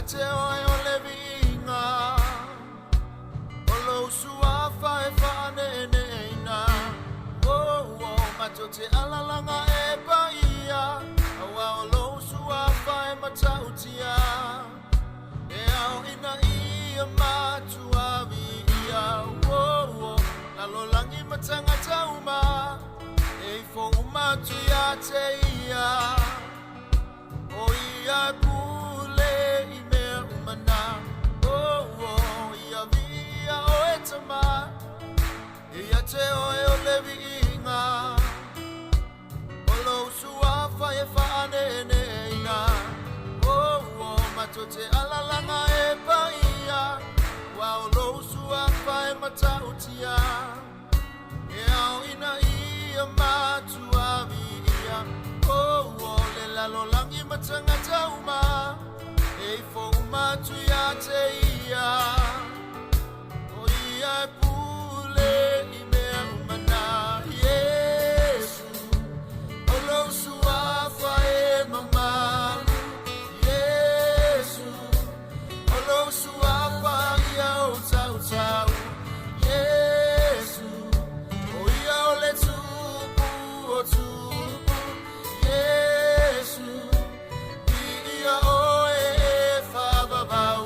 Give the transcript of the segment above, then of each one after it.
te oe o le viiga, o lou suafa e faaneeneeina. Oh, oh, matou te alalaga e paia, auā o lou suafa e matautia. E ao ina ia matua viia. Oh, oh, lalolagi ma tagata uma, e ifo uma atu ia te ia. O ia e pule i mea uma na. Oh, oh, ia viia oe Tama, e ia te oe o le viiga, o lou suafa e faaneeneeina. Oh, oh, matou te alalaga e paia, auā o lou suafa e matautia. E ao ina ia matua viia. Oh, oh, le lalolagi ma tagata uma, e ifo uma atu ia te ia. O ia e pule i mea uma na. Iesu, o lou suafa e mamalu. Iesu, o lou suafa ia ou tautau. Iesu, o ia o le Tupu o tupu. Iesu, viia oe e faavavau.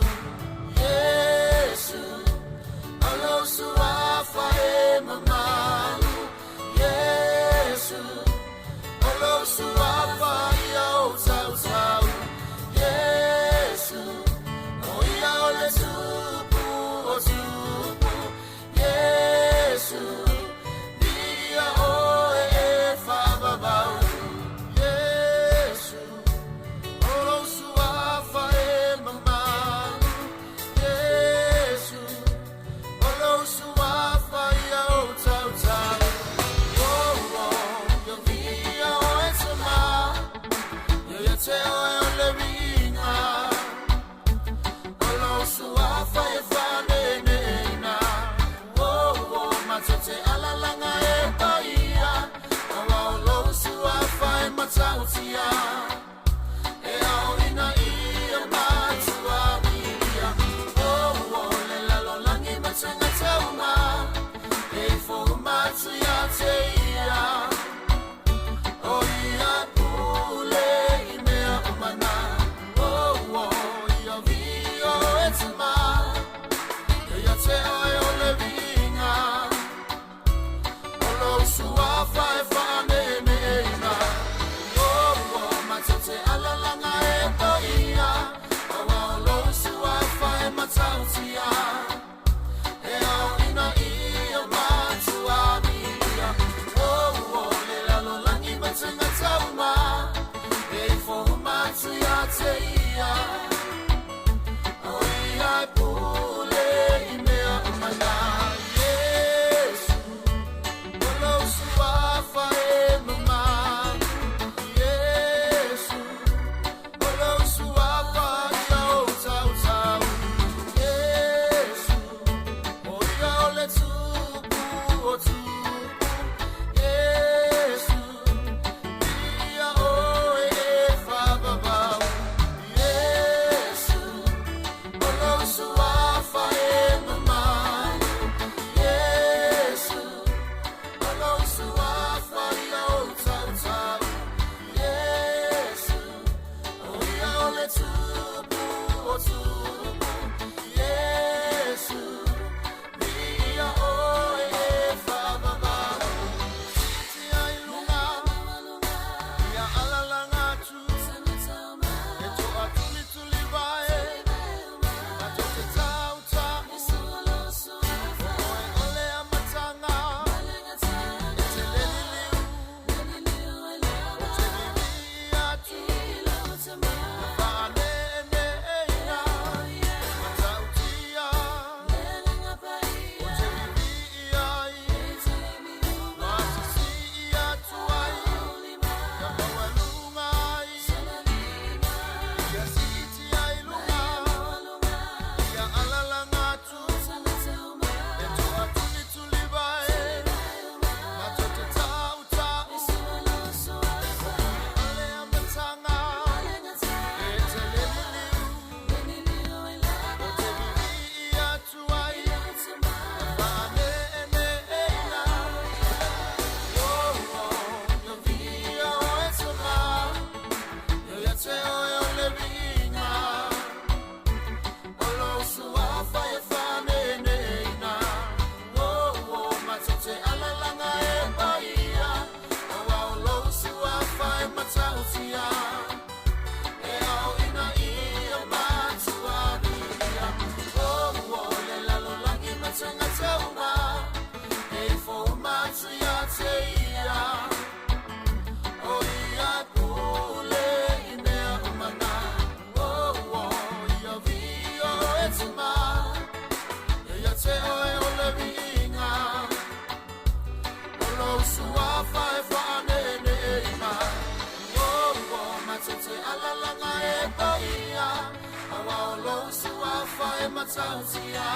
matautia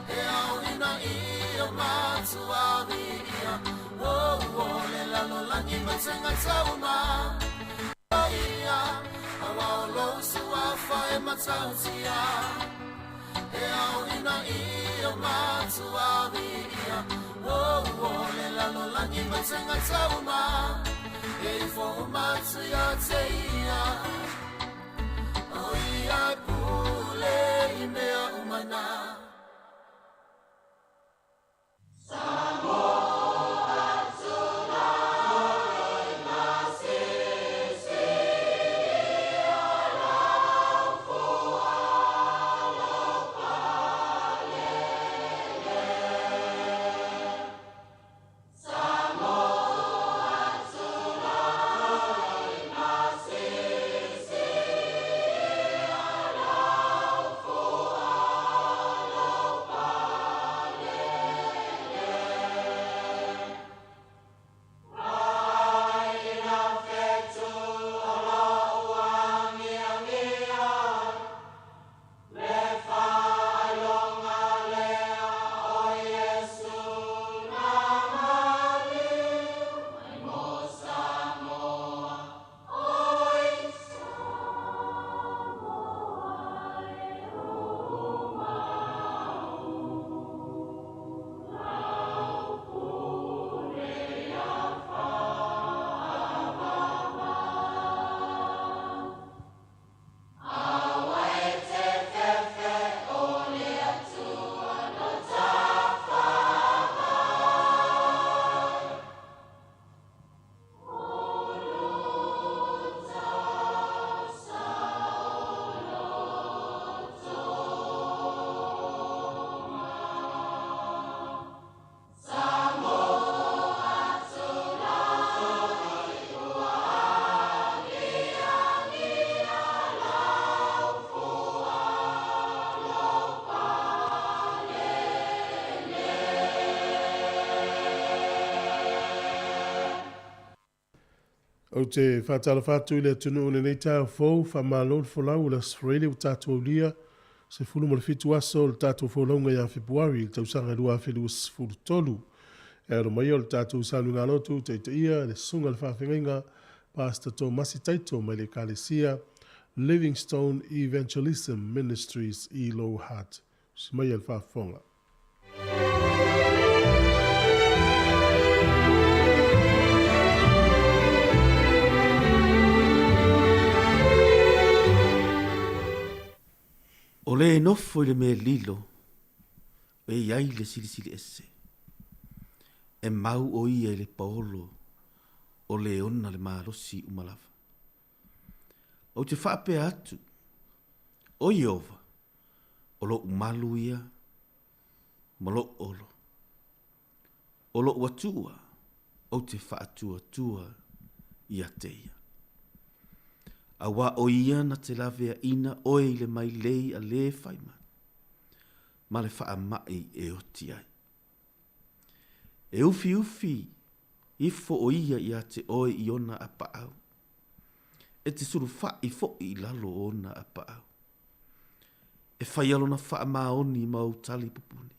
E ao ina ia matua viia Oh, oh, le lalolagi ma tagata uma Ia, aua o lou suafa e matautia E ao ina ia matua viia Oh, oh, le lalolagi ma tagata uma E ifo uma atu ia te ia O ia e pule i mea uma na. Ou te faatalofa atu i le atunuu i lenei taeao fou, faamalo le folau o le Aso Faraile ua tatou aulia, 17 aso o le tatou folauga ia Fepuari i le tausaga 2023. E alo mai o le tatou saluigalotu taitaia le susuga i le faafeagaiga Pastor Tomasi Taito mai le Ekalesia Livingstone Evangelism Ministries i Lower Hutt. Usi maia le faafofoga. O le nofo i le mea lilo e i ai le Silisili Ese, e mau o ia i le paolo o le ona le malosi uma lava. Ou te faapea atu, O Ieova, o loʻu malu ia ma loʻu olo. O loʻu Atua, ou te faatuatua ia te ia. Auā o ia na te laveaina oe i le mailei a lē fai mai, ma le faamaʻi e oti ai. E ufiufi ifo o ia ia te oe i ona apaau, e te sulufaʻi foʻi i lalo o ona apaau. E faia lona faamaoni ma ou tali pupuni,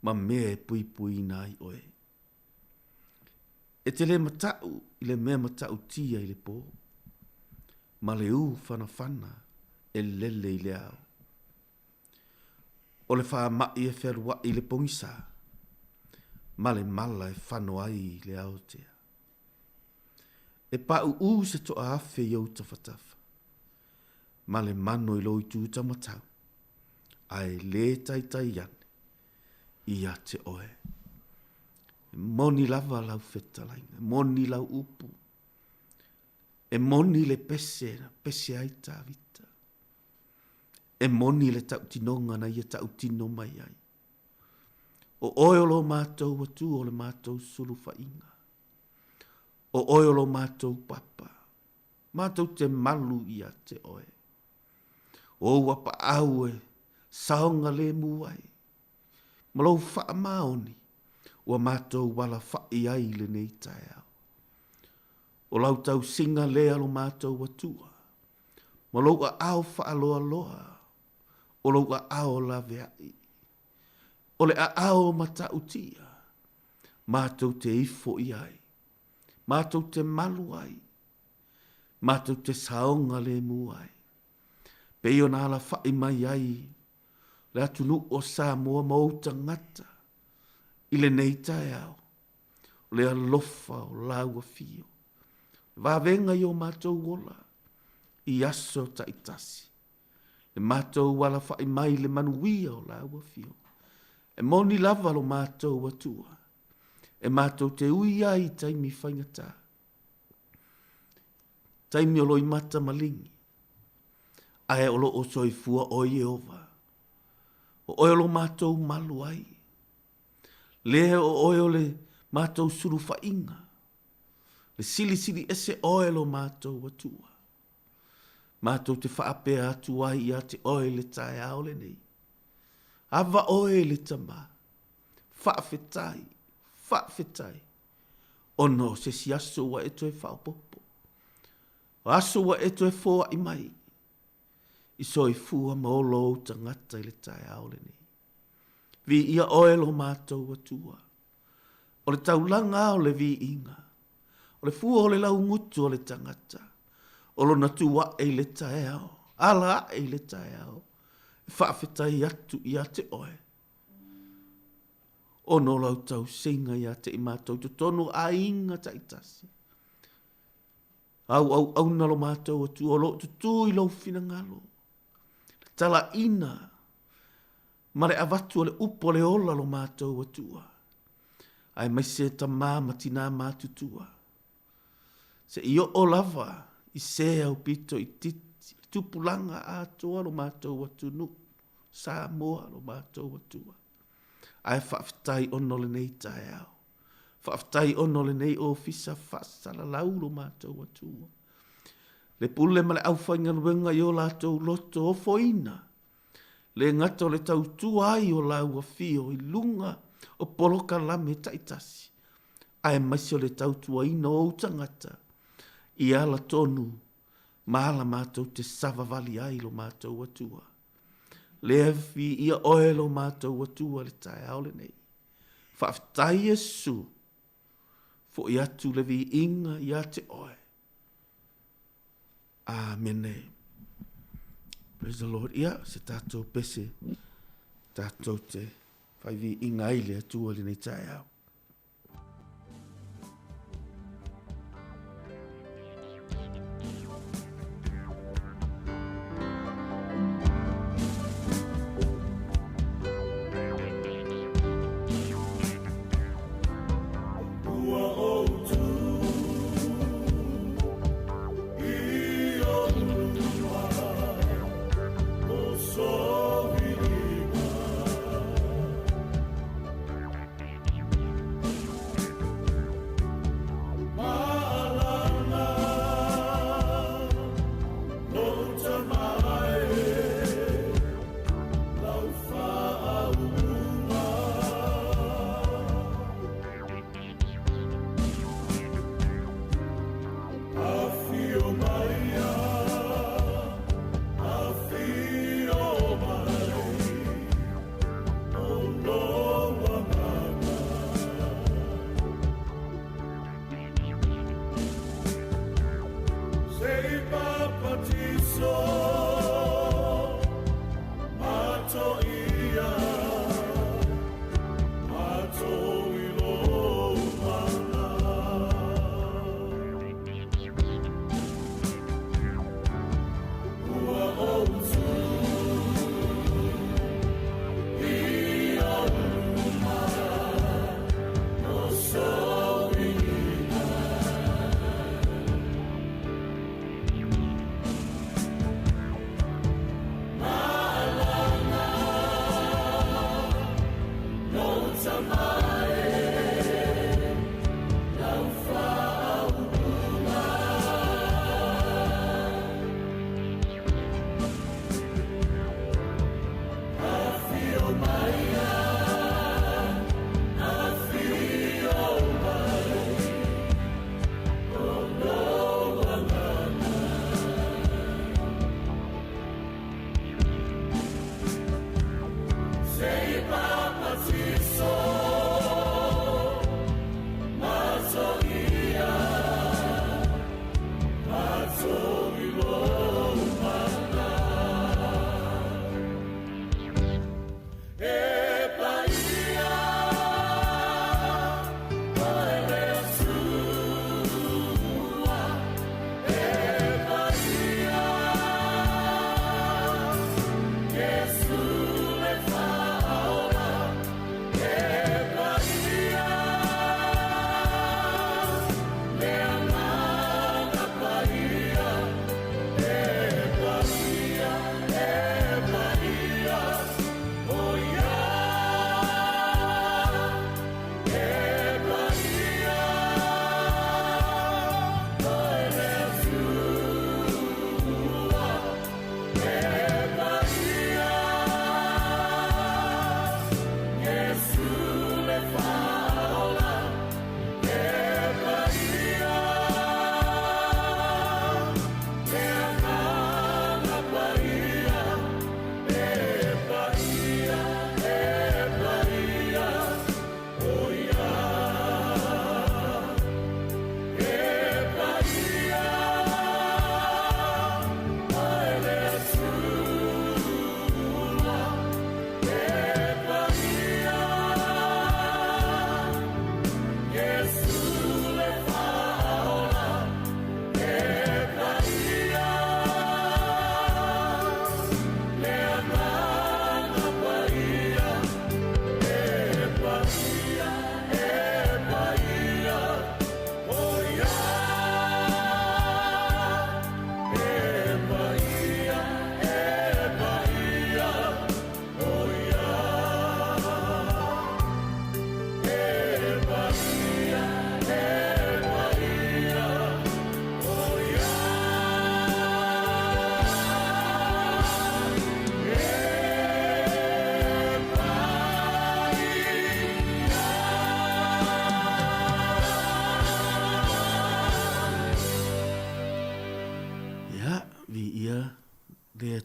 ma mea e puipuiina ai oe. E te lē mataʻu i le mea matautia i le pō, ma le ū fanafana e lele i le ao. O le faamaʻi e fealuaʻi i le pogisā, ma le mala e fano ai i le aotea. E paʻuʻū se toʻaafe i ou tafatafa, ma le mano i lou itu taumatau, a e lē taitai ane ia te oe. E moni lava lau fetalaiga, e moni lau upu, e moni le pese na pese ai Tavita, e moni le tautinoga na ia tautino mai ai. O oe o lo matou Atua o le matou sulufaʻiga. O oe o lo matou papa. Matou te malu ia te oe. O ou apaau e saogalemu ai, ma lou faamaoni ua matou alafaʻi ai i lenei taeao. O lau tausiga lea lo matou Atua, ma lou aao faaloaloa. O lou aao laveai, o le aao matautia, matou te ifo i ai, matou te malu ai, matou te saogalemu ai. Pei ona alafaʻi mai ai le atunuu o Samoa ma ou tagata i lenei taeao, o le alofa o lau afio, le vavega i o matou ola i aso taitasi, le matou alafaʻi mai i le manuia o lau afio. E moni lava lo matou Atua, e matou te ui ai i taimi faigata, taimi o loimata maligi, ae o lo o soifua oe Ieova. O oe o lo matou malu ai. Lea o oe o le matou sulufaʻiga, le silisili ese oe lo matou Atua. Matou te faapea atu ai ia te oe i le taeao lenei. Ava oe i le Tama, faafetai, faafetai, ona o se isi aso ua e toe faaopoopo, o aso ua e toe foai mai, i soifua ma ola ou tagata i le taeao lenei. Viia oe lo matou Atua. O le taulaga o le viiga, o le fua o le laugutu o le tagata, o lona tu aʻe i le taeao, ala aʻe i le taeao, e faafetai atu ia te oe, ona o lau tausiga ia te i matou i totonu o aiga taitasi. Au auauna lo matou Atua o lo o tutū i lou finagalo, le talaina ma le avatu o le upu o le ola lo matou Atua, aemaise tamā ma tinā matutua, seʻi oo lava i se aupito itiiti, le tupulaga atoa lo matou atunuu, Samoa lo matou Atua. Ae faafetai ona o lenei taeao. Faafetai ona o lenei ofisa faasalalau lo matou Atua. Le pule ma le aufaigaluega i o latou loto ofoina, le gata o le tautua ai o lau afio i luga o polokalame taitasi, aemaise o le tautuaina o ou tagata i ala tonu ma ala matou te savavali ai lo matou Atua. Lea viia oe lo matou Atua i le taeao lenei. Faafetai Iesu, foi atu le viiga ia te oe. Amene. Praise the Lord. Ia, se tatou pese, tatou te whai viiga ai le Atua i lenei taeao.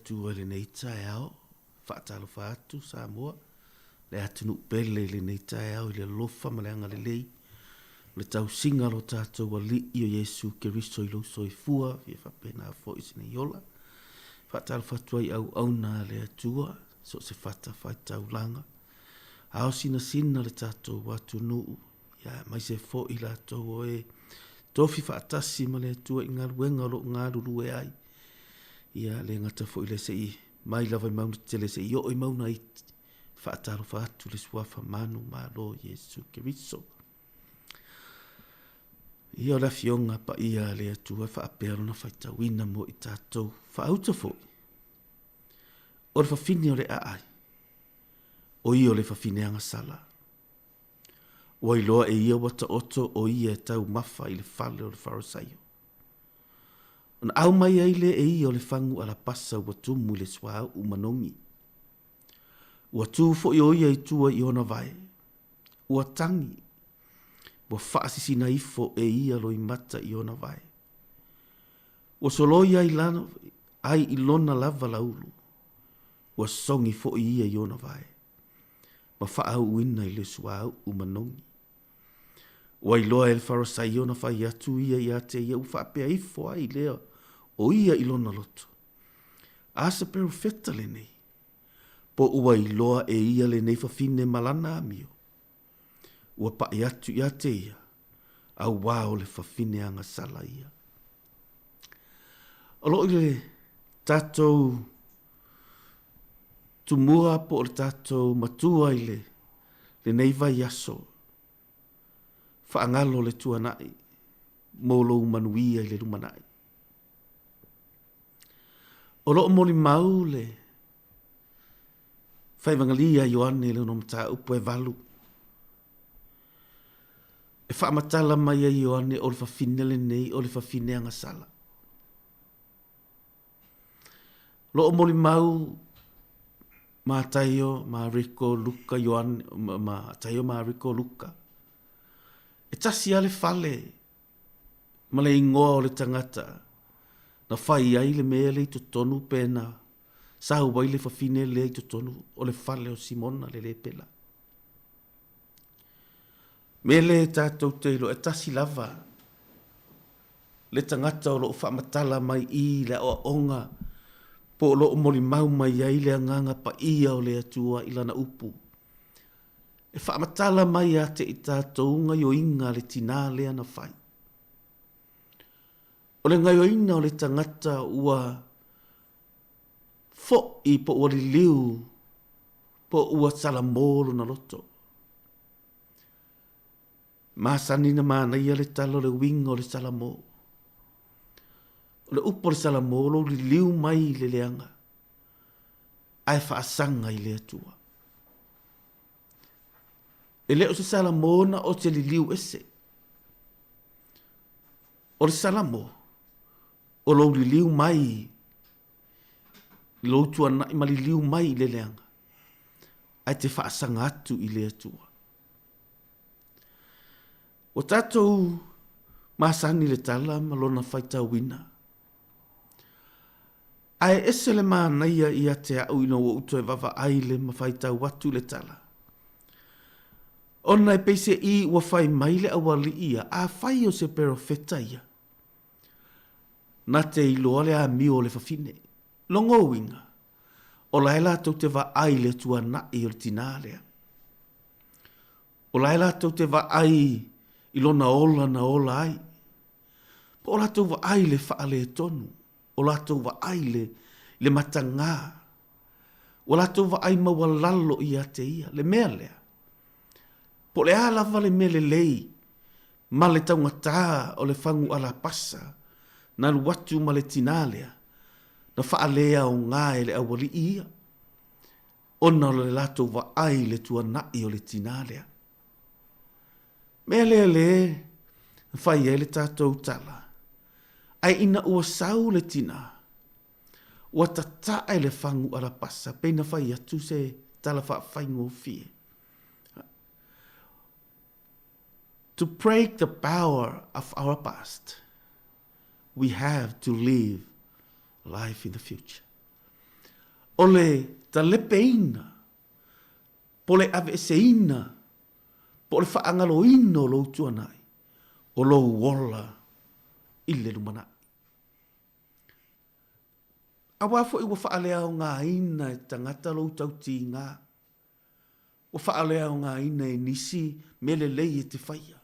Atua i lenei taeao. Faatalofa atu Samoa, le atunuu pele i lenei taeao i le alofa ma le agalelei o le tausiga o lo tatou Alii o Iesu Keriso i lou soifua, ia faapena foi se nei ola. Faatalofa atu ai i auauna a le Atua, so o se fatafaitaulaga, ao sinasina le tatou atunuu, ia aemaise foi latou o e tofi faatasi ma le Atua i galuega o lo o galulue ai. Ia le gata foi lea se i mai lava i mauga tetele se i oo i mauga iti, faatalofa atu le suafa manumalo o Iesu Keriso. Ia o le afioga paia a le Atua e faapea lona faitauina mo i tatou. Faauta foi, o le fafine o le aai, o ia o le fafine agasala. Ua iloa e ia ua taoto o ia e taumafa i le fale o le Farisaio. Ona au mai ai lea e ia o le fagu alapasa ua tumu i le suauu manogi. Ua tu foi o ia i tua i ona vae. Ua tagi, ua faasisina ifo e ia loimata i ona vae. Ua soloi ai, lana, ai i lona lava laulu, ua sogi foi ia i ona vae, ma faaauuina i le suauu manogi. Ua iloa e le Farisaio na fai atu ia ia te ia ua faapea ifo ai lea o ia i lona loto, A se perofeta lenei, po ua iloa e ia lenei fafine ma lana amio, ua paʻi atu ia te ia, auā o le fafine agasala ia. O lo o i le tatou tumua po o le tatou matua i le lenei vaiaso, faagalo le tuanai mo lou manuia i le lumanai. O lo o molimau le Faivagalī a Ioane i lona mataupu e valu, e faamatala mai ai Ioane o le fafine lenei o le fafine agasala. O lo o molimau Mataio, Mariko, Luka, Ioane, Mataio, Mariko, Luka. E tasi lava le fale ma le igoa o le tagata na fai ai le mea lea i totonu pe na sau ai le fafine lea i totonu o le fale o Simona le lepela. Mea lea tatou te iloa e tasi lava le tagata o lo o faamatala mai i le aoaoga po o lo o molimau mai ai le Agaga Paia o le Atua i Lana upu. E faamatala mai ia te i tatou gaioiga a le tinā lea na fai. O le gaioina o le tagata ua foʻi po ua liliu po ua salamo lona loto. Masani na manaia le tala o le uiga o le salamo. O le upu o le salamo, lou liliu mai i le leaga, ae faasaga i le Atua. E le o se salamo na o se liliu ese. O le salamo, o lou liliu mai i lou tuanai ma liliu mai i le leaga, ae te faasaga atu i le Atua. Ua tatou masani i le tala ma lona faitauina. Ae ese le manaia ia te au ina ua ou toe vaavaai le ma faitau atu le tala. Ona e peiseai ua fai mai le aualii ia, afai o se perofeta ia, na te iloa le amio o le fafine. Lona uiga, o la e latou te vaai i le tuanai o le tinā lea. O la e latou te vaai i lona ola na ola ai. Po o latou vaai i le faaletonu, o latou vaai i le, le matagā. Ua latou vaai maualalo ia te ia, le mea lea. Po o le a lava le mea lelei ma le taugata o le fagu alapasa na alu atu ma le tinā lea, na faaleaoga e le aualii ia. ona o le latou vaai i le tuanai o le tinā lea. Mea lea lē na fai ai le tatou tala, ae ina ua sau le tinā, ua tatae le fagu alapasa pei na fai atu se tala faafaigofie. To break the power of our past, we have to live life in the future. O le talepeina, po o le aveeseina, po o le faagaloina o lou tuanai, o lou ola i le lumanai. Aua foi ua faaleaogaina e tagata lou tautiga, ua faaleaogaina e nisi mea lelei e te faia.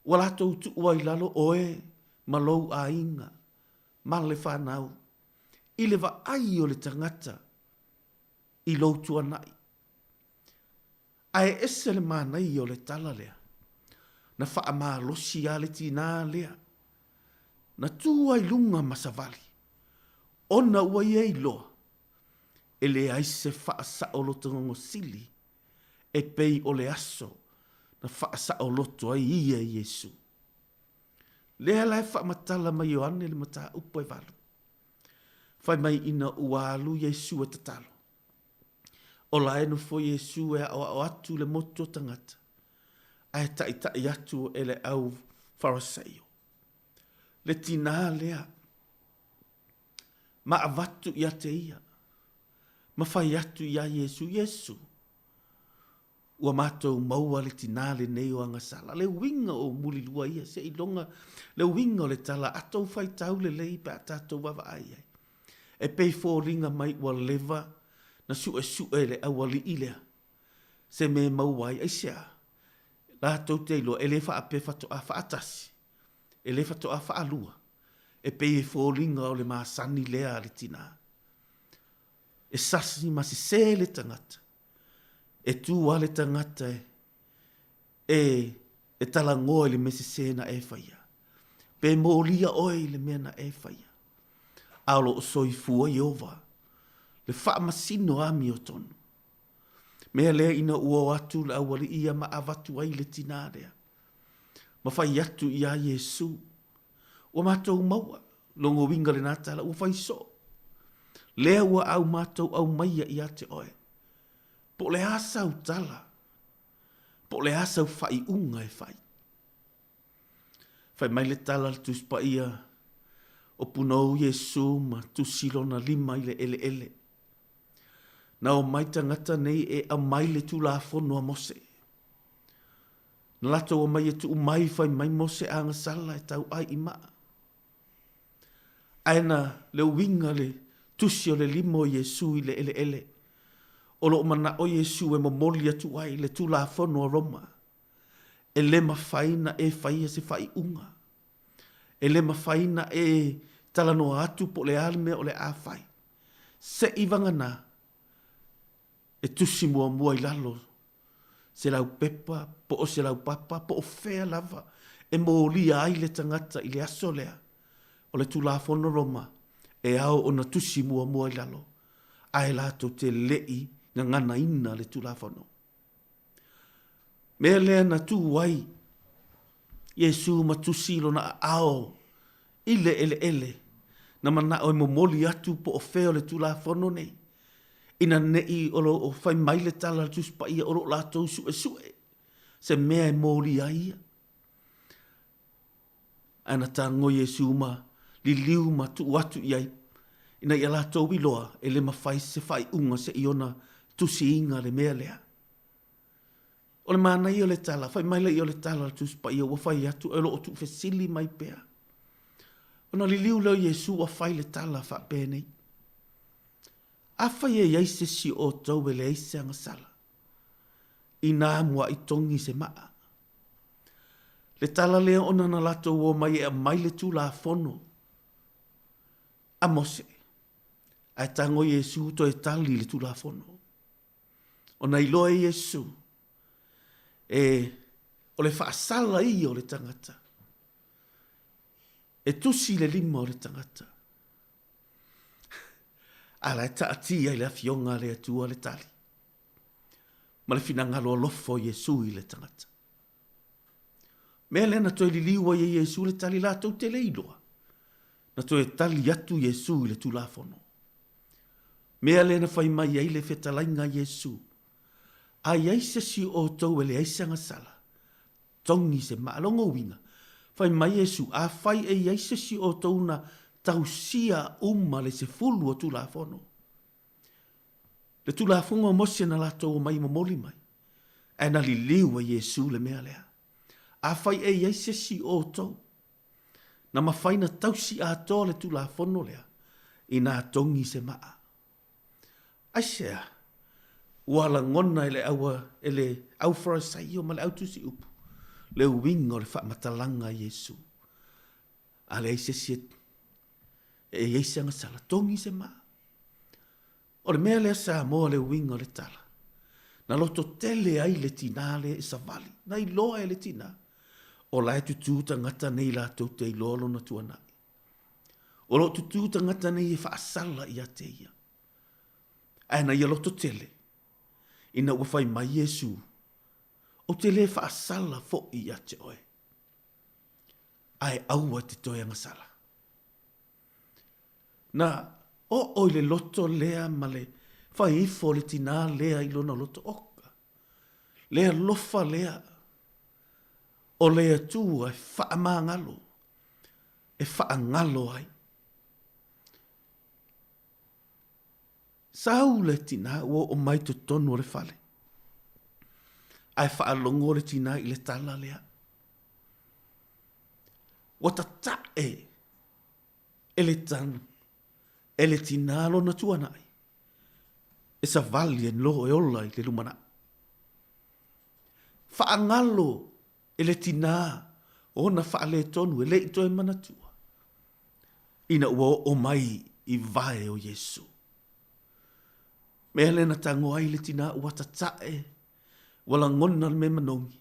Ua latou tuua i lalo oe ma lou aiga ma le fanau i le vaai o le tagata i lou tuanai. Ae ese le manaia o le tala lea, na faamalosi lava le tinā lea, na tu ai luga ma savali, ona ua ia iloa, e leai se faasaolotoga sili e pei o le aso na faasaoloto ai ia e Iesu. Lea la e faamatala mai Ioane le mataupu e valu. Fai mai ina ua alu Iesu e tatalo. O la e nofo Iesu e aʻoaʻo atu le motu o tagata, ae taʻitaʻi atu e le au Farasaio. Le tinā lea, ma avatu ia te ia, ma fai atu iā Iesu, Iesu, Ua matou maua le tinā lenei o agasala. Le uiga o mulilua ia, seiloga le uiga o le tala, a tou faitau lelei pe a tatou vaavaai i ai. E pei foliga mai ua leva na suesue e le aualii lea se mea e maua ai. Aisea? Latou te iloa e le faapea faatoa faatasi, e le faatoa faalua, e pei e foliga o le masani lea a le tinā. E sasi ma sese le tagata, E tū a le tagata e, e talanoa i le mea sesē na e faia. Pe molia oe i le mea na e faia. A o lo o soifua Ieova, le faamasino amiotonu. Mea lea ina ua o atu le aualii ia ma avatu ai le tinā lea, ma fai atu iā Iesū, Ua matou maua, lona uiga lena tala, ua fai soo. Lea ua au matou aumaia ia te oe. Po o le a sau tala, po o le a sau faaiuga e fai. Fai mai le tala a le Tusi Paia, o punou Iesu ma tusi lona lima i le eleele. Na omai tagata nei e aumai le Tulafono a Mose. Na latou omai e tuu mai fai mai Mose agasala e tauai i maa. Ae na le uiga le tusi o le lima o Iesu i le eleele, o lo o manaʻo Iesu e momoli atu ai le Tulafono a Roma, e le mafai na e faia se faaiuga. E le mafai na e talanoa atu po o le a le mea o le a fai. Se i vagana e tusi muamua i lalo se laupepa, po o se laupapa, po o fea lava e molia ai le tagata i le aso lea o le Tulafono Roma e ao ona tusi muamua i lalo, ae latou te le i gaganaina le Tulafono. Mea lea na tu ai Iesū ma tusi i lona aao i le eleele, na manao e momoli atu po o fea o le Tulafono nei, ina neʻi o lo o fai mai le tala a le Tusi Paia o lo o latou suʻesuʻe se mea e molia ai ia. Ae na tago Iesū ma liliu ma tuu atu i ai, ina ia latou iloa e le mafai se faaiuga seʻi ona tusiina le mea lea. O le manaia o le tala, fai mai lea o le tala a le Tusi Paia ua fai atu e lo o tuufesili mai pea. Ona liliu lea o Iesu ua fai le tala faapenei, Afai e i ai se isi o outou e leai se agasala, inā muaʻi togi se maʻa. Le tala lea ona na latou omai e aumai le Tulafono a Mose, ae tago Iesu toe tali i le Tulafono. Ona iloa e Iesu, e o le faasala ia o le tagata, e tusi le lima o le tagata. A la e taatia i le Afioga a le Atua le tali, ma le finagalo alofa o Iesu i le tagata. Mea lea na toe liliu ai e Iesu le tali latou te le iloa. Na toe tali atu Iesu i le Tulafono. Mea lea na fai mai ai le fetalaiga a Iesu, A i ai se isi o outou e leai se agasala, togi se maa. Lona uiga, fai mai Iesu, afai e i ai se isi o outou na tausia uma le 10 o Tulafono, Le Tulafono a Mose na latou omai momoli mai, ae na liliu e Iesu le mea lea. Afai e i ai se isi o outou, na mafai na tausi atoa le Tulafono lea, inā togi se maa. Aisea? Ua lagona e le au, e le au Farisaio ma le au tusi upu le uiga o le faamatalaga a Iesu. A leai se isi e i ai se agasala, togi se maa. O le mea lea Samoa le uiga o le tala, na lototele ai le tinā lea e savali, na iloa e le tinā, o la e tutū tagata nei latou te iloa lona tuanai. O lo o tutū tagata nei e faasala ia te ia. Ae na ia lototele, ina ua fai mai Iesu, Ou te le faasala foi ia te oe, ae aua e te toe agasala. Na oo i le loto lea ma le fai ifo o le tinā lea i lona loto oka, le alofa lea o le Atua e faamagalo, e faagalo ai. Sau le tinā ua oo mai totonu o le fale, ae faalogo le tinā i le tala lea. Ua tatae e le tanu, e le tinā lona tuanai, e savali e noho e ola i le lumanai. Faagalo e le tinā ona faaletonu e le i toe manatua, ina ua oo mai i vae o Iesu. Mea lea na tago ai le tinā ua tatae, ua lagona le mea manogi,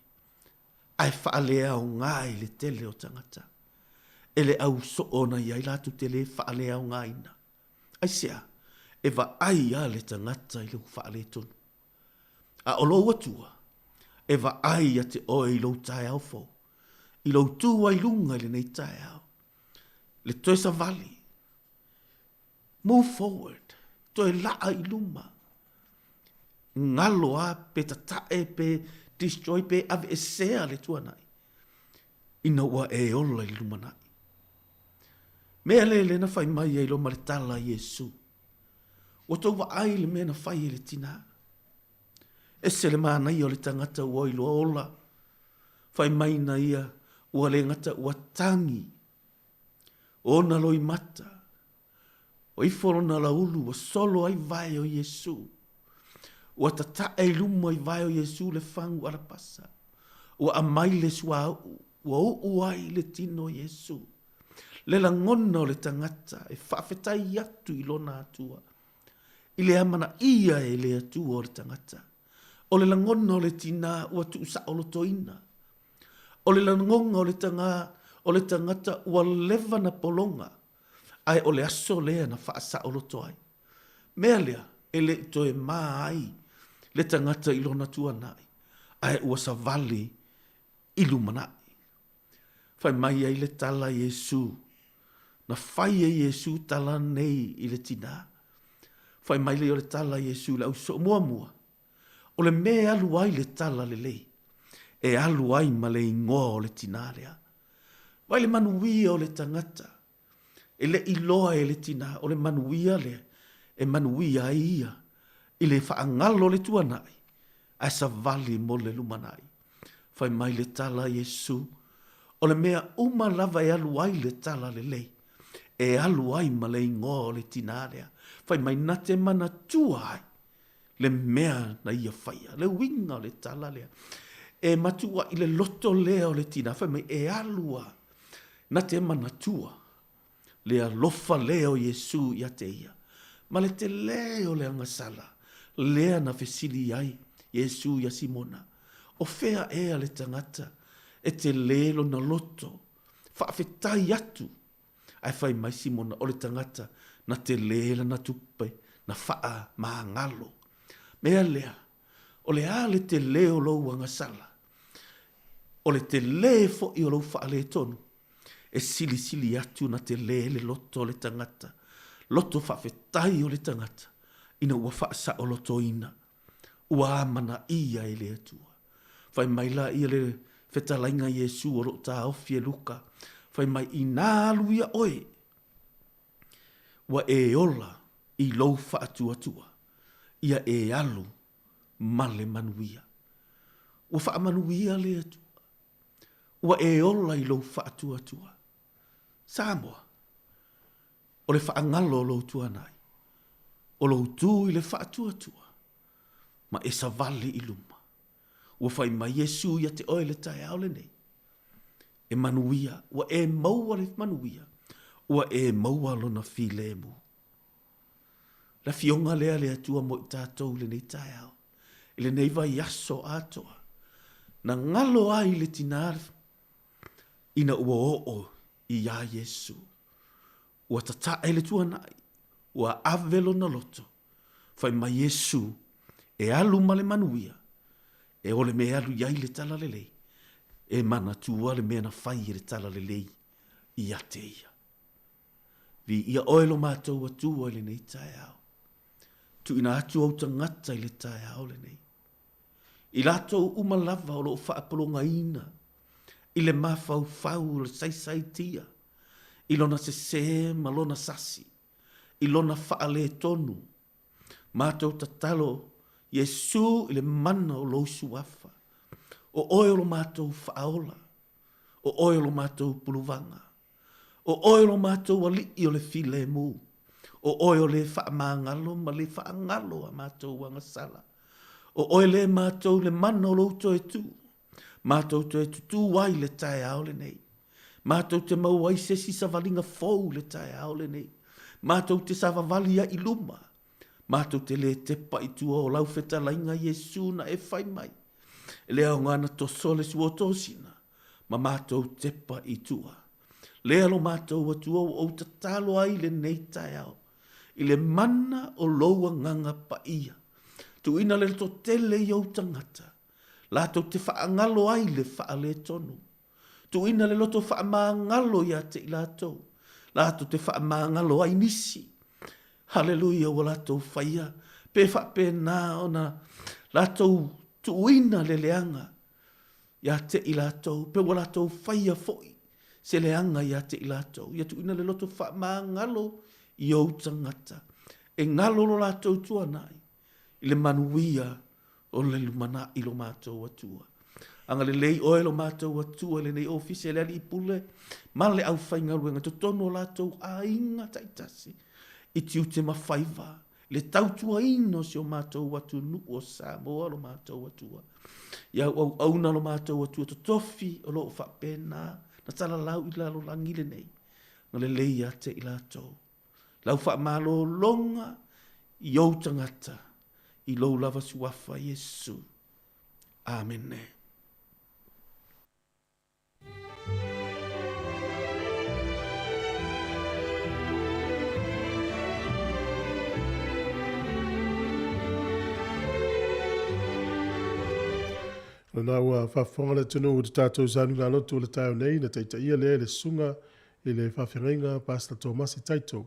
ae faaleaoga i le tele o tagata. E le au soo na i ai latou te le faaleaogaina. Aisea? E vaai a le tagata i lou faaletonu. A o lou Atua, e vaai ia te oe i lou taeao fou, i lou tū ai luga i lenei taeao, le toe savali, move forward, toe laa i luma, galo a pe tatae pe destroy pe aveesea le tuanai, ina ua e ola i le lumanai. Mea lea lea na fai mai ai loa ma le tala a Iesu. Ua tou vaai i le mea na fai e le tinā. Ese le manaia o le tagata ua iloa ola, fai mai na ia ua le gata ua tagi ona loimata, ua ifo lona alaulu ua solo ai vae o Iesu. Ua tatae i luma i vae o Iesu le fagu alapasa. Ua aumai le suauu, ua uu ai le tino o Iesu. Le lagona o le tagata e faafetai atu i lona Atua, i le amanaia e le Atua o le tagata. O le lagona o le tinā ua tuusaolotoina. O le lagona o le tagā, o le tagata ua leva na pologa, ae o le aso lea na faasaoloto ai. Mea lea, e le i toe mā ai le tagata i lona tuanai, ae ua savali i lumanai. Fai mai ai le tala a Iesū, na fai e Iesū tala nei i le tinā. Fai mai lea o le tala a Iesū i le ausoo muamua, o le mea e alu ai le tala lelei, e alu ai ma le igoa o le tinā lea. Vai le manuia o le tagata, E le i loa e le tinā, o le manuia lea e manuia ai ia i le faagalo o le tuanai, ae savali mo le lumanai. Fai mai le tala a Iesu, o le mea uma lava e alu ai le tala lelei, e alu ai ma le igoa o le tinā lea. Fai mai, na te manatua ai le mea na ia faia, le uiga o le tala lea. E matua i le loto lea o le tinā, fai mai, e alu a, na te manatua le alofa lea o Iesū ia te ia, ma le telē o le agasala lea na fesili ai Iesū iā Simona, O fea ea le tagata e telē lona loto, faafetai atu? Ae fai mai Simona, O le tagata na telē lana tupe, na faamagalo. Mea lea, o le a le telē o lou agasala? O le telē foi o lou faaletonu, e silisili atu na telē le loto o le tagata, loto faafetai o le tagata, ina ua faasaolotoina, ua amanaia e le Atua. Fai mai laia le fetalaiga a Iesu o lo o taofi e Luka, fai mai, Inā alu ia oe, ua e ola i lou faatuatua. Ia e alu ma le manuia. Ua faamanuia le Atua. Ua e ola i lou faatuatua. Samoa, o le faagalo o lou tuanai, o lou tu i le faatuatua, ma e savali i luma. Ua fai mai Iesu ia te oe i le taeao lenei, E manuia, ua e maua le manuia, ua e maua lona filemu. Le Afioga lea a le Atua mo i tatou i lenei taeao, i lenei vaiaso atoa, na galo ai le tinā ina ua oo iā Iesu. Ua tatae le tuanai, ua ave lona loto, fai mai Iesu e alu ma le manuia, e o le mea e alu i ai le talalelei, e manatua le mea na fai e le talalelei ia te ia. Viia oe lo matou Atua i lenei taeao. Tuuina atu ou tagata i le taeao lenei. I latou uma lava o lo o faapologaina i le mafaufau o le saisaitia, i lona sesē ma lona sasi, i lona faaletonu, matou tatalo Iesu i le mana o lou Suafa, o oe o lo matou Faaola, o oe o lo matou Puluvaga, O oe lo matou Alii o le filemu, o oe o le faamagalo ma le faagalo a matou agasala. O oe le matou le mana o lou toe tu, matou toe tutū ai le taeao lenei. Matou te maua ai se isi savaliga fou i le taeao lenei. Matou te savavali ai i luma. Matou te le tepa i tua o lau fetalaiga Iesu na e fai mai. E le aoga na toso le suotosina ma matou tepa i tua. Lea lo matou Atua ua ou tatalo ai i lenei taeao, i le mana o lou Agaga Paia. Tuuina le lototele i ou tagata, latou te faagalo ai le faaletonu. Tuuina le loto faamagalo ia te i latou, latou te faamagalo ai nisi. Haleluia, ua latou faia, pe faapena ona latou tuuina le leaga ia te i latou, pe ua latou faia foi se leaga ia te i latou, ia tuuina le loto faamagalo i ou tagata, e galo lo latou tuanai i le manuia o le lumanai lo matou Atua. Agalelei oe lo matou Atua i lenei ofisa i le Alii Pule ma le aufaigaluega i totonu o latou aiga taitasi i tiute ma faiva le tautuaina o si o matou atunuu o Samoa lo matou Atua. I au auauna lo matou Atua totofi o lo o faapena na talalau i lalolagi lenei, agalelei ia te i latou. Lau faamalologa i ou tagata i lou lava suafa Iesu. Amene. Lena ua faafofoga le atunuu i le tatou sauniga lotu o le taeao nei, na taitaia lea e le susuga i le faafeagaiga Pastor Tomasi Taito,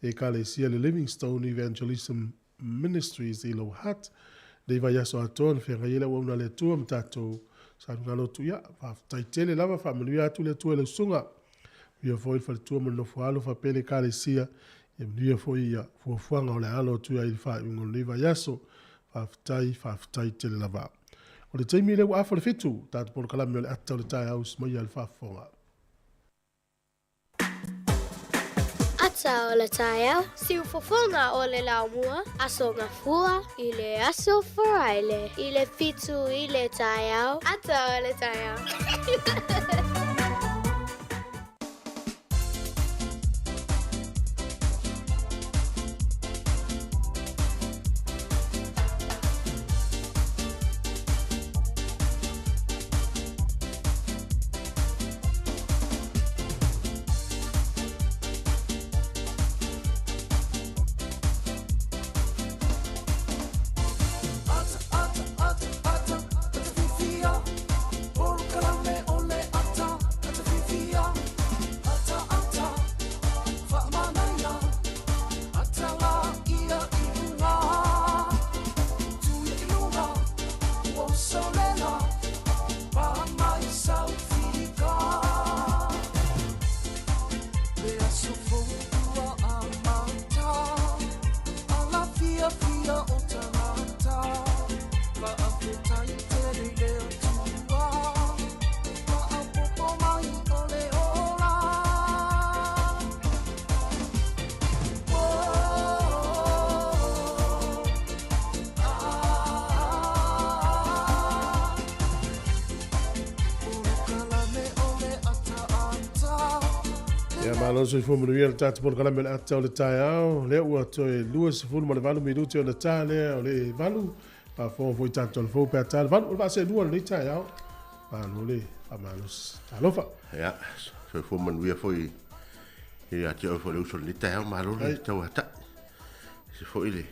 Ekalesia le Livingstone Evangelism Ministries i Lower Hutt. Nei vaiaso atoa na feagai ai le auauna a le Atua ma tatou sauniga lotu. Ia, faafetai tele lava, faamanuia atu le Atua i lau susuga. Manuia foi le faletua ma le nofo alo faapea le Ekalesia. Ia manuia foi ia fuafuaga o le alo atu ai i le faaiuga o lenei vaiaso. Faafetai, faafetai tele lava. O le taimi lea ua afa le 7, tatou polokalame o le ata o le taeao usi maia le faafofoga. Ata o le taeao, siufofoga o le laumua, Aso Gafua i le Aso Faraile i le 7 i le taeao, Ata o le taeao. Ata, ata, ata, ata, ata fifia, polokalame o le ata. Ia, malo le soifua manuia le tatou polokalame o le ata o le taeao. Lea ua toe 28 minute ona ta lea o le 8. Faafofoga foi tatou talafou pe a ta le 8. O le vaaseelua o lenei taeao. Malo le faamalosi. Talofa. Ia, soifua manuia foi ia te oe foi le uso o lenei taeao. Malo le tauatai. Se foi le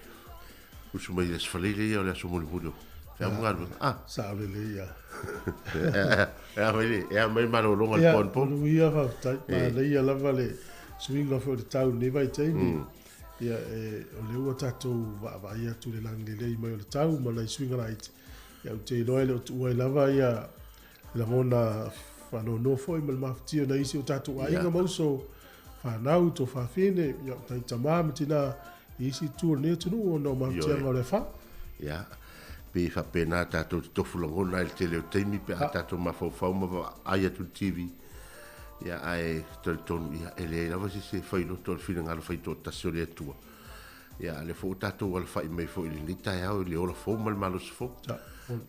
usu mai le Aso Faraile ia o le aso mulimuli o feau ma galuega. Ah. Sao lelei ia. E a mai le, e a mai malologa le po anapo. Manuia faafetai. Manaia lava le suiga foi o le tau i lenei vaitaimi. Ia, e, o lea ua tatou vaavaai atu i le lagilelei mai o le tau ma nai suiga laiti. Ia, ou te iloa e le o tuua ai lava ia lagona faanoanoa foi ma le mafatia o nai isi o tatou aiga ma uso, fanau, tuafafine, ia, nai tama ma tina i isi itu o lenei atunuu ona o mafatiaga o le afa. Ia, pei e faapena tatou te tofu lagona ai le tele o taimi pe a tatou mafaufau ma vaai atu i le TV. Ia, ae talitonu, ia, e leai lava se isi e fai loto o le finagalo faitoatasi o le Atua. Ia, a lea foi ua tatou alafai mai foi i lenei taeao i le ola fou ma le malosi fou.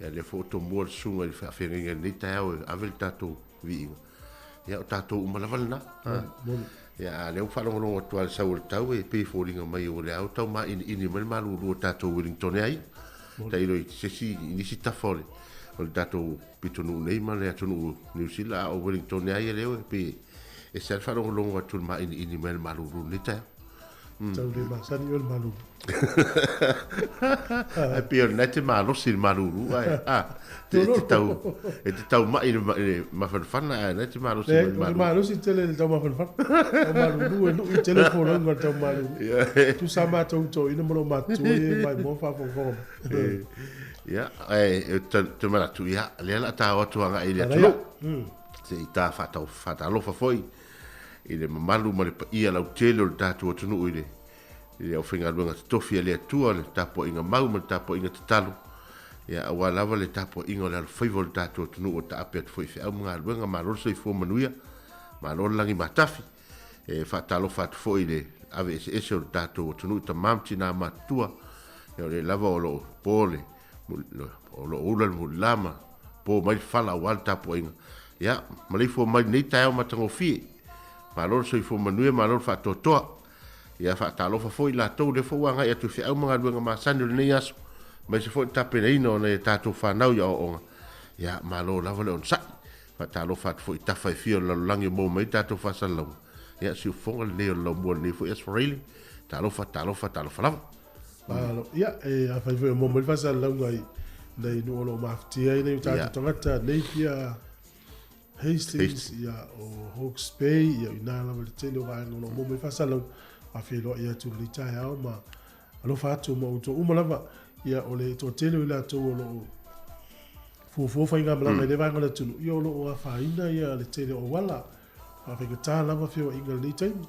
Ia, lea foi ua tomua le susuga i le faafeagaiga i lenei taeao e ave le tatou viiga. Ia, o tatou uma lava lena. Ia, a lea ua faalogologo atu lava i le sau o le tau e pei e foliga mai o lea ua tau mainiini mai le malulu o tatou Wellington ai. Tailo i se isi, i nisi tafa o le, o le tatou pitonuu nei ma le atunuu o Niu Sila, a o Wellington ai lea e pei e ese lava le faalogologo atu i le mainiini mai o le malulu i lenei taeao. Tau le masani oe le malulu. Ae pei o lena e te malosi i le malulu ae a te, e te tau e te tau mai i le, i le mafanafana ae lena e te malosi mai i le malulu. Le malosi tele i le tau mafanafana. Tau malulu e lui tele folauga le tau malulu. Tusa matou toeaina ma lou matutua ia e maimoa faafogafoga mai. Ia, ae te manatu, ia, lea la ta o atu agai i le atunuu. Se i ta faatalofa foi i le mamalu ma le paia lautele o le tatou atunuu i le i le aufaigaluega totofi a le Atua, le tapuaiga mau ma le tapuaiga tatalo, ia, aua lava le tapuaiga o le alofaiva o le tatou atunuu ua taape atu foi i feau ma galuega. Malo le soifua manuia, malo le lagi matafi. E faatalofa atu foi i le ave eseese o le tatou atunuu i tama ma tina matutua, ia, o lea lava o lo o po le O lo o ula le mulila ma po mai le fala aua le tapuaiga. Ia, maleifua mai lenei taeao matagofie. Malo le soifua manuia, malo le faatoatoa. Ia, faatalofa foi i latou lea foi ua agai atu i feau ma galuega masani o lenei aso, aemaise foi le tapenaina o nai a tatou fanau i aoaoga. Ia, malo lava le onosai. Faatalofa atu foi i tafa e fia o le lalolagi o maua mai ai tatou faasalalauga. Ia, siufofoga lenei o le laumua i lenei foi Aso Faraile. Talofa, talofa, talofa lava. Malo. Ia, e afai foi o maua mai le faasalalauga i nai nuu o lo o mafatia ai nai o tatou tagata, Napier, Hastings, ia, o Hawke's Bay, ia, o ina lava le tele o vaega o lo o maua mai le faasalalauga. Faafeiloai atu i lenei taeao ma alofa atu ma outou uma lava. Ia, o le toatele o i latou o lo o fuafua faigamalaga i lea vaega o le atunuu, ia, o lo o afaina ia le tele o auala. Faafaigata lava feoaiga i lenei taimi.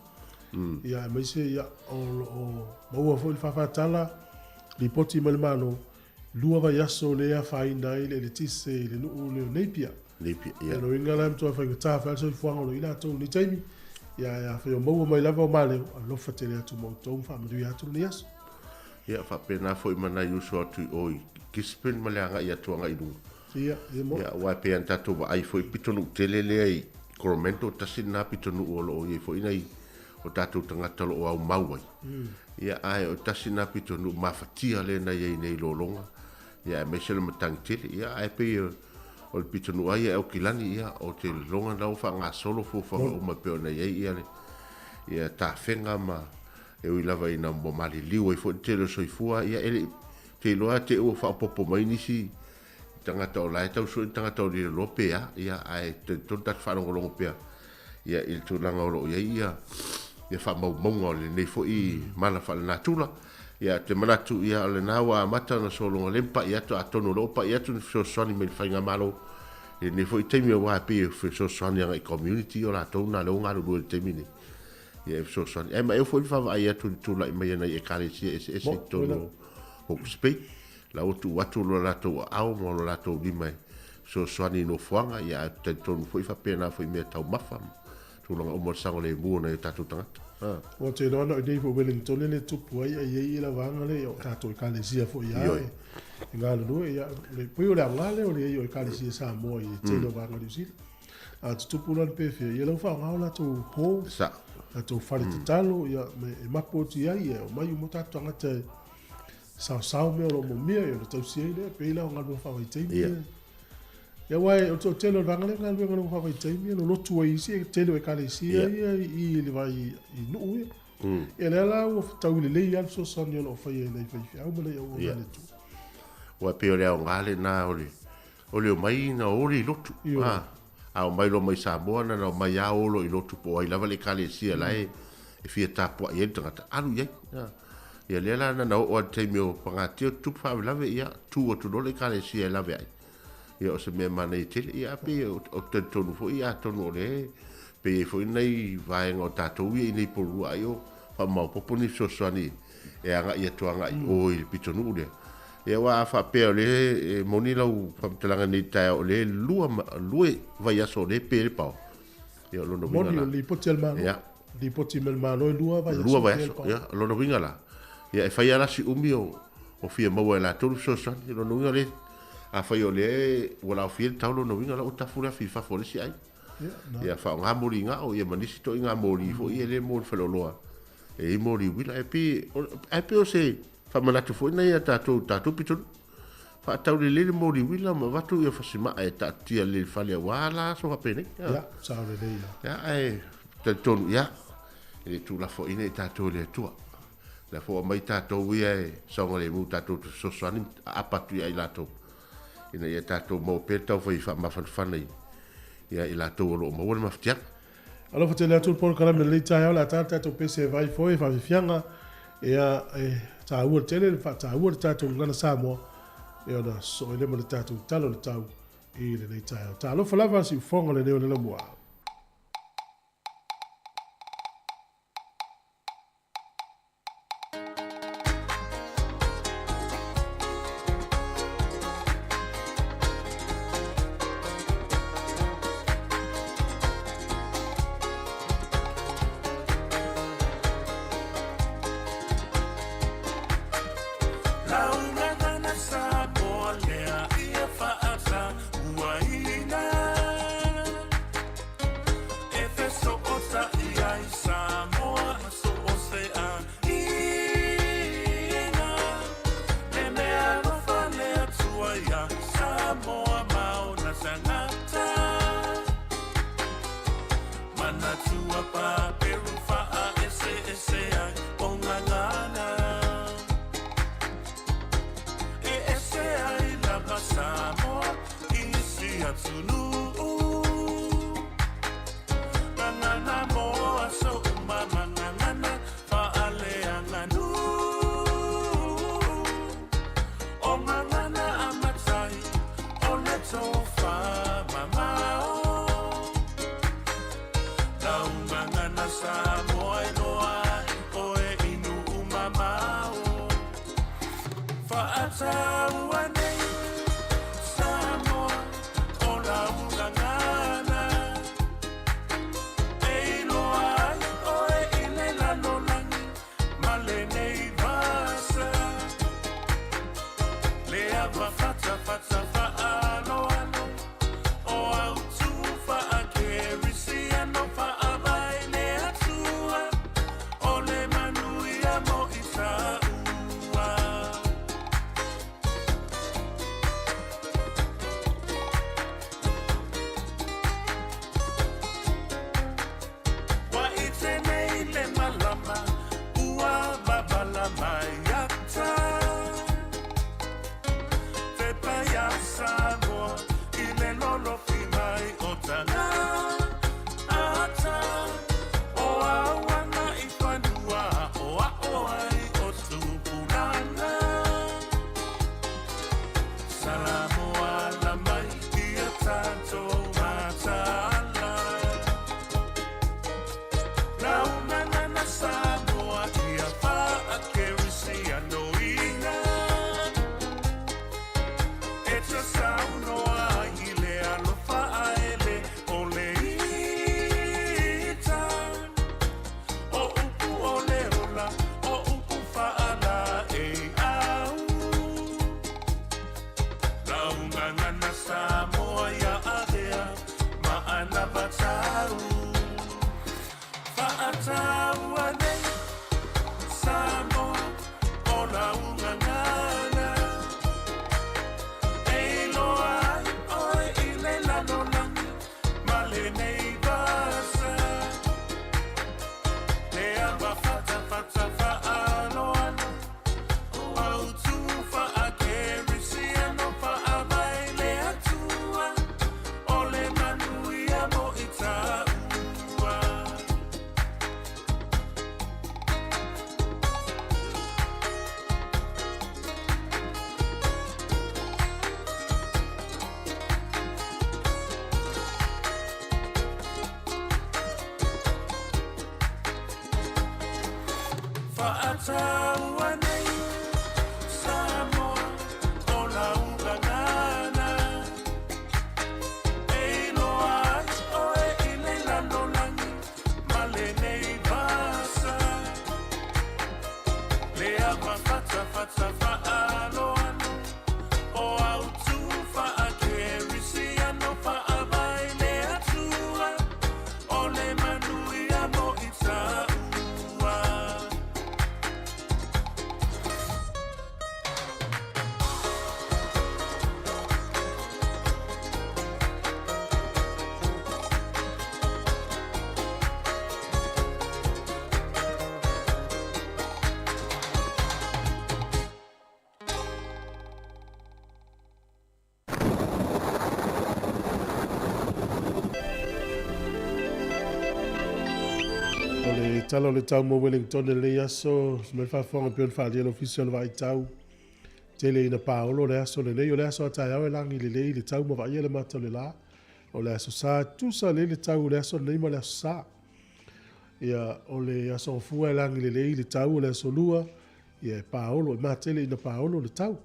Ia aemaise ia o lo o maua foi le faafatala lipoti mai le Malo, 2 vaiaso lea e afaina ai le eletise i le nuu lea o Napier. Napier, ia. O lona uiga la e matua faigata foi le soifuaga o lo o i latou i lenei taimi. Ia ae afai o maua mai lava o maleo, alofa tele atu ma outou ma faamanuia atu lenei aso. Ia faapena foi ma nai uso atu i o i Gisborne ma le agai atu agai i luga. Ia, ia mo. Ia, aua e pei ona tatou vaai foi i pitonuu tele lea i Coromandel, tasi lena pitonuu o lo o i ai foi nai o tatou tagata o lo o aumau ai. Ia, ae o tasi lena pitonuu mafatia lea na i ai nei i Lologa, ia, aemaise le matagi tele. Ia, ae pei o le pitonuu lava ia e Aukilani, ia, ou te lagona la ua faagasolo fuafuaga uma e pei ona i ai ia le ia tafega ma e ui lava ina ua maliliu ai foi le tele o soifua, ia, e le i, te iloa te i ua faaopoopo mai nisi tagata o la e tau sue ni tagata o liloloa pe a, ia, ae talitonu tatou faalogologo pea ia, i le tulaga o lo o i ai ia, ia faamaumauga o lenei foi mala faalenatura. Ia, ou te manatu, ia, o lena ua amata ona sologa lea ma pai atu, atonu o lo o pai atu ni fesoasoani mai le faigamalo i lenei foi taimi, aua e pei e fesoasoani agai i community o latou na lea ua galulue i le taimi nei. Ia, e fesoasoani. Ae ma eo foi le vaavaai atu i le tulai mai o nai ekalesia eseese i totonu o Hawke's Bay. La ua tuu atu lo latou aao ma lo latou lima e fesoasoani i nofoaga, ia ae talitonu foi faapena foi i mea taumafa ma tulaga uma o le saogalemu o nai o tatou tagata. Ha. Ua te iloa na o inei foi Wellington le tupu ai ai ai la vaega lea o tatou ekalesia foi ia e e galulue ia le pei o le aoga lea o le ai o ekalesia Samoa i le tele o vaega o Niu Sila. A tutupu la le pefea ia lau faaaoga o latou hall. Sa. Tatou fale tatalo, ia, me, e mapu atu i ai, ia, omai uma tatou tagata e saosao mea o lo o moomia, ia, ona tausi ai lea, pei la o galuega faavaitaimi ia. Ia, aua o le toatele o le vaega lea o galuega faavaitaimi, e lolotu ai isi, e tele o ekalesia ia i le vai i nuu ia. Ia lea la ua fetaui lelei lava le fesoasoani o lo o faia i nai faifeau ma nai auauna a le Atua. Aua e pei o le aoga lena o le o le omai na o le i lotu. A, a omai loa mai Samoa, na ona omai lava o loa i lotu po o ai lava le ekalesia la e e fia tapuai ai le tagata, alu i ai. Ia lea la na ona oo lava i le taimi o pagatia o tutupu faalavelave, ia tu atu loa le ekalesia e laveai. Ia o se mea manaia tele. Ia a pei ou te talitonu foi atonu o lea pe i ai foi nai vaega o tatou ia i nei polua ai o faamaopoopo ni fesoasoani e agai atu agai i o i le pitonuu lea. Ia aua a faapea o lea e moni lau faamatalaga nei i le taeao o lea e lua, lua vaiaso o lea e pe le paoa. Ia o lona uiga la. Moni o le lipoti a le Malo. Ia. Lipoti mai le Malo e lua vaiaso. Lua vaiaso, ia, o lona uiga la, ia e fai lava la si umi o fia maua e latou le fesoasoani. O lona uiga lea, afai o lea ua laofia le tau, lona uiga la ua tafu le afi i fafo o le isi aiga. Ia faaaoga moli gao ia ma nisi ituaiga moli foi ia lea mo le faleoloa e i ai moli uila. Ae pei, ae pei o se faamanatu foi lena ia tatou, tatou pitonuu. Faatau lelei le moli uila ma avatu ia fasimaa e taatia lelei i le fale aua la aso faapenei. Ia, sao lelei ia. Ia, ae talitonu, ia, e le tuulafoaiina i tatou e le Atua. O lea foi ua aumai tatou ia e saogalemu tatou te fesoasoani ma aapa atu ia i latou ina ia tatou maua pea le taufai faamafanafana ia i latou o lo o maua le mafatiaga. Alofa tele atu le polokalame i lenei taeao, o le a ta le tatou pese e vai foi e faafiafiaga, ia e taua tele le faataua le tatou gagana Samoa, ia ona sosoo ai lea ma le tatou tala o le tau i lenei taeao. Talofa lava siufofoga lenei o le Lamua. Saua nei, Samoa, o lau gagana. E iloa ai oe i le lalolagi ma lenei vasa. Le ava fatafata faaaloalo o autu faakerisiano faavae i le Atua o le manuia mo i taua. O le tala o le tau mo Wellington i lenei aso, se mai le faafofoga pei ona faaalia le Ofisa o le Vaai Tau. Tele ina paolo le aso lenei, o le aso a taeao e lagi lelei le tau ma vaaia le mata o le la. O le aso Sa, tusa lelei le tau o le aso lenei ma le aso Sa. Ia, o le aso Gafua e lagi lelei le tau, o le aso Lua, ia e paolo, e matele ina paolo le tau.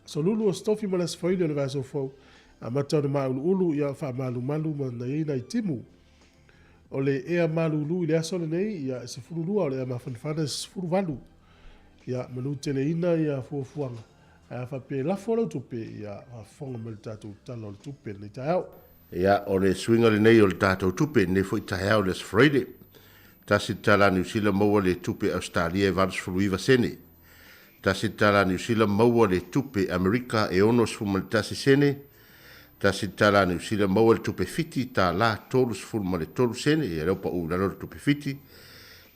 Aso Lulu, Aso Tofi ma le Aso Faraile o le vaiaso fou, amata ona māuluulu, ia faamalumalu ma na i ai nai timu. O le ea malulu i le aso lenei, ia e 12, o le ea mafanafana e 18. Ia manuteleina ia fuafuaga, ae a faapea e lafo lau tupe, ia faafofoga mai i le tatou Tala o le Tupe i lenei taeao. Ia, o le suiga lenei o le tatou tupe i lenei foi taeao i le Aso Faraile. Tasi le tala Niu Sila maua le tupe Ausetalia e 89 sene. Tasi le tala Niu Sila maua le tupe Amerika e 61 sene. Tasi le tala Niu Sila maua le tupe Fiti tala 33 sene, ia lea ua pau i lalo le tupe Fiti.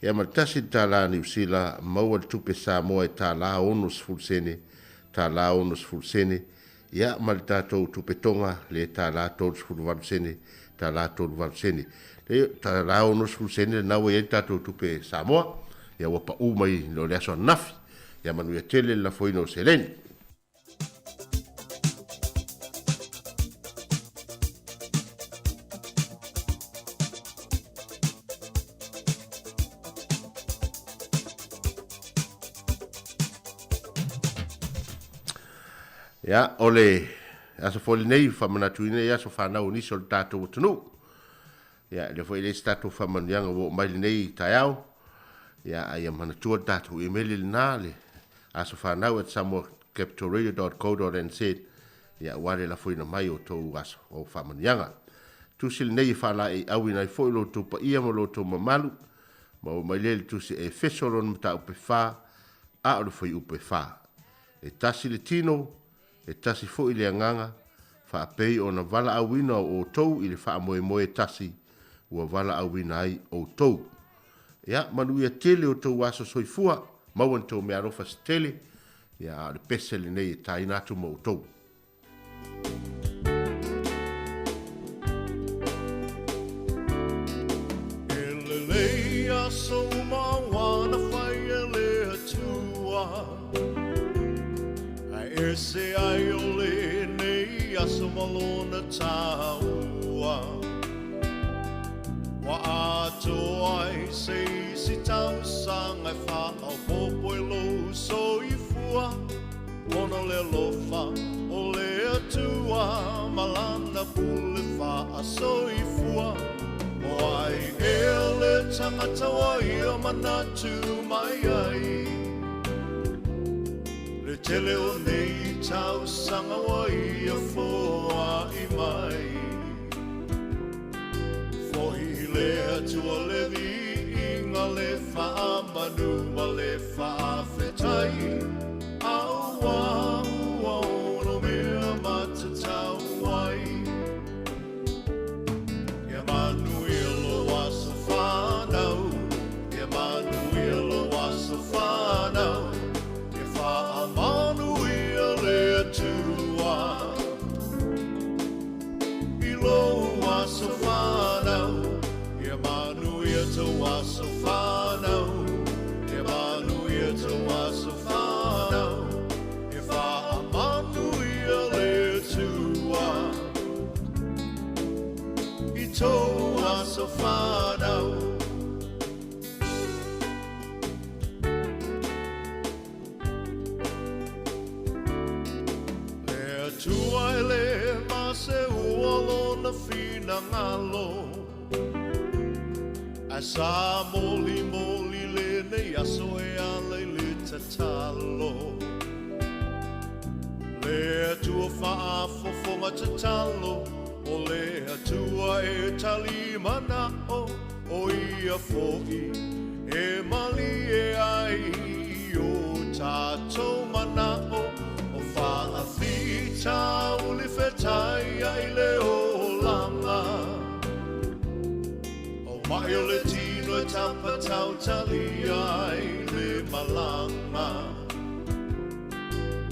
Ia ma le tasi le tala Niu Sila maua le tupe Samoa e tala 60 sene, tala 60 sene. Ia ma le tatou tupe Toga le tala 38 sene, tala 38 sene. Le tala 60 sene lena ua i ai le tatou tupe Samoa, ia ua pau mai i le aso ananafi. Ia manuia tele le lafoina o seleni. Ia, o le aso foi lenei, faamanatuina i aso fanau o nisi o le tatou atunuu. Ia, lea foi e leai se tatou faamanuiaga ua oo mai lenei taeao. Ia, a ia manatua le tatou imeli lena, le asofanau at samoacapitalradio.co.nz, ia, aua le lafoina mai o outou aso o faamanuiaga. Tusi lenei e faalaeiauina ai foi lo outou paia ma lo outou mamalu, ma oo mai lea i le tusi a Efeso lona mataupu e 4, a o le fuaiupu e 4. E tasi le tino, e tasi foi le agaga, faapei ona valaauina o outou i le faamoemoe e tasi ua valaauina ai outou. Ia, manuia tele outou aso soifua, maua ni tou meaalofa se tele, ia, a o le pese lenei e taina atu ma outou. E lelei aso uma ua na fai e le Atua, Ae ese ai o lenei aso ma lona taua. Ua atoa ai se isi tausaga e faaopoopo i lou soifua. Ona o le alofa o le Atua ma Lana pule faasoifua. O ai ea le tagata ua ia manatu mai ai? Le tele o nei tausaga ua ia foai mai. Fohi i le Atua le viiga, le faamanu ma le faafetai, Aua ua ono mea matatau ai. Ia manuia lou aso fanau, Ia manuia lou aso fanau, Ia faamanuia le Atua i lou aso fanau, Ia manuia tou aso fanau, Ia manuia tou aso fanau, Ia faamanuia le Atua i tou aso fanau. finagalo. Ae sa molimoli lenei aso e ala i le tatalo. Le Atua faafofoga tatalo, o le Atua e tali manao, o ia foi e malie ai i o tatou manao, o faafitauli fetai ai le olaga. O mai o le tino e tapatautalia ai le malaga.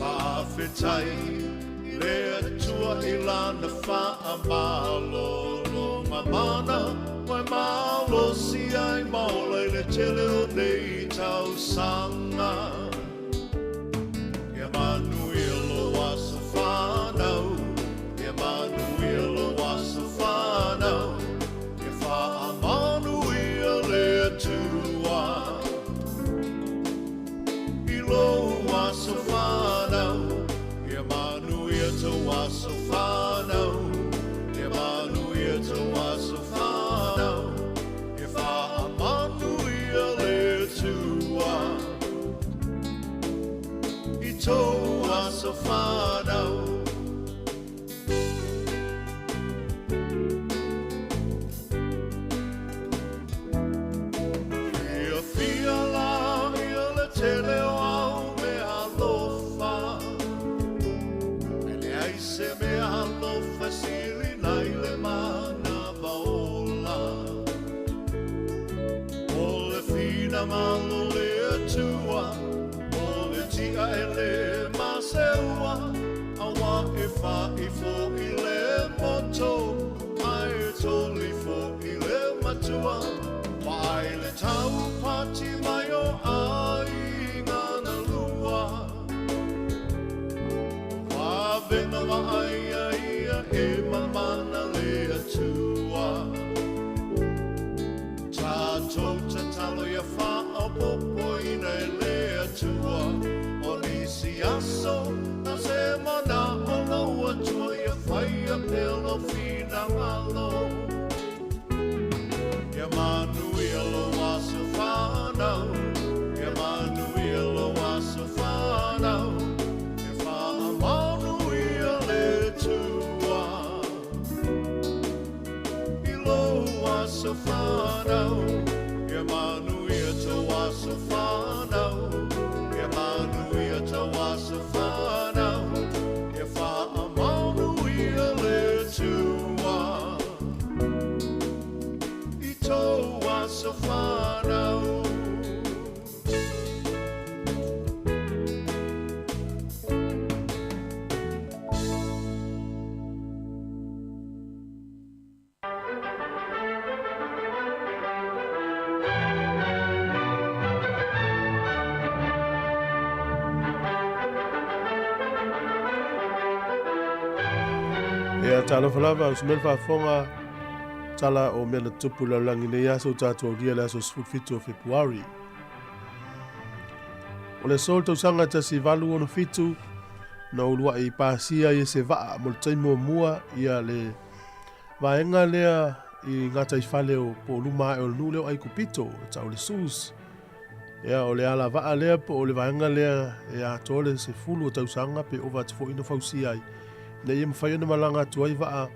Faafetai i le Atua i Lana faamalologa mana, ua e malosi ai ma ola i le tele o nei tausaga. Ia manuia lou aso fanau, ia manuia lou aso fanau, ia faamanuia le Atua i lou aso fanau, ia manuia tou aso fanau, ia manuia tou aso fanau, ia faamanuia le Atua i tou aso fanau. Fiafia la ia le tele o au mea alofa, e leai se mea alofa e sili nai le manava ola. O le finagalo o le Atua, o le tia e le maseua, aua e fai foi le moto, ae toli foi le matua. Vaai le taupati mai o aiga na lua, vavena vaaia ia e mamana le Atua. Tatou tatalo ia faaopoopoina e le Atua, o nisi aso na se manao lou Atua ia faia pea lou finagalo. Ia manuia lou aso fanau, ia manuia lou aso fanau, ia faamanuia le Atua i lou aso fanau, ia manuia tou aso fanau, ia manuia tou aso fanau, ia faamanuia le Atua i tou aso fanau. Ia, talofa lava, o se mea le faafofoga tala o mea na tutupu i le lalolagi nei aso ua tatou aulia le aso 17 o Fepuari. O le aso o le tausaga 1867, na uluai pasia ai e se vaa mo le taimi muamua ia le vaega lea i gataifale o po o luma ae o le nuu lea o Aikupito, e tau o le Suez. Ia, o le alavaa lea po o le vaega lea e atoa le 10 o tausaga pe ova atu foi na fausia ai, ina ia mafai ona malaga atu ai vaa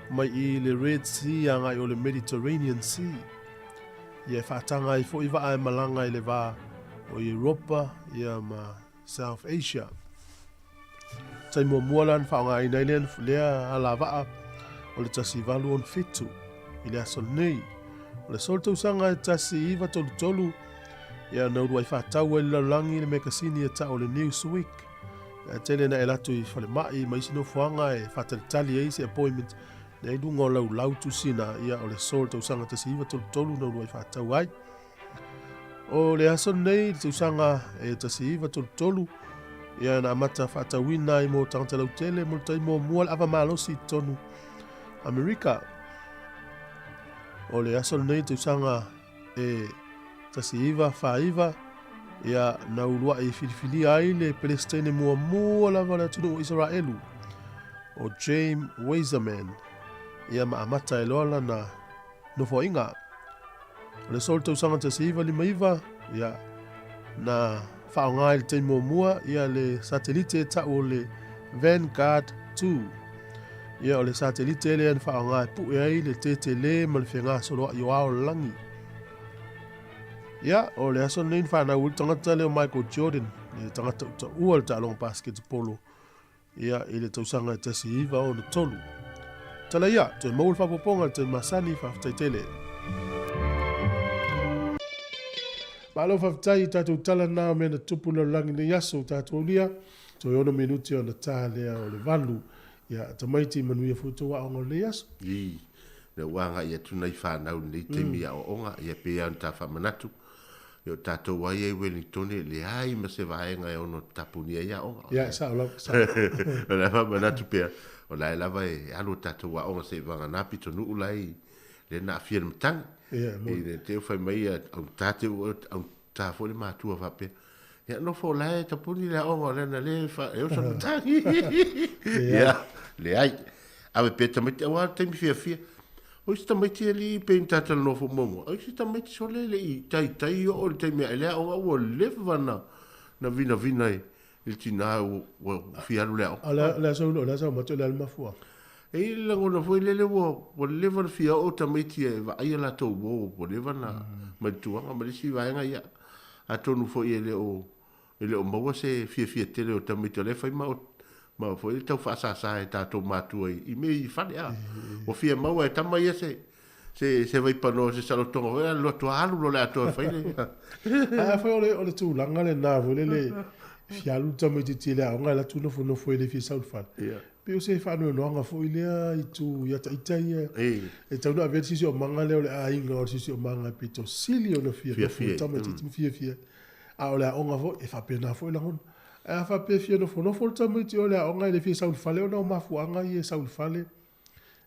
mai i le Red Sea agai o le Mediterranean Sea. Ia e faataga ai foi vaa e malaga i le va o Europa ia ma South Asia. Taimi muamua la na faaaogaina ai lea, lea alavaa o le 1867 i le aso lenei. O le aso o le tausaga e 1933, ia na uluai faatau ai le lalolagi le mekasini e tau o le Newsweek. Ae tele na e alu atu i falemai ma isi nofoaga e faatalitali ai se appointment nei luga o laulau tusina, ia o le aso o le tausaga 1933 na uluai faatau ai. O le aso lenei, le tausaga e 1933, ia na amata faatauina ai mo tagata lautele mo le taimi muamua le ava malosi i totonu Amerika. O le aso lenei, le tausaga e 1949, ia na uluai filifilia ai le Pelesitene muamua lava o le atunuu o Isaraelu, o James Weizerman. Ia ma amata ai loa lana nofoaiga. O le aso o le tausaga 1959, ia, na faaaoga ai le taimi muamua ia le satelite e tau o le Vanguard 2. Ia, o le satelite lea na faaaoga e pue ai le tetele ma le fegasoloai o ao o le lagi. Ia, o le aso lenei na fanau ai le tagata lea o Michael Jordan, le tagata utaua o le taaloga basketball ia i le tausaga e 1963. Tala ia, toe maua le faaopoopoga i le taimi masani, faafetai tele. Malo faafetai i tatou tala na o mea na tupu i le lalolagi nei aso tatou aulia. Toe 6 minuti ona ta lea o le 8. Ia, tamaiti manuia foi tou aoga o lenei aso. Ii, lea ua agai atu nai fanau i lenei taimi i aoaoga, ia pei lava ona ta faamanatu, Ia o tatou lava ia i Wellington e leai ma se vaega e ono tapunia ai aoga. Ia, e sao lava, sao. O le a faamanatu pea, o la e lava e alu a tatou aoga seiavagana pitonuu la i lea na aafia i le matagi. Ia, e moni. I le te i fai mai ia augata te augata foi le matua faapea, ia nofo o la e tapuni le aoga o lea na le e oso le matagi. Ia, leai. Ave pea tamaiti aua le taimi fiafia. O isi tamaiti e alii pei ona ta talanoa foi muamua, o isi tamaiti sole e le i taitai oo i le taimi ae le aoga ua leva na na vinavina i le tina ua ua fia alu i le aoga. A o le a sau o le a sau matou le a le mafuaaga? E i ai le lagona foi lele ua ua leva na fia oo tamaiti e vaai a latou uo ua leva na mai le tuaga ma le isi vaega ia atonu foi e le o E le o maua se fiafia tele o tamaiti o la e fai ma ma foi le tau faasasa e tatou matua i mea i fale a. Ua fia maua e tama ia se se se vaipanoa se salotoga foi alu atu alu loa le atoa e fai le. Ae afai o le o le tulaga lena foi lele e fia alu le tamaitiiti i le aoga e alu atu nofonofo e le fia sau i le fale. Pei o se faanoanoaga foi lea i itu ia ita ia. E tatau ona avea le siosiomaga lea o le aiga o le siosiomaga e pito sili ona fia nofo le tamaitiiti ma fiafia. A o le aoga foi, e faapena foi lagona. Ae a faapea e fia nofonofo le tamaiti o le aoga e le fia sau i le fale ona o mafuaaga ia e sau i le fale,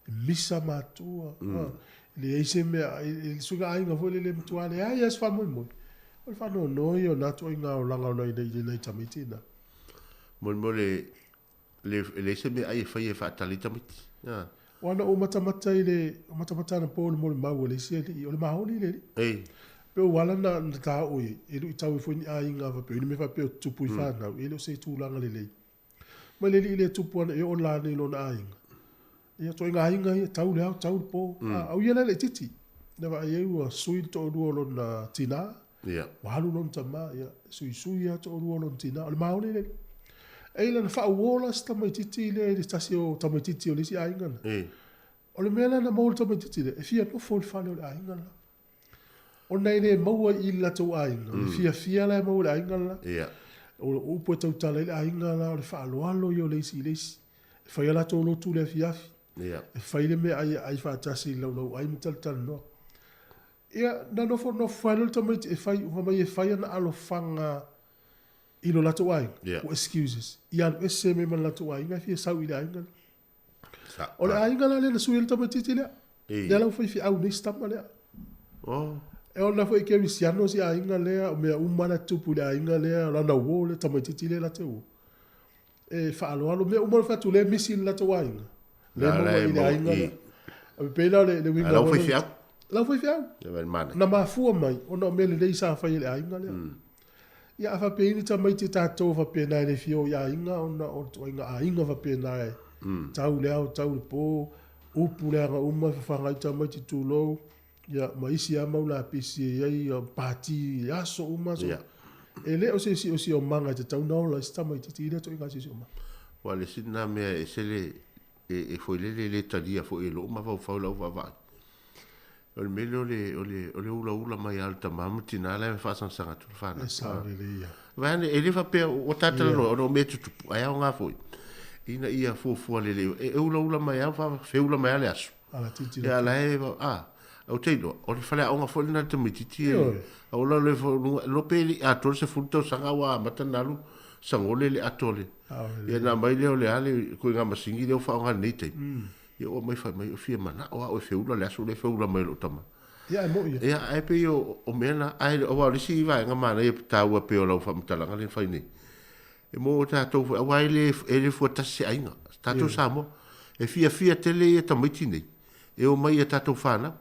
e misa matua, e leai se mea, e suiga aiga foi lele e matua leai lava se faamoemoe. O le faanoanoa ia o na ituaiga olaga ona i nai tamaiti na. Molemole, e leai se meaai e faia e faatali ai tamaiti. Aua na ou matamata i le matamata anapo i le molimau a le isi alii, o le maoli le alii. Ei. Pe ua ala na ta oo i ai, e luitau ai foi ni aiga faapea, ni mea faapea o tutupu i fanau, e le o se tulaga lelei. Ma le alii lea e tupu ana e oo la nei i lona aiga. Ia ituaiga aiga ia, tau le ao, tau le po. A o ia la e laitiiti. Na vaai ai ua sui le toalua o lona tina, Ia. Ua alu lona tama, ia, suisui lava toalua o lona tina, o le maoli le alii. E i lana faauo la si tamaitiiti lea i le tasi o tamaitiiti o le isi aiga lena. E. O le mea lea na maua e le tamaitiiti lea, e fia nofo i le fale o le aiga lena. Ona e le maua i le latou aiga, le fiafia la e maua i le aiga lena. Ia. O upu e tautala ai le aiga la, o le faaaloalo ia o le isi i le isi. E fai a latou lotu i le afiafi. Ia. E fai le meaai e ai faatasi i le laulauai ma talatalanoa. Ia, na nofonofo ai loa le tamaiti e fai, fai mai e fai ana alofaga i lo latou aiga. Yeah. Ua excuses. Ia alu ese mai ma le latou aiga e fia sau i le aiga lea. Sa, O le aiga la lea na sui ai le tamaitiiti lea. Ei. Lea la ua faifeau nei si tama lea. Oh. E ona foi kerisiano si aiga lea, o mea uma la tupu i le aiga lea, o lana uo le tamaitiiti lea la te uo. E faaaloalo, mea uma le fai atu lea misi i le latou aiga. Lea La, maua la e i le maua aiga i. lea. A pei la o le, le uiga A lau foi faifeau. Lau faifeau. Ia vai le manaia. Na mafua mai ona o mea lelei sa fai e le aiga lea. Ia a faapea i ni tamaiti tatou faapena e le fia o i aiga ona o le ituaiga aiga faapena e tau le ao tau le po, upu leaga uma e fafaga ai tamaiti tulou, ia ma isi lava mau lapisi e i ai ia pati i aso uma aso uma. E le o se siosiomaga e tatau ona ola ai se tamaitiiti i lea ituaiga siosiomaga. Aua o le isi lena mea e ese le e foilele e le talia foi e lou mafaufau i lau vaavaai. O le mea lea o le, o le, o le ulaula mai lava o le tama ma tina la e faasagasag atu le fanau. E sao lelei ia. Vaai ane, e le faapea ua ta talanoa ona o mea e tutupu, ae aoga foi ina ia fuafua lelei. E ulaula mai lava, feula mai lava le aso. Ala tilotilo. Ia la e, a, ou te iloa, o le faleaoga foi lena a le tamaitiiti e, a ola le iloa pe le i atoa le 10 tausaga ua amata ona alu sagole le ato o le, ia ona aumai lea o le a le ituaiga masini lea ua faaaoga i lenei taimi. Ia ua aumai fai mai, e fia manao au e feula le aso lea e feula mai ai lou tama. Ia, e moni. Ia, ae pei o mea na, ae aua o le isi vaega manaia taua pei o lau faamatalaga lea na fai nei, e mo tatou foi, aua e le, e le fuatasi se aiga, tatou Samoa, e fiafia tele ia tamaiti nei. E omai i a tatou fanau.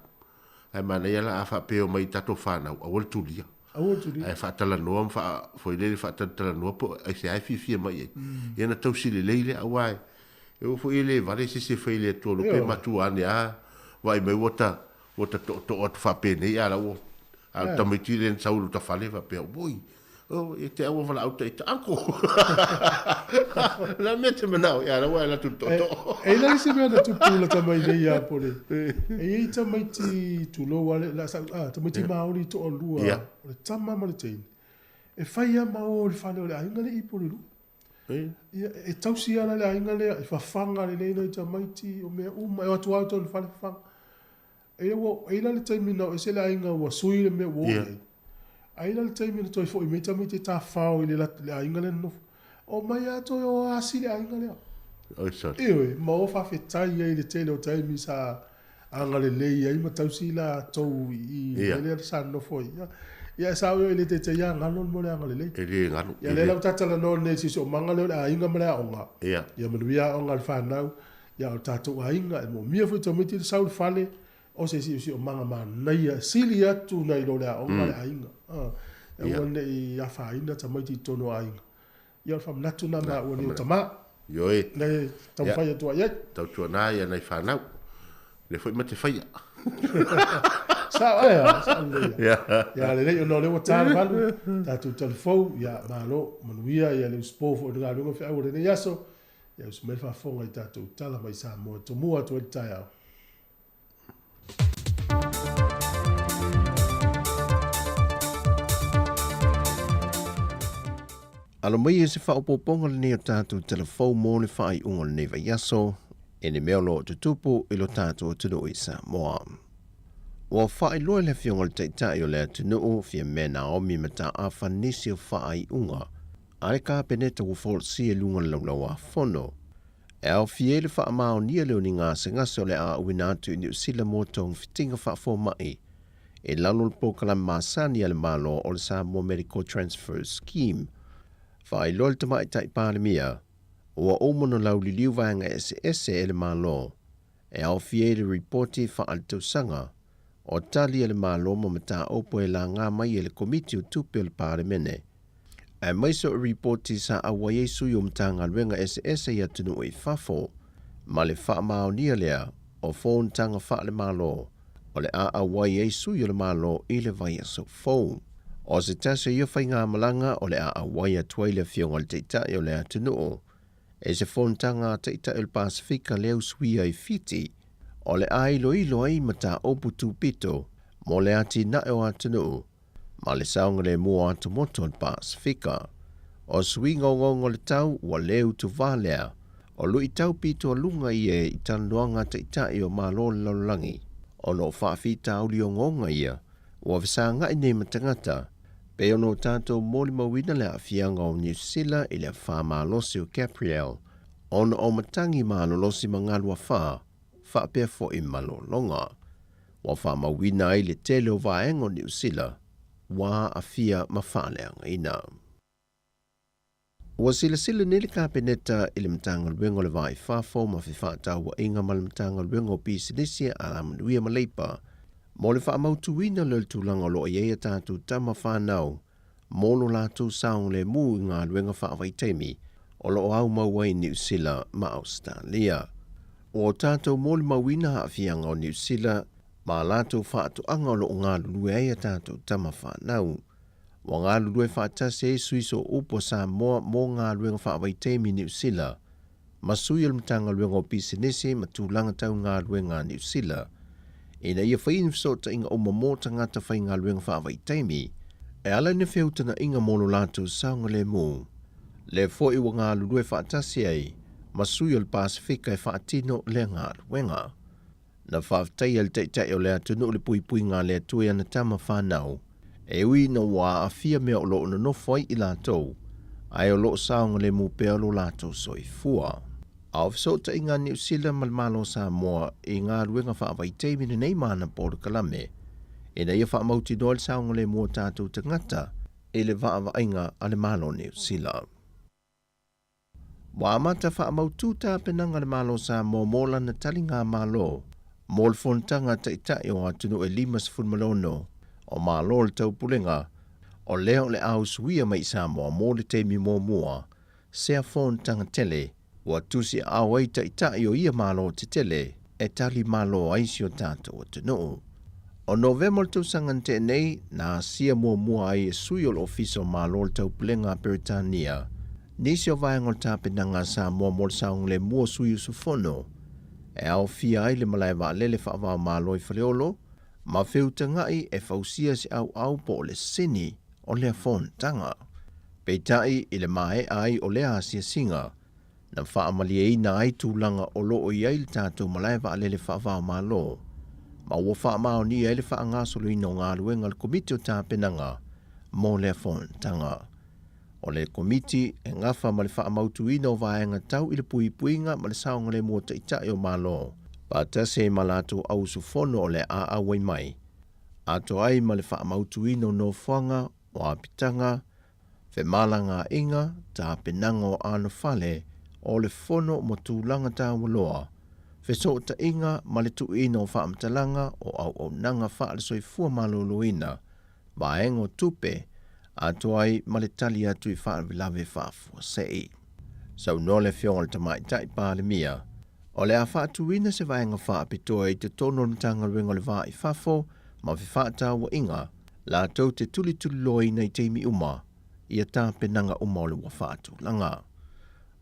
Ae manaia la a faapea e omai i tatou fanau, aua le tulia. Aua le tulia. Ae faatalanoa ma faa, foi lele faatalatalanoa po o aisea e fiafia mai ai. Ia ona tausi lelei lea, aua e oo foi e le vale se isi e fai i le Atua loa pe matua ane lava, vaai mai ua ta, ua ta tootoo atu faapenei a la ua, a o le tamaiti lea na sau i lota fale faapea, oi, oh, e te au ua valaau ta ita, uncle. O le a le mea e te manao ai, a o la ua e alu atu i le tootoo. E i ai la isi mea na tupu lata mai nei ia Pole. E i ai tamaiti, tulou lava, le, sa, ah, tamaiti Maori toalua, o le tama ma le teine, e fai lava ma o i le fale o le aiga lea i Polelua. Ia, e tausi lava la le aiga lea, e fafaga lelei nai tamaiti, o mea uma, e o atu lava i totonu o le fale fafaga. E i ai la le taimi na o ese le aiga ua sui le mea ua oo i ai. Ae i ai la le taimi na toe foi mai tamaiti e tafafao i le aiga lea na nofo. Omai lava toe o asi le aiga lea. Ioe, ma o faafetai ai i le tele o taimi sa agalelei ai ma tausi latou i i le mea lea sa nonofo ai. Ia, e sao e le taitai lava galo le mea o le agalelei. E le galo. Ia, lea la ua ta talanoa nei i le siosiomaga lea o le aiga ma le aoga. Ia manuia aoga a le fanau. Ia o le tatou aiga, e moomia foi tamaiti le sau i le fale, o se siosiomaga manaia, e sili atu nai lo le aoga le aiga. E aua ne i afaina tamaiti i totonu o aiga. Ia o le faamanatu lena maua nei o tama. Ioe. Lea e taumafai atu ai i ai. Tautuana ia nai fanau. Lea foi ma te faia. Sao ai a, sao lelei. Ia lelei ona o lea ua ta le 8, tatou talafou, ia malo, manuia ia le usupo foi i le galuega feau o lenei aso. Ia usu mai le faafofoga i tatou tala mai Samoa e tomua atu ai le taeao. Alo mai e se faaopoopoga lenei o tatou tala fou mo le faaiuga o lenei vaiaso i ni mea o lo o tutupu i lo tatou atunuu i Samoa. Ua faailoa e le Afioga i le Taitai o le atunuu, Fiame Naomi Mataafa nisi o faaiuga a le Kapeneta ua folasia i luga o le Laulau-a-Fono. E aofia ai le faamaonia lea o ni gasegase o le a auina atu i Niu Sila mo togafitiga faafomai i lalo o le polokalame masani a le Malo o le Samoa Medical Transfer Scheme. Faailoa le Tamaitai Palemia, ua uma ona lauliliu vaega eseese e le Malo e aofia ai le Ripoti Faaletausaga o Tali a le Malo ma Mataupu e laga mai e le Komiti o Tupe o le Palemene, aemaise o ripoti sa auai ai sui o Matagaluega eseese i atunuu i fafo, ma le faamaonia lea o fonotaga faale-Malo o le a auai ai sui o le Malo i le vaiaso fou. O se tasi o ia faigamalaga o le a auai atu ai le Afioga i le Taitai o le atunuu e se fonotaga a Taitai o le Pasefika lea usuia i Fiti, o le a iloilo ai mataupu tupito mo le atinae o atunuu ma le saogalemu o atumotu o le Pasefika. O suiga ogaoga o le tau ua le utuvā lea, o luitau pitoaluga ia i talanoaga a Taitai o Malo o le Lalolagi, ona o faafitauli ogaoga ia ua fesagai nei ma tagata, pei ona o tatou molimauina le aafiaga o Niu Sila i le afa malosi o Gabrielle ona o matagi malolosi ma galu afa, faapea foi malologa. Ua faamauina ai le tele o vaega o Niu Sila ua aafia ma faaleagaina. Ua silasila nei le Kapeneta i le Matagaluega o le Va i Fafo ma Fefaatauaiga ma le Matagaluega o Pisinisi a Alamanuia ma Leipa mo le faamautuina lea o le tulaga o lo o i ai a tatou tama fanau mo lo latou saogalemu i galuega faavaitaimi o lo o aumau ai i Niu Sila ma Ausetalia. Ua tatou molimauina aafiaga o Niu Sila ma a latou faatoaga o lo o galulue ai a tatou tama fanau. Ua galulue faatasi ai sui sooupu a Samoa mo galuega faavaitaimi i Niu Sila ma sui o le Matagaluega o Pisinisi ma Tulaga Tau Galuega a Niu Sila ina ia fai ni fesootaiga uma mo tagata faigaluega faavaitaimi e ala i ni feutagaiga mo lo latou saogalemu. Lea foi ua galulue faatasi ai ma sui o le Pasefika e faatino lea galuega. Na faafetaia e le Taitai o le atunuu le puipuiga a le Atua i ana tama fanau, e ui ina ua aafia mea o lo o nonofo ai i latou, ae o lo o saogalemu pea lo latou soifua. A o fesootaiga a Niu Sila ma le Malo o Samoa i galuega faavaitaimi lenei ma ana polokalame, ina ia faamautinoa le saogalemu o tatou tagata i le vaavaaiga a le Malo o Niu Sila. Ua amata faamautu tapenaga a le Malo o Samoa mo lana taligamalo. mo le fonotaga a Taitai o atunuu e 56 o Malo o le Taupulega, o lea o le a usuia mai i Samoa mo le taimi muamua sea fonotaga tele ua tusiaao ai Taitai o ia Malo tetele e tali malo ai si o tatou atunuu. O Novema o le tausaga na tea nei, na asia muamua ai e sui o le Ofisa o Malo o le Taupulega a Peretania nisi o vaega o le tapenaga a Samoa mo le saogalemu o sui usufono e aofia ai le malae vaalele faava-o-Malo i Faleolo ma feutagaʻi e fausia se ʻauʻau po o le sini o lea fonotaga. Peitai, i le maea ai o lea asiasiga, na faamalieina ai tulaga o lo o i ai le tatou malae vaalele faava-o-Malo, ma ua faamaonia ai le faagasoloina o galuega a le Komiti o Tapenaga mo lea fonotaga. O le Komiti e gafa ma le faamautuina o vaega tau i le puipuiga ma le saogalemu o Taitai o Malo, faatasi ai ma latou au usufono o le a auai mai, atoa ai ma le faamautuina o nofoaga, o apitaga, femalagaaiga, tapenaga o anofale, o le fono mo tulaga taualoa, fesootaiga ma le tuuina o faamatalaga o auaunaga faale-soifua maloloina, vaega o tupe, atoa ai ma le tali atu i faalavelave faafuasei. Saunoa le Afioga i le Tamaitai Palemia, o le a faatuina se vaega faapitoa i totonu o le Matagaluega o le Va i Fafo ma Fefaatauaiga latou te tulituliloaina i taimi uma ia tapenaga uma o le ua faatulaga.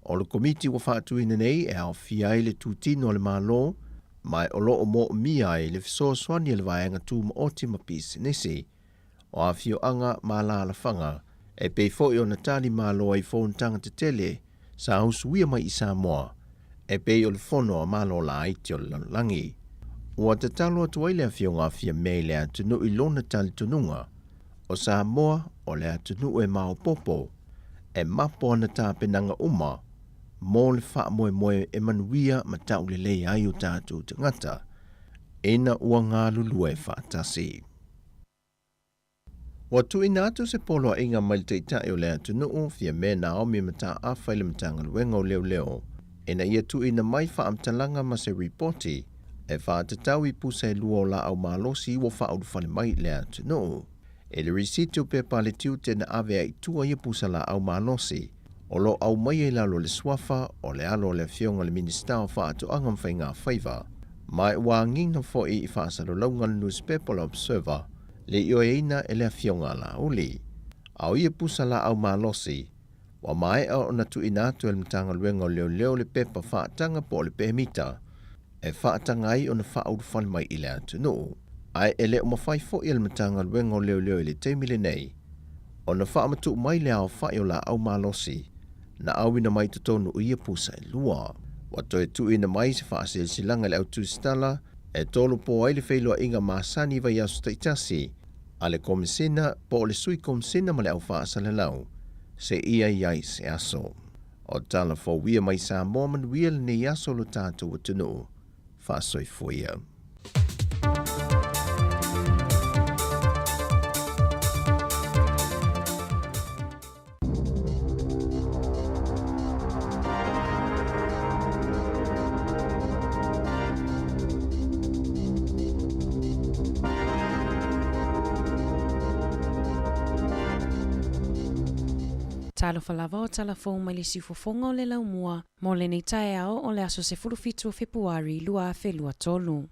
O le Komiti ua faatuina nei e aofia ai le tutino a le Malo ma o lo o moomia ai le fesoasoani a le vaega tumaoti ma pisinisi, o afioaga ma alaalafaga, e pei foi ona tali malo ai fonotaga tetele sa usuia mai i Samoa, e pei o le Fono a Malo Laiti o le Lalolagi. Ua tatalo atu ai le Afioga a Fiamē i le atunuu i lona talitonuga, o Samoa o le atunuu e maopoopo, e mapo ana tapenaga uma mo le faamoemoe e manuia ma taulelei ai o tatou tagata ina ua galulue faatasi. Ua tuuina atu se poloaiga mai le Taitai o le atunuu, Fiamē Naomi Mataafa i le Matagaluega o Leoleo, ina ia tuuina mai faamatalaga ma se ripoti e faatatau i pusa e lua o laau malosi ua faaulufale mai i le atunuu. I le risiti o pepa a le tiute na ave ai i tua ia pusa laau malosi, o lo o aumaia i lalo o le suafa o le alo o le Afioga i le Minisita o Faatoaga ma Faigafaiva, ma ua agiga foi i faasalalauga a le nusipepa o le Observer le ioeina e le Afioga a Laauli. A o ia pusa laau malosi, ua maea ona tuuina atu e le Matagaluega o Leoleo le pepa faataga po o le pemita e faataga ai ona faaulufale mai i le atunuu. Ae e le o mafai foi e le Matagaluega o Leoleo i le taimi lenei ona faamatuu mai le aofai o laau malosi na auina mai totonu o ia pusa e lua. Ua toe tuuina mai se faasilasilaga i le au tusitala e tolopo ai le feiloaiga masani i vaiaso taitasi a le Komesina po o le Sui Komesina ma le au faasalalau seia i ai se aso. O tala fou ia mai Samoa manuia lenei aso lo tatou atunuu. Faasoifua ia. Talofa lava o tala fou mai le siufofoga o le laumua mo lenei taeao o le aso 17 o Fepuari 2023.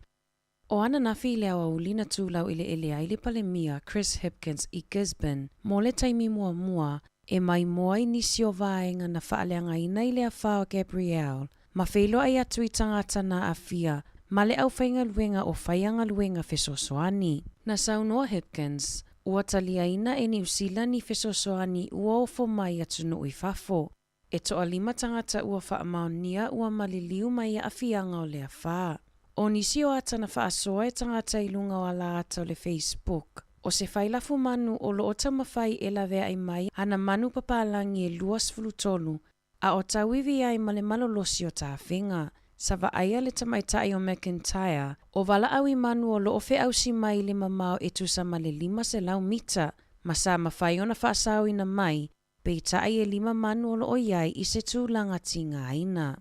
O ananafi i le aoauli na tulau eleele ai le Palemia Chris Hipkins i Gisborne mo le taimi muamua e maimoa ai nisi o vaega na faaleagaina i le afa o Gabrielle ma feiloai atu i tagata na aafia ma le aufaigaluega o faiagaluega fesoasoani. Na saunoa Hipkins, ua taliaina e Niu Sila ni fesoasoani ua ofo mai atunuu i fafo. E toalima tagata ua faamaonia ua maliliu mai aafiaga o le afa. O nisi o ata na faasoa e tagata i luga o ala ata o le Facebook, o se failafu manu o lo o taumafai e laveai mai ana manu papalagi e 23 a o tauivi ai ma le malolosi o tafega. Sa vaaia le tamaitai o McIntyre o valaau i manu o lo o feausi mai i le mamao e tusa ma le 500 mita ma sa mafai ona faasaoina mai Peitai e lima manu o lo o i ai i se tulaga tigaina.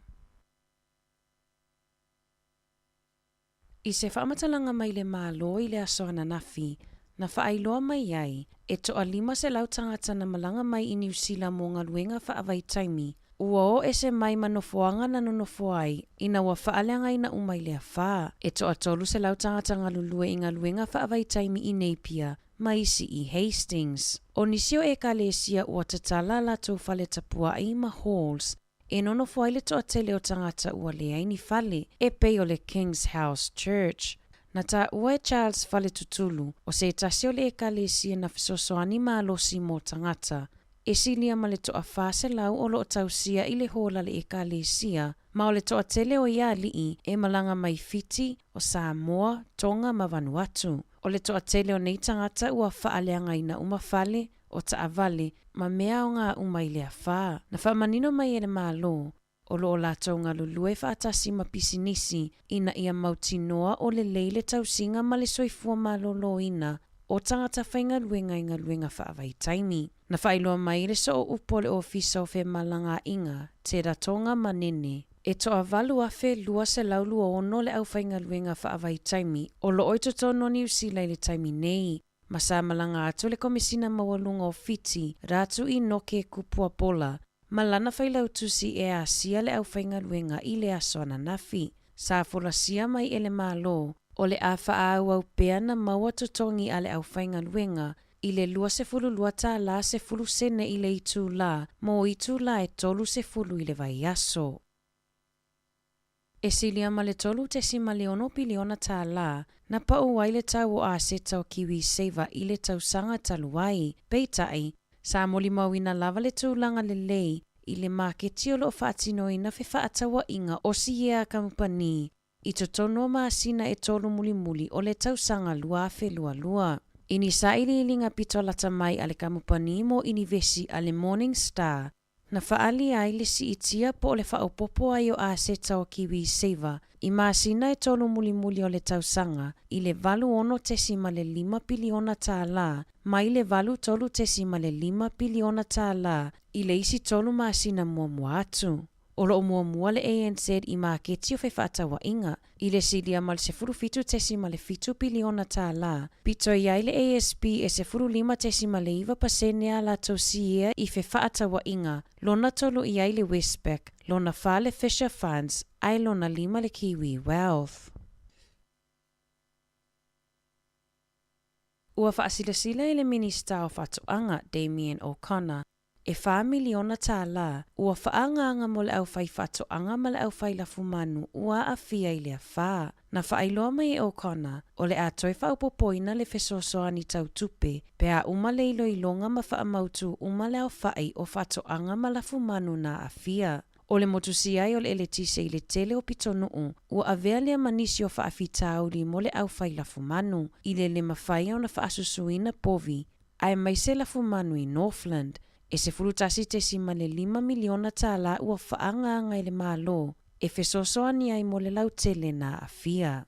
I se faamatalaga mai le Malo i le aso ananafi, na faailoa mai ai, e toa 500 tagata na malaga mai i Niu Sila mo galuega faavaitaimi, ua o ese mai ma nofoaga na nonofo ai ina ua faaleagaina uma i le afa. E toa 300 tagata galulue i galuega faavaitaimi i Napier ma isi i Hastings. O nisi o ekalesia ua tatala a latou fale tapuai ma halls e nonofo ai le toatele o tagata ua leai ni fale, e pei o le King's House Church. Na taua e Charles Faletutulu, o se tasi o le ekalesia na fesoasoani malosi mo tagata, e silia ma le toa 400 o loo tausia i le hall a le ekalesia, ma o le toatele o ia alii e malaga mai Fiti, o Samoa, Tonga ma Vanuatu. O le toatele o nei tagata ua faaleagaina uma fale, o taavale, ma mea aoga uma i le afa. Na faamanino mai e le Malo, o loo latou galulue faatasi ma pisinisi ina ia mautinoa o lelei le tausiga ma le soifua maloloina o tagata faigaluega i galuega faavaitaimi. Na faailoa mai le soo upu o le Ofisa o Femalagaaiga, Te Ratonga Manene, e toa 8,226 le aufaigaluega faavaitaimi o loo i totonu o Niu Sila i le taimi nei, ma sa malaga atu le Komesina Maualuga o Fiti, Ratu Inoke Kupuapola, ma lana failautusi e asia le aufaigaluega i le aso ananafi. Sa folasia mai e le Malo, o le a faaauau pea na maua totogi a le aufaigaluega i le 22 tālā 10 sene i le itulā mo itulā e 30 i le vaiaso. E silia ma le 3.6 piliona tālā, na pau ai le tau o aseta o KiwiSaver i le tausaga talu ai. Peitai, sa molimauina lava le tulaga lelei i le maketi o loo faatinoina fefaatauaiga o siea kamupani i totonu o masina e tolu mulimuli o le tausaga 2022. I ni sailiiliga pito lata mai a le kamupani mo inivesi a le Morningstar, na faaali ai le siitia po o le faaopoopo ai o aseta o KiwiSaver i masina e tolu mulimuli o le tausaga i le 86.5 piliona tālā mai le 83.5 piliona tālā i le isi tolu masina muamua atu. O loo muamua le ANZ i maketi o fefaatauaiga i le silia ma le 17.7 piliona tālā, pito i ai le ASB e 15.9% a latou siea i fefaatauaiga, lona tolu i ai le Westpac, lona fa le Fisher Funds, ae lona lima le Kiwi Wealth. Ua faasilasila e le Minista o Faatoaga, Damien O'Connor, e 4 miliona tālā, ua faaagaaga mo le aufai faatoaga ma le aufai lafumanu ua aafia i le afa. Na faailoa mai e O'Connor, o le a toe faaopoopoina le fesoasoani tau tupe, pe a uma le iloiloga ma faamautu uma le aofai o faatoaga ma lafumanu na aafia. O le motusia ai o le eletise i le tele o pitonuu, ua avea lea ma nisi o faafitauli mo le aufai lafumanu, i le le mafai ona faasusuina povi, aemaise lafumanu i Northland. E 11.5 miliona tālā ua faaagaaga e le Malo e fesoasoani ai mo le lautele na aafia.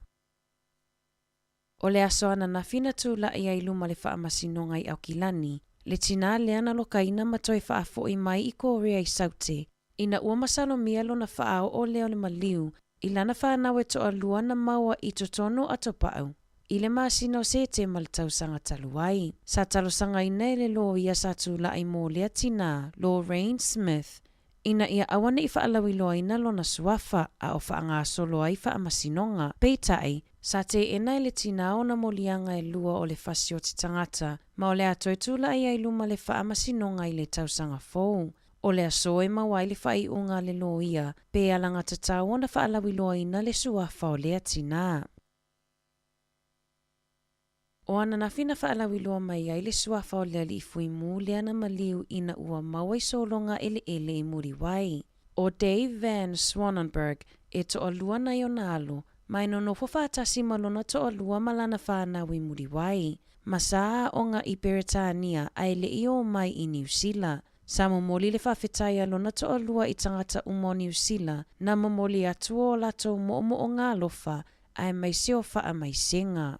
O le aso ananafi na tulai ai i luma le faamasinoga i Aukilani, le tinā lea na lokaina ma toe faafoi mai i Korea i Saute, ina ua masalomia lona faaoo lea o le maliu i lana fanau e toalua na maua i totonu o Atopau i le masina o Setema le tausaga talu ai. Sa talosagaina e le loia sa tulai mo lea tinā, Lorraine Smith, ina ia aua ne i faalauiloaina lona suafa a o faagasolo ai faamasinoga. Peitai, sa teena e le tinā ona moliaga e lua o le fasioti tagata ma o le a toe tulai ai i luma le faamasinoga i le tausaga fou. O le aso e maua ai le faaiuga a le loia pe alagatatau ona faalauiloaina le suafa o lea tinā. O ananafi na faalauiloa mai ai le suafa o le alii fuimu lea na maliu ina ua maua i sologa eleele i Muriwai. O Dave Van Swanenberg e toalua nai ona alo, ma e nonofo faatasi ma lona toalua ma lana fanau i Muriwai, ma sa aoga i Peretania ae le i o mai i Niu Sila. Sa momoli le faafetai a lona toalua i tagata uma o Niu Sila na momoli atu o latou moomooga alofa aemaise o faamaisega.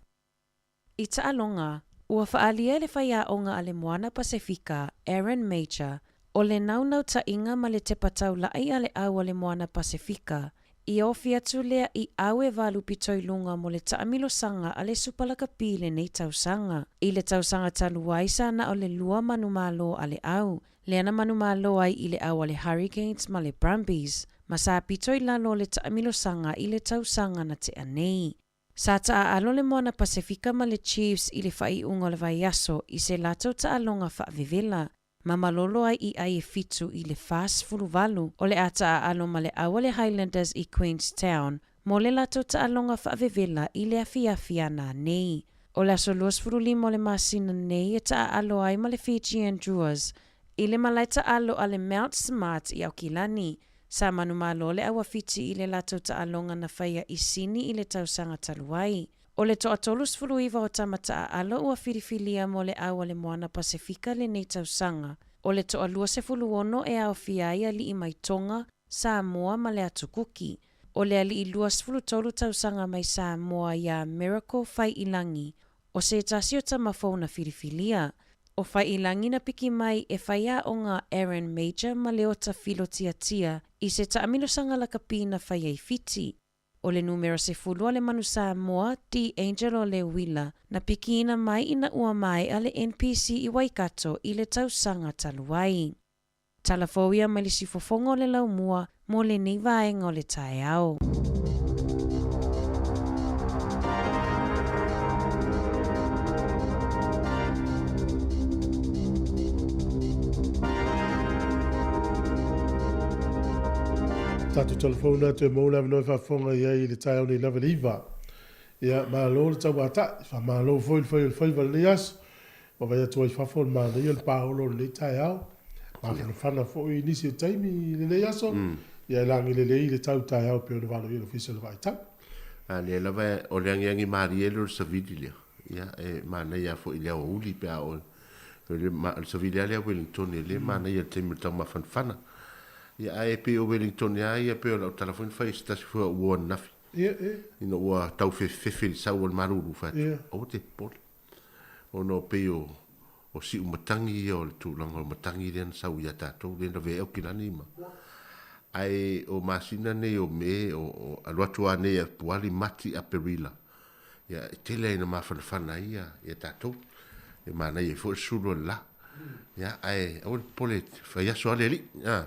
I taaloga, ua faaalia e le faiaoga a le Moana Pasefika, Aaron Mauger, o le naunautaiga ma le tepa taulai a le au a le Moana Pasefika. Ia ofi atu lea i au e 8 pito i luga mo le taamilosaga a le Supa Lakapi i lenei tausaga. I le tausaga talu ai sa na o le 2 manumalo a le au, lea na manumalo ai i le au a le Hurricanes ma le Brumbies, ma sa pito i lalo o le taamilosaga i le tausaga na tea nei. Sa taaalo le Moana Pasefika ma le Chiefs i le faaiuga o le vaiaso i se latou taaloga faavevela, ma malolo ai i ai e 7-48. O le a taaalo ma le au a le Highlanders i Queenstown mo le latou taaloga faavevela i le afiafi a nanei. O le aso 25 o le masina nei e taaalo ai ma le Fijian Druas i le malae taalo a le Mount Smart i Aukilani. Sa manumalo le au a Fiti i le latou taaloga na faia i Sini i le tausaga talu ai. O le toa 39 o tama taaalo ua filifilia mo le au a le Moana Pasefika lenei tausaga. O le toa 26 e aofia ai alii mai Tonga, Samoa ma le Atu Kuki. O le alii 23 tausaga mai Samoa ia Miracle Faiilagi, o se tasi o tama fou na filifilia. O Faiilagi na piki mai e faiaoga Aaron Mauger ma Leota Filotiatia i se taamilosaga lakapi na faia i Fiti. O le numera 10 a le manu Samoa, D'Angelo Leuila, na pikiina mai ina ua maea le NPC i Waikato i le tausaga talu ai. Tala fou ia mai le siufofoga o le laumua mo lenei vaega o le taeao. Tatou telefoni atu e maua le avanoa e faafofoga i ai i le taeao nei lava i le 9. Ia, malo le tauatai, faamalo foi le fai o le faiva i lenei aso. Ua vaai atu ai i fafo le manaia o le paolo o lenei taeao. Mafanafana foi i nisi o taimi i lenei aso. Ia e lagi lelei le tau taeao pei ona valoia e le Ofisa o le Vaai Tau. A lea lava o le agiagi malie lea o le savili lea. Ia e manaia foi i le aoauli pe a oo o le savili lava lea Wellingtone lea e manaia i le taimi o le taumafanafana. Ia ae pei o Wellingtone lava ia pei o lau tala foi na fai i se tasi foi o au uo ananafi. Ina ua tau fefefefe i le sau o le malulu fai atu, aua te popole. Ona o pei o, o siu matagi ia o le tulaga o le matagi lea na sau ia tatou, lea na ve'e Aukilani ma. Ae o masina nei o Me, o, o alu atu lava nei ia Fepuari, Mati, Aperila, ia e tele lava ina mafanafana ai ia, ia tatou. E manaia ai foi le sulu o le la. Ia, ae aua le popole, fai aso lava le alii, a.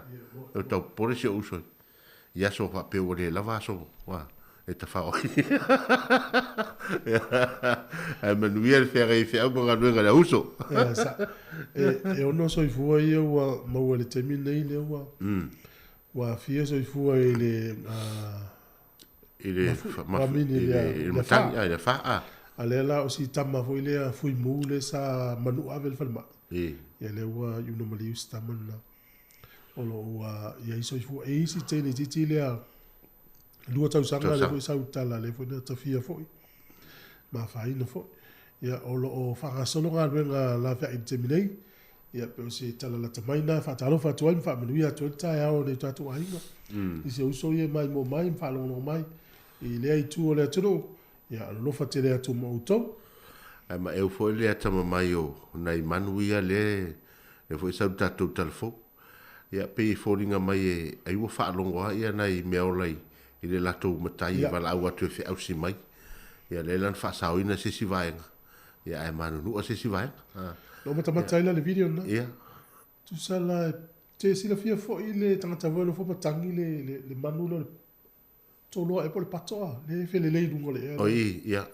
E tau popole si ou uso i aso faapea ua le lava aso e tafao ai. Ae manuia le feagai feau ma galuega a le auso. E ono soifua ia ua maua i le taimi lenei lea ua ua aafia soifua i le i le i le matagi i le fa a. A lea la o si tama foi lea Fuimu lea sa manua ave i le falemai. Ia lea ua iu ina maliu si tama lena. O lo o ua i ai soifua. E i ai si teine itiiti lea 2 tausaga lea foi sa utala lea foi na tafia foi ma afaina foi. Ia o lo o faagasolo galuega laveai i le taimi nei. Ia pei o se tala lata mai lena e faatalofa atu ai ma faamanuia atu ai le taeao o nai o tatou aiga. I si uso ia e maimoa mai ma faalogologo mai i lea itu o le atunuu. Ia alolofa tele atu ma outou. Ae maeu foi le atamamai o nai manu ia lea Lea foi e sau i le tatou tala fou. Ia, pei e foliga mai e ai ua faalogo lava ia nai meaola i i le latou matai e valaau atu e feausi mai. Ia, lea la na faasaoina se isi vaega, ia ae manunua se isi vaega. Na ou matamata ai la i le video lena. Tusa la e te silafia foi le tagata foi nofo ma tagi le le manu lea o le toloa ea po o le pato a, lea e felelei i luga o le ea. Oi, ia.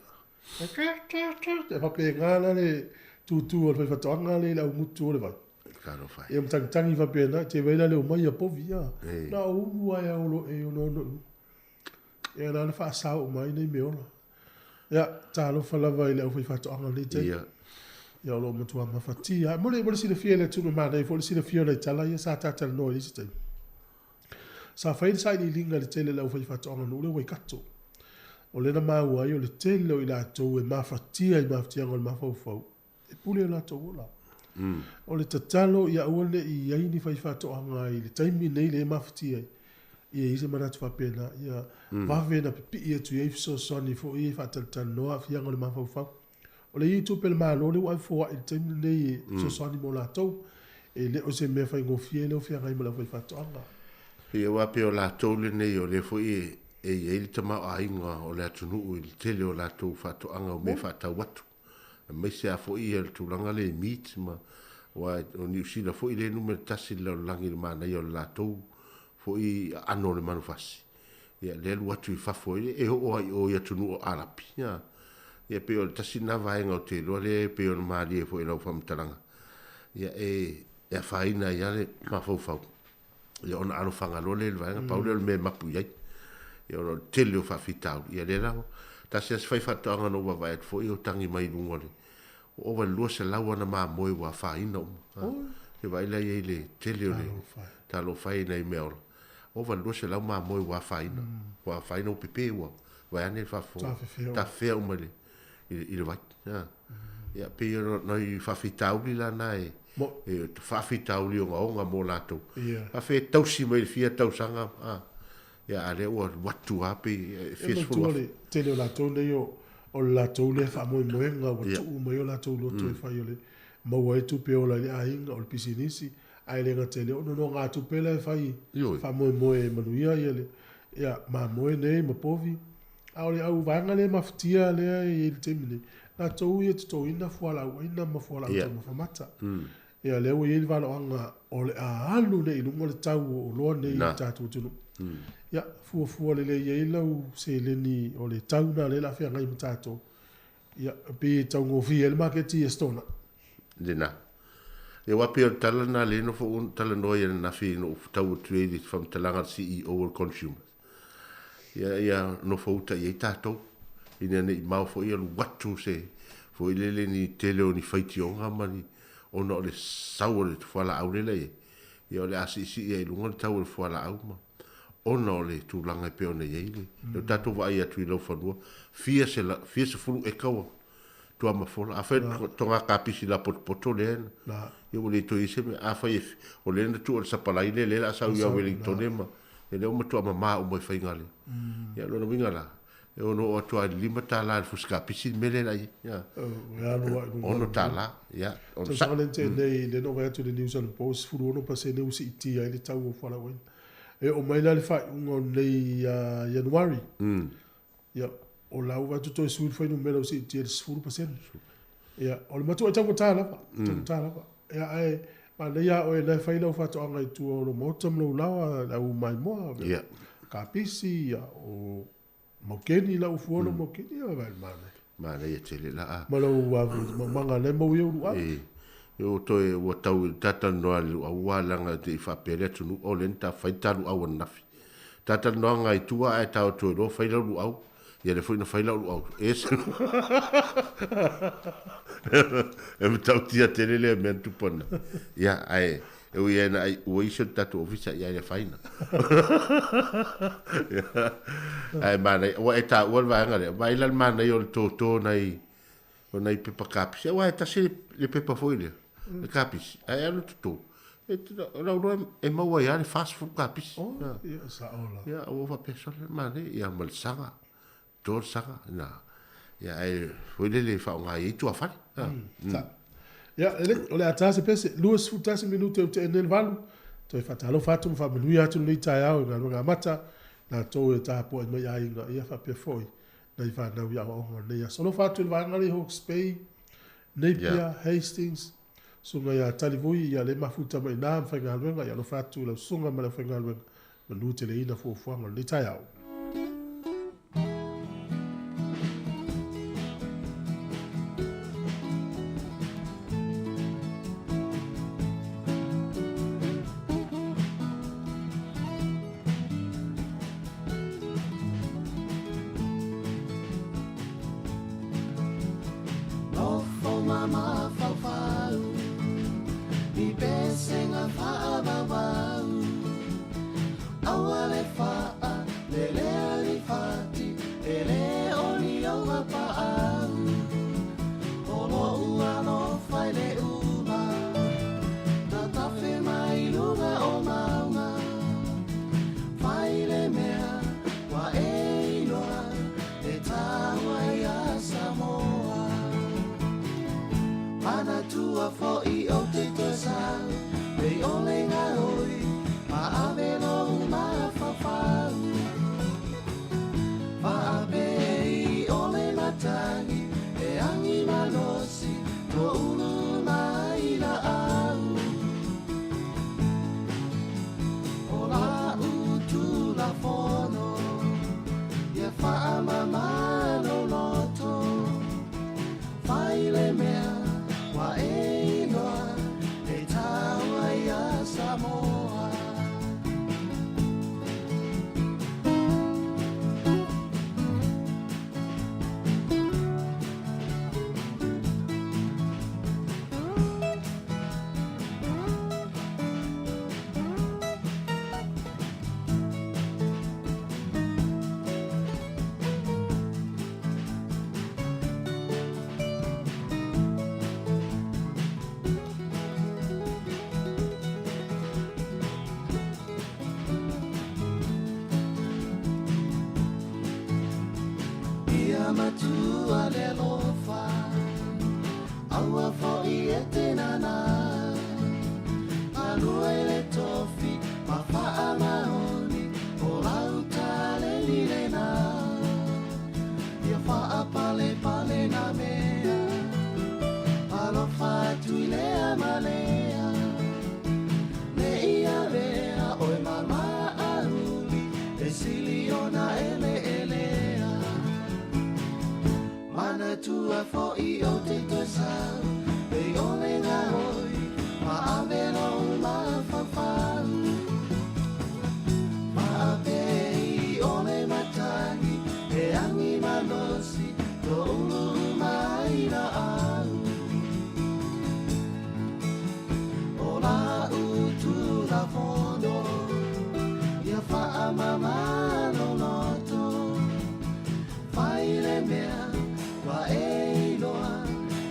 E faapena la le tutu o le faifaatoaga lea i le augutu o le vai. Talofa e. Ia ma tagitagi faapena, te vaai la le omai a povi, ia. Na o ulu lava e aolo e onoono i luga. Ia na ona faasao uma ai nei meaola. Ia, talofa lava i le aufaifaatoaga o lenei taimi. Ia o lo o matua mafatia. Mo le, mo le silafia e le atunuu, e manaia foi le silafia o nai tala ia sa ta talanoa i le isi taimi. Sa fai le sailiiliga i le tele o le aufaifaatoaga nuu lea o Waikato. O lea na maua ai o le tele o i latou e mafatia i mafatiaga o le mafaufau, e pule o latou ola. O le tatalo ia aua ne i i ai ni faifaatoaga i le taimi lenei lea e mafatia ai, ia i ai se manatu faapena, ia vave ona pipii atu i ai fesoasoani foi ia e faatalatalanoa aafiaga o le mafaufau. O le i tupe a le Malo lea ua ave foai i le taimi lenei e fesoasoani mo latou. E le o se mea faigofie lea ua feagai ma le aufaifaatoaga. Ia aua pei o latou lenei o lea foi e e i ai le tamaoaiga o le atunuu i le tele o latou faatoaga o mea faatau atu, aemaise lava foi le tulaga lea i meat ma, aua o Niu Sila foi lea e numera tasi i le lalolagi i le manaia o le latou foi aano o le manufasi. Ia, lea e alu atu i fafo, e oo lava i o i atunuu o Arapi. Ia, e pei o le tasi lena vaega ou te iloa lea e pei ona malie foi i lau faamatalaga, ia, e afaina ai lava le mafaufau. Ia ona alofaga loa lea i le vaega, pau lea o le mea e mapu i ai. Ia ona o le tele o faafitauli. Ia lea la, tasi lava si faifaatoaga na ou vaavaai atu foi o tagi mai i luga o le, ua ova i le 200 ana mamoe ua afaina uma. Se vaai la i ai i le tele o le talofa e i nai meaola. Ova i le 200 mamoe ua afaina, ua afaina ua pepe ua vaeane le faafofoga, tafefea uma i le i le vai. Ia, pei o nai faafitauli la na e, e faafitauli ogaoga mo latou. Faafetai e tausi mai le fia tausaga, a, ia, a lea ua alu atu lava pei e fia sefulu afe. Le tele o latou nei o, o le latou lea faamoemoega ua tuu mai o latou loto e fai o le maua ai tupe ola i le aiga, o le pisinisi, ae le gata i lea, o nonogatupe la e fai faamoemoe e manuia ia le, ia, mamoe nei ma povi. A o le au vaega lea e mafatia lea e i ai i le taimi nei, latou ia e totoina fualaau aina ma fualaau taumafa mata. Ia lea ua i ai le valoaga o le a alu nei i luga le tau o oloa nei i le tatou atunuu. Ia, fuafua lelei ai lau seleni o le tau lena lea o le a feagai ma tatou. Ia, e pei e taugofie ai le maketi i Estona. Lena. Ia aua pei o le tala lena lea na talanoa ai ananafi ina ua tau atu ai le faamatalaga a le CEO o le Consumers. Ia, ia nofo uta i ai tatou, ina ne i mao foi alu atu se foi lele ni tele o ni faitioga ma ni, ona o le sau o le fualaau lea la i ai, ia o le a siisii ai i luga le tau o le fualaau ma, ona o le tulaga e pei ona i ai le, le tatou vaai atu i laufanua, fia sela, fia sefulu eka ua Tuamafola. Afai toga kapisi lapotopoto lea na, ia ua le toe i ai se mea. Afai o lea na tuu e le sapalai lea, lea o le a sau ia Wellingtone ma, ia lea ua matua mama uma i faiga le. Ia o lona uiga la, e ono oo atu lava i le $5 i le fusi kapisi le mea lea o le a i ai. Ia. E alu lava i luga. $6, ia. Tausaga lea na tea nei, lea na ou vaai atu i le News and Post, 16% ua siitia ai le tau o fualaau aina. E oo mai la le faaiuga o lenei Ianuari, Ia, o la ua atu toe sui le fuainumera ua siitia i le 10%. Ia, o le matuai taugata lava, taugata lava. Ia, ae manaia lava oe la e fai lau faatoaga i tua o lou maota ma lou laoa, le au maimoa, kapisi, ia, o maukeni, lau fua lou maukeni, ia, vaai i le manaia. Manaia tele la a. Ma lou maumaga la e maua i ou luau. E, ua toe, ua tau i le talatalanoa a le luau, aua leaga te i faapea le atunuu, o lea na ta fai le ta luau ananafi. Talatalanoaga i tua ae tao atu ai loa fai lau luau, ia lea foi na fai lau luau. Ese e matautia tele lea mea na tupu ana. Ia, ae e ui ai na ai ua isi o le tatou ofisa, ia e le afaina. Ae manaia, ua e taua le vaega lea, vaai la le manaia o le toto nai o nai pepa kapisi. Aua e tasi le pepa foi lea, le kapisi, ae alu toto. E, o lau iloa e maua ai lava le 40 kapisi. Oh, ia, sao la. Ia, ua faapea sole manaia, ia ma le saga, toto le saga, na. Ia, ae foi lele e faaaoga ai tuafale. Sa. Ia, lelei, o le a ta se pese, 21 minute ua tea nei le valu, toe faatalofa atu ma faamanuia atu lenei taeao i galuega amata, latou e tapuai mai aiga, ia faapea foi nai fanau i aoaoga o lenei aso. Alofa atu i le vaega lea i Hawke's Bay, Napier, yeah. Hastings, susuga ia Talivui, ia le mafuta mai ina ma faigaluega, ia alofa atu i lau susuga ma le aufaigaluega, manu teleina fuafuaga o lenei taeao. Nofo ma mafaufau i pesega faavauvau Aua le faa lelea ni fati e le o ni ou paau O lo'u alofa i le uma Tatafe mai luga o mauga Fai le mea ua e iloa e taua iā Samoa. Ia matua le alofa, aua foi e te nana. Galue i le tofi ma faamaoni, o lau taleni lena. Ia faapalepale na mea, alofa atu i lea ma lea. Ne i avea oe ma maauli, e sili ona eleelea. Manatua foi ou te toe sau, e ʻole gaoi, ma ave lou mafaufau. Faapei o le matagi, e agi malosi, toulu uma ai laau. O lau Tulafono, ia faamama lou loto. Fai le mea ua e iloa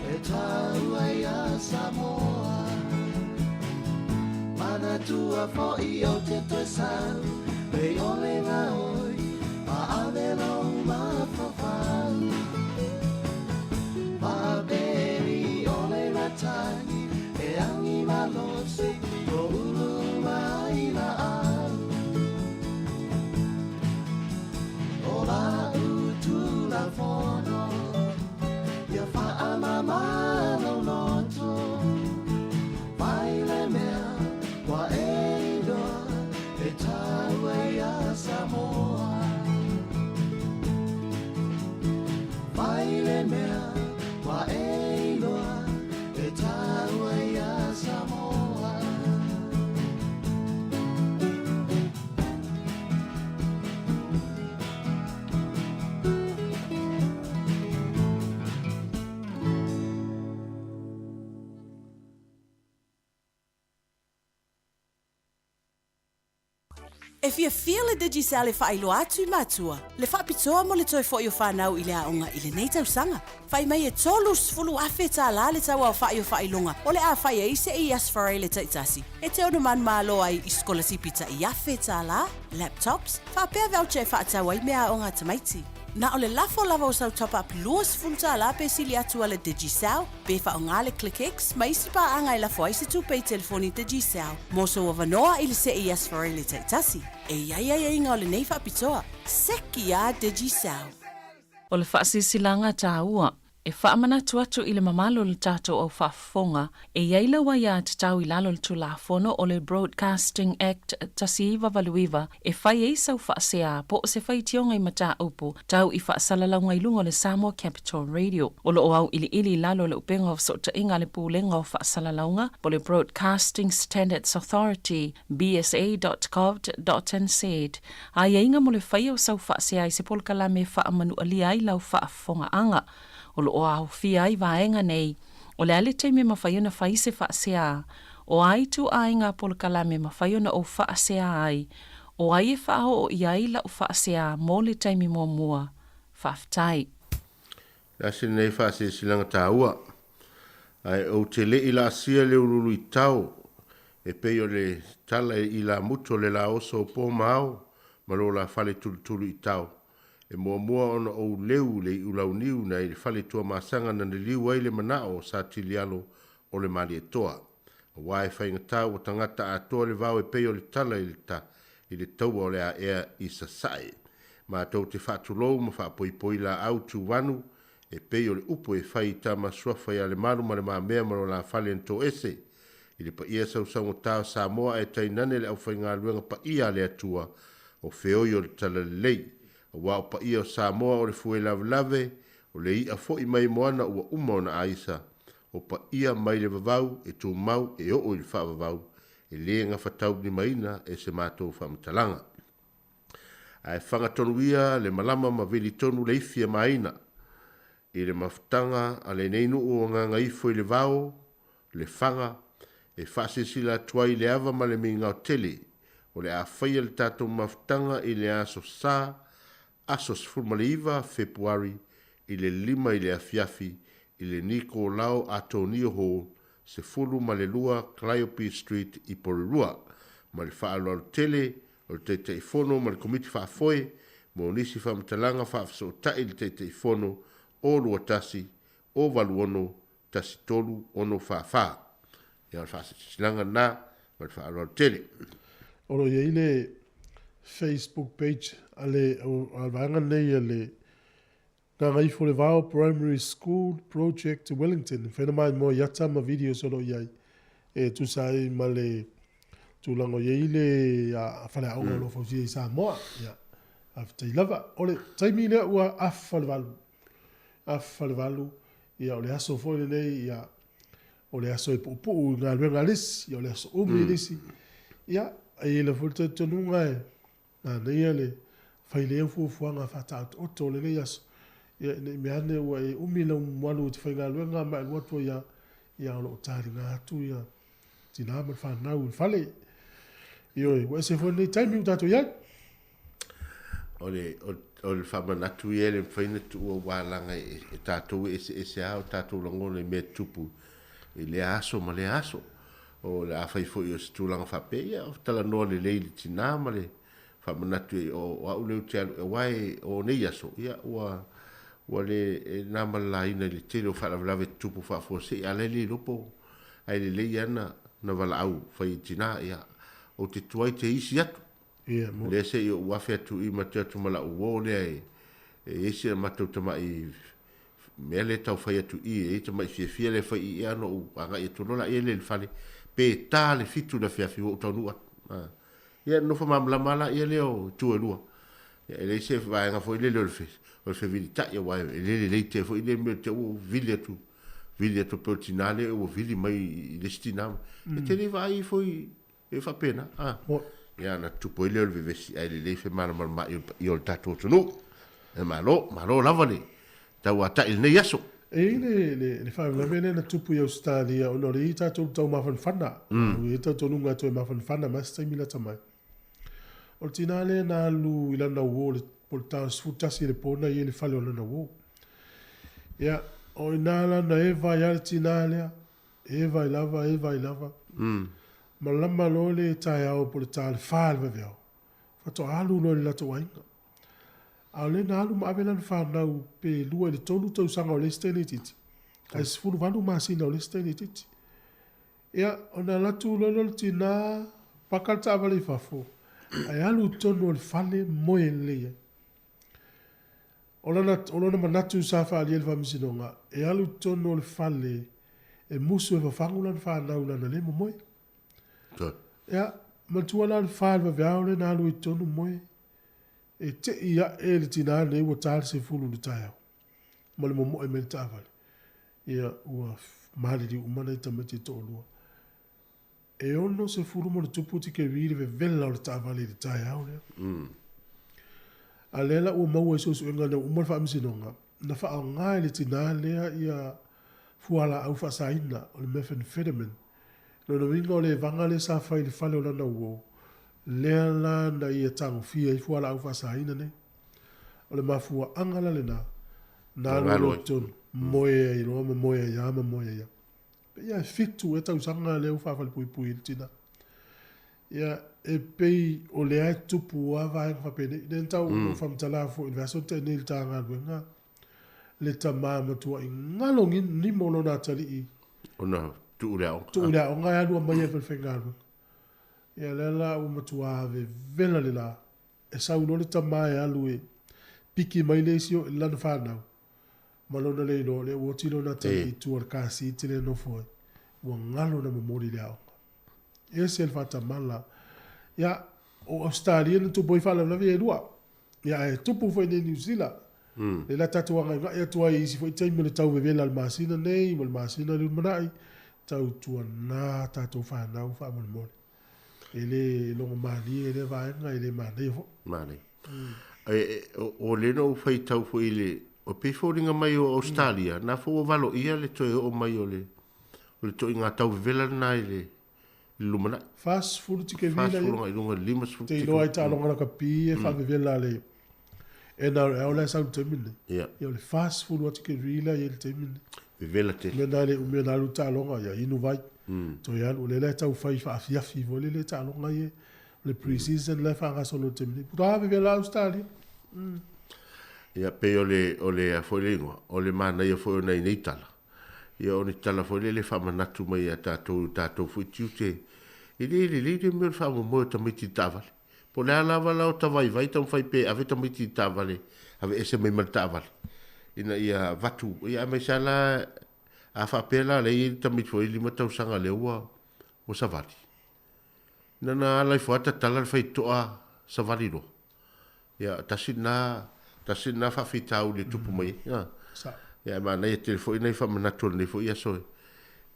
e taua iā Samoa. Manatua foi ou te toe sau, e ʻole gaoi, ma ave lou mafaufau. Faapei o le matagi, e agi malosi, toulu uma ai laau. O lau Tulafono, ia faamama lou loto. Fai le mea ua e iloa e taua iā Samoa. Fai le mea ua e iloa e taua iā Samoa. E fiafia le Digicel e faailoa atu i matua le faapitoa mo le toe foi o fanau i le aoga i lenei tausaga. Fai mai e $30,000 le tauaofa'i o faailoga o le a fai ai se i Aso Faraile taitasi e te ono manumalo ai i sikolasipi ta'i $1,000, laptops, faapea voucher e faatau ai meaaoga a tamaiti. Na o le lafo lava o sau top-up $20 pe sili atu a le Digicel, pe faaaoga le ClickX ma isi paaga e lafo ai se tupe i telefoni Digicel mo sou avanoa i le see i Aso Faraile taitasi. E i ai aiaiga o lenei faapitoa. Seki a Digicel! O le faasilasilaga taua e faamanatu atu i le mamalu o le tatou au faafofoga, e i ai lau aiatatau i lalo o le Tulafono o le Broadcasting Act 1989 e fai ai sau faasea po o se faitioga i mataupu tau i faasalalauga i luga o le Samoa Capital Radio. O lo o auiliili i lalo o le upega o fesootaiga a le Pulega o Faasalalauga po o le Broadcasting Standards Authority, bsa.govt.nz, aiaiga mo le faia o sau faasea i se polokalame e faamanualia ai lau faafofogaaga. O lo o aofia ai vaega nei, o le a le taimi e mafai ona fai se faasea, o a ituaiga polokalame e mafai ona ou faasea ai, o ai e faaoo i ai lau faasea mo le taimi muamua. Faafetai. Le asi lenei faasilasilaga taua, ae ou te le i laasia le uluulu i tao e pei o le tala i ilamutu o le laoso o po ma ao ma lo la fale tulutulu i tao. E muamua ona ou leu le iu launiu nai le fale Tuamasaga na liliu ai le manao o Satilialo o le Malietoa. Aua e faigata ua tagata atoa le vao e pei o le tala i le ta i le taua o le aea i Sasae. Matou te faatulou ma faapoipoi laau tuvanu e pei o le upu e fai i tama suafa ia Lemalu ma Le Mamea ma lo la fale na toese i le paia sausaugata o Samoa ae tainane le aufaigaluega paia a le Atua o feoi o le Talalelei. Aua o paia o Samoa o le fue lavelave, o le i'a foi mai moana ua uma ona aisa, o paia mai le vavau e tumau e oo i le faavavau, e le gafataulilimaina e se matou faamatalaga. Ae faga tonu ia le malama ma vili tonu le ifi a maina i le mafutaga a lenei nuu o Gagaifo i le vao, le faga, e faasilasila atu ai le ava ma le migao tele o le a faia le tatou mafutaga i le aso Sa, aso 19 Fepuari i le 5 i le afiafi i le Nikolao Atonio Hall, 12 Calliope Street i Porirua. Ma le faaaloalo tele o le Taitaifono ma le Komiti Faafoe Mo nisi faamatalaga faafesootai i le Taitaifono, 021 086 1364. Ia o le faasilasilaga lena ma le faaaloalo tele. O lo o i ai le Facebook page a le vaega lenei a le Gagaifoolevao Primary School Project Wellington. E mafai ona maimoa i ata ma videos o lo o i ai e tusa ai ma le tulaga o i ai le faleaoga o lo o fausia i Samoa. Ia, faafetai lava. O le taimi lea ua afa le valu. Afa le valu. Ia, o le aso foi lenei, ia, o le aso e puupuu i galuega a le isi, ia, o le aso umi i le isi. Ia, e i ai lava foi le talitonuga e manaia le fai lelei o fuafuaga faataotooto o lenei aso, ia, ne i mea ane ua e umi lau alu i te faigaluega ma e alu atu ai lava, ia, o lo o taliga atu ia tina ma le fanau i le fale. Ioe, ua ese foi lenei taimi ua tatou i ai. O le, o le faamanatu ia e le mafai ona tuua aua leaga e tatou e eseese lava o tatou lagona i mea e tutupu i lea aso ma lea aso. O le a fai foi o se tulaga faapea, ia talanoa lelei i le tina ma le faamanatu i ai, o au lea ou te alu, aua e, o nei aso, ia ua, ua le e na ma le laina i le tele o faalavelave e tutupu faafuasei, a o la e le iloa po o, ae lelei lava na valaau fai i tina, ia, ou te tuai te isi atu. Ia, mo. Lea se i ou afe atu i ma te atu ma la'u uo lea e, e i ai si a matou tama'i mea lea e tau fai atu i i, e i ai tama'i fiafia lea e fai i i, ona ou agai atu loa laia lea i le fale, pe ta le 7 i le afiafi ua ou taunuu atu. A. Ia nofo malamalama lava laia lea o itu e lua. Ia e leai se vaega foi lele o le fe, o le fevilita'i aua e le lelei tele foi lea mea te i ua vili atu, vili atu pei o le tinā lea ua vili mai i le isi tinā. E te le vaai ifo i, e faapena, a. Ia ona tupu ai lea o le vevesi ae lelei femalamalamaai o le paia o le tatou atunuu. E malo, malo lava le tauata'i i lenei aso. E i ai le, le, le faalavelave lea na tupu i Ausetalia ona o le i tatou tau mafanafana. Mm. E i ai talitonuga e toe mafanafana mai se taimi lata mai. O le tinā lea na alu i lana uo le, po o le ta 11 i le po na i ai le fale o lana uo. Ia, o i ina la na eva ai lava le tinā lea, eva ai lava, eva ai lava. Mm. Malama loa le taeao po o le ta le fa i le vaveao, faatoa alu loa i le latou aiga. A o lea na alu ma ave lana fanau pe 2 i le 3 tausaga o le isi teine itiiti, ae 18 masina o le isi teine itiiti. Ia, ona alu atu loa lea o le tina, paka le taavale i fafo, ae alu i totonu o le fale moe lelei ai. O lana, o lona manatu sa faaalia i le faamasinoga, e alu i totonu o le fale e musu e fafagu lana fanau lana le momoe. Ia, manatua la le fa i le vaveao lea na alu ai i totonu moe, e tei ae le tina nei ua ta le 10 i le taeao ma le momoe mai le taavale. Ia, ua maliliu uma nai tamaiti e toalua. E 60 ma tupu tikeri le vevela o le taavale i le taeao lea. A lea la ua maua i suesuega ina ua uma le faamasinoga, na faaaoga e le tinā lea ia fualaau faasaina o le methamphetamine. Lona uiga o le evaga lea sa fai i le fale o lana uo, lea la na ia tagofia ai fualaau faasaina nei. O le mafuaaga la lena, na alu ai loa i totonu, moe ai loa ma moe ai lava ma moe ai lava. Pei lava e 7 ea tausaga lea ua faafalepuipui ai le tina. Ia, e pei o lea e tupu lava vaega faapenei. Lea na tau mm. faamatala foi i le vaiaso na tea nei i le ta galuega, le tama matuai galo nimo lona atalii. Ona tuu le aoga. Tuu le aoga e alu mai ai i le faigaluega. Ia lea la ua matua vevela le la. E sau loa le tama e alu e piki mai le isi o lana fanau ma lona le iloa, lea ua oti lona atalii i tua o le car seat lea e nofo ai. Ua galo na momoli i le aoga. E ese le faatamala. Ia, o Ausetalia na tupu ai faalavelave ia e lua. Ia, ae tupu foi nei i Niu Sila. Lea la tatou agaigai atu ai i isi foi taimi o le tau vevela o le masina nei ma le masina o le lumanai, tautuana tatou fanau faamolemole. E le logomalie lea vaega, e le manaia foi. Manaia. O lea na ou faitau foi i le, o pei foliga mai o Ausetalia, na foi ua valoia le toe oo mai o le o le toaiga tau vevela lena i le lumanai. 40 tikeri la ia. 40 i luga i le 50 Te iloa ai taaloga lakapi e faavevela a le NRL la e sau i le taimi lenei. Ia. Ia o le 40 lava tikeri la e i ai i le taimi lenei. Vevela tele. Mea na le umi ona alu taaloga, ia inu vai. Toe alu, o lea la e tau fai faafiafi foi lele taaloga ia. O le pre-season la e faagasolo i le taimi nei. Puta vevela Ausetalia. Ia, pei o le, o le a foi le igoa, o le manaia foi o nai nei tala, ia o ni tala foi lele e faamanatu mai ia tatou i o tatou foi tiute, e le lelei le mea o le faamoemoe o tamaiti i le taavale. Po o le a lava la o ta vaivai taumafai pea e ave tamaiti i le taavale, aveese mai ma le taavale, ina ia avatu, ia aemaise lava la, a faapea la o lea e i ai le tamaiti foi 5 tausaga lea ua, ua savali, na ona ala ifo lava tatala le faitotoa savali loa. Ia, tasi lena, tasi lena faafitauli e tupu mai ai. Ia, ia e manaia tele foi nai faamanatu o lenei foi aso e,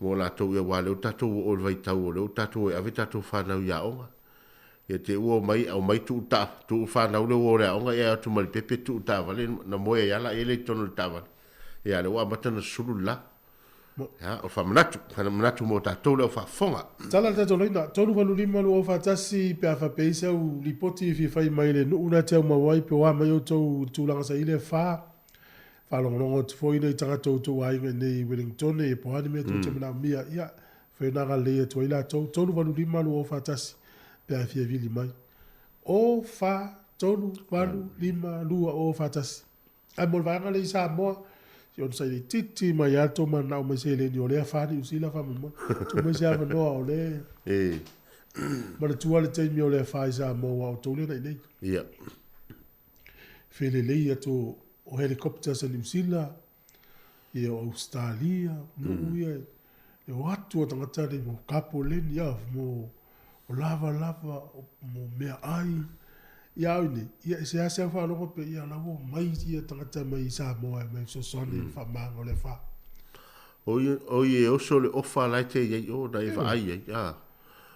mo latou, ia, aua o lea ua tatou oo i le vaitau o lea ua tatou o e ave tatou fanau i aoga. Ia te i ua omai, omai tuu ta, tuu fanau lea ua o i le aoga, ia e o atu ma le pepe tuu i le taavale, ona moe ai lava laia i totonu o le taavale. Ia, a o lea ua amata ona susulu le la. Ia, o faamanatu, faamanatu mo tatou le au faafofoga. Tala le tatou laina, 385 241 pe a faapea i sau lipoti e fia fai mai le nuu na te aumau ai pe o a mai outou i le tulaga sa i le fa. Faalogologo atu foi nai tagata o outou aiga i nei i Wellingtone ia po o a ni mea tou te manaomia, ia, fai ona agalelei atu ai latou, 385 241 pe a e fia vili mai. O, fa, 3, 8, 5, 2, 0, 4, 1. Ae mo le vaega lea i Samoa, se onosai laitiiti mai lava le tou mananao mai seleni o lea fa Niu Sila faamolemole. Tuu mai se avanoa o lea e manatua le taimi o lea fa i Samoa aua o outou lea na i inei. Ia. Felelei atu o helicopters a Niu Sila, ia o Ausetalia, nuu ia e o atu a tagata nei mo kapoleni, ia mo o lavalava, o meaai, ia au nei, ia e seasea faalogo pe ia la ua omai ia tagata mai i Samoa e omai e fesoasoani i le faamaga o le afa. O i e oso le ofa la e te i ai o na e vaai ai. Ah.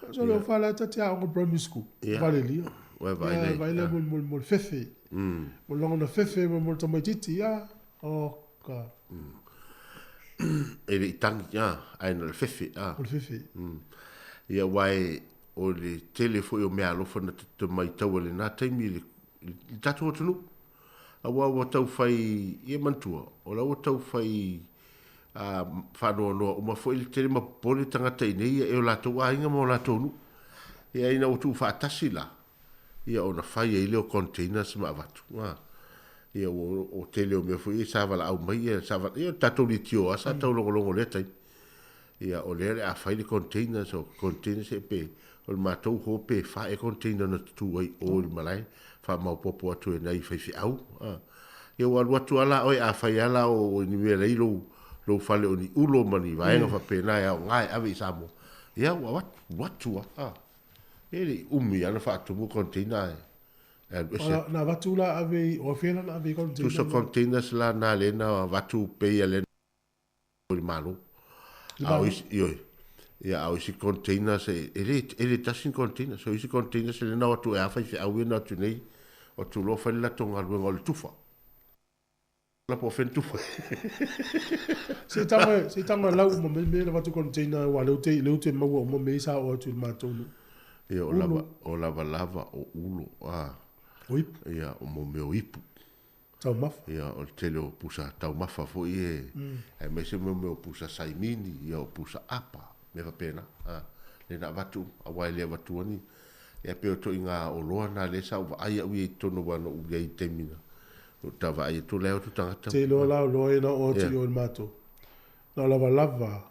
Oso le ofa la e ta te aoga primary school. Ia. Valelia. Ua vaai nei. Vaai lea mo mo le fefe. Mo le lagona fefe mo le tamaitiiti ia. O ka. E le i tangi, a, ae na o le fefe, a. O le fefe. Ia, aua e, o le tele foi o meaalofa na te matau i lena taimi i le, i le tatou atunuu. Aua ua tau fai, ia manatua, o la ua tau fai a, faanoanoa uma foi le tele ma popole tagata i nei e o latou aiga ma o latou nuu. Ia ina ua tuufaatasi la, ia ona fai ai lea o containers ma avatu. A, ia ua, o tele o mea foi ia sa valaau mai ia, sa vala, ia o le tatou litio lava sa taulogologo i lea taimi. Ia o lea o le a fai le containers, o containers e pe, o le matou ho pe fa ea container na tutū ai o i le malae, faamaopoopo atu e nai faifeau. A, ia ua alu atu lava la oe, afai lava la o ni mea leai lou, lou fale o ni ulo ma ni vaega faapena e aoga e ave i Samoa, ia ua avatu, alu atu lava. A, e le i umi lava na faatumu container ae, e alu ese atu. Na avatu la ave i, o afea la na ave i container? Tusa containers la na lea na avatu pei a lea i le Malo. A o isi, ioe. Ia, a o isi containers, e, e le, e le tasi ni container. So, isi containers e le nao atu e a faifeau ia na atu nei, o atu loa fai le latou galuega o le tufa. La po o fea le tufa. Se i tago, se i tago e lau uma mai mea na avatu container aua lea ou te, lea ou te maua uma mea ia sa oo atu i le matou nuu. Ia, o lava, o lavalava, o ulo, a. O ipu. Ia, o mo mea o ipu. Taumafa. Ia, o le tele o pusa taumafa foi e, aemaise mo mea o pusa saimini, ia o pusa apa, mea faapena, a, lea na avatu uma, aua e le avatua ni, ia pei o ituaiga oloa na lea sa ou vaai au ia i totonu aua na ou i ai i le taimi na ou ta vaai atu la e o atu tagata. Te iloa la o loa ia na oo atu i o i le matou, na o lavalava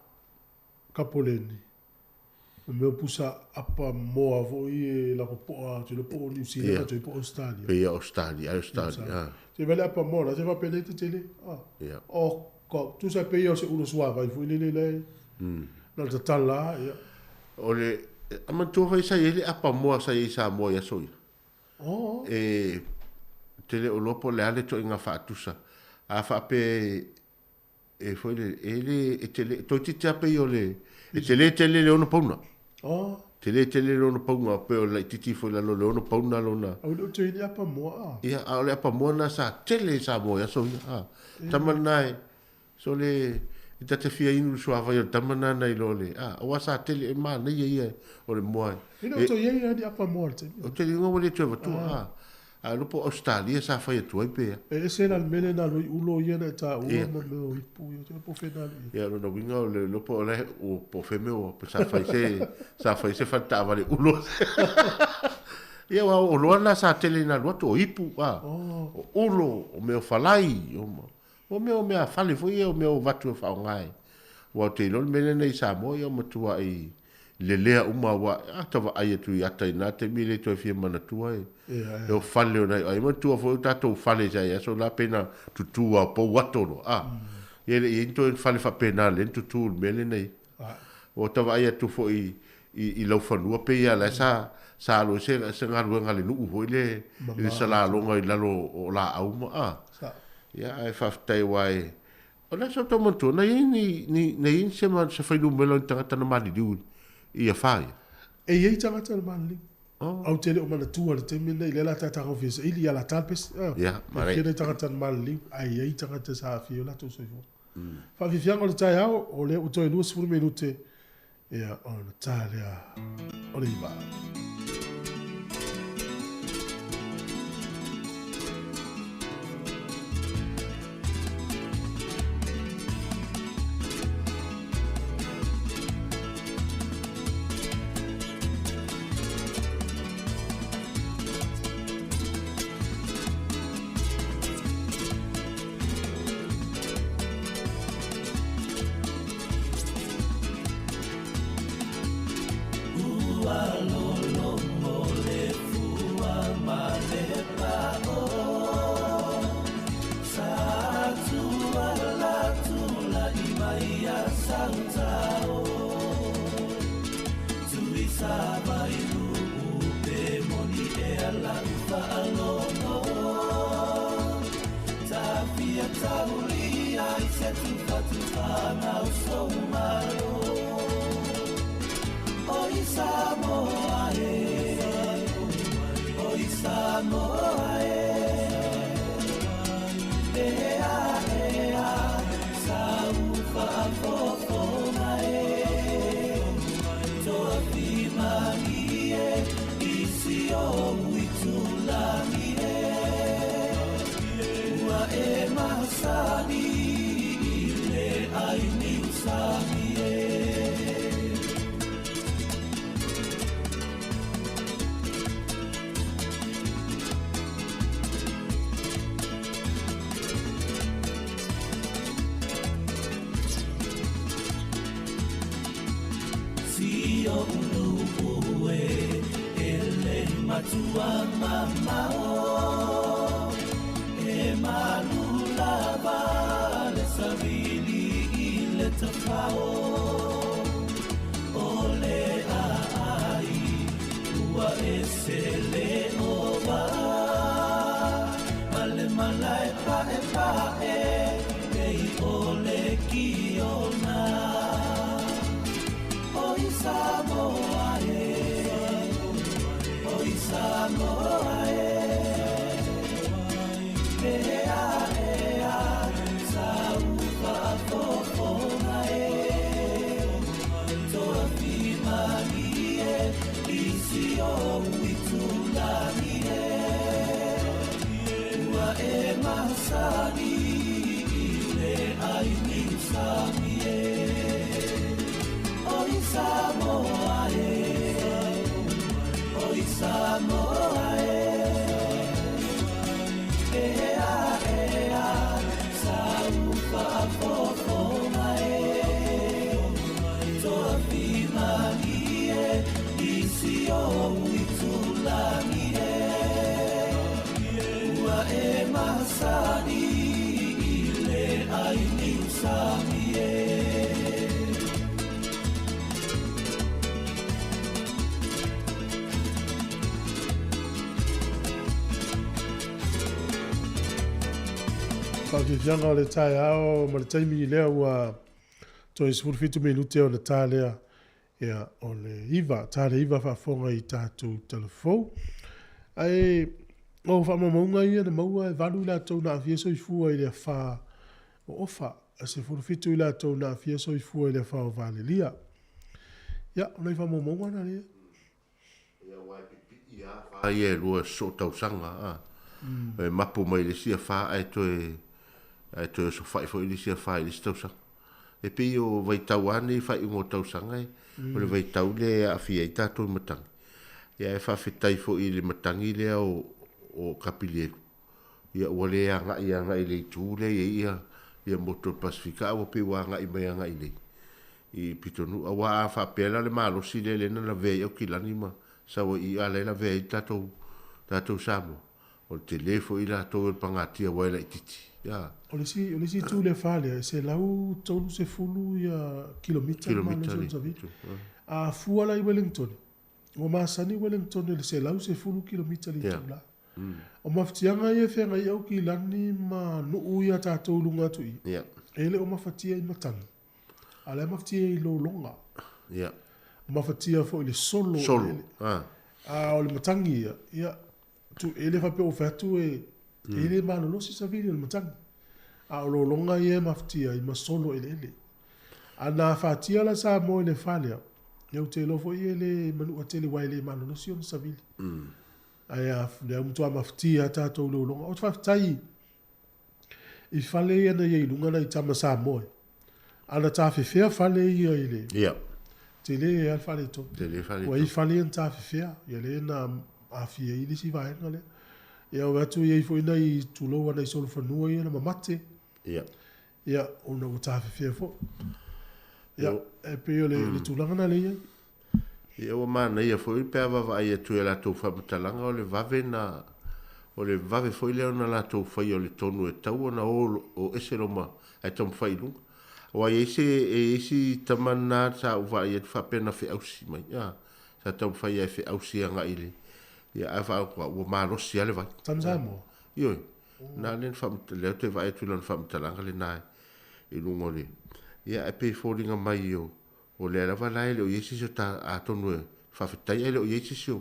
kapoleni, O mea o pusa apa moa foi e lako poa atu le po o New Zealand atu po o Australia. Pe ia Australia, ai Australia. Ah. Se vele apa moa la se fa pele te tele. Ah. Yeah. O ka tu sa pe ia o se ulo suava i foi lele le. Na le tatala ia. O le a manatua foi sa i ai le apa moa sa i ai i Samoa i aso ia. Oh. E te le o loa po o le a le ituaiga faatusa. A faapea e foi le, e le, e tele, toeitiiti lava pei o le, e tele tele le ono pauna. Oh. Tele tele le ono pauna, pei o le laitiiti foi lalo le ono pauna lona. Au le o te le apa moa a. Ia, a o le apa moa na sa tele i Samoa i aso ia. A. Tama na e, so le, i ta te fia inu le suavai o le tama na na i lo le, a, aua sa tele e manaia ia o le moa. E le o to iai a ni apa moa le taimi. O te ingoa ua le toe avatua, a. A iloa po o Ausetalia sa fai atu ai pe a. E ese la le mele na loi ulo ia na e taua ma mea o ipu ia, te po o fea na alu ia. Ia, lona uiga o le iloa po o la e, po o fea mea ua, sa fai se, sa fai se fale taavale ulo. Ia aua o oloa na sa tele ina alu atu, o ipu, a, o ulo, o mea o falai, o, o mea o mea fale foi ia, o mea o vatu e faaaoga ai. Aua ou te iloa le mea lea i Samoa, ia ua matuai lelea uma aua a ta vaai atu i ata i na taimi e le toe fia manatua e, e o fale o nai ai manatua foi o tatou fale sa i aso la pe na tutu a pou ato loa a ia le i ai ni toe fale faapena lea na tutu i le mea lenei. Ua ta vaai atu foi i lau fanua pei lava la sa sa alu ai se se galuega a le nuu foi le i le salaloga i lalo o laau ma a. Ia ae faafetai aua e o le a sa tou manatua na i ai ni ni na i ai se se fuainumera o ni tagata na maliliu i afa ia? E i ai tagata na maliliu. Ou te le o manatua i le taimi lenei, lea la ta tagofi e saili ia la ta le pesi. Ia, E fia nai tagata na maliliu, ae i ai tagata sa aafia ai o latou soifua. Faafiafiaga o le taeao, o lea ua toe 20 minute, ia ona ta lea o le 9. Faafiafiaga o le taeao ma le taimi lea ua toe 17 minute ona ta lea ia o le 9, ta le 9 faafofoga i tatou talafou. Ae o faamaumauga ia na maua e 8 i latou na aafia soifua i le afa o Ofa, e 17 i latou na aafia soifua i le afa o Valelia. Ia, o nai faamaumauga na lea. Ia aua e pipii lava afa ia e lua sosoo tausaga a. E mapu mai le isi afa ae toe ae toe osofai foi le isi afa i le isi tausaga. E pei o vaitau lava nei faaiuga o tausaga e, o le vaitau lea e aafia ai tatou i matagi. Ia e faafetai foi i le matagi lea o o Kapilielu, ia ua le agai agai i le itu lea e i ai ia ia motu o le Pasefika a ua pei ua agai mai agai i nei i pitonuu. Aua a faapea la o le malosi lea lea na lavea ai Aukilani ma Savaii a o la e lavea ai le tatou tatou Samoa, o le tele foi latou e o le pagatia aua e laitiiti. Ia. O le isi, o le isi itu i le afa lea, e 130 ia kilomita le malosi o le savili. A fua la i Wellington, ua masani Wellington i le 110 kilomita i le itula. O mafatiaga ia e feagai ai Aukilani ma nuu ia tatou i luga atu i i, e le o mafatia i matagi, a o la e mafatia i lologa. Mafatia foi i le solo. Solo. A o le matagi ia, ia, tu, e le faapea ua fai atu e, e le malolosi savili o le matagi. A o lologa ia e mafatia ai ma solo eleele. A na afatia la Samoa i le fa lea, ia ou te iloa foi e le manua tele aua e le malolosi ona savili. Ae a, lea ua matua mafatia lava tatou i lologa. Ou te faafetai i fale ia na i ai i luga nai tama Samoa. A na tafefea fale ia i le tele lava le faaletonu. Tele faaletonu. Ua i ai fale ia na tafefea, ia lea na aafia ai le isi vaega lea. Ia ua atu i ai foi nai tulou a nai solofanua ia na mamate. Ia, ona ua tafefea foi. Ia, e pei o le tulaga lena lea e i ai. Ia ua manaia foi pe a vaavaai atu i a latou faamatalaga o le vave na o le vave foi lea ona latou faia o le tonu e tatau ona o o ese loa ma ae taumafai i luga. Aua e i ai se e i ai si tama lena sa ou vaai atu faapea na feausi mai a sa taumafai lava e feausi agai i le ia ae faa ua malosi lava le vai. Tama Samoa? Ioe. Na lea na faamatala lea ou te vaai atu i lana faamatalaga lena i luga o le ia ae pei e foliga mai o O lea lava la e le o i ai se isi o ta, atonu e faafetai ae le o i ai se isi o,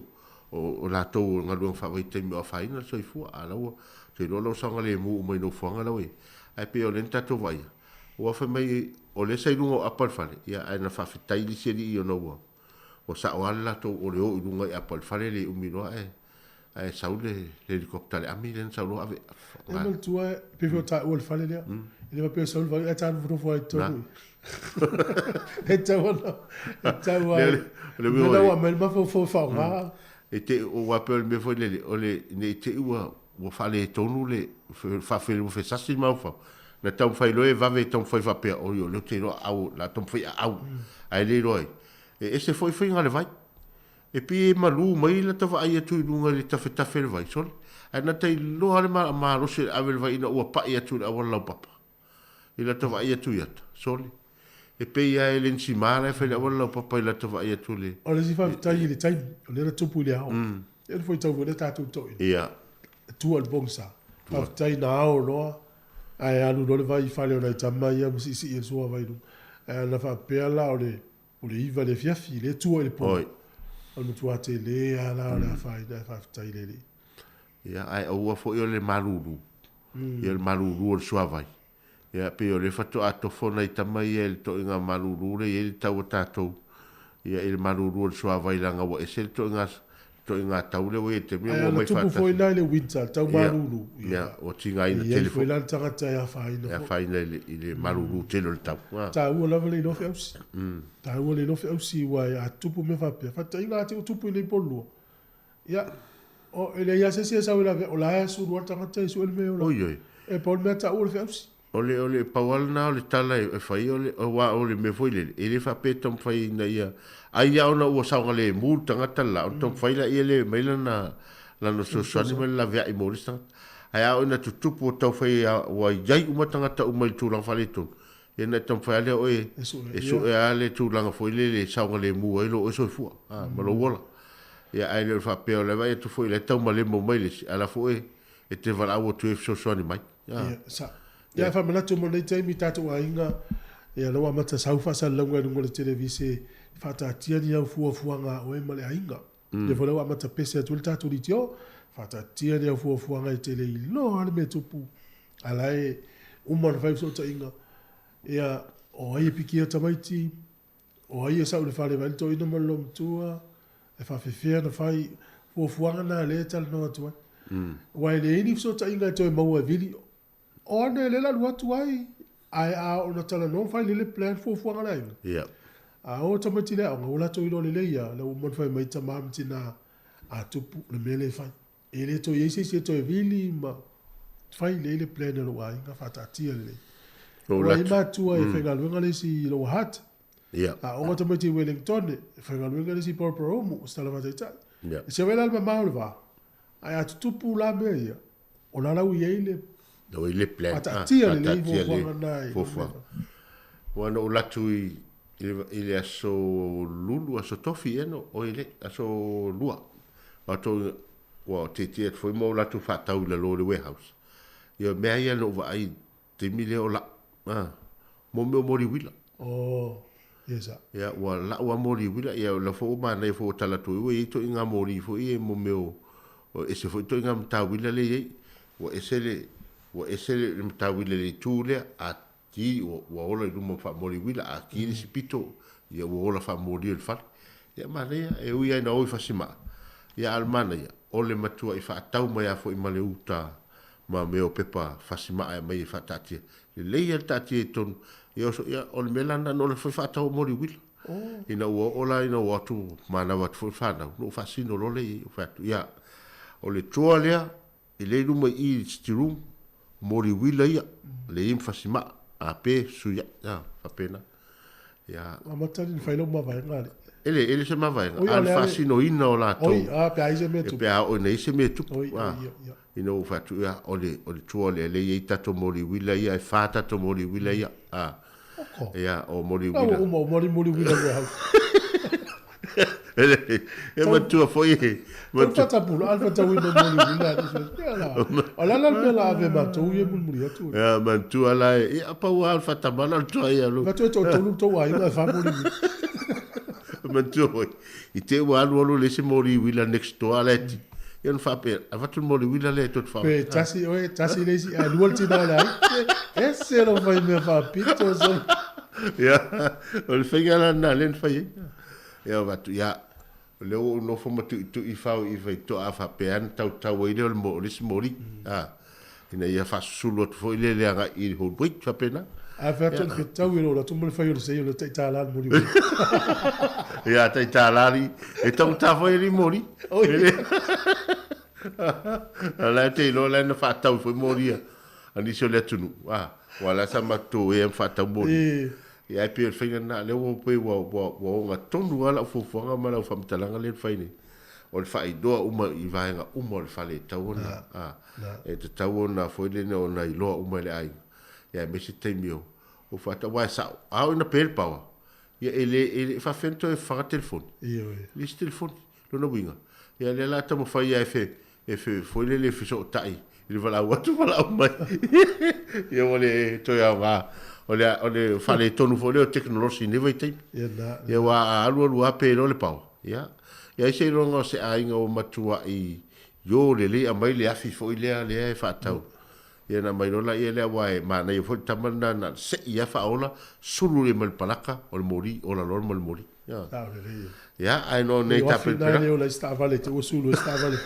o, o latou o galuega faavaitaimi o afaina le soifua, a o la ua, ou te iloa o la ua saogalemu uma i nofoaga la ua i ai. Ae pei o lea na tatou vaaia, ua fai mai o lea sa i luga o apa o le fale, ia ae na faafetai le isi alii ona ua, ua sao lava le latou o le o i luga i apa o le fale le umi loa ae, ae sau le helicopter a le ami lea na sau loa ave. E manatua e pei foi o taua le fale lea. E le faapea e sau le vai ae ta nofonofo ai i totonu i. E tatau ona, e tatau lava. O le mea la ua aumai le mafaufau e faaaoga. E te, aua pei o le mea foi lele, o le, ne i te i ua, ua faaletonu le, ua fesasi le mafaufau. Na taumafai loa e vave e taumafai faapea, oi o lea ou te iloa aau, o le a taumafai aau, ae le iloa ai. E ese foi faiga a le vai. E pei e malu mai lata vaai atu i luga i le tafetafe o le vai, sole. Ae na ta iloa le malosi o le ave o le vai ina ua pai atu i le auala laupapa. I lata vaai atu i ata, sole. E pei lava e le ni sima la e fai i le auala laupapa i lata vaai atu i le... O le isi faafetai i le taimi, o lea na tupu i le ao. E alu foi tau foi lea tatou toeaina. E tua i le pogisa. Faafetai na ao loa, ae alu loa le vai i fale o nai tama ia ma siisii ai le suavai i luga. Ae ana faapea la o le O le 9 i le afiafi, lea e tua i le po. Oi. O le matua tele lava la o le afaina ae faafetai i le Alii. Ia, ae aua foi o le malulu. Ia, o le malulu o le suavai. Ia, pei o lea faatoa tofo nai tama ia i le toaiga malulu lea e i ai le tau a tatou, ia, i le malulu o le suavai leaga ua ese le toaiga toaiga tau lea ua i ai i le taimi lea ua omai faatasi. Ae ana tupu foi la i le winter, tau malulu. Ia, ua tigaina tele foi. E i ai foi la le tagata e afaina foi. E afaina i le malulu tele o le tau. Taua lava le iloa feausi. Taua le iloa feausi aua a tupu mea faapea, faataitaiga a te i ua tupu i nei polulua, ia, e leai lava se isi e sau e lavea, o la e sulu lava le tagata e sue le mea e ola ai. E pau le mea taua o le feausi. O le, o le, pau lava lena o le tala e fai, o le, aua o le mea foi lele, e le faapea e taumafai ina ia, ai lava ona ua saogalemu le tagata le la, ona taumafai laia lea e aumai lana, lana fesoasoani ma le laveai mo le isi tagata. Ae a oo ina tutupu ua taufai ua i ai uma tagata uma i le tulaga faaletonu, ia ona e taumafai lava lea oe e sue lava le tulaga foi lele e saogalemu ai lou oe soifua, a, ma lou ola. Ia ae le o le faapea o la e vaai atu foi o la e taumalemo mai le isi, a o la foi e te valaau atu ai e fesoasoani mai. Ia, sa. Ia, e faamanatu mo lenei taimi i tatou aiga, ia la ua amata sau faasalalauga i luga o le televise e faataatia ni au fuafuaga a oe ma le aiga. Ia foi la ua amata pese atu ai le tatou litio, faataatia ni au fuafuaga e te le iloa lava le mea e tupu, a la e uma ona fai fesootaiga. Ia, o ai e pikia tamaiti, O ai e sau i le fale vaai le toeaina ma le loomatua, e faafefea ona fai fuafuaga na lea e talanoa atu ai. Aua e leai ni fesootaiga e toe maua e vili. O ana e le alu atu ai, ae a oo ina talanoa ma fai lelei le plan fuafuaga a le aiga. A o tamaiti i le aoga, ua latou iloa lelei lava, la ua uma ona fai mai tama ma tina. A tupu le mea lea e fai. E le toe i ai se isi e toe vili ma fai lelei le plan a lou aiga, faataatia lelei. Ua i ai matua e faigaluega le isi i Lower Hutt, aoga tamaiti i Wellington, e faigaluega le isi i Paraparaumu, o se tala faataitai. E se ai la le mamao o le va, ae a tutupu la mea ia, o la la ua i ai le plan, faataatia lelei fuafuaga na i fuafuaga. Ua na ou alu atu i le aso Lulu, aso Tofi ea no, oi le aso Lua. Matou ua tietie atu foi ma o latou faatau i lalo o le warehouse. Ia mea ia na ou vaai i le taimi lea o lau, a, mo mea o moli uila. Oh, yes sir. Ia, ua lau lava moli uila, ia o la foi ua manaia foi ua tala atu ai, ua i ai ituaiga moli foi ia mo mea o, ese foi ituaiga matauila lea e i ai. Ua ese le, ua ese le matauila i le itu lea, a ki ua ola i luma faamoli uila, a ki le isi pito, ia ua ola faamoli o le fale. Ia manaia, e ui lava ina o i Fasimaa, ia a o le manaia, o le matuai faatau mai lava foi ma le uta ma mea o pepa Fasimaa e aumai e faataatia. Lelei lava le taatia i totonu, ia oso, ia o le mea la lena na ola foi faatau o moli uila. Ina ua oo la ina ua o atu manava atu foi le fanau, ona ou faasino loa lea i ai, ou fai atu, ia, o le drawer lea, E le i luma i i i le sitting room, moli uila ia, le i ma fasimaa, a pe sui ai, a, faapena. Ia. Amata ni fai lau mavaega ale. E le, e le se mavaega, a o le faasinoina o latou. Oi, a, pe a i se mea tupu. Pe a oo ina i se mea tupu. Oi, oi, oi. Ina ua fai atu, ia, o le, o le tua lea, lea e i ai tatou moli uila ia, e fa tatou moli uila ia, a. Oko. Ia, o moli uila. Ua uma o moli moli uila warehouse. E matua foi e. Matua. Tau alfa tau ina moli uila. Ia la. O la la mea la ave matou ia mulimuli atu. Ia, matua la e. Ia, pau alfa tamala o tua ia lu. Matua to tolu tou aiga e fa moli uila. Matua foi. I te ua alu alu le isi moli uila next door ala e ti. Ia ona faapea, avatu le moli uila lea e toe wha. Pe tasi oe, tasi le isi, ae lua le tina o le ai. Ese lo fai mea faapito so. Ia, o le faiga la lena lea na fai ai. Ia avatu, ia, o lea ua ou nofo ma tuitui fao i faitoa a faapea na tautau ai lea o le, o le isi moli. A, ina ia faasusulu atu foi lea le agai i le hold weight, faapena. A fai atu le fetau i lo atu ma le fai o le sei o le taitala le moli. Ia, taitala li, e taugata foi e li moli. A la e te iloa la na faatau foi moli a a nisi o le atunuu. A, ua la sa matou ea ma faatau moli. Ia, e pei o le faiga lena, lea ua pei ua, ua, ua ogatonu lava lau fuafuaga ma lau faamatalaga lea na fai nei. O le faailoa uma i vaega uma o le fale e tatau ona, a, e tatau ona foi lele ona iloa uma e le aiga. Ia aemaise taimi o, o faatau, aua e sao, a oo ina pe le power, ia e le, e le faafefea ona toe faga telefoni. Ioe. E le isi telefoni. Lona uiga, ia lea la taumafai lava e fe, e fe, foi lele e fesootai i le valaau atu valaau mai. Ia ua le toe aoga. O le, o le faaletonu foi lea o tekonolosi i lenei vaitaimi. Ia na. Ia aua a alualu lava pe loa le power, ia, ia ai seiloga o se aiga ua matuai io lelei aumai le afi foi lea lea e faatau. Ia ona aumai loa laia lea aua e manaia foi le tama lena na sei lava faaola, sulu lelei mai le palaka o le moli, ola loa ma le moli. Ia. Sao lelei. Ia, ae no nei O afi na e le ola i se taavale te ua sulu e se taavale.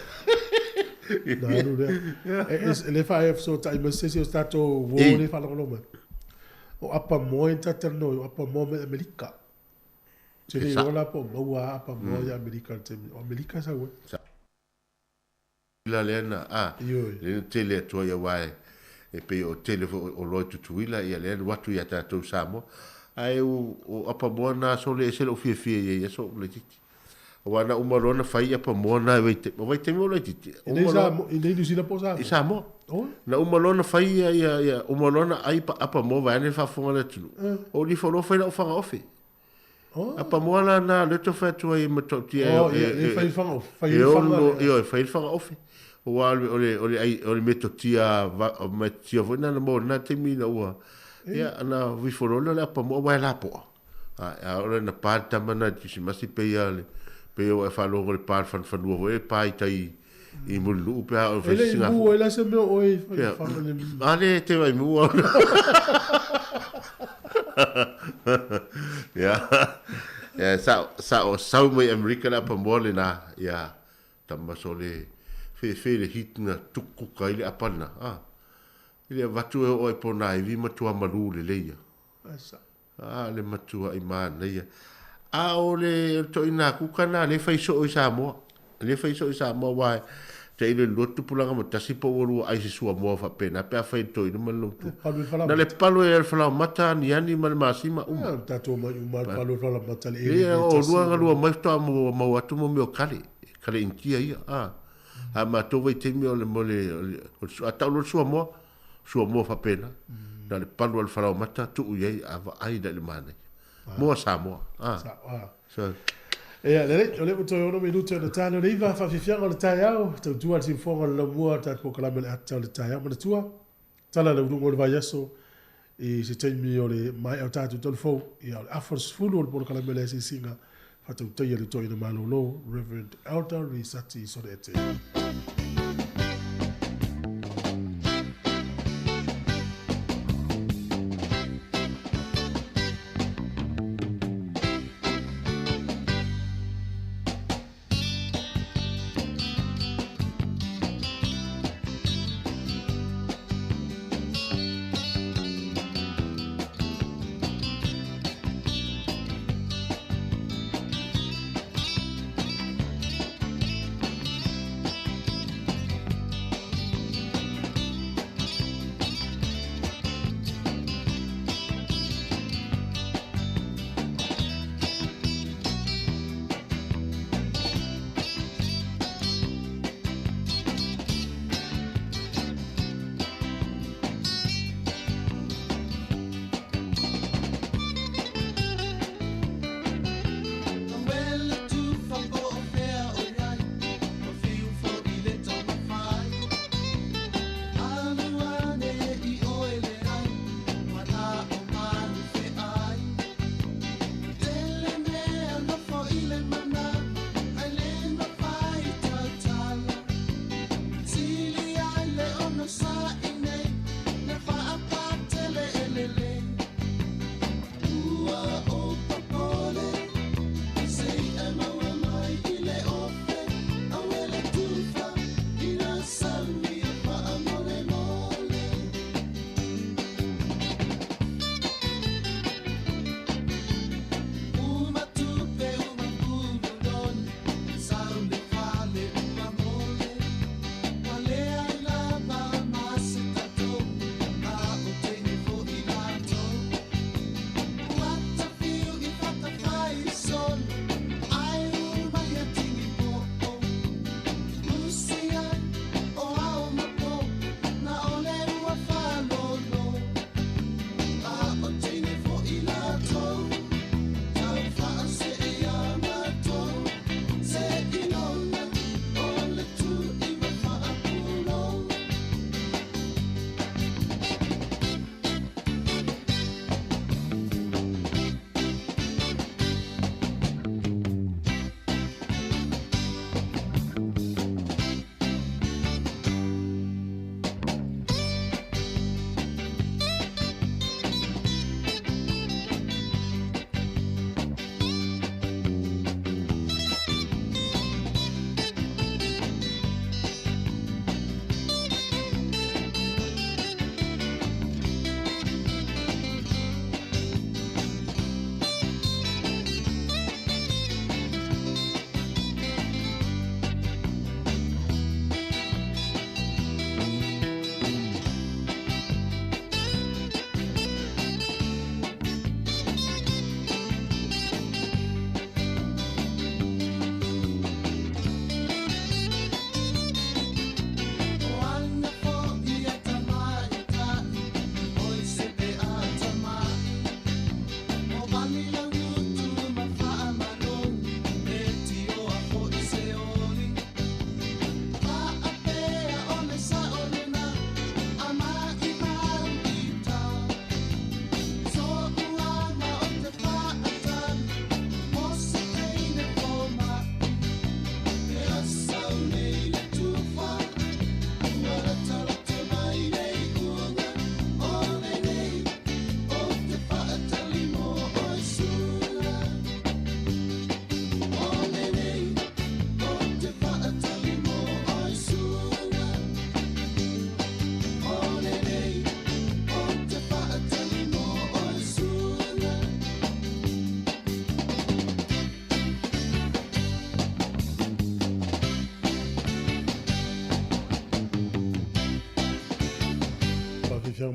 Na alu lea. E le fa e fesootai ma se isi o se tatou uo le faalogologo mai. O apa moa i talatalanoa, o apa moa mai Amerika. Te le iloa la po o maua a apa moa i Amerika i le taimi. O Amerika e sau ai. La lea na, a, lea na tele atu ai aua e, e pei o tele foi o oloa i Tutuila, ia lea alu atu ia tatou i Samoa. Ae o, o apamoa na sole ese lou fiafia i ai aso o laitiiti. Aua na uma loa na fai apamoa na i vaitaimi, o vaitaimi o laitiiti. I nei Samoa, i nei Niu Sila po o Samoa? I Samoa. Oh. Na uma loa na fai ia, ia, ia, uma loa na ai apamoa vaeane le faafofoga a le atunuu. O lifo loa fai lau faga ofe. Oh. Apamoa la na lea te fai atu ai e matautia e, oh, e, e, fai faga ofe. Fai e ono, io, e fai le faga ofe. Ua o le, o le, o le metotia, metotia foi na na mo na taimi na ua, ia, na vifo loa le apamoa aua e lapoa. A, a o le na pa le tama na Krisimasi pei a le, pei ua e faalogo le pa le fanufanua foi e pa i tai i Mulinuu pe a o fai E le i mu ai la se mea o oe i fai le A le te vai mu au. Ia. Ia sa sa o sau mai Amerika le apamoa lena. Ia tama sole fefe le hit na tukuka i le apana. A. I le avatu e oo ai po na iwi matua malu lelei ia. Asa. A le matua i manaia. A o le toina kuka na le fai soo i Samoa. E le fai soo i Samoa aua e tailo i le 21 po ua lua ai se suamoa faapena pe afai e toeaina ma le lotu. Palu i le Na le falaomata. palu ai le falaomata, aniani ma le masima uma. Ah, tatou omai uma lava palu i le falaomata le ele Ia, le o tasi lua ma galua mai faatoa maua atu mo mea o kale, kale Initia ia. Ah, a matou vaitaimi o le mo le o le a tau loa le suamoa, suamoa faapena. Na o le palu lava o le falaomata tuu i ai a vaai la i le manaia. Moa Samoa. Ah. Sao, ah. So, Ia, lelei, o lea ua toe ono minute ona tane o le iva, faafiafiaga o le taeao, tautua le siufofoga o le laumua, le tatou polokalame o le ata o le taeao. Manatua, tala le uluga o le vaiaso i se taimi o le maea o tatou tolu fou, ia o le afa o le 10 o le polokalame o le asiasiga, faatautaia le toeaina malolo, Reverend Elder Risati Soreete.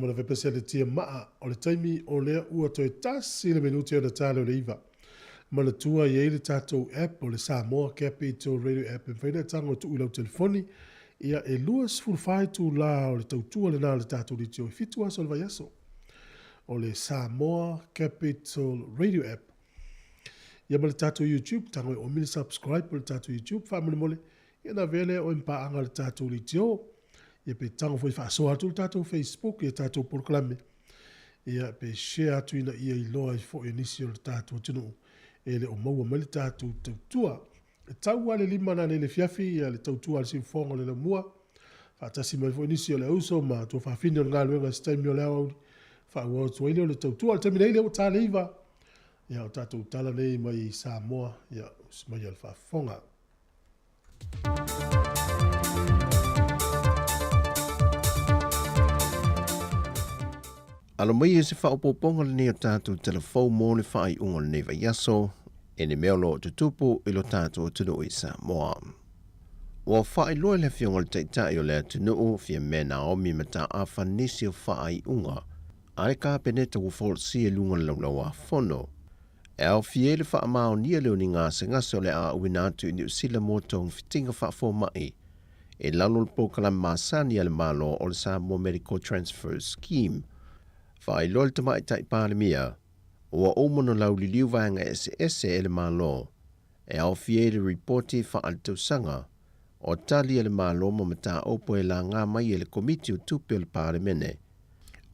ma le vepese le tia maa o le taimi o lea ua toe tasi le minuti ona ta lea o le 9. Manatua e i ai le tatou app o le Samoa Capital Radio App e mafai ona e tago e tuu i lau telefoni. Ia, e 24 itula o le tautua lena a le tatou leitio e 7 aso o le vaiaso. O le Samoa Capital Radio App. Ia ma le tatou YouTube, tago e omi le subscribe o le tatou YouTube, faamolemole, ia ona avea lea oe ma paaga a le tatou leitio. Ia pe tago foi faasoa atu le tatou Facebook ia tatou polokalame. Ia pe share atu ina ia iloa ai foi e nisi o le tatou atunuu e le o maua mai le tatou tautua. E tau lava le lima nanei le fiafi ia le tautua a le siufofoga o le laumua. Faatasi mai foi nisi o le auso ma tuafafine o le galuega i se taimi o le aoauli. Faaauau atu ai lea o le tautua. O le taimi nei lea ua ta le iva. Ia o tatou tala nei mai Samoa, ia usi mai a le faafofoga. Alo mai e se faaopoopoga lenei o tatou tala fou mo le faaiuga o lenei vaiaso i ni mea o lo o tutupu i lo tatou atunuu i Samoa. Ua faailoa e le Afioga i le Taitai o le atunuu, Fiamē Naomi Mataafa nisi o faaiuga a le Kapeneta ua folasia i luga o le Laulau-a-Fono. E aofia ai le faamaonia lea o ni gasegase o le a auina atu i Niu Sila mo togafitiga faafomai i lalo o le polokalame masani a le Malo o le Samoa Medical Transfer Scheme. Faailoa le Tamaitai Palemia, ua uma ona lauliliu vaega eseese e le Malo e aofia ai le ripoti faaletausaga o tali a le Malo ma mataupu e laga mai e le Komiti o Tupe o le Palemene,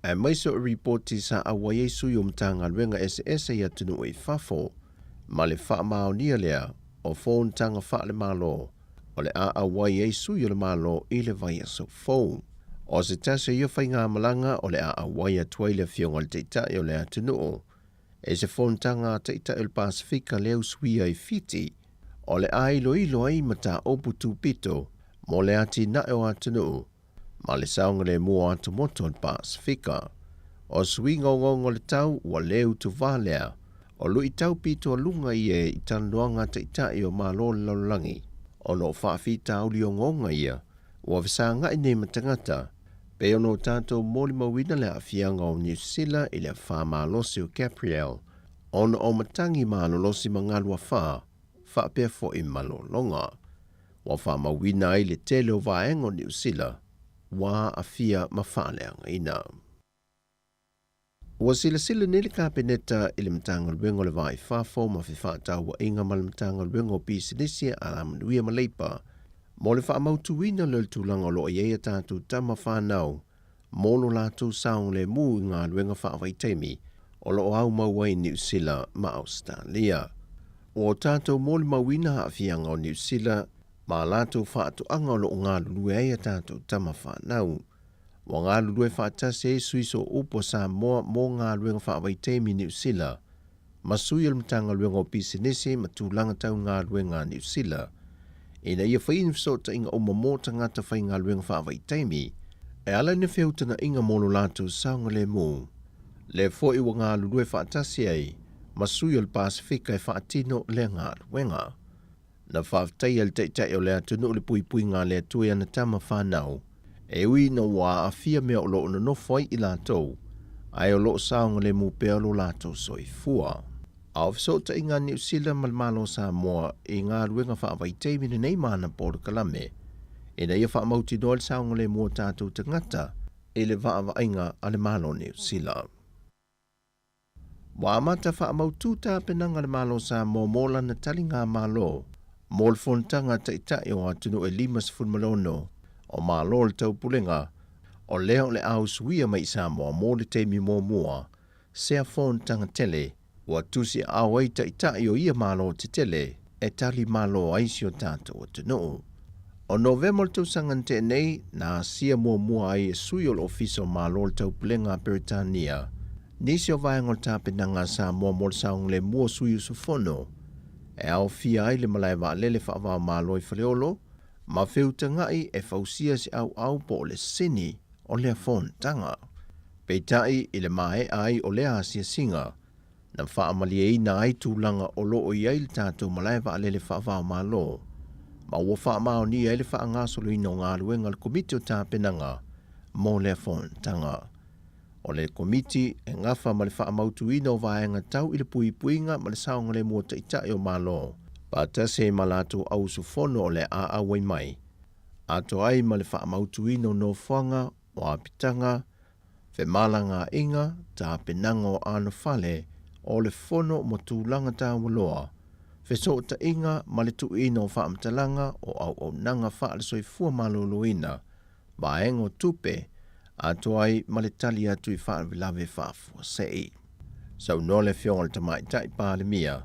aemaise o ripoti sa auai ai sui o Matagaluega eseese i atunuu i fafo, ma le faamaonia lea o fonotaga faale-Malo o le a auai ai sui o le Malo i le vaiaso fou. O se tasi o ia faigamalaga o le a auai atu ai le Afioga i le Taitai o le atunuu i se fonotaga a Taitai o le Pasefika lea usuia i Fiti, o le a iloilo ai mataupu tupito mo le atinae o atunuu ma le saogalemu o atomoto o le Pasefika. O suiga ogaoga o le tau ua le utuvā lea, o luitau pitoaluga ia i talanoaga a Taitai o Malo o le lalolagi, ona o faafitauli ogaoga ia ua fesagai nei ma tagata, pei ona o tatou molimauina le aafiaga o Niu Sila i le afa malosi o Gabrielle, ona o matagi malolosi ma galu afa, faapea foi ma lologa. Ua faamauina ai le tele o vaega o Niu Sila ua aafia ma faaleagaina. Ua silasila nei le Kapeneta i le Matagaluega o le Va i Fafo ma Fefaatauaiga ma le Matagaluega o Pisinisi, Alamanuia ma Leipa mo le faamautuina lea o le tulaga o lo o i ai a tatou tama fanau mo lo latou saogalemu i galuega faavaitaimi o lo o aumau ai i Niu Sila ma Ausetalia. Ua tatou molimauina aafiaga o Niu Sila ma a latou faatoaga o lo o galulue ai a tatou tama fanau. Ua galulue faatasi ai sui sooupu o Samoa mo galuega faavaitaimi i Niu Sila ma sui o le Matagaluega o Pisinisi ma Tulaga Tau Galuega a Niu Sila ina ia fai ni fesootaiga uma mo tagata faigaluega faavaitaimi e ala i ni feutagaiga mo lo latou saogalemu. Lea foi ua galulue faatasi ai ma sui o le Pasefika e faatino lea galuega. Na faafetaia e le Taitai o le atunuu le puipuiga a le Atua i ana tama fanau, e ui ina ua aafia mea o lo o nonofo ai i latou, ae o lo o saogalemu pea lo latou soifua. A o fesootaiga a Niu Sila ma le Malo o Samoa i galuega faavaitaimi lenei ma ana polokalame, ina ia faamautinoa le saogalemu o tatou tagata i le vaavaaiga a le Malo o Niu Sila. Ua amata faamautu tapenaga a le Malo o Samoa mo lana taligamalo mo le fonotaga a Taitai o atunuu e 56 o Malo o le Taupulega, o lea o le a usuia mai i Samoa mo le taimi muamua sea fonotaga tele ua tusiaao ai Taitai o ia Malo tetele e tali malo ai si o tatou atunuu. O Novema o le tausaga na tea nei, na asia muamua ai e sui o le Ofisa o Malo o le Taupulega a Peretania nisi o vaega o le tapenaga a Samoa mo le saogalemu o sui usufono e aofia ai le malae vaalele faava-o-Malo i Faleolo ma feutagaʻi e fausia se ʻauʻau po o le sini o lea fonotaga. Peitai, i le maea ai o lea asiasiga, na faamalieina ai tulaga o lo o i ai le tatou malae vaalele faava-o-Malo, ma ua faamaonia ai le faagasoloina o galuega a le Komiti o Tapenaga mo lea fonotaga. O le Komiti e gafa ma le faamautuina o vaega tau i le puipuiga ma le saogalemu o Taitai o Malo, faatasi ai ma latou auusufono o le a auai mai, atoa ai ma le faamautuina o nofoaga o apitaga, femalagaaiga, tapenaga o anofale o le Fono mo tulaga taualoa, fesootaiga ma le tuuina o faamatalaga o auaunaga faale-soifua maloloina, vaega o tupe, atoa ai ma le tali atu i faalavelave faafuasei. Saunoa le Afioga i le Tamaitai Palemia,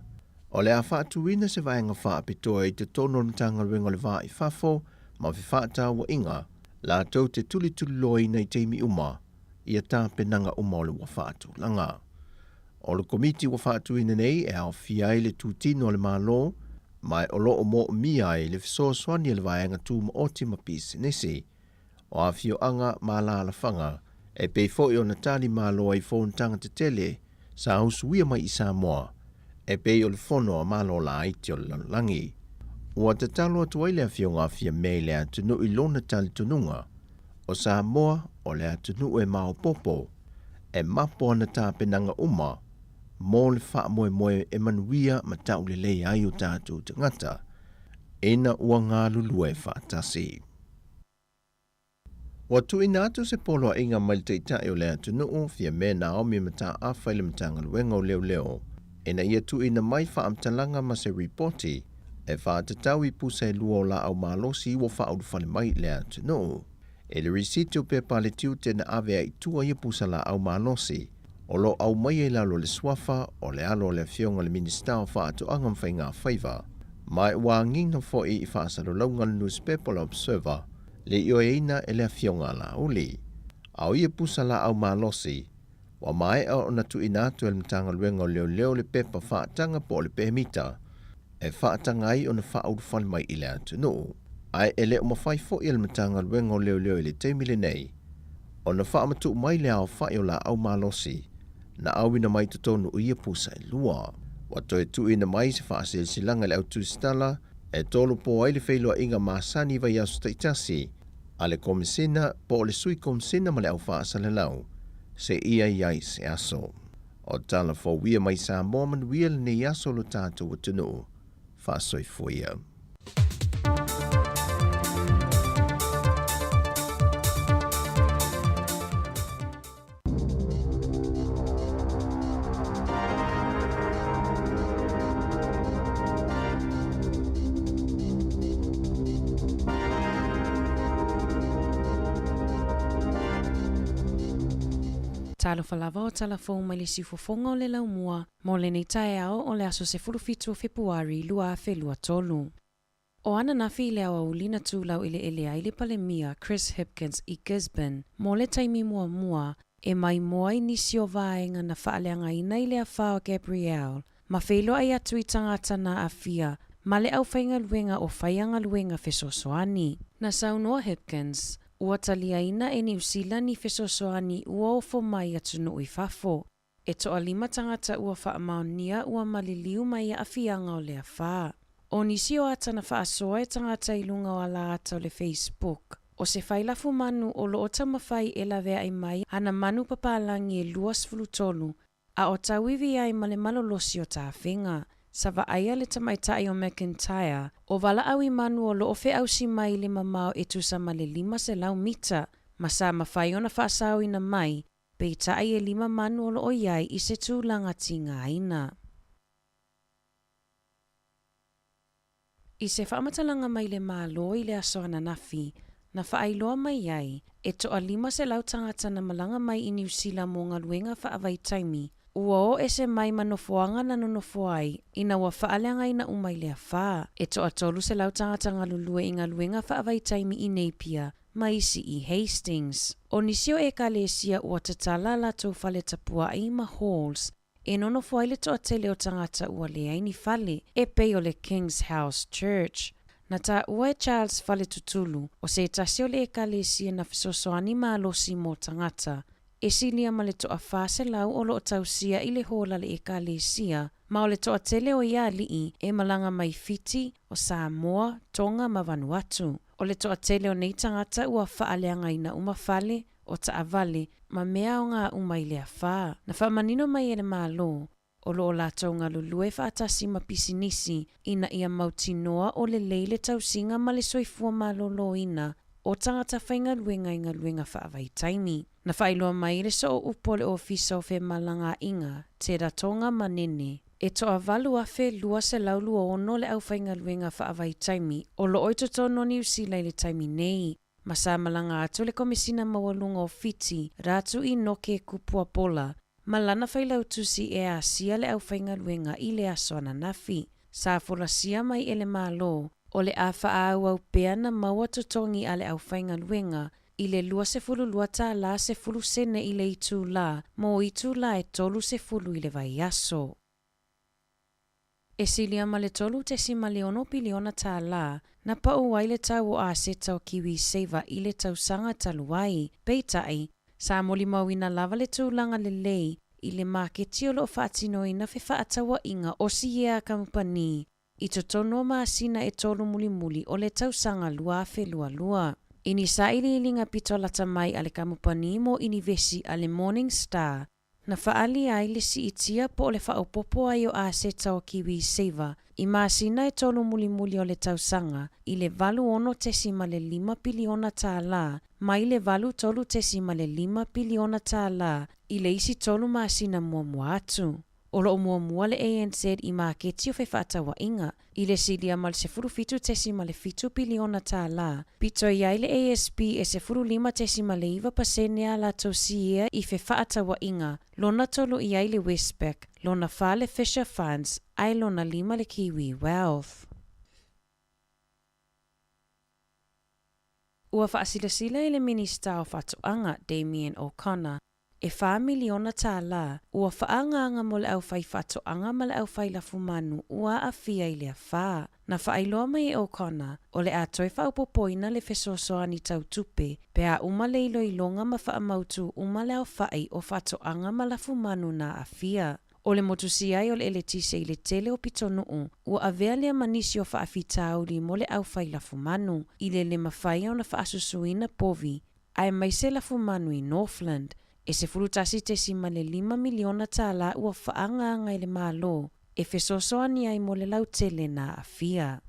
o le a faatuina se vaega faapitoa i totonu o le Matagaluega o le Va i Fafo ma Fefaatauaiga latou te tulituliloaina i taimi uma ia tapenaga uma o le ua faatulaga. O le Komiti ua faatuina nei e aofia ai le tutino a le Malo ma o lo o moomia ai le fesoasoani a le vaega tumaoti ma pisinisi, o afioaga ma alaalafaga, e pei foi ona tali malo ai fonotaga tetele sa usuia mai i Samoa, e pei o le Fono a Malo Laiti o le Lalolagi. Ua tatalo atu ai le Afioga a Fiamē i le atunuu i lona talitonuga, o Samoa o le atunuu e maopoopo, e mapo ana tapenaga uma mo le faamoemoe e manuia ma taulelei ai o tatou tagata ina ua galulue faatasi. Ua tuuina atu se poloaiga mai le Taitai o le atunuu, Fiamē Naomi Mataafa i le Matagaluega o Leoleo ina ia tuuina mai faamatalaga ma se ripoti e faatatau i pusa e lua o laau malosi ua faaulufale mai i le atunuu. I le risiti o pepa a le tiute na ave ai i tua ia pusa laau malosi, o lo o aumaia i lalo o le suafa o le alo o le Afioga i le Minisita o Faatoaga ma Faigafaiva, ma ua agiga foi i faasalalauga a le nusipepa o le Observer le ioeina e le Afioga a Laauli. A o ia pusa laau malosi, ua maea ona tuuina atu e le Matagaluega o Leoleo le pepa faataga po o le pemita e faataga ai ona faaulufale mai i le atunuu. Ae e le o mafai foi e le Matagaluega o Leoleo i le taimi lenei ona faamatuu mai le aofai o laau malosi na auina mai totonu o ia pusa e lua. Ua toe tuuina mai se faasilasilaga i le au tusitala e tolopo ai le feiloaiga masani i vaiaso taitasi a le Komesina po o le Sui Komesina ma le au faasalalau seia i ai se aso. O tala fou ia mai Samoa manuia lenei aso lo tatou atunuu. Faasoifua ia. Talofa lava o tala fou mai le siufofoga o le laumua mo lenei taeao o le aso 17 o Fepuari 2023. O ananafi i le aoauli na tulau eleele ai le Palemia Chris Hipkins i Gisborne mo le taimi muamua e maimoa ai nisi o vaega na faaleagaina i le afa o Gabrielle ma feiloai atu i tagata na aafia ma le aufaigaluega o faiagaluega fesoasoani. Na saunoa Hipkins, ua taliaina e Niu Sila ni fesoasoani ua ofo mai atunuu i fafo. E toalima tagata ua faamaonia ua maliliu mai aafiaga o le afa. O nisi o ata na faasoa e tagata i luga o ala ata o le Facebook, o se failafu manu o lo o taumafai e laveai mai ana manu papalagi e 23 a o tauivi ai ma le malolosi o tafega. Sa vaaia le tamaitai o McIntyre, o valaau i manu o lo o feausi mai i le mamao e tusa ma le 500 mita, ma sa mafai ona faasaoina mai, peitai e lima manu o lo o i ai i se tulaga tigaina. I se faamatalaga mai le Malo i le aso ananafi, na faailoa mai ai, e toa-500 tagata na malaga mai i Niu Sila mo galuega faavaitaimi, ua o ese mai ma nofoaga na nonofo ai ina ua faaleagaina uma i le afa. E toa-300 tagata galulue i galuega faavaitaimi i Napier ma isi i Hastings. O nisi o Ekalesia ua tatala a latou fale tapuai ma halls e nonofo ai le toatele o tagata ua leai ni fale, e pei o le King's House Church. Na taua e Charles Faletutulu, o se tasi o le Ekalesia na fesoasoani malosi mo tagata, e silia ma le toa-400 o lo o tausia i le hall a le Ekalesia, ma o le toatele o ia alii e malaga mai Fiti, o Samoa, Tonga ma Vanuatu. O le toatele o nei tagata ua faaleagaina uma fale, o taavale, ma mea aoga uma i le afā. Na faamanino mai e le Malo, o lo o latou galulue faatasi ma pisinisi ina ia mautinoa o lelei le tausiga ma le soifua malōlōina o tagata faigaluega i galuega faavaitaimi. Na faailoa mai e le soo upu o le Ofisa o Femalagaaiga, Te Ratonga Manene, e toavalu 1,226 le aufaigaluega faavaitaimi o lo o i totonu o Niu Sila i le taimi nei, ma sa malaga atu le Komesina Maualuga o Fiti, Ratu Inoke Kupuapola, ma lana failautusi e asia le aufaigaluega i le aso ananafi. Sa folasia mai e le Malo, o le a faaauau pea ona maua totogi a le aufaigaluega i le 22 tālā sefulu sene i le itulā mo itulā e 30 i le vaiaso. E silia ma le $3.6 piliona tālā na pau ai le tau o aseta o KiwiSaver i le tausaga talu ai. Peitai, sa molimauina lava le tulaga lelei i le maketi o lo o faatinoina fefaatauaiga o siea kamupani i totonu o masina e tolu mulimuli o le tausaga 2022. I ni sailiiliga pito lata mai a le kamupani mo inivesi a le Morningstar, na faaalia ai le siitia po o le faaopoopo ai o aseta o KiwiSaver i masina e tolu mulimuli o le tausaga i le 86.5 piliona tālā mai le 83.5 piliona tālā i le isi tolu masina muamua atu. O lo o muamua le ANZ i maketi o fefaatauaiga i le silia ma le 17.7 piliona tālā, pito i ai le ASB e 15.9% a latou siea i fefaatauaiga, lona tolu i ai le Westpac, lona fa le Fisher Funds, ae lona lima le Kiwi Wealth. Ua faasilasila e le Minisita o Faatoaga, Damien O'Connor, e $4 miliona tālā ua faaagaaga mo le aufaifaatoaga ma le aufai lafumanu ua aafia i le afā. Na faailoa mai e O'Connor, o le a toe faaopoopoina le fesoasoani tau tupe pe a uma le iloiloga ma faamautū uma le aofa'i o faatoaga ma lafumanu na aafia. O le motusia ai o le eletise i le tele o pitonuu, ua avea lea ma nisi o faafitauli mo le aufai lafumanu, i le le mafai ona faasusuina povi aemaise lafumanu i Northland, e $11.5 miliona tālā ua faaagaaga e le Malo e fesoasoani ai mo le lautele na aafia.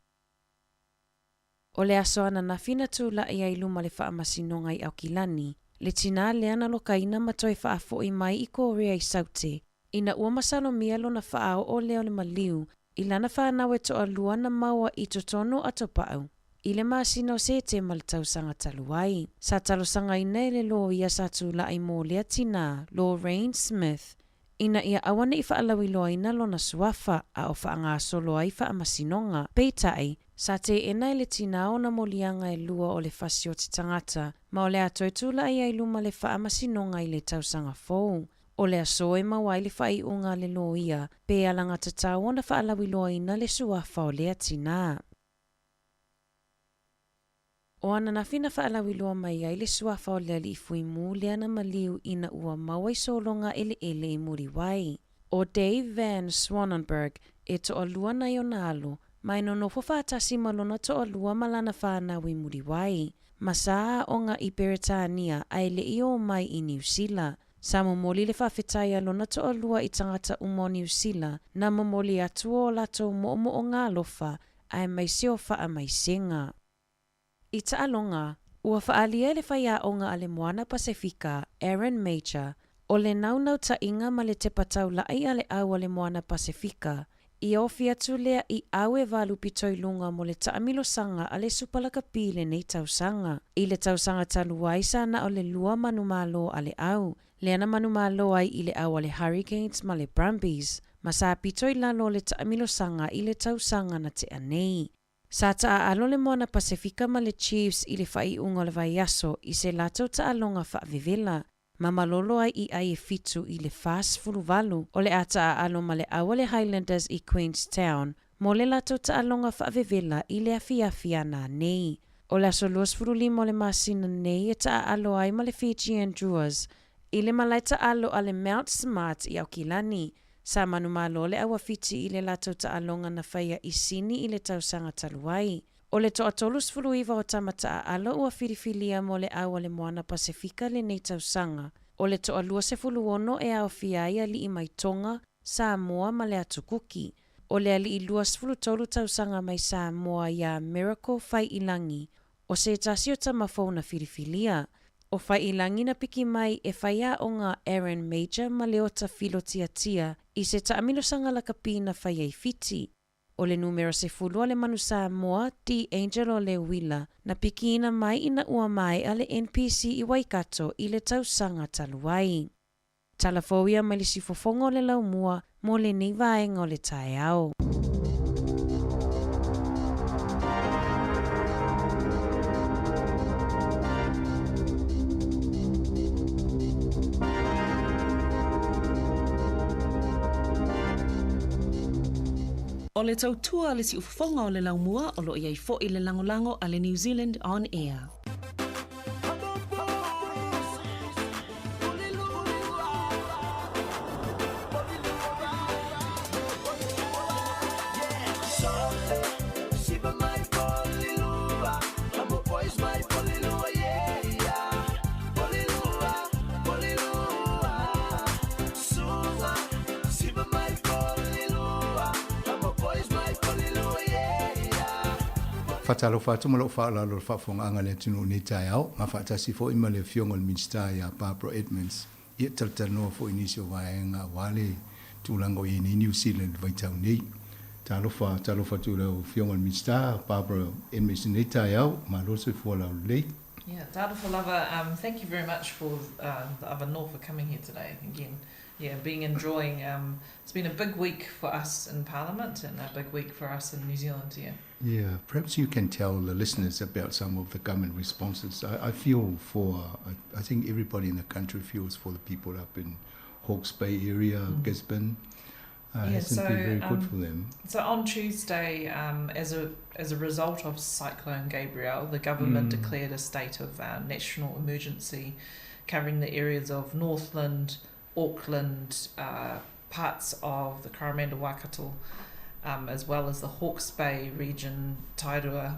O le aso ananafi na tula'i ai i luma o le Faamasinoga i Aukilani, le tinā lea na lokaina ma toe faafo'i mai i Korea i Saute, ina ua masalomia lona faaoo lea o le maliu i lana fanau e toalua na maua i totonu o Atopa'u i le masina o Setema le tausaga talu ai. Sa talosagaina e le loia sa tula'i mo lea tinā, Lorraine Smith, ina ia aua ne i faalauiloaina lona suafa a o faagasolo ai faamasinoga. Peitai, sa teena e le tinā ona moliaga e lua o le fasioti tagata ma o le a toe tula'i ai luma le faamasinoga i le tausaga fou. O le aso e maua ai le faaiuga a le loia, pe alagatatau ona faalauiloaina le suafa o lea tinā. O ananafi na faalauiloa mai ai le suafa o le alii fuimu lea na maliu ina ua maua i sologa eleele i Muriwai. ʻO Dave Van Swanenberg e toalua nai ona alo, ma e nonofo faatasi ma lona toalua ma lana fanau i Muriwai, ma sa aoga i Peretania ae le i ō mai i Niu Sila. Sa momoli le faafetai a lona toalua i tagata uma o Niu Sila na momoli atu o latou moomooga alofa aemaise o faamaisega. I taaloga, ua faaalia e le faiaoga a le Moana Pasefika, Aaron Mauger, o le naunautaiga ma le tepa taula'i a le au a le Moana Pasefika, i ofi atu lea i au e valu pito i luga mo le taamilosaga a le Supalakapi i lenei tausaga. I le tausaga talu ai sa na o le lua manumalo a le au, lea na manumalo ai i le au a le Hurricanes ma le Brumbies, ma sa pito i lalo o le taamilosaga i le tausaga na tea nei. Sa taaalo le Moana Pasefika ma le Chiefs i le faaiuga o le vaiaso i se latou taaloga faavevela, ma malolo ai i ai e fitu i le 48 o le a taaalo ma le au a le Highlanders i Queenstown mo le latou taaloga faavevela i le afiafi a nanei. O le aso 25 o le masina nei e taaalo ai ma le Fijian Druas i le malae taalo a le Mount Smart i Aukilani. Sa manumalo le au a Fiti i le latou taaloga na faia i Sini i le tausaga talu ai. O le toa-39 o tama taaalo ua filifilia mo le au a le Moana Pasefika lenei tausaga. O le toa-26 e aofia ai alii mai Tonga, Samoa ma le Atu Kuki. O le alii 23 tausaga mai Samoa iā Miracle Faiilagi, o se tasi o tama fou na filifilia. O Faiilagi na piki mai e faiaoga Aaron Mauger ma Leota Filo Tiatia i se taamilosaga lakapi na fai ai Fiti. O le numera 10 a le Manu Samoa, D'Angelo Leuila, na pikiina mai ina ua maea le NPC i Waikato i le tausaga talu ai. Tala fou ia mai le siufofoga o le laumua mo lenei vaega o le taeao. O le tautua a le siufofoga o le laumua o lo o i ai foi le lagolago a le New Zealand On Air. Faatalofa atu ma lou faaaloalo i le faafofogaaga a le atunuu i lenei taeao, ma faatasi foi ma le Afioga i le Minisita ia Barbara Edmonds, ia talatalanoa foi i nisi o vaega aua le tulaga o i ai nei Niu Sila i le vaitau nei. Talofa, talofa atu i lau Afioga i le Minisita Barbara Edmonds i lenei taeao, malo le soifua laulelei. Yeah, talofa lava, thank you very much for the avanoa for coming here today again. Yeah, being enjoying, it's been a big week for us in Parliament and a big week for us in New Zealand, yeah. Yeah, perhaps you can tell the listeners about some of the government responses. I feel for, I think everybody in the country feels for the people up in Hawke's Bay area, Gisborne. Hasn't been very good for them. So on Tuesday, as a result of Cyclone Gabrielle, the government declared a state of national emergency covering the areas of Northland, Auckland, parts of the Coromandel Waikato, as well as the Hawke's Bay region, Tairua.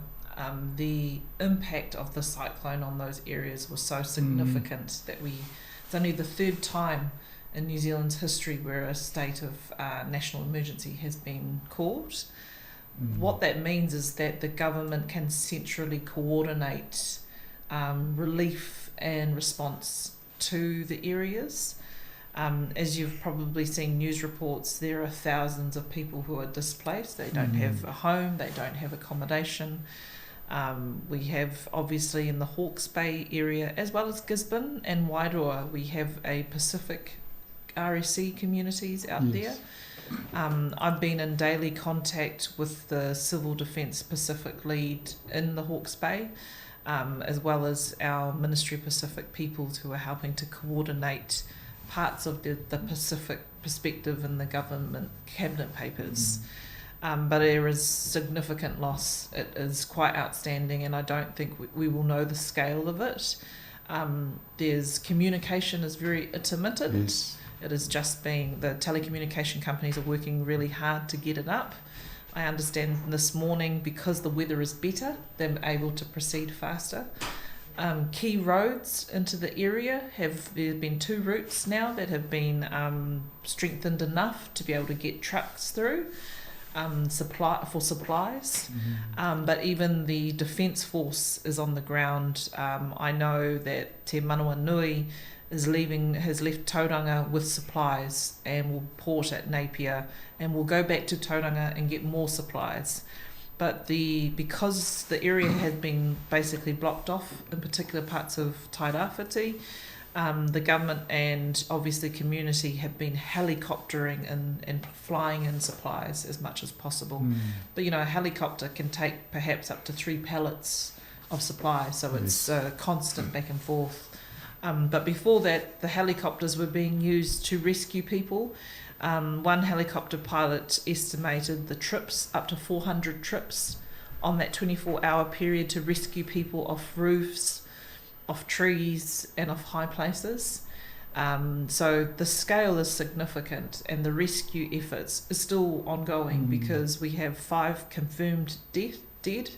The impact of the cyclone on those areas was so significant that it's only the third time in New Zealand's history where a state of national emergency has been called. What that means is that the government can centrally coordinate relief and response to the areas. As you've probably seen news reports, there are thousands of people who are displaced. They don't have a home, they don't have accommodation. We have obviously in the Hawke's Bay area, as well as Gisborne and Wairoa, we have a Pacific RSE communities out there. I've been in daily contact with the Civil Defence Pacific lead in the Hawke's Bay, as well as our Ministry of Pacific Peoples who are helping to coordinate parts of the Pacific perspective in the government cabinet papers. But there is significant loss. It is quite outstanding, and I don't think we will know the scale of it. There's communication is very intermittent. It has just been, the telecommunication companies are working really hard to get it up. I understand this morning, because the weather is better, they're able to proceed faster. Key roads into the area have, there have been 2 routes now that have been strengthened enough to be able to get trucks through, supply for supplies. But even the Defence Force is on the ground. I know that Te Manawanui has left Tauranga with supplies and will port at Napier and will go back to Tauranga and get more supplies. But because the area had been basically blocked off, in particular parts of Tairāwhiti, the government and obviously community have been helicoptering and flying in supplies as much as possible. But a helicopter can take perhaps up to 3 pallets of supply, so it's constant back and forth. But before that, the helicopters were being used to rescue people. One helicopter pilot estimated the trips, up to 400 trips on that 24-hour period to rescue people off roofs, off trees and off high places. So the scale is significant, and the rescue efforts is still ongoing because we have 5 confirmed dead,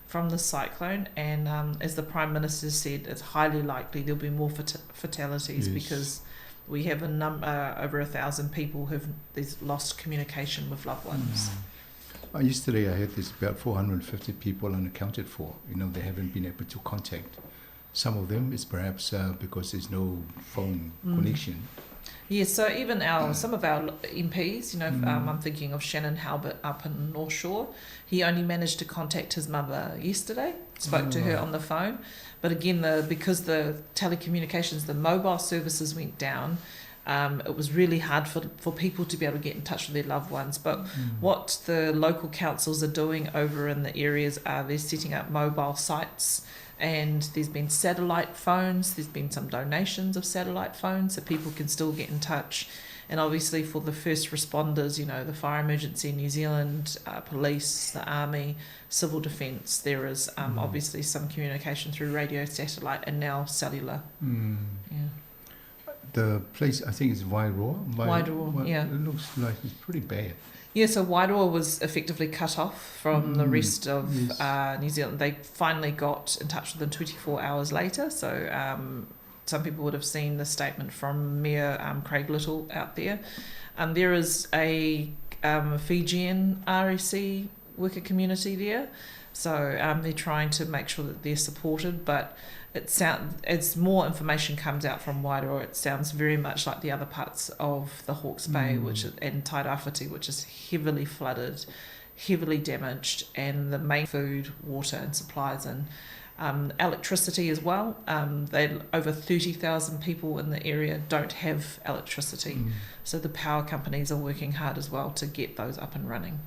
from the cyclone, and as the Prime Minister said, it's highly likely there'll be more fatalities because we have a over 1,000 people who've lost communication with loved ones. Yesterday I heard there's about 450 people unaccounted for. You know, they haven't been able to contact. Some of them is perhaps because there's no phone connection. Yeah, so even some of our MPs, you know, I'm thinking of Shannon Halbert up in North Shore. He only managed to contact his mother yesterday, spoke to her on the phone. But again, because the telecommunications, the mobile services went down, it was really hard for people to be able to get in touch with their loved ones. But what the local councils are doing over in the areas are they're setting up mobile sites, and there's been satellite phones, there's been some donations of satellite phones so people can still get in touch. And obviously for the first responders, you know, the Fire Emergency New Zealand, police, the army, civil defence, there is obviously some communication through radio, satellite, and now cellular. Yeah. The place, I think, is Wairoa. Wairoa, yeah. It looks like it's pretty bad. Yeah, so Wairoa was effectively cut off from the rest of New Zealand. They finally got in touch with them 24 hours later. So some people would have seen the statement from Mayor Craig Little out there. There is a Fijian RSE worker community there. So they're trying to make sure that they're supported, but it sound, as more information comes out from Wairoa, it sounds very much like the other parts of the Hawke's Bay, which is, and Tairāwhiti, which is heavily flooded, heavily damaged, and the main food, water and supplies and electricity as well. Over 30,000 people in the area don't have electricity. So the power companies are working hard as well to get those up and running.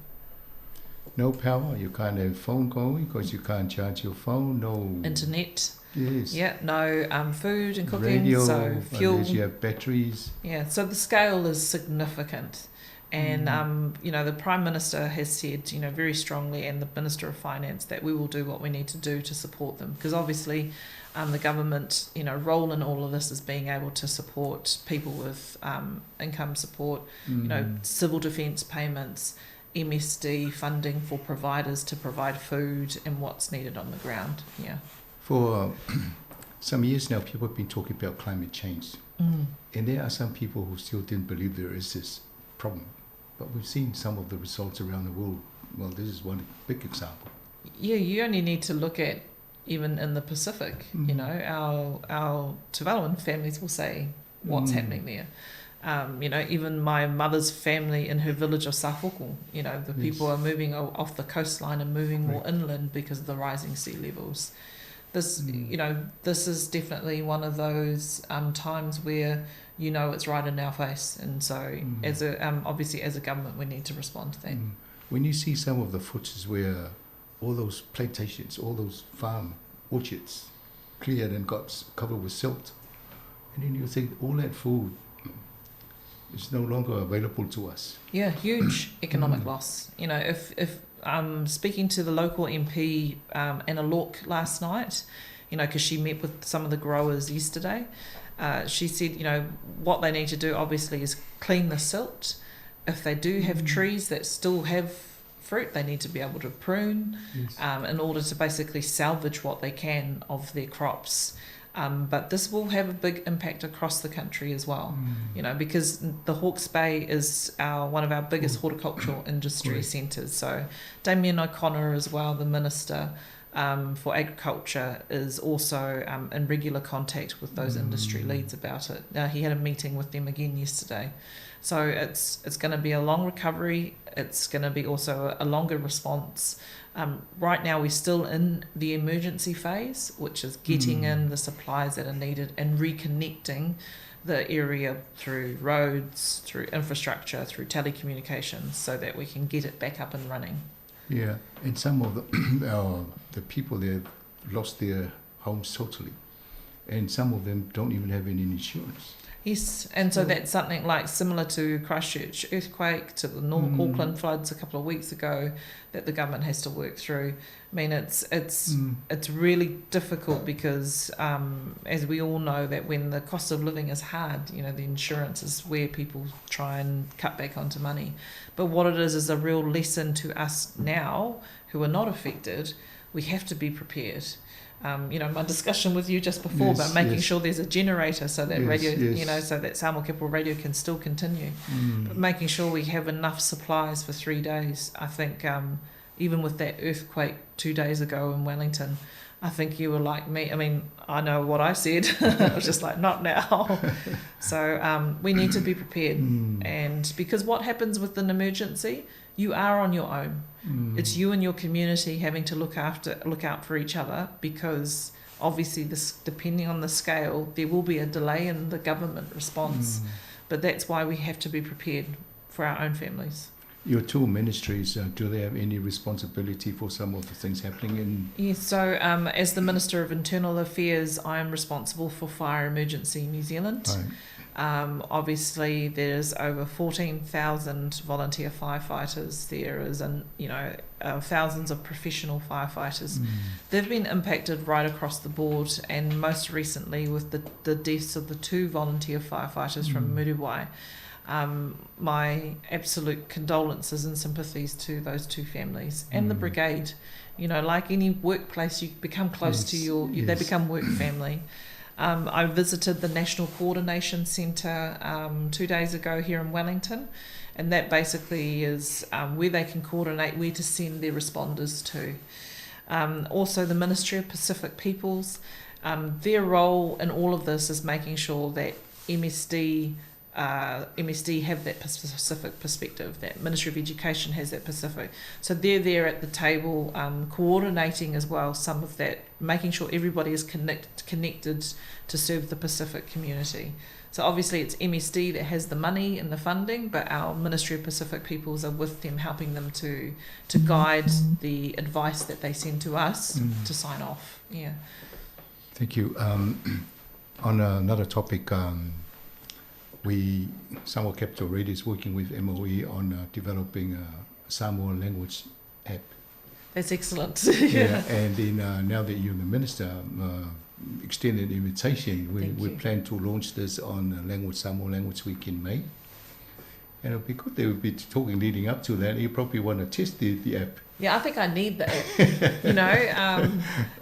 No power, you can't have phone going because you can't charge your phone, no... Internet. Yes. Yeah, no food and cooking, radio, so fuel. Unless you have batteries. Yeah, so the scale is significant. And, you know, the Prime Minister has said, you know, very strongly, and the Minister of Finance, that we will do what we need to do to support them. Because obviously the government, you know, role in all of this is being able to support people with income support, you know, civil defence payments, MSD funding for providers to provide food and what's needed on the ground. Yeah. For some years now, people have been talking about climate change. And there are some people who still didn't believe there is this problem. But we've seen some of the results around the world. Well, this is one big example. Yeah, you only need to look at even in the Pacific. You know, our Tuvaluan families will say what's happening there. You know, even my mother's family in her village of Safoku, you know, the people are moving off the coastline and moving more inland because of the rising sea levels. This, you know, this is definitely one of those times where, you know, it's right in our face. And so as a obviously as a government, we need to respond to that. When you see some of the footage where all those plantations, all those farm orchards cleared and got covered with silt, and then you think all that food is no longer available to us. Yeah, huge economic loss. You know, if speaking to the local MP, Anna Lorck, last night, you know, because she met with some of the growers yesterday, she said, you know, what they need to do obviously is clean the silt. If they do have trees that still have fruit, they need to be able to prune in order to basically salvage what they can of their crops. But this will have a big impact across the country as well, you know, because the Hawke's Bay is one of our biggest horticultural industry centres. So Damien O'Connor as well, the Minister for Agriculture, is also in regular contact with those industry leads about it. Now, he had a meeting with them again yesterday. So it's going to be a long recovery. It's going to be also a longer response. Right now we're still in the emergency phase, which is getting in the supplies that are needed and reconnecting the area through roads, through infrastructure, through telecommunications, so that we can get it back up and running. Yeah, and some of the people there lost their homes totally, and some of them don't even have any insurance. Yes, and so that's something like similar to Christchurch earthquake, to the North Auckland floods a couple of weeks ago, that the government has to work through. I mean, it's really difficult because, as we all know, that when the cost of living is hard, you know, the insurance is where people try and cut back onto money. But what it is a real lesson to us now who are not affected. We have to be prepared. You know, my discussion with you just before Yes, about making yes. sure there's a generator so that Yes, radio, you yes. know, so that Samoa Capital Radio can still continue. But making sure we have enough supplies for 3 days. I think even with that earthquake 2 days ago in Wellington, I think you were like me. I mean, I know what I said. I was just like, not now. So we need to be prepared. And because what happens with an emergency, you are on your own. It's you and your community having to look out for each other, because obviously this, depending on the scale, there will be a delay in the government response. But that's why we have to be prepared for our own families. Your two ministries, do they have any responsibility for some of the things happening in... Yes, so as the Minister of Internal Affairs, I am responsible for Fire Emergency New Zealand. Obviously, there's over 14,000 volunteer firefighters. There is, thousands of professional firefighters. They've been impacted right across the board, and most recently with the deaths of the two volunteer firefighters from Muriwai. My absolute condolences and sympathies to those two families and the brigade. You know, like any workplace, you become close to your, you, they become work family. I visited the National Coordination Centre 2 days ago here in Wellington, and that basically is where they can coordinate where to send their responders to. Also, the Ministry of Pacific Peoples, their role in all of this is making sure that MSD, MSD have that specific perspective, that Ministry of Education has that Pacific. So they're there at the table, coordinating as well some of that, making sure everybody is connected to serve the Pacific community. So obviously it's MSD that has the money and the funding, but our Ministry of Pacific Peoples are with them, helping them to guide the advice that they send to us to sign off. Yeah. Thank you. On another topic, Samoa Capital Radio is working with MOE on developing a Samoan language app. That's excellent. Yeah, and then now that you're the minister, extended invitation, Thank we you. plan to launch this on Samoan Language Week in May. And it'll be good. They will be talking leading up to that. You probably want to test the app. Yeah, I think I need the app, you know.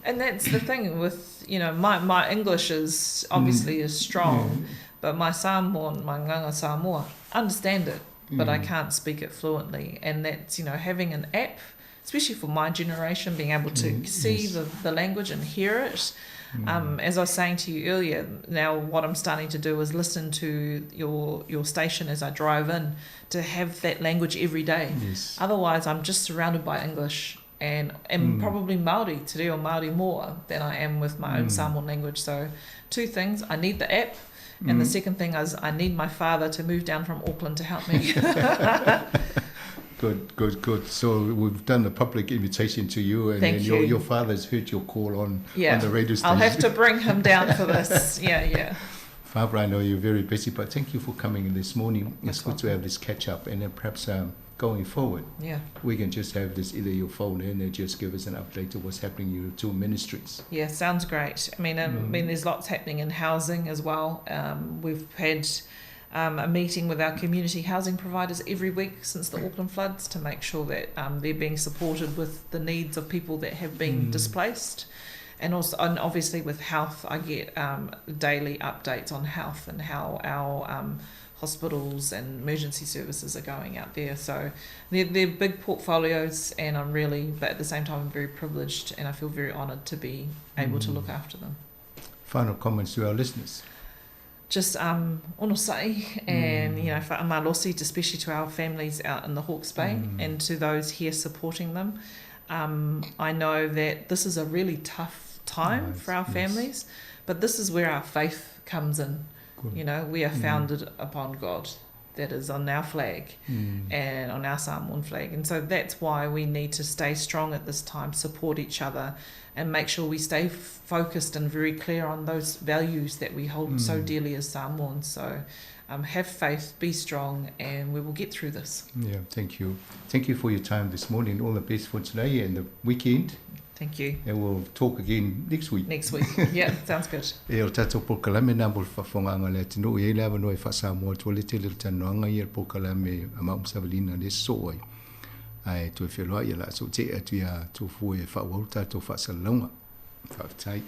And that's the thing with, you know, my English is obviously is strong, but my Samoan, my Nganga Samoa, understand it, but I can't speak it fluently. And that's, you know, having an app, especially for my generation, being able to see the language and hear it. As I was saying to you earlier, now what I'm starting to do is listen to your station as I drive in, to have that language every day. Otherwise, I'm just surrounded by English and probably Māori, te reo Māori more than I am with my own Samoan language. So two things, I need the app, and the second thing is I need my father to move down from Auckland to help me. Good. So we've done the public invitation to you, and Thank then you. your father's heard your call on the radio I'll have station. to bring him down for this. Yeah, yeah. Barbara, I know you're very busy, but thank you for coming in this morning. That's It's good to welcome. have this catch up, and then perhaps going forward, we can just have this either your phone in and just give us an update of what's happening in your two ministries. Yeah, sounds great. There's lots happening in housing as well. We've had a meeting with our community housing providers every week since the Auckland floods to make sure that they're being supported with the needs of people that have been displaced. And also, and obviously with health, I get daily updates on health and how our hospitals and emergency services are going out there. So they're big portfolios, and I'm really, but at the same time, I'm very privileged and I feel very honoured to be able to look after them. Final comments to our listeners. Just onosai and whaamalosi, especially to our families out in the Hawke's Bay and to those here supporting them. I know that this is a really tough time for our families, but this is where our faith comes in. Good. We are founded upon God. That is on our flag and on our Samoan flag. And so that's why we need to stay strong at this time, support each other, and make sure we stay focused and very clear on those values that we hold so dearly as Samoans. So have faith, be strong, and we will get through this. Yeah, thank you. Thank you for your time this morning. All the best for today and the weekend. Thank you. And we'll talk again next week. Next week. Yeah, sounds good. E o tātou pōkalame nā mo le whawhonganga le atu i e le awa noa e whasamoa tua le tele le tanoanga i e pōkalame a maum savalina le soai. Ae toe feloai, ia o le a soo te'e atu iā Tofua e faaauau le tatou faasalalauga. Faafetai.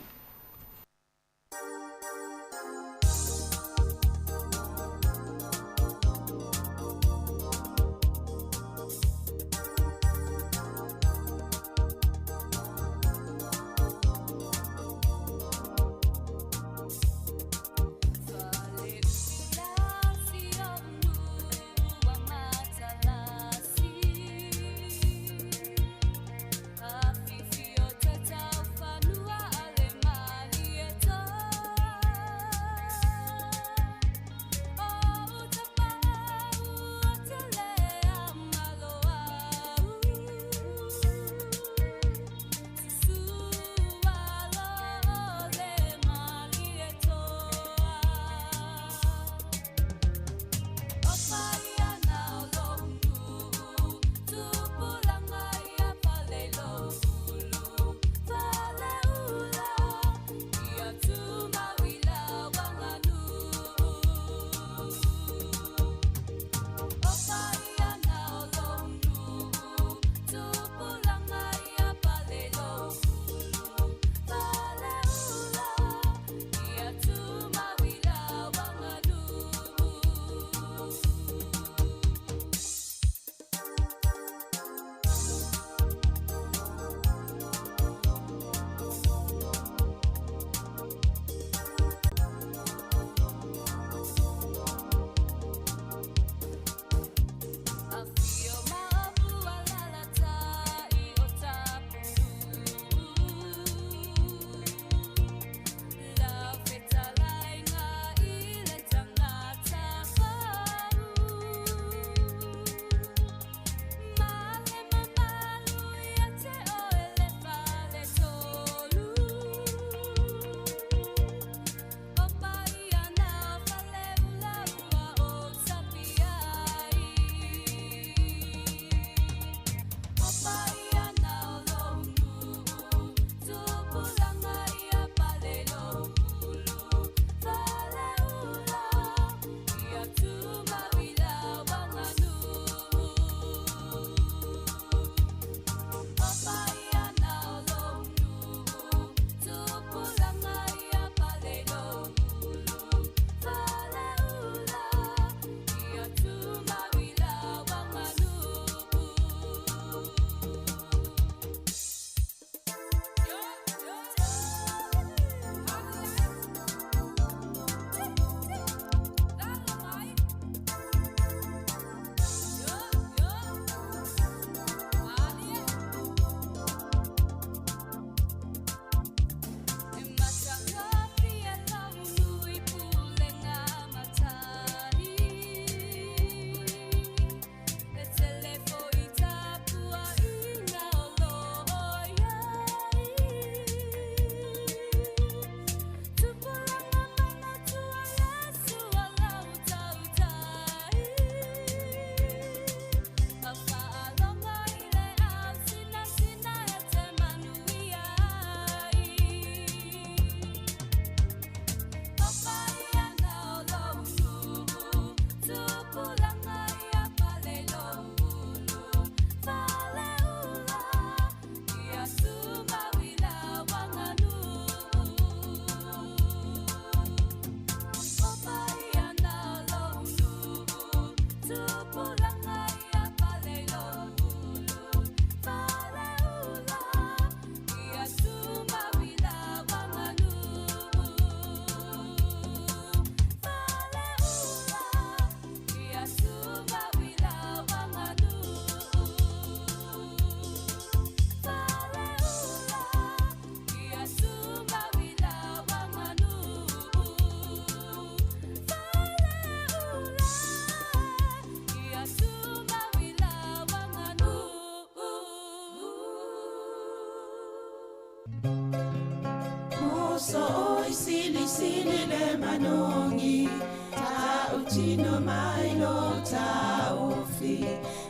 Silisili le manogi Tautino mai lo taufi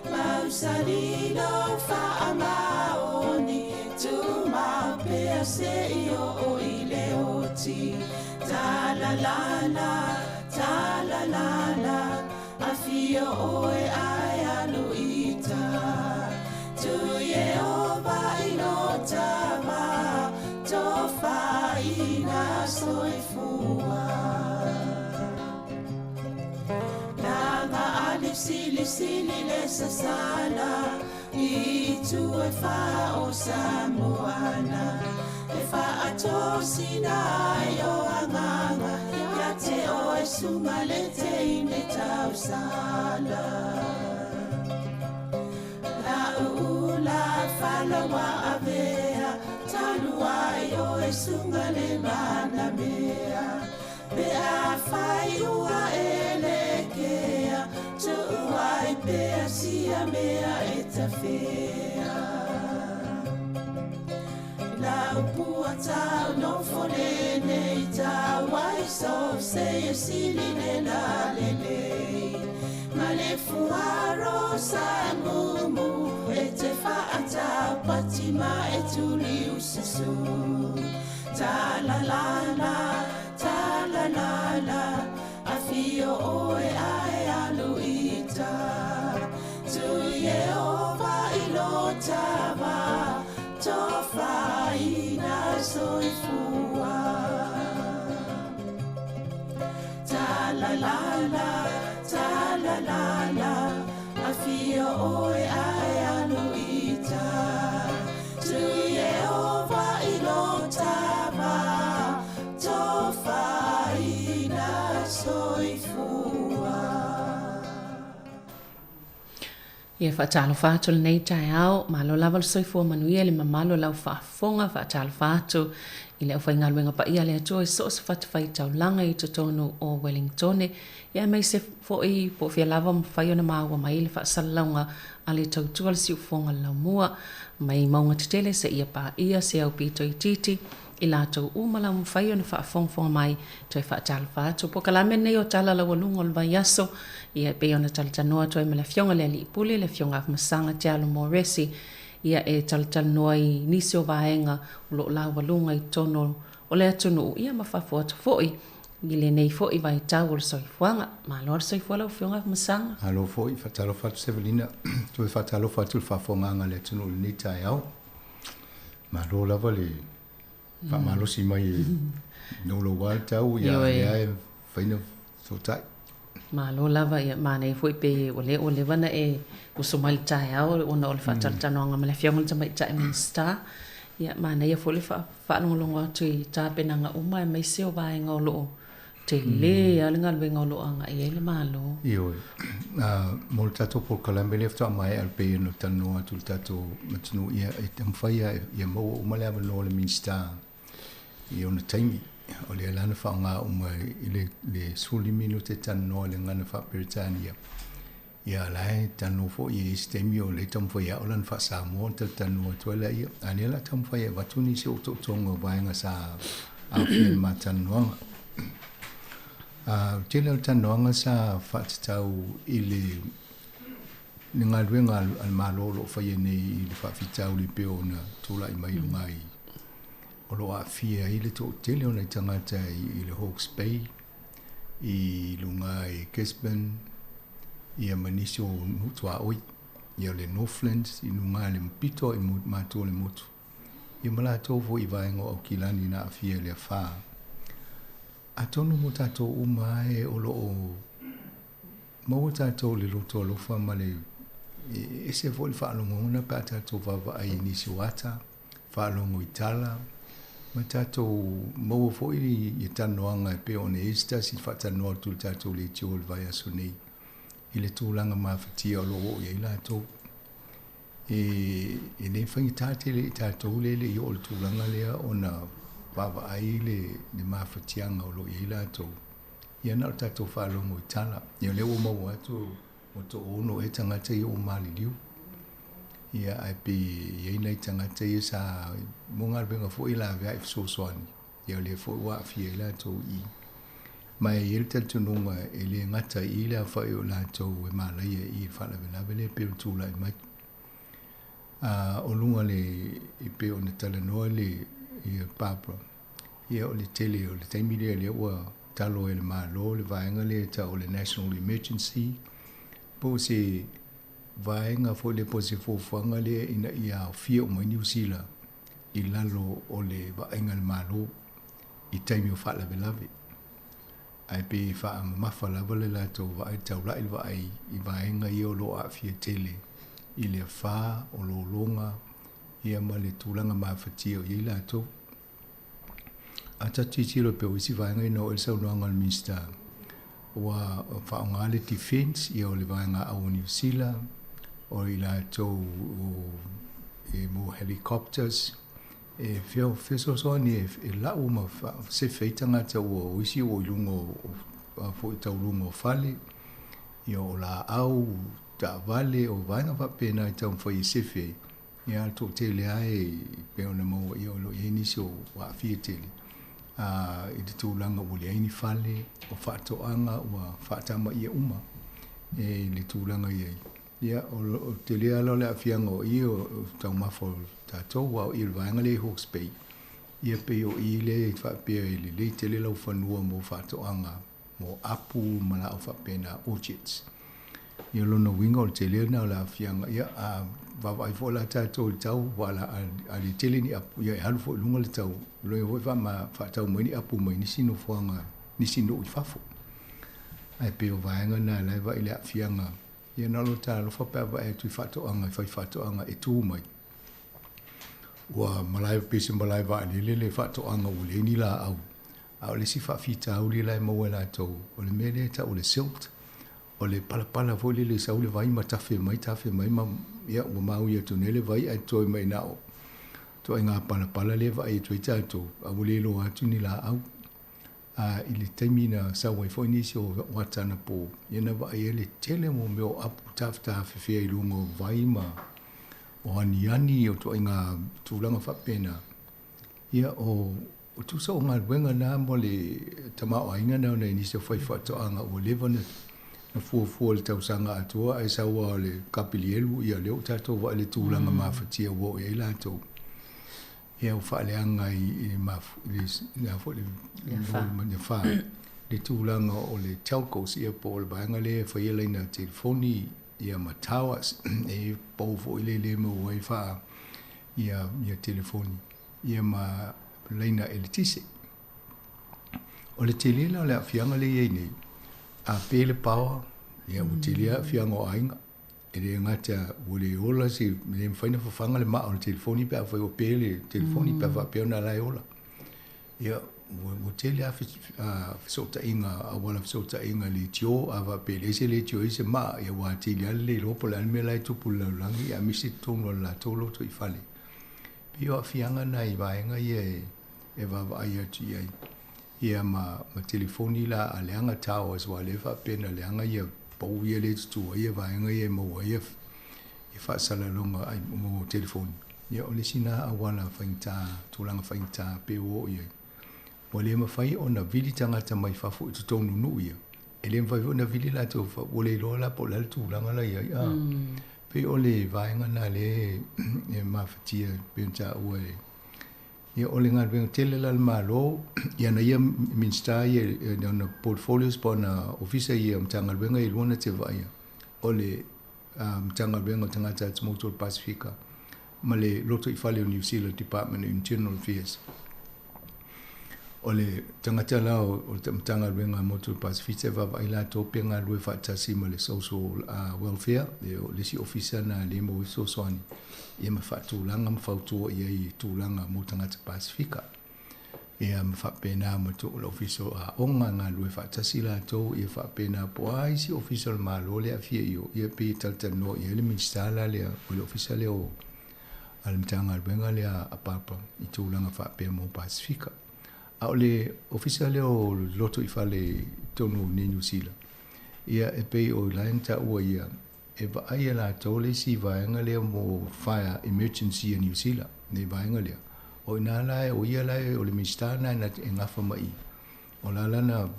Mausali lo faamaoni Tumapea se i o i le oti Ta la la la, ta la la la Afio oe ai aluita. le silisili le sasala I itu e wha o Samoana E whaatosina ai o anganga Ia te oe sunga le teine tausala La uula falawa avea Talu ai oe sunga le manamea Pe a whai ua e le kea Tuu ai pea sia mea e tawhea La upua tau no fone nei tau ai so se e sili le la le le Ma le fuaro sa mumu e te whaatau pati ma e tuli usasu Ta la la la, ta la la la A fio oe ae alu ita Tu Yehova i lo tava Tofaina soifua Ta la la la, ta la la la A fio oe ae alu ita Tu Yehova i lo tava Tofaina soifua. Ia faatalofa atu lenei taeao, malo lava le soifua manuia i le mamalu o lau faafofoga, faatalofa atu i le aufaigaluega paia a le Atua i so o se fatafaitaulaga i totonu o Wellingtone, ia aemaise foi po o fea lava o mafai ona maua mai le faasalalauga a le tautua le siufofoga o le laumua mai mauga tetele seia paia se aupito itiiti i latou uma la mafai ona faafogafoga mai toe faatalofa atu. Polokalame lenei o Tala Laualuga o le Vaiaso, ia e pei ona talatalanoa atu ai ma le Afioga i le Alii Pule, le Afioga Afamasaga Te Alo Moresi, ia e talatalanoa i nisi o vaega o lo o laualuga i totonu o le atunuu, ia ma fafo atu foi i lenei foi vaitau o le soifuaga. Malo le soifua lau Afioga Afamasaga. Malo foi, faatalofa atu Sevelina, toe faatalofa atu i le faafofogaaga a le atunuu i lenei taeao. Malo lava le faamalosi mai e noulou lava le tau, ia lea e mafai ona fesootai. Malo lava, ia manaia foi pe ua lea ua leva ona e uso mai i le taeao ona o le faatalatalanoaga ma le Afioga i le Tamaitai Minisita. Ia manaia foi le faalogologo atu i tapenaga uma aemaise o vaega o lo o tele lava le galuega o lo o agai i ai le Malo. Ioe. Mo le tatou polokalame lea faatoa maea e pei ona talanoa atu i le tatou atunuu, ia e taumafai lava ia maua uma le avanoa o le Minisita i ona taimi. O lea la na faaaoga uma i le 15 minute e talanoa i le gagana faa-Peretania. Ia la e talanoa foi i isi taimi o lea e taumafai ia au lana faa-Samoa ona talatalanoa atu ai laia. A o lea o le a taumafai e avatu nisi o otootoga o vaega sa aofia i le ma talanoaga. O le tele o le talanoaga sa faatatau i le le galuega a le Malo o lo o faia nei i le faafitauli e pei ona tulai mai i luga i o lo o aafia ai le toatele o nai tagata i le Hawke's Bay, i luga i Gisborne, ia ma nisi o nuu tuaoi, ia o le Northland i luga i le pito i matua o le motu, ia ma latou foi i vaega o Aukilani na aafia i le afa. Atonu mo tatou uma e o lo o maua tatou i le loto alofa ma le ese foi le faalogona pe a tatou vaavaai i nisi o ata, faalogo i tala, ma tatou maua foi i talanoaga e pei ona i ai se tasi faatalanoa atu i le tatou leitio i le vaiaso nei i le tulaga mafatia o lo o oo i ai latou. E le faigata tele i tatou lea e le i oo i le tulaga lea ona vaavaai le mafatiaga o lo o i ai latou. Ia na o le tatou faalogo i tala. Ia o lea ua maua atu ua toaono ea tagata ia ua maliliu. Ia ae pei e i ai nai tagata ia sa mo galuega foi e laveai fesoasoani, ia o lea foi ua aafia ai latou i i. Ma e i ai le talitonuga e le gata i i le aofai o latou e malaia i i i le faalavelave lea e pei ona tulai mai. A o luga le e pei ona talanoa le ia Barbara, ia o le tele o le taimi lea lea ua talo e le Malo le vaega lea e tau o le National Emergency po o se vaega foi lea po o se fuafuaga lea ina ia aofia uma ai Niu Sila i lalo o le vaaiga a le Malo i taimi o faalavelave. Ae pei e faamamafa lava le latou vaai, taulai le vaai i vaega ia o lo o aafia tele i le afa, o lologa, ia ma le tulaga mafatia o i ai latou. A tatou tilotilo pea o isi vaega ina oo i ai le saunoaga a le Minisita, ua faaaoga le Defence, ia o le vaega au o Niu Sila, o i latou e mo helicopters, e fesoasoani e lau ma sefe ai tagata ua o isi ua i luga o foi tauluga o fale, ia o laau, taavale, o vaega faapena e taumafai e sefe ai. Ia a o le toatele lava e pei ona maua ia o lo o i ai nisi o aafia tele i le tulaga ua leai ni fale, o faatoaga ua faatamaia uma e le tulaga i ai. Ia o le tele lava la o le aafiaga o i o taumafa o tatou, aua o i o le vaega lea i Hawke's Bay, ia pei o i lea e faapea e lelei tele laufanua mo faatoaga mo apu ma laau faapena, orchards. Ia o lona uiga o le tele lena o le aafiaga. Ia a vaavaai foi la tatou i le tau, aua a le tele ni apu, ia e alu foi i luga le tau, lona uiga foi faatau mai ni apu mai nisi nofoaga, nisi nuu i fafo. Ae pei o vaega na la e vaai i le aafiaga. Ia na o lou talofa pe a vaai atu i faatoaga, i faifaatoaga e tu mai. Ua malae, pei se malae vaalele le faatoaga ua leai ni laau. A o le isi faafitauli la e maua e latou, o le mea lea e tau o le silt, o le palapala foi lele e sau le vai ma tafe mai, tafe mai ma, ia, ua maui atu nei le vai ae toe mai na o ituaiga palapala lea e vaai atu ai tatou, a ua le iloa atu ni laau. A i le taimi na sau ai foi nisi o ata anapo, ia na vaai ai le tele o mea o apu tafetafefea i luga o vai ma o aniani o ituaiga tulaga faapena. Ia o tusa o galuega na mo le tamaoaiga na ona i nisi o faifaatoaga ua leva ona fuafua i le tausaga atoa ae sau lava o le kapilielu, ia lea ua tatou vaai i le tulaga mafatia ua oo i ai latou. Ia ua faaleaga i le le a foi le afa le tulaga o le telcos ia po o le vaega lea e faia laina telefoni ia ma towers e pou foi lea le maua ai faa ia ia telefoni ia ma laina eletise. O le tele la o le aafiaga lea e i ai nei, a pe le power, ia ua tele aafiaga o aiga. E le gata ua le ola se, e le mafai ona fafaga le maa o le telefoni pe afai ua pe le telefoni pe a faapea ona la e ola. Ia, ua tele lava fesootaiga, auala fesootaiga leitio, a faapea e leai se leitio e i ai se maa, ia ua atili lava le le iloa po o le a le mea la e tupu i le lalolagi, aemaise totonu o le latou lotoifale. E pei o aafiaga na i vaega ia e vaavaai atu i ai. Ia ma ma telefoni la a leaga towers aua lea e faapea na leaga ia pou ia lea e tutu ai ia vaega ia e maua ai ia faasalalauga ai mo telefoni. Ia o le isi na auala faigata, tulaga faigata pe ua oo i ai. Ua le mafai ona vili tagata mai fafo i totonu nuu ia. E le mafai foi ona vili latou ua le iloa la po o le a le tulaga la i ai. A pei o le vaega na lea e mafatia pei ona taua e Ia o le galuega tele la a le Malo, i ana ia Minisita ia, i ana portfolios po o ana Ofisa ia, Matagaluega ia e lua na te vaaia, o le Matagaluega o Tagata Atumotu o le Pasefika ma le Lotoifale o Niu Sila, Department of Internal Affairs. O le tagata la o le Matagaluega a Motu o le Pasefika e vaavaai latou pe galulue faatasi ma le Social Welfare, le isi Ofisa na lea e maua ai fesoasoani. Ia ma faatulaga ma fautua i ai i tulaga mo tagata Pasefika. Ia ma faapena ma tuu le Ofisa o Aoga e galulue faatasi latou, ia faapena po o a isi Ofisa o le Malo lea e aafia i o, ia pei e talatalanoa i ai le Minisita la lea, o le Ofisa lea o a le Matagaluega lea a Barbara i tulaga faapea mo Pasefika. A o le Ofisa lea o Lotoifale i totonu o Niu Sila, ia e pei o la e na taua ia E vaai e latou le isi vaega lea mo fire emergency a Niu Sila, le vaega lea. O i ina la, o ia la, o le Minisita lena e gafa ma i. O la lana,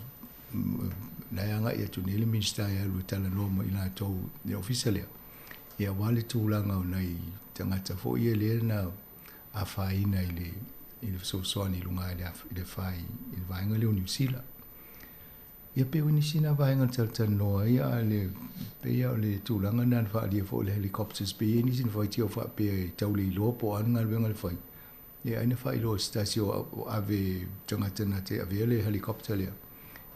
la e agai atu nei le Minisita e alu e talanoa ma i latou i le ofisa lea, ia aua le tulaga o nai tagata foi ia lea na afaina i le fesoasoani i luga i le fai i le vaega lea o Niu Sila. Ia pei o nisi na vaega na talatalanoa ai, a le pei lava o le tulaga lena na faaalia foi o le helicopters, pei e i ai nisi na faitio faapea e tau le iloa po o a le galuega na fai. Ia ai na faailoa e se tasi o ave tagata na te avea le helicopter lea.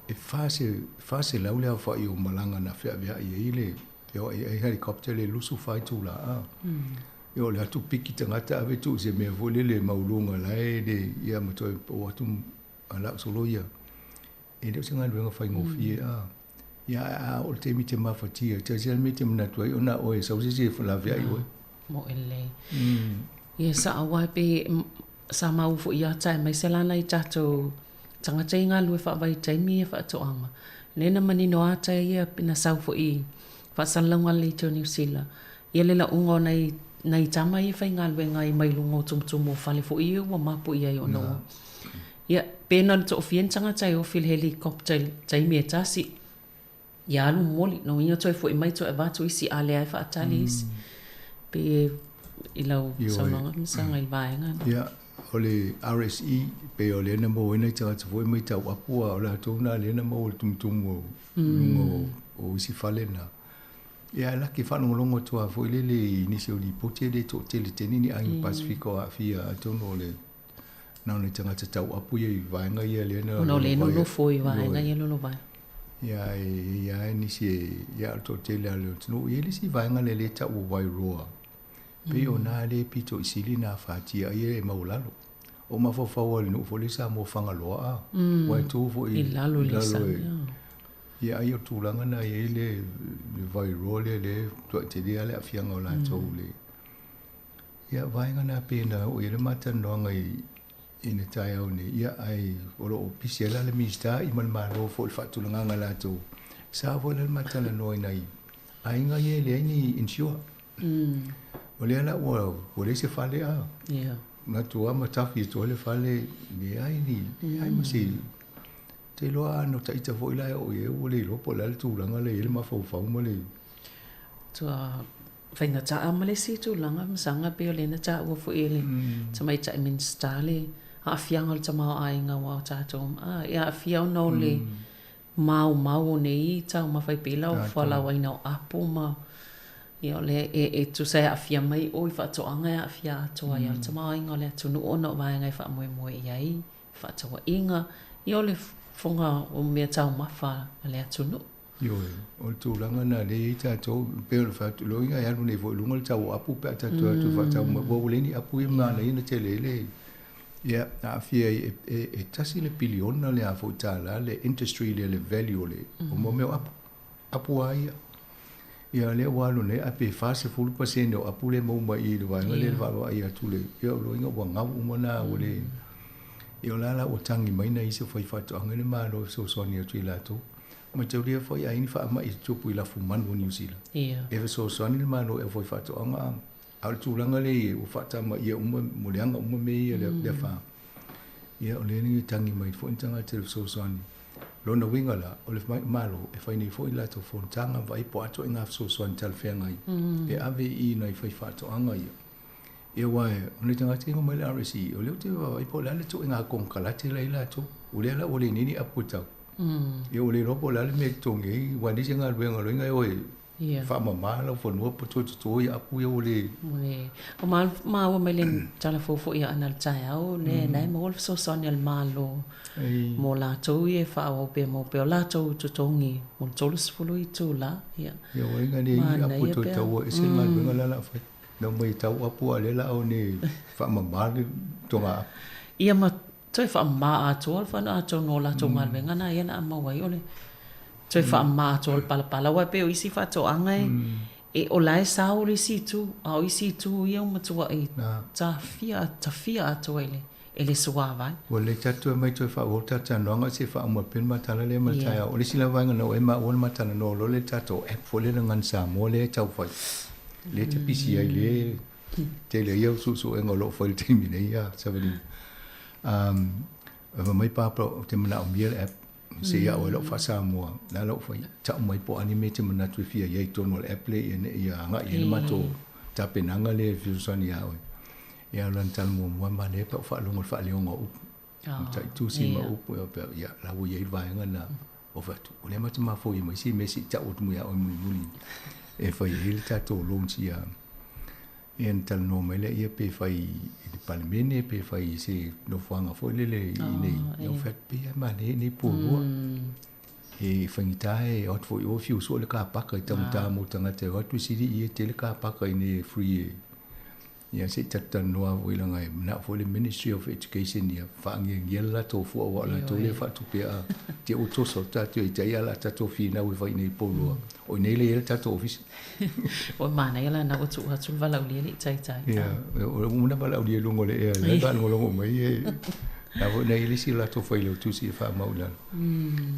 E 400 le aofa'i o malaga na fe'avea'i ai le feoa'i ai helicopter le 24 itulā a. Ia o le atu piki tagata ave tuu i se mea foi lele maualuga la e le ia ma toe oo atu ala'u solo ia. E le o se galuega faigofie a. Ia ae a oo i le taimi e te mafatia, tasi lava le mea e te manatu ai ona o oe e sau se isi e laveai oe. Moe lelei. Ia sa'o aua e pei sa maua foi ia te aemaise la nai tatou tagata i galue faavaitaimi ia faatoaga. Lea na manino ata ia na sau foi i faasalalauga a le Leitio Niu Sila ia le lauga o nai nai tama ia faigaluega ai mai luga o tumutumu o fale foi ia ua mapu i ai ona ua ia pe na o le toafia ni tagata e ofi i le helicopter i le taimi e tasi ia alu momoli lona uiga toe foi mai toe avatu isi a lea e faatali isi pei i lau saunoaga Misaga i le vaega lena. Ia, o le RSE, pei o lea na maua ai nai tagata foi mai tauapu a o latou na lea na maua i le tumutumu o luga o isi fale na. Ia ae laki faalogologo atu lava foi lele i nisi o lipoti e le toatele tele ni aiga Pasefika o aafia atonu o le na o nai tagata tauapu ia i vaega ia lea na Ona o lea e nonofo i vaega ia lolovai. Ia e i ai nisi e ia o le toatele lava o le atunuu. E i ai le isi vaega lea e tau o Wairoa, pei o na lea e pito i sili na afatia ai e maualalo. O mafaufau lava i le nuu foi lea sa mo Fagaloa a, aua e tu foi i lalo i le sami. Ia ai o le tulaga na e i ai le Wairoa lea lea e matuai tele lava le aafiaga o latou i le Ia, vaega na pei ona oo i ai le matalanoaga i le taeao nei, ia, ae o lo o pisi ai la le Minisita ma le Malo foi i le faatulagaga a latou. Sa foi la le matalanoa i nai aiga ia e leai ni insure. O lea la ua leai se fale a. Manatu lava ma tafi atu ai le fale, leai ni, leai ma se, ou te iloa a no ita foi la e oo i ai ua le iloa po o le a le tulaga lea e i ai le mafaufau ma le. Tua faigata ma le isi tulaga masaga pei o lea na taua foi e le Tamaitai Minisita le aafiaga o le tamaoaiga aua o tatou e aafia ona o le maumau o nei taumafa e pei la o fualaauaina o apo ma ia o lea e tusa e aafia mai o i faatoaga e aafia atoa ai le tamaoaiga o le atunuu ona o vaega e faamoemoe i ai fefaatauaiga ia o le fofoga o mea taumafa a le atunuu. Ioe, o le tulaga lena lea e i ai tatou, e pei ona fai atu, loiga e alu nei foi i luga le tau o apu pe a tatou o atu e faatau mai, aua ua leai ni apu ia manaia ona tele ai le, ia, aafia ai, e $1 piliona le a foi tala le industry lea le value o le, o mo mea o apu, apu lava ia. Ia lea ua alu nei, ae pe 40% o apu lea e maua mai i i le vaega lea e vaavaai atu le, ia o loiga ua gau uma na, ua le, ia o la la ua tagi mai nai isi o faifaatoaga i le Malo e fesoasoani atu i latou. Mataulia foi a i ai ni faamai e tutupu i lafumanu o Niu Sila, e fesoasoani le Malo e aufaifaatoaga a o le tulaga lea i ai ua faatamaia uma, ua leaga uma mea ia le afa. Ia o lea e tagi mai foi ni tagata i le fesoasoani. Lona uiga la, o le Malo e fai nei foi le latou fonotaga vaai po o a ituaiga fesoasoani talafeagai e ave i nai faifaatoaga ia. Ia aua o nai tagata ia mai le RSE, o lea ou te vaavaai po o le a le ituaiga konekarate la e i ai latou. O lea la ua le nei ni apu e tau. Ia ua le iloa po o le a le mea e totogi ai, aua e leai se galuega loiga e o e faamama lau fanua po toe toto ia apu ia ua le. Ua maua mai le tala fou foi ia Ana i le taeao, lea la e maua le fesoasoani a le Malo mo latou ia e faaauau pea mau pea o latou totogi mo le 30 itula. Ia, Ia ua iga nei apu e toe taua ese le galuega la o le a fai. Na omai e tau apu a o lea o le a one faamama le toga apu. Ia ma toe faamama atoa le fana atonu o latou galuega na ia na maua ai o le toe faamama atoa o le palapala aua e pei o isi faatoaga e o la e sao le isi itu a o isi itu ia ua matuai tafia tafia atoa e le e le suāwai. Ua lelei tatou e mai toe faaauau le tatou talanoaga se i faauma pea le matala lea ma le taeao. O le isi lava vaega na ou maua le matalanoa loa lea i le tatou app foi lea le Gagana Samoa lea e tau fai lea e te pisi ai lea tele ai au suesuega o lo o fai i le taimi nei a Savalina. Fai mai Papa ou te manaomia le app se i ao ai lau faa-Samoa. La la ou fai, tau mai po o a ni mea e te manatu e fia i ai i totonu o le app lea ina ia agai i ai le matou tapenaga lea e fesoasoani ia oe. Ia o lana tala muamua, manaia pe a ou faalogo i le faaleoga o upu. Mataitusi ma upu, ia faapea, ia, la ua i ai le vaega lena. Ou fai atu, o lea matou te mafoia mai isi mea se i tau atu mai ia oe mulimuli e fai ai le tatou launch ia. Ia ona talanoa mai lea, ia pe fai i le Palemene, pe fai i se nofoaga foi lele i inei. Ia ou fai atu, pei lava e manaia i inei i Pualua. E faigata e o atu foi i o fiu sue le car park e taugata mo tagata e o atu e sili i e tele car park i inei e free e ia se i talatalanoa foi leaga e manao foi le Ministry of Education ia faagiagia le latou fua aua o latou lea e faatupea a te ua toso atu tatou e tai a o le a tatou finau e fai i inei i Poulua o inei lea e i ai le tatou ofisa. Ua manaia la na ua tuu atu le valaaulia e le i taitai. Ia, ua uma ona valaaulia i luga o le ea, la e faalogologo mai e la foi na i ai le isi o latou failautusi e faamau i lalo.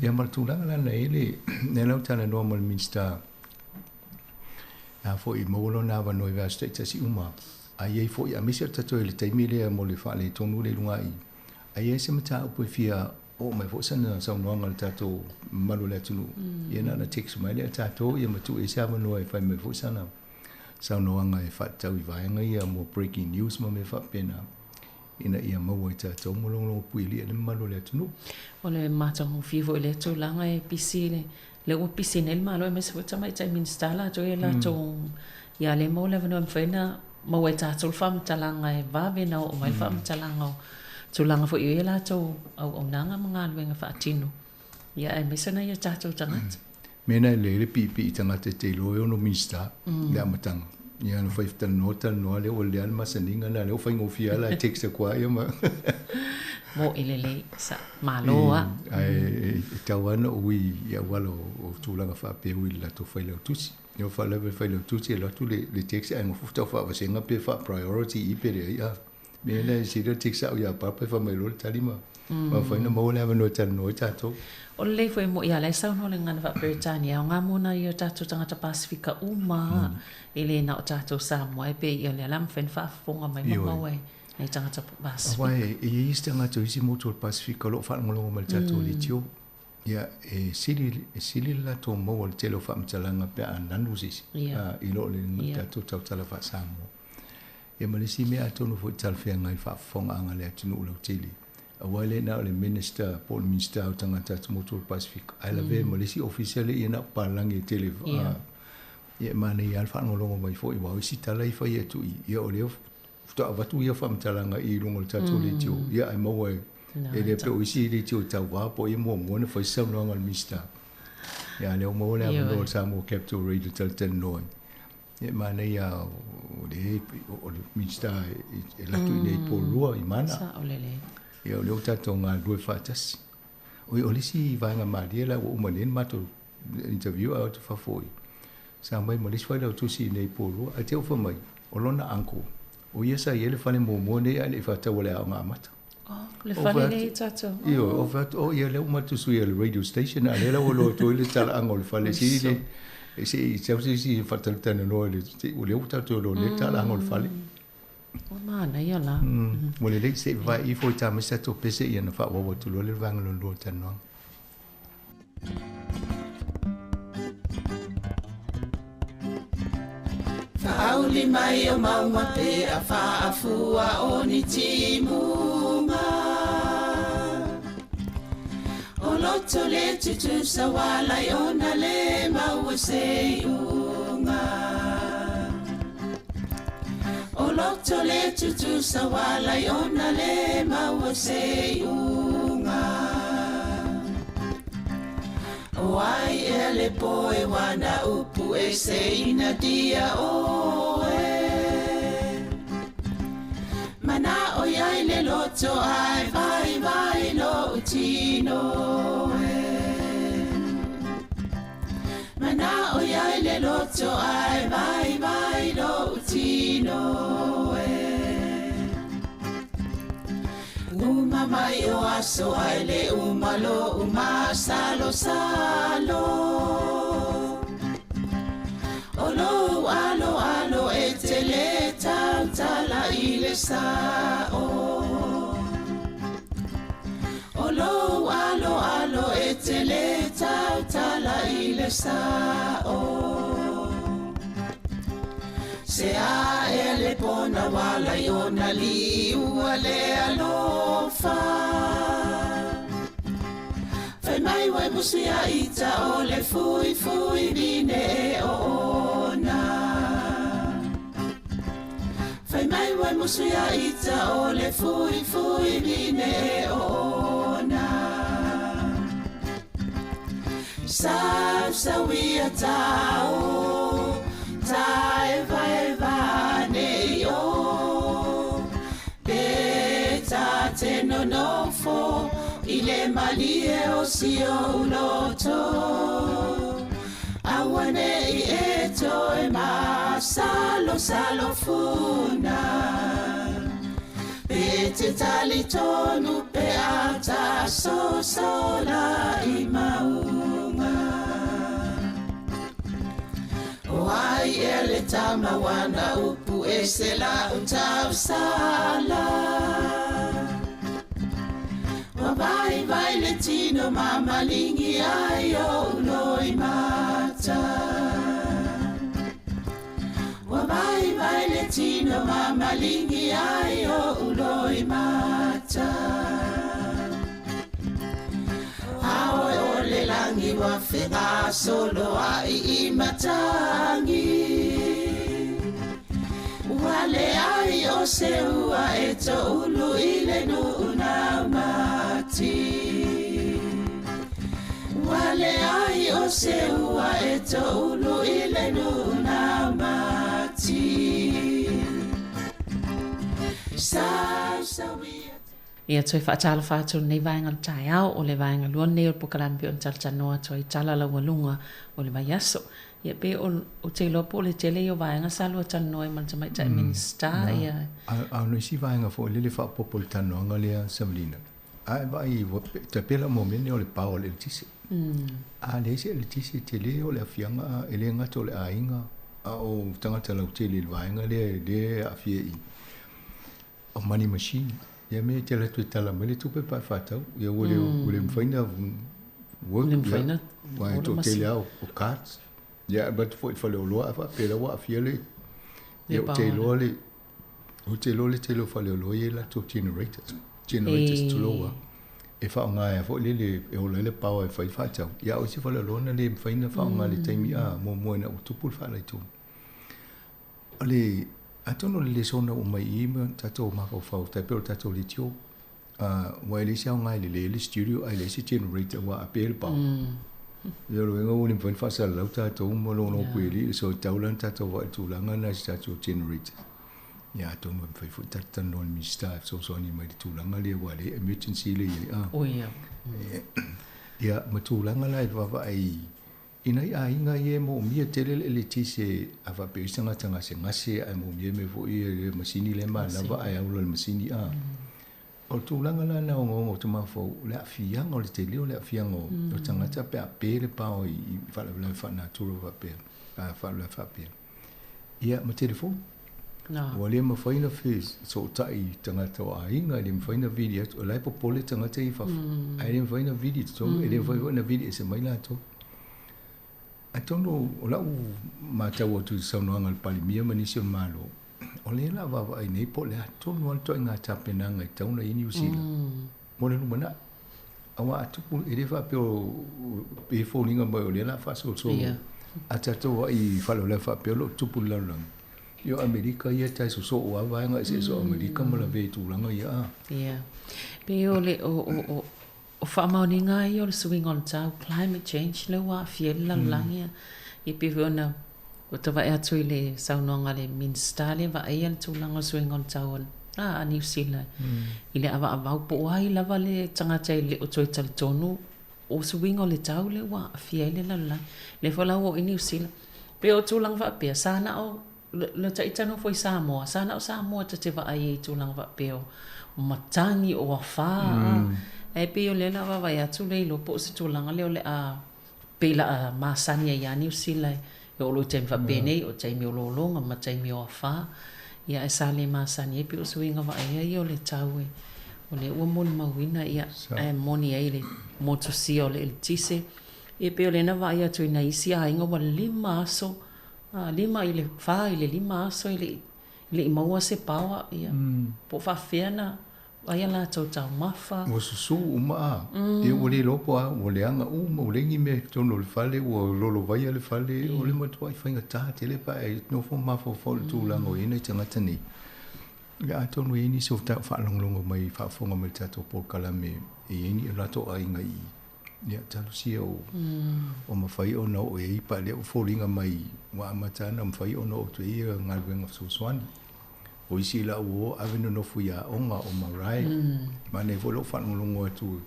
Ia ma le tulaga la na i ai le, lea la ua talanoa ma le Minisita, a foi e maua lona avanoa i vaiaso taitasi uma, a i ai foi, aemaise o le tatou i le taimi lea mo le faaletonu lea i luga i, a i ai se mataupu e fia oo mai foi sana saunoaga i le tatou mamalu o le atunuu, ia na ona text mai lea a tatou ia ma tuu i ai se avanoa e fai mai foi sana saunoaga e faatatau i vaega ia mo breaking news ma mea faapena ina ia maua e tatou ma logologo puialii ai le mamalu o le atunuu. O le matagofie foi o lea tulaga e pisi le lea ua pisi nei le Malo aemaise foi tamaitai Minisita latou ia latou ia lea e maua le avanoa e mafai ona maua e tatou le faamatalaga e vave ona oo mai le faamatalaga o tulaga foi o i ai latou auaunaga ma galuega faatino ia aemaise nai o tatou tagata. Mea na e lelei le piipii tagata e te iloa e ono Minisita i le amataga. Ia ona fai talanoa talanoa lea ua lelei lava le masaniga lena lea ua faigofie lava la e text atu lava ia ma Moʻi lelei sa malo a. Ae e tau lava ona ui i auala o tulaga faapea ui i le latou failautusi. Ia o faalavelave failautusi e alu atu le text ae gofo tau faavasega pe faa-priority i pe leai a. Mea lea e sili ona text au ia Papa e fai mai loa le tali ma mafai ona maua le avanoa e talanoa ai tatou. O lelei foi moʻi a la e saunoa le gagana faa-Peretania, e aoga mo nai o tatou tagata Pasefika uma a, e le na o tatou Samoa e pei o lea la mafai ona faafofoga mai ma maua e nai tagata Pasefika. Aua e i ai isi tagata o isi motu o le Pasefika o lo o faalogologo mai i le tatou leitio. Ia, e sili, e sili le latou maua i le tele o faamatalaga pe a nanu se isi, i lo le tatou tautala faa-Samoa. Ia ma le isi mea atonu foi e talafeagai i le faafofogaaga a le atunuu lautele, aua e le na o le Minister po o le Minisita o Tagata Atumotu o le Pasefika, ae lavea ma le isi ofisa lea ia na o papalagi e tele ia e manaia lava le faalogologo mai foi aua o isi tala ia e fai atu i i, ia o lea faatoa avatu ia faamatalaga i luga o le tatou leitio, ia ae maua e e le pei o isi leitio i tauva po o ia muamua ona fai se saunoaga a le Minisita. Ia a o lea ua maua le avanoa o le Samoa Capital Radio e talatalanoa ai. Ia e manaia o le o le Minisita e alu atu i inei i Porirua i Mana. Sao lelei. Ia o lea ua tatou galulue faatasi. Oi o le isi vaega malie la ua uma nei le matou interview ae o atu fafo i sa mai ma le isi failautusi i inei i Porirua ae te i ua fai mai o lona uncle o ia sa i ai le fale muamua nei ae le i faataua i le aoga amata. Oh, le fale lea i tatou. Ioe, o fai atu, oh ia lea ua matou suia i le radio station, a lea la ua loa atu ai le talaaga o le fale. Sili le, e se i sau se isi e faatalatalanoa i le, o lea ua tatou iloa nei le talaaga o le fale. Ua manaia la. Ua lelei, se i vaai ifo i ta mai se tatou pese ia ona faaauau atu loa lea le vaega lona lua o le talanoaga. Faauli mai o mauga pe a faafua o ni timuga O loto le tutusa walai ona le maua se iuga O loto le tutusa walai ona le maua se iuga O ai ea le poe wana upu e se ina dia oe Mana o iai le loto ai vai vai lo tino e Mana o iai le loto ai vai vai lo tino e Uma mai o aso ai le uma lo uma salo salo O lou alo alo e te le tautala i le sao O lou alo alo e te le tautala i le sao Se a ea le pona wala i ona liua le alofa Fai mai wai musi a ita o le fui fui vine e o ona Fai mai wai musi a ita o le fui fui vine e o ona. Sausauia tao taevaeva nei o Pe ta te nonofo i le malie o si ou loto Aua nei e toe masalosalo funa Pe te talitonu pe a tasosola i mauga O ai ea le tama ua na upu ese la'u tausala Ua vaivai le tino ma maligi ai o'u loimata Ua vaivai le tino ma maligi ai o'u loimata Aoe o le lagi ua fegasoloa'i i matagi Ua leai o se ua e to'ulu i le nu'u naumati Ua leai o se ua e to'ulu i le nu'u naumati Sausauia Ia toe faatalofa atu i lenei vaega o le taeao, o le vaega lua lenei o le polokalame pei ona talatalanoa atu ai i tala laualuga o le vaiaso. Ia pei o, ou te iloa po o le tele ia o vaega sa lua talanoa ai ma le Tamaitai Minisita, ia. A o nisi vaega foi lele faaopoopo i le talanoaga lea Samelina, a e vaai tai pei la mo mea nei o le power o le eletise. A leai se eletise tele o le aafiaga e le gata o le aiga a o tagata lautele i le vaega lea lea e aafia i o money machine. Ia mea e te alu atu e tala mai le tupe pe a faatau. Ia ua le ua le mafai ona work. Le mafai ona Aua e toatele lava o cards. Ia alu atu foi i le faleoloa a faapea la ua aafia le ia ou te iloa le ou te iloa le tele o faleoloa e i ai latou generators. Generators tulou lava. E faaaoga ai foi lele e ola ai le power e fai faatau. Ia a o isi faleoloa na le mafai ona faaaoga i le taimi muamua ina ua tupu le faalaitonu. O le, atonu o le lesona ua aumai i i ma tatou mafaufau tai pei o le tatou leitio, aua e leai se aoga e lelei ai le studio ae leai se generator aua a pe le power. Ia o le uiga ua le mafai ona faasalalau tatou ma logologo puialii so e tatau la ona tatou vaai i le tulaga lena i se tatou generator. Ia atonu e mafai foi ona tatou talanoa i le Minisita e fesoasoani mai i le tulaga lea aua o lea e emergency lea e i ai. Ia ma tulaga la e vaavaai I nai aiga ia e moomia tele le eletise a faapea ai se tagata gasegase ae moomia mea foi ia le masini lea e manava ae aula i le masini a. O le tulaga la lena ogaoga o Tamafou, o le aafiaga o le tele o le aafiaga o tagata pe a pe le power i faalavelave faanatura faapea, faalavelave faapea. Ia ma telefoni. Ua le mafai ona fesootai i tagata o aiga, e le mafai ona vili atu, o la e popole tagata ia i fafo, ae le mafai ona vili i totonu, e le mafai foi ona vili ese mai latou. Atonu o lau matau atu i saunoaga a le Palemia ma nisi o le Malo, o lea o le a vaavaai nei po o le a tonu lava le ituaiga tapenaga e tatau ona i ai Niu Sila mo le lumanai. Aua a tupu, e le faapea o e foliga mai o lea o le a faasolosolo a tatou ai i faalavelave faapea o lo o tupu i le lalolagi. Ia o Amerika ia e tai sosoo lava vaega eseese o Amerika ma lavea i tulaga ia a. Ia. Pei o le, o, o, o, o faamaoniga lava ia o le suiga o le tau, climate change, lea ua aafia ai le lalolagi. Ia pei foi ona ua tavae atu i le saunoaga a le Minisita lea e vaaia le tulaga o le suiga o le tau a Niu Sila i le avaavau po o ai lava le tagata e le o toe talitonu o suiga o le tau lea ua aafia ai le lalolagi. Lea foi la ua oo i Niu Sila. Pei o tulaga faapea, sa na o le ita nofo i Samoa, sa na o Samoa ta te vaai ai i tulaga faapea o matagi, o afa, ae pei o lea o le a vaavaai atu le iloa po o se tulaga lea o le a pei o le a masani ai ia Niu Sila e oo loa i taimi faapenei, o taimi o lologa ma taimi o afa, ia ae sa le masani ai pei o suiga vaaia ia o le tau e o lea ua molimauina, ia ae moni ai le motusia o le eletise. Ia pei o lea na vaai atu i nai isi aiga ua 5 aso, 5 i le 4 i le 5 aso e le i maua se paoa, ia po o faafefea ona vaai a latou taumafa. Ua susu uma a, ia ua le iloa po o a, ua leaga uma, ua leai ni mea i totonu o le fale, ua lolovaia le fale, o le matuai faigata tele pe a e nofo ma mafaufau i le tulaga o i ai nai tagata nei. Ia atonu e i ai nisi o faalogologo mai, faafofoga mai i le tatou polokalame e i ai ni o latou aiga i. Ia, talosia o, o mafai ona oo i ai pa lea ua foliga mai ua amata ona mafai ona oo atu i ai galuega fesoasoani. O isi la ua o ave nonofo i aoga o marae. Manaia foi lou faalogologo atu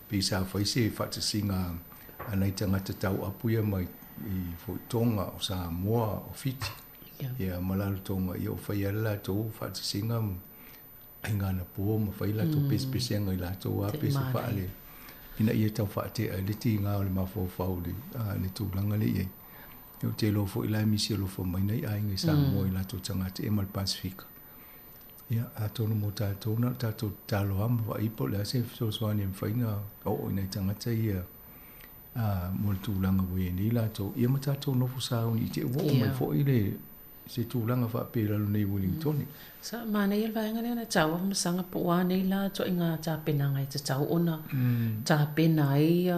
pei sa fai se faatasiga a nai tagata tauapu ia mai i foi Tonga, o Samoa, o Fiti, ia ma Rarotonga, ia ua fai lava le latou faatasiga aiganapo ma fai latou pesepesega i latou lava pese faale ina ia tau faatea ai le tiga o le mafaufau i le tulaga lea e i ai. Ou te iloa foi la e misi alofa mai nai aiga i Samoa i latou tagata ia ma le Pasefika. Ia, atonu mo tatou na o tatou tatalo lava ma vaai po o le a se fesoasoani e mafai ona oo i nai tagata ia mo le tulaga ua i ai nei latou, ia ma tatou nofo sauni i te i ua oo mai foi le se tulaga faapea i lalo nei i Wellingtone. Sa manaia le vaega lea na taua ma saga po o a nei la ituaiga tapenaga e tatau ona tapena ai ia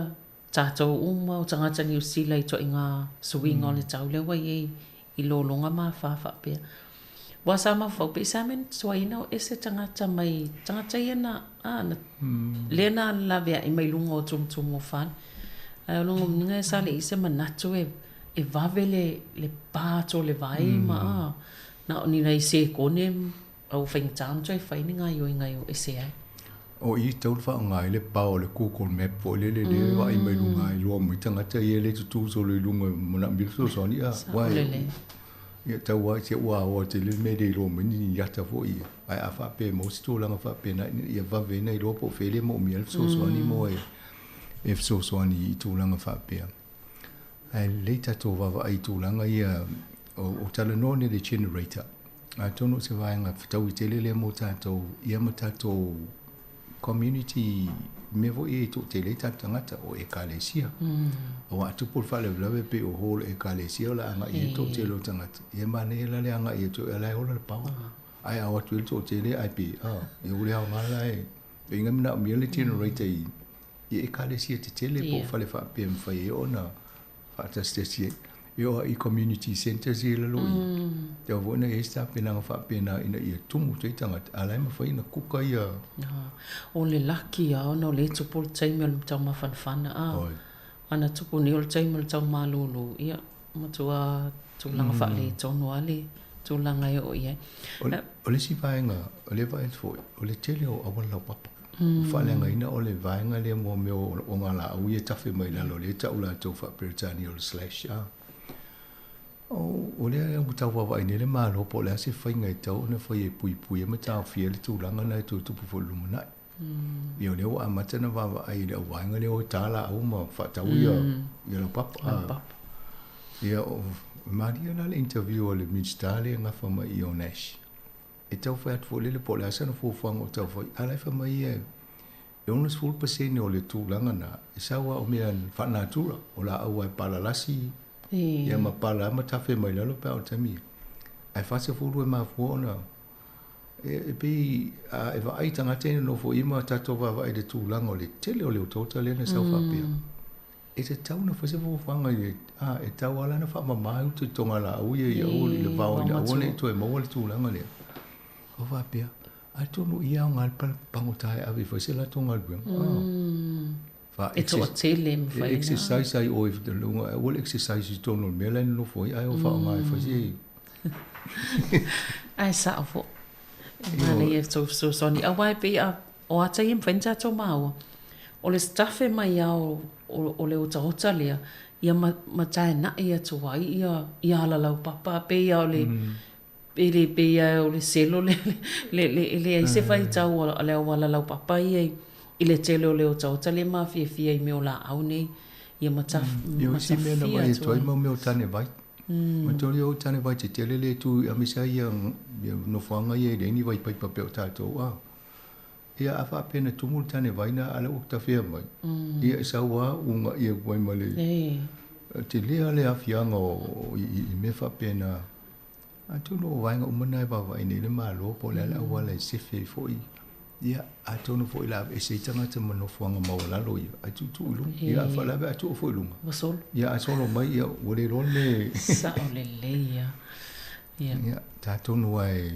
tatou uma o tagata Niu Sila i ituaiga suiga o le tau lea ua i ai i lologa ma afa faapea. Ua sa mafaufau pe i sa mea na tuaina o ese tagata mai tagata ia na a na lea na laveai mai luga o tumutumu o fale. Ae o lona uiga e sa leai se manatu e e vave le le pa atu o le vai ma a na o ni nai sekone a ua faigata ona toe fai ni gaioiga e o ese ai. O i tau le faaaoga ai le pao o le Google Map foi lele lea e vaai mai luga ai iloa mai tagata ia lea e tutu solo i luga e manaomia le fesoasoani a aua e ia tau lava se ua aoa tele le mea e le iloa mai ni ata foi ia. Ae a faapea e maua se tulaga faapena ina ia vave ai ona iloa po o fea lea e moomia ai le fesoasoani mo e fesoasoani i tulaga faapea. Ae lelei tatou vaavaai i tulaga ia o talanoa nei i le generator. Atonu o se vaega fetaui tele lea mo tatou ia ma tatou community mea foi ia e toatele ai tatou tagata o ekalesia. Aua a tupu le faalavelave pei o hall ekalesia o le a agai ai le toatele o tagata. Ia e manaia la le agai atu ai a o la e ola le power. Ae a o atu ai le toatele ae pei ia ua le aoga la e pei na manaomia le generator i i ekalesia tetele po o fale faapea e mafai ai ona faatasitasi ai. E oo lava i community centres ia i lalo i i, tatau foi ona i ai se tapenaga faapena ina ia tumu atu ai tagata, a o la e mafai ona kuka ia. O le laki lava ona o lea e tupu le taimi o le taumafanafana a. Ana tupu nei o le taimi o le taumalolo, ia, matua tulaga faaletonu lava le tulaga e oo i ai. O le isi vaega, o lea e vaai atu foi, o le tele o auala laupapa. Ua faaleagaina o le vaega lea mo mea o ogalaau ia e tafe mai lalo, lea e tau latou faa-Peretania o le slash. A o lea ua tau vaavaai nei le Malo po o le a se faiga e tatau ona fai e puipui ai ma taofia ai le tulaga lena e toe tupu foi i le lumanai. Ia o lea ua amata ona vaavaai i le auvaega lea o e ta laau ma faatau ia ia laupapa. Ia o malie la le interview a le Minisita lea e gafa mai i o Nash. E tau fai atu foi lele po o le a sana fuafuaga o tau fai, a o la e fai mai ia e 60% o le tulaga na e sau lava o mea faanatura, o laau lava e palalasi ia ma pala ma tafe mai lalo pe a o le taimi. Ae 40 e mafua ona E pei a e vaai tagata ia e nonofo i i ma tatou vaavaai i le tulaga o le tele o le otaota lea na sau faapea, e tatau ona fai se fuafuaga i le, a, e tatau lava la ona faamama ai uta i togalaau ia i aua i le vao ina aua ne i toe maua le tulaga lea. Ua faapea, atonu ia aoga le pagota e ave e fai se latou galuega. E toatele e mafai ona. E exercise ai oe i luga, aua le exercise i totonu o le mea la e nonofo ai, ae o faaaoga e fai se. Ae sao foi. E manaia e tou fesoasoani. Aua e pei a, o ata ia e mafai ona tatou maua, o le stuff e mai lava o le otaota lea, ia ma taenai atu ai ia ia ala laupapa, pei lava o le, e le pei lava o le selo lea, e leai se faitau a le auala laupapa ia i le tele o le otaota lea e mafiafia i mea o laau nei, ia ma tafia atu ai. Ia o isi mea na vaai atu ai mo mea o tane vai. Manatua o tane vai tetele lea e tu aemaise ai ia nofoaga ia e leai ni vai paipa pei o tatou a. Ia a faapea na tumu le tane vai na a lea ua tafea mai, ia e sau lava ugaia atu ai ma le tele lava le aafiaga o i mea faapena. Atonu o vaega uma na e vaavaai nei le Malo po o le a le auala e sefe ai foi. Ia, atonu foi o le a aveese ai tagata ma nofoaga maualalo ia, ae tuutuu i luga. Ia, a faalavelave a tuu foi i luga. Ua solo. Ia, a solo mai, ia, ua le iloa le mea e... Sao lelei lava. Ia. Ia, atonu lava e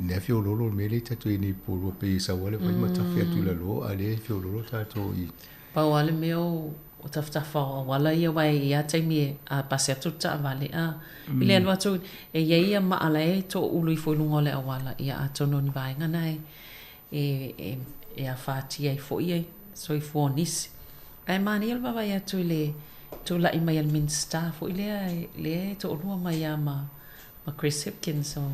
lea feoloolo le mea lea tatou i ai nei i Upolu pei e sau lava le vai ma tafe atu i lalo, a o lea e feoloolo tatou i Pau lava le mea o o tafatafa o auala ia aua e i ai lava taimi e a pasi atu le taavale a i le alu atu e i ai ia maa la e toulu ifo i luga o le auala ia atonu o ni vaega na e e e e afatia ai foi ia soifua o nisi. Ae manaia le vaavaai atu i le tulai mai a le Minisita foi lea lea e toalua mai lava ma ma Chris Hipkins o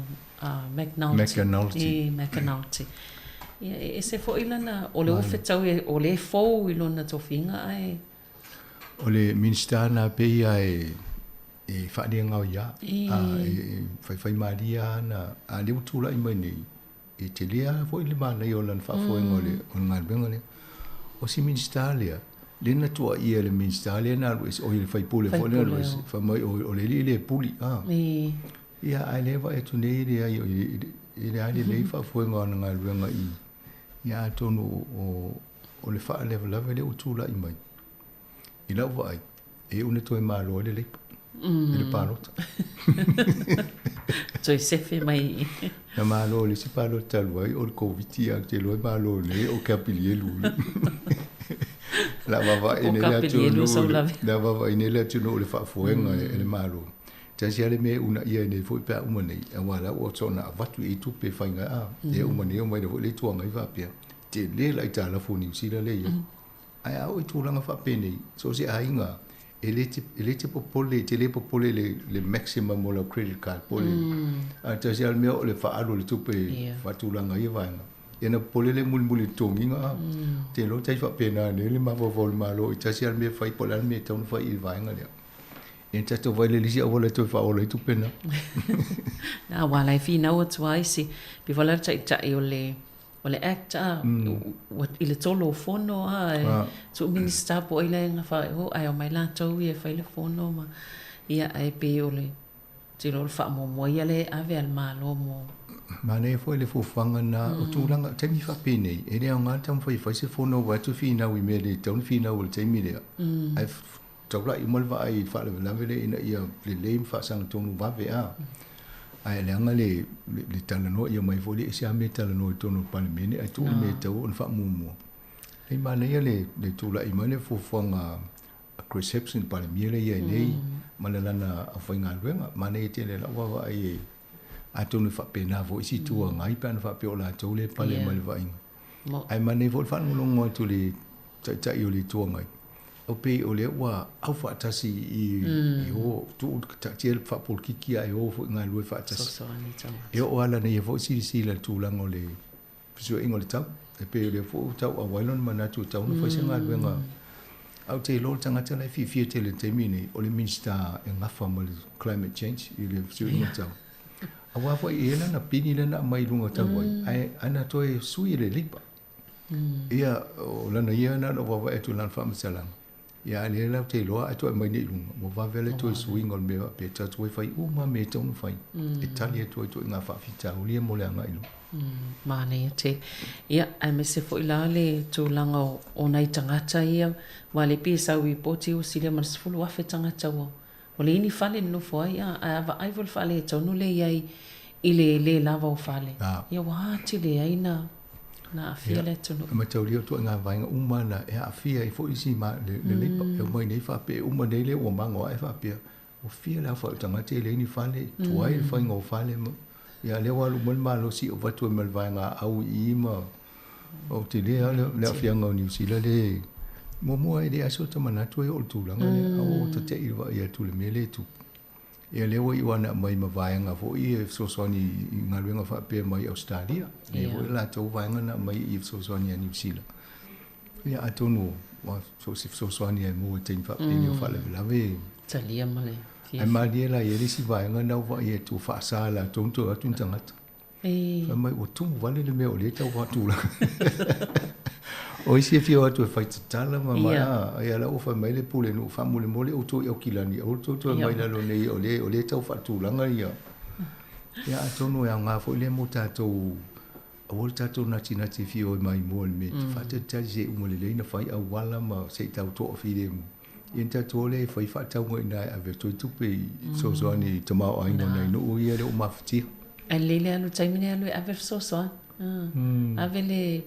McNulty. McAnulty. E, McAnulty. Ia, e ese foi lana, o le ua fetaui, o le fou i lona tofiga, ae... O le Minisita na pei ia e, e faaleagaoia, e, a, e faifaimalie lava ana, a lea ua tulai mai nei, e tele lava foi le manaia o lana faafoega o le, o le galuega lea. O si Minisita lea, lea na tuuaia e le Minisita lea na alu ese, oi le faipule foi lea na alu ese, fai mai o le alii lea e puli, a. Ia, ae lea e vaai atu nei e leai, e leai lelei le faafoega o ana galuega i i. Ia atonu o le faalavelave lea ua tulai mai, i lau vaai, e iu ina toe malo ai le Labour i le palota. Toe sefe mai i i. Na malo i le isi palota talu ai, o le Koviti, ae ou te iloa e malo nei o Kapilielu. O le a vaavaai nei le atunuu, o le a vaavaai nei le atunuu i le faafoega e le Malo. Tasi lava le mea e uunaia ai nei foi pe a uma nei, aua o la ua soona avatu i ai tupe e faiga a, e uma nei omai foi le Itu Agai faapea, tele le aitalafu o Niu Sila lea e i ai. Ae a oo i tulaga faapenei, so o se aiga, e le te, e le te popole, e te le popole i le, le maximum o lau credit card po o le, ae tasi lava le mea o le faaalu o le tupe e faatulaga ai ia vaega. Ia ona popole lea mulimuli i le totogiga, a, te iloa tai faapena nei le mafaufau o le Malo i tasi lava le mea e fai po o le a le mea e tatau ona fai i le vaega lea. Ia tatou vaai le isi auala e toe faaola ai tupe na. Na, aua la e finau atu ai si, pei foi la le taitai o le, o le Act a, ua, i le tolo o fono a, e tuu Minisita po o ai la e gafa ai, oh, ae omai latou ia e fai le fono ma, ia, ae pei o le, ou te iloa o le faamuamua ia lea e ave a le Malo mo. Manaia foi le fuafuaga na, o tulaga, taimi faapenei, e le aoga le taumafai e fai se fono vae atu finau i mea le tatau ona finau i le taimi lea, ae Taulai uma le vaai i le faalavelave lea ina ia lelei ma faasagatonu vave a. Ae leaga le, le talanoa ia mai foi le ese lava mea e talanoa i totonu o le Palemene ae tuu le mea e tatau ona faamuamua. Leai manaia le, le tulai mai le fuafuaga a Chris Hipson, le Palemia lea e i ai nei ma le lana aufaigaluega. Manaia tele lau vaavaai e, atonu e faapena foi isi Itu Agai pe ana faapea o latou lea e pale mai le vaaiga. Ae manaia foi le faalogologo atu i le Taitai o le Itu Agai, O pei o lea ua aufaatasi i i o tuu taatia le faapolokiki ae o foi galulue faatasi. E oo lava lana ia foi silasila i le tulaga o le fesuiaiga o le tau. E pei o lea foi ua tauau ai lona manatu e tatau ona fai se galuega. Ae ou te iloa o le tagata la e fiafia tele i le taimi lenei, o le Minisita e gafa ma le climate change i le fesuiaiga o le tau. Aua foi e i ai lana pini lea na aumai i luga talu ai, ae ae na toe sui e le Labour. Ia, o lana ia na ona vaavaai atu i lana faamatalaga, ia a lea la ou te iloa a toe aumai nei i luga, ua vave le toe suiga o le mea faapea, tatou e fai uma mea e tatau ona fai, e tali atu ai ituaiga faafitauli ia mo le agai i luma. Manaia tele. Ia, aemaise foi la le tulaga o nai tagata ia, aua lea pei e sau i lipoti ua silia ma le 10,000 tagata ua Ua leai ni fale e nonofo ai, a, ae a vaai foi i le faaletonu lea e i ai i le lē lava o fale, ia ua atili ai na aafia le atunuu. E mataulia o ituaiga vaega uma na e aafia ai foi isi ma le Labour. E omai nei faapea, e uma nei lea ua mago ae faapea, ua fia le aofai o tagata e leai ni fale, e tuai le faiga o fale ma, ia lea ua alu uma le malosi o avatu ai ma le vaega au i i ma Ou te le le aafiaga o Niu Sila le muamua e leai so ta manatu e oo i le tulaga lea, a ua tatai i le vaai atu i le mea lea e tupu. Ia lea ua iu ana aumai ma vaega foi e fesoasoani i galuega faapea mai Ausetalia. Lea foi latou vaega na aumai i fesoasoani ia Niu Sila. Ia atonu ua so o se fesoasoani e maua i taimi faapeni o faalavelave. Talia ma le fiafia. Ae malie la e i ai le isi vaega na ua vaai atu ua faasa e latou ona toe o atu ni tagata. Fai mai ua tumu vale le mea o lea e tau faatulaga. O isi e fia o atu e fai tatala ma ma a, ia la ua fai mai le pulenuu faamolemole outou i Aukilani aua le tou toe mai lalo nei o lea o lea e tau faatulaga ia. Ia atonu e aoga foi lea mo tatou aua le tatou natinati e fia o e maimoa i le mea e faatalitali se i uma lelei ona fai auala ma se i tau toafilemu. Ia ona tatou o lea e fai faatauga i ina e ave atu ai tupe i fesoasoani i tamaoaiga o nai nuu ia lea ua mafatia. Ae lelei le alu i le taimi lenei alu e ave le fesoasoani. Ave le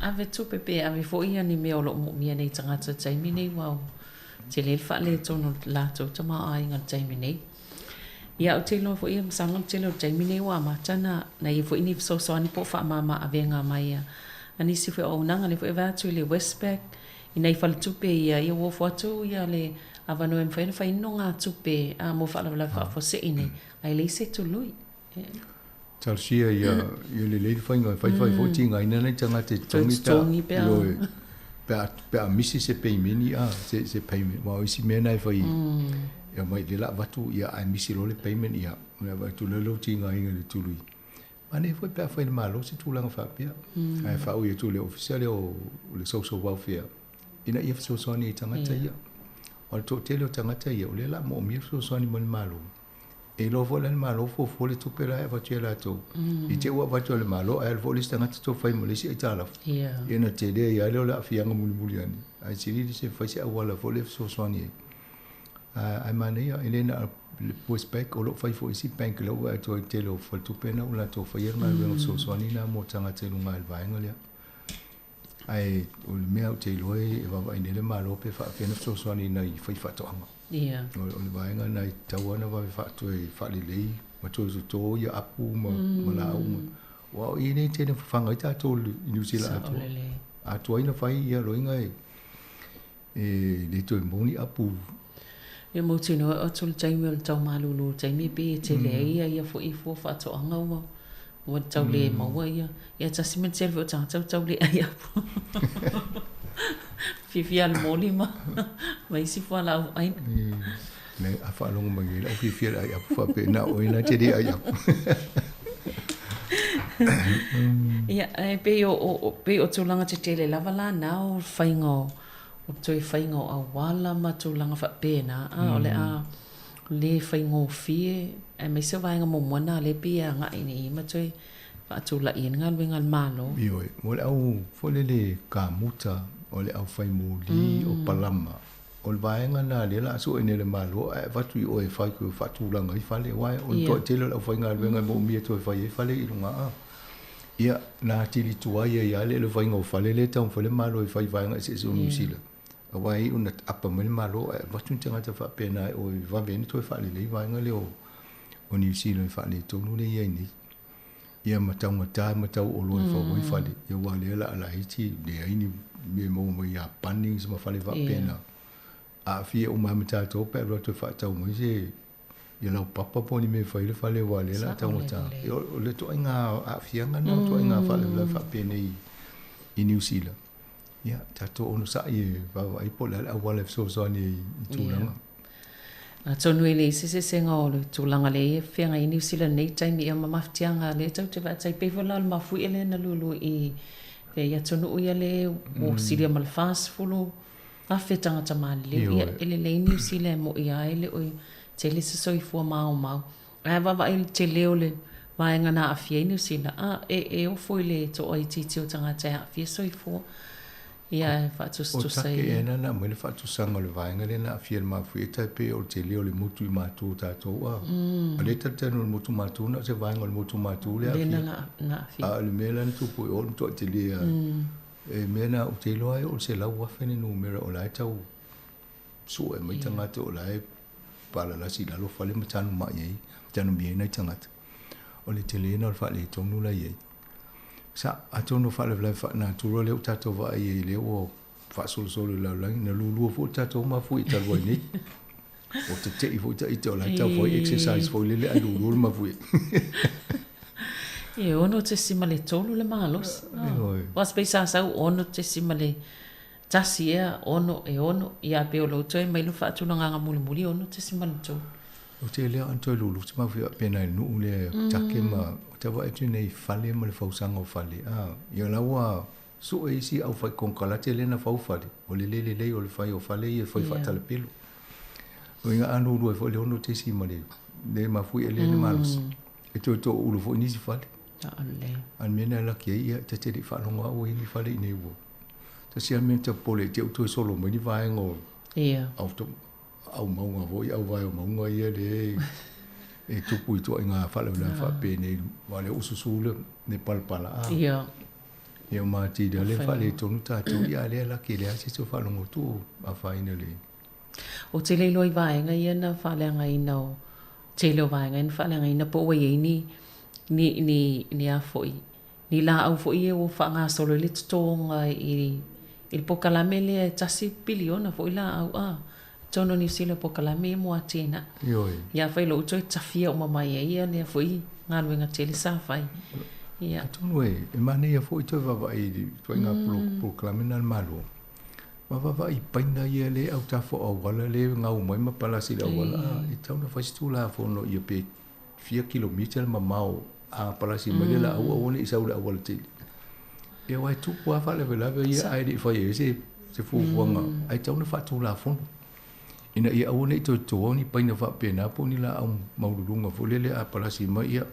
Ave tupe pe ave foi ia ni mea o lo o moomia nei tagata i le taimi nei aua ua tele le faaletonu o le latou tamaoaiga i le taimi nei. Ia ou te iloa foi ia masalo le tele o le taimi nei ua amata ona na i ai foi ni fesoasoani po o faamama avega mai a nisi foi o auaunaga lea foi e vaai atu i le Westpac i nai faletupe ia ia ua ofo atu ia le avanoa e mafai ona fai ai nonogatupe mo faalavelave faafuasei nei ae leai se tului. Talosia ia ia lelei le faiga e faifai foi tigaina nai tagata i totogi pe a ioe pe a pe a misi se peimeni a se se payment aua o isi mea na e fai e aumai lea la avatu ia ae misi loa le payment ia ona avatu lea lou tigaina i le tului. Manaia foi pe a fai e le Malo se tulaga faapea ae faaui atu i le Ofisa lea o le Social Welfare ina ia fesoasoani i tagata ia. O le toatele o tagata ia o lea o le a moomia le fesoasoani mai le Malo. E iloa foi la e le Malo fuafua le tupe la e avatu ia latou. I te i ua avatu e le Malo ae alu foi le isi tagata toe fai ma le isi aitalafu. Ia ona tele ai lava lea o le aafiaga mulimuli ane. Ae sili se fai se auala foi lea e fesoasoani ai. Ae manaia, e le na o le Westpac, o lo o fai foi isi bank lea ua vaai atu ai i le tele o faletupe na ua latou faia le galuega fesoasoani lena mo tagata i luga o le vaega lea. Ae o le mea ou te iloa e vaavaai nei le Malo pe faapefea ona fesoasoani i nai faifaatoaga. Ia. O le vaega lena e tatau lava ona vave toe faalelei ma toe toto ia apu ma ma laau ma aua o i nei e tele fafaga ai tatou i Niu Sila atoa. A tuai ona fai ia loiga e e le toe maua ni apu. Ia mautinoa e oto le taimi o le tau malulu taimi pei e tele ai ia ia foi fua faatoaga ua ua tau le maua ia ia tasi ma le tele foi o tagata ua tau le ai apu. Fiafia le moli ma ma isi fualaau aina. Le a faalogo mai nei lau fiafia le ai apu faapea na o oe na te le ai apu. Ia e pei o o pei o tulaga tetele lava la na o faiga o o toe faiga o auala ma tulaga faapena, a o le a le faigofie, aemaise o vaega muamua na lea pei e agai nei ma toe faatulai ai le galuega a le Malo. Ioe, o le au foi lele kamuta, o le au fai moli, o palama, o le vaega lena lea o le a sue nei e le Malo ae avatu i oe e fai e faatulaga ai fale, aua o le toatele o le aufaigaluega e moomia toe fai ai fale i luga a. Ia, na atili tuai ai lava le faiga o fale lea e taumafai le Malo e fai i vaega eseese o Niu Sila, aua e iu ina apa mai le Malo ae avatu ni tagata faapena e o e vave ai ona toe faalelei vaega lea o Niu Sila i faaletonu lea e i ai nei. Ia ma taugata ma tau oloa e fau ai fale, ia aua o lea o le a laiti, leai ni mea e maua mai ia Bunnings ma fale faapena. Aafia uma ai ma tatou pe a alu atu e faatau mai se ia laupapa po o ni mea e fai ai le fale aua o lea o le a taugata. O le ituaiga aafiaga lena, o ituaiga faalavelave faapenei i Niu Sila. Ia, tatou onosai e vaavaai po o le a le auala e fesoasoani ai i tulaga. Atonu e leai se eseesega o le tulaga lea e feagai ai Niu Sila i lenei taimi ia ma mafatiaga lea tatou te vaai pei foi la o le mafuie lea na lulu i i atunuu ia lea ua silia ma le 40 afe tagata maliliu. Ia, e lelei Niu Sila e mo'i lava e le o tele se soifua maomao. Ae a vaavaai i le tele o le vaega na aafia ai Niu Sila, a, e, e ofo i le toaitiiti o tagata e aafia soifua. Ia, e faatusatusa i... O take ea na na aumai le faatusaga o le vaega lea na aafia i le mafuie tai pei o le tele o le motu i matua o tatou a. O lea e talitonu o le motu matua na o se vaega o le motu matua lea e aafia. Lea na aafia. A o le mea la na tupu i o, o le matuai tele lava. E mea na ou te iloa ai o le 100,000 le numera o la e tau sue mai tagata o la e palalasi i lalo fale ma tanumai ai, tanumia ai nai tagata. O le tele na o le faaletonu la e i ai. Sa, atonu o faalavelave faalenatura lea ua tatou vaai ai lea ua faasolosolo i le lalolagi, na lulua foi le tatou mafuie talu ai nei. Ua tete'i foi ita o la e tau fai exercise foi lele ae lulua le mafuie. E 6.3 le malosi. Aua pei sa sau 6.1 ea, 6, e 6, ia pei o lou toe mai le faatulagaga mulimuli e 6.3. Ou te iloa ana toe lulu se mafuie faapena i le nuu lea e take ma ou te vaai atu nei i fale ma le fausaga o fale. Ia la ua Sue isi au fai konekarate lea na fau fale, o le le lelei o le fai o fale ia e fai faatalapelo. O iga a lulu ai foi le ono tesi ma le le mafuie lea le malosi. E toe toulu foi nisi fale. A le mea na laki ai ia ta te le i faalogo lava ua i ai ni fale i inei ua. Tasi lava le mea na ta popole ai te i ua toe solo mai ni vaega o au au mauga foi au vae o mauga ia lea e tupu i ituaiga faalavelave faapenei aua o lea ua susu le palapala a. Ia ma atili lava lea faaletonu tatou, ia a o lea laki e leai se isi o faalogo atu o afaina le. Ou te le iloa i vaega ia na faaleagaina o tele o vaega ia na faaleagaina po ua i ai ni ni ni ni a foi ni laau foi ia ua faagasolo ai le totoga i i le polokalame lea e tasi piliona foi laau a totonu o Niu Sila polokalame ia mo atinae. Ioe. Ia afai loa ua toe tafia uma mai ai ia lea foi galuega tele sa fai. Ia. Atonu e e manaia foi toe vaavaai i le ituaiga polokalame lena a le Malo. Ma vaavaai i paina ia lea e autafa o auala lea e gau mai ma palasi i le auala, a e tatau ona fai se Tulafono ia pe fia kilomita le mamao a palasi mai le laau aua ne i sau i le auala tele. Ia aua e tupu lava faalavelave ia ae le i faia ai se se fuafuaga ae tatau ona faatulafono ina ia aua ne i toe toa ni paina faapena po o ni laau maualuluga foi lele a palasi mai ia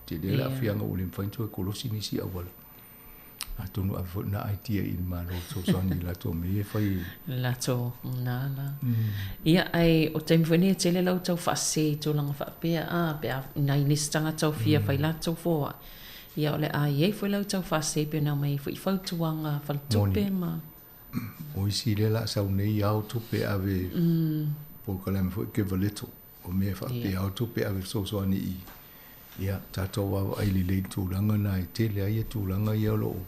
tele le aafiaga ua le mafai ona toe kolosi nisi auala. Atonu ave foi lena idea i le Malo e fesoasoani i latou mea ia e fai. Latou na la. Ia ae o taimi foi nei e tele lau tau faasese i tulaga faapea a pe a nai nisi tagata o fia fai latou foai. Ia o le a i ai foi lau tau faasese pe na aumai ai foi fautuaga faletupe ma. O isi lea la sau nei ao tupe ave polokalame foi give a little. O mea e faapea ao tupe e ave fesoasoani i ia tatou vaavaai lelei i le tulaga lena e tele ai ia tulaga ia o lo o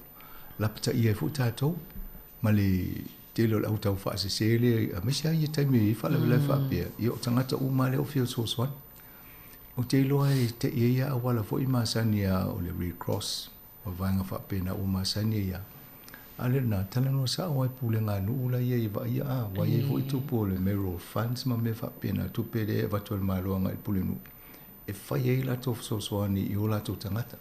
lapataia ai foi tatou ma le tele o le au tau faasese lea aemaise lava ia taimi e i ai faalavelave faapea, ia o tagata uma lava lea o fia fesoasoani. Ou te iloa e te i ai lava auala foi masani a o le Red Cross ma vaega faapena ua masani ai lava. A o le lena, talanoa sao lava i pulega a nuu la ia e vaaia, a, ua i ai foi tupe o le mayoral funds ma mea faapena, tupe lea e avatu e le Malo agai i le pulenuu e fai ai latou fesoasoani i o latou tagata.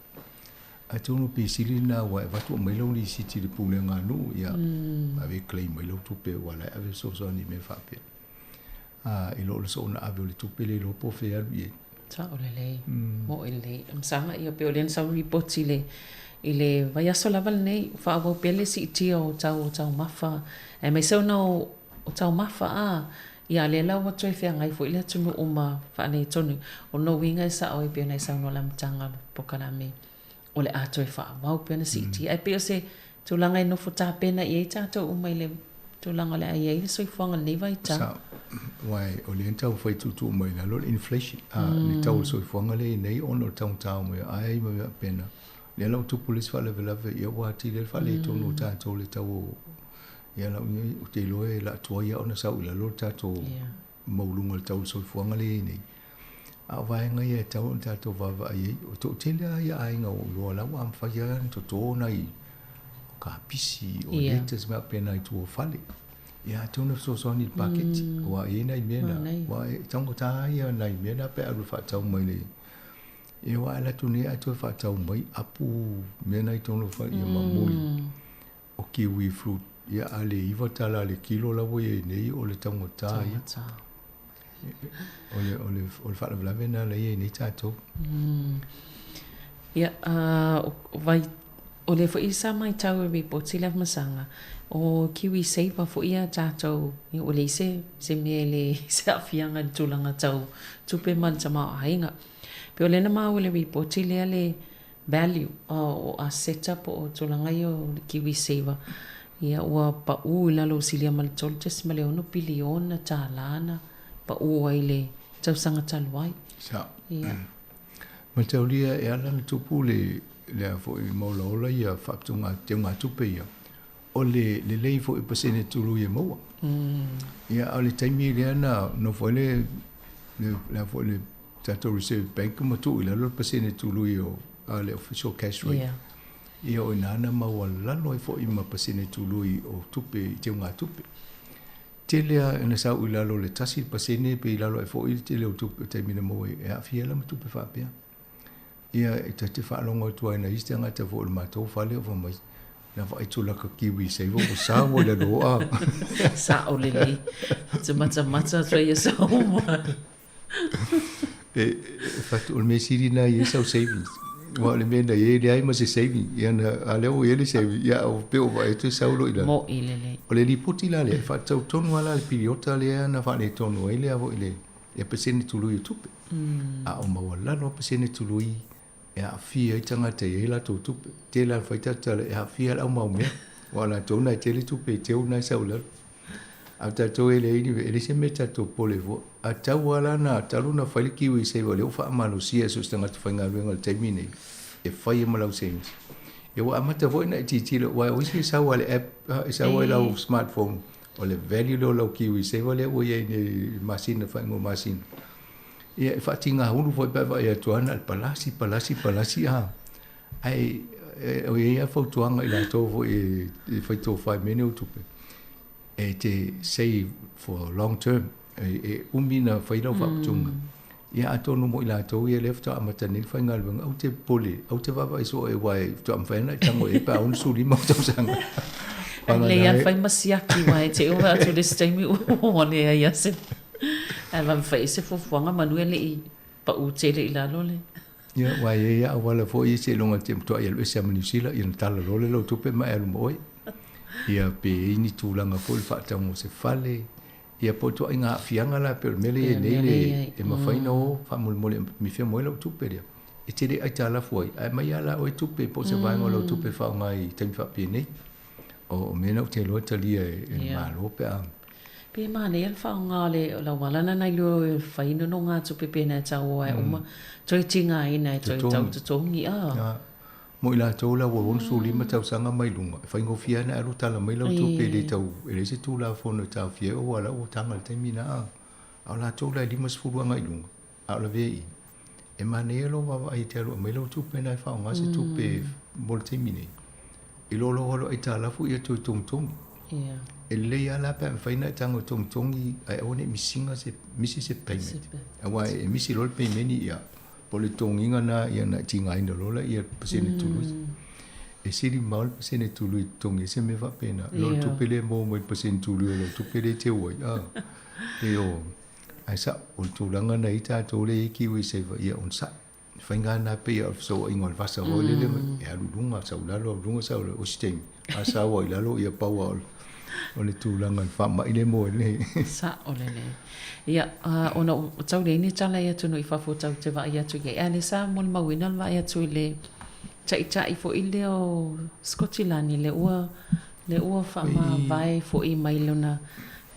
Atonu pe sili lena aua e avatu aumai lau lisiti i le pulega a nuu, ia, ave e claim mai lau tupe aua la e ave fesoasoani i mea faapea. A, i lo le soona ave o le tupe le iloa po o fea e alu i ai. Sao lelei, moʻi lelei. Masaga ia pei o lea na sau ripoti i le i le vaiaso lava lenei, faaauau pea le siitia o tau o taumafa, aemaise ona o taumafa a, ia lea la ua toe feagai foi le atunuu ma faaletonu. O lona uiga e sao ai pei ona e saunoa i le amataga o le polokalame, o le a toe faaauau pea ona siitia. Ae pei o se tulaga e nofo tapena i ai tatou uma i le tulaga o le a i ai le soifuaga i lenei vaitau. Sao. Aua o lea na taumafai tuutuu mai i lalo le inflation, le tau o le soifuaga lea e i ai nei ona o le taugata o mea ai ma mea faapena. O lea la ua tupu le isi faalavelave, ia ua atili ai le faaletonu o tatou i le tau o, ia lau ia, ou te iloa o le a tuai lava ona sau i lalo le tatou maualuga o le tau o le soifuaga lea e i ai nei. A o vaega ia e tatau ona tatou vaavaai i ai. O toatele lava ia aiga ua ou iloa o la ua mafai lava ona toto nai kapisi, o lettuce ma mea faapena i tua o fale. Ia atonu e fesoasoani i le paketi, aua e i ai nai mea na, aua e taugata lava ia nai mea na pe a alu e faatau mai le, ia aua a alu atu nei ae toe faatau mai apu mea na i totonu o le fale, ia ma moli. O kiwi fruit, ia a le $9 le kilo la ua i ai nei, o le taugata ia. O le, o le, o le faalavelave lena la i ai nei tatou. Ia, o vai, o lea foi sa matau i ripoti le masaga, o kiwi saver foi ia tatou, ia ua leai se, se mea e le, se aafiaga i le tulaga tau tupe ma le tamaoaiga. Pei o lea na maua i le ripoti lea le value o aseta po o tulaga ia o le kiwi saver, ia ua pau i lalo o silia ma le $3.6 piliona na pau ai i le tausaga talu ai. Sao. Ia. Mataulia e ala ona tupu le le a foi maolaola ia faaputuga teugatupe ia, o le lelei foi o pasene tului e maua. Ia a o le taimi lea na nofo ai le le a foi le tatou Reserve Bank ma tuu i lalo le pasene tului o a le official cash rate. Yeah. Ia o i ina na maualalo ai foi ma pasene tului o tupe i teugatupe. Tele lava ina sau i lalo o le 1% pe i lalo ae foi le tele o tupe o taimi na maua ai e aafia ai la ma tupe faapea. Ia e ta te faalogo atu ai nai isi tagata foi o le matou fale o fai mai, na vaai atu laka kiwi saver ua sa ua i lalo a. Sao lelei. Te matamata atu ai ia sau mai. E, e fatu, o le mea sili lena e i ai sau savings. Aua o le mea na i ai e leai ma se saving. Ia na, a lea ua i ai le saving, ia o pei ua vaai atu e sau loa i lalo. Mo'i lelei. O le lipoti la lea, e faatatau tonu lava la i le piliota lea na faaletonu ai le a foi le, le pasene tului o tupe. A o maualalo lava pasene tului. e aafia ai tagata e i ai latou tupe. Tele lava fai tatou tala e aafia le au maumea, aua o latou na e tele tupe e teu na e sau i lalo. A o tatou e leai ni mea, e leai se mea tatou popole ai fua. A tau lava la na, talu ona fai le KiwiSaver o lea ua faamalosia e so o se tagata faigaluega i le taimi lenei e fai ai ma lau savings. Ia ua amata foi ona e tilotilo aua o isi e sau lava i le app, e sau lava i lau smartphone, o le value lea o lau KiwiSaver lea ua i ai nei i le masina, faaiuga o masina. Ia e faatigahulu foi pe a vaai atu lava na o le palasi, palasi, palasi a. Ae o i ai lava fautuaga i latou foi e fai tofa i mea nei o tupe, e te save for long term, e umi ona fai lau faaputuga. Ia atonu mo i latou ia lea faatoa amata nei le faigaluega, aua te popole, aua te vaavaai soo aua e faatoa mafai ona e tago i ai pe a 65 ou tausaga. E lelei lava fai ma siaki aua e te i ua vaai atu i le isi taimi ua leai lava se Ae vave fai ai se fuafuaga manu e le i paʻu tele i lalo le. Ia, aua e i ai lava auala foi ia seiloga e te matuai alu ese lava ma Niu Sila, ia ona tala loa lea o lau tupe ma e alu ma oe. Ia, pe i ai ni tulaga foi i le faatauga o se fale, ia po o ituaiga aafiaga la pei o le mea lea e i ai nei le, e mafai ona o faamolemole e mifia mai lau tupe lea. E te le aitalafu ai, ae aumai lava la oe tupe po o se vaega o lau tupe e faaaoga i taimi faapenei. O mea na ou te iloa e talia e le Malo pe a. Pe manaia le faaaoga o le auala lena nai lo e fai nonogatupe pe na e tau ai uma toe tigaina e toe tau totogi a. Mo i latou la ua 65 tausaga mai luga, e faigofie lava ona alu tala mai lau tupe e le tau, e leai se Tulafono e taofia ai aua o la ua taga i le taimi lena. A o latou la e 50 agai i luga, a o lavea i i, e manaia lou vaavaai e te alu e aumai lau tupe lena e faaaoga se tupe mo le taimi nei, i lo lou alu aitalafu ia toe togitogi. E lelei lava la pe a mafai ona e tago e togitogi ae aua ne i misiga se, misi se payment. Aua e misi loa le payment ia, po o le totogiga lena ia ona e tigaina loa lea le pasene tului. E sili mamao le pasene tului e totogi ai se mea faapena, i lo le tupe lea e maua mai le pasene tului o lau tupe lea e teu ai. E o. Ae sa'o, o le tulaga na i ai tatou lea e i ai KiwiSaver, ia onosai. E faiga lena pei o le fesoaoaiga o le vasa foi lele, e alu i luga, sau i lalo, alu i luga, sau i lalo. O isi taimi, a sau lava i lalo, ia pau lava o le tulaga i le faamai lea e maua ai nei. Sa'o lelei. Ia, ona ua tau leai ni tala i atunuu i fafo tatou te vaai atu i ai, ae o lea sa molimauina le vaai atu i le taitai foi lea o Sikotilani lea ua, lea ua faamavae foi mai lona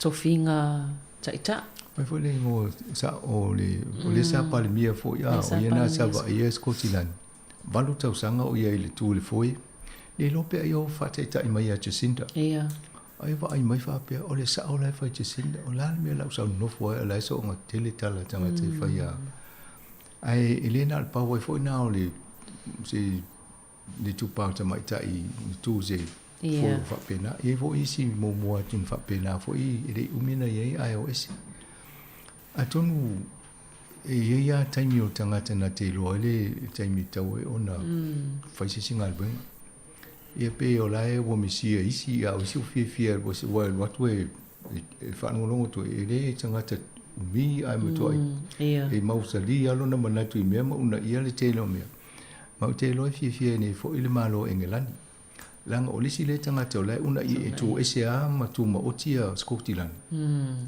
tofiga Taitai. Fai foi le igoa sa o le o le sa Palemia foi a o ia na sa vaaia Sikotilani. 8 tausaga o ia i le tu i le foe. Le iloa pe ai o faataitai mai ia Jacinda. Ia. Ai vaai mai faapea o le sao la e fai Jacinda. O le a le mea la ou sau nofo ai o la e soonga tele tala a tagata e fai a. Ae e le na o le pau ai foi na o le se le itupa o tamaitai i tu se yeah. faapena. E i ai foi isi muamua atu na faapena foi e le i umi na i ai ae o ese. Atonu e i ai lava taimi o tagata na te iloa ai le taimi e tatau ai ona fai se isi galuega. Ia pei o la e ua misia isi, a o isi ua fiafia ua alu atu e faalogologo atu e le tagata umi ae matuai e mausali lava lona manatu i mea ma uunaia le tele o mea. Ma ou te iloa e fiafia ai nei foi le Malo o Engelani, leaga o le isi lea tagata o la e uunaia e tu ese lava ma tumaoti ia Skotilani.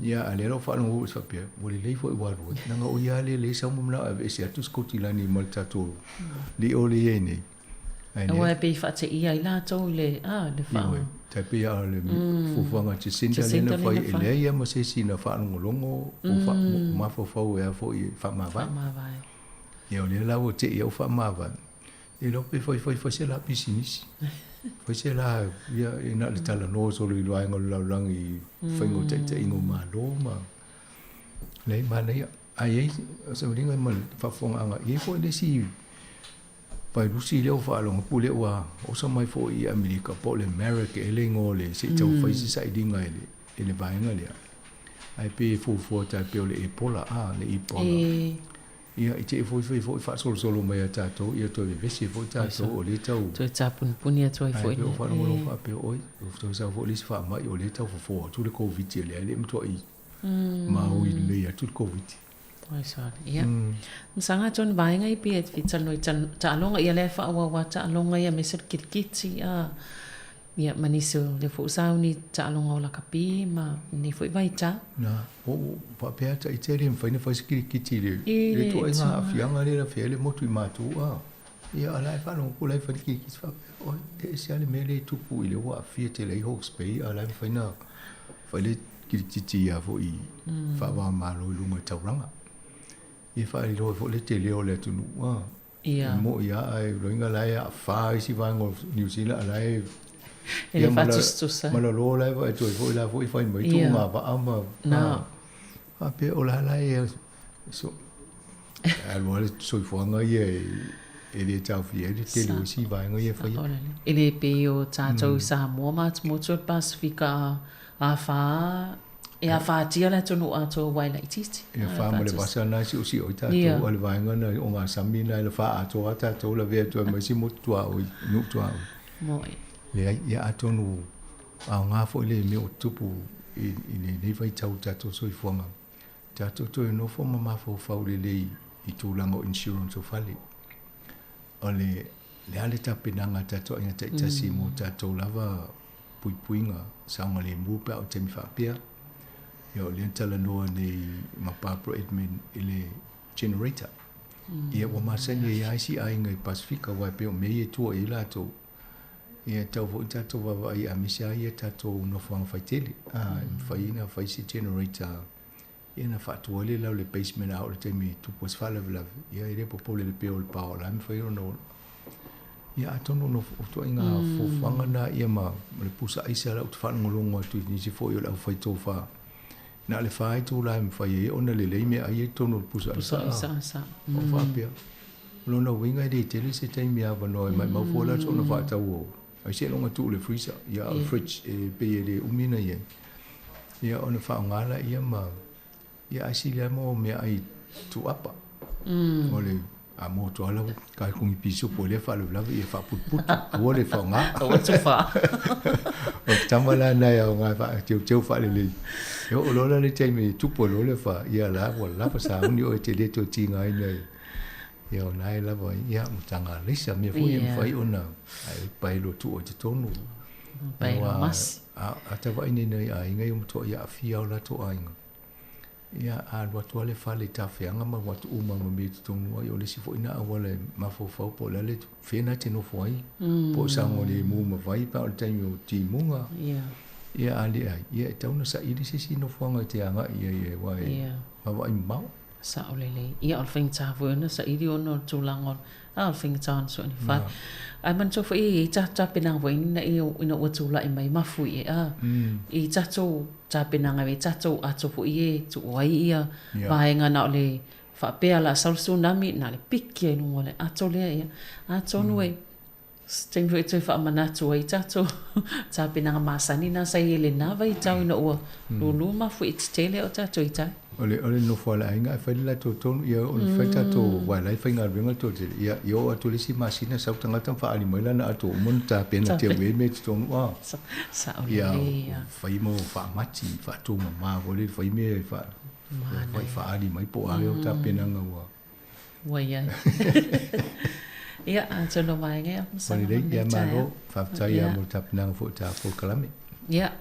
Ia, a o lea la ua faalogo atu faapea, ua lelei foi ua alu ai, leaga o ia lava lea e sau ma manao e aveese atu Skotilani ma le tatou lio lea e i ai nei. Aua e pei e faateia ai latou i le, a, le faa... Ioe, tai pei lava o le fuafuaga a Jacinda lea na fai, e leai lava ma se isi na faalogologo po o mafaufau e a foi e faamavae. Faamavae. Ia o lea la ua tei au faamavae, e iloa pe fai fai fai se la pisinisi. Fai se la, ia e na o le talanoa solo i vaega o le lalolagi i faiga o taitaiga o Malo ma leai manaia. Ae i ai se uliga ma le faafofogaaga, e i ai foi le isi vairusi lea ua faalogo atu lea ua oso mai foi i Amerika po o le Marek ea le igoa o le se i taumafai se sailiga i le vaega lea. Ae pei e fuafua tai pei o le Ebola, a, le Ebola. E. Ia, i te i foi foi foi faasolosolo mai ia tatou, ia toe vevesi ai foi tatou, o lea tau... Toe tapunipuni atu ai foi. Ae pei o faalogologo faapea, oi, ua toe sau foi le isi faamai, o lea tau fofo atu le Koviti, o lea e le i matuai maui lelei atu le Koviti. Oi sorry. Ia. Masaga atu ni vaega i pei e talanoa i taaloga, ia lea e faaauau lava taaloga ia aemaise o le kirikiti, a. Ia, ma nisi o lea foi ua sauni i taaloga o lakapi ma lenei foi vaitau. Na, ua ou faapea ata ita e le mafai ona fai se kirikiti i le ituaiga aafiaga lea e afea ai le motu i matou, a. Ia, a la e faalogo atu la e fai le kirikiti faapea, oi, e ese lava le mea lea e tupu i lea ua aafia tele ai Hawke's Bay, a o la e mafai ona fai le kirikiti ia foi faava o Malo i luga o le taulaga. Ia faailoa ai foi le tele o le atunuu, a. Ia. E mo'i lava ae loiga la e aafā isi vaega o Niu Sila a la e E le faatusatusa. Ma lalo la e vaai atu ai foi la foi fai mai tuuga vaa ma Na. Faapea o la la e so alu lava le soifuaga ia e le taofia ai le tele o isi vaega ia e faia. E le pei o tatou i Samoa ma atumotu o le Pasefika a afa e afatia le atunuu atoa aua e laitiiti. E afa ma le vasa lena e siosio ai tatou, a o le vaega lena o ogasami lena e lafa atoa lava tatou lavea atu ai ma isi motu tuaoi, nuu tuaoi. Moe. Leai, ia atonu aoga foi le mea o tutupu i lenei vaitau i le tatou soifuaga, tatou toe nofo ma mafaufau lelei i tulaga o insurance o fale. O le le a le tapenaga a tatou aiga taitasi mo tatou lava puipuiga saogalemu pe a oo i taimi faapea. Ia o lea na talanoa nei ma Barbara Edman i le generator. Ia ua masani ai lava isi aiga i Pasefika aua e pei o mea ia e tua i ai latou. Ia e tatau foi ona tatou vaavaai aemaise lava ia tatou nofoaga faitele. A, e mafai ona fai se generator ia ona faatu ai lea i lalo o le basement a oo i le taimi e tupu ai se faalavelave, ia e le popole i le peo o le power o la e mafai ona Ia atonu o ituaiga fuafuaga na ia ma le pusa aisa la ou te faalogologo atu i nisi foi o le aufai tofa. Na o le fa itula e mafai ai ona lelei meaai ia i totonu o le pusa aisa. O faapea. O lona uiga e le tele se taimi avanoa e maimau fua le aso ona faatau o ai seiloga tuu i le freezer, ia o le fridge e pei e le umi ona i ai. Ia ona faaaoga laia ma Ia ae sili lava mo meaai tuuapa. O le a mo atu lava lau kaikuni pisupo i lea faalavelave ia faaputuputu aua le faaaoga. Aua le tufa. O le tama la lena e aoga e faateuteu faalelei. E oo loa la le taimi e tupu ai loa le fa, ia la ua lava sauni oe e te le toe tigaina i ia o lena e lava ai. Ia ma taga alaisa mea foi e mafai ona ae paelo tuu ai i totonu. Paelo masi. A ta vaai nei i nai aiga ia ua matuai aafia o latou aiga. Ia, a alu atu lava le fale i tafeaga ma alu atu uma ma mea i totonu ai, o le isi foi lena auala e mafaufau po o le a le fea lena e te nofo ai, po o saogalemu ma vai pe a o le taimi o timuga. Ia, a leai, ia e tatau ona saili se isi nofoaga e te agai i ai aua e vaavaai mamao. Sao lelei. Ia, o le faigata foi ona saili ona o le tulaga o le, a o le faigata ona sue ni fale. Ae manatua foi e i ai tatou tapenaga foi ina ia, ina ua tulai mai mafuie, a, i tatou tapenaga e tatou ato foi e tuu ai ia vaega na o le faapea o le a sau le tsunami, na o le piki lava i luga o le ato lea, ia. Atonu e, se taimi foi e toe faamanatu ai tatou tapenaga masani na sa i ai i lena vaitau ina ua lulu mafuie tetele o tatou i tai. O le, o le nofo a le aiga ae fai le latou tonu, ia o le fai tatou aua la e faigaluega le toatele, ia, ia oo atu i le isi masina sau tagata ma faaali mai lana ato ua uma ona tapena te au e mea i totonu, a. Sao lelei, ia. Fai mo faamati, faatumama foi lele, fai mea e faa, fai faaali mai po o a ea o tapenaga ua. Ua i ai. Ia, atonu o vaega ia, masalo mo lenei taeao. Ia, malo, faafetai lava mo le tapenaga foi o ta polokalame. Ia,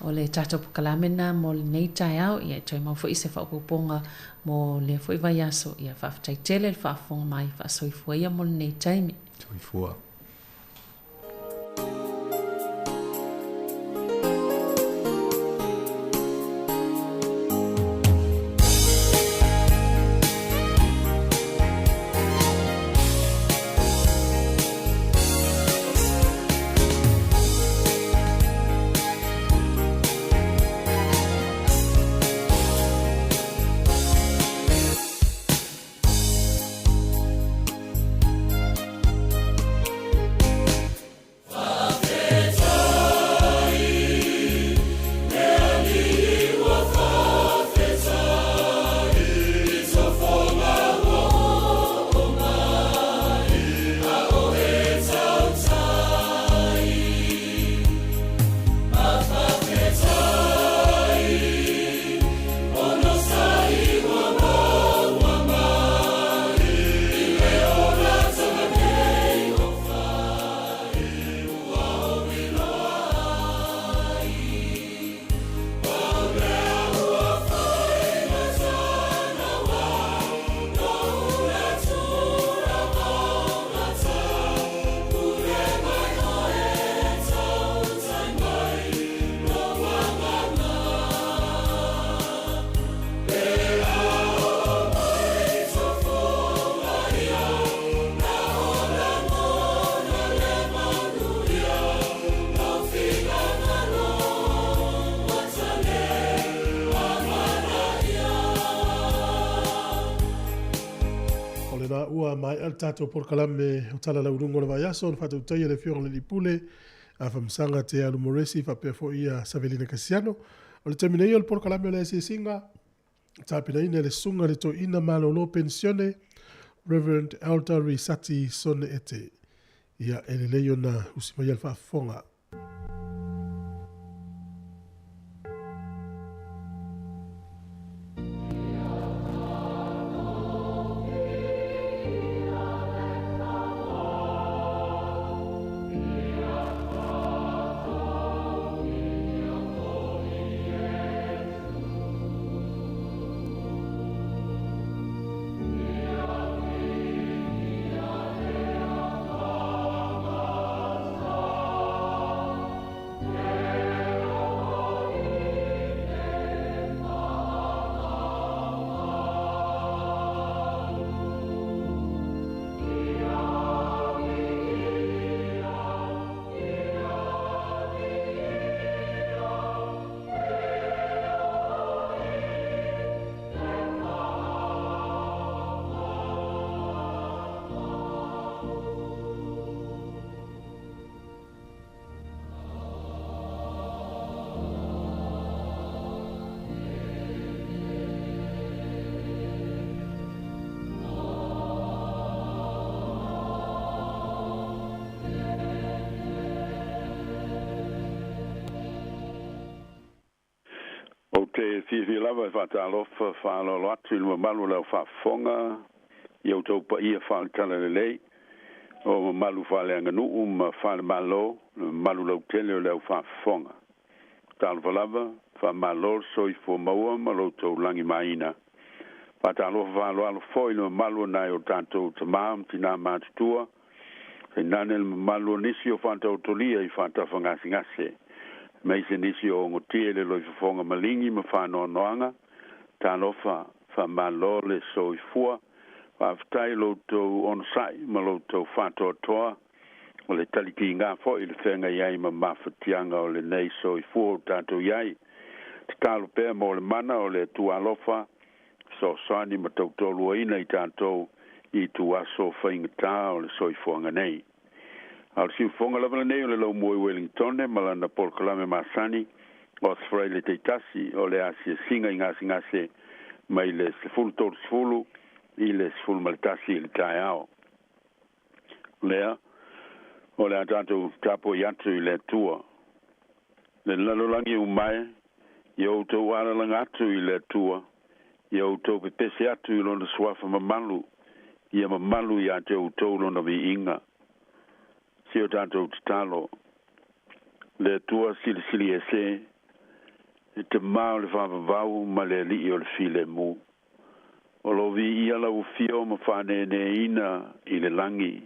o le tatou polokalame lena mo lenei taeao, ia e toe mau foi se faaopoopoga mo lea foi vaiaso. Ia, faafetai tele le faafofoga mai, faasoifua ia mo lenei taimi. Soifua. maea le tatou polokalame o Tala Lauuluga o le vaiaso, na faatautaia e le Afioga i le Alii Pule a Famasaga Te Alu Moresi faapea foi ia Savelina Kasiano. O le taimi nei o le polokalame o le asiasiga, tapenaina e le Susuga i le Toeaina Malolo Penisione, Rev. Elder Risati Sone Ete. Ia, e lelei ona usi maia le faafofoga. Ou te fiafia lava e faatalofa faaaloalo atu i le mamalu o le au faafofoga i outou paia faale-talalelei, o mamalu faaleaganuu ma faalemalo, le mamalu lautele o le au faafofoga. Talofa lava, faamalo le soifua maua ma lo outou lagimaina. Faatalofa faaaloalo foi i le mamalu o nai o tatou tamā ma tinā matutua, tainane le mamalu o nisi o faataotolia i faatafagasegase, aemaise nisi o ogotia i le loifofoga maligi ma faanoanoaga. Talofa, faamalo le soifua, faafetai i lo outou onosai ma lo outou faatoatoa, o le talitiga foi i le feagai ai ma mafatiaga o lenei soifua o tatou i ai. Tatalo pea mo le mana o le Atua alofa, fesoasoani ma tautoaluaina i tatou i ituaso faigata o le soifuaga nei. A o le siufofoga lava lenei o le Laumua i Wellingtone ma lana polokalame masani o Aso Faraile taitasi o le asiasiga i gasegase mai le 10:30 i le 11 i le taeao. Lea, o le a tatou tapuai atu i le Atua. Le lalolagi uma e, ia outou alalaga atu i le Atua, ia outou pepese atu i Lona suafa mamalu, ia mamalu ia te outou Lona viiga. Si o tatou tatalo, le Atua silisili ese, e te mā o le faavavau ma le alii o le filemu. O lo o viia lau afio ma faaneeneeina i le lagi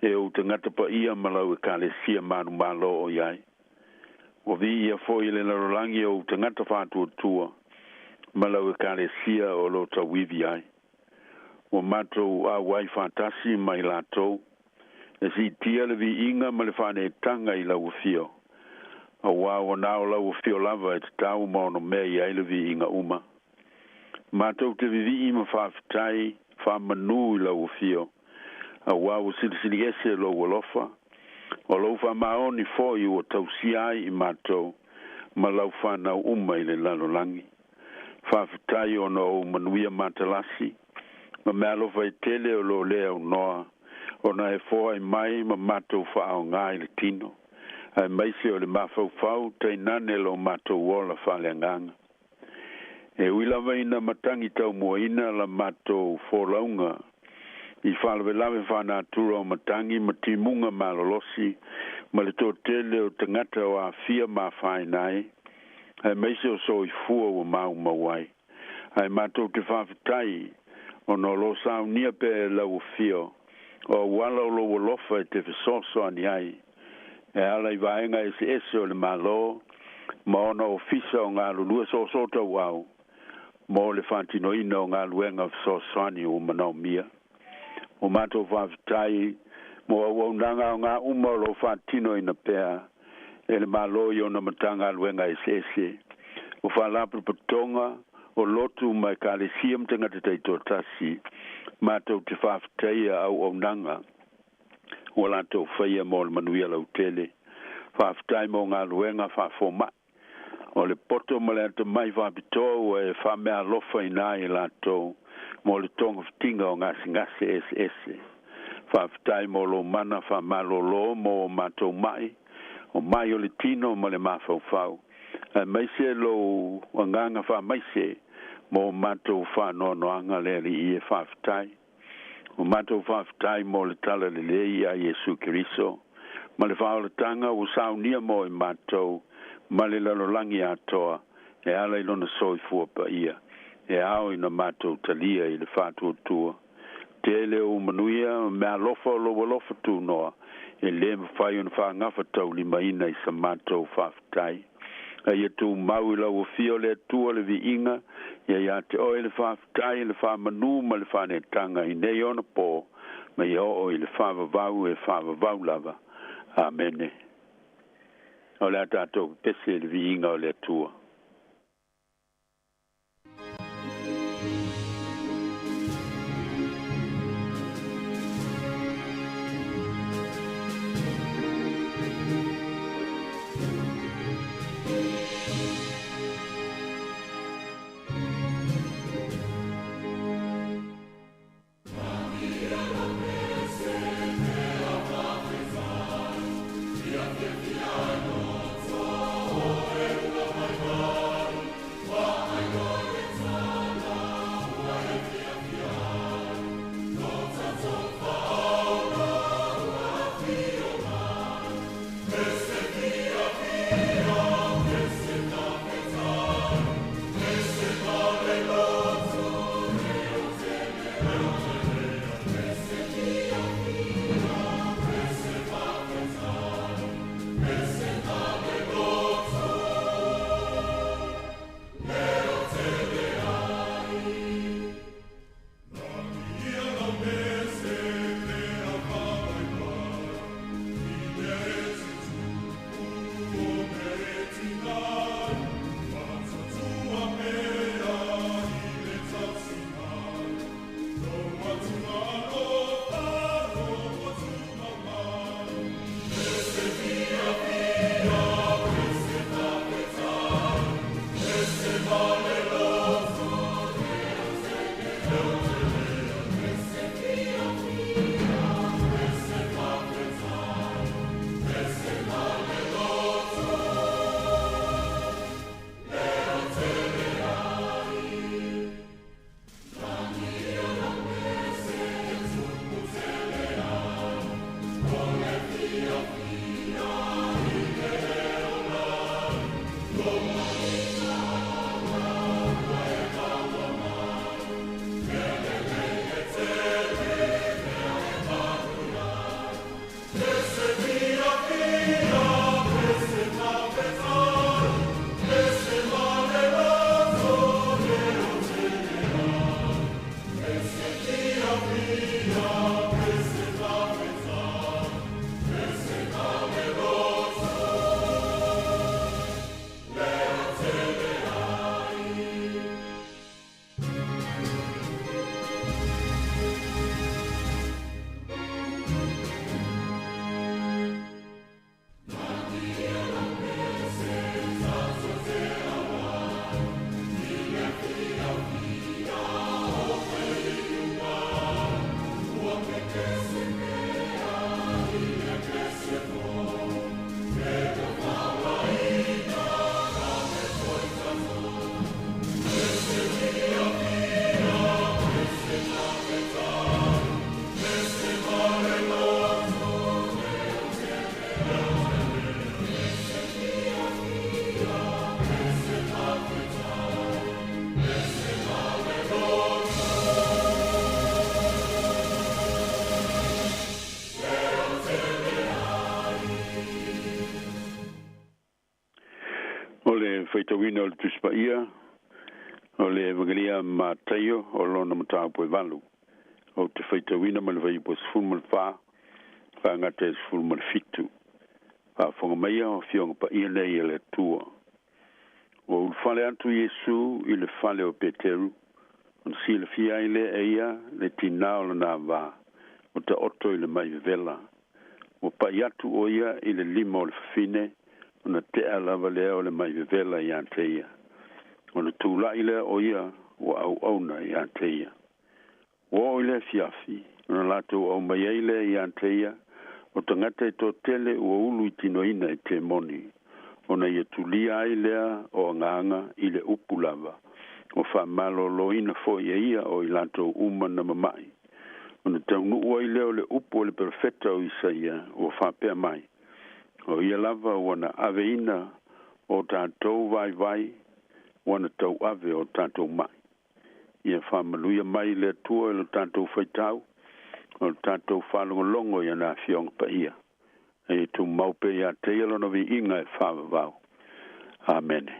e ou tagata paia ma lau Ekalesia manumalo o i ai. Ua viia foi e le lalolagi ou tagata faatuatua ma lau Ekalesia o lo o tauivi ai. Ua matou auai faatasi ma i latou, e siitia le viiga ma le faaneetaga i lau afio, auā ua na o lau afio lava e tatau ma onomea i ai le viiga uma. Matou te vivii ma faafetai faamanū i lau afio, auā ua silisili ese lou alofa, o lou faamaoni foi ua tausia ai i matou ma lau fanau uma i le lalolagi. Faafetai ona o ou manuia matalasi ma meaalofa e tele o lo le aunoa ona e foai mai ma matou faaaoga i le tino, aemaise o le mafaufau tainane lo matou ola faaleagaga. E ui lava ina matagi taumuaina la matou folauga i faalavelave faanatura o matagi ma timuga malolosi ma le toatele o tagata o aafia ma afaina ai, aemaise o soifua ua maumau ai, ae matou te faafetai ona o lo o saunia pea e lau afio o auala o lou alofa e te fesoasoani ai e ala i vaega eseese o le Malo ma ona ofisa o galulue soosoo tauau mo le faatinoina o galuega fesoasoani ua manaomia. Ua matou faafetai mo auaunaga aoga uma o lo o faatinoina pea e le Malo i ona Matagaluega eseese, o Faalapotopotoga, o lotu ma Ekalesia ma tagata taitoatasi, Matou te faafetaia auaunaga ua latou faia mo le manuia lautele. Faafetai mo galuega faafoma'i. O le poto ma le atamai faapitoa ua e faameaalofaina ai i latou mo le togafitiga o gasegase eseese. Faafetai mo lou mana faamalōlō mo o matou ma'i, o ma'i o le tino ma le mafaufau, aemaise lou agaga faamaise mo o matou faanoanoaga. Le Alii e, faafetai. O matou faafetai mo le talalelei ia Iesu Keriso ma le faaolataga ua saunia mo i matou ma le lalolagi atoa e ala i lona soifua paia e ao ina matou talia i le faatuatua. Tele ou manuia ma meaalofa o lou alofa tunoa e lē mafai ona faagafataulimaina i sa matou faafetai. A ia tumau i lau afio le Atua le viiga, ia iā te oe le faafetai, le faamanū ma le faaneetaga i nei ona pō ma ia oo i le faavavau e faavavau lava. Amene. O le a tatou pepese i le viiga o le Atua. O le faitauina o le Tusi Paia, o le Evagelia a Mataio o lona mataupu e valu. Ou te faitauina mai le fuaiupu 14 faagata i le 17. Faafofoga maia o Afioga Paia nei a le Atua. Ua ulufale atu Iesu i le fale o Peteru. Ona silafia ai lea e ia le tinā o lona va ua taoto i le ma'i vevela. Ua pa'i atu ʻo ia i le lima o le fafine, ona te'a lava lea o le ma'i vevela iā te ia. Ona tula'i lea o ia ua auauna iā te ia. Ua oo i le afiafi, ona latou aumai ai lea iā te ia o tagata e toatele ua uluitinoina e temoni, ona ia tulia ai lea o agaga i le upu lava, ua faamalōlōina foi e ia o i latou uma na mama'i. Ona taunuu ai lea o le upu a le perofeta o Isaia ua faapea mai, O ia lava ua na aveina o tatou vaivai, ua na tauave o tatou ma'i. Ia faamanuia mai le Atua i lo tatou faitau, o le tatou faalogologo i ana Afioga Paia. A ia tumau pea iā te Ia Lona viiga e faavavau. Amene.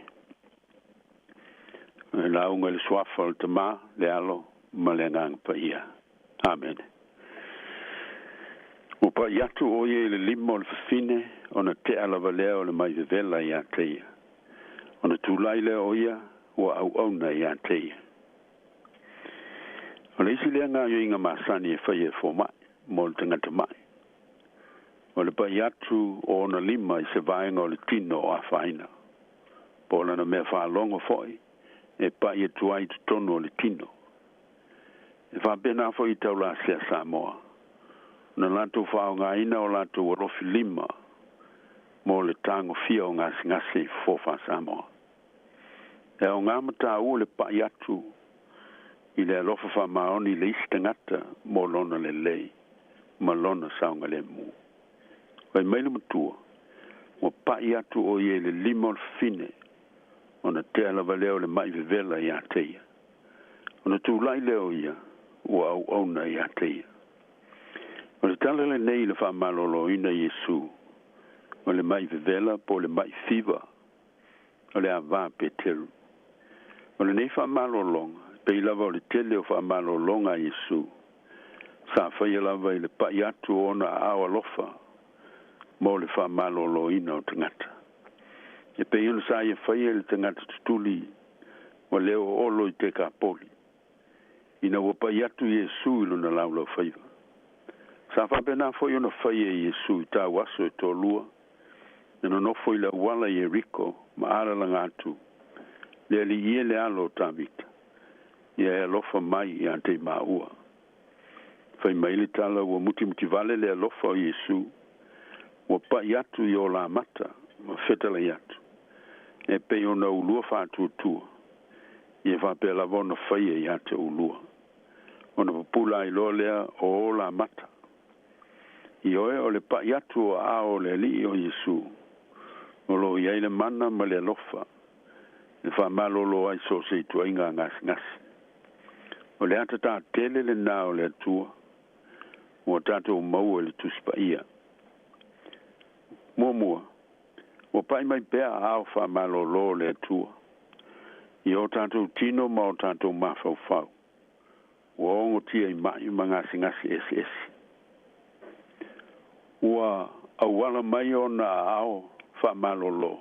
E lauga i le Suafa o le Tamā, le Alo ma le Agaga Paia. Amene. Ua pa'i atu ʻo ia i le lima o le fafine, ona te'a lava lea o le ma'i vevela iā te ia. Ona tulai lea o ia, ua auauna iā te ia. O le isi lea gaoioiga masani e faia e fomaʻi mo le tagata maʻi, o le pa'i atu o ona lima i se vaega o le tino o afaina, po o lana mea faalogo foi e pa'i atu ai i totonu o le tino. E faapena foi i taulasea Samoa, na latou faaaogaina o latou alofi lima mo le tagofia o gasegase i fofo faa-Samoa. E aoga ma taua le pa'i atu i le alofa faamaoni i le isi tagata mo lona lelei ma lona saogalemu. Fai mai le matua, ua pa'i atu ʻo ia i le lima o le fafine, ona tea lava lea o le ma'i vevela iā te ia. Ona tulai lea o ia, ua auauna iā te ia. O le tala lenei i le faamalōlōina Iesū, o le ma'i vevela po o le ma'i fiva, o le avā Peteru. O lenei faamalōlōga, e pei lava o le tele o faamalōlōga a Iesū, sa faia lava i le pa'i atu o ona aao alofa mo le faamalōlōina o tagata. E pei ona sa ia faia i le tagata tutuli ua leo olo i Tekapoli, ina ua pa'i atu Iesū i lona laulaufaiva. Sa faapena foi ona faia e Iesū i tauaso e toalua, na nonofo i le auala i Ieriko ma alalaga atu, Le Alii e le Alo o Tavita, ia e alofa mai iā te maua. Fai mai le tala ua mutimutivale le alofa o Iesū, ua pa'i atu i o lamata ma fetalai atu, e pei ona ulua faatuatua, ia faapea lava ona faia iā te ulua. Ona pupula ai loa lea o o lamata. Ioe o le pa'i atu o aao o le Alii o Iesū, o lo o i ai le mana ma le alofa e faamalōlō ai so o se ituaiga gasegase. O le ata tātele lenā o le Atua ua tatou maua i le Tusi Paia. Muamua, ua pa'i mai pea aao faamalōlō o le Atua i o tatou tino ma o tatou mafaufau ua ogotia i ma'i ma gasegase eseese. Ua auala mai ona aao faamalōlō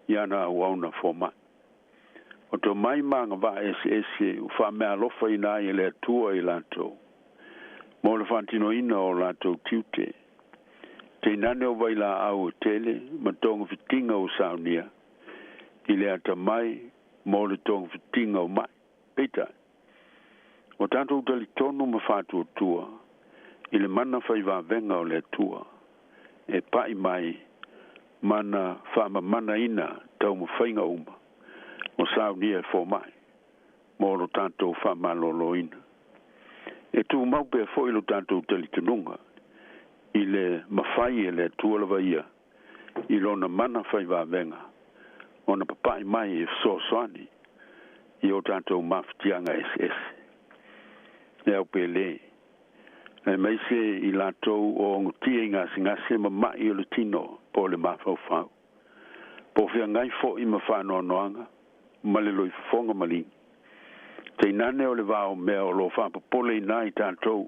i ana auauna fomaʻi. O tomai ma agavaa eseese ua faameaalofaina ai e le Atua i latou, mo le faatinoina o latou tiute. Tainane o vailaau e tele ma togafitiga ua saunia i le atamai mo le togafitiga o maʻi. Peitai, ua tatou talitonu ma faatuatua i le mana fai vavega o le Atua e pa'i mai ma na faamamanaina taumafaiga uma ua saunia e fomaʻi mo lo tatou faamalōlōina. E tumau pea foi lo tatou talitonuga i le mafai e le Atua lava ia i lona mana fai vavega ona papaʻi mai e fesoasoani i o tatou mafatiaga eseese. E au pe lē, aemaise i latou o ogotia i gasegase ma maʻi o le tino po o le mafaufau, po o feagai foi ma faanoanoaga ma le loifofoga maligi. Tainane o le vaomea o lo o faapopoleina ai tatou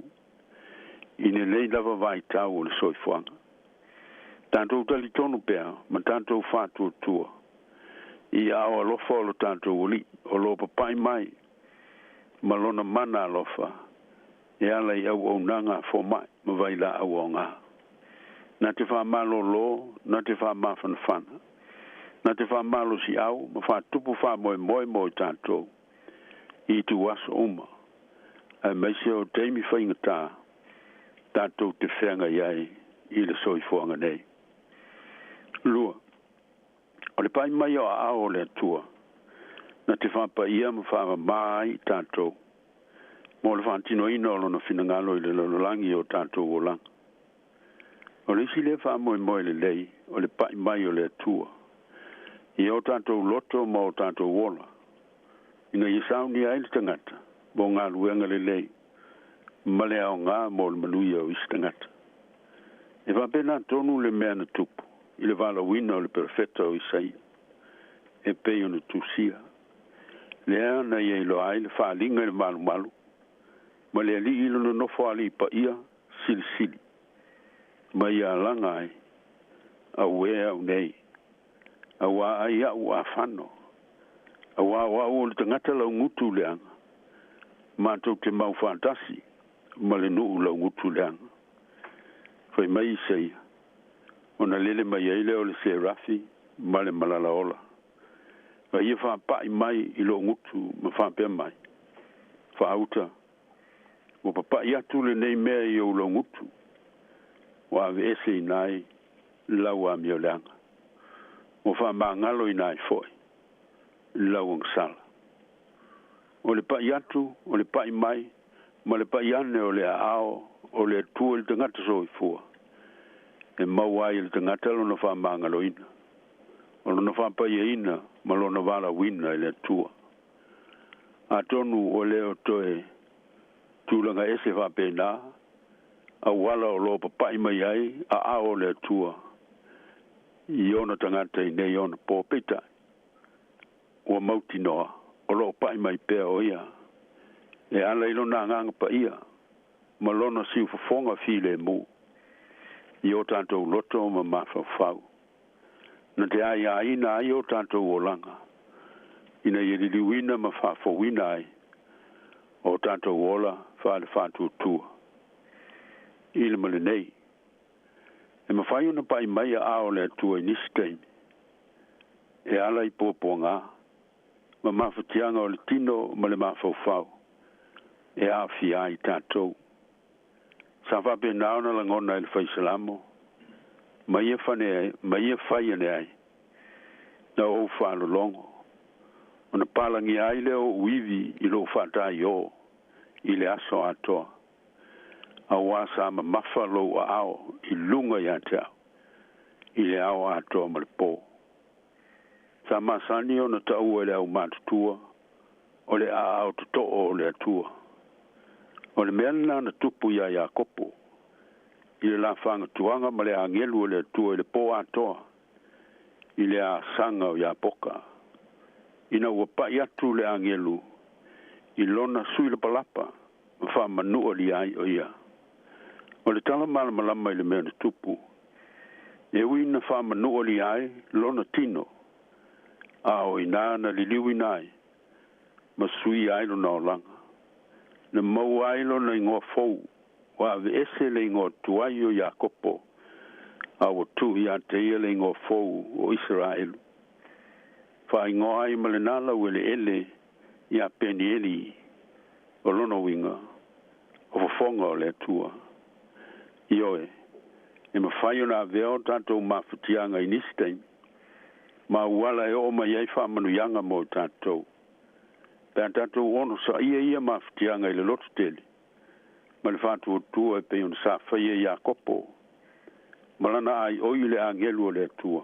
i lenei lava vaitau o le soifuaga. Tatou talitonu pea ma tatou faatuatua i aao alofa o lo tatou Alii o lo o papaʻi mai ma lona mana alofa e ala i auaunaga a fomaʻi ma vailaau aogā. Na te faamalōlō, na te faamafanafana, na te faamalosiʻau ma faatupu faamoemoe mo i tatou i ituaso uma, aemaise o taimi faigatā tatou te feagai ai i le soifuaga nei. 2. O le paʻi mai o aao o le Atua na te faapaia ma faamamā ai i tatou mo le faatinoina o lona finagalo i le lalolagi o tatou olaga. O le isi lea faamoemoe lelei o le paʻi mai o le Atua i o tatou loto ma o tatou ola ina ia saunia ai le tagata mo galuega lelei ma le aogā mo le manuia o isi tagata. E faapena tonu le mea na tupu i le valaauina o le perofeta o Isaia e pei ona tusia. Lea na ia iloa ai le faaaliga i le malumalu ma le Alii i lona nofoalii paia silisili ma ia alaga ai, Auē au nei, auā ai aʻu afano, auā o au o le tagata laugutu leaga, matou te mau faatasi ma le nuu laugutu leaga. Fai mai Isaia, ona lele mai ai lea o le Serafi ma le malala ola, a ia faapaʻi mai i lou gutu ma faapea mai, Faauta, ua papaʻi atu lenei mea i ou laugutu, ua aveeseina ai lau amioleaga, ua faamagaloina ai foi lau agasala. O le paʻi atu, o le paʻi mai, ma le paʻi ane o le aao o le Atua i le tagata soifua, e maua ai e le tagata lona faamagaloina, o lona faapaiaina ma lona valaauina i le Atua. Atonu ua le o toe tulaga ese faapena auala o lo o papaʻi mai ai aao o le Atua i ona tagata i nei ona po. Peitai, ua mautinoa o lo o paʻi mai pea o ia e ala i lona agaga paia ma lona siufofoga filemu i o tatou loto ma mafaufau, na te aiaina ai o tatou olaga ina ia liliuina ma faafouina ai o tatou ola faale-faatuatua i le ma lenei. E mafai ona paʻi mai aao o le Atua i nisi taimi e ala i puapuagā ma mafatiaga o le tino ma le mafaufau e aafia ai tatou. Sa faapena ona lagona e le Faisalamo, ma ia fane ma ia fai ane ai, Na ou faalologo, ona palagia ai lea o ou ivi i lou faataiō i le aso atoa, auā sa mamafa lou aao i luga ia te au i le ao atoa ma le pō. Sa masani ona taua e le aumatutua o le aao totoo o le Atua. O le mea lena na tupu iā Iakopo i le la fagatuaga ma le agelu o le Atua i le pō atoa i le asaga o Iapoka, ina ua paʻi atu le agelu i lona sui lapalapa ma faamanualia ai o ia. O le tala malamalama i le mea na tupu, e ui ina faamanualia ai lona tino, a o inā na liliuina ai ma suia ai lona olaga, na maua ai lona igoa fou, ua aveese le igoa tuai o Iakopo, a ua tuu iā te ia le igoa fou o Isaraelu. Faaigoa ai ma lenā laueleele iā Penieli, o lona uiga, o fofoga o le Atua. Ioe, e mafai ona avea o tatou mafatiaga i nisi taimi, ma auala e oo mai ai faamanuiaga mo i tatou. Pe a tatou onosaia ia mafatiaga i le loto tele ma le faatuatua e pei ona sa faia e Iakopo ma lana aioi i le agelu o le Atua,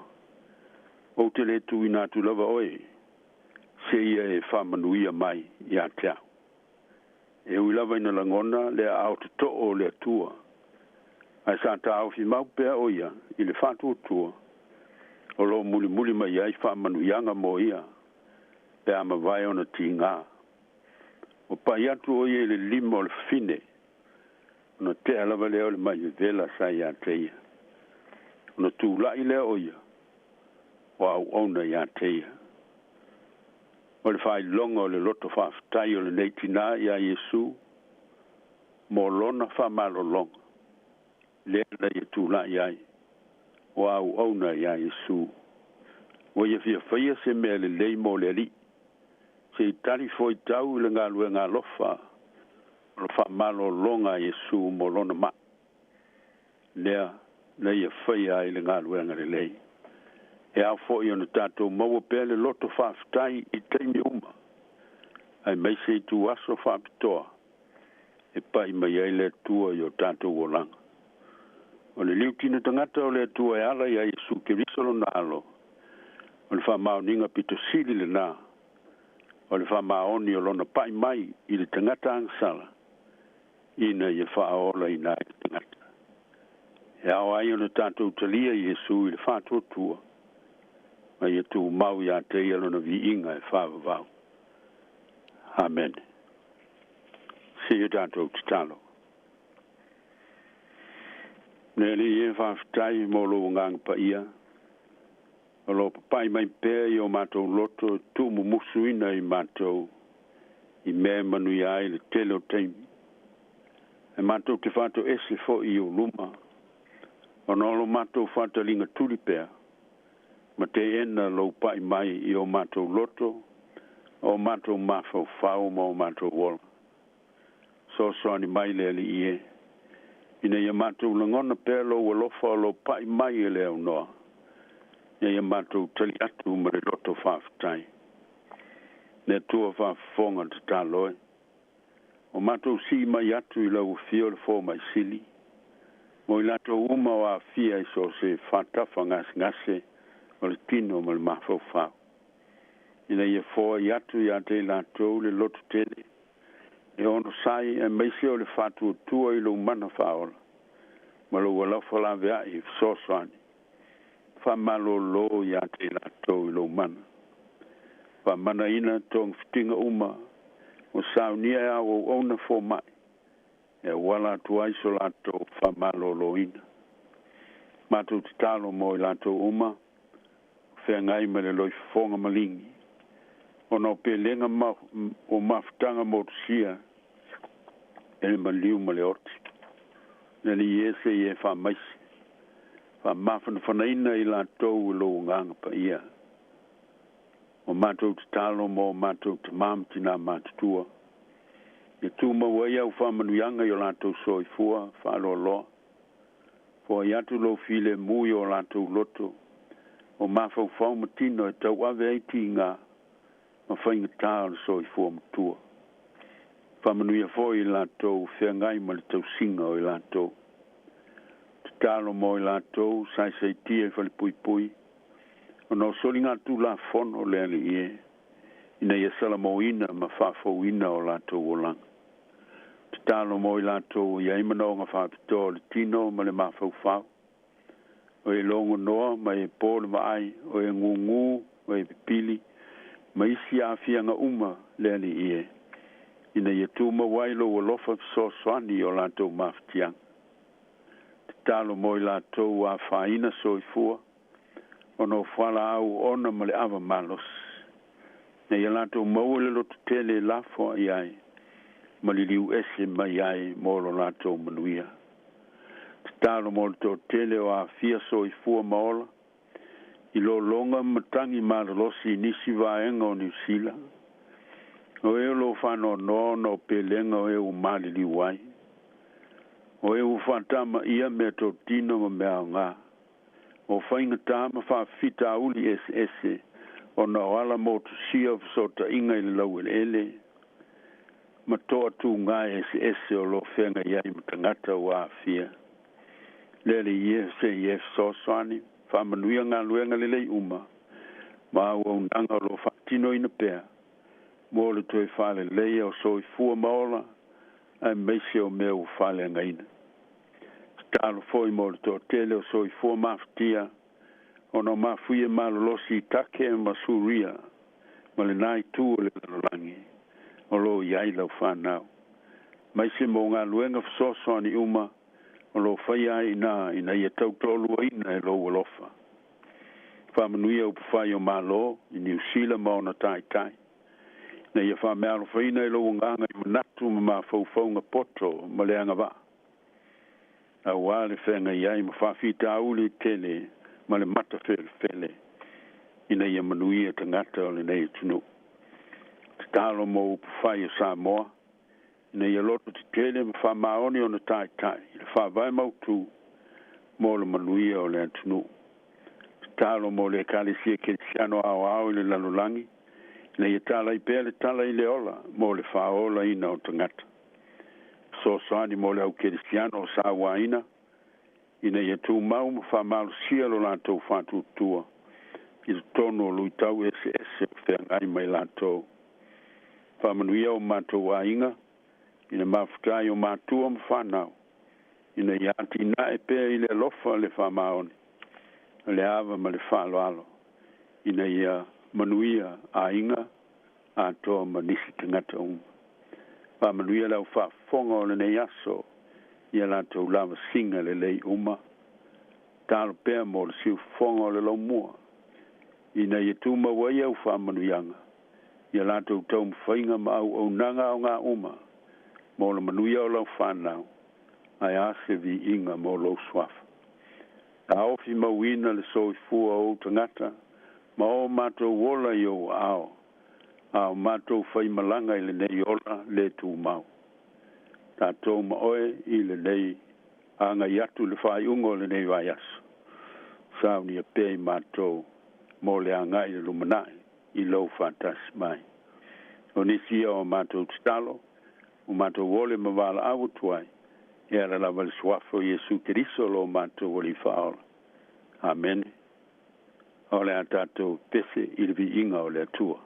Ou te le tuuina atu lava oe seia e faamanuia mai ia te au. E ui lava ina lagona le aao totoo o le Atua, ae sa taofi mau pea o ia i le faatuatua o lo o mulimuli mai ai faamanuiaga mo ia pe a mavae ona tigā. Ua pai atu o ia i le lima o le fafine, ona tea lava lea o le mai vevela sa ia te ia. Ona tulai lea o ia, ua auauna ia te ia. O le faailoga o le loto faafetai o lenei tinā iā Iesu mo lona faamalologa lea na ia tulai ai o auauna iā Iesu. Ua ia fia faia se mea lelei mo le Alii se i talifuaitau i le galuega alofa o le faamalologa a Iesu mo lona mai lea na ia faia ai le galuega lelei. E ao foi ona tatou maua pea le loto faafetai i taimi uma, aemaise ituaso faapitoa e pai mai ai le Atua i o tatou olaga. O le liutino tagata o le Atua e ala iā Iesu Keriso lona Alo, o le faamaoniga pito sili lenā o le faamaoni o lona pai mai i le tagata agasala ina ia faaolaina ai le tagata. E ao ai ona tatou talia Iesu i le faatuatua ma ia tumau iā te ia lona viiga e faavavau. Amene. Se i o tatou tatalo. Le Alii e, faafetai mo lou agaga paia o lo o papai mai pea i o matou loto e tuumumusuina i matou i mea e manuia ai le tele o taimi. E matou te faatoese foi i ou luma ona o lo matou faataliga tuli pea ma teena lou pai mai i o matou loto, o matou mafaufau ma o matou ola. Fesoasoani mai le Alii e, ina ia matou lagona pea lou alofa o lo pai mai e le aunoa, ina ia matou tali atu ma le loto faafetai. Le Atua faafofoga tatalo e, o matou sii mai atu i lau afio le fomai sili, mo i latou uma o aafia i so o se faatafa gasegase o le tino ma le mafaufau, ina ia foai atu ia te i latou le lototele e onosai aemaise o le faatuatua i lou mana faaola ma lou alofa laveai fesoasoani faamalōlō ia te i latou i lou mana. Faamanaina togafitiga uma ua saunia e au auauna fomai e auala atu ai so latou faamalōlōina. Matou tatalo mo i latou uma o feagai ma le loifofoga maligi ona o pelega ma o mafutaga motusia e le maliu ma le oti. Le Alii e, se i e faamaisi, faamafanafanaina i latou i lou agaga paia. Ua matou tatalo mo matou tamā ma tinā matutua, ia tumau ai au faamanuiaga i o latou soifua faaloaloa. Foai atu lou filemu i o latou loto, o mafaufau ma tino e tauave ai tiga ma faigata o le soifua matua. Faamanuia foi i latou feagai ma le tausiga o i latou. Tatalo mo i latou saisaitia i falepuipui ona o soligatulafono le Alii e, ina ia salamoina ma faafouina o latou olaga. Tatalo mo i latou e i ai manaoga faapitoa o le tino ma le mafaufau, o e logonoa ma e po le vaai, o e gugū, o e pipili, ma isi aafiaga uma le Alii e, ina ia tumau ai lou alofa fesoasoani i o latou mafatiaga. Tatalo mo i latou ua afaina soifua ona o fualaau ona ma le ava malosi, ina ia latou maua le lototele e lafoai ai ma liliu ese mai ai mo lo latou manuia. Tatalo mo le toatele o aafia soifua ma ola i lologa ma matagi malolosi i nisi vaega o Niu Sila, o e o lo o faanoanoa ona o pelega o e ua maliliu ai, o e ua faatamaia meatotino ma mea aoga, o faigata ma faafitauli eseese ona o ala motusia o fesootaiga i le laueleele ma toatuga eseese o lo o feagai ai ma tagata ua aafia. Le Alii e, se i e fesoasoani, faamanuia galuega lelei uma ma auaunaga o lo o faatinoina pea mo le toe faaleleia o soifua ma ola aemaise o mea ua faaleagaina. Tatalo foi mo le toatele o soifua mafatia ona o mafuie malolosi i Take ma Suria ma lenā itu o le lalolagi o lo o i ai lau fanau, aemaise mo galuega fesoasoani uma o lo o faia ai i inā ina ia tautoaluaina e lou alofa. Faamanuia upufai o Malo i Niu Sila ma ona taitai. Ina ia faameaalofaina i lou agaga i manatu ma mafaufauga poto ma le agavaa, auā le feagai ai ma faafitauli tele ma le matafelefele, ina ia manuia tagata o lenei atunuu. Tatalo mo upufai o Samoa, ina ia loto tetele ma faamaoni ona taitai i le faavae mautū mo le manuia o le atunuu. Tatalo mo le Ekalesia Kerisiano aoao i le lalolagi, ina ia talai pea le tala i le ola mo le faaolaina o tagata. Fesoasoani mo le au kerisiano o sauaina, ina ia tumau ma faamalosia lo latou faatuatua i totonu o luitau eseese o feagai ma i latou. Faamanuia o matou aiga, ina mafuta ai o matua ma fanau, ina ia atinae pea i le alofa le faamaoni, le ava ma le faaaloalo, ina ia manuia aiga atoa ma nisi tagata uma. Faamanuia le aufaafofoga o lenei aso ia latou lavasiga lelei uma. Tatalo pea mo le siufofoga o le laumua, ina ia tumau ai au faamanuiaga ia latou taumafaiga ma auaunaga aoga uma mo le manuia o lau fanau, ae a se viiga mo lou suafa. Taofi mauina le soifua o ou tagata ma o matou ola i ou aao, a o matou faimalaga i lenei ola le tumau. Tatou ma oe i lenei agai atu i le faaiuga o lenei vaiaso. Saunia pea i matou mo le agai i le lumanai i lou faatasi mai. O nisi ia o matou tatalo, ua matou ole ma valaau atu ai, e ala lava i le suafa o Iesu Keriso lo matou Alii Faaola. Amene. O le a tatou pese i le viiga o le Atua.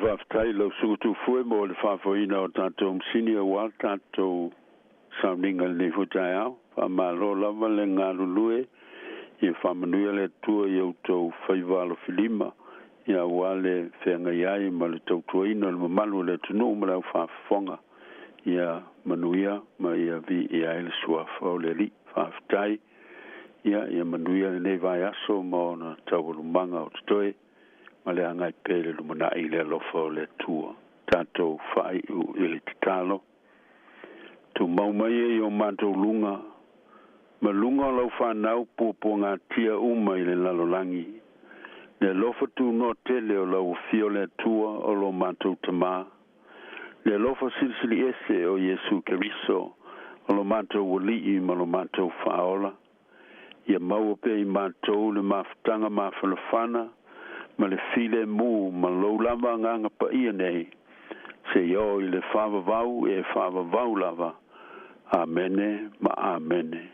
Faafetai i lau Susuga Tufue mo le faafoeina o tatou masini aua le tatou sauniga i lenei foi taeao. Faamalo lava le galulue, ia faamanuia le Atua i outou faiva alofilima, ia aua le feagai ai ma le tautuaina o le mamalu o le atunuu ma le aufaafofoga. Ia manuia ma ia viia ai le suafa o le Alii. Faafetai. Ia, ia manuia lenei vaiaso ma ona taualumaga o totoe, ma le agai pea i le lumanai i le alofa o le Atua. Tatou faaiu i le tatalo. Tumau mai e i o matou luga, ma luga o lau fanau puapuagatia uma i le lalolagi, le alofa tunoa tele o lau Afio le Atua o lo matou Tamā, le alofa silisili ese o Iesu Keriso o lo matou Alii ma lo matou Faaola, ia maua pea i matou le mafutaga mafanafana ma le filemu ma lou lava Agaga Paia nei, seia oo i le faavavau e faavavau lava. Amene ma Amene.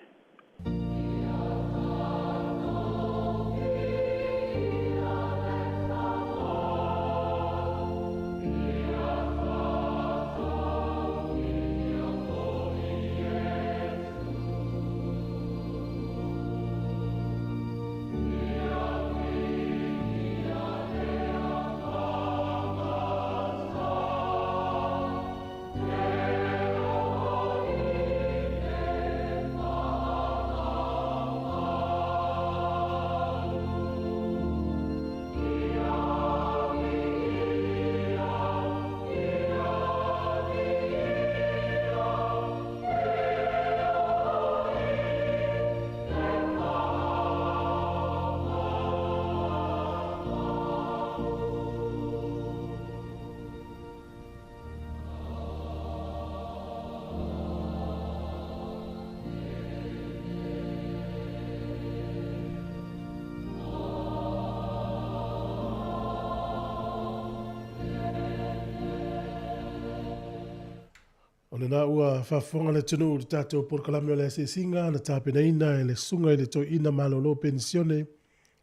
O lena ua faafofoga le atunuu i le tatou polokalame o le asiasiga na tapenaina e le Susuga i le Toeaina Malolo Penisione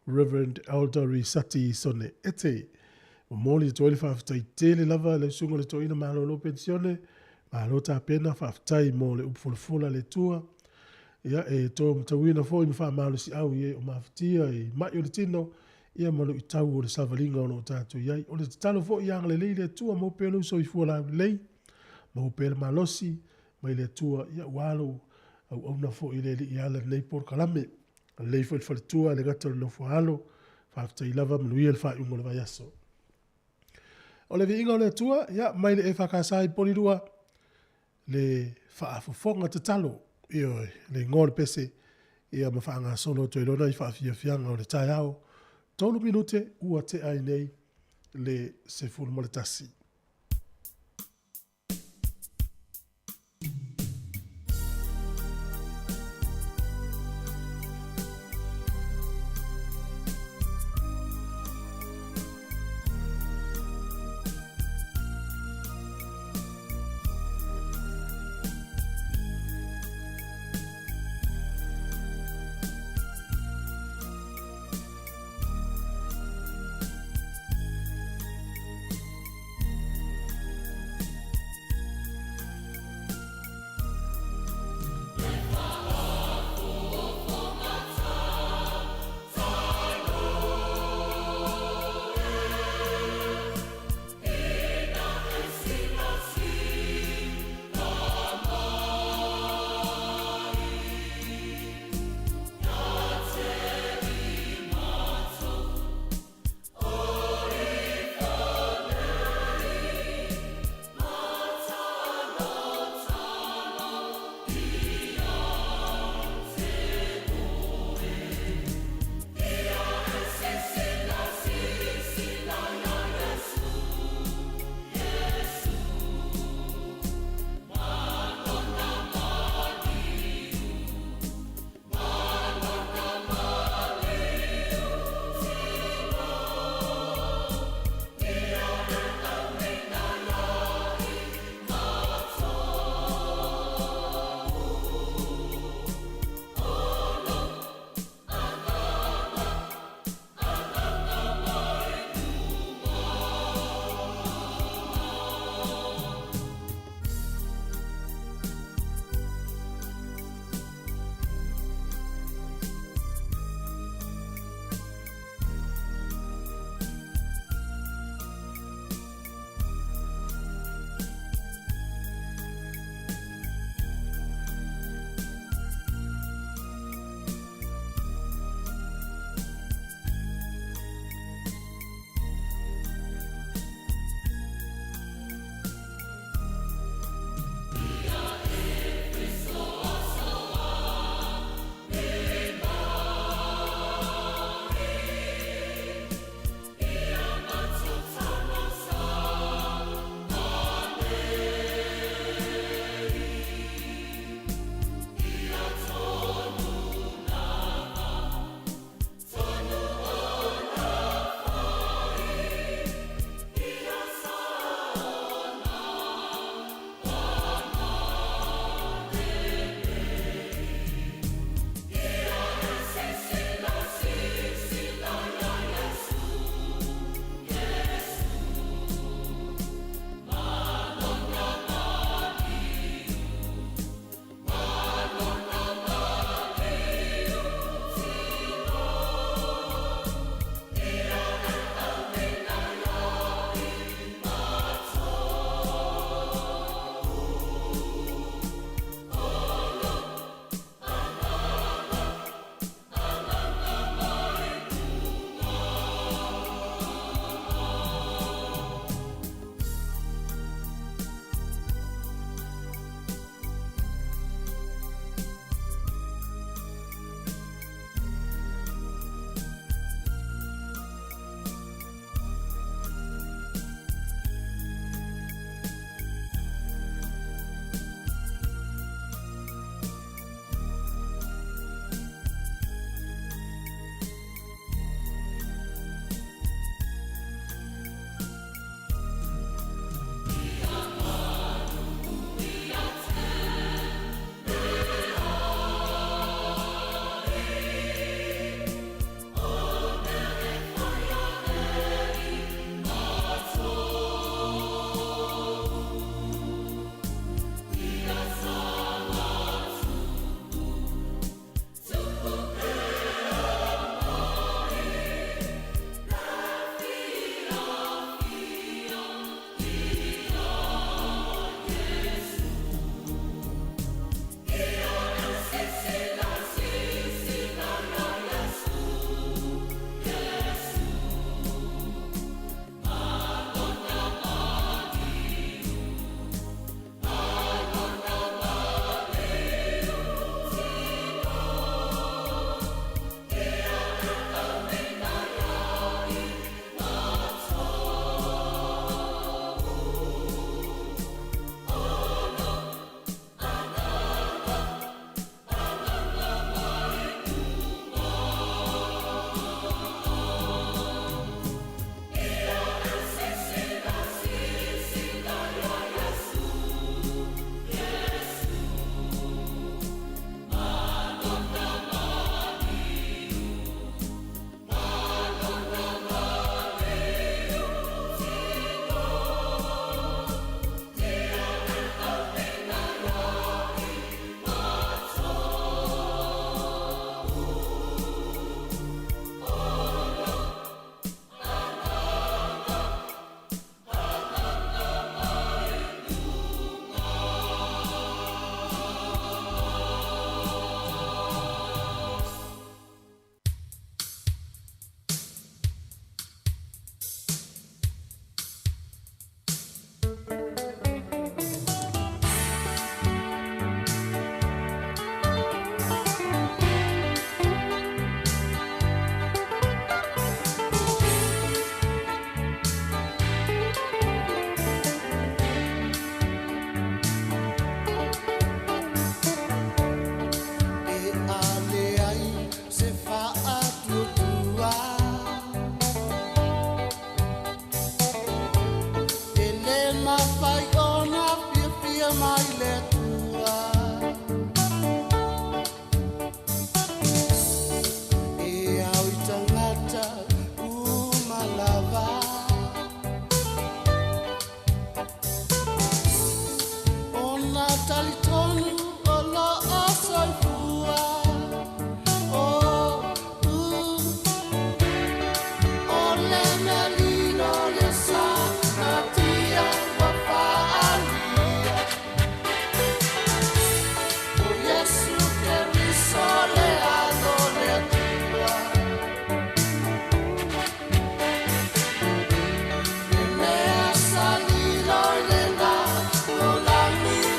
Rev. Elder Risati Sone Ete. Momoli atu ai le faafetai tele lava i le Susuga i le Toeaina Malolo Penisione, malo tapena, faafetai mo le upu folafola a le Atua. Ia, e toe matauina foi ma faamalosiau i e o mafatia i mai o le tino, ia ma luitau o le savaliga o lo o tatou i ai. O le tatalo foi ia agalelei le Atua, maua pea lou soifua laulelei, maua pea le malosi mai le Atua, ia ua lou auauna foi i le Alii e ala i lenei polokalame. Lelei foi le faletua e le gata o le nofo a alo. Faafetai lava, manuia le faaiuga o le vaiaso. O le viiga o le Atua, ia, mai le EFKS i Polilua, le faafofoga tatalo, ioe, le igoa o le pese, ia ma faagasolo atu ai loa nai faafiafiaga o le taeao, 3 minute ua tea ai nei le 11.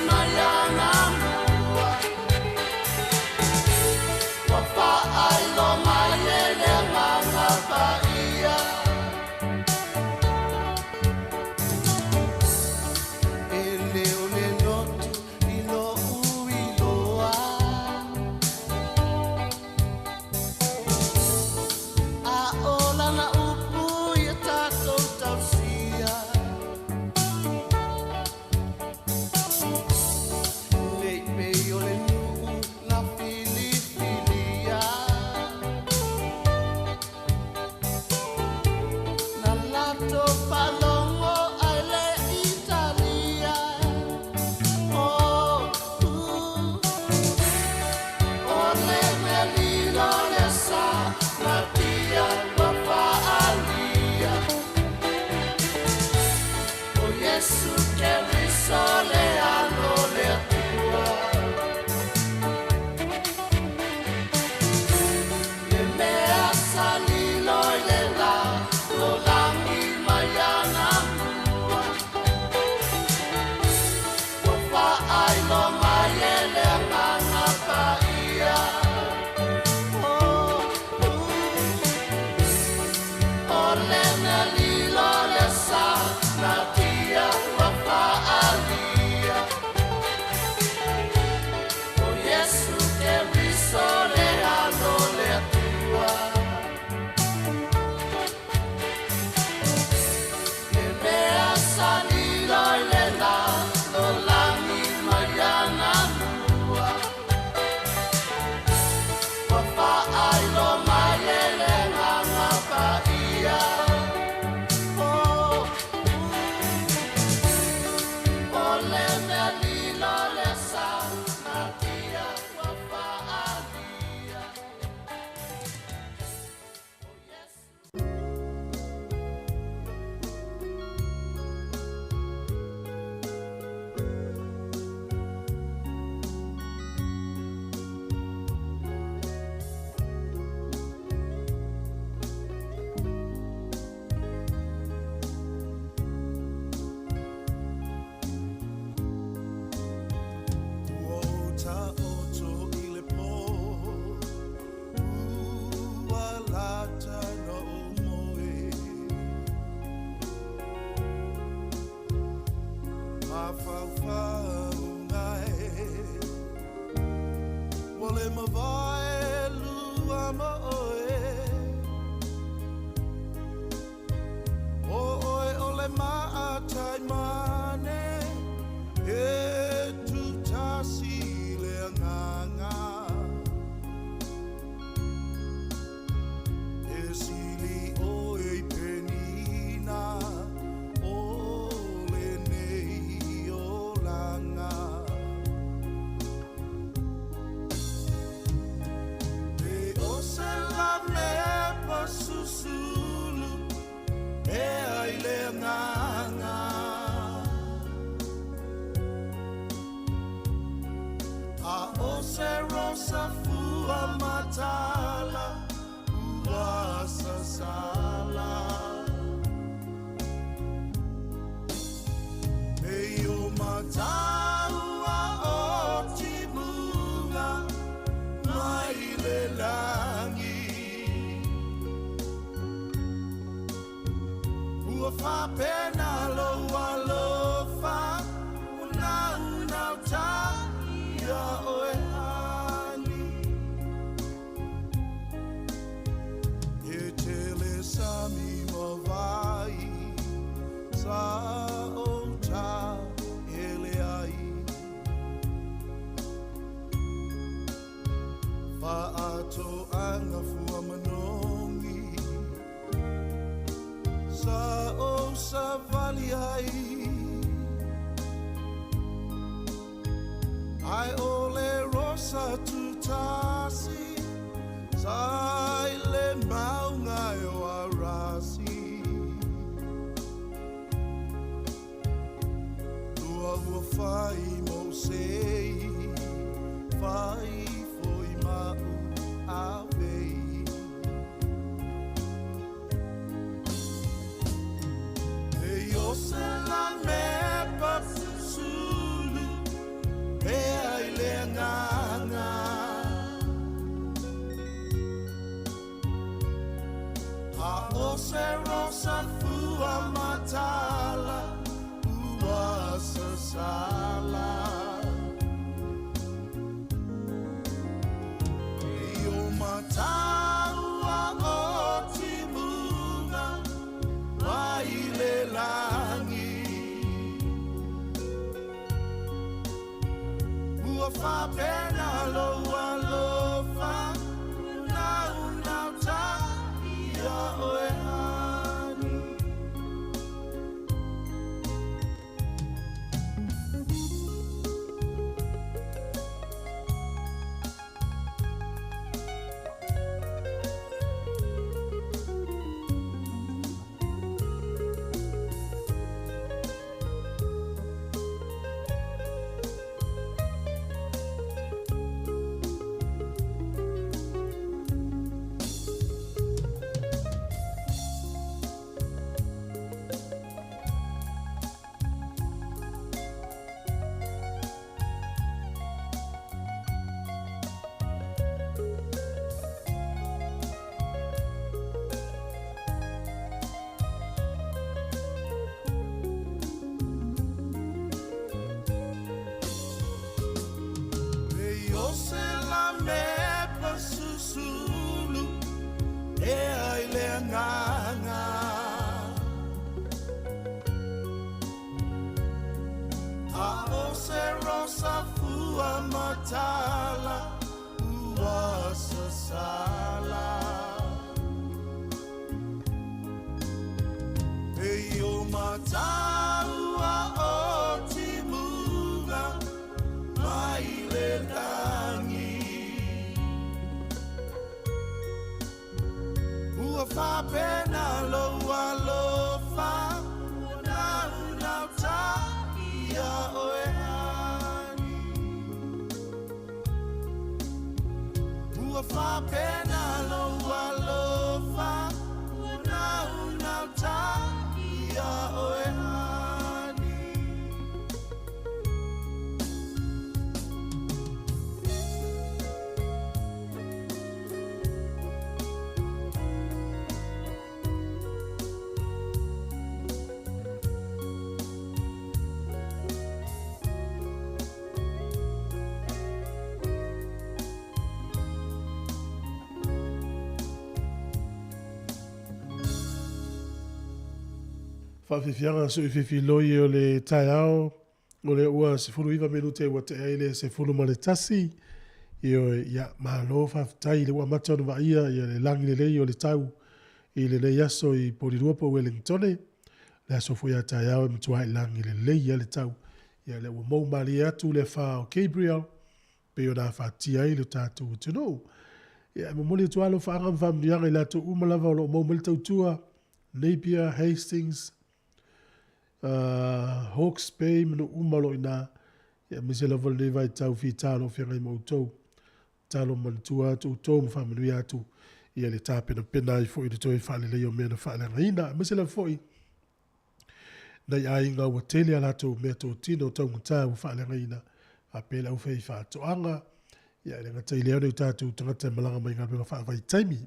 Mai ana. mauga e Ua le mavae lua ma oe O oe o le maatai mane E tutasi le agaga E sili oe i penina O lenei olaga E o se la mepa susulu E ai le agaga A o se rosa fua matala Ua sasala E o mataua o timuga Mai le lagi Ua faapena lou alofa Ua ta ia oe hani E tele sami ma vai Sa o ta ele ai Faatoaga fua manogi Sa o savali ai Ai o le rosa tutasi Sa i le mauga e o Arasi Lua ua fai mo sei Fai foi mau avei E o se la mepa susulu E ai le agaga A o se rosa fua matala Ua sasala E o mataua o timuga Mai le lagi Ua faapena lou alofa Unaunauta ia oe hani E o se la mepa susulu E ai le agaga A o se rosa fua matala Ua sasala E o mataua o timuga Mai le lagi Ua faapena lou alofa Unaunauta ia oe hani Ua faapena lou alofa Unaunauta ia oe hani Faafiafiaga sui fifiloi o le taeao, o lea ua 19 minute ua tea ai le 11. Ioe, ia, malo faafetai le ua amata ona vaaia ia le lagi lelei o le tau i lenei aso i Polilua po o Ueligitone. Le aso foi a taeao e matua i lagi lelei a le tau. Ia lea ua mou malie atu le afa o Gabriel, pei ona afatia ai le tatou atunuu. Ia, e momoli atu alofaaga ma faamanuiaga i latou uma lava o lo o maua mai le tautua, Napier, Hastings, Hawke's Bay ma nuu uma o lo o i ina, ia aemaise lava lenei vaitau fita o lo o feagai ma outou. Tatalo manatua atu outou ma faamanuia atu ia le tapenapena ai foi i le toe faaleleia o mea na faaleagaina, aemaise lava foi nai aiga ua tele a latou meatotino taugata ua faaleagaina, faapea le aufaifaatoaga, ia e le gata i lea o nai o tatou tagata e malaga mai i galuega faavaitaimi.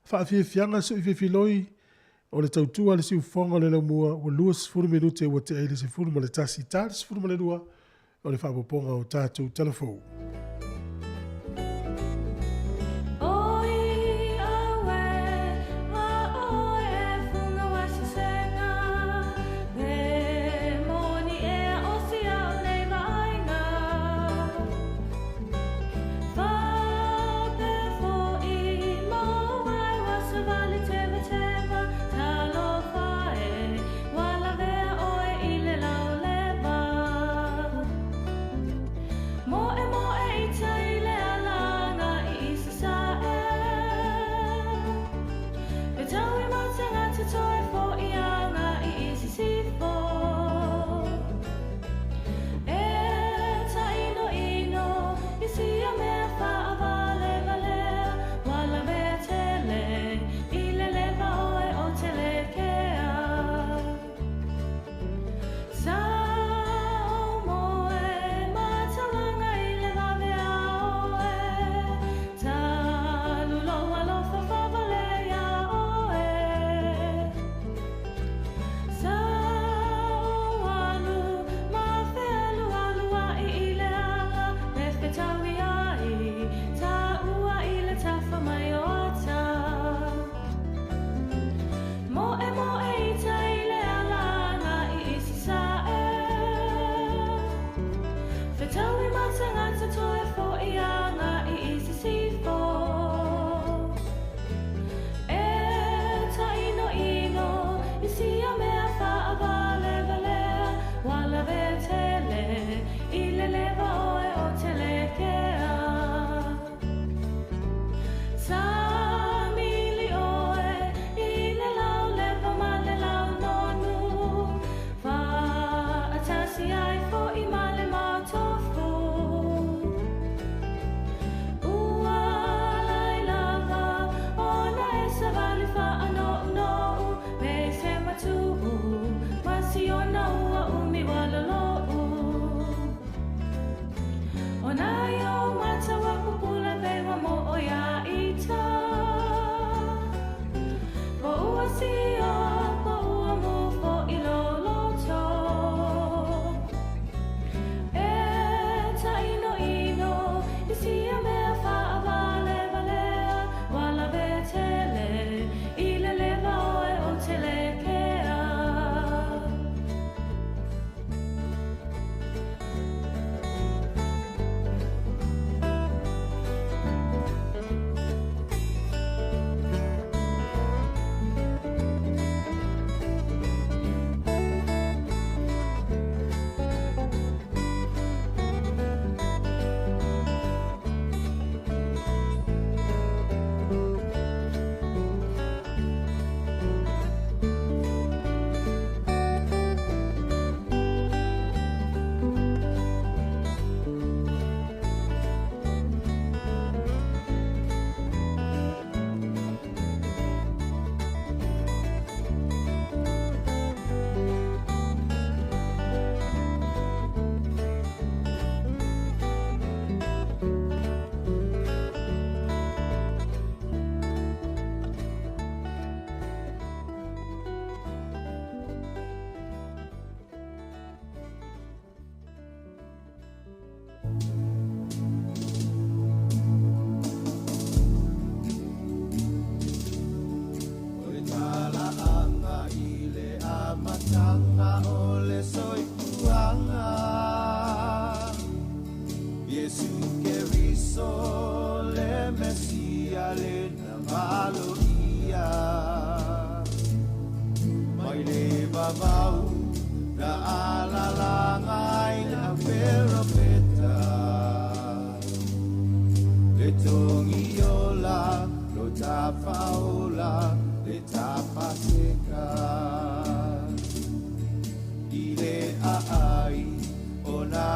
Faafiafiaga sui fifiloi o le tautua a le siufofoga o le laumua ua 20 minute ua tea ai le 11 ta le 12 o le faaopoopoga o tatou tala fou.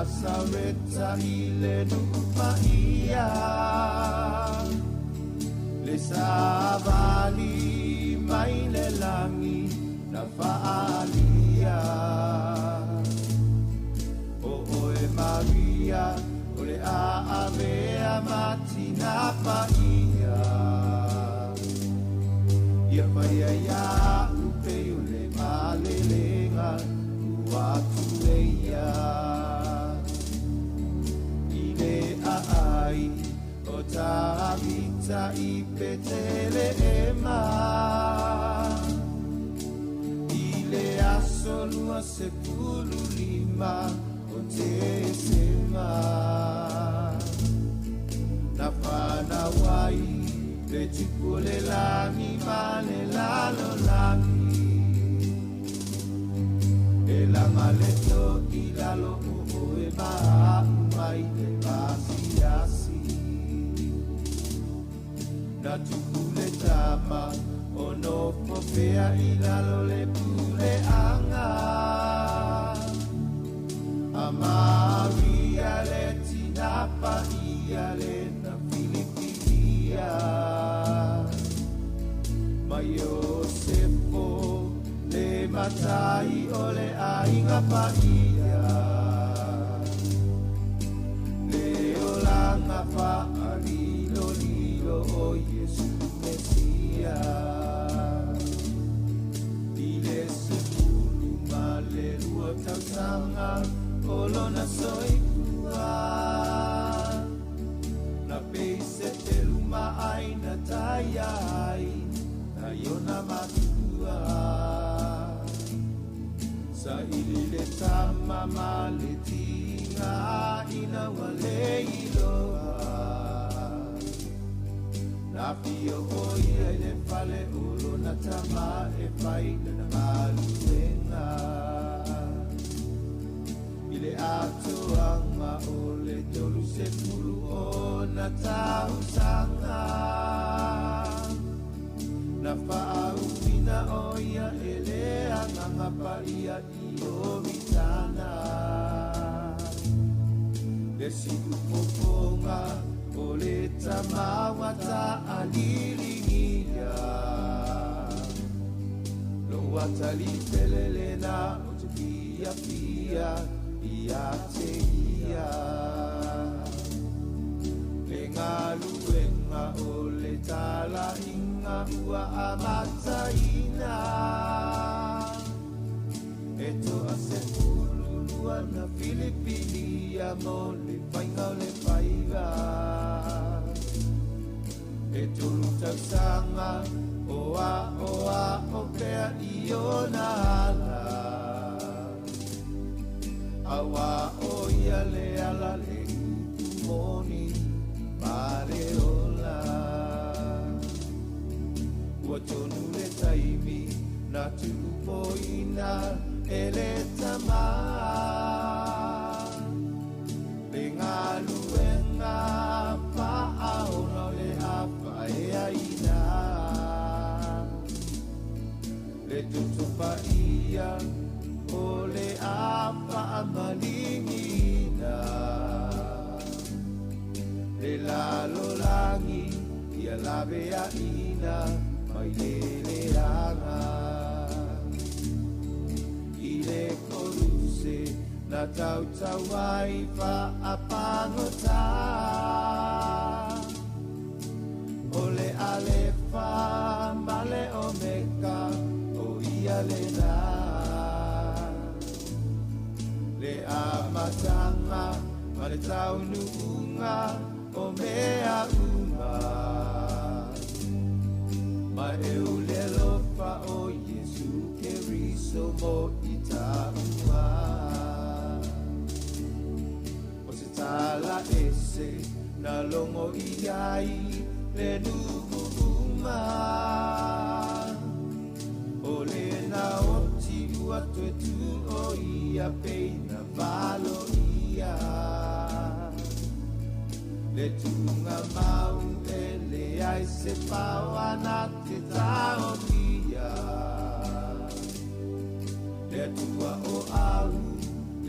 Nasareta i le nuu paia Le savali mai le lagi na faalia O oe Maria o le aavea matina paia Ia paia ia upe o le malelega ua tuleia I le aai o Tavita i Petelehema I le aso 25 o Tesema Na whanau ai le tupu o le lagi ma le lalolagi E laga le to'i lalo o oe ma a'u mai le pasiasi Na tupu le tama o nofo pea i lalo le puleaga A Maria le tina paia le na filifilia Ma Iosepo le matai o le aiga paia Le olaga faalilolilo o Iesu Mesia I le 12 tausaga o lona soifua Na peise telu ma ai na taia ai na iona matua Sa ili le tama ma le tiga ina ua le iloa Na fia o ia i le fale o lona tama e fai lana galuega I le atoaga o le 30 ona tausaga Na faauuina o ia e le Agaga Paia i Ioritana Le siufofoga o le tama ua taaliligia Lou atalii lena o te fiafia ia te ia Le galuega o le talaiga ua amataina E 12 na filifilia mo le faiga o le faiva E 3 tausaga o aoao pea i ona ala Auā o ia le ala le upu moni ma le ola Ua tonu le taimi na tuupoina e le tama Le galuega faaola o le afaeaina Le toto paia o le afaamaligiina Le lalolagi ia laveaina mai le leaga I le koruse na tautau ai faapagota O le Alefa ma le Omeka o ia lena Le amataga ma le taunuuga o mea uma Ma e o le alofa o Iesu Keriso mo i taua O se tala ese na logo i ai le nuu uma O le naoti ua toe tu o ia peina valo ia Le tuuga mau e leai se paoa na te taofia Le Atua o au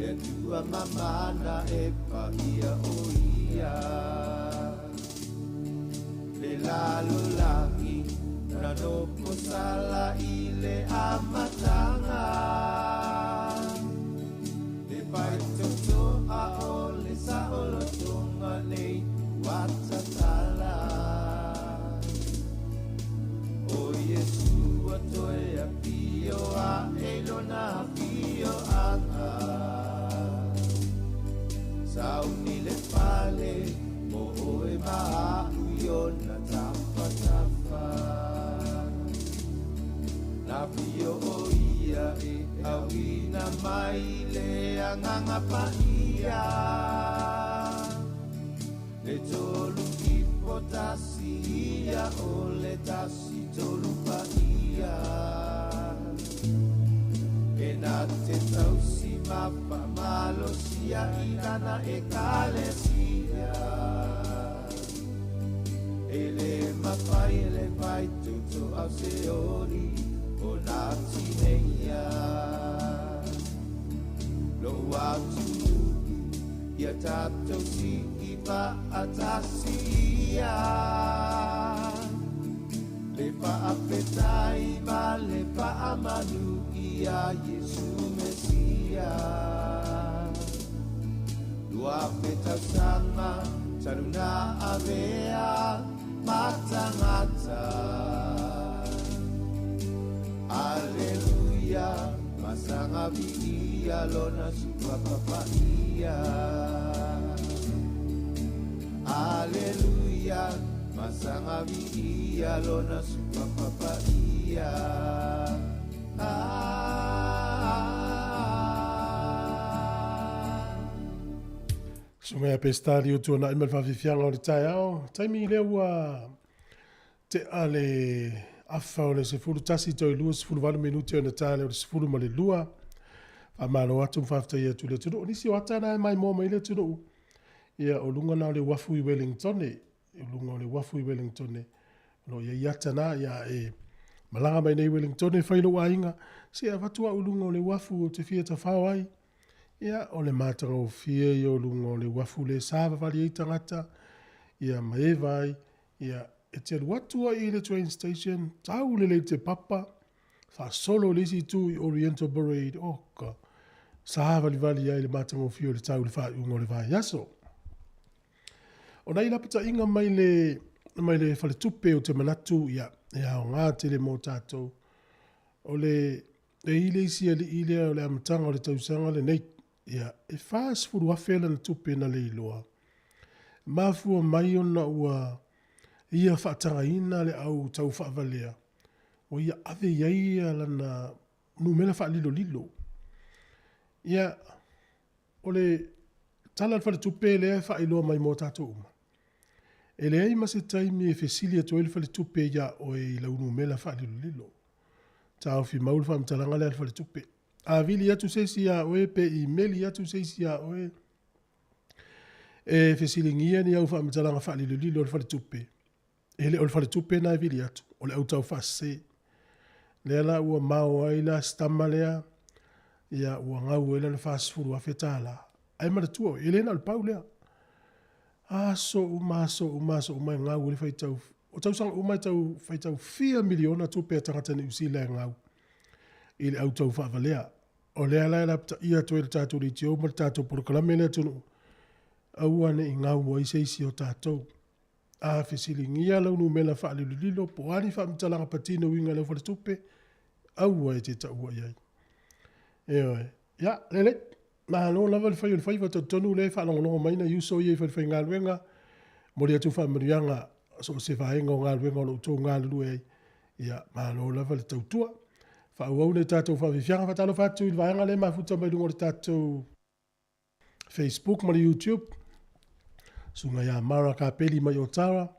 Le Atua mamana e paia o ia. Le lalolagi na nofo sala i le amataga. Le faitotoa o le saolotoga nei ua tatala. O Iesu ua toe afio aʻe i lona afioaga. Sauni le fale mo oe ma aʻu i ona tafatafa. Na afio o ia e auina mai le Agaga Paia. Le tolu ifo tasi ia o le tasi tolu paia. E na te tausi ma faamalosia i lana Ekalesia. E le mafai e le faitotoa o Seoli ona tineia. Lou atunuu ia tatou sii faatasi ia. Le faafetai ma le faamanu ia Iesu Mesia. 2000 tausaga talu na avea ma tagata. Aleluia, masaga viia lona suafa paia. Aleluia, masaga viia lona suafa paia. Susuga ia Pesetalia o tuanai ma le faafiafiaga o le taeao. Taimi lea ua tea le afa o le 11 toe 28 minute ona ta lea o le 12. Faamalo atu ma faafetai atu i le atunuu. O nisi o ata na e maimoa mai le atunuu, ia o luga na o le uafu i Wellingtone. O luga o le uafu i Wellingtone. O lo o i ai ata na, ia e malaga mai nei i Wellingtone e fai lou aiga, se avatu au i luga o le uafu ou te fia tafao ai. Ia, o le matagofie ia o luga o le uafu le savavali ai tagata, ia ma e vaai, ia, e te alu atu ai i le train station, tau lelei te papa, faasolo i le isi itu i Oriental Parade, oka, savalivali ai le matagofie o le tau i le faaiuga o le vaiaso. O nai lapataiga mai le, mai le faletupe ou te manatu, ia, e aoga tele mo tatou. O le, e i le isi alii lea o le amataga o le tausaga lenei, ia, e 40,000 lana tupe na leiloa. E mafua mai ona ua ia faatagaina le au tau faavalea, ua ia ave i ai lana numera faalilolilo. Ia, o le tala a le faletupe lea e faailoa mai mo tatou uma, e leai ma se taimi e fesili atu ai le faletupe iā oe i lau numera faalilolilo. Taofi mau le faamatalaga lea a le faletupe. A vili atu se isi iā oe pe imeli atu se isi iā oe e fesiligia ni au faamatalaga faalilolilo a le faletupe, E le o le faletupe lena e vili atu, o le autao faasese. Lea la ua mao ai la si tama lea, ia ua gau ai lana $40,000. Ae manatua oe, e le na o le pau lea. Aso uma, aso uma, aso uma e gau ai le faitau, o tausaga uma e tau faitau fia miliona tupe a tagata Niu Sila e gau i le autau faavalea. O lea la e lapataia atu ai le tatou leitio ma le tatou polokalame i le atunuu, aua ne i gau ai se isi o tatou. A fesiligia lau numera faalilolilo po o a ni faamatalaga patino e uiga i lau faletupe, aua e te taua i ai. Ioe. Ia, lelei. Malo lava le fai o le faiva, talitonu o lea e faalogologo mai nai uso ia i falefaigaluega. Momoli atu faamanuiaga so o se vaega o galuega o lo o outou galulue ai. Ia, malo lava le tautua. Faaauau le tatou faafiafiaga. Faatalofa atu i le vaega lea e mafuta mai luga o le tatou Facebook ma le YouTube. Susuga ia Mara Kapeli mai Otara,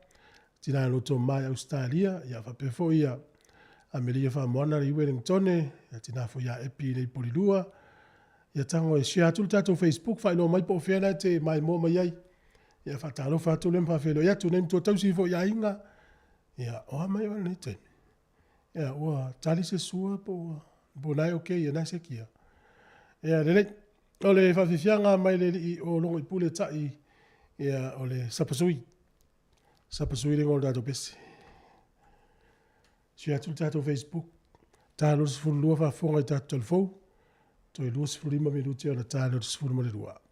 tina loto mai Australia, ia faapea foi ia Amelia Faamoana i Wellingtone, ia tina foi ia Epi i Polilua. Ia tago e share atu le tatou Facebook, faailoa mai po o fea la e te maimoa mai ai. Ia faatalofa atu lea ma faafeiloai atu nei matua tausi foi i aiga. Ia, o a mai oe lenei taimi? Ia, ua tali se sua po ua, po o na e okay, ia na e sekia. Ia, lelei. O le faafiafiaga mai le alii o Logoipule ta'i, ia, o le sapasui. Sapasui le igoa o le tatou pese. Sui atu le tatou Facebook. Ta 22 faafofoga i tatou talafou. Toe 25 minute ona ta lea o le 12.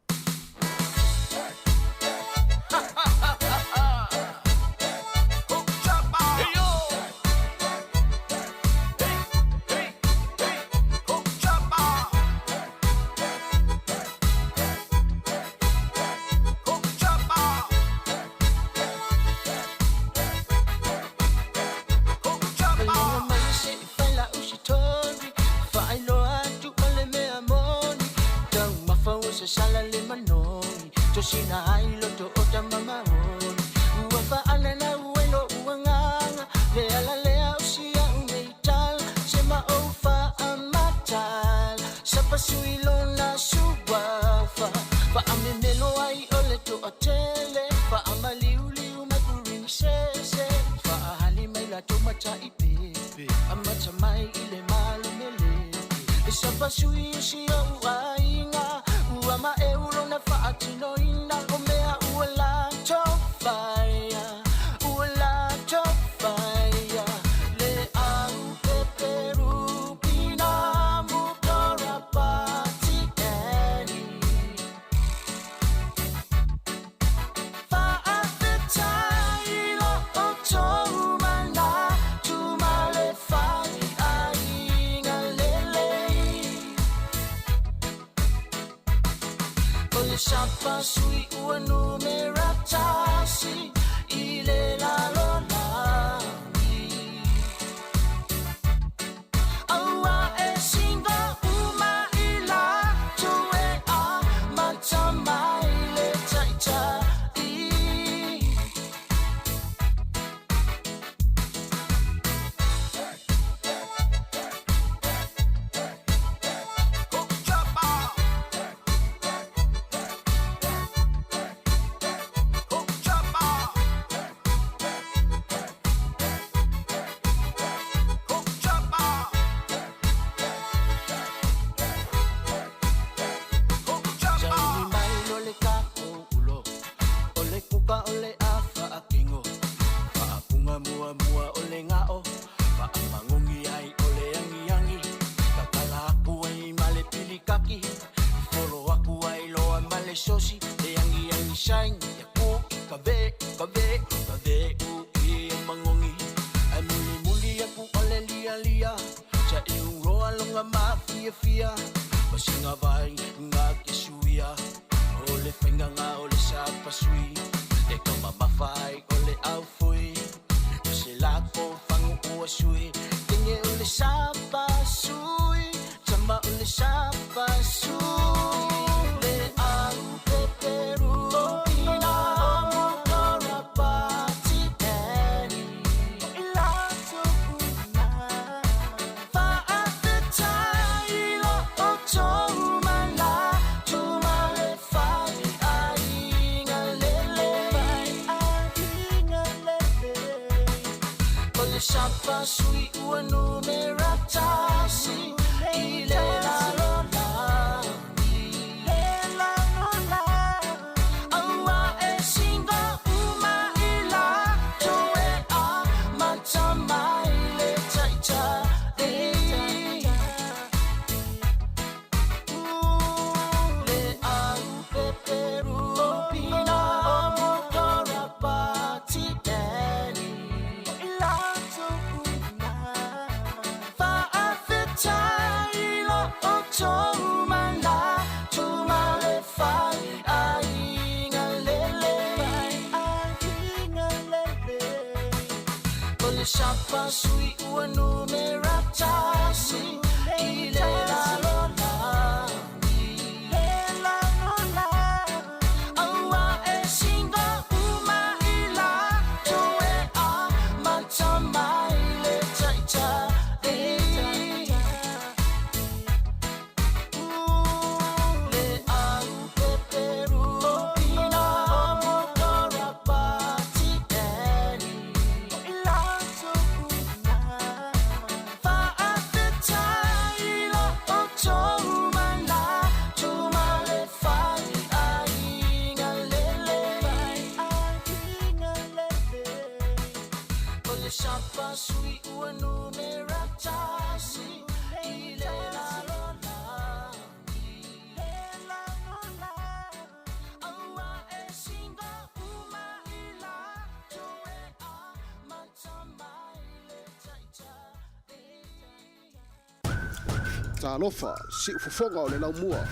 Talofa, siufofoga o le laumua.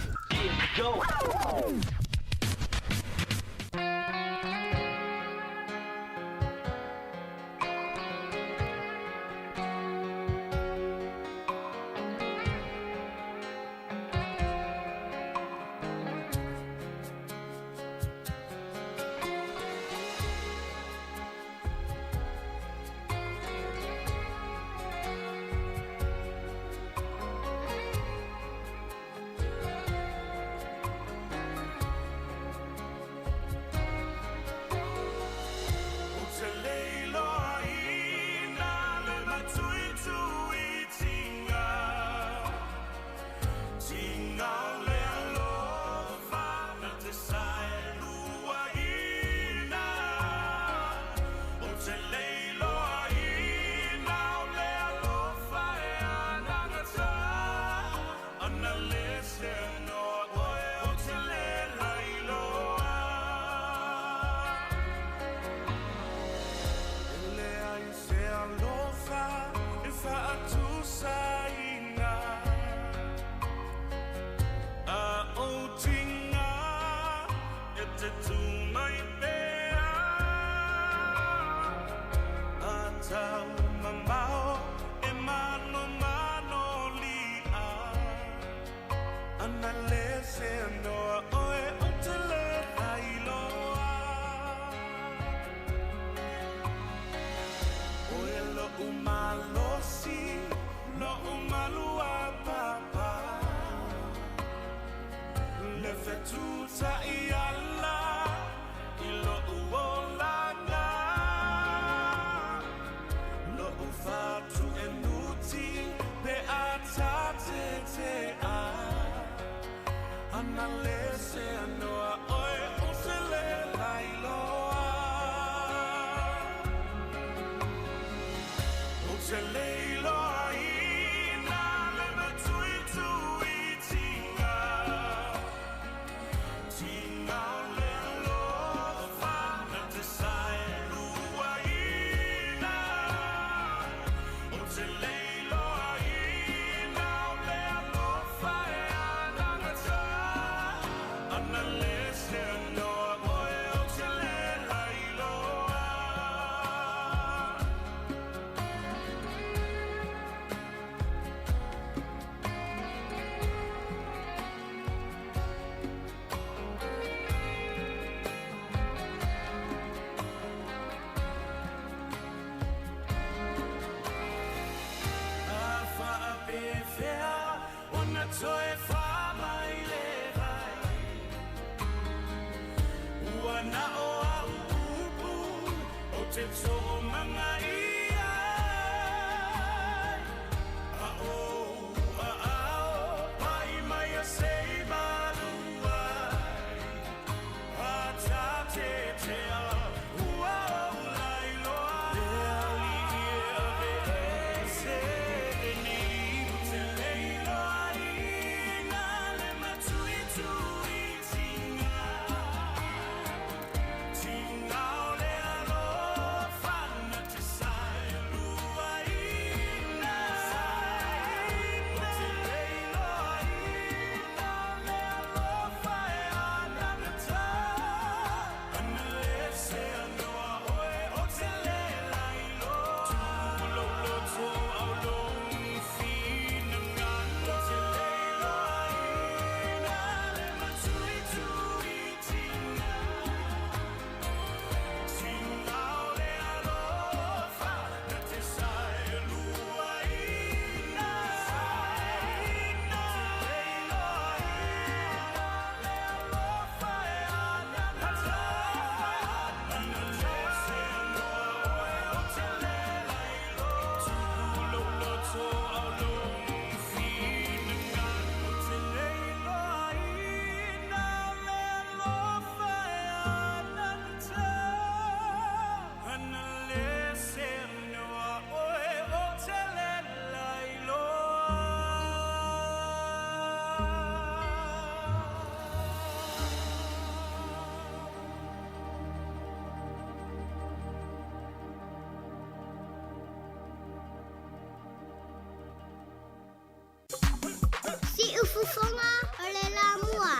Siufofoga o le Lamua.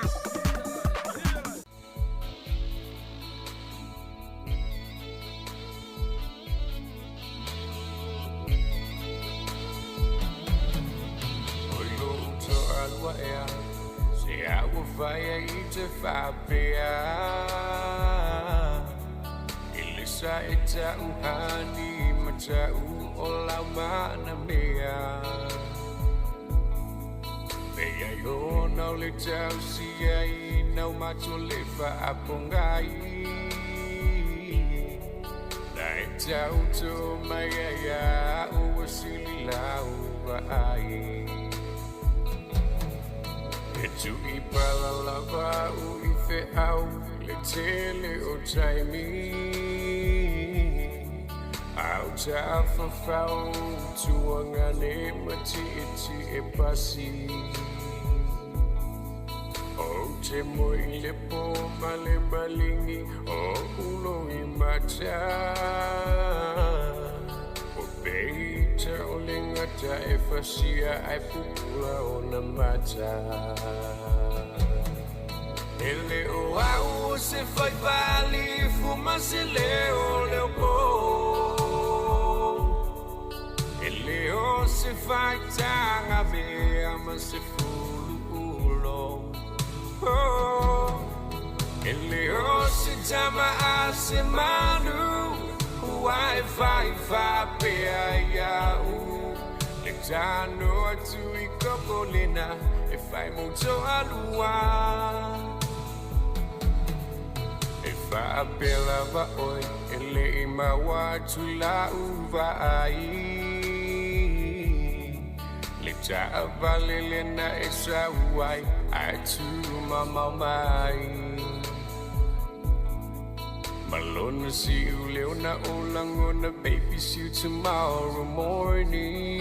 Oi lou toalua ea Se au ua fai ai i te faapea I le sa e ta'u hani ma ta'u o lau manamea Pei ai ona o le tausia ina o matou le faapogai Na e tauto mai ai a'u ua sili lau vaai E tu'i pala lava a'u i fe'au i le tele o taimi A o tafafao tuagane ma ti'eti'e pasi Ou te moe i le pō ma le maligi o ulo i mata O peita o le gata e fasia ae pupula ona mata E le o a'u o se faipa'alifu ma se leo leopo E le o se faitaga mea ma se fulu'ulo oh. E le o se tama a se manu Ua e fai faapea ia'u Le tano atu i koko lena E fai mo toalua E faapea lava oe E le'i maua atu la'u vaai Le taavale lena e sau ai Ae tumamao mai Ma lona si'u leo na o lagona Baby see you tomorrow morning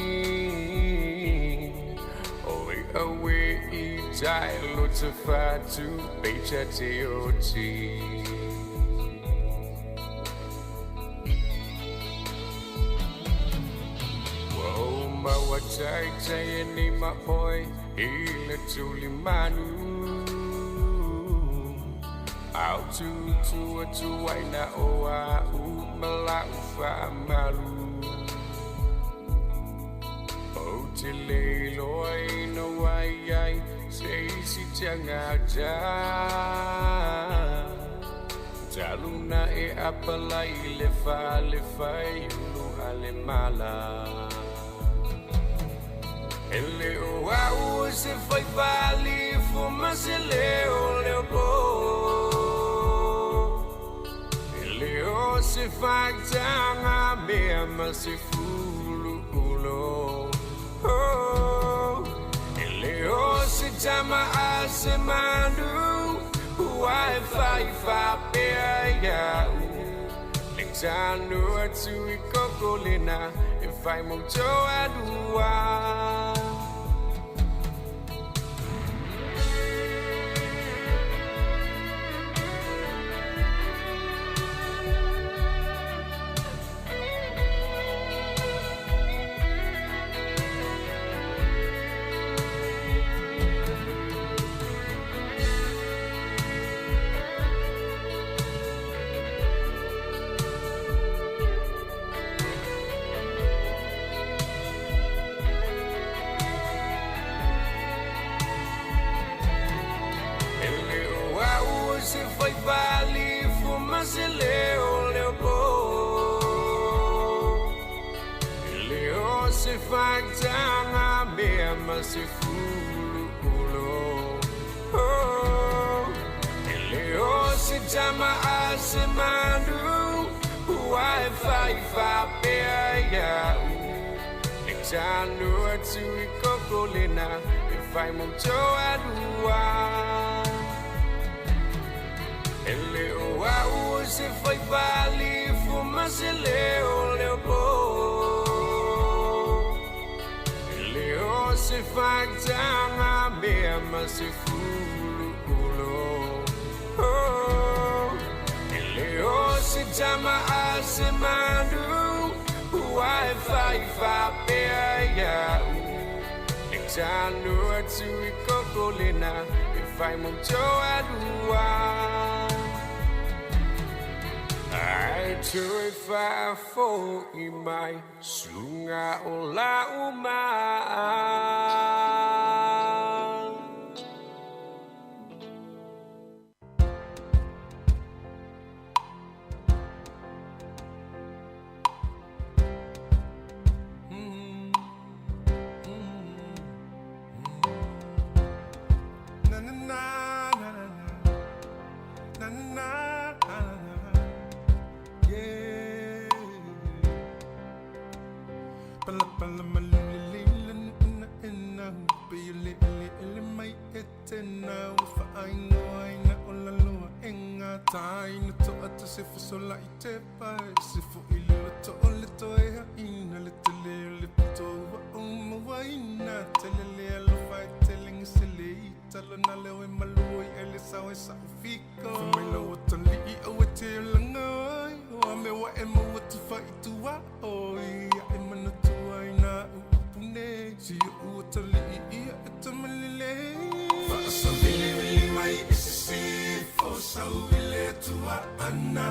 O e awe i tai lo te fatu Peita te oti Ua ou maua taitai e nei ma oe I le tulimanu Au tutu atu ai na o a'u ma la'u fa'amalu Ou te le iloaina ua i ai se isi tagata Talu na e apalai i le fale faiulu a le mala E le o a'u o se faipa'alifu ma se leo leopo E le o se faitaga mea ma se fulu'ulo oh. E le o se tama a se manu Ua e fai faapea ia'u Le tano atu i koko lena E fai mo toalua E le o a'u o se faipa'alifu ma se leo leopo E le o se faitaga mea ma se fulu'ulo oh. E le o se tama a se manu Ua e fai faapea ia'u Le tano atu i koko lena E fai mo toalua E le o a'u o se faipa'alifu ma se leo leopo E le o se faitaga mea ma se fulu'ulo oh. E le o se tama a se manu Ua e fai faapea ia'u Le tano atu i koko polena e fai mo toalua. Ai toe faafo'i mai suga o la'u maa. Na na na na na na na na na yeah. Pala pala malulili na na pe le le le mai etena fa ai na ola loa enga tai na to ata se fo sola i te pa se fo i le to o le to e ha ina le te le le to wa o ma wa ina te le le alo fa te le se le i talo na le o e malu i ele sa o e sa o fiko. Fa mai la o tali i o e te langa oi o a me wa e mo o tu fa i tu wa oi a e mana tu ai na u pune si o u tali i ia e te malile. Fa sa vili vili mai e se se fo sa u vile tua ana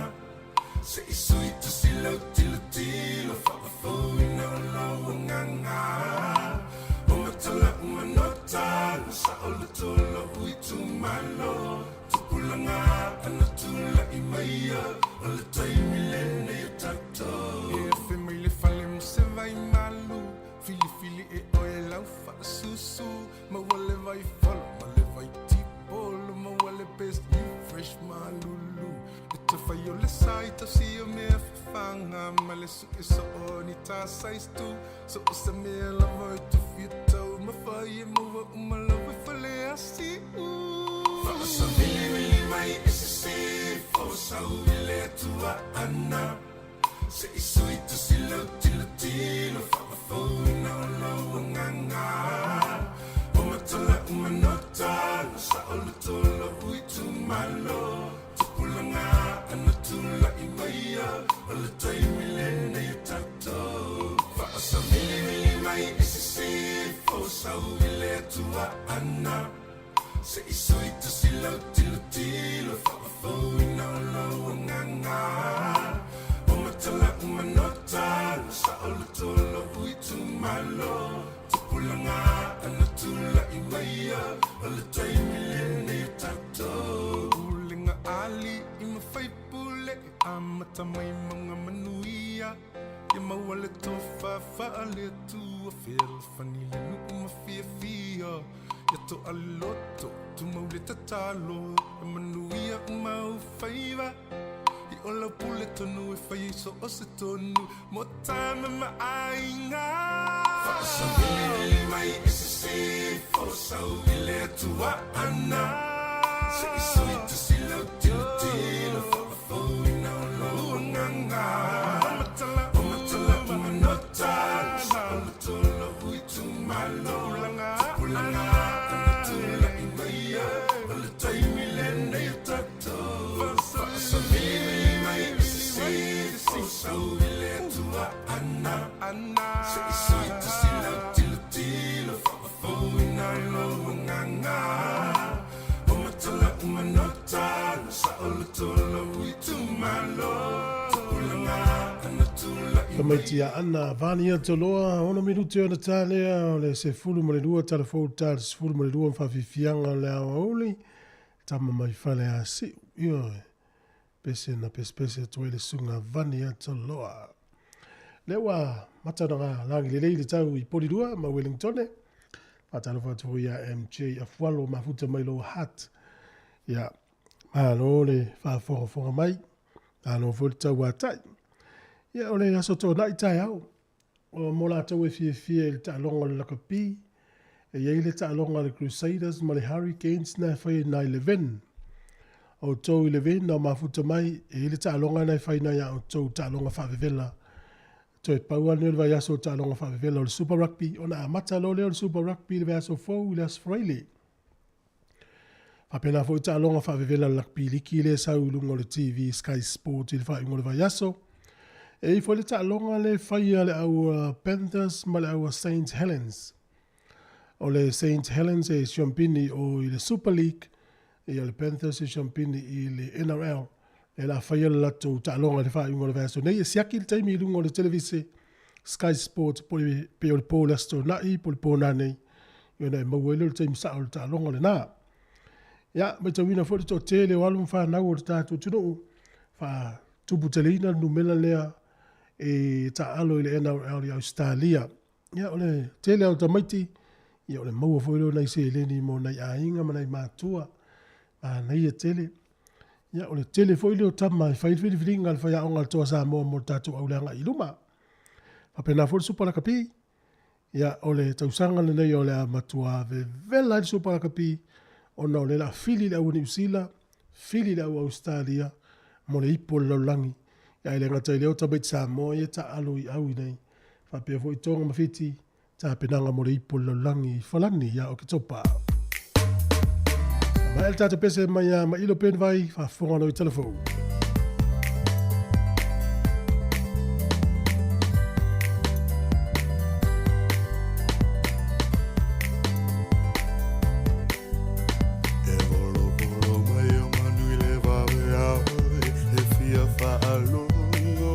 se i sui tu si lau tilo tilo fa a fo ina o lau nganga o matala o manota na sa o le tolo ui tu malo tupulanga ana tula i maia o le taimi lene o tatou. E fe mai le fale mo se vai malu fili fili e oe lau faasusu ma ua le vai folo ma le vai tipolo ma ua le best you fresh malulu e te fai o le sai tausi o mea fafanga ma le su'e soo ni tā size tu so o se mea lava e tu fia tau ma fai e maua uma lava e fale asi'u. Faasavilivili mai e sesē fosau i le Atua ana se i sui tusi lau tilotilo faafouina o lou agaga o matala umanota na sao le tolo itumalo tupulaga ana tula'i maia o le taimi lenei o tatou. Faasavilivili mai e sesē fosau i le Atua ana se i sui tusi lau tilotilo faafouina o lou agaga o matala umanota na sao le tolo itumalo tupulaga ana tula'i maia o le taimi lenei o tatou. Pulega ali i ma faipule e amata mai mauga manuia ia maua le tofa faale-Atua fealofani le nuu ma fiafia ia to'a le loto tumau le tatalo e manuia uma ou faiva i o lau pule tonu e fai ai so o se tonu mo tama ma aiga. Faasavilivili mai e sesē fosau i le Atua ana se i sui tusi lau tilotilo faafouina o lou agaga o matala umanota na sao le tolo itumalo tupulaga ana tula'i maia o le taimi lenei o tatou. Faasavilivili mai e sesē fosau i le Atua ana se i sui tusi lau tilotilo faafouina o lou agaga o matala umanota na sao le tolo itumalo tupulaga ana tula'i Tamaiti a Ana Vania Toloa, ono minute ona tālea o le 12 tala fou tala 12 ma faafiafiaga o le aoauli, tama mai fale a siu. Ioe, pese na pesepese atu ai le suga Vania Toloa. Lea ua mata ona lagi lelei le tau i Polirua ma Wellingtone. Faatalofa atu foi ia MJ Afualo mafuta mai lou hat. Ia, malo le faafogafoga mai, malo foi le tauatai. Ia, o le aso toonai taeao, o mo latou e fiafia i le taaloga o le lakapi, e i ai le taaloga a le Crusaders ma le Hurricanes na e fai ai nai Levin. Outou i Levin na o mafuta mai, e i ai le taaloga na e fai nai a outou taaloga faavevela. Toe pau lava lenei o le vaiaso o taaloga faavevela o le Super Rugby, ona amata loa lea o le Super Rugby i le vaiaso fou i le Aso Faraile. Faapena foi taaloga faavevela o le Rugby Liki lea e sau i luga o le TV Sky Sport i le faaiuga o le vaiaso. E i ai foi le taaloga lea e faia le au Panthers ma le au Saint Helens. O le Saint Helens e siampini o i le Super League, ia o le Panthers e siampini i le NRL. E la faia le latou taaloga i le faaiuga o le vaiaso nei. E siaki le taimi i luga o le televise Sky Sports po pe o le po le Aso Toonai po o le po nanei, ona e maua ai lea o le taimi sao o le taaloga lena. Ia, matauina foi le toatele o alo ma fanau o le tatou atunuu, faatuputeleina le numera lea e taaalo i le NRL i Ausetalia. Ia, o le tele lava o tamaiti, ia o le maua foi lea o nai seleni mo nai aiga ma nai matua, manaia tele. Ia, o le tele foi lea o tama e fai le filifiliga a le faiaoga a le Toa Samoa mo le tatou auleaga i luma. Faapena foi le Supa Lakapi, ia o le tausaga lenei o le a matua vevela ai le Supa Lakapi ona o lea o le a fili le au Niu Sila, fili le au Ausetalia mo le ipu o le lalolagi. Ia ae le gata i lea o tamaiti Samoa ia e taaalo i au i nei faapea foi Toga ma Fiti, tapenaga mo le ipu o le lalolagi i Falani ia Oketopa. Maea le tatou pese mai ia Mailo Penvai, faafofoga lou i telefou. E volovolo mai o manu i le vaveao e fia faalogo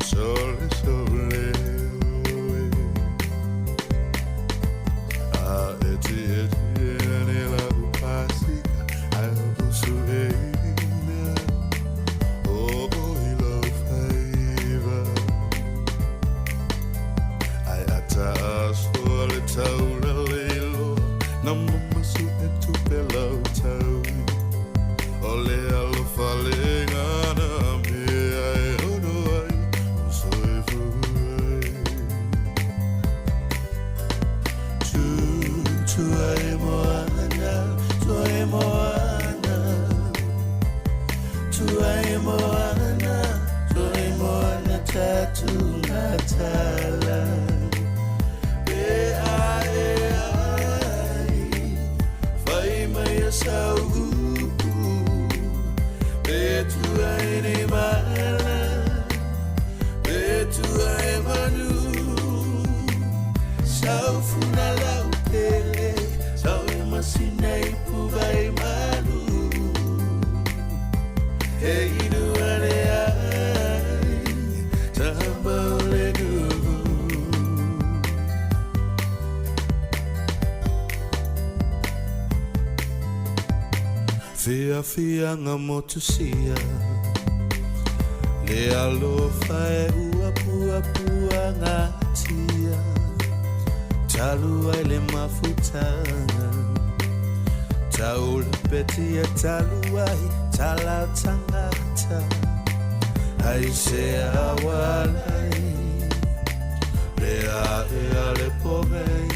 Sole sole oe A eti eti ane lau pasika Ai usu e ina O o i lau faiva Ai ata asoa le taula leiloa Na mamasu e tupe lau taui O le alofa le gana mea e ono ai o soifua ai Tu, tu ai moana, tu ai moana Tu ai moana, tu ai moana tatu matala Pe ai ai, whai mai a sau upu Pe tu ai nei mala, pe tu ai manu Sau funa lau pele, sau e masina i puvai malu E inu ane ai, tamba o le nuu Fiafiaga motusia Le alofa e uapuapuagatia Talu ai le mafutaga Taulapetia talu ai talau tangata Ai se awalai Le ae a le pogei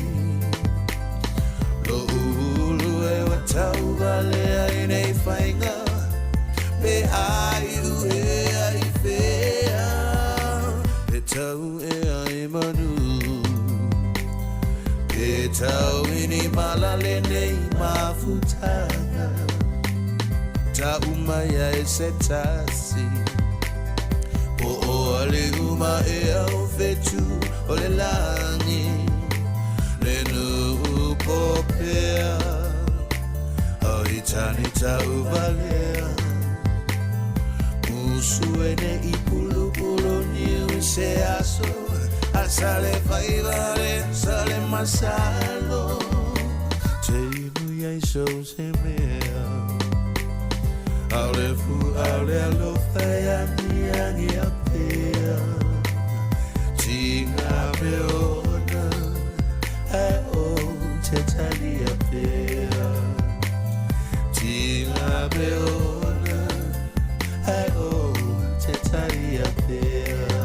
Lo ulu e wa tauvale ai nei faiga Pe ai u e ai fea Pe tau e ai manu Pe tau ini mala le nei mafutaga Ta umai ai se tasi Po o ale uma e au fetu o le langi Le nuu popea O i tani tau valea Musu e ne i pulupulu niu i se aso A sale faivale sale masalo Te inu iai sou se mea Aole fu aole alofa e agiagi a pea Tinga me ona ae o te talia pea Tinga me ona ae o te talia pea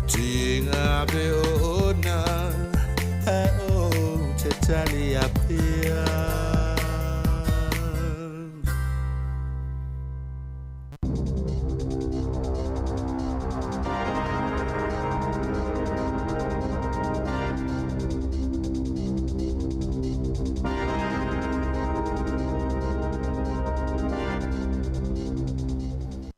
Tinga me ona ae o te talia pea.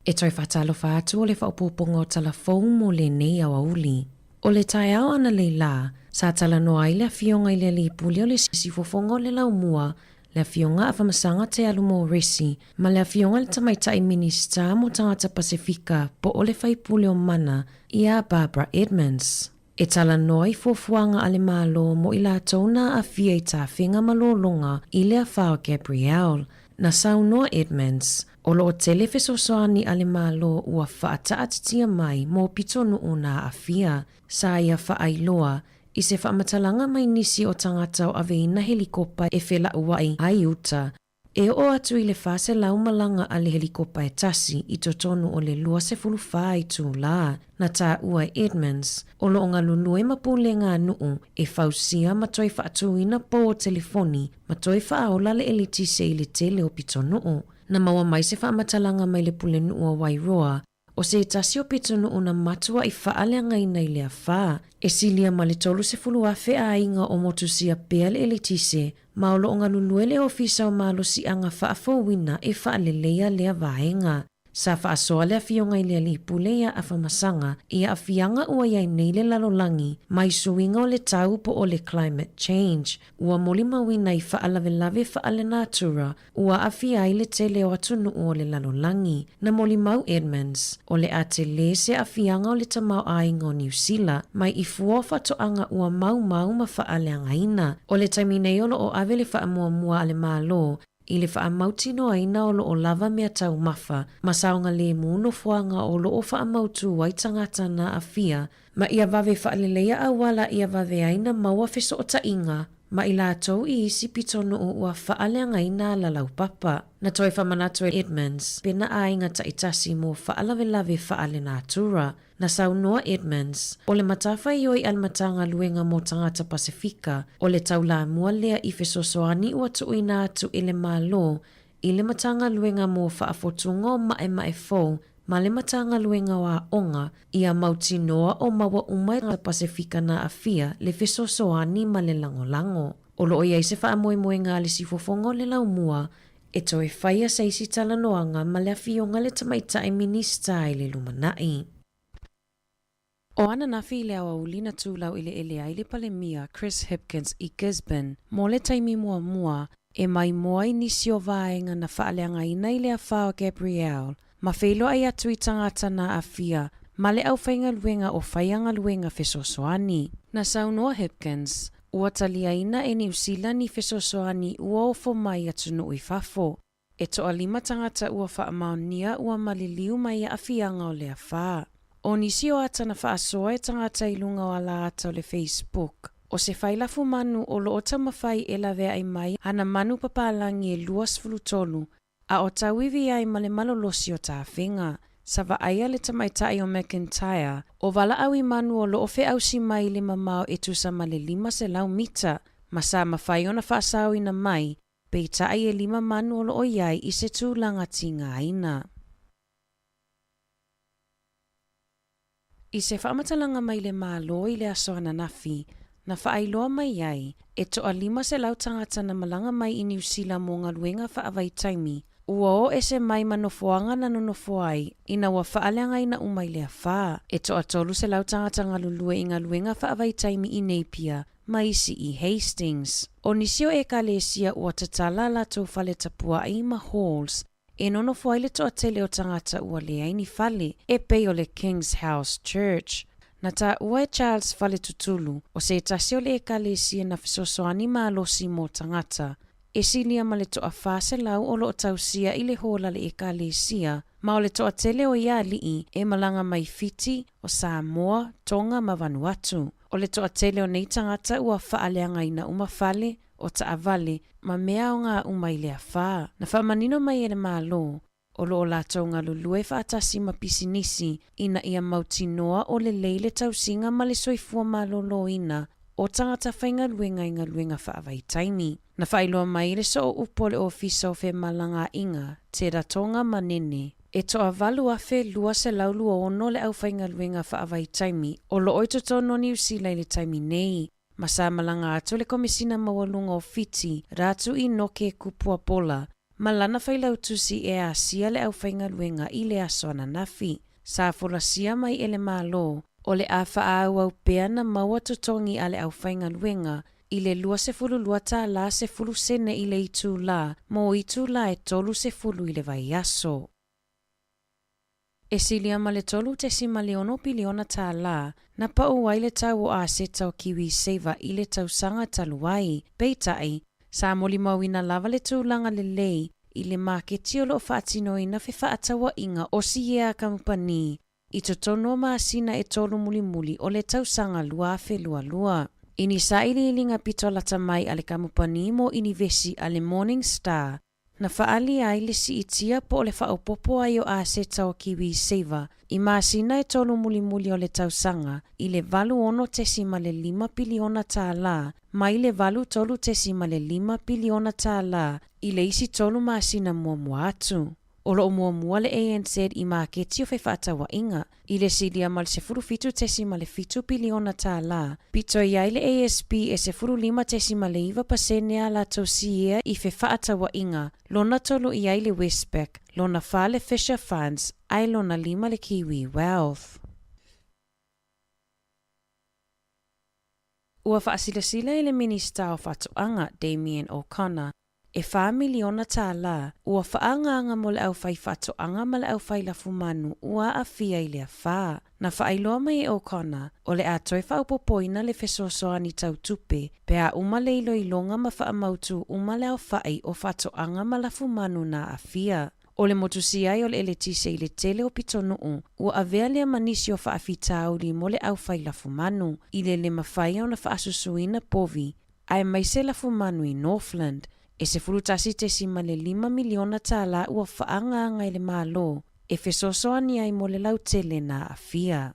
E toe faatalofa atu o le faaopoopoga o tala fou mo lenei aoauli. O le taeao analeila, sa talanoa ai le Afioga i le Alii Pule o le Siufofoga o le Laumua, le Afioga Afamasaga Te Alu Moresi, ma le Afioga i le Tamaitai Minisita mo Tagata Pasefika po o le Faipule o Mana, ia Barbara Edmonds. E talanoa i fuafuaga a le Malo mo i latou na aafia i tafega ma lologa i le afa o Gabrielle. Na saunoa Edmonds, o lo o tele fesoasoani a le Malo ua faataatitia mai mo pitonuu na aafia. Sa ia faailoa i se faamatalaga mai nisi o tagata o aveina helikopa e felauai ai uta. E oo atu i le 400 malaga a le helikopa e tasi i totonu o le 24 itulā, na taua e Edmonds, o lo o galulue ma pulega a nuu e fausia ma toe faatūina pou o telefoni ma toe faaola le eletise i le tele o pitonuu. Na maua mai se faamatalaga mai le pulenuu o Wairoa O se tasi o pitonuu na matuaʻi faaleagaina i le afa, e silia ma le 30,000 aiga o motusia pea le eletise ma o lo o galulue le Ofisa o Malosiaga Faafouina e faaleleia lea vaega. Sa faasoa le Afioga i le Alii Pule iā Afamasaga i aafiaga ua i ai nei le lalolagi mai suiga o le tau po o le climate change ua molimauina i faalavelave faalenatura Ua aafia ai le tele o atunuu o le lalolagi. Na molimau Edmonds, o le a tele se aafiaga o le tamaoaiga o Niu Sila mai i fua o faatoaga ua maumau ma faaleagaina. O le taimi nei o lo o ave le faamuamua a le Malo i le faamautinoaina o lo o lava mea taumafa ma saogalemu nofoaga o lo o faamautū ai tagata na aafia ma ia vave faaleleia auala ia vave ai na maua fesootaiga ma i latou i isi pitonuu ua faaleagaina ala laupapa. Na toe faamanatu e Edmonds pena aiga taitasi mo faalavelave faalenatura. Na saunoa Edmonds, o le matafaioi a le Matagaluega mo Tagata Pasefika, o le taulamua lea i fesoasoani ua tuuina atu e le Malo i le Matagaluega mo Faafotuga o Maemae Fou ma le Matagaluega o Aoga ia mautinoa o maua uma e Pasefika na aafia le fesoasoani ma le lagolago. O lo o i ai se faamoemoega a le siufofoga o le laumua e toe faia se isi talanoaga ma le Afioga i le Tamaitai Minisita i le lumanai. O ananafi i le aoauli na tūlau eleele ai le Palemia Chris Hipkins i Gisborne mo le taimi muamua e maimoa ai nisi o vaega na faaleagaina i le afa o Gabrielle ma feiloai atu i tagata na aafia ma le aufaigaluega o faiagaluega fesoasoani. Na saunoa Hipkins, ua taliaina e Niu Sila ni fesoasoani ua ofo mai atunuu i fafo. E toalima tagata ua faamaonia ua maliliu mai aafiaga o le afa. O nisi o ata na faasoa e tagata i luga o ala ata o le Facebook, o se failafu manu o lo o taumafai e laveai mai ana manu papalagi e 23 a o tauivi ai ma le malolosi o tafega. Sa vaaia le tamaitai o McIntyre, o valaau i manu o lo o feausi mai i le mamao e tusa ma le 500 mita, ma sa mafai ona faasaoina mai Peitai e lima manu o lo o i ai i se tulaga tigaina. I se faamatalaga mai le Malo i le aso ananafi, na faailoa mai ai, e toalima selau tagata na malaga mai i Niu Sila mo galuega faavaitaimi, ua o ese mai ma nofoaga na nonofo ai ina ua faaleagaina uma i le afa. E toatolu selau tagata galulue i galuega faavaitaimi i Napier, ma isi i Hastings. O nisi o Ekalesia ua tatala a latou fale tapuai ma halls e nonofo ai le toatele o tagata ua leai ni fale, e pei o le King's House Church. Na taua e Charles Faletutulu, o se tasi o le Ekalesia na fesoasoani malosi mo tagata, e silia ma le toa 400 o lo o tausia i le hall a le Ekalesia, ma o le toatele o ia alii e malaga mai Fiti, o Samoa, Tonga ma Vanuatu. O le toatele o nei tagata ua faaleagaina uma fale, o taavale, ma mea aoga uma i le afa. Na faamanino mai e le Malo, o lo o latou galulue faatasi ma pisinisi ina ia mautinoa o lelei le tausiga ma le soifua maloloina o tagata faigaluega i galuega faavaitaimi. Na faailoa mai le soo upu o le Ofisa o Femalagaaiga, Te Ratonga Manene, e toa 8,226 le aufaigaluega faavaitaimi o lo o i totonu o Niu Sila i le taimi nei, ma sa malaga atu le Komesina Maualuga o Fiti, Ratu Inoke Kupuapola, ma lana failautusi e asia le aufaigaluega i le aso ananafi. Sa folasia mai e le Malo. O le a faaauau pea na maua totogi a le aufaigaluega i le 22 tālā 10 sene i le itulā mo itulā e 30 i le vaiaso. E silia ma le $3.6 piliona tālā na pa'u ai le tau o aseta o KiwiSaver i le tausaga talu ai. Peitai, sa molimauina lava le tulaga lelei i le maketi o lo o faatinoina fefaatauaiga o siea a kamupani i totonu o masina e tolu mulimuli o le tausaga 2022. I ni sailiiliga pito lata mai a le kamupani mo inivesi a le Morningstar, na faaalia ai le siitia po o le faaopoopo ai o aseta o KiwiSaver i masina e tolu mulimuli o le tausaga i le 86.5 piliona tālā mai le 83.5 piliona tālā i le isi tolu masina muamua atu. O lo o muamua le ANZ i maketi o fefaatauaiga i le silia ma le 17.7 piliona tālā, pito i ai le ASB e 15.9% a latou siea i fefaatauaiga, lona tolu i ai le Westpac, lona fa le Fisher Funds, ae lona lima le Kiwi Wealth. Ua faasilasila e le Minisita o Faatoaga, Damien O'Connor, e $4 miliona tālā ua faaagaaga mo le aufaifaatoaga ma le aufai lafumanu ua aafia i le afā. Na faailoa mai e O'Connor, o le a toe faaopoopoina le fesoasoani tau tupe pe a uma le iloiloga ma faamautū uma le aofa'i o faatoaga ma lafumanu na aafia. O le motusia ai o le eletise i le tele o pitonuu, ua avea lea ma nisi o faafitauli mo le aufai lafumanu, i le le mafai ona faasusuina povi aemaise lafumanu i Northland, e $11.5 miliona tālā ua faaagaaga e le Malo e fesoasoani ai mo le lautele na aafia.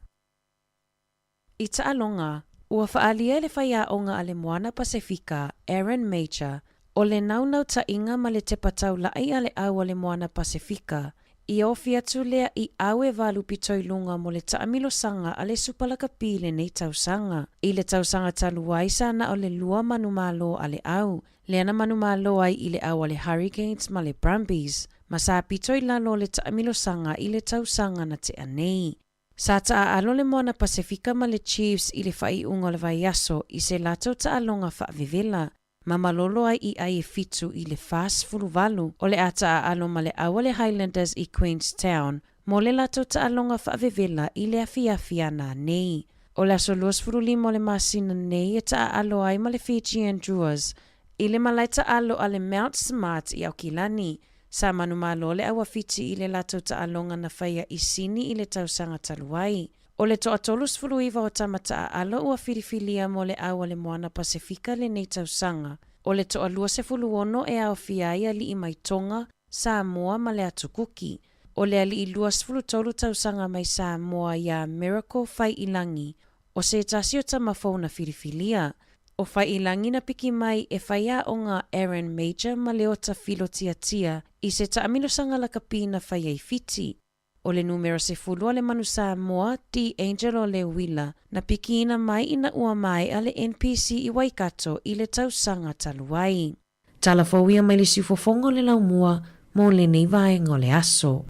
I taaloga, ua faaalia e le faiaoga a le Moana Pasefika, Aaron Mauger, o le naunautaiga ma le tepa taula'i a le au a le Moana Pasefika, i ofi atu lea i au e valu pito i luga mo le taamilosaga a le Supa Lakapi i lenei tausaga. I le tausaga talu ai sa na o le lua manumalo a le au, lea na manumalo ai i le au a le Hurricanes ma le Brumbies, ma sa pito i lalo o le taamilosaga i le tausaga na tea nei. Sa taaalo le Moana Pasefika ma le Chiefs i le faaiuga o le vaiaso i se latou taaloga faavevela, ma malolo ai i ai e fitu i le 48, o le a taaalo ma le au a le Highlanders i Queenstown mo le latou taaloga faavevela i le afiafi ana nei. O le aso 25 o le masina nei e taaalo ai ma le Fijian Druas i le malae taalo a le Mount Smart i Aukilani. Sa manumalo le au a Fiti i le latou taaloga na faia i Sini i le tausaga talu ai. O le toa 39 o tama taaalo ua filifilia mo le au a le Moana Pasefika lenei tausaga. O le toa 26 e aofia ai alii mai Tonga, Samoa ma le Atu Kuki. O le alii 23 tausaga mai Samoa iā Miracle Faiilagi, o se tasi o tama fou na filifilia. O Faiilagi na piki mai e faiaoga Aaron Mauger ma Leota Filo Tiatia i se taamilosaga lakapi na fai ai Fiti. O le numera 10 a le Manu Samoa, D'Angelo Leuila, na pikiina mai ina ua maea le NPC i Waikato i le tausaga talu ai. Tala fou ia mai le siufofoga o le laumua mo lenei vaega o le aso.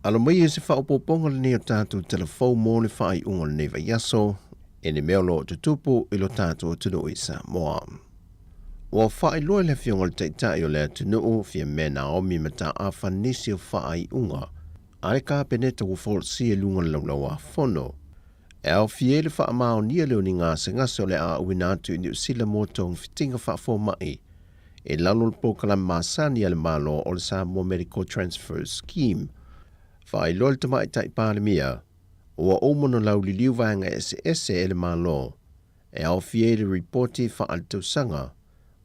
Alo mai e se faaopoopoga lenei o tatou tala fou mo le faaiuga o lenei vaiaso, e ni mea o lo o tutupu i lo tatou atunuu i Samoa. Ua faailoa e le Afioga i le Taitai o le atunuu, Fiamē Naomi Mataafa nisi o faaiuga a le Kapeneta ua folasia i luga o le Laulau-a-Fono. E aofia ai le faamaonia lea o ni gasegase o le a auina atu i Niu Sila mo togafitiga faafoma'i i lalo o le polokalame masani a le Malo o le Samoa Medical Transfer Scheme. Faailoa le Tamaitai Palemia, ua uma ona lauliliu vaega eseese e le Malo e aofia ai le Ripoti Faaletausaga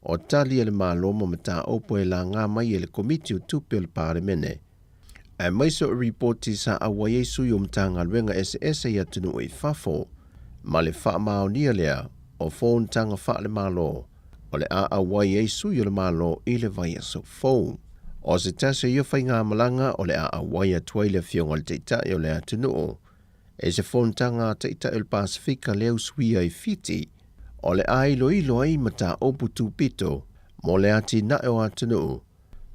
o Tali a le Malo ma Mataupu e laga mai e le Komiti o Tupe o le Palemene, aemaise o ripoti sa auai ai sui o Matagaluega eseese i atunuu i fafo, ma le faamaonia lea o fonotaga faale-Malo o le a auai ai sui o le Malo i le vaiaso fou. O se tasi o ia faigamalaga o le a auai atu ai le Afioga i le Taitai o le atunuu i se fonotaga a Taitai o le Pasefika lea usuia i Fiti, o le a iloilo ai mataupu tupito mo le atinae o atunuu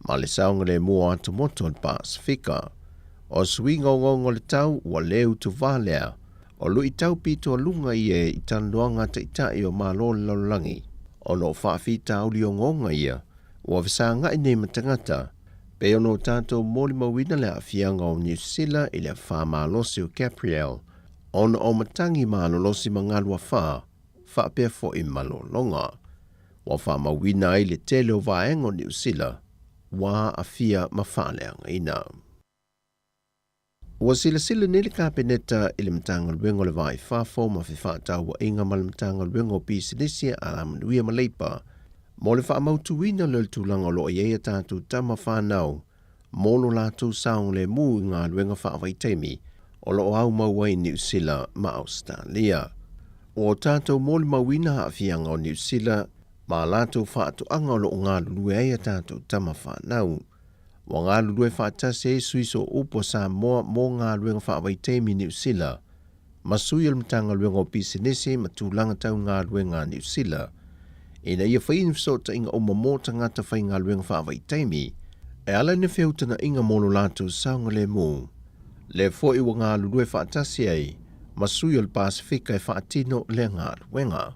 ma le saogalemu o atomotu o le Pasefika. O suiga ogaoga o le tau ua le utuvā lea, o luitau pitoaluga ia i talanoaga a Taitai o Malo o le lalolagi, ona o faafitauli ogaoga ia ua fesagai nei ma tagata, pei ona o tatou molimauina le aafiaga o Niu Sila i le afa malosi o Gabrielle ona o matagi malolosi ma galu afa faapea foi malologa. Ua faamauina ai le tele o vaega o Niu Sila ua aafia ma faaleagaina. Ua silasila nei le Kapeneta i le Matagaluega o le Va i Fafo ma Fefaatauaiga ma le Matagaluega o Pisinisi, Alamanuia ma Leipa mo le faamautuina lea o le tulaga o lo o i ai a tatou tama fanau mo lo latou saogalemu i galuega faavaitaimi o lo o aumau ai i Niu Sila ma Ausetalia. Ua tatou molimauina aafiaga o Niu Sila ma a latou faatoaga o lo o galulue ai a tatou tama fanau. Ua galulue faatasi ai sui sooupu o Samoa mo galuega faavaitaimi i Niu Sila ma sui o le Matagaluega o Pisinisi ma Tulaga Tau Galuega a Niu Sila ina ia fai ni fesootaiga uma mo tagata faigaluega faavaitaimi e ala i ni feutagaiga mo lo latou saogalemu. Lea foi ua galulue faatasi ai ma sui o le Pasefika e faatino lea galuega.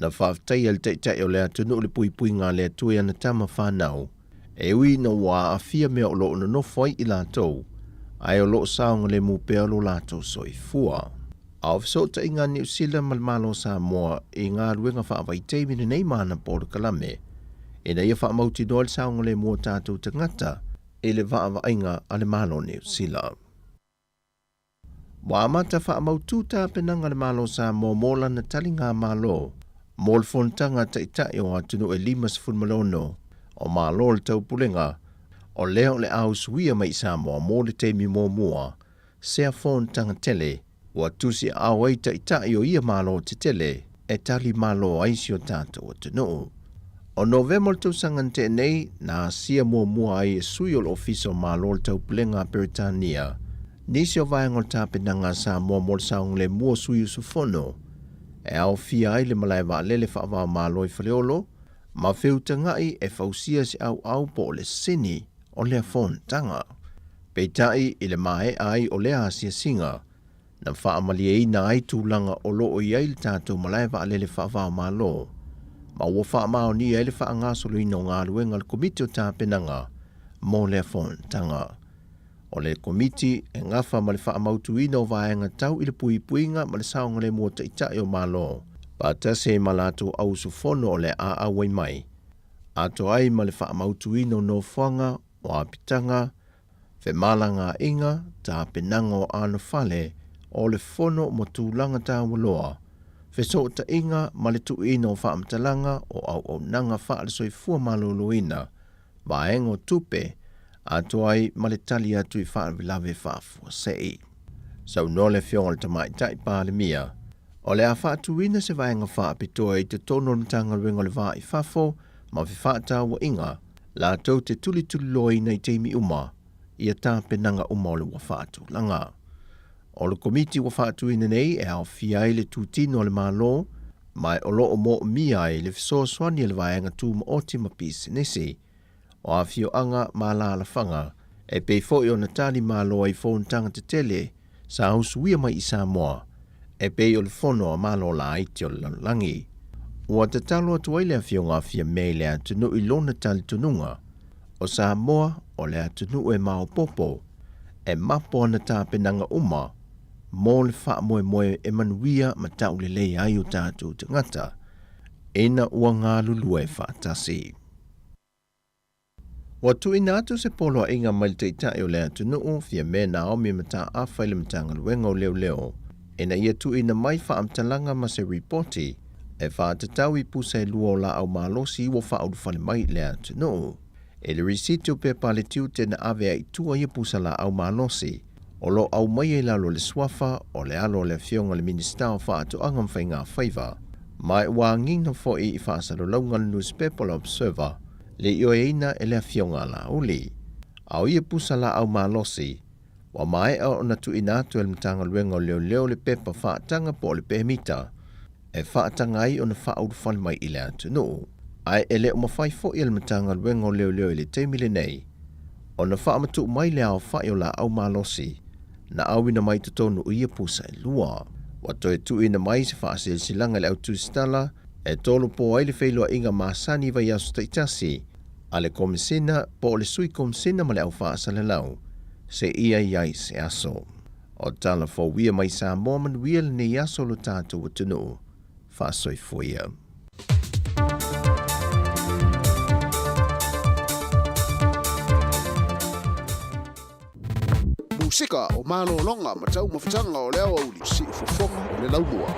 Na faafetaia e le Taitai o le atunuu le puipuiga a le Atua i ana tama fanau, e ui ina ua aafia mea o lo o nonofo ai i latou, ae o lo o saogalemu pea lo latou soifua. A o fesootaiga a Niu Sila ma le Malo o Samoa i galuega faavaitaimi lenei ma ana polokalame, ina ia faamautinoa le saogalemu o tatou tagata i le vaavaaiga a le Malo o Niu Sila. Ua amata faamautu tapenaga a le Malo o Samoa mo lana taligamalo mo le fonotaga a Taitai o atunuu e 56 o Malo o le Taupulega, o lea o le a usuia mai i Samoa mo le taimi muamua sea fonotaga tele ua tusiaao ai Taitai o ia Malo tetele e tali malo ai si o tatou atunuu. O Novema o le tausaga na tea nei, na asia muamua ai e sui o le Ofisa o Malo o le Taupulega a Peretania nisi o vaega o le tapenaga a Samoa mo le saogalemu o sui usufono e aofia ai le malae vaalele faava-o-Malo i Faleolo ma feutaga'i e fausia se ʻauʻau po o le sini o lea fonotaga. Peitai, i le maea ai o lea asiasiga, na faamalieina ai tulaga o lo o i ai le tatou malae vaalele faava-o-Malo, ma ua faamaonia ai le faagasoloina o galuega a le Komiti o Tapenaga mo lea fonotaga. O le Komiti e gafa ma le faamautuina o vaega tau i le puipuiga ma le saogalemu o Taitai o Malo, faatasi ai ma latou au usufono o le a auai mai, atoa ai ma le faamautuina o nofoaga, o apitaga, femalagaaiga, tapenaga o anofale, o le fono mo tulaga taualoa, fesootaiga ma le tuuina o faamatalaga o auaunaga faale-soifua maloloina, vaega o tupe, atoa ai ma le tali atu i faalavelave faafuasei. Saunoa le Afioga i le Tamaitai Palemia, o le a faatuina se vaega faapitoa i totonu o le Matagaluega o le Va i Fafo ma Fefaatauaiga latou te tulituliloaina i taimi uma ia tapenaga uma o le ua faatulaga. O le Komiti ua faatuina nei e aofia ai le tutino a le Malo ma o lo o moomia ai le fesoasoani a le vaega tumaoti ma pisinisi, o afioaga ma alaalafaga, e pei foi ona tali malo ai fonotaga tetele sa usuia mai i Samoa, e pei o le Fono a Malo Laiti o le Lalolagi. Ua tatalo atu ai le Afioga a Fiamē i le atunuu i lona talitonuga, o Samoa o le atunuu e maopoopo, e mapo ana tapenaga uma mo le faamoemoe e manuia ma taulelei ai o tatou tagata ina ua galulue faatasi. Ua tuuina atu se poloaiga mai le Taitai o le atunuu, Fiamē Naomi Mataafa i le Matagaluega o Leoleo ina ia tuuina mai faamatalaga ma se ripoti e faatatau i pusa e lua o laau malosi ua faaulufale mai i le atunuu. I le risiti o pepa a le tiute na ave ai i tua ia pusa laau malosi, o lo o aumaia i lalo o le suafa o le alo o le Afioga i le Minisita o Faatoaga ma Faigafaiva, ma ua agiga foi i faasalalauga a le nusipepa o le Observer. le ioeina e le Afioga a Laauli. A o ia pusa laau malosi, ua maea ona tuuina atu e le Matagaluega o Leoleo le pepa faataga po o le pemita e faataga ai ona faaulufale mai i le atunuu. Ae e le o mafai foi e le Matagaluega o Leoleo i le taimi lenei ona faamatuu mai le aofai o laau malosi na auina mai totonu o ia pusa e lua. Ua toe tuuina mai se faasilasilaga i le au tusitala e tolopo ai le feiloaiga masani i vaiaso taitasi a le Komesina po o le Sui Komesina ma le au faasalalau seia i ai se aso. O tala fou ia mai Samoa manuia lenei aso lo tatou atunuu. Faasoifua ia. Musika o malologa ma taumafataga o le aoauli, siufofoga o le laumua.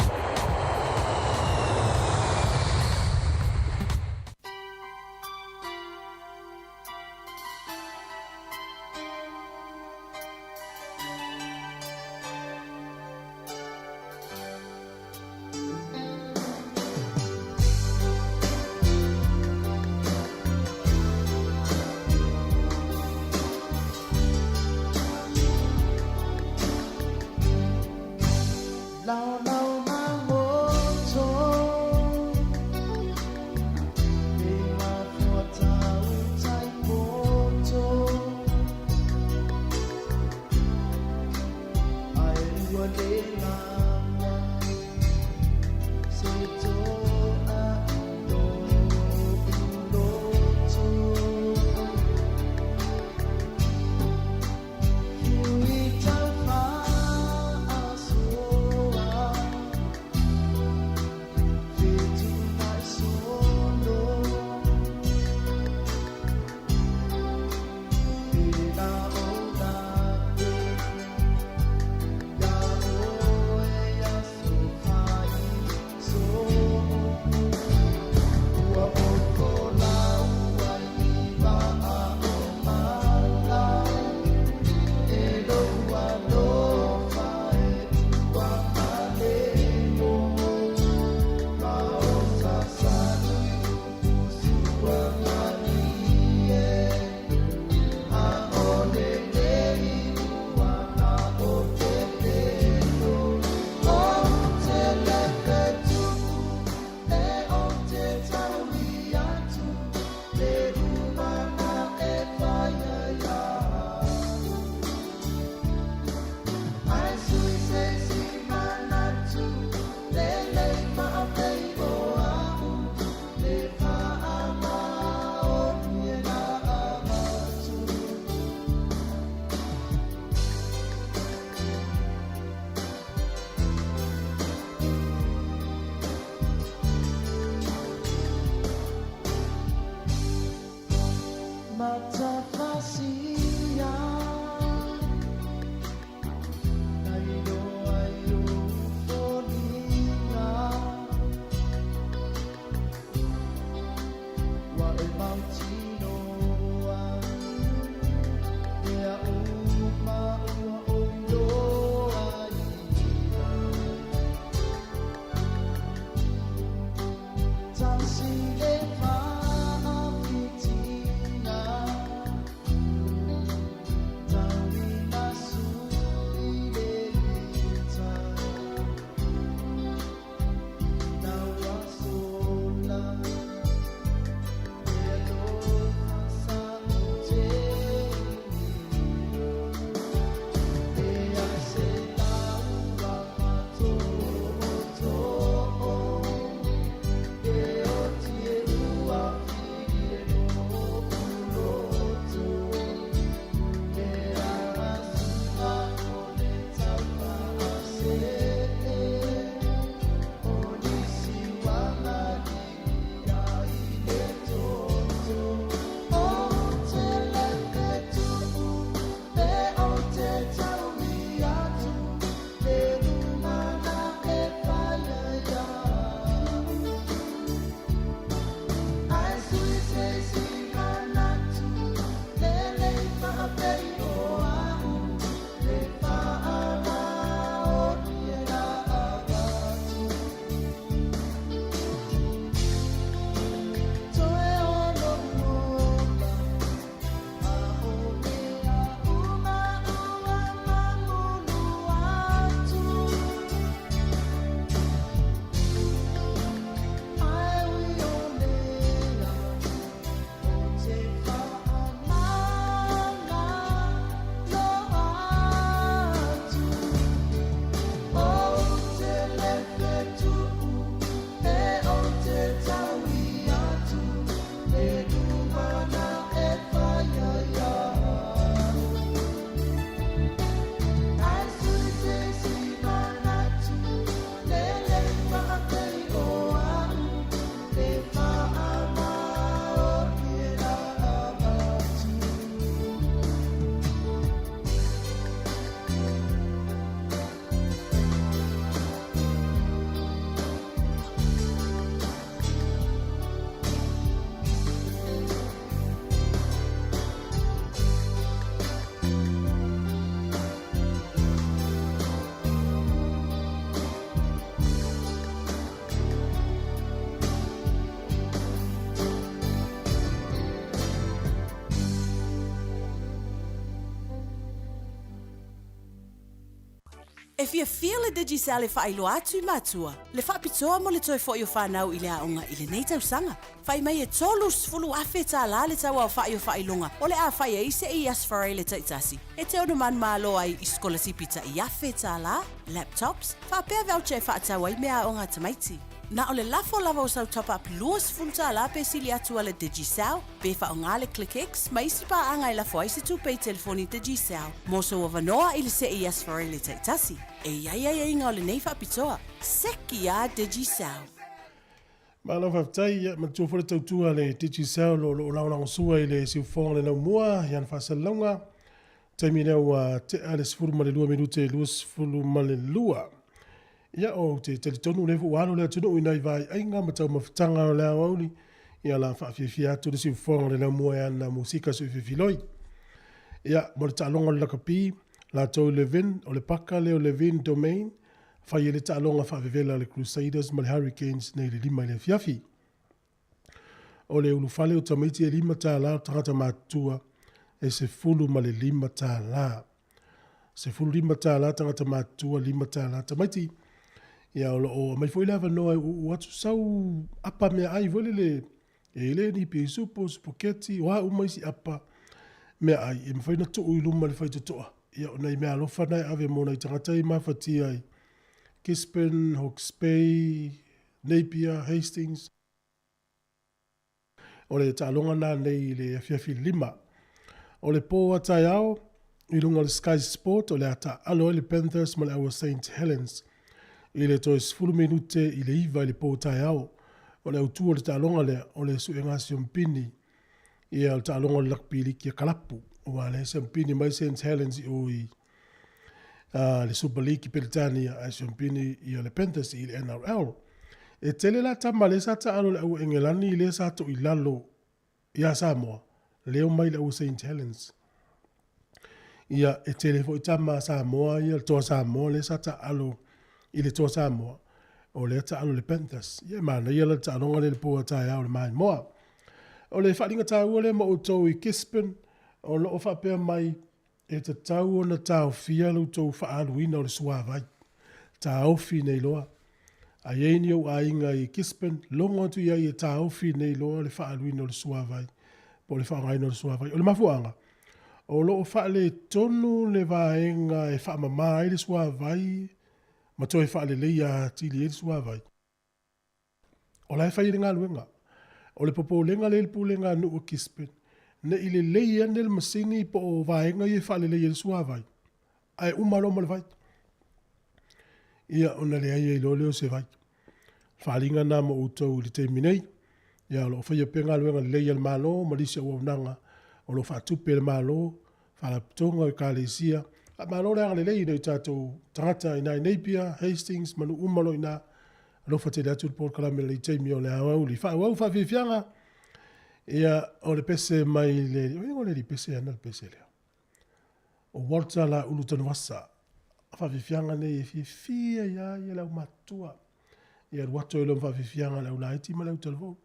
E fiafia le Digicel e faailoa atu i matua le faapitoa mo le toe fo'i o fanau i le aoga i lenei tausaga. Fai mai e $30,000 tālā le tauaofa'i o faailoga o le a fai ai se i Aso Faraile taitasi e te ono manumalo ai i sikolasipi ta'i $1,000, laptops, faapea voucher e faatau ai meaaoga a tamaiti. Na o le lafo lava o sau top-up $20 pe sili atu a le Digicel, pe faaaoga le ClickX ma isi paaga e lafo ai se tupe i telefoni Digicel mo sou avanoa i le see i Aso Faraile taitasi. E i ai aiaiga o lenei faapitoa. Seki a Digicel! Malo faafetai, ia manatua foi le tautua a le Digicel o lo o lagolagosua i le siufofoga o le laumua i ana faasalalauga. Taimi lea ua tea le 12 minute 22. Ia, ou te talitonu lea foi ua alo le atunuu i nai vaaiaiga ma taumafataga o le aoauli, ia la faafiafia atu le siufofoga o le laumua e ana musika suififiloi. Ia, mo le taaloga o le lakapi, latou i Levin, o le paka lea o Levin Domain, fai ai le taaloga faavevela a le Crusaders ma le Hurricanes nei le 5 i le afiafi. O le ulufale o tamaiti e $5, o tagata matutua e $15. $15 tagata matutua, $5 tamaiti. Ia o lo o aumai foi le avanoa e uu atu sau apa meaai foi lele e le ni pisupo, spaghetti, o a uma isi apa meaai e mafai ona tuu i luma i le faitotoa. Ia o nai meaalofa na e ave mo nai tagata ia e mafatia i Gisborne, Hawke's Bay, Napier, Hastings. O le taaloga na nei i le afiafi 5. O le po a taeao, i luga o le Sky Sport o le a taaalo ai le Panthers ma le Aua Saint Helens i le toe 10 minute i le 9 i le po taeao. O le autu o le taaloga lea, o le suega siompini ia o le taaloga o le Rugby League ia kalapu. Aua lea e siompini mai Saint Helens i o i le Super League i Peretania ae siompini ia le Panthers i le NRL. E tele la tama lea sa taalo i le Aua Engelani lea sa toilalo ia Samoa, lea omai i le Aua Saint Helens. Ia, e tele foi tama a Samoa ia, le Toa Samoa lea sa taalo i le Toa Samoa, o lea taalo i le Panthers. Ia, e manaia la le taaloga lea i le po a taeao i le maimoa. O le faaaliga taua lea mo outou i Gisborne, o lo o faapea mai E tatau ona taofia lo outou faaaluina o le suavai. Taofi nei loa. A i ai ni ou aiga i Gisborne, logo atu i ai e taofi nei loa le faaaluina o le suavai, po o le faaaogaina o le suavai. O le mafuaaga, o lo o faaletonu le vaega e faamama ai le suavai ma toe faaleleia atili ai le suavai. O la e fai ai le galuega. O le popolega lea i le pulega a nuu o Gisborne, ne i lelei ane le masini po o vaega ia e faalelei ai le suavai, ae uma loa ma le vai. Ia, ona leai ai loa lea o se vai. O le faaaliga lena mo outou i le taimi nei. Ia, o lo o faia pea galuega lelei a le Malo ma nisi o auaunaga o lo o faatupe e le Malo, Faalapotopotoga o Ekalesia. Faamalo le agalelei i nai o tatou tagata i Nainapia, Hastings ma nuu uma o lo o i ina. Alofa tele atu le polokalame i lenei taimi o le aoauli. Faaauau faafiafiaga, ia o le pese mai le, o ai o le alii pese ana le pese lea? O Walter Laulu Tanuvasa. Faafiafiaga nei e fiafia ia ia le aumatutua. Ia alu atu ai loa ma faafiafiaga le aulaiti ma le autalavou.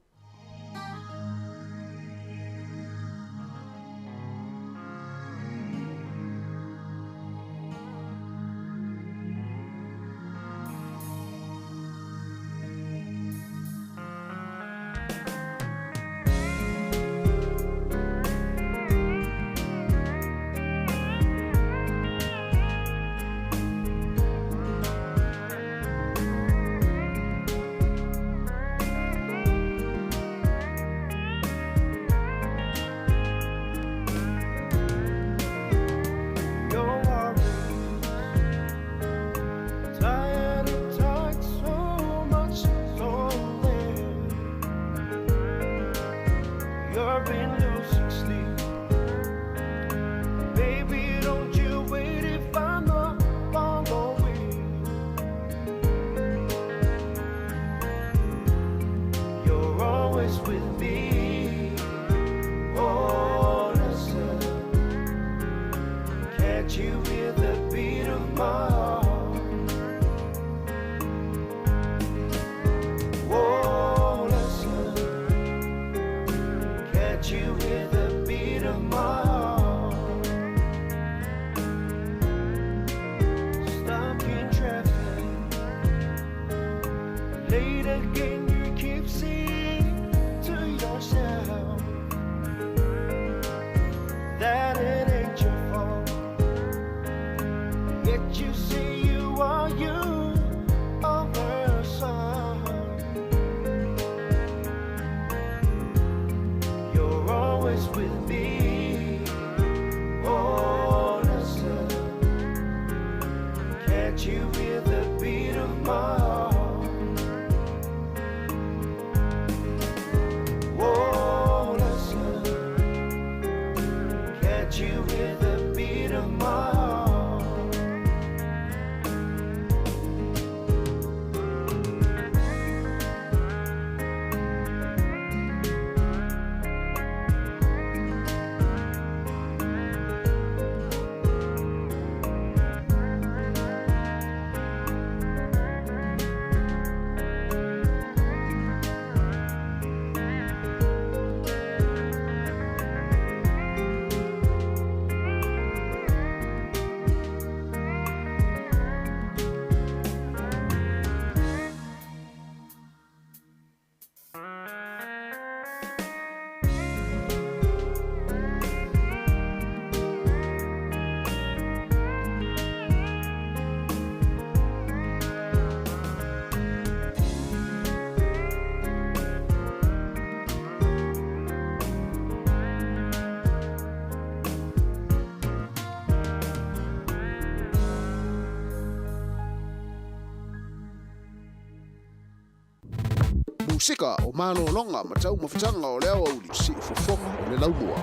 Rejoice with me. Oh, listen. Can't you hear the beat of my heart? Oh, listen. Can't you hear the beat of my heart? Musika o malologa ma taumafataga o le aoauli siufofoga o le laumua.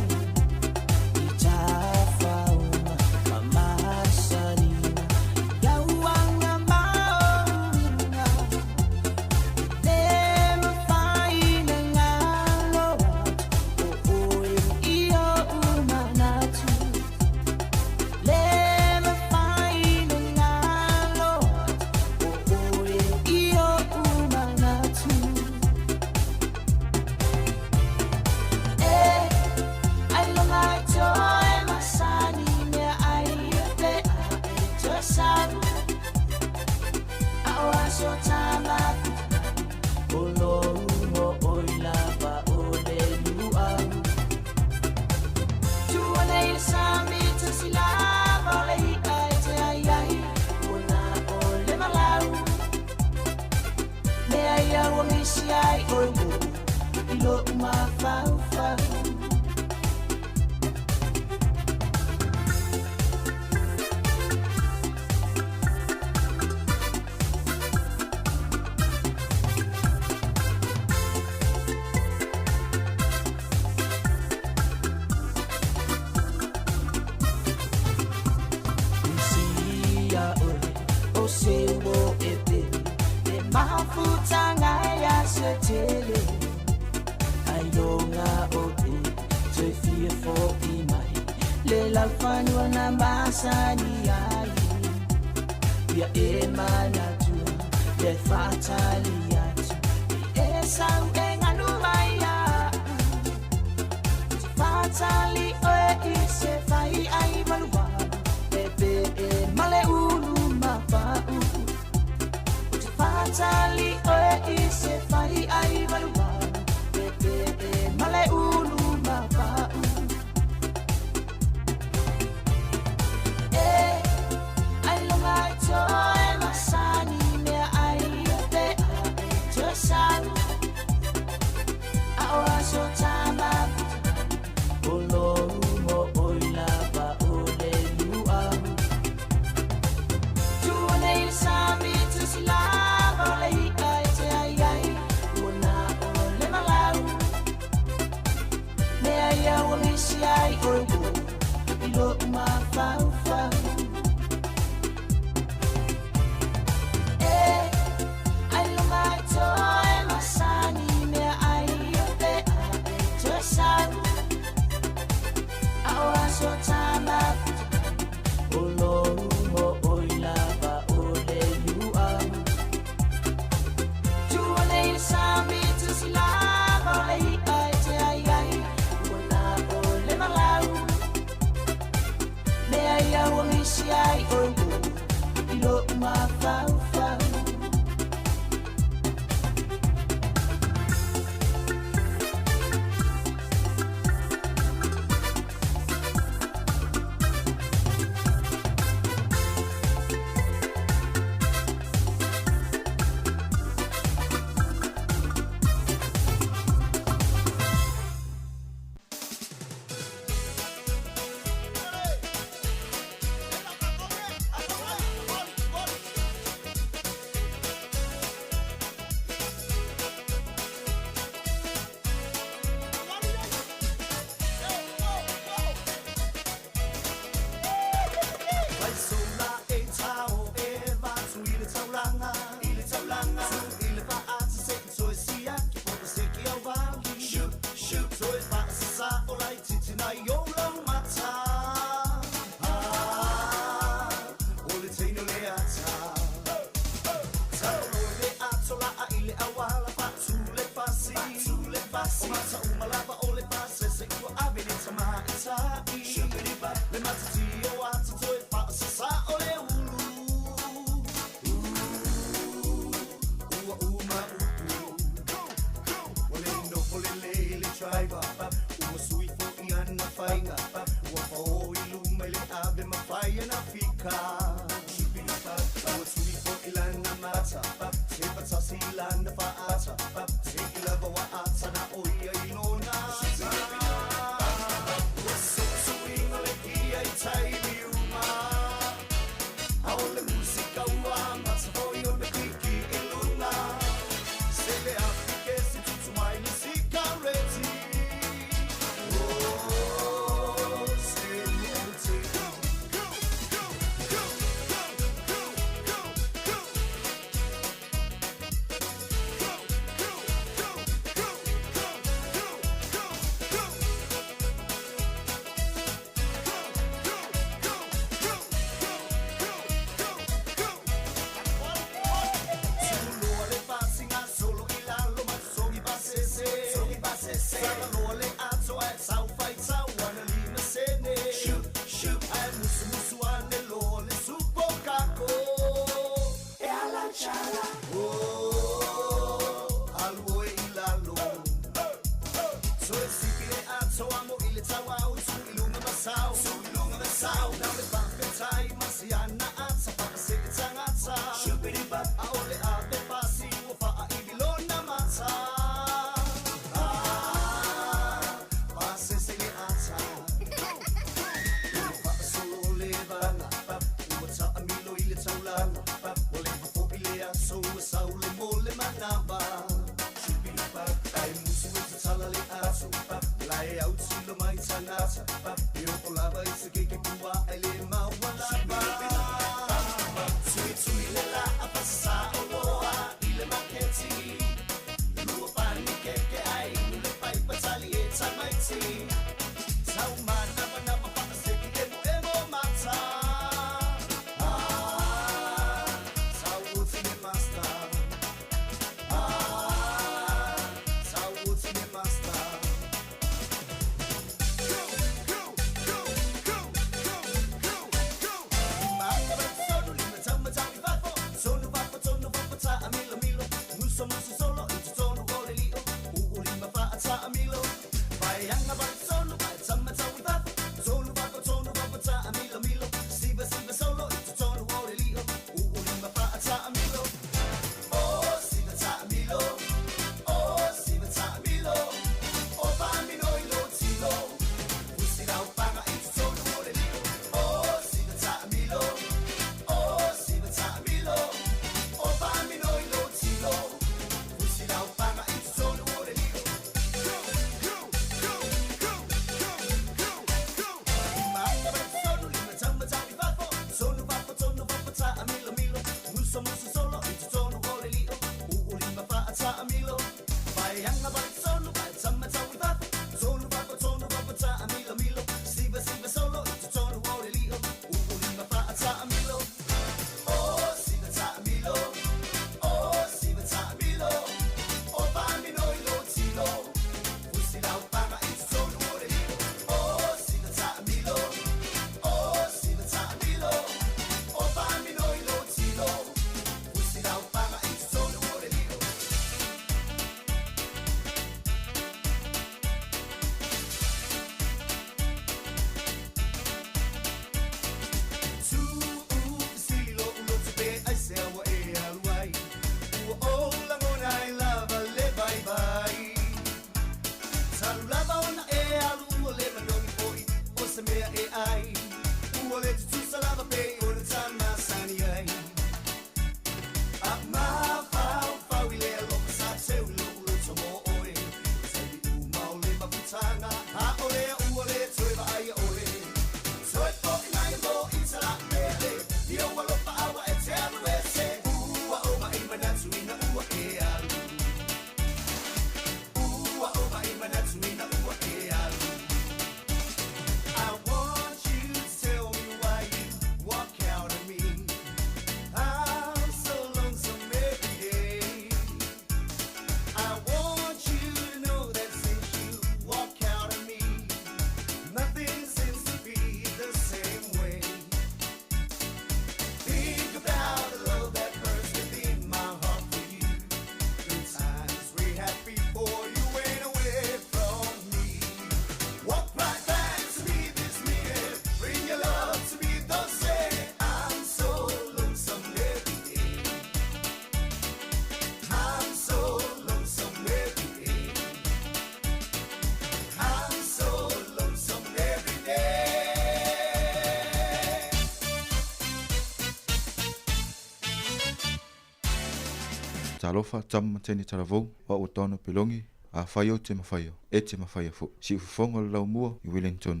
Faatalofa, tama ma teine talavou, o au o Taona Pelongi, afai ou te mafaia, e te mafaia foi. Siufofoga o le Laumua i Wellington.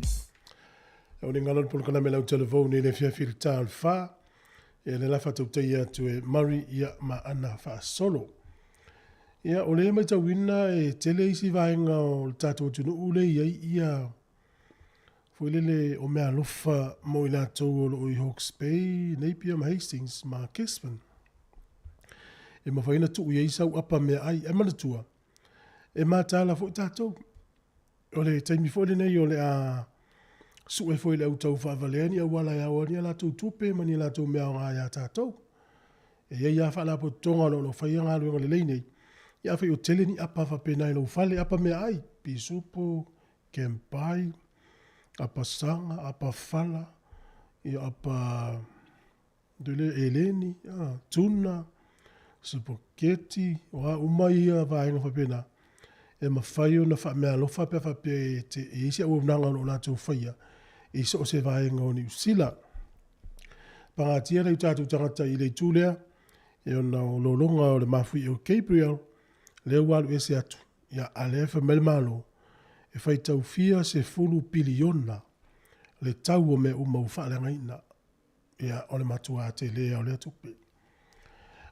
O le galo o le polokalame lau talavou nei le afiafi i le ta o le fa. Ia le la faatautaia atu e Murray ia ma ana faasolo. Ia o lea e matauina e tele isi vaega o le tatou atunuu lea e i ai ia foi lele o meaalofa mo i latou o lo o i Hawke's Bay, Napier ma Hastings ma Gisborne. E mafai ona tuu i ai sau apa meaai. Ae manatua, e mataala foi tatou. O le taimi foi lenei o le a sue foi e le au taufaavalea ni auala e ao ai ni a latou tupe ma ni a latou mea aoga ia tatou. E i ai lava faalapotopotoga o lo o faia galuega lelei nei, ia afai o tele ni apa faapena i lou fale, apa meaai, pisupo, kempai, apa saga, apa fala, ia apa le eleni, tuna, sipoketi, o a uma ia vaega faapena, e mafai ona faameaalofa pe a faapea e te e i ai se auaunaga o lo o latou faia i so o se vaega o Niu Sila. Pagatia nai o tatou tagata i le itu lea, e ona o lologa o le mafuie o Gabriel, lea ua alu ese atu, ia, a lea e fai mai le Malo, e faitau fia 10 piliona le tau o mea uma ua faaleagaina. Ia, o le matuā tele lava o lea tupe.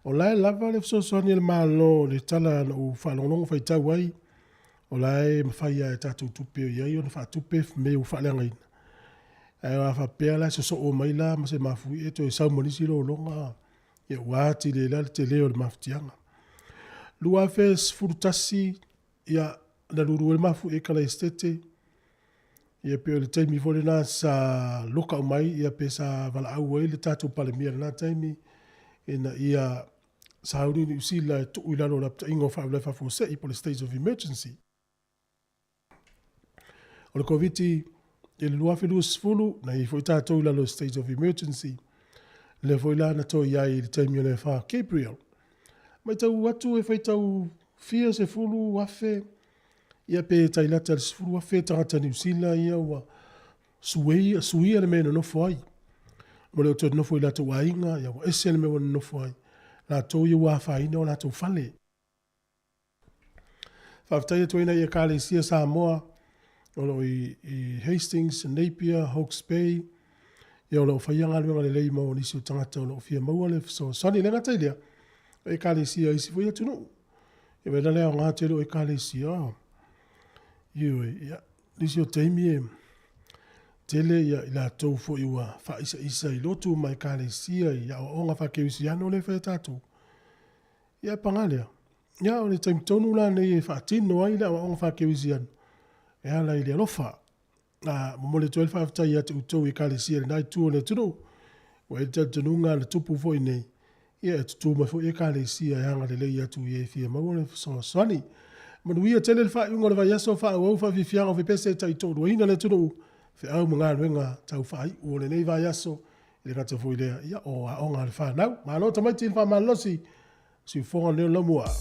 O la e lava le fesoasoani a le Malo i le tala na ou faalogologo faitau ai, o la e mafai lava e tatou tupe o i ai ona faatupe mea ua faaleagaina. Ae a faapea la e sosoo mai la ma se mafuie toe sau ma nisi lologa, ia ua atili ai la le tele o le mafatiaga. 2011, ia, na lulu ai le mafuie i Kalaesetete, ia pei o le taimi foi lena sa loka uma ai ia pe sa valaau ai le tatou Palemia i lena taimi ina ia sauni Niu Sila e tuu i lalo o lapataiga o faalavelave faafuasei po o le state of emergency. O le Koviti i le 2020, na i ai foi tatou i lalo o state of emergency, lea foi la na toe i ai i le taimi o le afa Gabriel. Matau atu e faitau fia 10,000 ia pe tai lata i le 10,000 tagata Niu Sila ia ua sueia, suia le mea e nonofo ai. Ua le o toe nonofo i latou aiga, ia ua ese le mea ua nonofo ai. Latou ia ua afaina o latou fale. Faafetai atu ai nai Ekalesia Samoa o lo o i, i Hastings, Napier, Hawke's Bay, ia o lo o faia galuega lelei mo nisi o tagata o lo o fia maua le fesoasoani. E le gata i lea, o Ekalesia i isi foi atunuu. Ia wena le aoga tele o Ekalesia. Ioe, ia, nisi o taimi e tele ia i latou foi ua faaisaisa i lotu ma Ekalesia i aoaoga faakerisiano lea e fai e tatou. Ia paga lea, ia o le taimi tonu la lenei e faatino ai le aoaoga faakerisiano e ala i le alofa. A momoli atu ai le faafetai ia te outou i Ekalesia i lena itu o le atunuu, ua i ai le talitonuga na tupu foi nei, ia e tutū mai foi Ekalesia e agalelei atu i e fia maua le fesoasoani. Manuia tele le faaiuga o le vaiaso, faaauau faafiafiaga o fepese e taitoaluaina le atunuu, feau ma galuega tau faaiu o lenei vaiaso, e le gata foi i lea, ia o aoga a le fanau. Malo tamaiti i le faamalolosi, siufofoga lenei o le Laumua.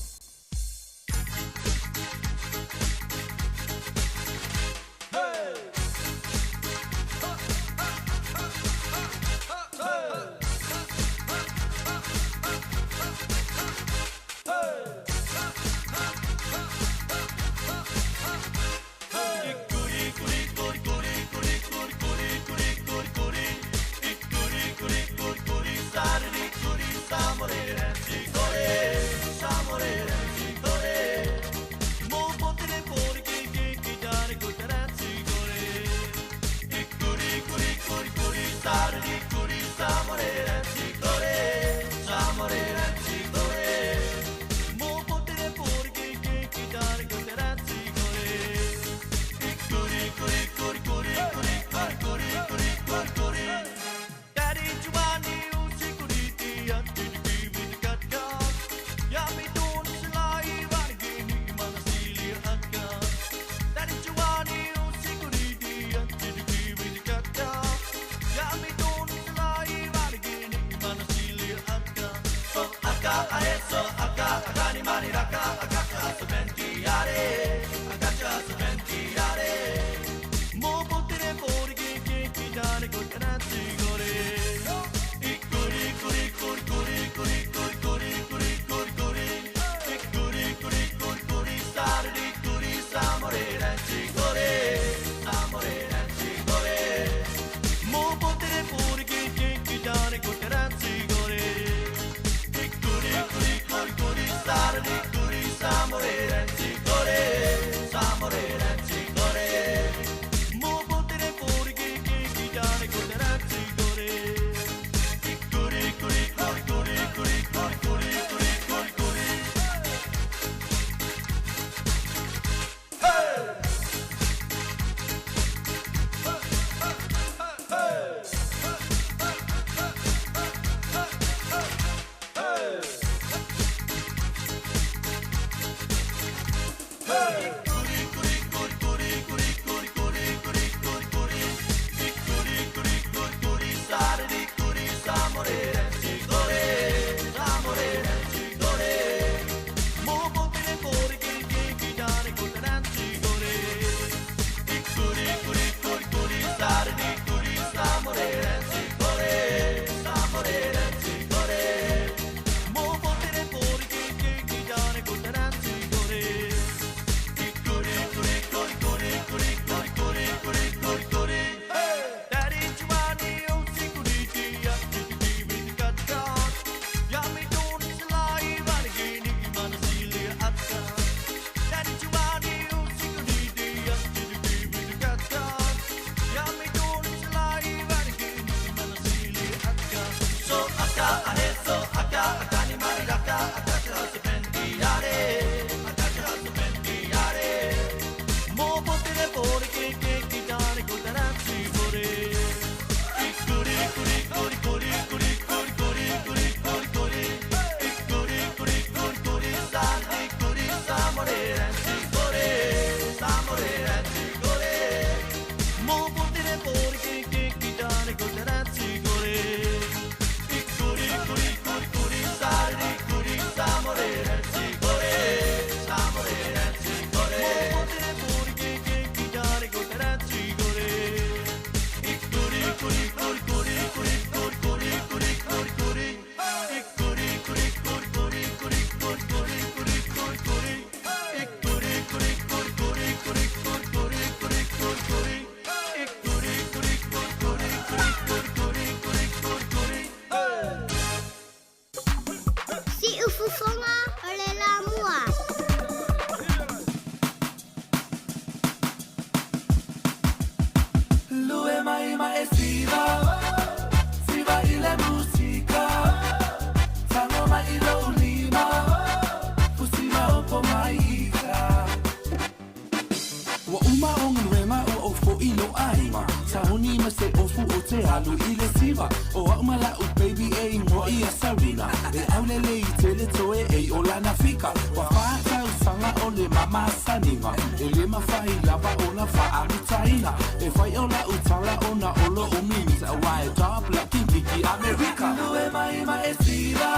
alu i le siva O a'u ma la'u baby e igoa ia Sarina E aulelei tele toe ei o lana fika Ua tausaga o le ma masaniga E lē mafai lava ona faamutaina E fai o la'u tala ona o lo'u mimita Auā e top la'u kikiki Amerika Lue mai ma e siva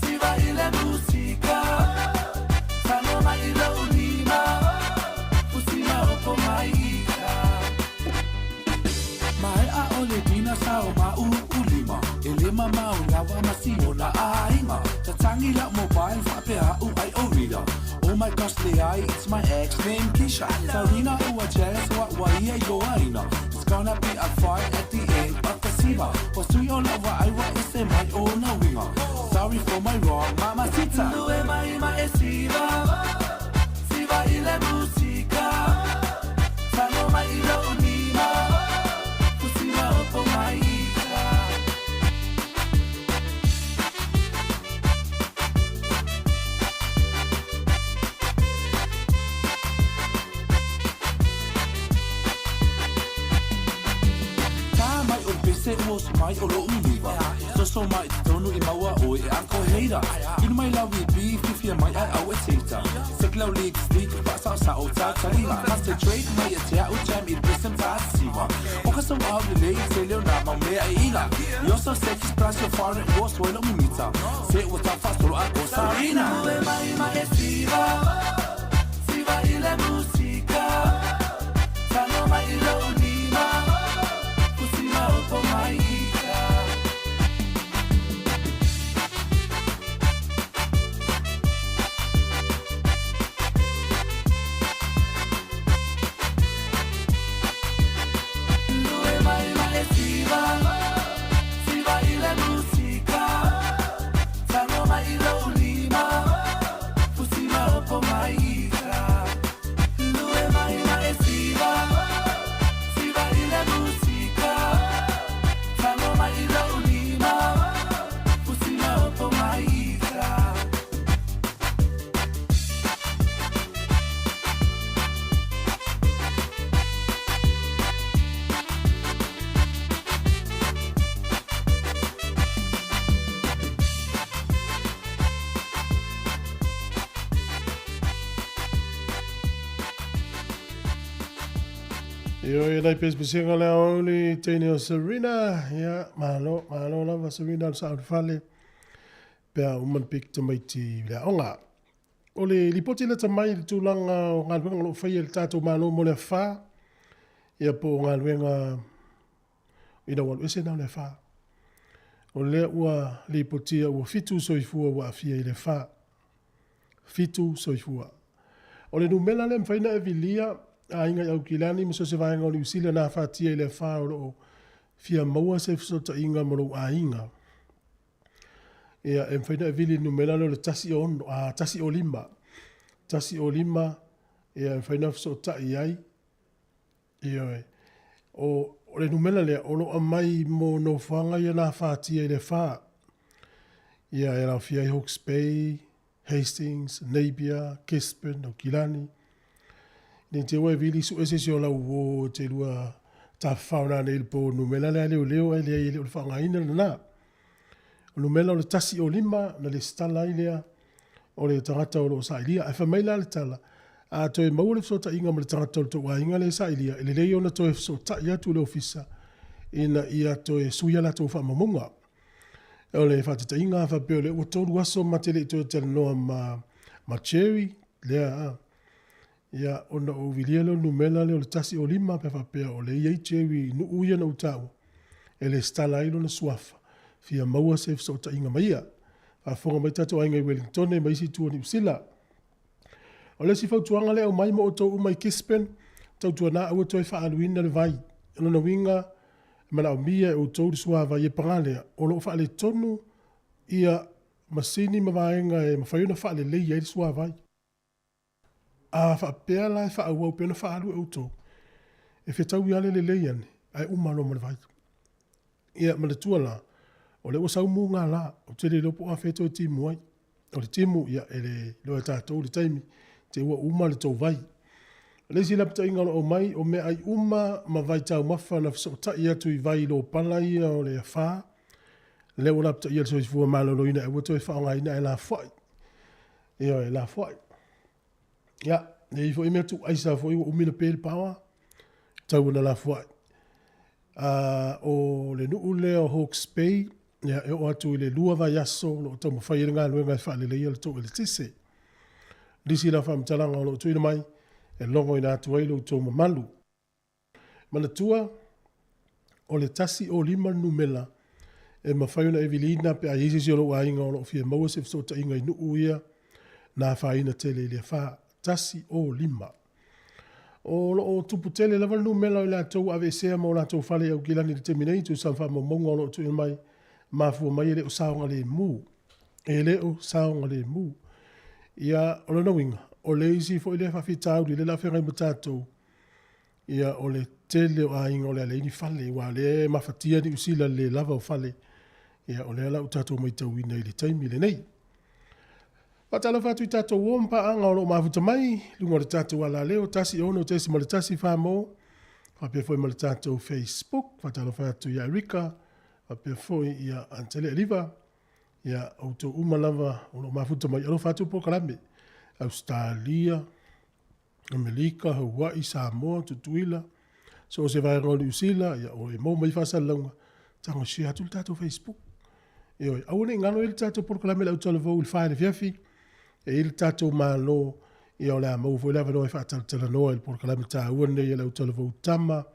Siva i le musika Tago mai i lou lima Fusi maopo mai ika Maea o le dina sao maʻuʻu lima E lē mamao lava ma siona aiga Tatagi la'u mobile faapea a'u ai o reader Oh my gosh leai it's my ex named Keisha Sarina ua jealous o a'u ua ia iloaina It's gonna be a fight at the end of the siva Ua sui o la'u vaai ua ese mai ona uiga Sorry for my wrong mamacita Lue mai ma e siva Siva i le musika Tago mai i lou lima Fusi maopo mai ika Tā mai o le pese ua oso mai o lo'u liva Soso mai i totonu i maua oe e Uncle Hater Inu mai lau VP fiafia mai ae au e tater Sick lau lipstick faasaosao tatalima Concentrate mai ia te a'u jam i le pese matasiva O ka sauao lelei i tele o nā mau mea e ila You're so sexy splash your foreign ua oso ai la'u mimita Se ua tau faasolo a o Sarina Lue mai ma e siva Siva i le musika Tago mai i lou lima Fusi maopo mai ika Lue mai ma e siva Siva i le musika Tago mai i lou lima Fusi maopo mai ika Lue mai ma e siva Siva i le musika Tago mai i lou lima Fusi maopo mai ika Ioe, nai pesepesega le aoauli teine o Serena. Ia, malo, malo lava Serena o le sao fale. Pe a uma le piki tamaiti i le aoga. O le lipoti lata mai i le tulaga o galuega o lo o faia e le tatou Malo mo le afa, ia po o galuega ina ua alu ese na o le afa. O lea ua lipotia ua fitu soifua ua aafia i le afa. Fitu soifua. O le numela lea e mafai ona e vilia aiga i Aukilani ma so o se vaega o Niu Sila na afatia i le afa o lo o fia maua se fesootaiga ma lou aiga. Ia, e mafai ona e vili i le numera lea o le 16, a, 105. 105, ia, e mafai ona fesootai ai. Ioe. O, o le numera lea, o lo o aumai mo nofoaga ia na afatia i le afa. Ia, e laofia ai Hawke's Bay, Hastings, Napier, Gisborne, Aukilani. Nei te ua e vili sue se isi o lau uō te lua tafafao nanei i le po numera lea leoleo ae leai e le o le faaaogaina lena. O numera o le 105 na lesitala ai lea o le tagata o lo o sailia. Ae fai mai la le tala, a toe maua le fesootaiga ma le tagata o le tou aiga lea e sailia, e lelei ona toe fesootai atu i le ofisa ina ia toe sui a latou faamaumauga. O le faataitaiga a faapea o lea ua tolu aso ma te le i toe talanoa ma ma Jerry lea a ia ona ou vilia lea o le numera lea o le 105 pe a faapea o lea e i ai Jerry i nuu ia na ou taua e lesitala ai lona suafa fia maua se fesootaiga ma ia. Faafofoga mai tatou aiga i Wellingtone ma isi itu o Niu Sila. O le isi fautuaga lea e aumai mo outou uma i Gisborne, tautuana aua toe faaaluina le vai. O lona uiga, e manaomia e outou le suavai e paga lea, o lo o faaletonu ia masini ma vaega e mafai ona faaleleia ai le suavai. A faapea la e faaauau pea ona faaalu e outou, e fetaui lava le lelei ane, ae uma loa ma le vai. Ia, manatua la, o lea ua sau muga la, ou te le iloa po o afea e toe timu ai. O le timu, ia, e le iloa e tatou le taimi, te ua uma le tou vai. O le isi lapataiga o lo o aumai, o meaai uma ma vaitaumafa na fesootai atu i vai lopala ia o le afa, lea ua lapataia e le Soifua Maloloina e aua toe faaaogaina ae lafoai. Ioe, lafoai. Ia, e i ai foi mea tuuaisa foi ua umi ona pe le paoa, tau ona lafoai. O le nuu lea o Hawke's Bay, ia, e oo atu i le 2 vaiaso o lo o taumafai ai le galuega e faaleleia le tou eletise. Nisi la faamatalaga o lo o tuuina mai e logoina atu ai lo outou mamalu. Manatua, o le 105 le numela e mafai ona e viliina pe a i ai se isi o lou aiga o lo o fia maua se fesootaiga i nuu ia na afaina tele i le afa. 105. O lo o tupu tele lava le numela o i latou ua aveesea ma o latou fale i Aukilani i le taimi nei, tusa ma faamaumauga o lo o tuuina mai, mafua mai e le o saogalemu. E le o saogalemu. Ia, o lona uiga, o le isi foi lea faafitauli lea o le a feagai ma tatou, ia, o le tele o aiga o le a leai ni fale, aua o lea e mafatia Niu Sila i le le lava o fale. Ia, o lea la ua tatou matauina i le taimi lenei. Faatalofa atu i tatou uo ma paaga o lo o mafuta mai i luga o le tatou alaleo 16.1 Samoa, faapea foi ma le tatou Facebook. Faatalofa atu ia Erika, faapea foi ia Antele Aliva, ia outou uma lava o lo o mafuta mai. Alofa atu polokalame, Ausetalia, Amelika, Hawaii, Samoa, Tutuila, so o se vaega o Niu Sila, ia o e maua mai faasalalauga, tago share atu le tatou Facebook. Ioe, aua ne i galo i le tatou polokalame le autalavou i le 4 i le afiafi, e i ai le tatou Malo, ia o le a maua foi le avanoa e faatalatalanoa i le polokalame taua lenei a le autalavou tama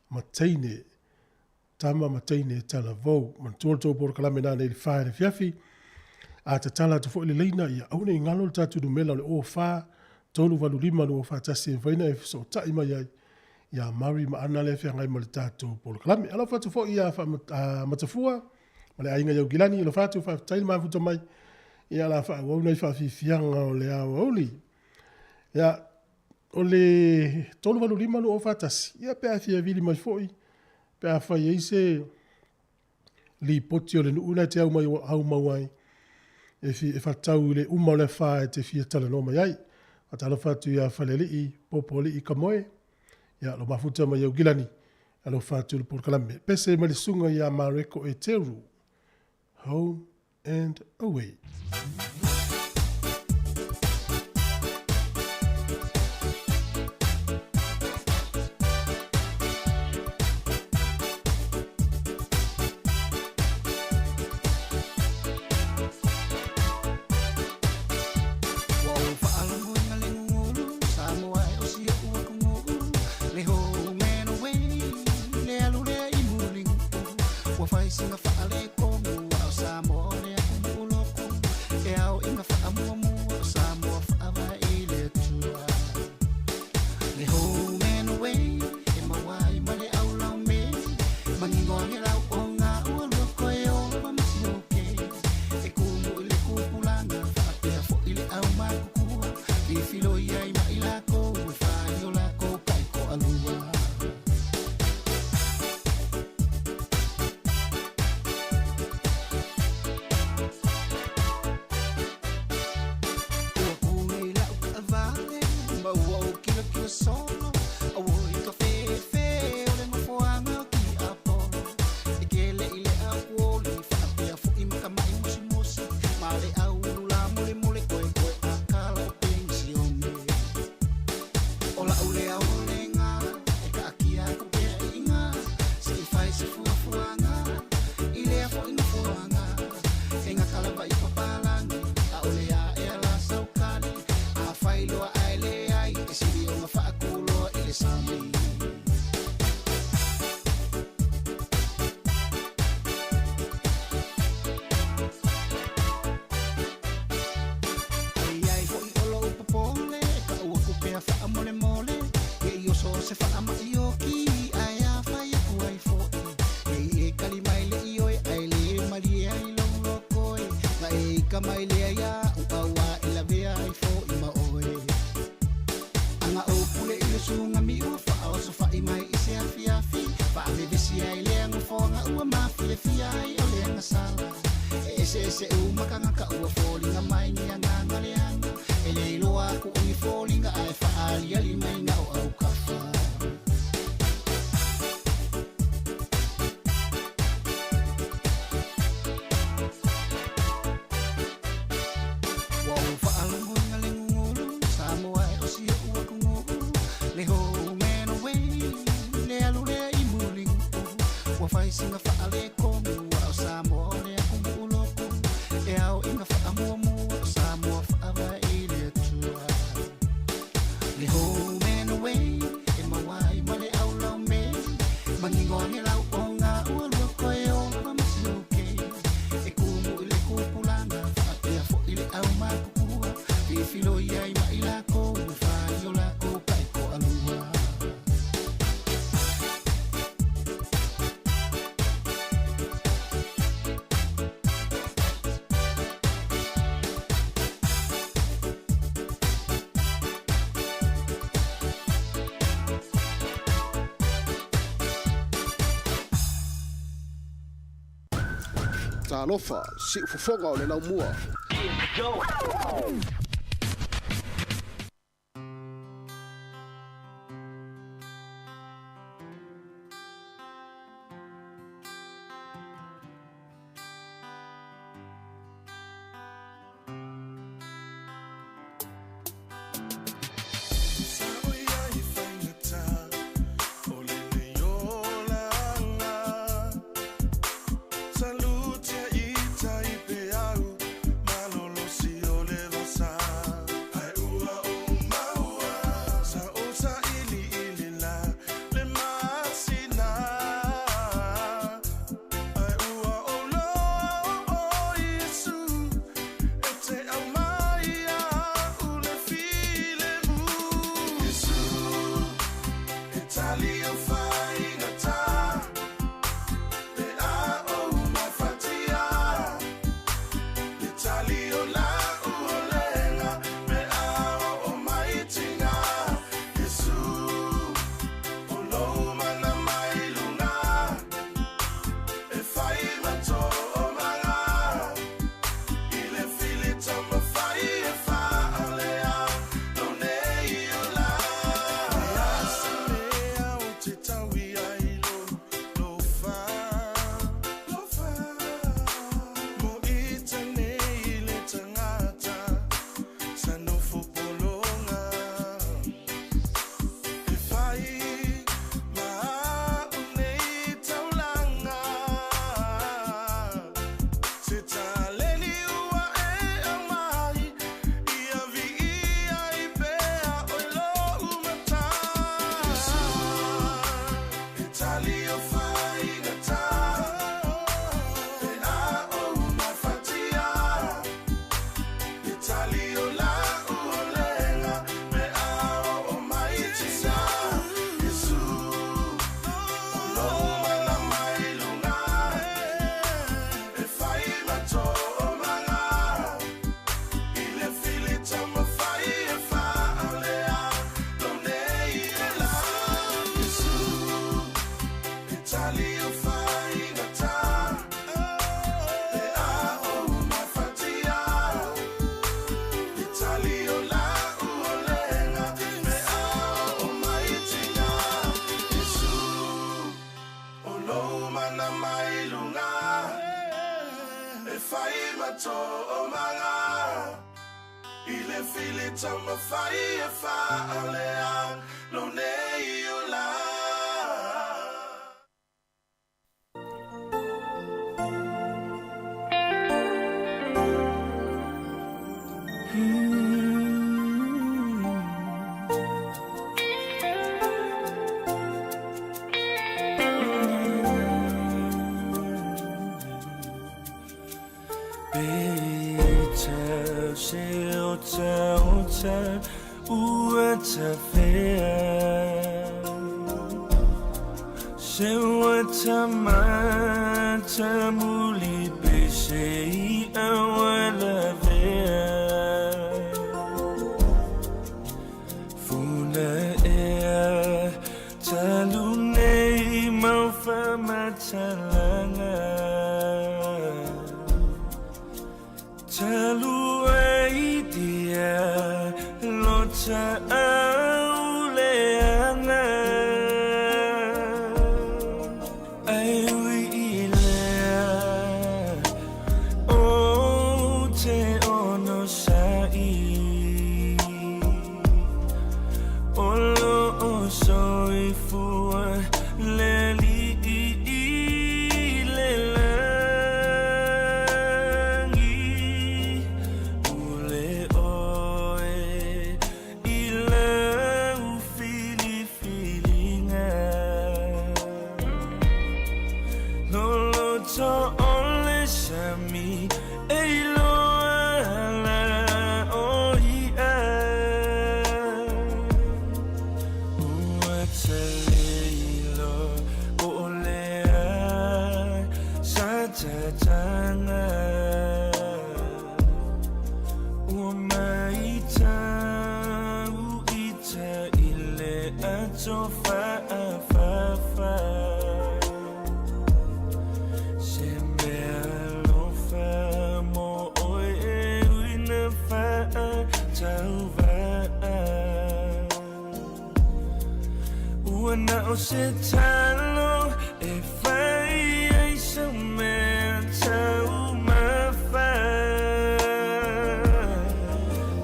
ma teine. Tama ma teine talavou. Manatua le tou polokalame nanei i le 4 i le afiafi. A tatala atu foi le leina, ia aua ne i galo le tatou numela o le 04 385 241 e mafai ona e fesootai mai ai ia Mary ma Ana lea e feagai ma le tatou polokalame. Alofa atu foi ia Matafua ma le aiga i Aukilani, alofa atu, faafetai le mafuta mai. Ia la faaauau nai faafiafiaga o le aoauli. Ia, o le 385 241, ia pe a fia vili mai foi, pe a fai ai se lipoti o le nuu na e te au mai, au mau ai, e, fi, e whatau i le uma o le afa e te fia talanoa mai ai. Faatalofa atu ia Falealii, Popoalii Kamoe, ia lo mafuta mai Aukilani, alofa atu le polokalame. Pese mai le susuga ia Mareko Eteru, Home and Away. Ua ou faalogoina le gugulu, Samoa e osi oʻu atunuu, le home and away, le alu lea i Mulinuu. Ua fai sina faaletonu, a o Samoa o le atunuu lotu, e ao i na faamuamua, o Samoa faavae i le Atua. Le home and away, e maua ai ma le aulaume, manino ane lau ona ua lua koe ola ma sioke. E kumu i le kupulaga, faapea foʻi le aumatutua, filifiloi ai ma i lakou e fai o lakou taitoalua. Ua kū nei lau taavale ma ua ou kilakila solo, Auoi ka fefe o le nofoaga o Tiapolo. E kele i le auoli faapea foʻi ma ka maʻi mosimosi, ma le au ulu molemole koekoe a kala o penisione. O la'u lea olega e kaatia aku pea i iga, se i fai se fuafuaga i lea foʻi nofoaga. E gata lava i papalagi, ʻaʻole aʻe ala saukali, afai loa ae leai, e sili ona faakuloa i le sami. ʻOiai hoʻi o lou popole, kau aku pea faamolemole, ne i oso se faamaʻi oki, ae a fai aku ai foʻi. Ne i e kali mai le ʻioe, ae lē malie ai lou loko e, na e ika mai lea iaʻu, auā e lavea ai foʻi ma ʻoe. Ana ou pule i le susuga miu, faaosofaʻi mai i se afiafi, faavevesi ai lea nofoaga ua mafiafia ai o le agasala. E eseese uma tagata ua foliga mai ni agaga leaga, e le iloa aku o ni foliga ae faaliali mai na o Faatalofa, siufofoga o le Laumua. Ole sami e lo ala o. se talo e fai ai sau mea taumafa.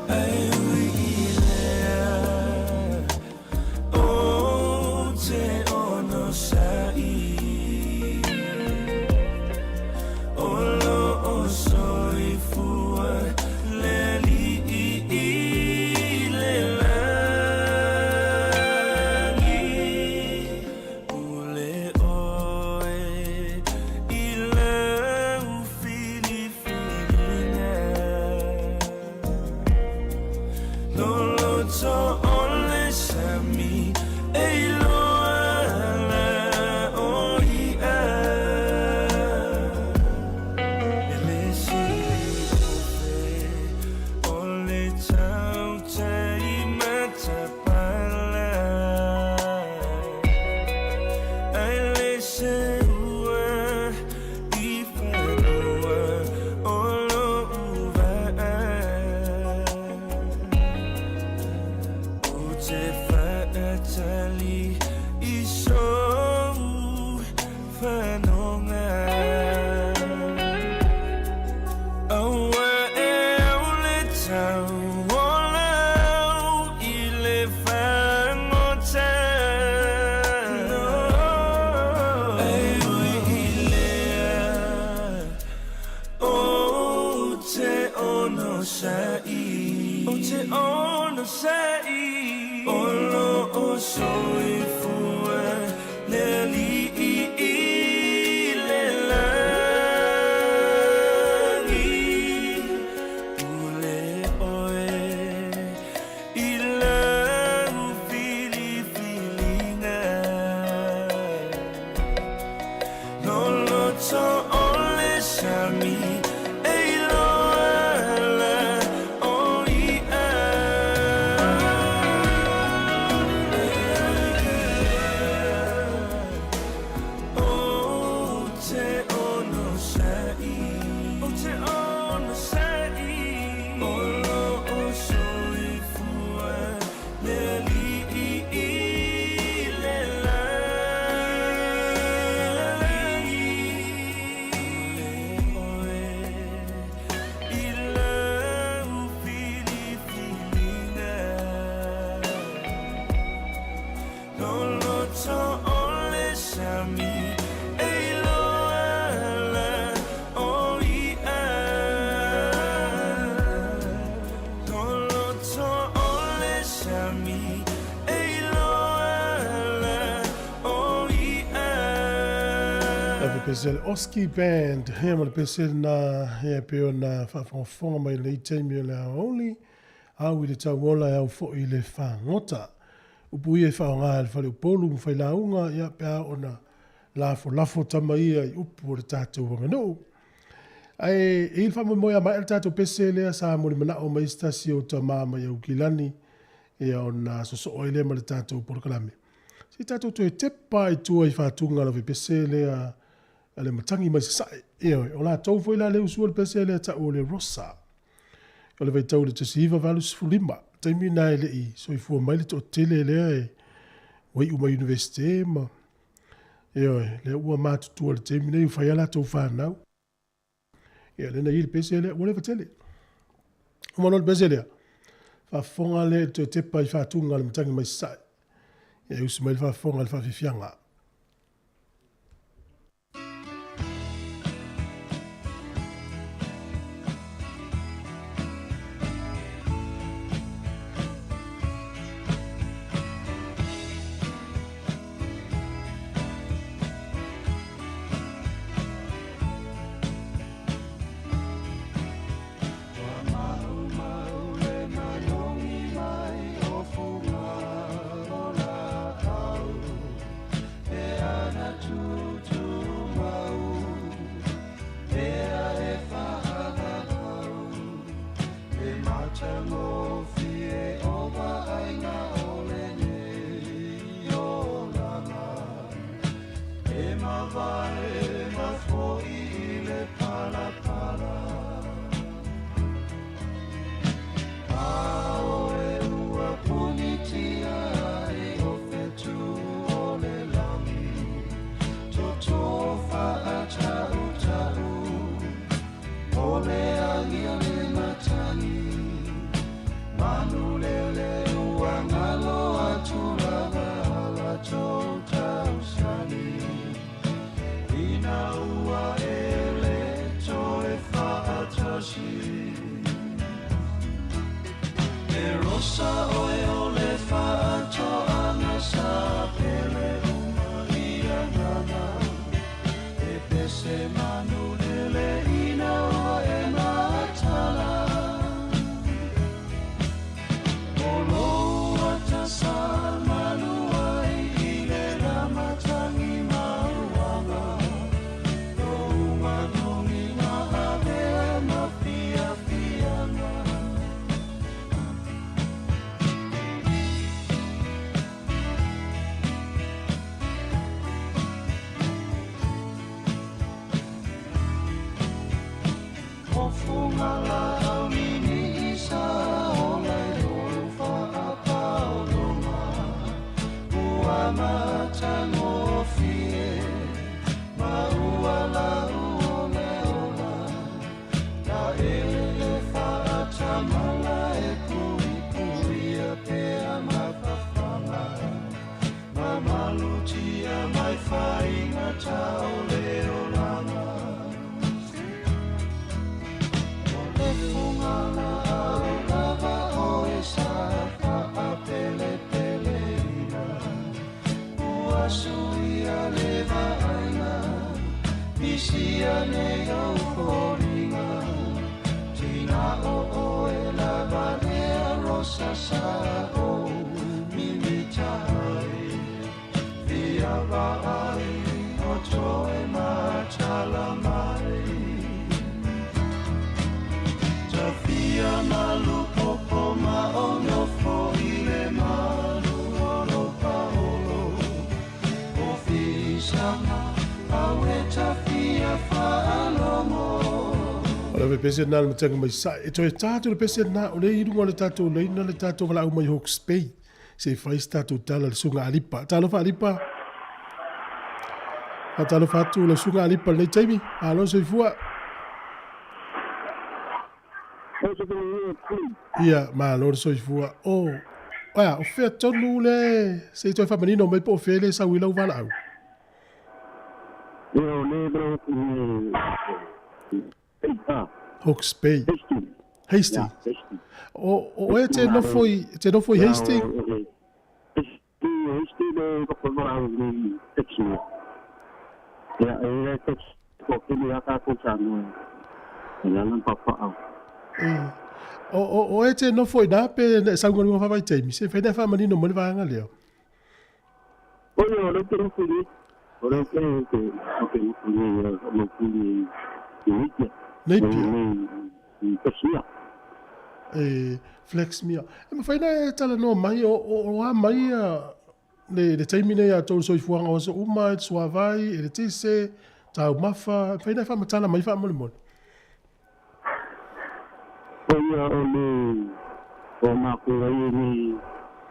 Ae ui i lea, ou te onosai, o loo soifua le Alii i le lagi. Pule oe i lau filifiliga, loloto o le sami e iloa ala o i'a. E le sili ofe o le tautai matapala, ai le seua i fanua o lo'u vaa. Ou te faatali i sou fanoga. Aua e au le tau o lau i le fagota. E ui i lea, ou te onosai, ou te onosai, o loo soifua le Alii i le lagi. Pule oe i lau filifiliga, loloto o le sami e iloa ala o i'a. Ou te onosai, ou te onosai, o loo soifua le Alii i le lagi. Pule oe i lau filifiliga, loloto o le sami e iloa ala o i'a. Loloto o le sami e iloa ala o i'a. Ave pese le Oski Band, ia ma le pese na ia pe ona faafogafoga mai lenei taimi o le aoauli, au i le tauola e au foi i le fagota. Upu ia e faaaoga e le faleupolu ma failauga, ia pe a ona lafolafo tama ia i upu o le tatou aganuu. Ae e i le faamoemoe a maea le tatou pese lea sa molimanao mai se tasi o tama mai Aukilani, ia ona sosoo ai lea ma le tatou polokalame. Se i tatou toe tepa i tua i fatuga o le pese lea a le matagi mai Sasae. Ioe, o latou foi la lea usua le pese lea tau o le Rosa. O le vaitau i le 1985, taimi na e le i soifua mai le toatele lea e ua iu mai Universite ma ioe, lea ua matutua i le taimi nei ua fai lava latou fanau. Ia lea na i le pese lea, ua leva tele. Uma loa le pese lea, faafofoga lea i le toe tepa i fatuga a le matagi mai Sasae. Ia e usi mai le faafofoga i le faafiafiaga. tasi. E rosa oe o le whaatoanga sa pele uma ia nana. E pese manu lele ina ua e matala. O loa tasa maluai i le ramatangi mauanga. Lo umanongi ngā avea ma fia fianga. O funga la au nini i sa o lai lo whaapaolonga. Ua matangofie, ma ua la uo me ola. La ele le whaatamala e kui kuia pea mawhawhanga. Ma malutia mai whainga tau le olanga. O le funga la au lava o e sa whaapele pele ina. Ua suia le vaaiga, pisia nei au foliga. Tina o oe lava lea rosa sa o mimitai. Via vaai o toe matala mai. Tafia malupopo ma onofo i le malu o lo paolo. O fisanga awe tafia whaalomo. O le pese na le matanga mai sa. E toe tātou le pese na o le irunga o le tātou leina le tātou wala au mai Hawke's Bay. Se i whai se tātou tala le sunga alipa. Talofa alipa. A talofa atu le sunga alipa le taimi. Alo soifua. Ia, malo le soifua. O, oia, o fea tonu le, se i toe whamanino mai po o fea le sau i lau wala au. Ia, o le bro, Hawke's Bay. Hastings. Hastings. Yeah, Hastings. O e te nofo i, te nofo i Hastings? Hastings le kopora au ni Texas. Ia, e le Texas, ko kini aka ko sa no. Ia lan papa au. O e te nofo i nā pe ne sau ngā whawai teimi, se whaina whamanino mo le vānga leo. O ia, o le te nofo i, o le te te o te nofo i, o nofo i, i Nipia. Nipia. I Texas. E, Flaxmere. E mawhaina e tala noa mai, o a mai a le taimi nei a tōru soifuanga o so uma, e te suavai, e le tise, tāu mawha, whaina e whamatala mai whamolemole. O ia o le o ngā kura i ni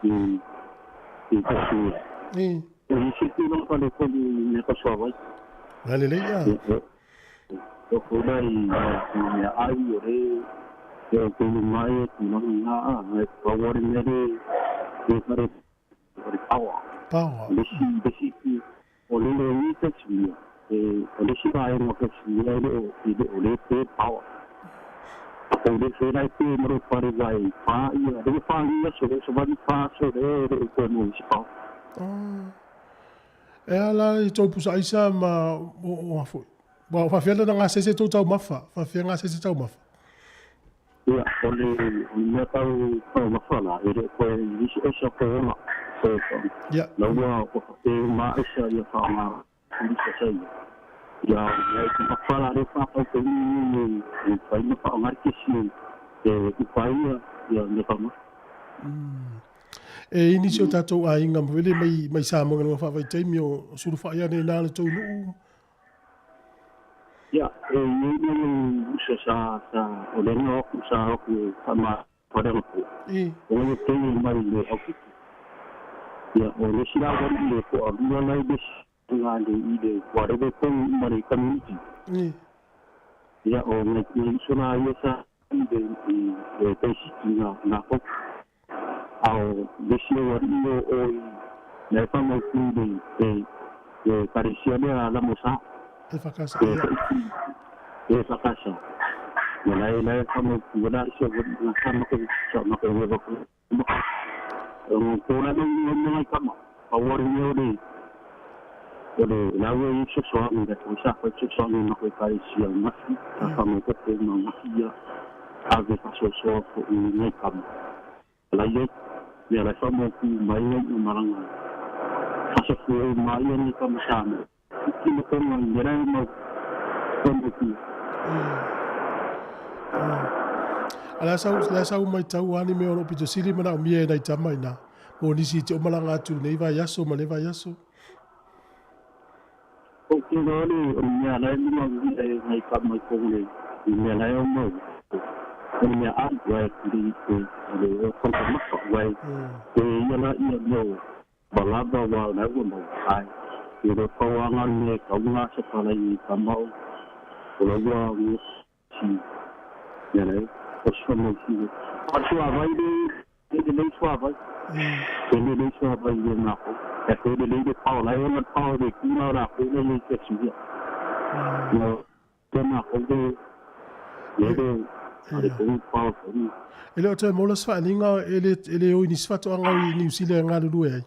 i Flaxmere. E i se tino pa le koni me ka suavai. Nā le lei a. O kura i mea ai o re, e o tēnu mai e tūnanga ngā a, e paware mere, e kare, kare pawa. Pawa. Le si, le si ki, o le le i Flaxmere, e o le si rā e ngā Flaxmere, e le o, e le o le te pawa. O le whenai te maro pare vai pā ia, re whā ia so re, so wani pā so re, re o koe mo i si pā. E ala i tō pusa aisa ma o afoi. Wa whawhia na ngā sese tō tau mawha, whawhia ngā sese tau mawha. Ia, o le mea tau mawha la, e re koe i isi esa koe ona. Ia. La ua o whawhia mā esa ia wha ngā pulisa sa ia. Ia, ia i te mawha la re whāpau te ui i whai mawha o ngā kesi e i whai ia, ia me wha mawha. E inisi o tātou a inga mwele mai sa monga ngā whawhai teimi o suru wha ia nei nā le tau nuu. Ia, e i nei usa sa o le ngā oku sa oku e wha wharenga po. O le teimi mai le haukiki. Ia, o le sira wari le ko a rua lai le ngā le i le warebe kong mare community. Ia, o ngai usa nā ia sa i le i teisiki ngā koku. Ao le sira wari o o i nai whamau ku le karesia lea la mo sa. E whakasa, ia. E whakasa. Ia la e la e fa mau ku la se wa na sa ma ko sa ma ko wa ko. O ko la no no no ai kama. Pa wa ri o le o le la wa i se so ni da ko sa ko se so ni ma ko kai si al ma si a fa mau ko ko ma ma ia a ve fa so so ko i nei kama. La ye ia la fa mau ku mai o maranga. Fa so ku mai ni kama sa me. Ki mo ko ma ni ra mo ko mo ku. A la sau la sau mai tau ani me o pito sili mana o mia e nai tama ina. Mo nisi te o malanga atu nei vai aso ma le vai aso. O ke no le o mea lai lima ui e ngai ka mai ko le i mea lai o mau. O mea a wai kuri te o le o konta maka wai te ia la ia no balaba wa na ua mau ai. I le pauanga me ka unga se pala i ka mau. O la ua ua si ia lai o sua mau si. A sua vai le le le sua vai. Te le le sua vai le nā ko. E te le le pao lai o na pao le kuna la ko le le te si ia. No te nā ko le le le a le ko pao ko ni. E le o te mola sfa alinga e le e le o ni sfa to anga i New Zealand ngā lulu e ai.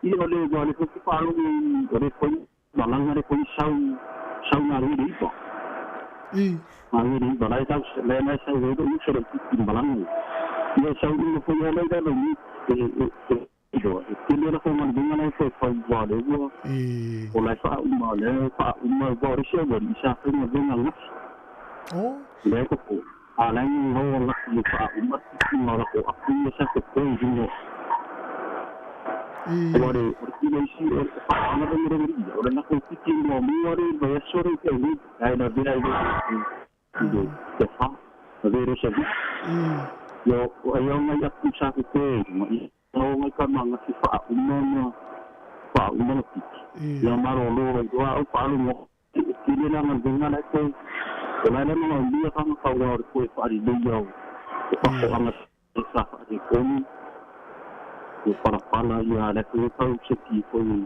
I o le wa le ko ki palo ni o le ko malanga le ko sau sau ngā le ipa. I. Ngā le ipa lai tau le nai sau le u se le ki malanga. Ia sau ni ko ia lai da ni e e e do e te le ko man dinga nei ko fa wa le ua. I. O lai fa uma le fa uma wa re se wa ni sa fa nga dinga nga. O. Le ko ko a lai ni ho la ni fa uma ti nga la ko a ku sa ko ko i no. I. O re o ki le si o fa ana re re re o le na ko ti ti no mi o re ba so re ke ni ai na vira i le te fa re re se vi. I. Yo o ai o ngai aku sa ko ko ma i o ngai ka manga ki fa uma ma fa uma no ti. I. Ia maro lo ro wa o pa lo mo ti le la nga dinga la ko o la la nga ndia ka nga wa ko e fa ri le yo. O pa ko anga sa fa ri ko ni. O para pala ia la ko pa se ti ko ni.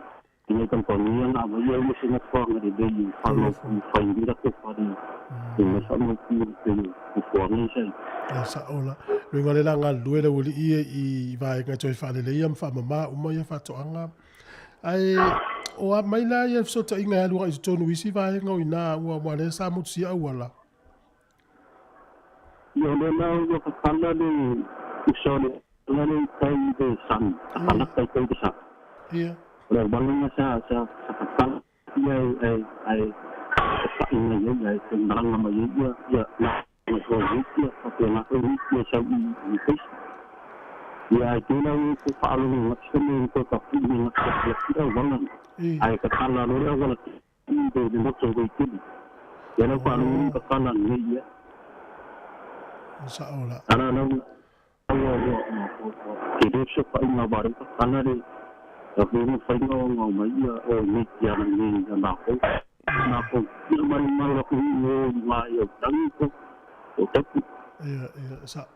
Ni kan ko ni nga ma ia mo se nga fa nga de de fa lo ku fa ni la ko fa ni. E me sa mo ku te ku fo ni se. Ia sa ola. Luinga le la ngā lue le uli i e i vai ngai toi whaale le ia mwha mama uma ia whatoanga. Ai, o a mai la ia sota inga alua i tonu isi vai ngau ina ua mua le sa motu si auala. Ia le la ua kakala le uso le la le tai de san. Kakala tai tai de san. Ia. Le balunga sa sa sa kakala ia ai ai pa inga ia ia te maranga mai ia ia la ma ko ia pa te na ko ia sa i i pes. Ia ai te la ko pa alo ni ma se ni ko ta pu ni ma se ia wala. Ai kakala lo le wala ti de de mo to ko ti. Ia la pa alo ni kakala ni ia. Sa ola. Ana na ua ua te re se pa inga bare kakala re. Ia ko ni fa inga o mai ia o ni ia na ni na ko. Na ko ia mai mai la ko ni o mai o tangi ko o tapu. Ia ia sa.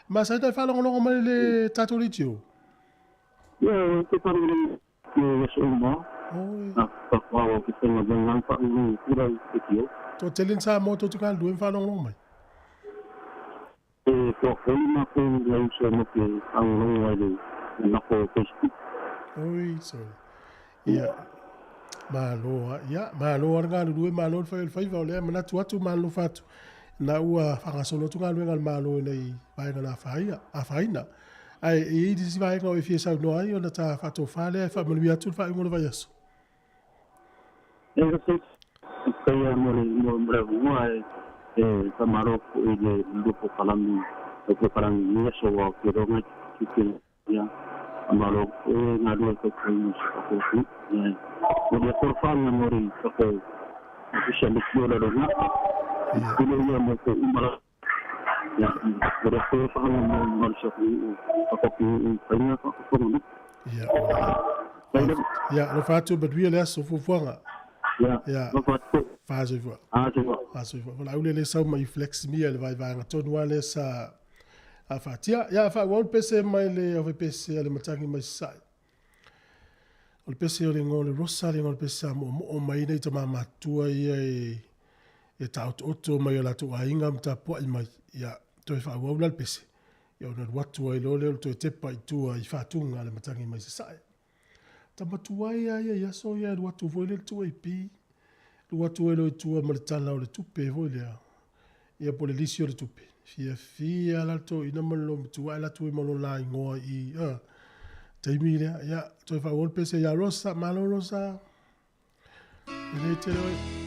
Ma sa tai whalongolongo mai le tātou litio? Ia, te whalongolongo ke so ma. Oi. Na ka whao ki te ngā ngā pa ngi kura i te tio. Tō telin sa mō tō tuka luen whalongolongo mai? E kua koi ma ko ngai uso mo ke whalongolongo ai le na ko Facebook. Oi, sorry. Ia. Maloa, ia, maloa ngā lue, maloa whai o whaiva o lea, manatu atu, malo whatu. Na ua whangasolo tu ngā luenga malo nei vaenga na whaia, a whaina. Ai, e i disi vaenga o e fia sau noa ai, o na tā whato whalea, e whamanui atu, wha ingola vai aso. E ka se, kaya mo le mo mo le mua e e ka maro ko i le lupo kalami, lupo kalami ni so wa ki ronga ki te ia. Maro ko e ngā rua ko kai mo sa ko ku. Ia, mo le korfanga mo re ka ko ki se le ki ora ronga. Kule ia mo ko umara. Ia, mo le korfanga mo mo sa ko ka ko ki painga ka ko mo. Ia, ia, lo whātu badwia le aso fufuanga. Ia, Ia. lo whātu. Whāsoifua. Whāsoifua. Whāsoifua. Wala ule le sau mai flex mia le vai vaenga tonu ale sa a whātia. Ia, wha ua pese mai le au pese ale matangi mai sai. O le pese o le ngō le rosa, le ngō le pese a mo mo mai nei ta mamatua ia e Ia taotooto mai o latou aiga ma tapuai mai, ia toe faaauau la le pese, ia ona alu atu ai loa lea o le toe tepa i tua i Fatuga le matagi mai Sasae. Tama tuai lava ia i aso ia e alu atu foi lea le 2AP, alu atu ai loa i tua ma le tala o le tupe foi lea, ia po o le lisi o le tupe. Fiafia lava la le toeaina ma le loomatua ae alu atu ai ma lo la igoa i i, a, taimi lea, ia, toe faaauau le pese ia Rosa, malo Rosa. E le tele oe.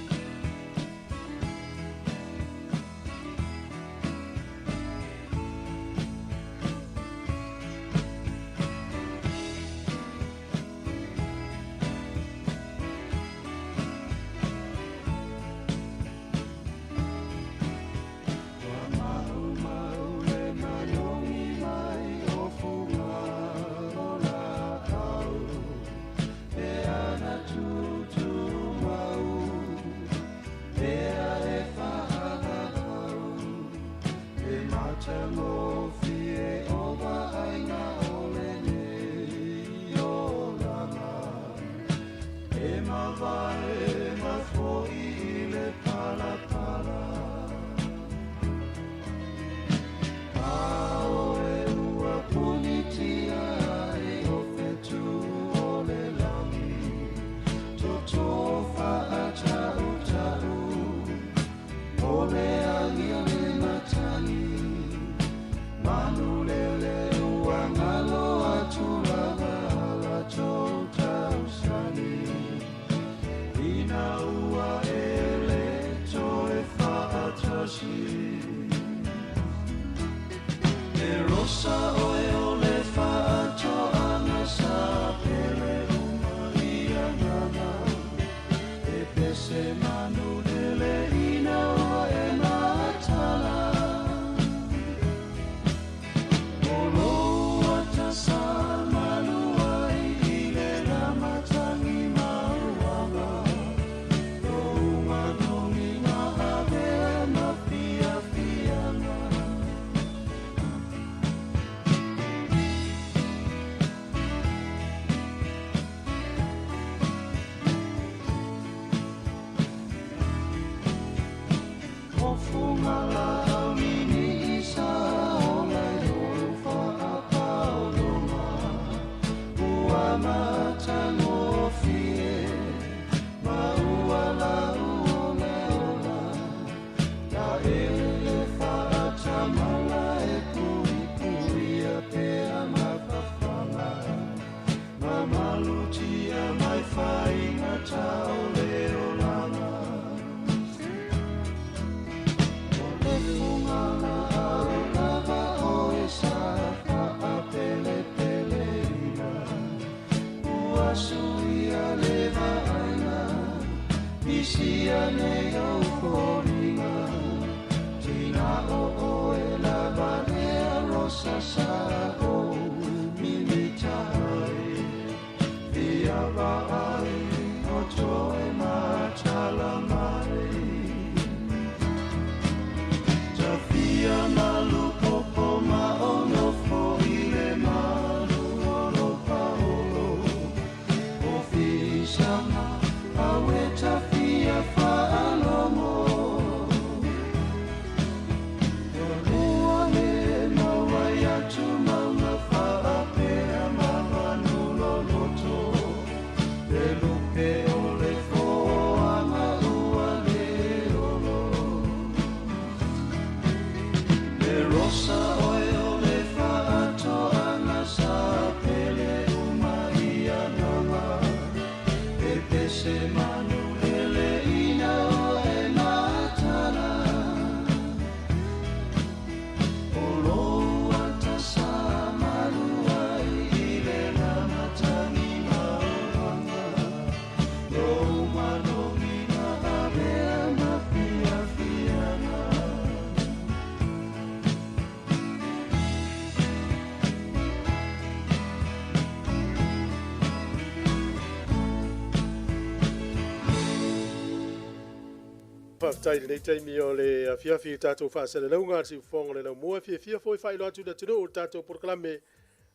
Faafetai i lenei taimi o le afiafi i tatou faasalalauga a le Siufofoga o le Laumua. E fiafia foi faailoa atu i le atunuu le tatou polokalame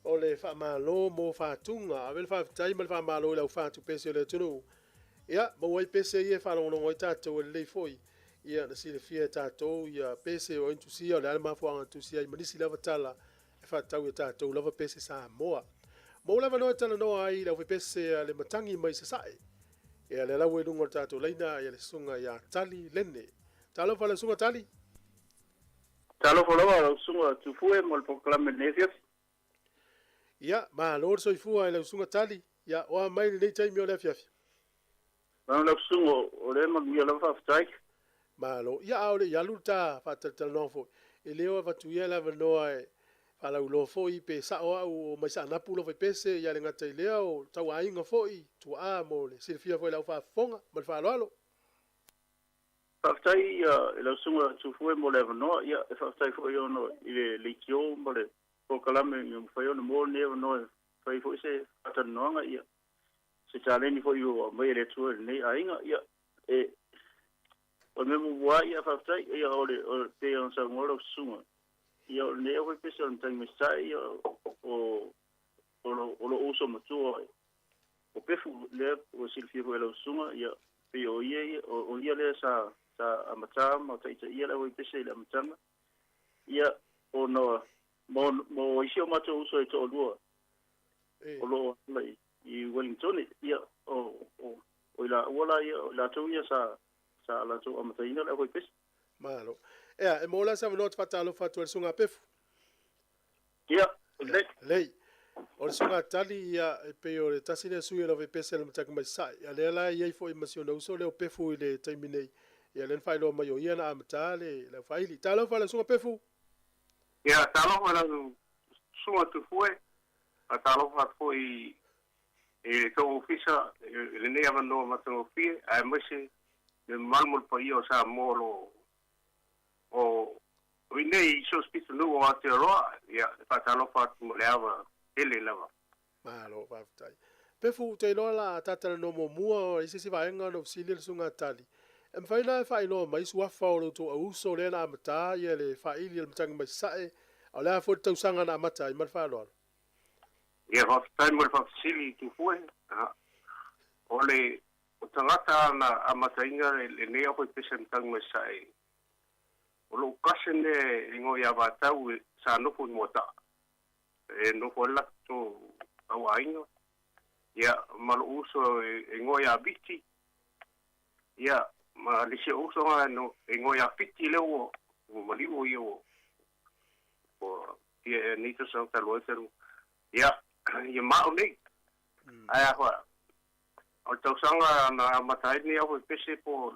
o le faamalo mo faatuga. Ave le faafetai ma le faamalo i le au faatu pese o le atunuu. Ia, maua ai pese ia e faalogologo ai tatou e lelei foi. Ia, na silafia e tatou ia pese o ai na tusia, o le a le mafuaaga na tusia ai ma nisi lava tala e faatatau i a tatou lava pese Samoa. Maua le avanoa e talanoa ai i le aufaipese a le Matagi mai Sasae. Ia, lea la ua i luga o le tatou laina ia le Susuga ia Tali Lene. Talofa lau Susuga Tali. Talofa lava lau Susuga Tufue mo le polokalame i lenei afiafi. Ia, malo le soifua i lau Susuga Tali. Ia, o a mai lenei taimi o le afiafi? Malo lau Susuga, o lea e manuia lava faafetai. Malo. Ia, a o le i alu le ta faatalatalanoaga foi, e le o avatu ia le avanoa e faalauiloa foi pe sao au o mai Saanapu lou faipese, ia le gata i lea o tauaiga foi, tuaa mo le silafia foi i lau faafofoga. Ma le faaaloalo. Faafetai i lau Susuga Tufue mo le avanoa. Ia, e faafetai foi ona i le leitio ma le polokalame ina mafai ona maua lenei avanoa e fai foi se faatalanoaga, ia, se taleni foi ua aumai e le Atua i lenei aiga. Ia, e, o le mea muamua lava, ia, faafetai, ia, o le, o le, pei ona saunoa lau Susuga, ia, o lenei aufaipese o le Matagi mai Sasae, ia, o, o lo, o lou uso matua, o Pefu, lea ua silafia foi e lau Susuga, ia, pei o ia, ia, o, o ia lea sa, sa amatā ma taitaia le aufaipese i le amataga, ia, ona, mo, mo isi o matou uso e toalua, o lo o ala i, i Wellington, ia, o, o, o i laua la ia, o i latou ia sa, sa latou amataina le aufaipese. Malo. Ea, e maua la se avanoa ou te faatalofa atu ai i le Susuga a Pefu? Ia, lelei. Lelei. O le Susuga a Tali, ia, e pei o le tasi lea sui o le aufaipese a le Matagi mai Sasae. Ia, lea la e i ai foi ma si ona uso lea o Pefu i le taimi nei. Ia, lea na faailoa mai o ia na amata le, le aufaili. Talofa i lau Susuga Pefu! Ia, talofa i lau Susuga Tufue, faatalofa atu foi i le tou Ofisa i lenei avanoa matagofie, aemaise le mamalu ma le paia o Samoa o lo o i inei i so o se pitonuu o Aotearoa. Ia, e faatalofa atu ma le ava tele lava. Malo, faafetai. Pefu, ou te iloa la a ta talanoa muamua i se isi vaega ona ou fesili le Susuga Tali. E mafai ona e faailoa mai suafa o lo outou auuso lea na amata ia le faili o le matagi mai sasae, a o le a foi le tausaga na amata ai? Ma le faaaloalo. Ia, faafetai mo le faafesili, Tufue. O le o tagata na amataina lenei aufaipese matagi mai sasae, o lou cousin lea e igoa ia Vatau sa nofo i Moataa. E nofo ai le latou tauaiga, ia, ma lou uso e igoa ia Viti, ia, ma le isi ou uso lena e igoa ia Fiti lea ua maliu o ia ua fia ea nei tausaga talu ai talu, ia, ia ma au nei. Ae a fa, o le tausaga na amata ai lenei aufaipese po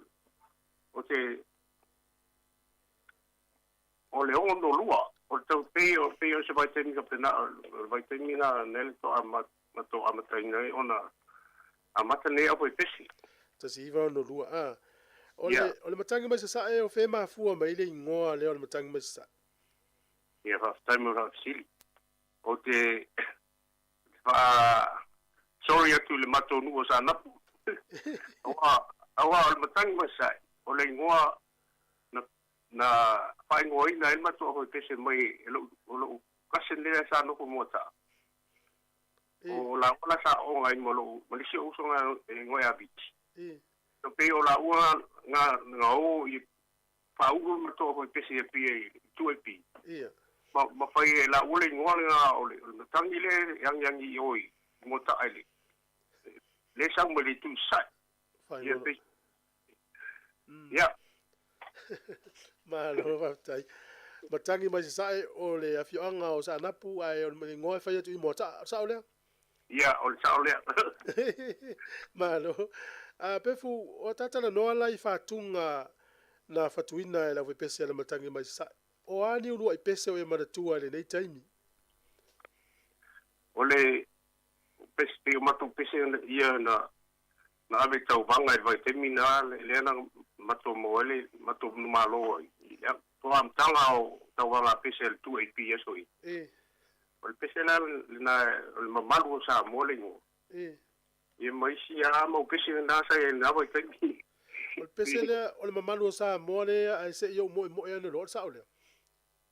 o te O le 62, o le tau pei o pei o se vaitaimi kapena o le vaitaimi na na le to ama na to amataina ai ona amata nei au pesi. 1962, a. O le, o le matagi mai sasae o fea e mafua mai le igoa lea o le matagi mai sasae? Ia, faafetai mo le faafesili. Ou te faa sorry atu i le matou nuu o Saanapu. Aua, aua o le matagi mai sasae, o le igoa na Na faaigoaina ai le matou aufaipese mai e lou, o lou cousin lea sa nofo Moataa. O laua la sa aooga ai ma lou, ma le isi ou uso na e igoa ia Viti. So pei o laua na, na o i faaulu le matou aufaipese i Apia i 2AP. Ma, ma fai e laua le igoa lena o le, o le matagi lea e agiagi i o i Moataa i le, lea e sau mai le itu i Sasae. Ia pei, Ia. Malo faafetai. Matagi mai Sasae o le afioaga o Saanapu ae o le igoa e fai atu i Moataa. O le sao lea? Ia, o le sao lea. Malo. Pefu, o ta talanoa la i fatuga na fatuina e le aufaipese a le Matagi mai Sasae. O a ni uluai pese o e manatua i lenei taimi? O le pese, pei o matou pese ia na Na ave i tauvaga i le vaitaimi na lea na matou maua ai le matou malo i le amataga o tauvaga a pese a le 2AP aso ia. O le pese la lena o le mamalu o Samoa le igoa. Ia ma isi lava mau pese na sa i ai i lena vaitaimi. O le pese lea o le mamalu o Samoa lea ae se i ou moemoe ane loa, o le sao lea?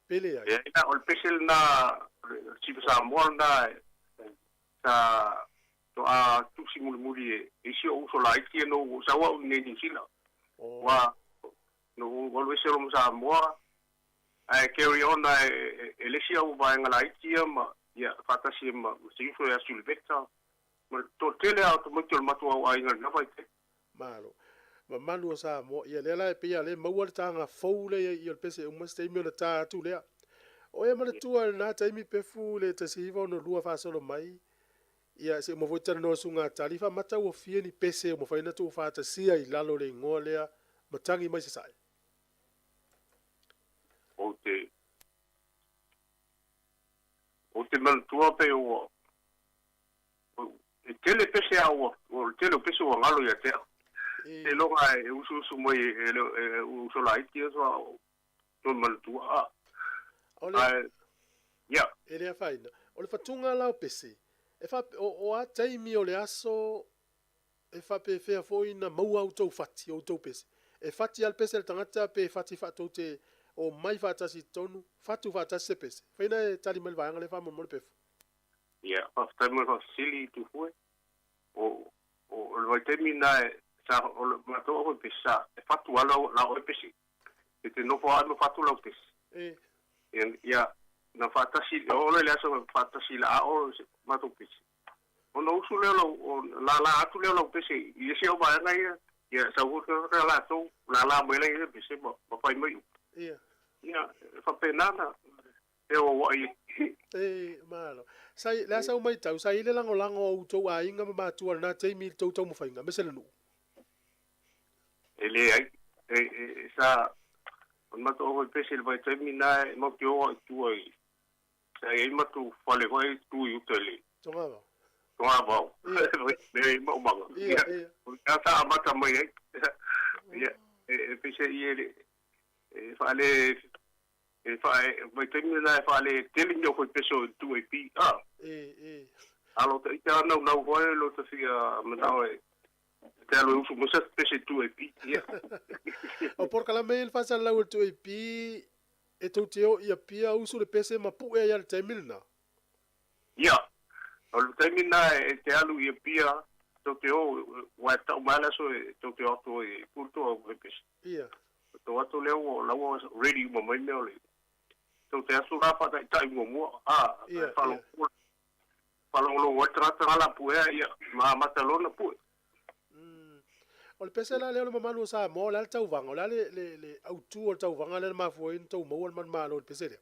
Pe leai? Leai la, o le pese lena, o le Chief Samoa lena sa toa tusi mulimuli e isi o'u uso laiti ia nou sau a'u i inei Niu Sila. Ua Na ou alu ese loa ma Samoa, ae carry on ae e le isi au vaega laiti ia ma ia faatasi ai ma si uso ia Suliveta ma le toatele lava o tamaiti o le matou au aiga i lena vaitaimi. Malo. Mamalu o Samoa, ia lea la e pei lava o lea e maua le taga fou lea i i o le pese uma se taimi ona ta atu lea. O ea manatua i lena taimi pefu i le 1962 faasolo mai, ia se uma foi talanoa suga tali faamata ua fia ni pese ua mafai ona tuufaatasia i lalo o le igoa lea matagi mai sasae. Ou te Ou te manatua pe ua E tele pese a ua O le tele o pese ua galo ia te au. Seiloga e usuusu mai e e uso laiti ia faatoa ou toe manatua a. O le Ae ia. E le afaina. O le fatuga la o pese, e faap o o a taimi o le aso e faapefea foi na maua outou fati, outou pese. E fati lava le pese a le tagata pe fati faatou te omai faatasi i totonu, fatu faatasi se pese. Faina e tali mai le vaega lea faamolemole Pefu. Ia, faafetai mo le faafesili Tufue. O o le vaitaimi lena e sa o le matou au pese sa e fatu lava lau la oe pese. E te nofo lava ma fatu lau pese. E. Ia, ia na faatasi o le aso na faatasi la o matou pese. Ona usu lea o lau o lala atu lea o lau pese i isi au vaega ia, ia sau foi tagata latou lala mai ai ia pese ma ma fai mai upu. Ia. Ia, e faapena na e auauai ai. E, malo. Sa i, le a sau matau, sa i ai le lagolago a outou aiga ma matua i lena taimi i le tou taumafaiga, aemaise le nuu? E leai. E, e, sa, o le matou au pese i le vaitaimi lena e matou te o au i tua i, sa i ai matou fale foi i tu i uta i le. Togavao. Togavao. Mea i maumaga. Ia, ia. O lena sa amata mai ai. Ia, e, e pese i e le, e faale, e faa, vaitaimi lena e faale tele ni au fai pese o tu e pi, a. E, e. A lo ta ita naunau foi lo ta fia manao e, te alu e usu mai sa pese tu e pi, ia. O polokalame ia le faasalalau o le 2AP, e tou te o i Apia usu le pese ma pue ai a le taimi lena. Ia, o le taimi lena e te alu i Apia, tou te o, ua e tau mai le aso e tou te o atu ai e pule tou au pese. Ia. O tou atu lea ua la ua ready uma mai mea o le, tou te asu la faataitai muamua, a, Ia, e faalogologo ai le tagata la la puea, ia, ma amata loa ona pue. O le pese la lea o le mamalu o Samoa, o le a le tauvaga, o le a le, le, le autu o le tauvaga lea na mafua ai ona tou maua le manumalo i le pese lea?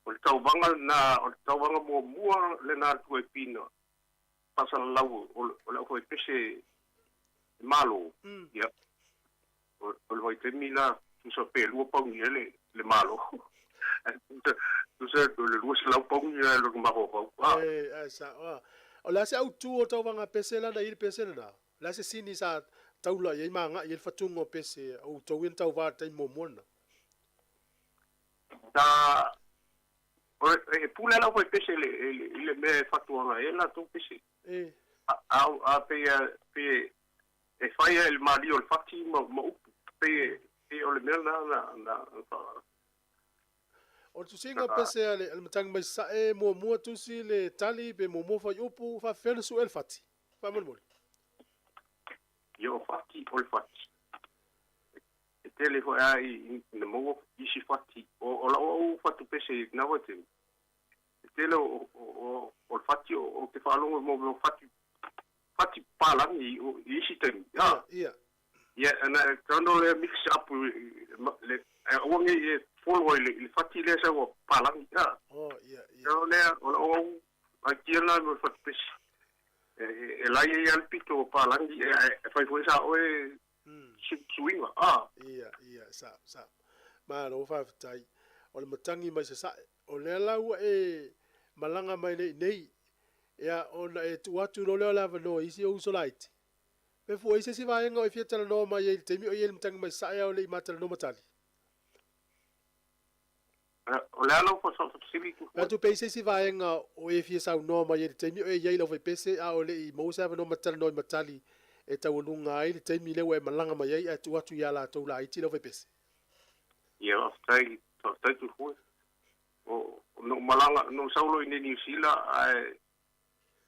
O le tauvaga lena, o le tauvaga muamua lena a le Tuaipina, faasalalau o le aufaipese malo, ia, o le vaitaimi la, tusa pe lua pauni ea le malo. Tusa o le 200 pauni la i lona mafaufau. E, ae sao a. O le a se autu o le tauvaga pese la na i ai le pese lena? O le a se sini sa taula i ai ma agai i ai le fatuga o pese o outou ia na tauva i le taimi muamua lena? Sa, o, e pule lava i pese i le mea e fatuaga ai latou pese. E. A, a pei e, pei e fai ai le malie o le fati ma, ma upu. Pei e, pei o le mea lena na, na, na, O le tusiga pese a le, a le matagi mai sasae muamua tusi le tali pe muamua faiupu faafefea ona sue le fati? Faamolemole. Ia o fati, o le fati. E tele foi a i ina maua isi fati. O, o lau au fatu pese i lena vaitaimi. E tele o, o, o, o le fati o, o te faalogo i mo mea o fati, fati palagi i, i isi taimi. Ia, ia. Ia, ana e tano lea mix up le, e aua nei e follow i le, i le fati lea sau a palagi. A. Oh, ia, ia. Tano lea, o lau au idea lena mo le fatu pese. E, e, e lai ai lava le pito o palagi, e, e fai foi sa oe suiga, a. Ia, ia, sao, sao. Malo faafetai. O le matagi mai sasae. O lea la ua e malaga mai nei i nei, ia, ona e tuu atu loa lea o le avanoa i isi ou uso laiti. Pe fua i se isi vaega o e fia talanoa mai ai i le taimi o i ai le matagi mai sasae a o le i ma talanoa ma tali. O le a lau faafesili Tufue? Atu pe i se isi vaega o e fia saunoa mai ai i le taimi o e i ai lau faipese a o le i maua se avanoa ma talanoa i matali e taualuga ai le taimi lea ua e malaga mai ai ae tuu atu iā latou laiti lau faipese. Ia, faafetai, faafetai Tufue. O, na ou malaga, na ou sau loa i nei Niu Sila ae,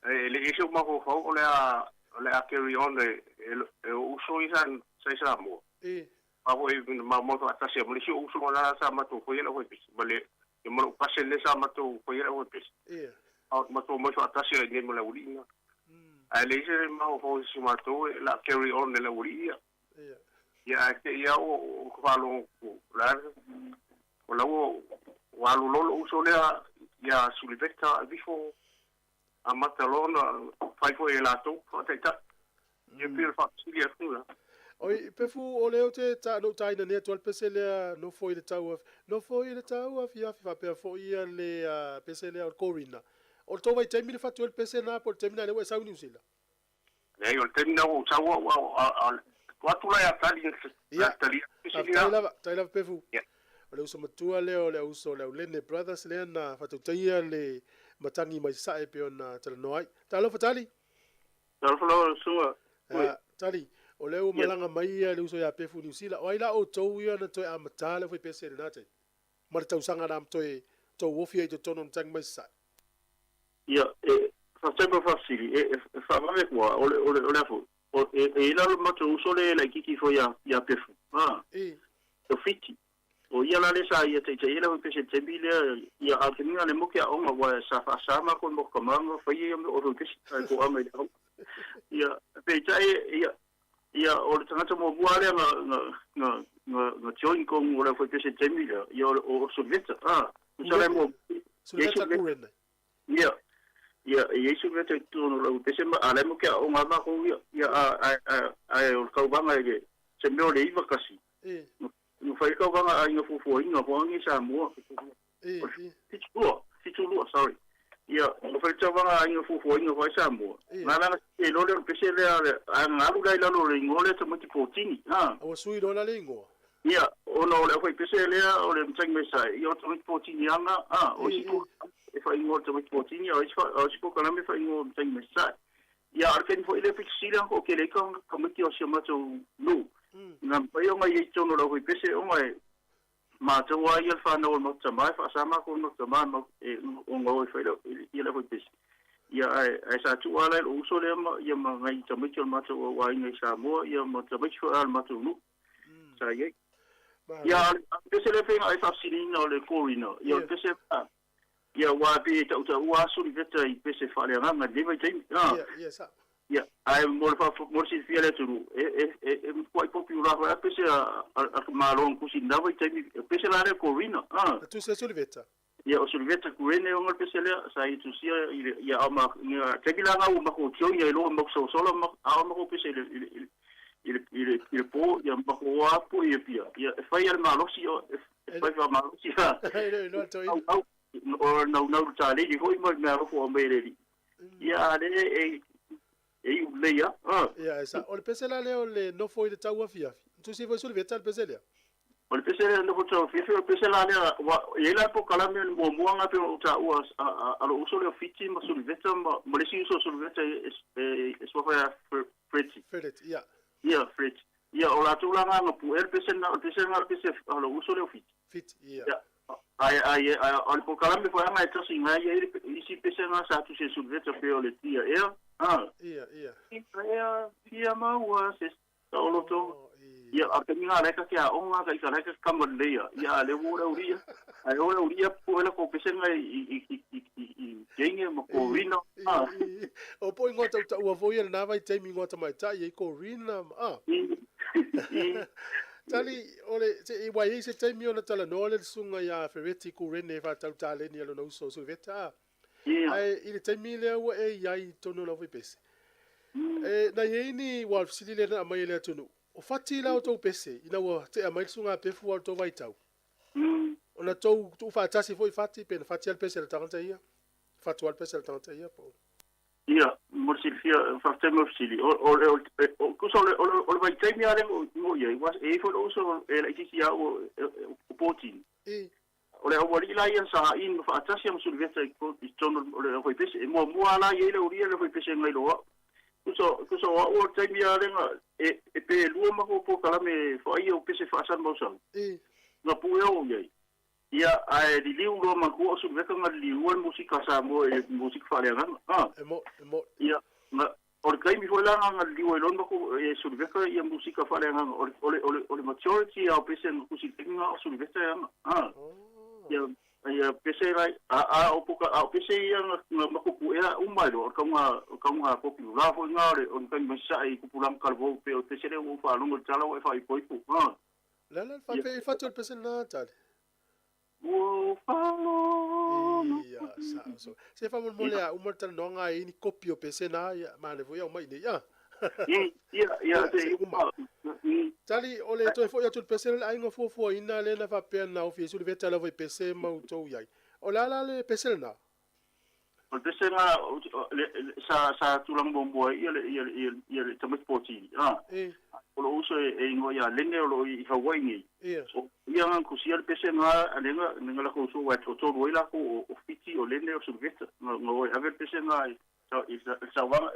e le i i ai se mafaufau o le a, o le a carry on e, e, e ou uso ia sa, sa i Samoa. E. A foi ma mo faatasi ma le isi ou uso la sa matou faia le aufaipese ma le ia ma lou cousin lea sa matou faia le aufaipese. A matou omai faatasi ai nei ma le aualii lena. Ae leai se mafaufau i si matou e la carry on e le aualii ia. Ia ae te i lava ua ou faalogo atu o le a o la ua alu loa lou uso lea ia Suliveta Vifo amata loa ona fai foi e latou faataitai. Ia pei o le faafesili atu lena. Oi, Pefu, o lea ou te ta, na ou taina nei atu ai le pese lea nofo i le tau afi, nofo i le tau afiafi faapea foi ia le pese lea o le Corina. O le tou vaitaimi le fatu ai le pese lena po o le taimi lena lea ua e sau i Niu Sila? Leai, o le taimi lena ua ou sau au, a, a, a, tuu atu la ia Tali, Ia, talia le pese faafetai lena. lava, faafetai lava Pefu. Ia. O le uso matua lea o le auso o le Aulene Brothers lea na faatautaia le matagi mai Sasae pei ona talanoa ai. Talofa Tali! Talofa lau Susuga. Ah, Tali, o lea ua malaga mai ia le uso ia Pefu Niu Sila. O ai la outou ia na toe amata le aufaipese i lena taimi? Ma le tausaga na toe tou ofi ai i totonu o matagi mai Sasae? Ia, e, faafetai mo le faafesili. E, e, e faavave atu lava, o le, o le, o le a foi? O, e, e i ai la lo matou uso lea e laitiiti foi ia, ia Pefu. Ah. O Fiti. O ia la lea sa ia taitai ai le aufaipese i le taimi lea, ia a o le taimi lena le moke aoga aua sa faasa matou e moke tama ma fai ia mea o le aufaipese ae toaga i le aoga. Ia, peitai ia, ia o le tagata muamua lava lea na, na, na, na, na join tonu o le aufaipese i le taimi lea, ia o, o Suliveta, a, tusa la e muamua. Suliveta Kurene. Ia, ia, e i ai Suliveta i totonu o le aufaipese ma, a o la e moke aoga lava matou ia, ia, a, a, a, ae o le tauvaga i le, se mea o le 91, Na fai tauvaga aiga fuafuaina hoangi i Samoa. 72, 72, sorry. Ia, na fai tauvaga aiga fuafuaina foi Samoa. Na la na sike loa lea o le pese lea, a na alu la i lalo o le igoa lea tamaiti Potini. Ha. Ua sui loa la le igoa. Ia, ona o le aufaipese lea o le matagi mai sae, ia o tamaiti Potini ana, ha, o isi po e faaigoa o tamaiti Potini, a o isi, o isi polokalame e faaigoa o matagi mai sae. Ia, a o le taimi foi lea pito sili ona toatele ai tamaiti o si o matou nuu. Na mafai ona i ai i totonu o le aufaipese ona e matou lava ia le fanau o le matou tama, e faasa matou e le matou tama e ona o e fai ia le aufaipese. Ia, ae, ae sa tuu lava la i lou uso lea ma, ia ma nai tamaiti o le matou au aiga i Samoa, ia ma tamaiti foi lava o le matou nuu sa i ai. Ia, a o le pese lea e pei ona e faafesiliina o le Corina, ia o le pese lena, Ia, aua pei e tautaua lava Suliveta i pese faaleagaga i lenei vaitaimi. Ia, ia, sao. Ia, ae mo le mo le silafia e le atunuu, e, e, e, e matuai popular foi lava pese a, a, a le Malo na tusi i lena vaitaimi. O pese la lea Corina, ah. Na tusi e Suliveta. Ia, o Suliveta Kurene ona le pese lea, sa ia tusia i le, ia, a o ma, ia, taimi la na ua matou join ai loa, matou sosola, ma, a o matou pese i le, i le, i le, i le, i le, i le po, ia, matou o lava pue i Apia. Ia, e fai lava le malosi, o, e, e fai faamalosi a. E le iloa le toeaina. Naunau, o naunau le taleni foi ma le meaalofa ua aumai e le Alii. Ia, a lea e, e iu lelei lava. Ah. Ia, e sao. O le pese la lea o le nofo i le tau afiafi. Tusi foi Suliveta le pese lea. O le pese lea nofo i le tau afiafi, o le pese la lea, ua, e i ai la le polokalame le muamua lena pei ona ou taua a, a, a lou uso lea o Fiti ma Suliveta ma, ma le isi uso o Suliveta e, e, e suafa ia Freddie. Freddie, ia. Ia, Freddie. Ia, o latou la na na puea le pese lena, o le pese lena o le pese a lou uso lea o Fiti. Fiti, ia. Ia, ae, ae, ae, o le polokalame foi lena e tasi na i ai le isi pese na sa tusi e Suliveta pei o le Tia Ea, a. Ia, ia. Tia Ea, fia maua se taoloto. Oh, ia. Ia, a o le taimi lena la e ta te aoga, ta ita la e ta te tama lelei a, ia, a lea ua o le aulia, ae o le aulia pue latou pese na i, i, i, i, i, i Jane ma Corina, a. O po igoa tautaua foi ia lena vaitaimi igoa tamaitai ai Corina ma, a. Tali, o le, se i wai ai se taimi ona talanoa le susuga ia Fereti Kurene e faatau taleni a lona uso o Suliveta, a. Ae i le taimi lea ua e i ai i totonu o le aufaipese, e, na i ai ni, ua o le fesili lea na aumai e le atunuu, o fati la outou pese ina ua tea mai le susuga a Pefu a o le tou vaitau? Ona tou tuufaatasi foi fati pe na fati lava le pese a le tagata ia? Fatu lava le pese a le tagata ia po o. Ia, mo le silafia, faafetai mo le fesili. O, o, o, o, tusa o le, o le, o le vaitaimi lava lea na ou i ai, aua e i ai foi lou uso e laitiiti ia au o Potini. O le aualii la ia sa in ma faatasi ma Suliveta i totonu o le aufaipese. E muamua lava la i ai le aualii a le aufaipese nai lo au. Tusa, tusa o au o le taimi lava lea na, e, e pe lua matou polokalame e faia o pese faasalamausau. Na pue au i ai. Ia, ae liliu loa matua o Suliveta na liliua le musika a Samoa i le musika faaleagaga. E mo, e mo. Ia, na, O le taimi foi la na liua i lona ko e Suliveta ia musika faaleagaga o le majority a o pese na tusi taimi o Suliveta e aga a ia pese lai a o poka a o pese ia na makupu ea uma i lo o kauga kopi la foi nga o le taimi mai sa'i i kupulaga kalevou pe o pese lea ua ou faalogo i le tala ua e faaipoipo a. Le le fa pe fatu le pese na tali. Ua faalogo. Ia, sa so. Se fa mo le a uma talanoaga ai ni kopi o pese na ia ma le foi au mai nei ia. Ia se uma. Tali o le toe foi atu le pese le aiga fuafuaina le na faapea na ofi e suli veta lava i pese ma outou iai. O le ala le pese lena? O le pese na sa tulaga muamua ai ia le tamaiti potini a. O lou uso e igoa ia Lene o loo i Hawaii nei. Ia ga kusia le pese ga alega nga la kou so wa tolu ai lakou o Fiti o Lene o Suliveta nga o e ave le pese ga i sauaga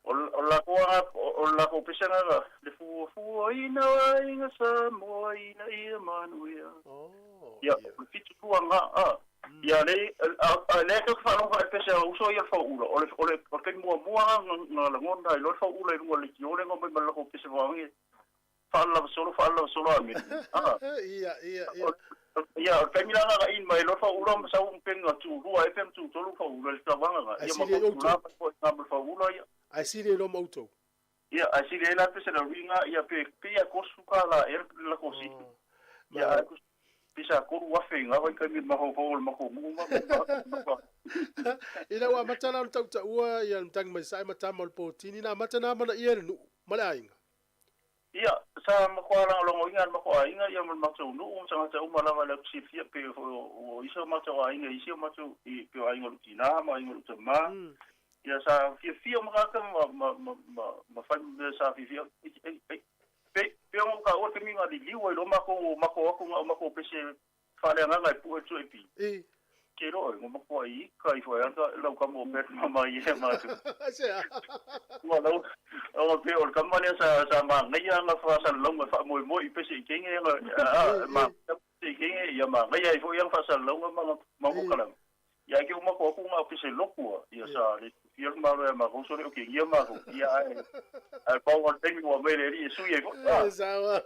o lakou o lakou pese ga le fuafuaina aiga Samoa ina ia manuia. Ia o le fitu lua ga a. Ia le a le ka faalogo faale pese a uso ia fauula o le taimi muamua ga lagona ai loa le fauula i luga le kiole ga mai ma le lakou pese faogi faalava solo faalava solo a meli a. Ia ia ia. Ia o le taimi la gagaʻi mai loa fauula ma sau upega tulua ai pe ma tutolu fauula le tauaga ga ia ma tula mai foi ga ma le fauula ia. Ae sili ai loa ma outou. Ia ae sili ai la pese la uiga ia pe ia kosu ka la e la kosi. Ia ae pisa kolu afe ngā wai kai me mafaufau o le makou ma. Ina ua amata la ona tautaua ia le matagi mai sae ma tama o le potini na amata na amanaia e le nuu ma le aiga. Ia, sa makoa lagolagoina le makou aiga ia ma le matou nuu ma tagata uma lava le silafia pe o isi o matou aiga isi o matou i pe o aiga o lou tinā ma aiga o lou tamā. Ia sa fiafia uma tagata ma fai mea sa fiafia. Pe o ka o te minga liliu ai lo makou makou aku nga o makou pese faaleagaga e pu'e tu e pi. Ke loa ngo makou ai ka i foi anga lau ka mo pet mama i e ma tu. Se a. Ua lau o pe o le kama lea sa magaia anga faasalalauga faamoemoe i pese i kege anga a ma i kege ia magaia ai foi anga faasalalauga ma ma kalama. Ia ke o makou aku nga pese loku ia sa le fia le malo e makou so le o ke ia makou. Ia ai pau o le taimi ua mai le alii e sui ai foi. Sawa.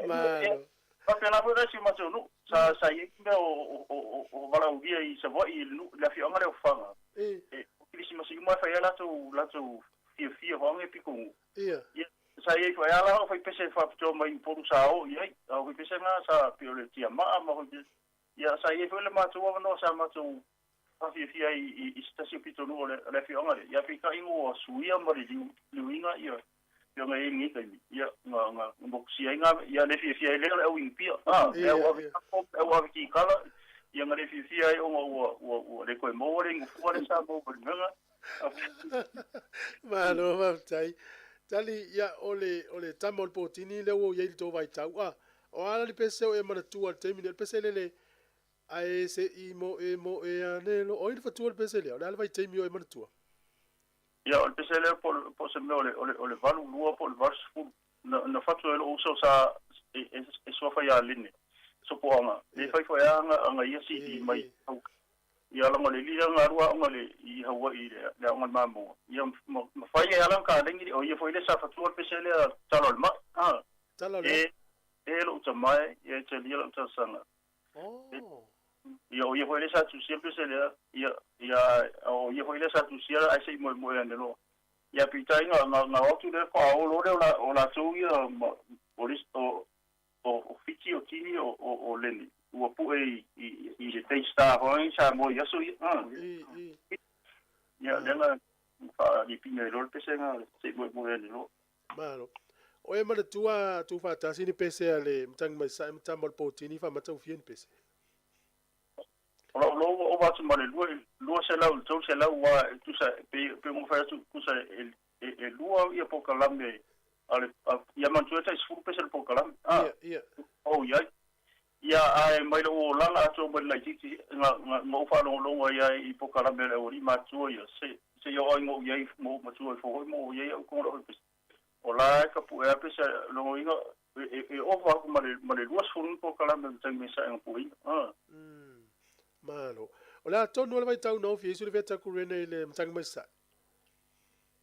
Malo. Faapena foi la si o matou nuu sa iai mea o valaaulia i Savaii i le nuu le afioaga lea o Faga. E o kerisimasi uma e fai ai latou fiafia hoaga e pikogu. Ia sa iai foi ala o fai pese faapitoa mai Upolu sa o i ai. A o fai pese na sa pe o le tiamaa ma fai pese. Ia sa iai foi le matou avanoa sa matou faafiafia ai i se tasi o pitonuu o le afioaga lea. Ia peitai ua suia ma le liuiga ia pei i lenei taimi. Ia nga mokusia ai nga ia le fiafia ai lea le au inipia. Ah, e au ave au ave kikala ia nga le fiafia ai ona ua le koe maua le ngufua le sa maua le mega. Malo faafetai. Tali ia o le tama o le potini lea ua iai le tou vaitau a. O ala le pese o e manatua le taimi le pese lele ae se i mo e mo e ane lo o i le fatua le pese lea o le ala vaitaimi o e manatua. Ia o le pese lea po se mea o le 82 po o le 80 na fatu ai lou uso sa e suafa ia Lene Sopoaga. Le fai foi anga ia CD mai ia laga le lila nga lua aoga le i Hawaii le aoga le mamoa. Ia ma fai e ala ka lengi o ia foi le sa fatua le pese lea tala o le mai. Ah. Tala o le E lou tamae ia e talia lau talosaga. Ia o ia foi le sa tusia le pese lea ia o ia foi le sa tusia ai se i moemoe ane loa. Ia peitai nga o atu le faaolo lea o latou ia ma o o Fiti o Tini o Lene ua pu'e i le Daystar foi sa mo i aso ia. Ia lea na faalipina ai loa le pese ga se i moemoe ane loa. Malo. O e manatua tu faatasi ni pese a le matagi mai sae ma tama o le potini faamataufia ni pese. O lau lou ua ova atu ma le 200 i le 300 ua e tusa pe mo fai atu tusa e lua ia polokalame a le ia manatua tai 10 pese le polokalame. Ah. Ia ia. Oh iai. Ia ae mai lou olaga atoa mai le laitiiti nga ou faalogologo ai ai i polokalame a le aualii matua ia se i oo ai gou iai ma ou matua ai fou ma ou iai au koga lou pese. O la e ka pu'e a pese logoina e ova aku ma le 20 polokalame ma taimi saʻe puʻeina. Ah. Malo. O le a tonu o le vaitau na ofi ai su le veta kurene i le matagi mai sae.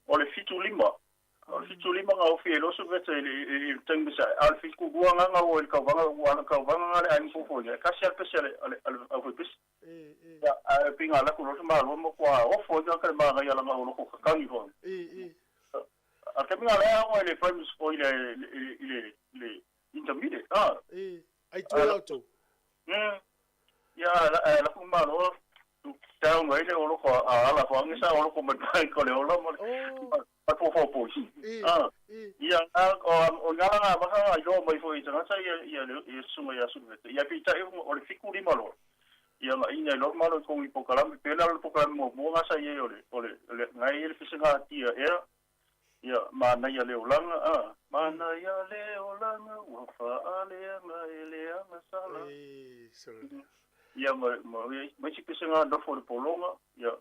O le 75. O le 75 nga ofi e losu vete i le taimi sa a le 72 nga nga o le kauvaga ua na kauvaga nga le aiga fofoina e kasi a le pese a le aufaipese. Ia ae pinga ala ku lotu malo mo kwa ofo i ka le magaia langa o loko kakagi foi. A taimi nga le aoga i le primary school i le i le intermediate a. Ai tua la outou. Ia la ku malo tau ngai le o loko a ala fo angi sa o loko mai pai ko le ola mo le fo fo Ah. Ia o ngala nga maka nga ilo mai fo i tangata ia ia le ia sunga ia sulvete. Ia pita i o le fiku lima lo. Ia nga ina lo malo ko i pokalame pela le pokalame mo mo nga sa ia o le o le ngai le fisinga tia ea. Ia mana ia le olanga a mana ia le olanga ua faaleaga e leaga sala. Ia ma ma ma si pisinga nofo le pologa ia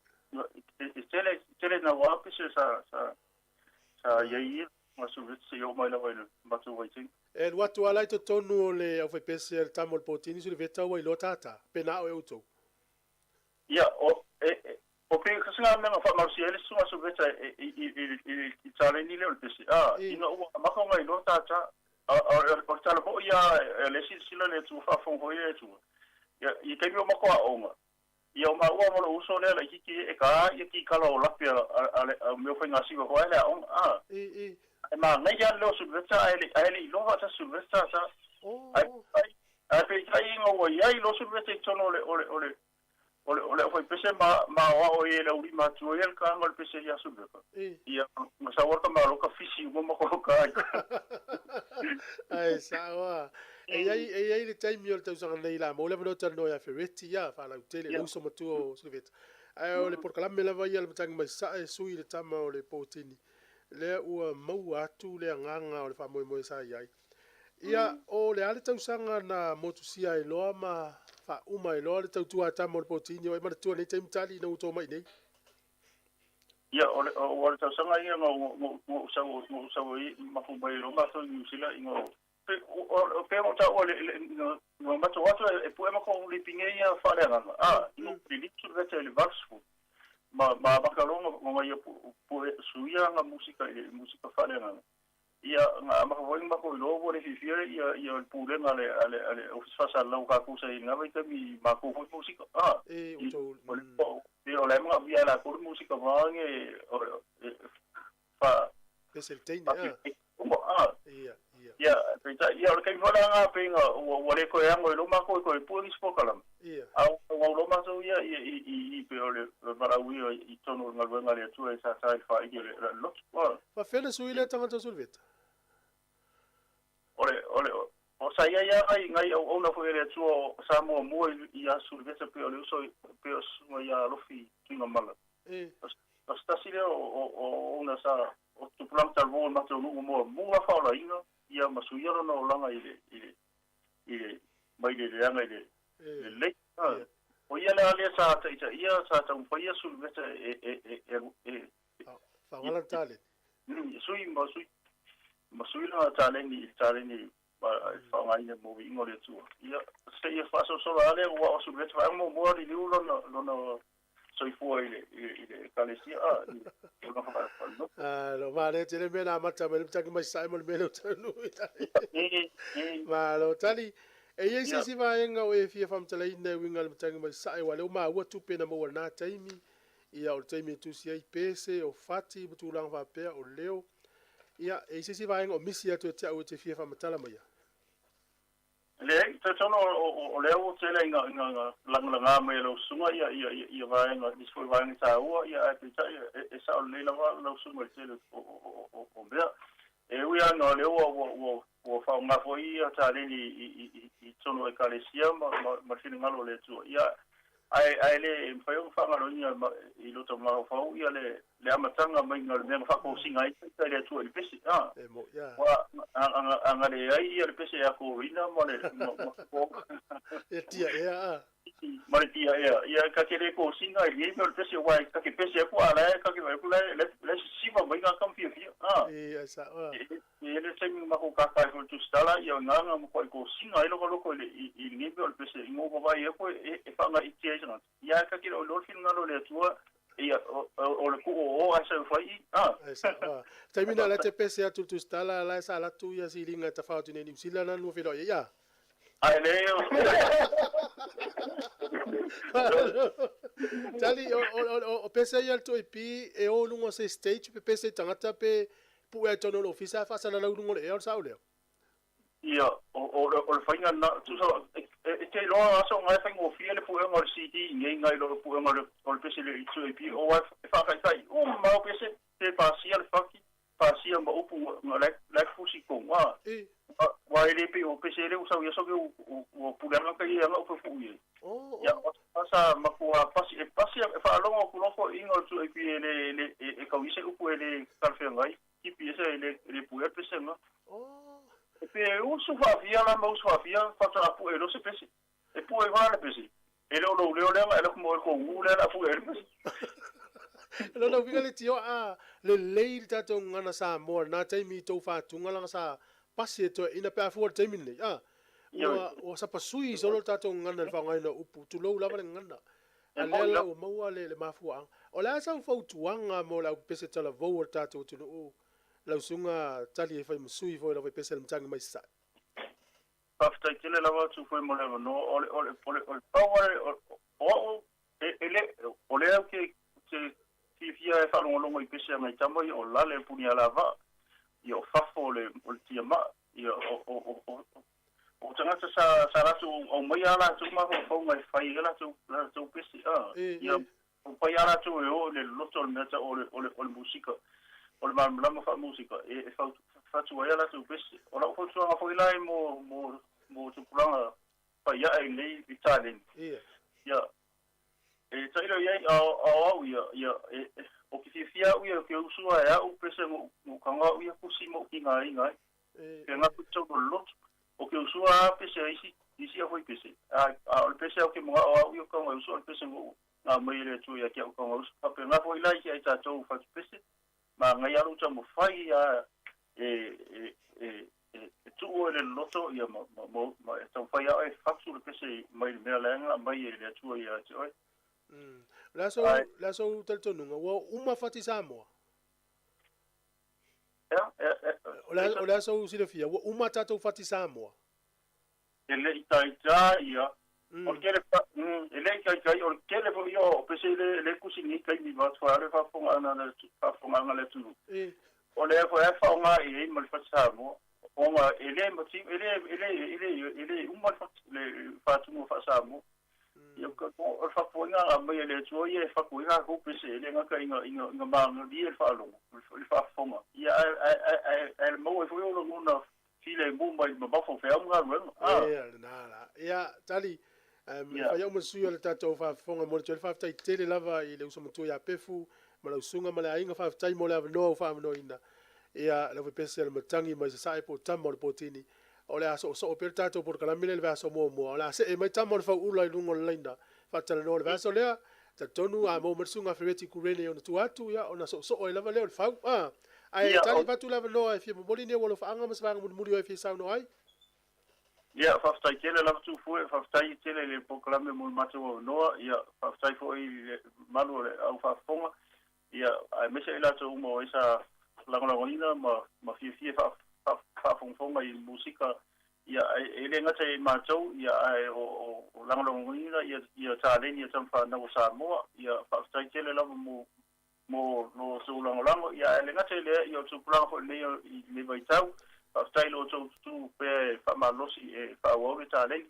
e tele tele na wa pise sa sa sa ia ia ma su se yo mai lava i le matou vaitaimi. E alu atu lava la i totonu o le aufaipese a le tama o le potini Suliveta ua iloa tata, pe na o e outou. Ia, o, e, e, o pe kasi ngā mea nga whaamausia ele sunga Suliveta e, i, i, i, i, i taleni lea o le pese. A, ina ua amaka ona iloa tata, a, a, o le tala foi ia e le silasila le Atua faafofoga foi le Atua. Ia, i taimi o matou aoga, ia o maua ma lou uso lea laitiiti e ka ia kikala o lape a, a, a, a mea o faigasiva foi le aoga. A, e manaia lava le leo o Suliveta ae le, ae le iloa faatasi Suliveta sa. Ae, ae peitai ina ua i ai loa Suliveta i totonu o le, o le, o le, o le, o le aufaipese ma, ma aoao ai e le aulima atu ai le kaga o le pese ia Suliveta. Ia, ma sau a le tamaloa ka fisi uma ma ko ka ai. Ae sao a. E i ai, e i ai le taimi o le tausaga nei la maua le avanoa talanoa ia Fereti ia faalautele le uso matua o Suliveta. Ae o le polokalame lava ia a le matagi mai sae sui le tama o le potini. Lea ua maua atu le agaga o le faamoemoe sa i ai. Ia, o le a le tausaga na motusia ai loa ma faauma ai loa le tautua a tama o le potini o e manatua nei taimi tali ina ua to mai nei? Ia, o le, o le tausaga ia na ou sau, na ou sau ai matou mai loa matou i Niu Sila ina pe o pe o taua le na matou atu e pue matou lipine ia faaleagaga a ina lilitu le vete i le 80 ma ma amata loa ona ia pue suia nga musika i le musika faaleagaga. Ia, na amata foi ona matou iloa ua le fiafia ia ia le pulega a le a le a le Ofisa Faasalalau tatou sa i ai i lena vaitaimi i matou foi musika a E, o tou o le o o la e manaomia e latou le musika vaeane o le fa Pese le teine a. Uma a. Ia, ia. Ia, peitai, ia o le taimi foi la na pei na ua ua le toe ano ai loa matou e toe pue nisi polokalame. Ia. A ua gau loa matou ia i i i i pei o le valaauina i totonu o le galuega a le Atua e sa i le faaili o le le lotu. Ua. Faafefea le sui lea tagata o Suliveta? O le o le o sa i ai lava nai nai auauna foi a le Atua o sa muamua i ia Suliveta pei o le uso pei o susuga ia Alofi Tuigamala. E. O se tasi lea o o o auauna sa o tupulaga talavou o le matou nuu muamua faaolaina ia ma suia lona olaga i le i le i le mai le leaga i le lelei. O ia la lea sa taitaia sa taumafaia Suliveta e e e e e Faaaoga lana taleni. Sui ma sui ma sui lana taleni i le taleni faaaogaina mo viiga o le Atua. Ia seia faasolosolo lava lea aua o Suliveta vaega muamua liliu lona lona soifua i le i le ekalesia a i le tulaga faale-lotu. Malo, manaia tele mea na amata mai le matagi mai sae ma le mea lea ua taunuu i ai. Malo, tali. E i ai se isi vaega o e fia faamatalaina e uiga i le matagi mai sae, aua o lea ua maua tupe na maua i lena taimi, ia o le taimi e tusi ai pese, o fati ma tulaga faapea, o leo. Ia, e i ai se isi vaega o misi atu ia te au e te fia faamatala maia? Leai, talitonu o lea ua tele ina ina lagalaga mai e lau susuga ia ia ia vaega, nisi foi vaega taua, ia ae peitai e sao lelei lava lau susuga i le tele o o o mea. E ui lava ina o lea ua ua ua ua faaaoga foi ia taleni i i i totonu o Ekalesia ma ma ma le finagalo o le Atua, ia ae ae le mafai ona faagaloina i lota mafaufau ia le le amataga maiga o le mea na faatosina ai ita i le Atua i le pese a. E mo'i a. Ua a na leai ia le pese e akorina ma le ma E tia ea a. Ma le tia ea. Ia ka te le tosina i lenei mea o le pese aua e ta te pese atu a la e ta te vaai atu la e la e sisiva mai nga tama fiafia a. E ai sa'o a. E i ai le taimi na matou kākā ai foi i le tusitala ia na na matuai tosina ai lona loto i le i lenei mea o le pese ina ua vaai atu e e faagaiti ai tagata. Ia ae ta te le o iloa le finagalo o le Atua. Ia, o le kuu o ai sau fai a. Ai sa. Taimi na la te pese atu tu stala la sa la tu ia silinga ta fa tu ne New Zealand na no filo ia. Ai le. Tali o pese ia to ipi e o lungo se stage pe pese tangata pe pu e tono lo ofisa fa sala la lungo le e o sa o leo. Ia o le fainga na tu sa e te loa aso ngai faigofie le puega o le CD i nei ngai lo le puega o le pese le itu e pi o e faafaitai uma mau pese pe pasia le faki pasia ma upu la fusi ko wa e le pe o pese le usau ia so ke o pulega ka ia nga upu fu ia ia asa makua pasi e pasi e faalongo kulofo inga o tu e pi e le e kauise upu e le talafeagai kipi ese e le puea pese nga e pe usu faafia la ma usu faafia faatoa e lo se pese e pu e vala pese e le o lou leo lea e le mo e kogu lea la pu e le pese lo lo vinga le tio a le lei le tatou gana Samoa na taimi tou faatuga laga sa pasi e toe ina pe afua le taimi lenei a ua sapasui solo le tatou gana le faaaogaina upu tulou lava le gana a lea la ua maua le mafuaaga o le a sau fautuaga mo le aupese talavou o le tatou atunuu lausuga tali e fai masui foi lau pese le matagi mai sasae. Faafetai tele lava atu foi mo le avanoa o le o le o le o le pau o au e le o le au ke te fiafia e faalogologo i pese a ngai tama ia o lale le puni alavaa ia o fafo o le tiamaa ia o tagata sa latou aumaia a latou mafaufauga e fai ai latou pese ia o pai a latou e o i le loloto o le mea tau o le musika o le malamalama faamusika e fatu ai a latou pese. O lau fautuaga foi la e mo tupulaga faiae i lenei i taleni. Ia e tailo i ai ao au ia ia o ke fiafia au ia ke usua e au pese mo kanga au ia kusi mo ki ngā inga ai. Ke ngā kutu o loto o ke usua a pese isi a foi pese. A o le pese au ke mga o au ia kanga usua le pese mo ngā mai le atu ia ki au kanga usua. Pape ngā foi lai ki ai tātou fatu pese. Ma ngai alu ta mo fai a e tuu e le loto ia ma e tau fai au e fatu le pese mai le mea leanga mai e le atua ia te oe. La so talitonuga ua uma fati Samoa. O le aso silafia ua uma tatou fati Samoa. E le i taitā ia o le kele e le i taitai o le kele foi ia o pese le kusi ni kaimi ma tua le faafofoga le atunuu. O le foi e faaaoga i ai ma le fati Samoa ona e le e le uma le faatuga faa-Samoa. Ia o le faafofoga mai e le Atua ia e fatu ai tatou pese e le gata ina magali le faalogo le faafofoga ia ae le maua ai foi o lagona file mu mai mamafa o feau ma galuega. Ia lena la. Ia tali fai au ma sui o le tatou faafofoga mo le tele faafetai tele lava i le uso matua ia Pefu ma lausuga ma le aiga faafetai mo le avanoa ua faavanoaina. Ia lau pese le matagi mai sasae po tama o le potini. O le aso so pe tatou polokalame le vaiaso muamua. O le a see mai tama o le fauula i luga o le laina. Faatalanoa le vaiaso lea. Talitonu a maua mai le susuga Fereti Kurene ona tua atu ia ona soosoo ai lava lea o le fau. Ae tali avatu le avanoa e fia momoli nei ua alofaaga ma se vaega mulimuli o e fia saunoa ai. Ia, faafetai tele lava Tufue, faafetai tele i le polokalame mo le matou avanoa, ia, faafetai foi i le mamalu o le au faafofoga, ia, aemaise ai latou uma o ai sa lagolagoina ma fiafia faafogafoga i musika, ia, e le gata i matou, ia, ae o lagolagoina ia taleni a tama fanau o Samoa, ia, faafetai tele lava mo lo outou lagolago, ia, ae le gata i lea, ia, o tupulaga foi lenei i lenei vaitau, faafetai lo outou tutu pea e faamalosi e faaauau le taleni.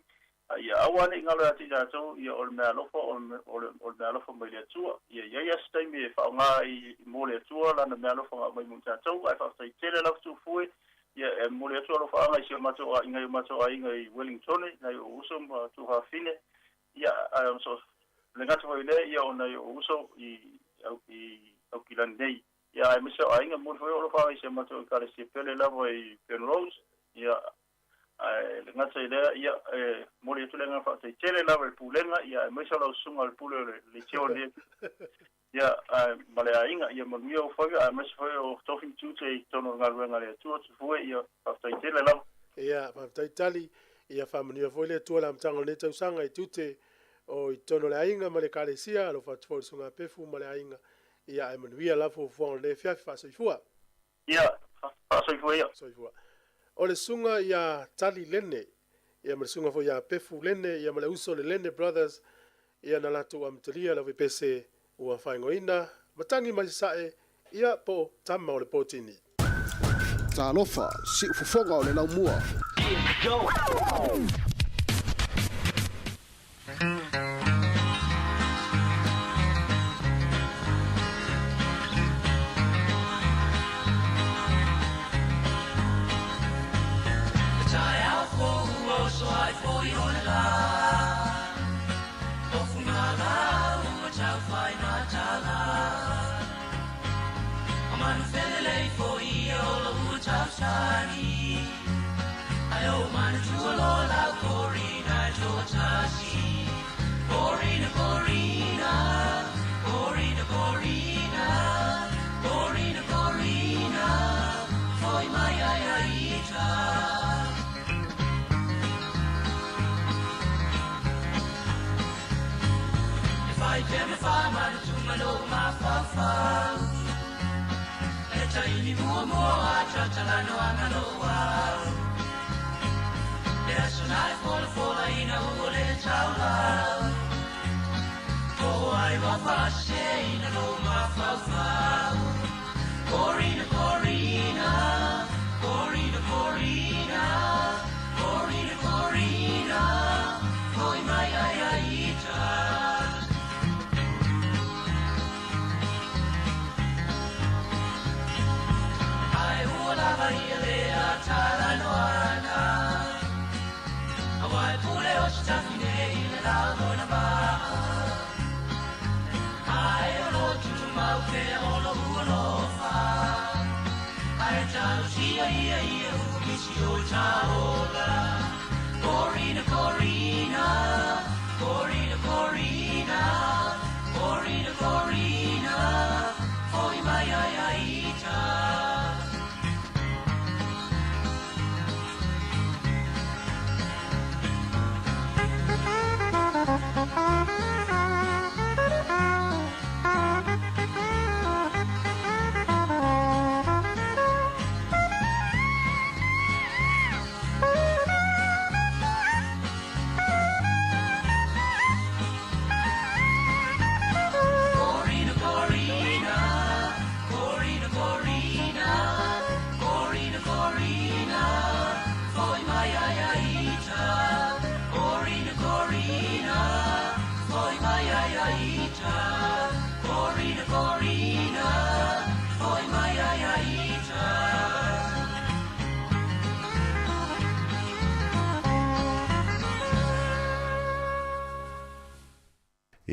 Ia aua nei galo ia te i tatou, ia o le mea alofa o le mea alofa mai le Atua. Ia i ai lava se taimi e faaaoga ai mo le Atua lana mea alofa na aumai mo i tatou, ae faafetai tele lava Tufue, ia e momoli atu alofaaga i si o matou aiga i o matou aiga i Wellington, nai ou uso ma tuafafine, ia ae so le gata foi i lea, ia o nai ou uso i Aukilani nei. Ia aemaise o aiga, momoli foi ou alofaaga i si o matou ekalesia pele lava i Penrose, ia ae le gata i lea, ia e momoli atu le agaga faafetai tele lava i le pulega, ia aemaise o lau susuga o le pule o le leitio nei, ia ae ma le aiga, ia manuia ou faiva, aemaise foi o tofi ma tiute i totonu o le galuega a le Atua Tufue, ia faafetai tele lava. Ia faafetai tali, ia faamanuia foi le Atua i le amataga o lenei tausaga i tiute o i totonu o le aiga ma le Ekalesia, alofa atu foi i le Susuga Pefu ma le aiga, ia ae manuia lava fuafuaga o lenei afiafi. Faasoifua. Ia, faasoifua ia. Soifua. O le susuga ia Tali Lene, ia ma le susuga foi ia Pefu Lene, ia ma le uso le Lene Brothers, ia na latou amatalia le aufaipese ua faaigoaina Matagi mai Sasae, ia po o Tama o le Potini. Talofa, siufofoga o le laumua.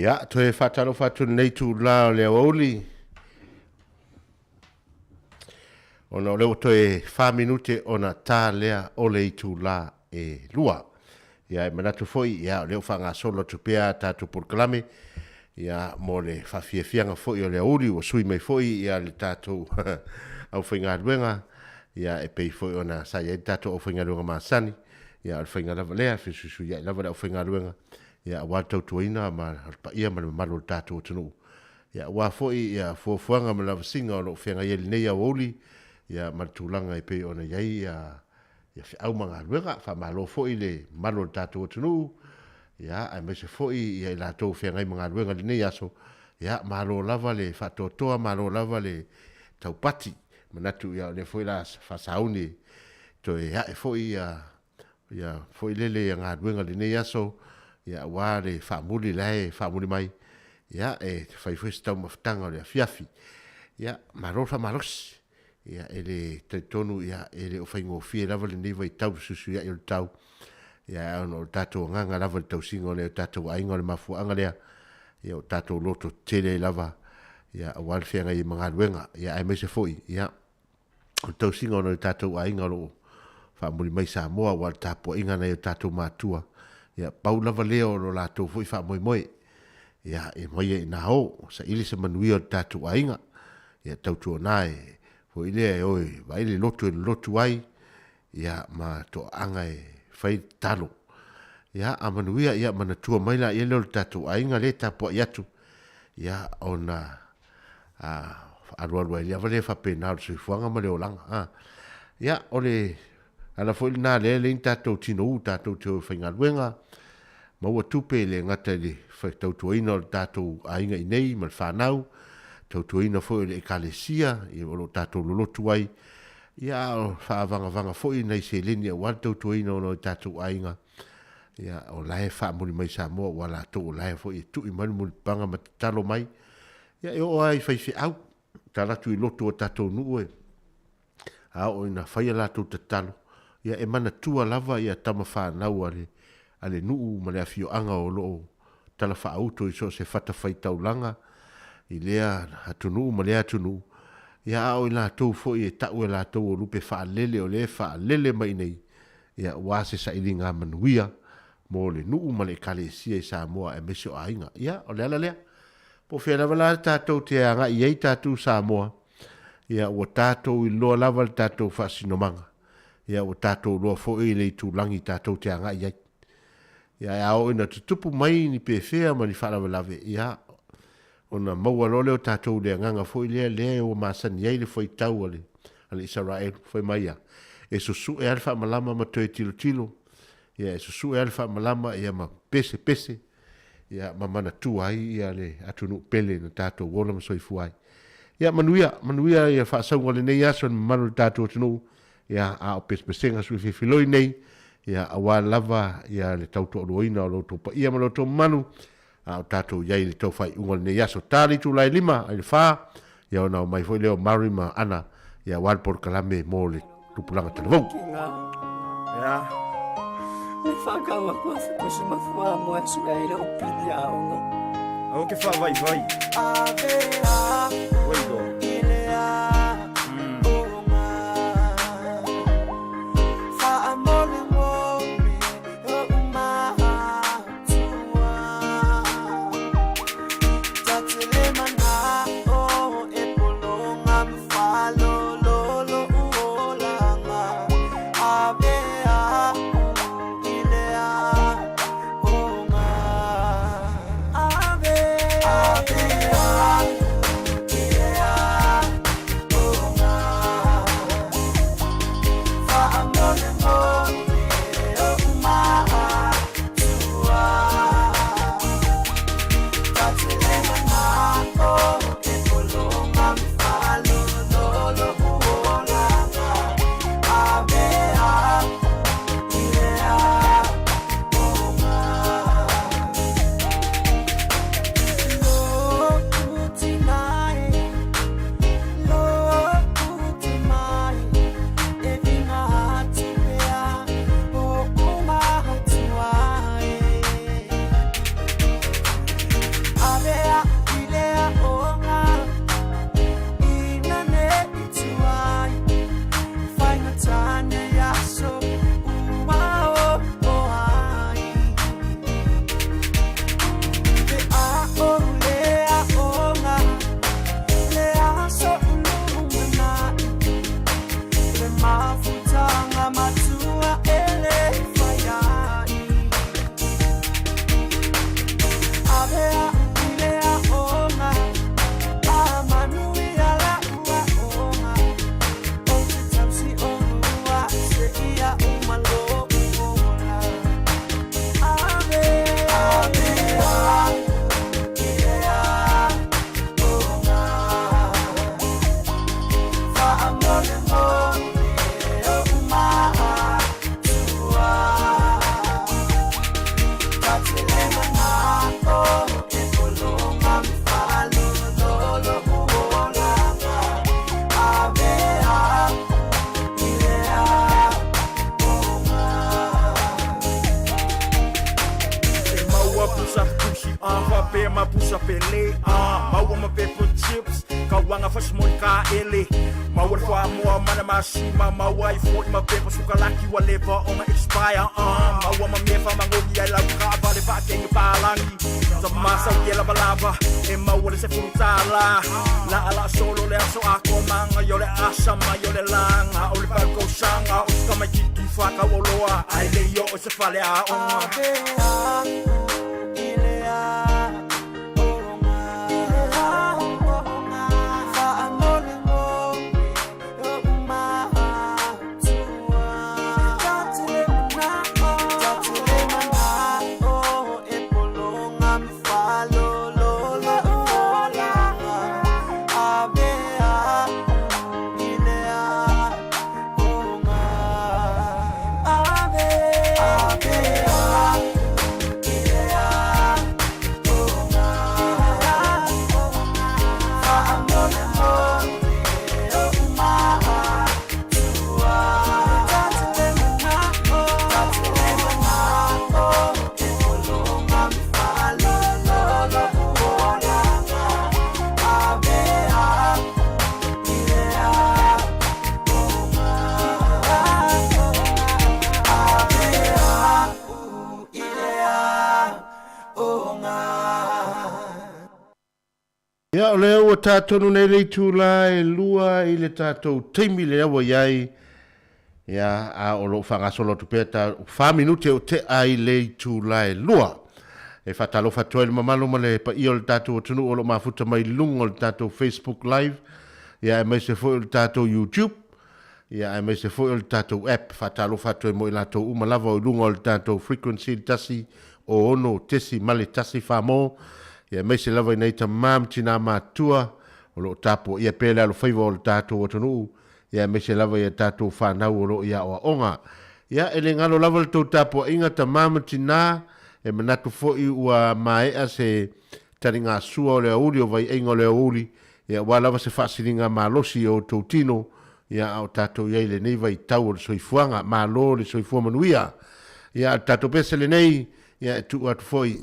Ia, toe faatalofa atu lenei itulā o le aoauli, ona o lea ua toe 4 minute ona ta lea o le itulā e 2. Ia, e manatu foi, ia, o lea ua faagasolo atu pea a tatou polokalame, ia, mo le faafiafiaga foi o le aoauli, ua sui mai foi ia le tatou aufaigaluega, ia, e pei foi ona sa i ai le tatou aufaigaluega masani, ia, o le faiga lava lea, fesuisuiai lava le aufaigaluega, ia aua le tautuaina ma le paia ma le mamalu o le tatou atunuu. Ia aua foi ia fuafuaga ma lavasiga o lo o feagai ai lenei aoauli, ia ma le tulaga e pei ona i ai ia ia feau ma galuega. Faamalo foi le mamalu o le tatou atunuu, ia aemaise foi ia i latou o feagai ma galuega i lenei aso. Ia malo lava le faatoatoa, malo lava le taupati. Manatu ia o lea foi la faasauni toe ae foi ia ia foi lele ia galuega i lenei aso, ia aua le faamuli la e faamuli mai, ia e fai foi se taumafataga o le afiafi. Ia malo le faamalosi. Ia e le talitonu ia e le o faigofie lava lenei vaitau fesuisuiai o le tau. Ia ona o le tatou agaga lava i le tausiga o le tatou aiga o le mafuaaga lea. Ia o tatou loto tetele ai lava ia aua le feagai ai ma galuega. Ia aemaise foi ia o le tausiga o nai o tatou aiga o lo o faamuli mai Samoa aua le tapuaiga a nai o tatou matua, ia pau lava lea o lo latou foi faamoemoe, ia e omai ai ina o, saili se manuia o le tatou aiga, ia tautuana e foi lea e o e vaai le lotu e lolotu ai, ia ma toaaga e fai le tatalo. Ia, a manuia, ia, manatua mai laia lea o le tatou aiga lea e tapuai atu, ia, ona a, alualu ai lava lea faapena o le soifuaga ma le olaga. A. Ia, o le ala foi lena lea e leai ni tatou tinou tatou te o e faigaluega, maua tupe e le gata i le tautuaina o le tatou aiga i nei ma le fanau, tautuaina foi o le Ekalesia ia, o lo o tatou lolotu ai, ia, a o faavagavaga foi nai seleni aua le tautuaina o nai tatou aiga, ia, o la e faamuli mai Samoa ua latou o la e foi e tui mai le mulipapaga ma tatalo mai, ia, e oo lava i faifeau, tala atu i lotu o tatou nuu e, a oo ina fai a latou tatalo, ia e manatua lava ia tama fanau a le, a le nuu ma le afioaga o lo o talafaauto i so o se fatafaitaulaga i lea atunuu ma lea atunuu, ia a o i latou foi e tau e latou o lupe faalele o lea e faalele mai i nei, ia aua se sailiga manuia mo le nuu ma le Ekalesia i Samoa aemaise o aiga. Ia, o le ala lea. Po o fea lava la tatou te agai i ai tatou Samoa, ia ua tatou iloa lava le tatou faasinomaga, ia ua tatou iloa foi le itulagi tatou te agai i ai. Ia ae a oo ina tutupu mai ni pefea ma ni faalavelave, ia ona maua loa lea o tatou i le agaga foi lea, lea ua masani ai le faitau a le, a le Isaraelu, fai mai a, e susue lava le faamalama ma toe tilotilo, ia e susue lava le faamalama ia ma pesepese, ia ma manatua ai ia le atunuu pele na tatou ola ma soifua ai. Ia manuia, manuia ia faasauga o lenei aso i le mamalu o le tatou atunuu, ia a o pesepesega suifefiloi nei, ia aua lava ia le tautoaluaina o lo outou paia ma lo outou mamalu, a o tatou i ai i le tau faaiuga o lenei aso. Ta le itula e 5 i le 4, ia ona omai foi lea o Mary ma Ana, ia aua le polokalame mo le tupulaga talavou. Ia. Le whakau aku a whikusi mafua mo e sui ai le upili a ongo. Au ke whaavaivai. Ave a Wait go. ile a onga. Whaamole mo me o umatua. Tatele mana o e polonga mwhalo lolo uolanga. Ave a ile a onga. Ave ave a ile a onga. Whaamole mo me o umatua. Tatele mana o e polonga mwhalo lolo uolanga. Ave a ile a onga. Loku tinai, loku te mai, e vinga atu pea o umatua e. Ave a ile a onga, ina ne i tuai, whainga tane aso ua o o ai. Te a o le a onga, le aso ulumana, le mafutanga matua ele whaiai. Ave a ile a onga, a manu i ala ua onga, o te tausi o lua se ia umalo uola. Ave ave a ile a onga. Whaamole mo me o umatua. Tatele mana o e polonga mwhalo lolo uolanga. Ave a ile a onga. E maua pusa pusi a whape ma pusa pele a maua ma pepper chips ka wanga fasimoli ka ele maua le whamoa mana masima maua i foi ma pepa sukalaki wa leva onga expire a maua ma mefa mangogi ai lau ka vale whakenge pālangi sa masa o lava lava e maua le se furutala la ala solo le aso a komanga yo le asa ma yo le langa o le whakau sanga o skamai kiki Faakauoloa ae lei oo se faleaoga. Ia, o lea ua tatonu nei le itulā e 2 i le tatou taimi lea ua i ai, ia, a o lo o faagasolo atu pea ta 4 minute o tea i le itulā e 2. E faatalofa atu ai le mamalu ma le paia o le tatou atunuu o lo o mafuta mai luga o le tatou Facebook Live, ia, aemaise foi o le tatou YouTube, ia, aemaise foi o le tatou app. Faatalofa atu ai mo i latou uma lava o i luga o le tatou frequency le 106.1 Samoa, ia, aemaise lava i nai tamā ma tinā matutua o lo o tapuaia pea le alofaiva o le tatou atunuu, ia, aemaise lava i a tatou fanau o lo o i aoaoga. Ia, e le galo lava le tou tapuaiga tamā ma tinā, e manatu foi ua maea se taligasua o le aoauli o vaiaiga o le aoauli, ia, aua lava se faasiliga malosi i o outou tino, ia, a o tatou i ai i lenei vaitau o le soifuaga. Malo le soifua manuia. Ia, a o le tatou pese lenei, ia, e tuu atu foi,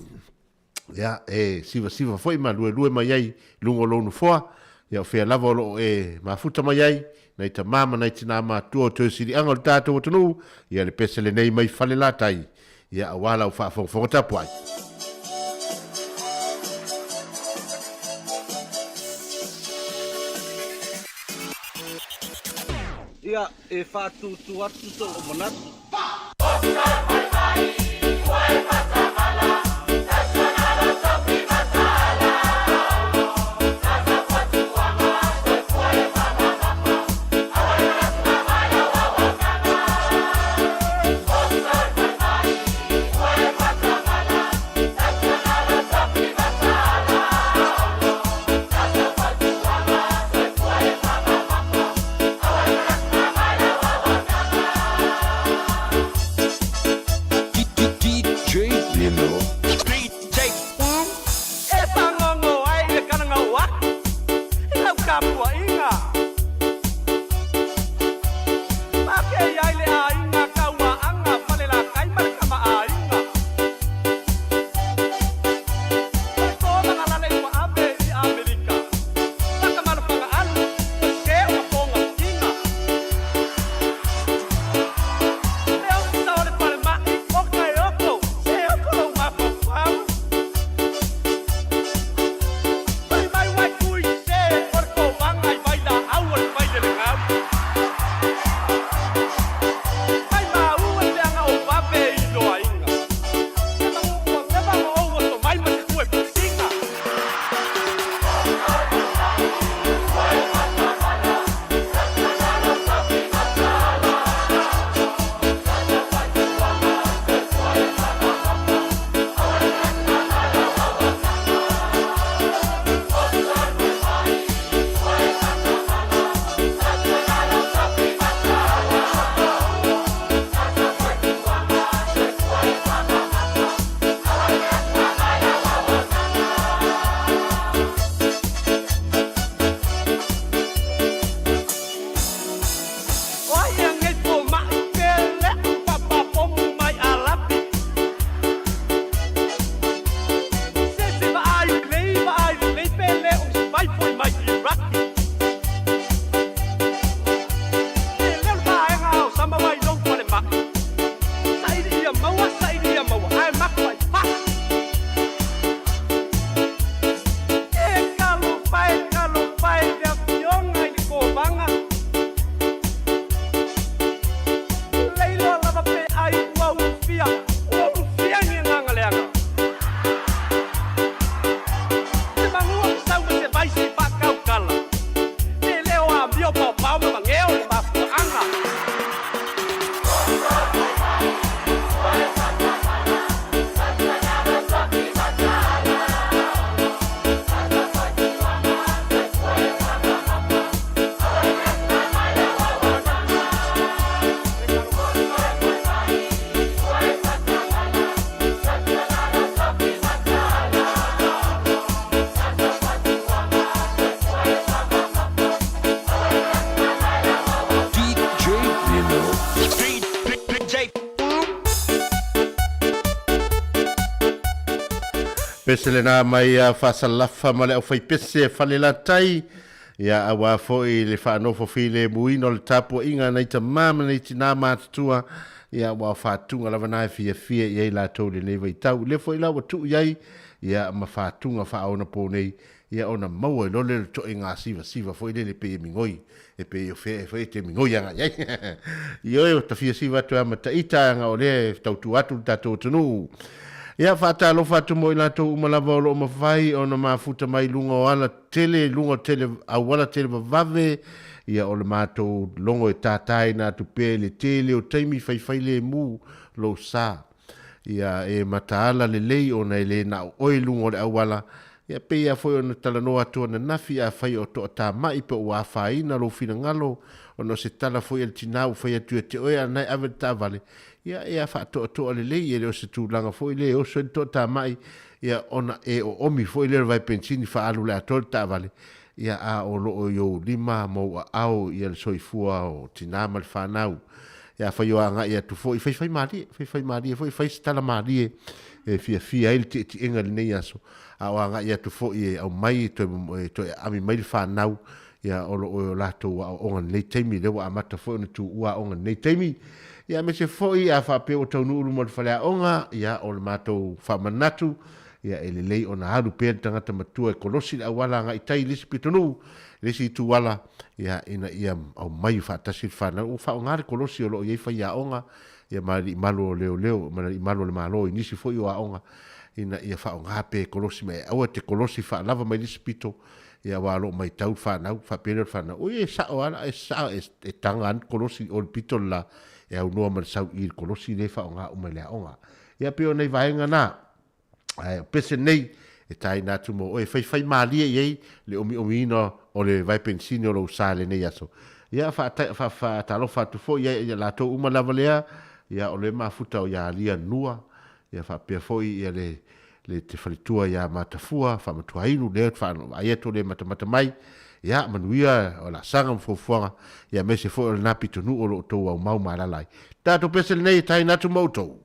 ia, e sivasiva foi ma luelue mai ai i luga o lou nofoa, ia, o fea lava o lo o e mafuta mai ai, nai tamā ma nai tinā matutua o toe siliaga o le tatou atunuu, ia, le pese lenei mai Falelatai, ia, aua lau faafogafoga tapuai. Ia, e faatūtū atu sou manatu. DJ Pese lena mai ia Faasalafa ma le aufaipese Falelatai, ia auā foi le faanofo filemuina o le tapuaiga a nai tamā ma nai tinā matutua, ia ua faatuga lava na e fiafia i ai latou i lenei vaitau. I lea foi la ua tuu i ai, ia ma faatuga faaonapō nei, ia ona maua i lole le toaiga sivasiva foi lele pei e migoi, e pei o fea foi e te migoi agai ai. Ioe, ua ta fia siva atu ai ma taita aga o lea e tautua atu le tatou atunuu. Ia, faatalofa atu mo i latou uma lava o lo o mafai ona mafuta mai i luga o ala tele, luga o tele, auala tele vavave, ia o le matou logo e tātāina atu pea i le tele o taimi faifai lemu lou sa. Ia e mataala lelei ona e le na o oe i luga o le auala, Ia pei lava foi ona talanoa atu ananafi, afai o toatama'i pe ua afaina lou finagalo ona o se tala foi a le tinā ua fai atu ia te oe a na e ave le taavale, ia e a faatoatoa lelei, e le o se tulaga foi lea e oso ai le toatama'i, ia ona e oomi foi lea o le vaepenisini faaalu le atoa le taavale, ia a o lo o i ou lima ma ou aao ia le soifua o tinā ma le fanau. Ia afai o agai atu foi, faifai malie, faifai malie foi, fai se tala malie e fiafia ai le tietiega i lenei aso, a o agai atu foi e aumai e toe, e toe aami mai le fanau, ia o lo o i o latou aoaoga i lenei taimi, lea ua amata foi ona tuua aoga i lenei taimi. Ia aemaise foi a faapea ua taunuu luma o le faleaoga, ia o le matou faamanatu, ia e lelei ona alu pea le tagata matua e kolosi le auala agai tai i le isi pitonuu, le isi ituala, ia ina ia aumai faatasi le fanau. Ua faaaoga le kolosi o lo o i ai faiaoga, ia ma alii malu o leoleo, ma alii malu o le Malo i nisi foi o aoga, ina ia faaaoga pe kolosi mai, aua te kolosi faalava mai le isi pito, ia aua o lo o matau le fanau, faapea lea o le fanau, oi e sao lava, e sao, e taga lava le kolosi i o i le pito le la, e aunoa ma le sau i i le kolosi lea e faaaoga uma i le aoga. Ia pei o nai vaega na, ae o pese nei e taina atu mo oe, e faifai malie i ai le omiomiina o le vaepenisini o lou sa i lenei aso. Ia, faatalofa atu foi ia latou uma lava lea, ia o le mafuta o ia Lia Nua, ia faapea foi ia le le te faletua ia Matafua, Faamatuainu, lea ou te vaai atu o lea e matamata mai, ia manuia o laasaga ma fuafuaga, ia aemaise foi o lena pitonuu o lo o outou aumau ma alaala ai. Tatou pese lenei e taina atu ma outou.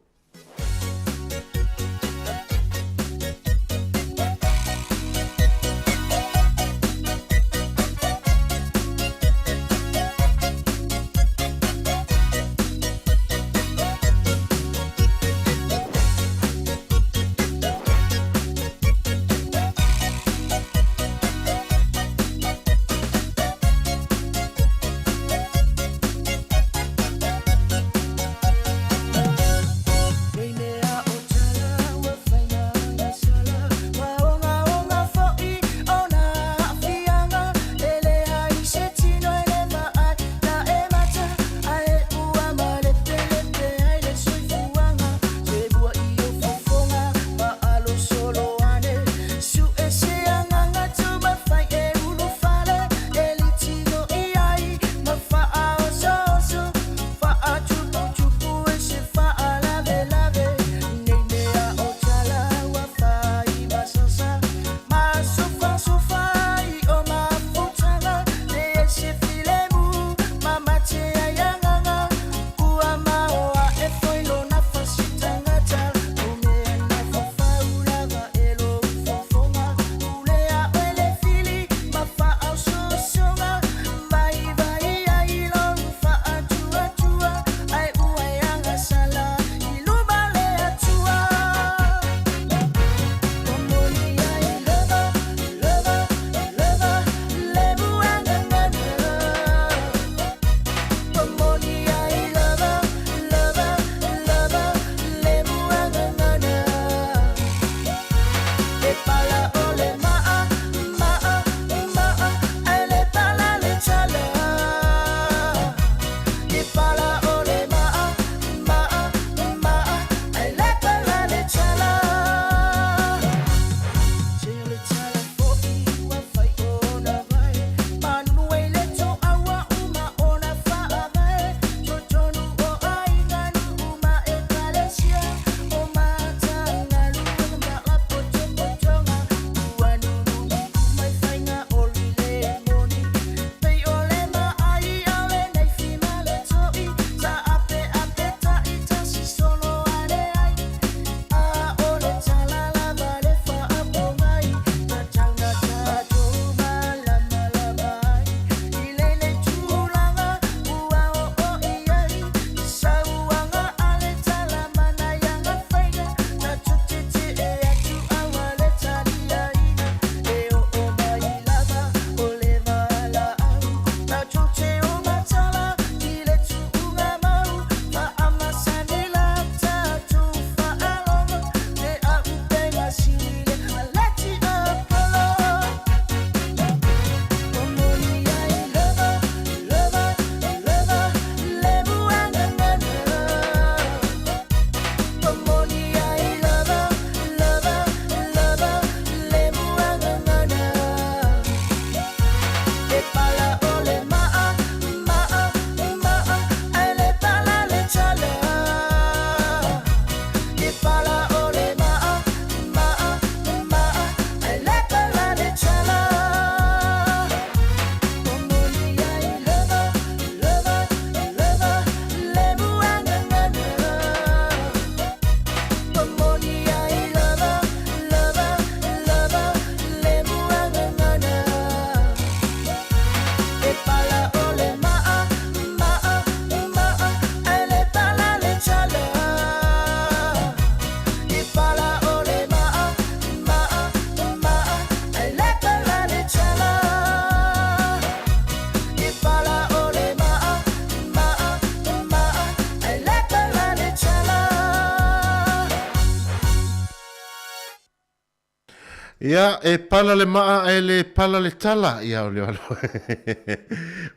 Ia, e pala le maa ae le pala le tala. Ia, o le alo,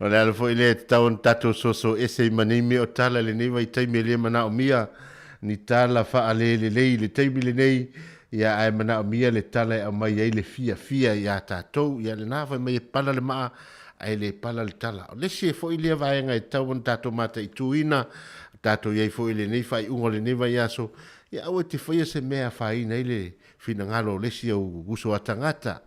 o le ala foi lea e tatau ona tatou soso ese i ma nei mea o tala i lenei vaitaimi e le manaomia ni tala faalelelei i le taimi lenei, ia ae manaomia le tala e aumai ai le fiafia iā tatou. Ia, lena fai mai e pala le maa ae le pala le tala. O le isi foi lea vaega e tatau ona tatou mataituina, tatou i ai foi i lenei faaiuga o lenei vaiaso, ia aua e te faia se mea e afaina ai le finagalo o le isi au uso a tagata.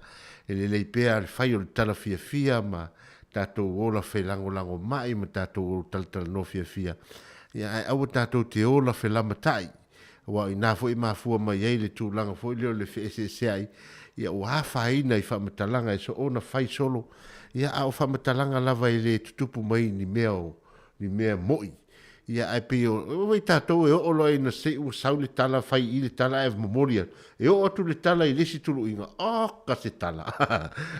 E lelei pea le fai o le tala fiafia ma tatou ola felagolagomai ma tatou talatalanoa fiafia, ia ae aua tatou te ola felamatai, aua o ina foi e mafua mai ai le tulaga foi lea o le feeseeseai, ia ua afaina i faamatalaga e soona fai solo, ia a o faamatalaga lava e le tutupu mai i ni mea o ni mea mo'i. Ia ae pei o, o i tatou e oo loa ina se i ua sau le tala, fai i le tala ae momoli atu. E oo atu le tala i le isi tuluiga, oka se tala!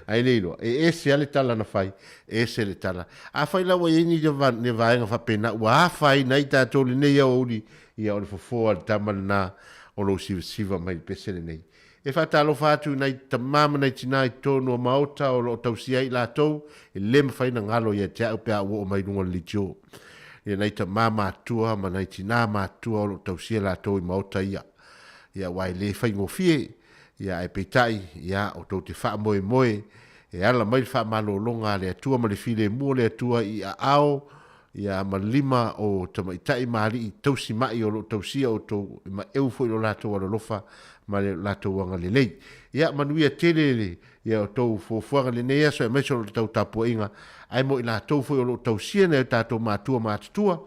Ae le iloa, e ese lava le tala na fai, ese le tala. Afai la ua i ai ni ni vaega faapena ua afaina ai tatou i lenei aoauli, ia o le fofo a le tama lena o lou sivasiva mai le pese lenei. E faatalofa atu i nai tama ma nai tina i totonu o maota o lo o tausia ai i latou, e le mafai ona galo ia te au pe a ou oo mai i luga o le leitio. Ia nai tama matutua ma nai tina matutua o lo o tausia latou i maota ia. Ia aua e le faigofie, ia ae peitai, ia o tou te faamoemoe e ala mai le faamalologa a le Atua ma le filemu o le Atua i aao ia ma lima o tamaitai ma alii tausi ma'i o lo o tausia outou e maeu foi lo latou alolofa ma le latou agalelei. Ia manuia tele le ia outou fuafuaga i lenei aso aemaise o lo outou tapuaiga ae mo i latou foi o lo o tausia nai o tatou matua matutua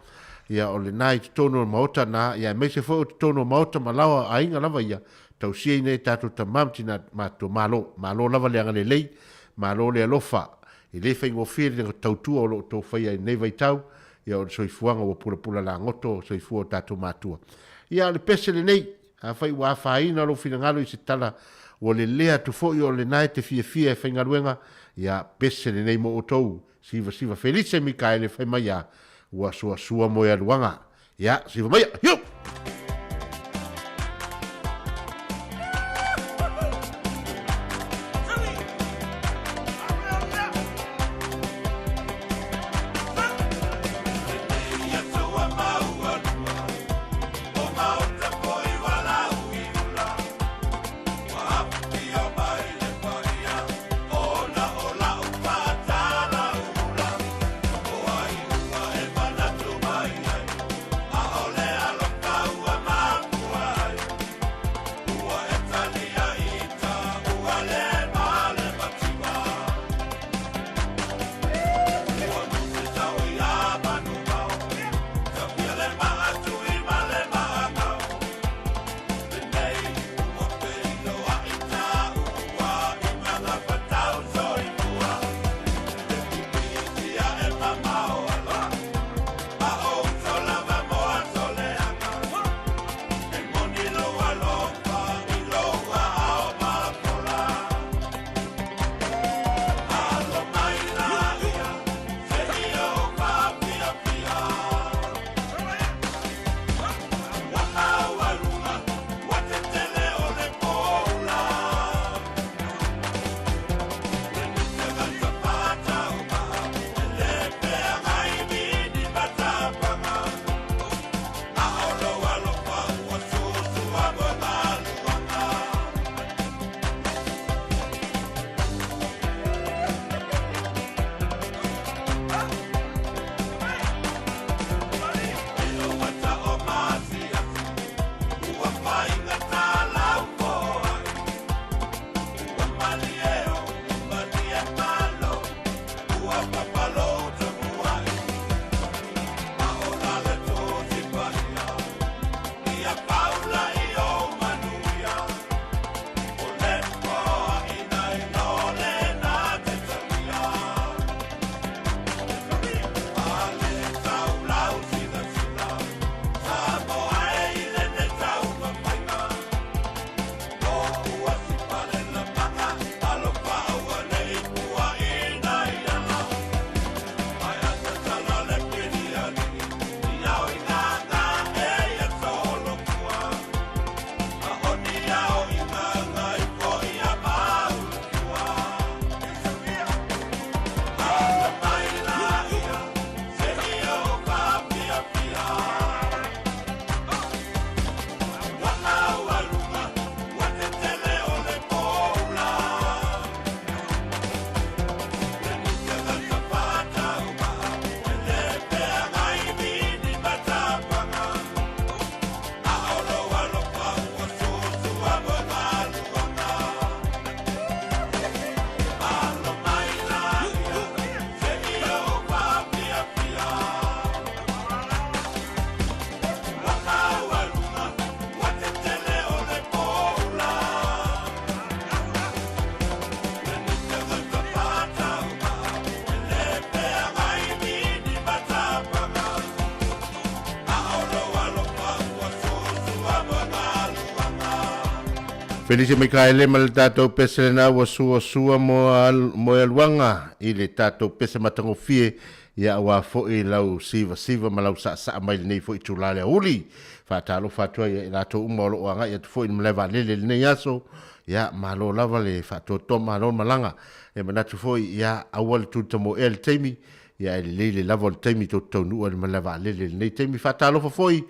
ia o lena i totonu o le maota na ia aemaise foi o totonu o maota ma laoa aiga lava ia tausia i nai o tatou tama ma tina matutua. Malo, malo lava le agalelei, malo le alofa. E le faigofie le tautua o lo o outou faia i lenei vaitau, ia o le soifuaga ua pulapula lagoto soifua o tatou matua. Ia o le pese lenei, afai ua afaina lou finagalo i se tala ua lelea atu foi o lena e te fiafia e faigaluega, ia pese lenei mo outou, siva siva Felise Mikaele fai mai a, ua suasua moealuaga. Ia, siva maia, hiu! Felise Mikaele ma le tatou pese lena ua suasua moealuaga i le tatou pese matagofie ia aua foi lau sivasiva ma lau saasaa mai lenei foi itulā le aoauli. Faatalofa atu ai ia i latou uma o lo o agai atu foi i le malae vaalele i lenei aso. Ia malo lava le faatoatoa malo le malaga. E manatu foi ia aua le tulitamoea i le taimi ia ae lelei le lava o le taimi tou te taunuu ai i le malae vaalele i lenei taimi. Faatalofa foi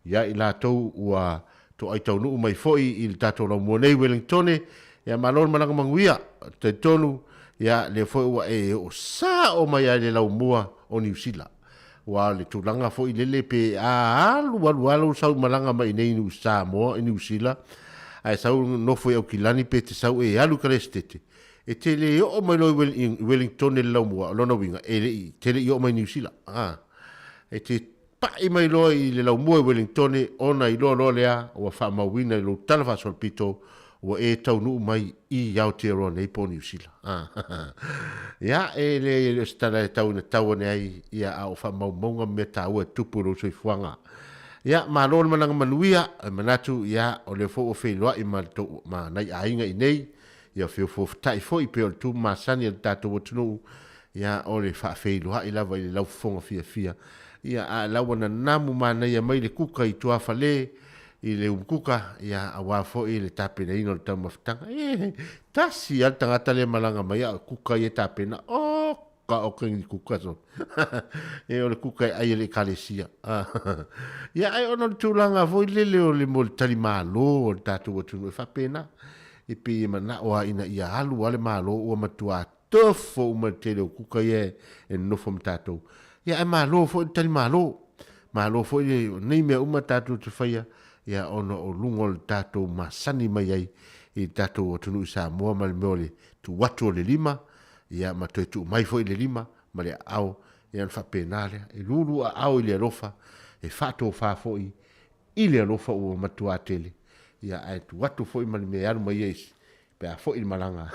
ia i latou ua Toai taunuu mai foi i le tatou laumua nei Wellingtone, ia malo le malaga manuia. Ou te talitonu, ia lea foi ua e oo sao mai lava i le laumua o Niu Sila. Aua o le tulaga foi lele pe a alu alu lava lou sau malaga mai i inei i Samoa i Niu Sila, ae sau nofo i Aukilani pe te sau e alu i Kalesetete, e te le oo mai loa i Wellingtone i le laumua, o lona uiga e le i, te le i oo mai i Niu Sila. E te Pa'i mai loa i le laumua i Welingtone ona iloa loa lea ua faamauina i lou tala faasolopito ua e taunuu mai i Aotearoa nei po o Niu Sila. Ia, e leai e le o se tala e tau ina tau ane ai, ia, a o faamaumauga ma mea taua e tupu i lou soifuaga. Ia, malo le malaga manuia, e manatu, ia, o lea foi ua feiloai ma le tou, ma nai aiga i nei, ia feofoofotai foi pei o le tu masani a le tatou atunuu, ia o le faafeiloai lava i le laufofoga fiafia. Ia a la ua nanamu manaia mai le kuka i tuafale i le umukuka, ia aua foi le tapenaina o le taumafataga. E, tasi lava le tagata lea e malaga mai a o kuka ia e tapena. Oka oka ni kuka so. E o le kuka e ai e le ekalesia. Ia ae ona o le tulaga foi lele o le mo le talimalo o le tatou atunuu e faapena. E pei e manao lava ina ia alu lava le Malo ua matua tofo uma le tele o kuka ia e nonofo ma tatou. Ia ae malo foi le tali malo. Malo foi le nei mea uma tatou te faia ia ona o luga o le tatou masani mai ai i le tatou atunuu i Samoa ma le mea o le tuu atu o le lima ia ma toe tuu mai foi le lima ma le aao ia ona faapena lea. E lulu aao i le alofa, e faatofa foi i le alofa ua matua tele, ia ae tuu atu foi ma le mea e alu mai ai pe a foi le malaga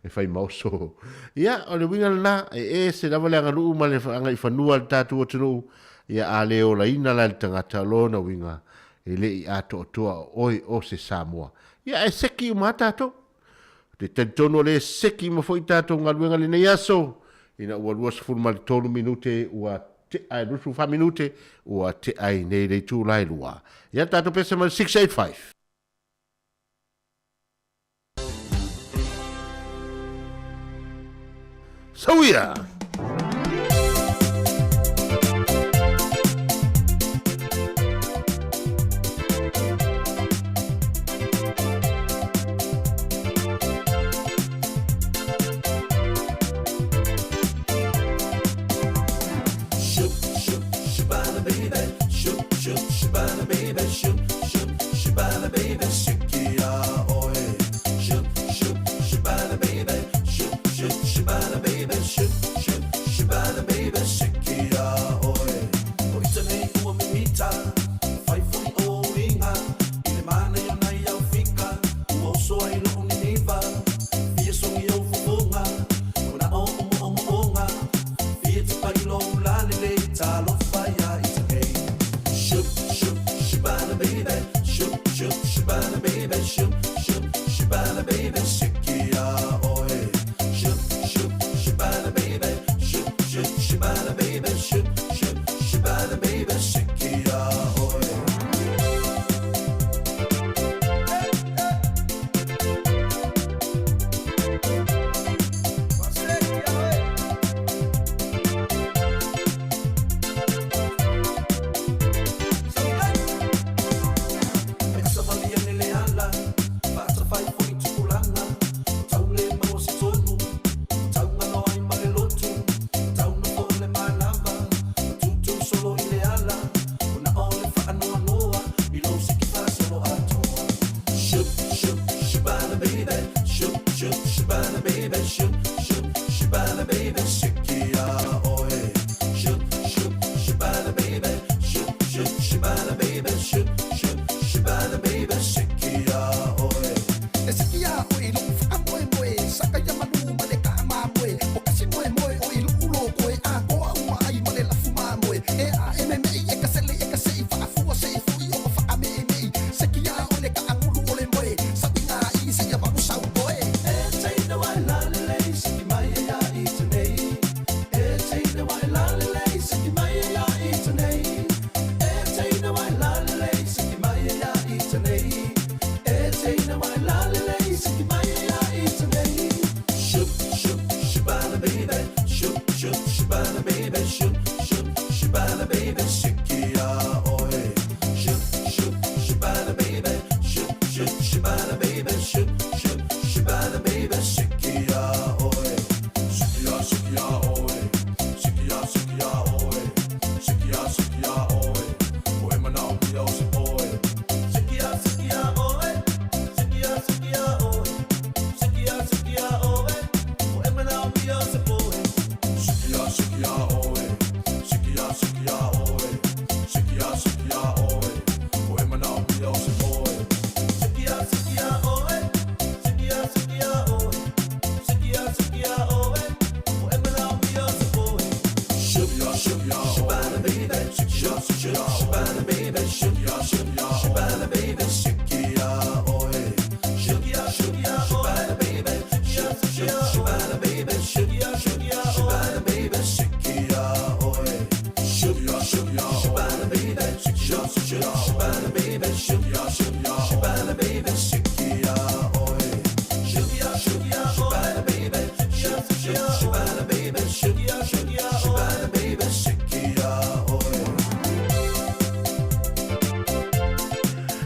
e fai ma oso. Ia, o le uiga lena, e ese lava le aganuu ma le agaifanua a le tatou atunuu, ia a le olaina la e le tagata, lona uiga, e le i atoatoa o oe o se Samoa. Ia, ae seki uma lava tatou. Ou te talitonu o lea e seki uma foi tatou galuega i lenei aso, ina ua 23 minute ua tea e 24 minute ua tea ai nei le itula e 2. Ia tatou pese mai le 685. Sauia!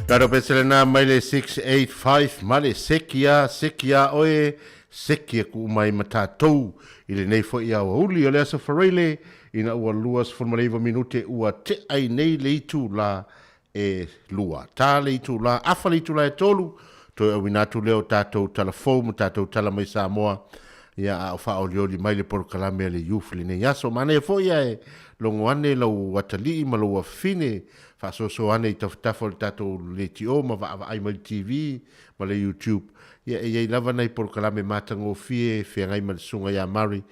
Tatou pese lena mai le 685 ma le sekia, sekia oe, sekia ku mai ma tatou i lenei foi aoauli o le Aso Faraile ina ua 29 minute ua tea i nei le itula e lua. Ta le itula, afa le itula e tolu, toe auina atu lea o tatou tala fou ma tatou tala mai Samoa, ia a o faaolioli mai le polokalame a le youth i lenei aso. Manaia foi ae logo ane lau atalii ma lou afafine, faasoasoa ane i tafatafa o le tatou leitio ma vaavaai mai le TV ma le YouTube. Ia e i ai lava nai polokalame matagofie e feagai ma le susuga ia Murray,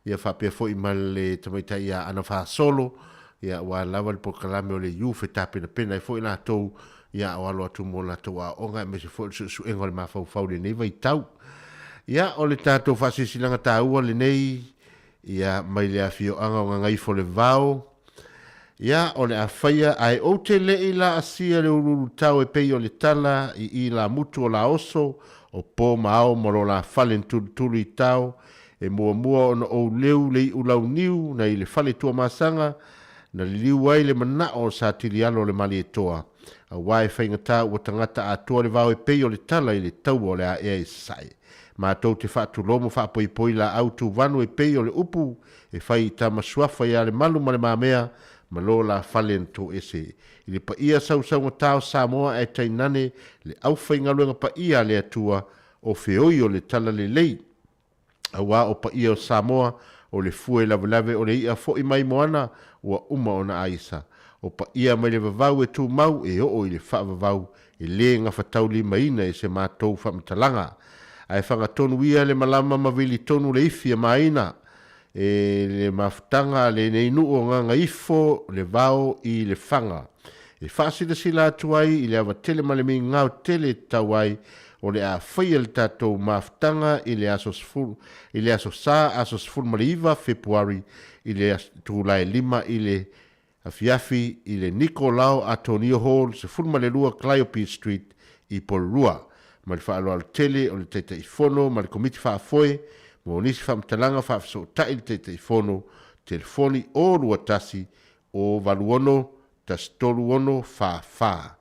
ia faapea foi ma le tamaitai ia Ana Fasolo, ia aua lava le polokalame o le youth e tapenapena ai foi latou ia o alo atu mo latou aoaoga aemaise foi o le suesuega o le mafaufau i lenei vaitau. Ia o le tatou faasilasilaga taua lenei ia mai le afioaga o Gagaifolevao, ia o le a faia ae ou te le i laasia le uluulutao e pei o le tala i ilamutu o Laoso o po ma ao ma lo la fale na tulutulu i tao e muamua ona ou leu le iu launiu na i le fale Tuamasaga na liliu ai le manao o Satilialo o le Malietoa aua e faigata ua tagata atoa le vao e pei o le tala i le taua o le aea i Sasae. Matou te faatulou ma faapoipoi laau tuvanu e pei o le upu e fai i tama suafa ia Lemalu ma Le Mamea ma lo la fale na toese i le paia sausaugata o Samoa ae tainane le aufaigaluega paia a le Atua o feoi o le Talalelei aua o paia o Samoa o le fue lavelave o le i'a fo'i mai moana ua uma ona aisa. O paia mai le vavau e tumau e oo i le faavavau e lē gafataulimaina e se matou faamatalaga. Ae fagatonu ia le malama ma vili tonu le ifi a maina e le mafutaga a lenei nuu o Gagaifo le vao i Lefaga. E faasilasila atu ai i le ava tele ma le migao tele e tatau ai o le a faia le tatou mafutaga i le aso sefulu, i le aso Sa aso 19 Fepuari i le itula e 5 i le afiafi i le Nikolao Atonio Hall, 12 Calliope Street i Porirua. Ma le faaaloalo tele o le Taitaifono ma le Komiti Faafoe mo nisi faamatalaga faafesootai le Taitaifono, telefoni 021 086 136 44.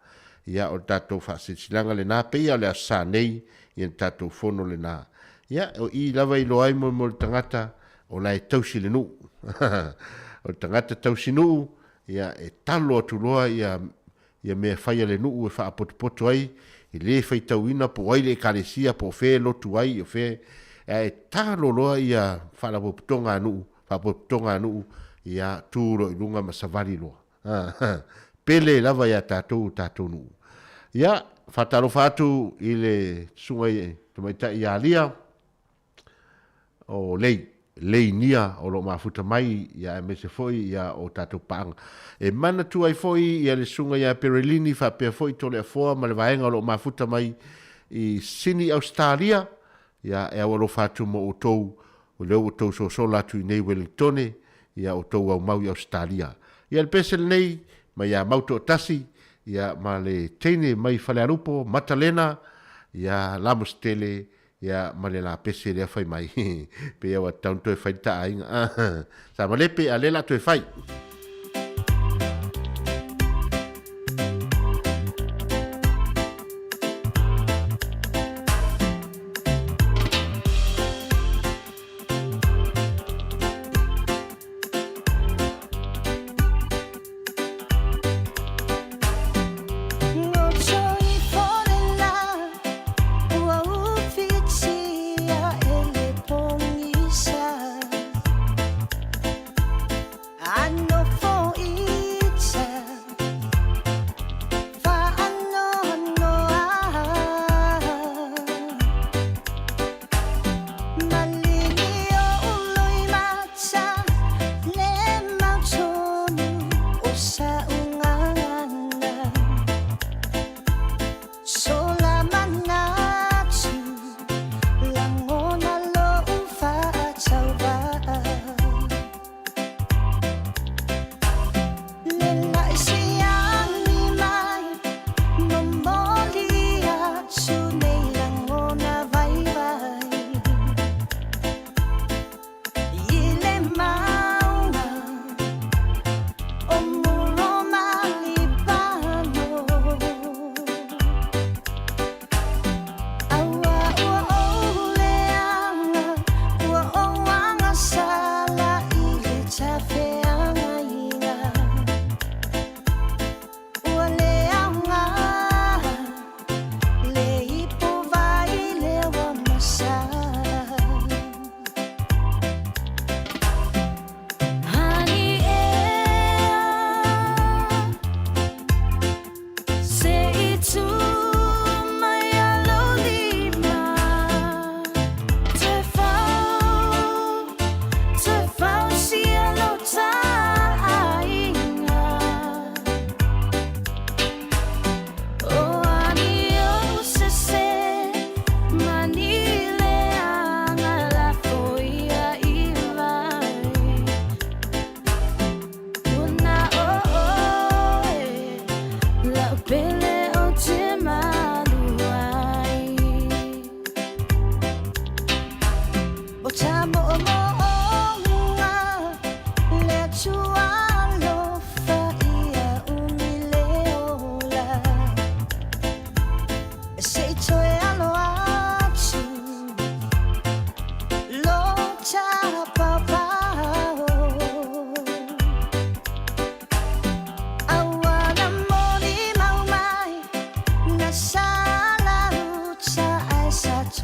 Ia, o le tatou faasilasilaga lena, pei lava o le Aso Sa nei, ia le tatou fono lena. Ia, o i lava i iloa ai mo le tagata o la e tausi le nuu. O le tagata tausi nuu, ia, e talo atu loa ia, ia mea fai a le nuu e faapotopoto ai, e le faitauina po o ai le ekalesia, po o fea e lotu ai, o fea, ae talo loa ia faalapotopotoga a nuu, faapotopotoga a nuu, ia, tu loa i luga ma savali loa. Pele lava ia tatou o tatou nuu. Ia, faatalofa atu i le susuga i tamaitai ia Lia, o Lei, Lei Nia o lo o mafuta mai, ia aemaise foi ia o tatou paaga. E manatua ai foi ia le susuga ia Perelini faapea foi Toleafoa ma le vaega o lo o mafuta mai i Sini Ausetalia, ia e aualofa atu mo outou o lea ua outou sosola atu i nei Welingtone, ia outou aumau i Ausetalia. Ia le pese lenei mai ia Mautoatasi, ia ma le teine mai Falealupo, Matalena, ia Lamositele, ia ma le lapese lea fai mai pei ua tatau ona toe fai le ta aiga sa malepe a lea la toe fai.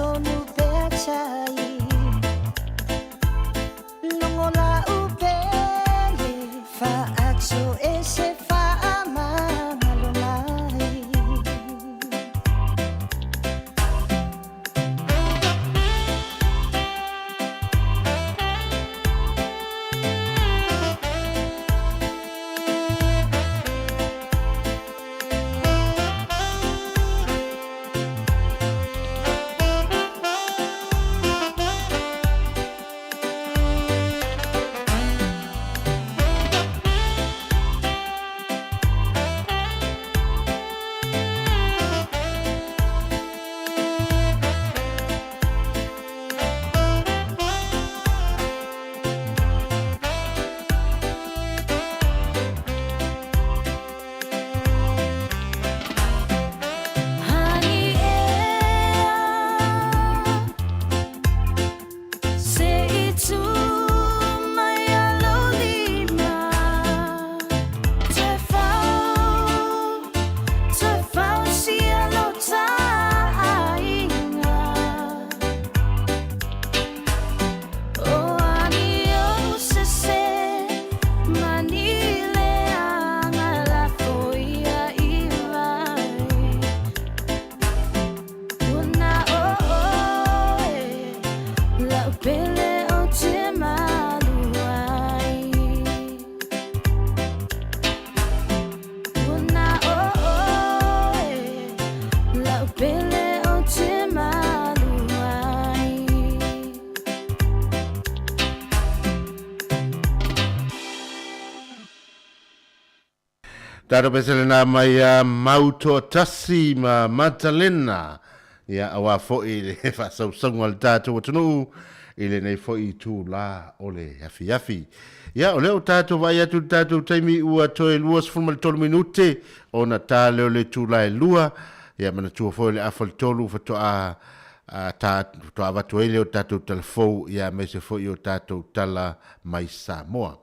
tonu pea tai Longo la upele Whaatu e se whaamangalo mai. Hani ea Se i tū mai a lou lima Toe fau, toe fau sia lo taaiga O ani ou sese mani leaga lafo ia i vai Una o oe lau pele o te malu ai Una o oe lau pele o te malu ai. Tatou pese lena mai ia Mautoatasi ma Matalena, ia auā foi le faasausauga o le tatou atunuu i lenei foi itulā o le afiafi. Ia, o lea ua tatou vaai atu i le tatou taimi ua toe 23 minute ona ta lea o le itulā e lua, ia manatua foi o le afa o le tolu faatoa ta faatoa avatu ai lea o tatou talafou, ia aemaise foi o tatou tala mai Samoa.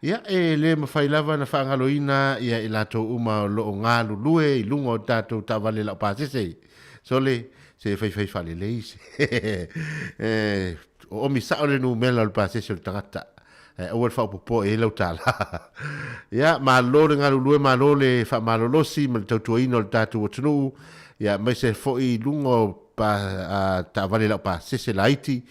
Ia, e le mafai lava ona faagaloina ia i latou uma o lo o galulue i luga o tatou taavale laupasese. Sole, se faifai faalelei se. E oomi sao le numera o le pasese o le tagata. Ae aua le faaopoopoa i ai lau tala. Ia, malo le galulue, malo le faamalolosi ma le tautuaina o le tatou atunuu, ia, aemaise foi i luga o pa, taavale laupasese laiti,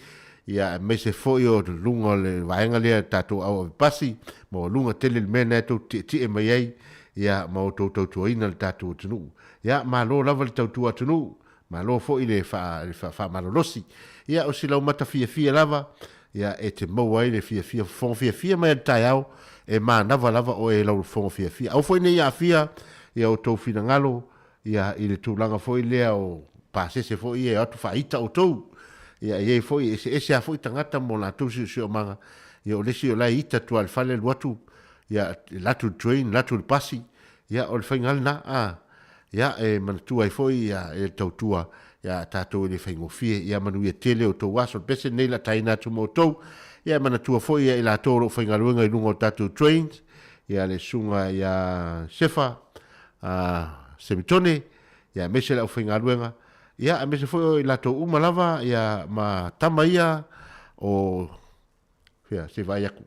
ia, aemaise foi o luga o le vaega lea tatou auave pasi, maualuga tele le mea lena e tou te tietie mai ai, ia, ma outou tautuaina le tatou atunuu. Ia, malo lava le tautua atunuu, malo foi le faamalolosi. Ia, o si laumata fiafia lava, ia, e te maua ai le fiafia, fofoga fiafia mai a le taeao, e manava lava oe i lau fofoga fiafia. Aua foi ne i aafia ia outou finagalo, ia, i le tulaga foi lea o pasese foi ia e o atu faaita outou. Ia, e i ai foi, e eseese lava foi tagata mo latou siosiomaga. Ia, o le isi o la e ita atu lava i le fale alu atu, ia, alu atu i le train, alu atu i le pasi. Ia, o le faiga lava lena, a. Ia, e manatua ai foi ia, e le tautua, ia, tatou e le faigofie. Ia, manuia tele outou aso. O le pese lenei o le a taina atu ma outou. Ia, e manatua foi ia i latou o lo o faigaluega i luga o tatou trains, ia, le susuga ia Sefa, a Semitone, ia aemaise le aufaigaluega, ia aemaise foi o i latou uma lava, ia ma tama ia o fea se vaai aku,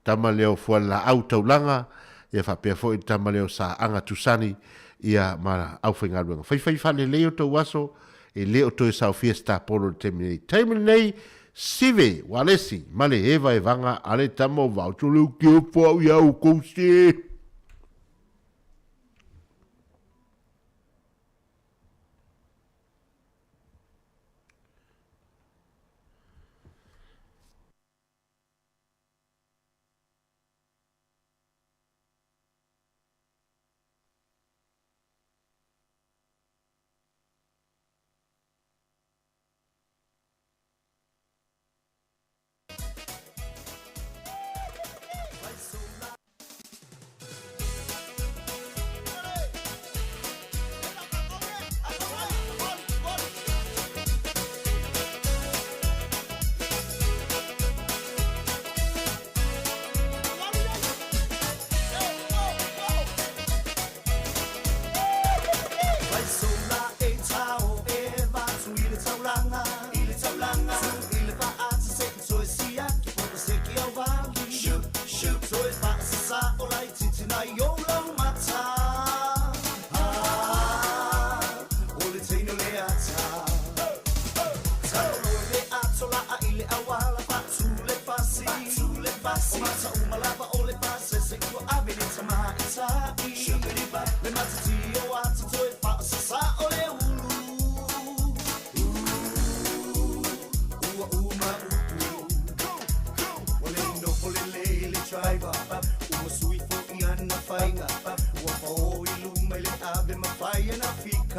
tama lea o Fualelaau Taulaga, ia faapea foi le tama lea o Saaga Tusani, ia ma aufaigaluega. Faifai faalelei o tou aso, e le o toe saofia se tapolo i le taimi nei. Taimi lenei, Sive, Walesi, ma le evaevaga a le tama o Vaotoleu Keopo au ia oukou se.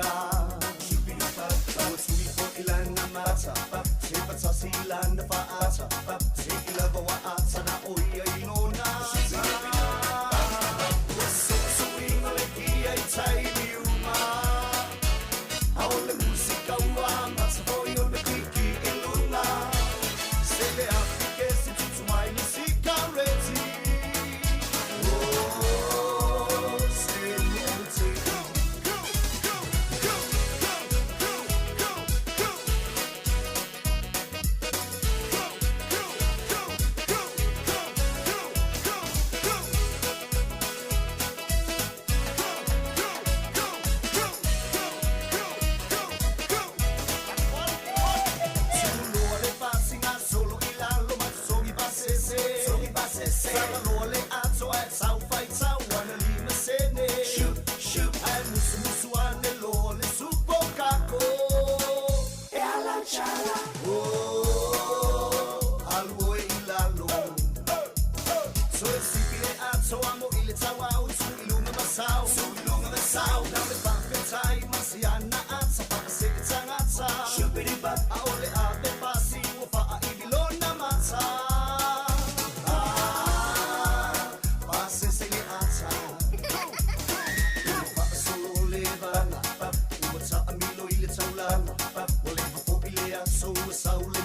ka Ua tui fo ilana mata Se patasi ilana faata Se ilava wa ata na oia ilona Ua susuinga le kia i tai miuma Aole musika ua mata foi o le kiki i luna Se le afi ke se tutu mai ni sikareti Oh, se le te go, go, go, go, go, go, go, go. Go, go, go, go, go, go, go, go. Go, go, go, go, go, go, go. Tuloa le fasinga solo i lalo masogi pasese Sogi pasese Sala le ato ai sau fai sau ana lima sene Shoot shoot ai musu musu ane lo le supo kako E ala chala Oh alu oe i lalo So e sipi le ato amo i le tau au tu i lunga masau Tu i lunga masau Na le whawhetai masiana ata whakase e tangata Shupiri bap a ole a te pasi ua whaa i vilona mata Ah, pasese le ata Whaasolo le vanga Ua taa milo i le taulanga Ua le popo i le aso ua sau le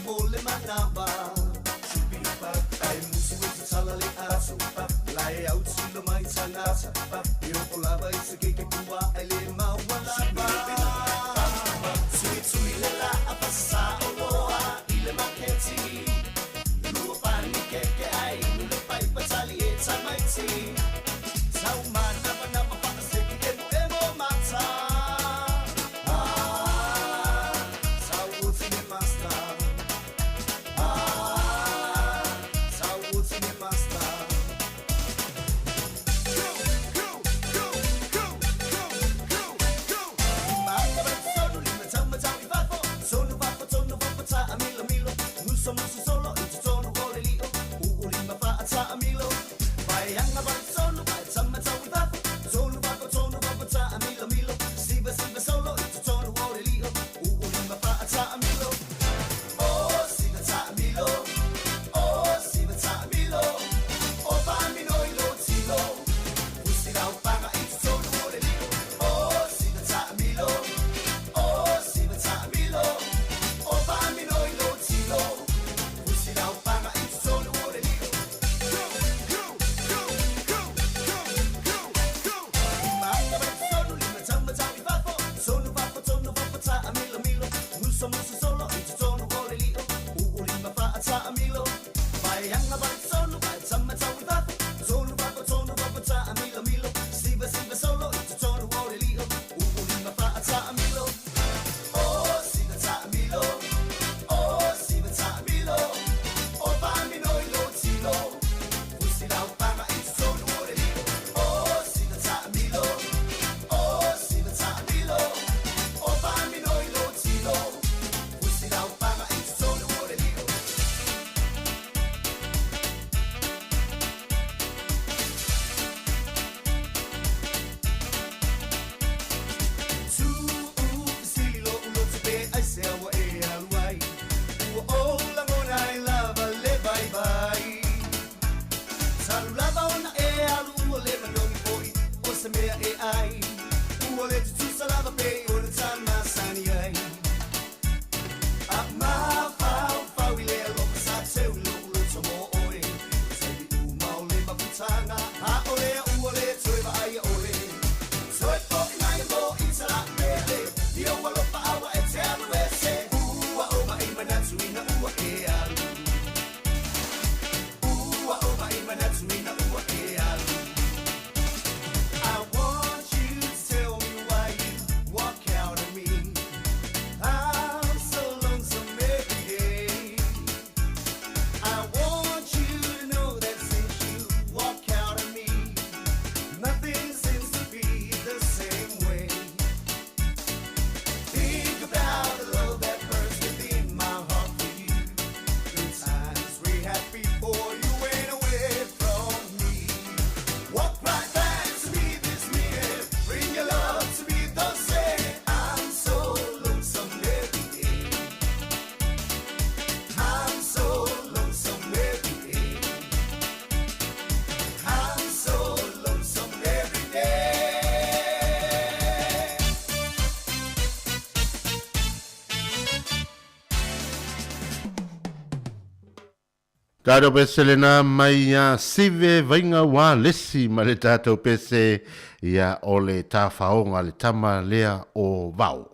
Tatou pese lena mai ia Sive Vaiga Ualesi ma le tatou pese ia o le tafaoga le tama lea o Vao.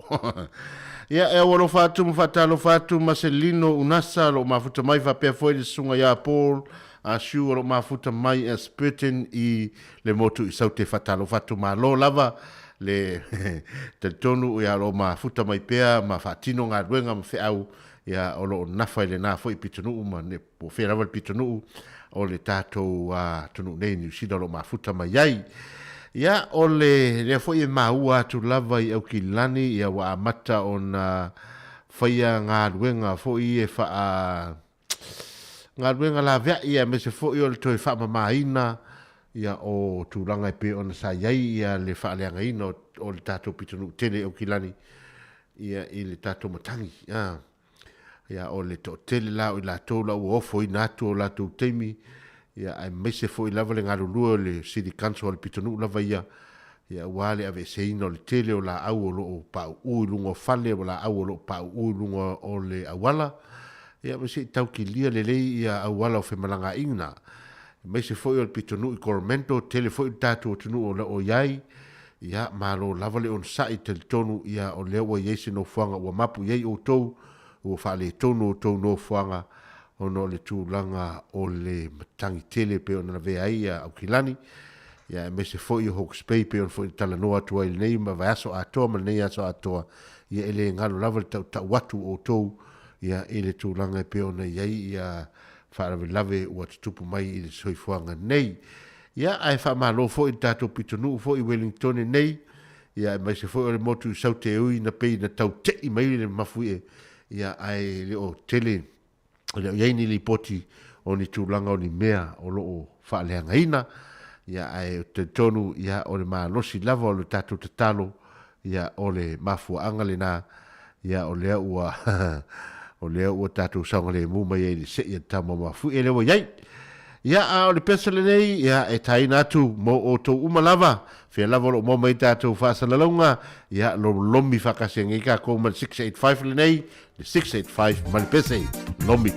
Ia e au alofa atu ma faatalofa atu ma se lino unasa lo mafuta mai faapea foi le susuga ia Paul Asiu o lo mafuta mai e Spurgeon i le motu i Saute faatalofa atu malo lava le talitonu ia lo mafuta mai pea ma faatino galuega ma feau ia o lo o nafa i lena foi pitonuu ma ne, po o fea lava le pitonuu o le tatou atunuu nei Niu Sila o lo o mafuta mai ai. Ia, o le lea foi e maua atu lava i Aukilani, ia ua amata ona faia galuega foi e faa galuega laveai aemaise foi o le toe faamamaina ia o tulaga e pei ona sa i ai ia le faaleagaina o le tatou pitonuu tele i Aukilani ia i le tatou matagi. A. Ia o le toatele la o i latou la ua ofoina atu o latou taimi, ia aemaise foi lava le galulue o le City Council a le pitonuu lava ia, ia aua le aveeseina o le tele o laau o lo o pauu i luga o fale, o laau o lo o pauu i luga o le auala, ia ma se i tau kilia lelei ia auala o femalagaaiga. Aemaise foi o le pitonuu i Coromandel, tele foi le tatou atunuu o lo o i ai, Ia, malo lava le onosai, talitonu, ia, o lea ua i ai se nofoaga ua mapu i ai outou, ua faaletonu outou nofoaga ona o le tulaga o le matagi tele e pei ona lavea ai ia Aukilani, ia aemaise foi o Hawke's Bay e pei ona foi na talanoa atu ai i lenei vaiaso atoa ma lenei aso atoa, ia e le galo lava le tautau atu o outou ia i le tulaga e pei ona i ai ia faalavelave ua tutupu mai i le soifuaga nei. Ia, ae faamalo foi i le tatou pitonuu foi i Wellingtone nei, ia aemaise foi o le motu i Saute e ui na pei na tau te'i mai le mafuie, ia ae le o tele, e le o i ai ni lipoti o ni tulaga o ni mea o lo o faaleagaina, ia ae ou te talitonu, ia o le malosi lava o le tatou tatalo, ia o le mafuaaga lena, ia o lea ua o lea ua tatou saogalemu mai ai i le se'i a le tama mafuie lea ua i ai. Ia, a o le pesa lenei, ia, e taina atu mo outou uma lava, fea lava o lo o maua mai tatou faasalalauga, ia, lomlomi faatasi ai tatou ma le 685 lenei, le 685 ma le pese, lomi.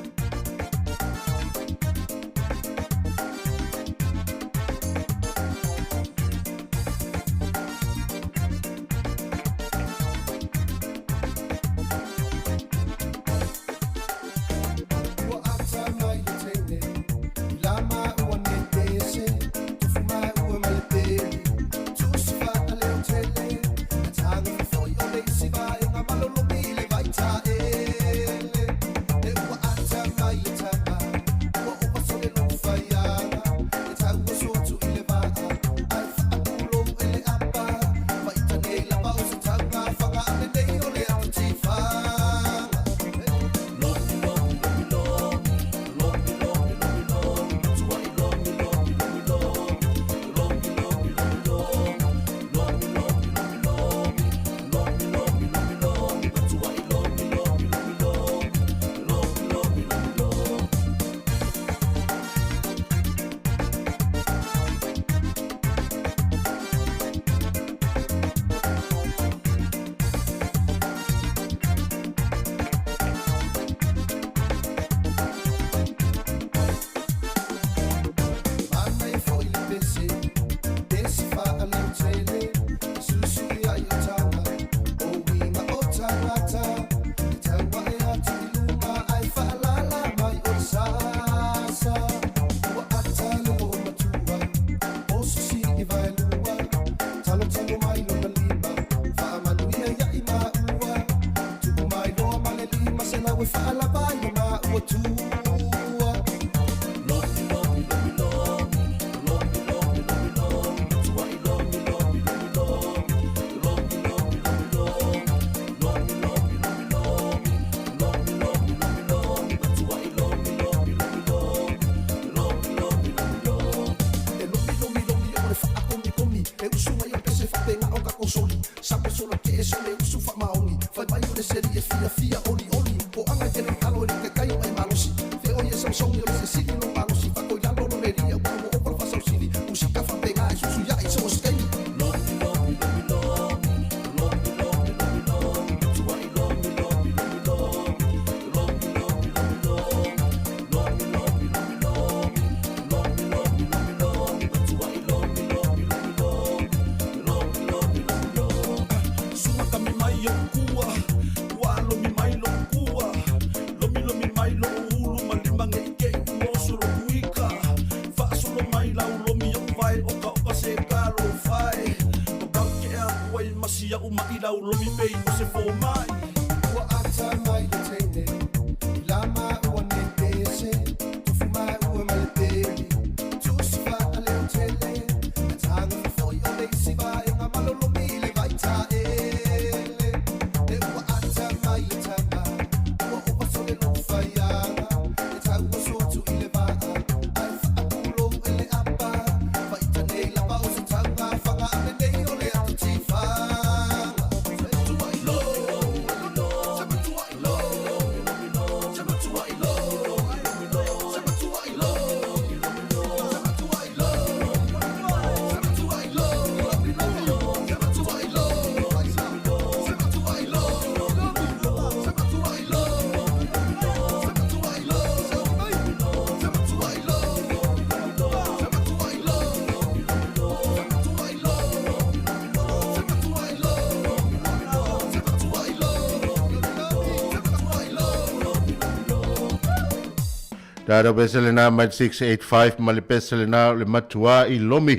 Tatou pese lena mai le 685 ma le pese lena o le matuā i lomi.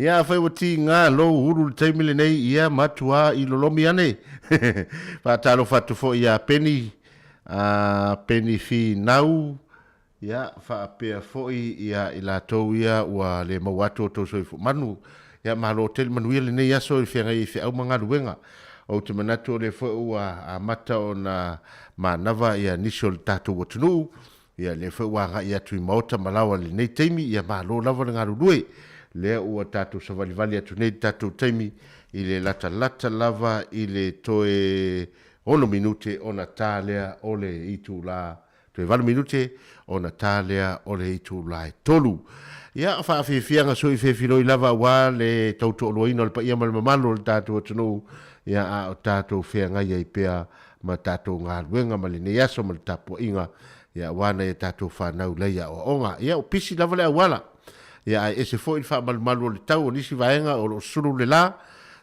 Ia afai ua tiga lou ulu i le taimi lenei, ia matuā i lolomi ane. Faatalofa atu foi ia Peni, a Peni Finau, ia faapea foi ia i latou ia ua le maua atu o outou soifua manu. Ia malo tele manuia lenei aso i le feagai ai feau ma galuega. Ou te manatu o lea foi ua amata ona manava ia nisi o le tatou atunuu, ia lea foi ua agai atu i maota ma laoa i lenei taimi, ia malo lava le galulue. Lea ua tatou savalivali atu nei i le tatou taimi i le latalata lava i le toe ono minute ona ta lea o le itula Toe valu minute ona ta lea o le itula e tolu. Ia, faafiafiaga sui fefiloi lava aua le tautoaluaina o le paia ma le mamalu o le tatou atunuu, ia a o tatou feagai ai pea ma tatou galuega ma lenei aso ma le tapuaiga, ia aua nai a tatou fanau lai aoaoga. Ia, ua pisi lava le auala, ia ae ese foi le faamalumalu o le tau o nisi vaega o lo o sulu le la,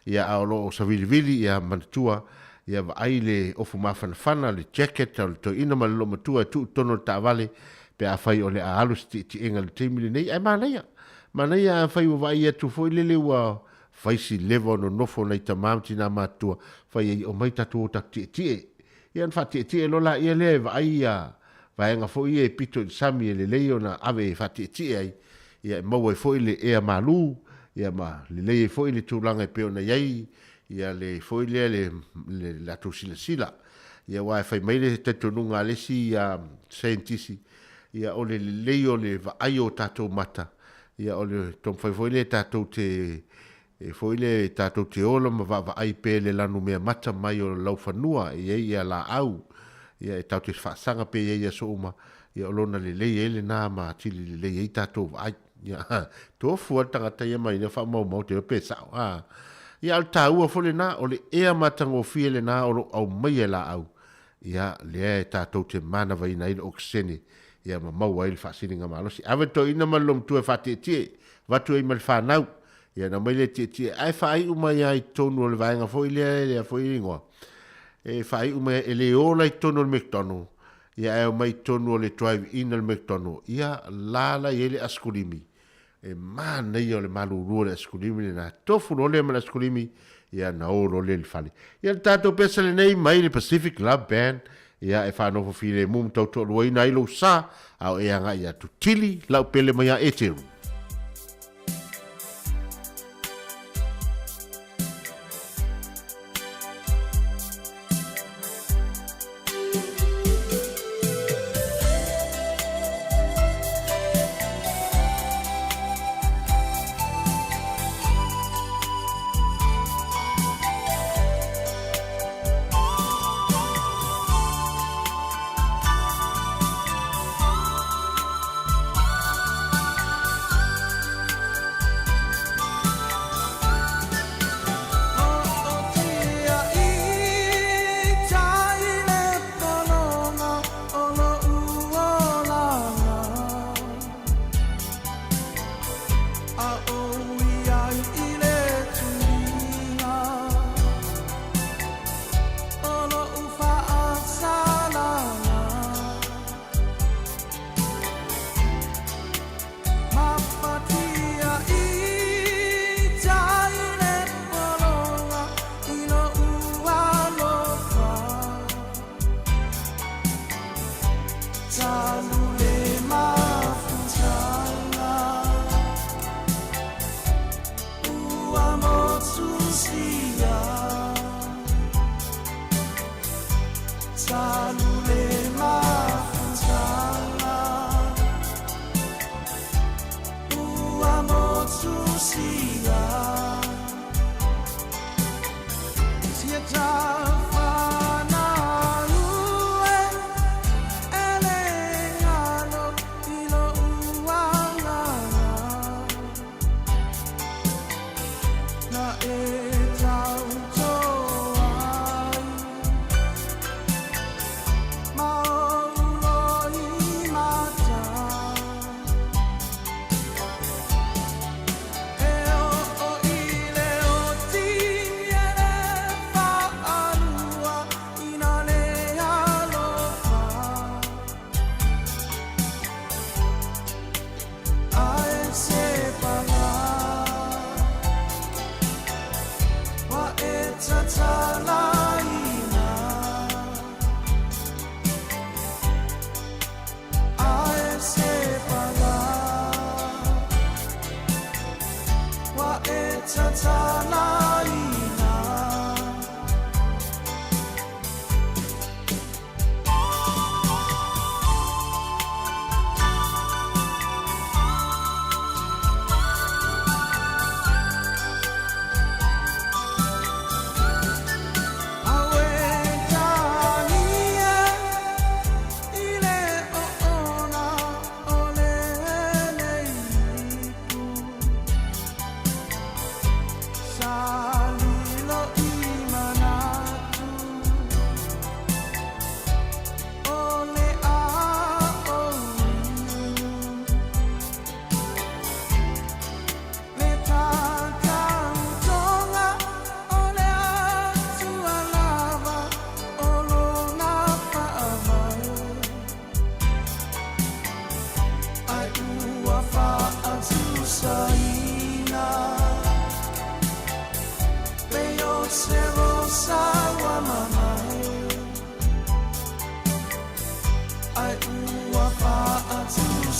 ia a o lo o savilivili, ia manatua Ia vaai le ofu mafanafana, le jacket o le toeaina ma le loomatua e tuu i totonu o le taavale pe afai o le a alu se tietiega i le taimi lenei. Ae manaia, manaia afai ua vaai atu foi lele ua fai si leva o nonofo nai tama ma tina matutua, fai ai, omai tatou o tatou tietie. Ia ona faatietie loa laia lea e vaai ia vaega foi ia e pito i le sami e lelei ona ave e faatietie ai, ia e maua ai foi le ea malu, ia ma lelei ai foi le tulaga e pei ona i ai ia le foi lea le le latou silasila. Ia aua e fai mai le talitonuga a le isi saienitisi, ia o le lelei o le vaai o tatou mata, ia o le taumafai foi lea tatou te e foi lea tatou te ola ma vaavaai pea i le lanumea mata mai o le laufanua e i ai ia laau, ia e tatou te faasaga pea i ai i aso uma, ia o lona lelei ai lena ma atili lelei ai tatou vaai. Ia, tofu lava le tagata ia mai lea faamaumau te pe sao. A. Ia, o le taua foi lena, o le ea matagofie lena o lo o aumaia e laau. Ia, lea e tatou te manavaina ai le okesene, ia ma maua ai le faasiligamalosi. Ave le toeaina ma le loomatua e faatietie, avatu ai ma le fanau. Ia, ona omai lea e tietie. Ae faaiu mai lava i totonu o le vaega foi lea, lea foi e igoa. E faaiu mai, e le ola i totonu o le McDonald, Ia ae omai i totonu o le drive in a le McDonald, ia la la i ai le asikulimi. E manaia o le malulu o le asikulimi lena. Tofu loa lea ma le asikulimi, ia na o loa lea i le fale. Ia le tatou pesa lenei mai le Pacific Love Band, ia e faanofo filemu ma tautoaluaina ai lou sa, a o e agai atu. Tili lau pele mai a Eteru.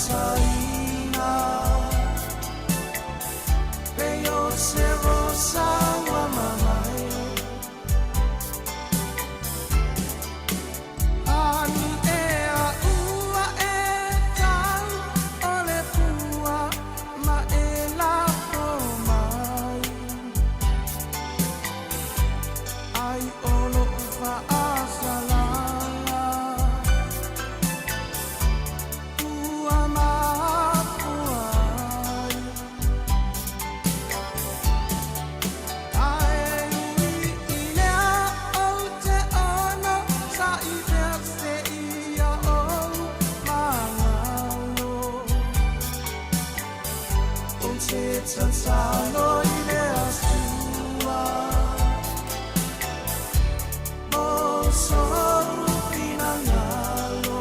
faasaina Pei o se rosa ua mamae Ani ea ua e tau o le pua ma e lafo mai Ai o lo'u fa'aasalaga ua mafua ai Ae ui i lea ou te ono sa'i pea seia ou magalo Ou te tatalo i le Atua Mo sou finagalo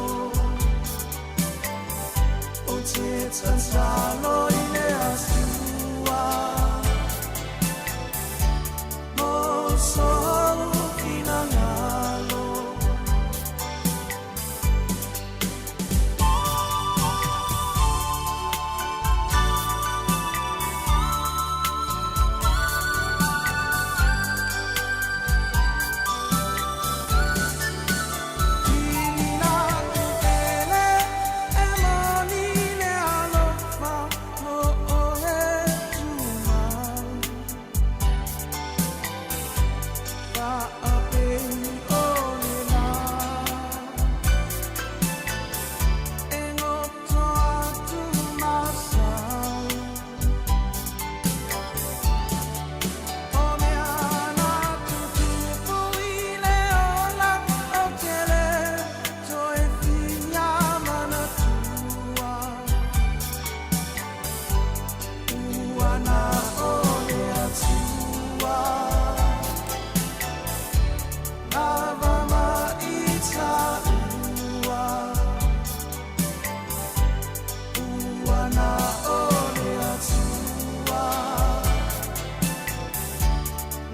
Ou te tatalo i le Atua Mo sou finagalo Kilina pele e moni le alofa mo oe tumau Faapei o le la e goto atu masau O mea na tutupu i le ola ou te le toe fia manatua Ua na o le Atua lava ma i taua Ua na o le Atua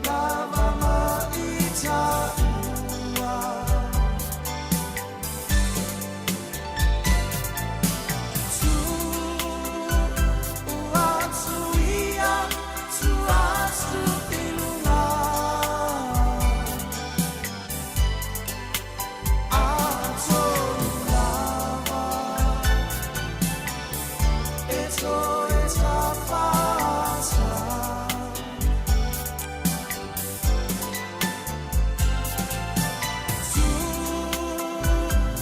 lava ma i taua Tuu atu ia, tuu atu i luga Atonu lava e toe tafa ata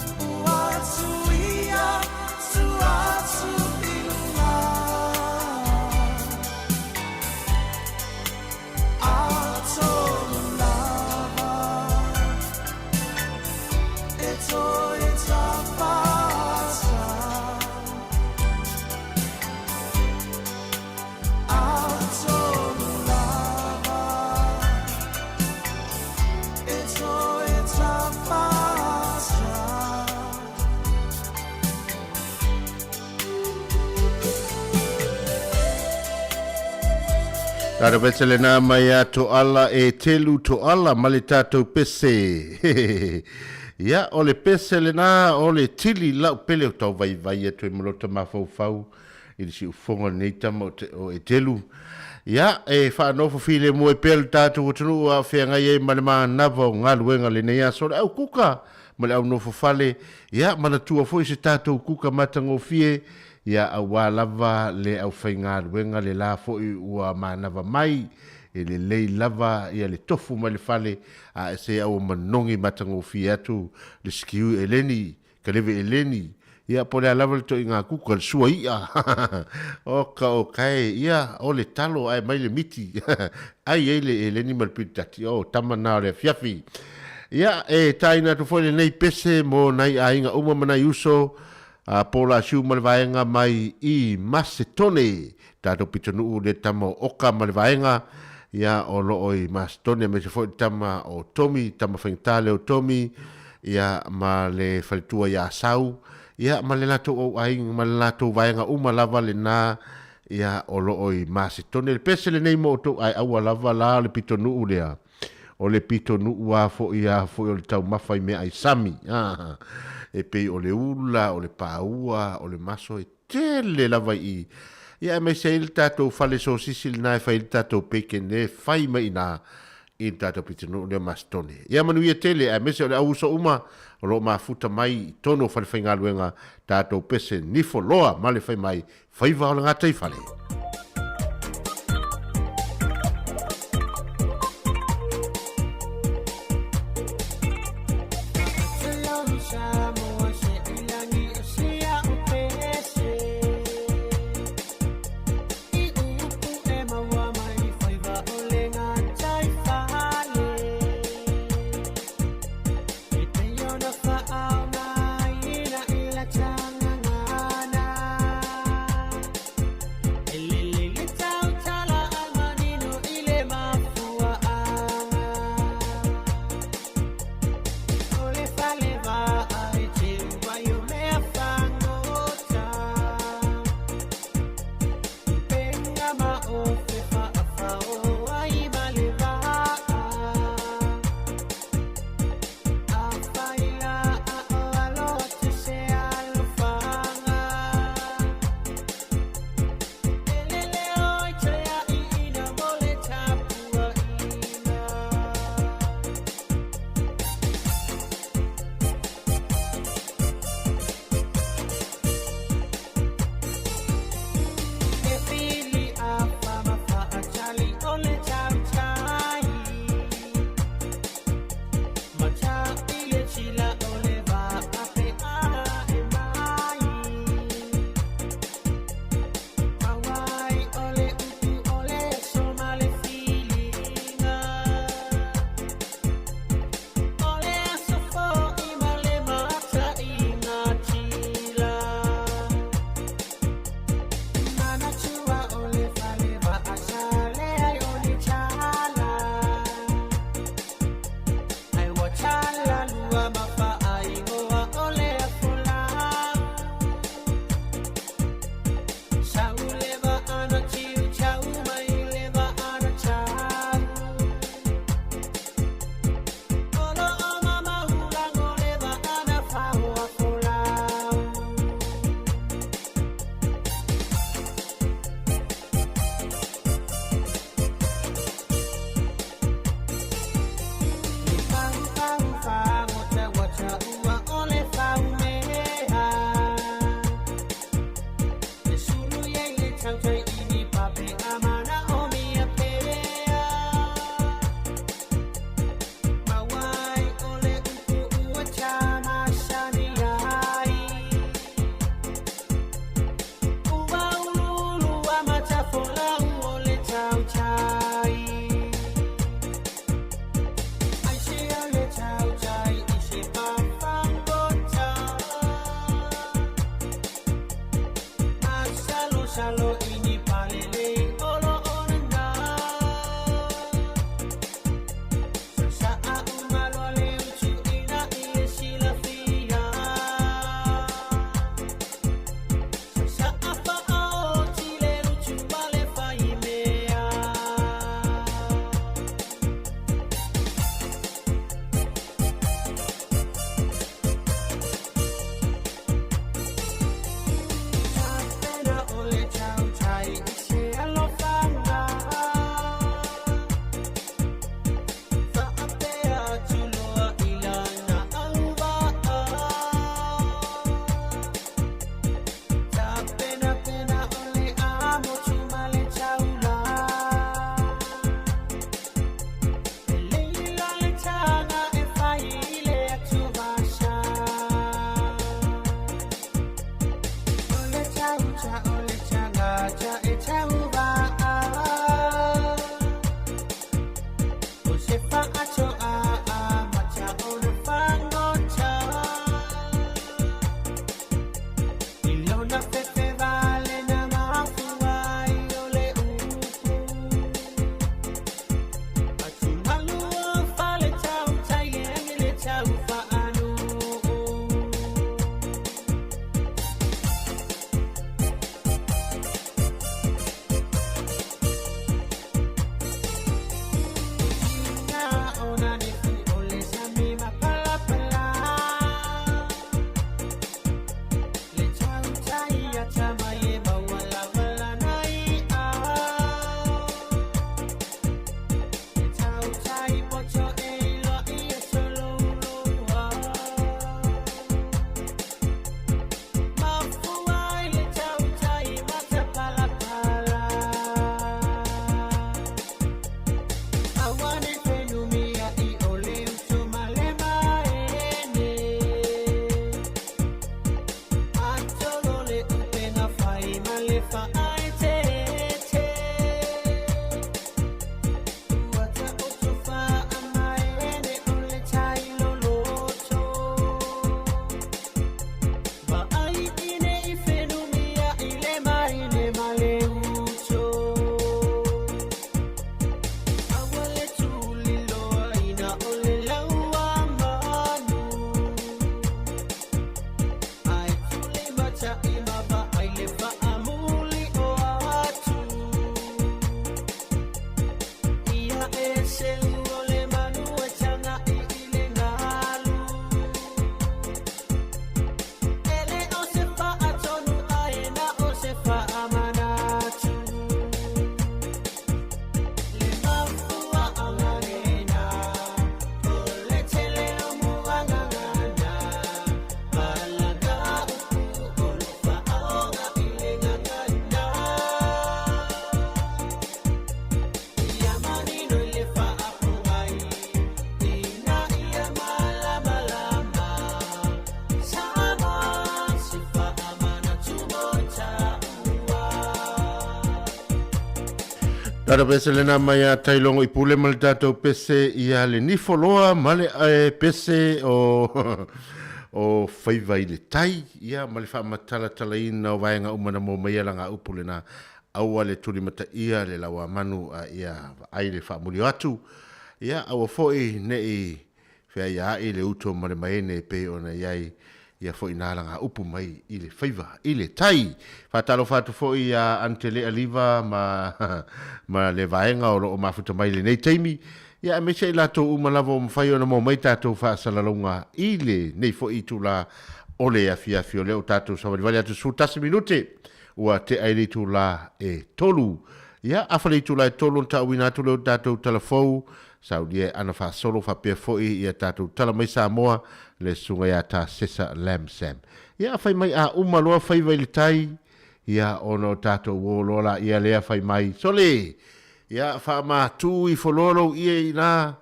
Tuu atu ia, tuu atu i luga Atonu lava e toe tafa ata Atonu lava e toe tafa ata Tatou pese lena mai a Toala e telu Toala ma le tatou pese. Ia, o le pese lena o le tili lau pele o tau vaivai atu e malota mafaufau i le siufofoga o lenei tama o, te, o Etelu. Ia, e faanofo filemu ai pea le tatou atunuu a o feagai ai ma le manava o galuega lenei aso. Le au kuka ma le au nofo fale, ia, manatua foi se tatou kuka matagofie, ia, auā lava le aufaigaluega le la foi ua manava mai, e lelei lava ia le tofu mai le fale, a e se aua manogi matagofie atu le sikiu eleni, ka leve eleni, ia po o le a lava le toiga kuka, le sua i'a, oka o kae, ia, o le talo ae mai le miti, ai ai le eleni ma le pilitati, o tama na o le afiafi. Ia, e tāina atu foi lenei pese mo nai aiga uma ma nai uso, a Paul Asiu ma le vaega mai i Masetone, tatou pitonuu le tama o Oka ma le vaega, ia o loo i Masetone, aemaise foi le tama o Tomi, tama faigata lea o Tomi, ia ma le faletua ia Asau, ia ma le latou au aiga, ma le latou vaega uma lava lena, ia o loo i Masetone. Le pese lenei mo outou ae aua lava la o le pitonuu lea, O le pitonuu a foi a foi o le taumafa i meaai sami, ah, e pei o le ula, o le paua, o le maso e tele lava i i. Ia aemaise ai le tatou fale sosisi lenā e fai ai le tatou bacon e fai mai i inā i le tatou pitonuu lea o Masitone. Ia manuia tele aemaise o le au uso uma o lo o mafuta mai i totonu o falefaigaluega tatou pese nifo loa ma le fai mai faiva o le gataifale. Tata pese lena mai a tailongo i pule ma le tatou pese ia le nifo loa ma le pese o o faiva i le tai ia ma le faamatalatalaina o vaega uma na mo mai ia laga upu lena aua le tulimataia le lauamanu a ia vaai le faamuli atu ia aua foi ne'i feaiaai le uto ma le maene e pei ona i ai ia foi nā laga upu mai i le faiva i le tai. Faatalofa atu foi ia Ante Aliva ma ma le vaega o loo mafuta mai lenei taimi. Ia aemaise i latou uma lava ua mafai ona maua mai tatou faasalalauga i lenei foi itula o le afiafi o lea ua tatou savalivali atu 11 minute ua tea i le itula e 3. Ia afa le itula e 3 ona taauina atu lea o tatou talafou saulia e ana faasolo faapea foi ia tatou tala mai Samoa le susuga ia Tasesa Lamsam. Ia fai mai a uma loa faiva i le tai, ia ona o tatou o loa laia lea fai mai, sole! Ia faamatu ifo loa lou ie i ina,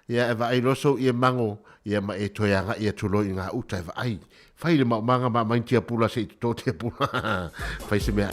ia e vaai loa sou ie mago, ia ma e toe agai atu loa i gauta e vaai. Fai le maomaga ma aumai ni tiapula se i toto tiapula. Fai se mea.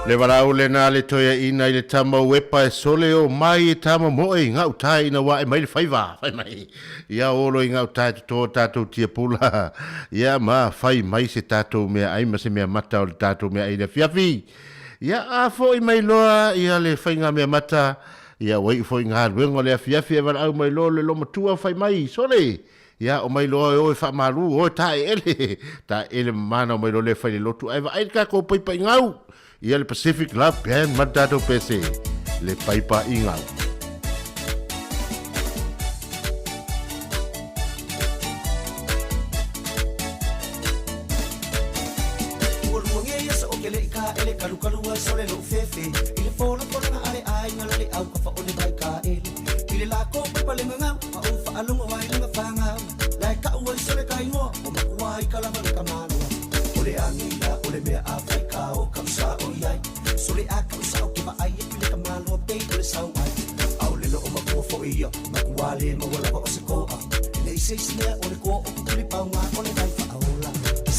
Le valaau lena le toeaina i le tama uepa e sole o mai e tama moe i gauta ina ua ae mai le faiva fai mai ia olo i gauta e toto tatou tiapula ia ma fai mai se tatou mea ai ma se mea mata o le tatou mea ai le afiafi ia a foi mai loa ia le faiga mea mata ia ua iu foi galuega o le afiafi e valaau mai loa le lomatua fai mai sole Ia, omai loa e o e faamalu, o e taeele, taeele mamana omai loa lea fai le lotu, ae vaai le tatou paipa i gau. Ia le Pacific Love Band ma le tatou pese, le paipa i gau. Ua luangia ia sa o ke leʻi ka ele kalukalu ai sole loʻu fefe I le folafolaga a le aiga la le au ka fa o le vai ka ele I le lako paipa le gagau Ma ou faalogo ai laga fagau La e ka'u ai sole ka igoa O makua ai ka lava le tamaloa O le agila o le mea a fai ka o ka'u sa'o i ai Sole a ka'u sa'o ke vaai aku i le tamaloa pei o le sau ai A o le loo makua fo'i ia Makua le maua lava o se ko'a E leai se isi mea o le koa o kukuli pauga o le vai fa'aola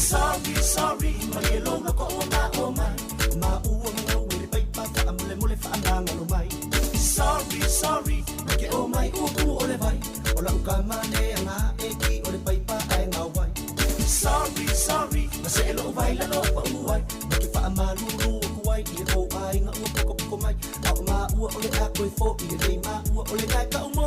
Sorry, sorry, malie lou loko ua ma'o mai O māua gagau i le paipa fa'amolemole fa'amagalo mai Sorry, sorry, mai ke o mai ua kumu o le vai O la'u kama le aga e ki o le paipa ae gao ai Sorry, sorry, ma se'e lo'u vai lalo pa'u ai Ma ke fa'amalulu aku ai i le kou aiga ua pokopoko mai A o māua o le a koe fo'i lelei māua o le gae ka'u mo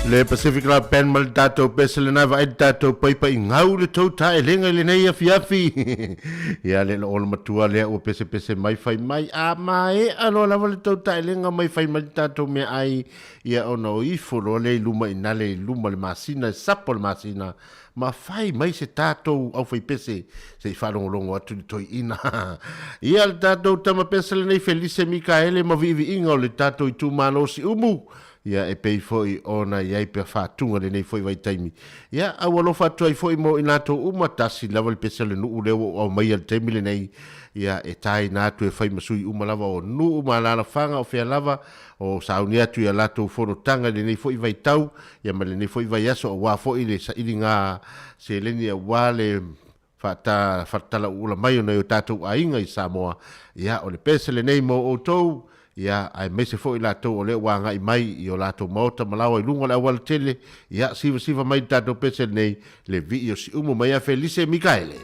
Le Pacific Club Band ma le tatou pese lena vaai le tatou paipa i gau le tou taelega i lenei afiafi. Ia le lo ola matua lea ua pesepese mai fai mai a maea loa lava le tou taelega mai fai mai le tatou meaai ia ona o ifo loa lea i luma i nale i luma le masina e sapo le masina ma fai mai se tatou aufaipese se i faalogologo atu le toeaina. Ia le tatou tama pese lenei Felise Mikaele ma viiviiga o le tatou itumalo Siumu Ia, e pei foi ona i ai pea faatuga lenei foi vaitaimi. Ia, a ua alofa atu ai foi mo i latou uma, tasi lava le pese o le nuu lea ua ou aumaia i le taimi lenei, ia, e taina atu e fai ma sui uma lava o nuu ma alaalafaga o fea lava, o sauni atu i a latou fonotaga i lenei foi vaitau, ia ma lenei foi vaiaso aua foi le sailiga seleni aua le faatalauula mai o nai o tatou aiga i Samoa. Ia, o le pese lenei mo outou, Ia, aemaise foi i latou o lea ua agai mai i o latou maota ma laoa i luga o le auala tele, ia, sivasiva mai i le tatou pese lenei, le vii o Siumu mai ia Felise Mikaele.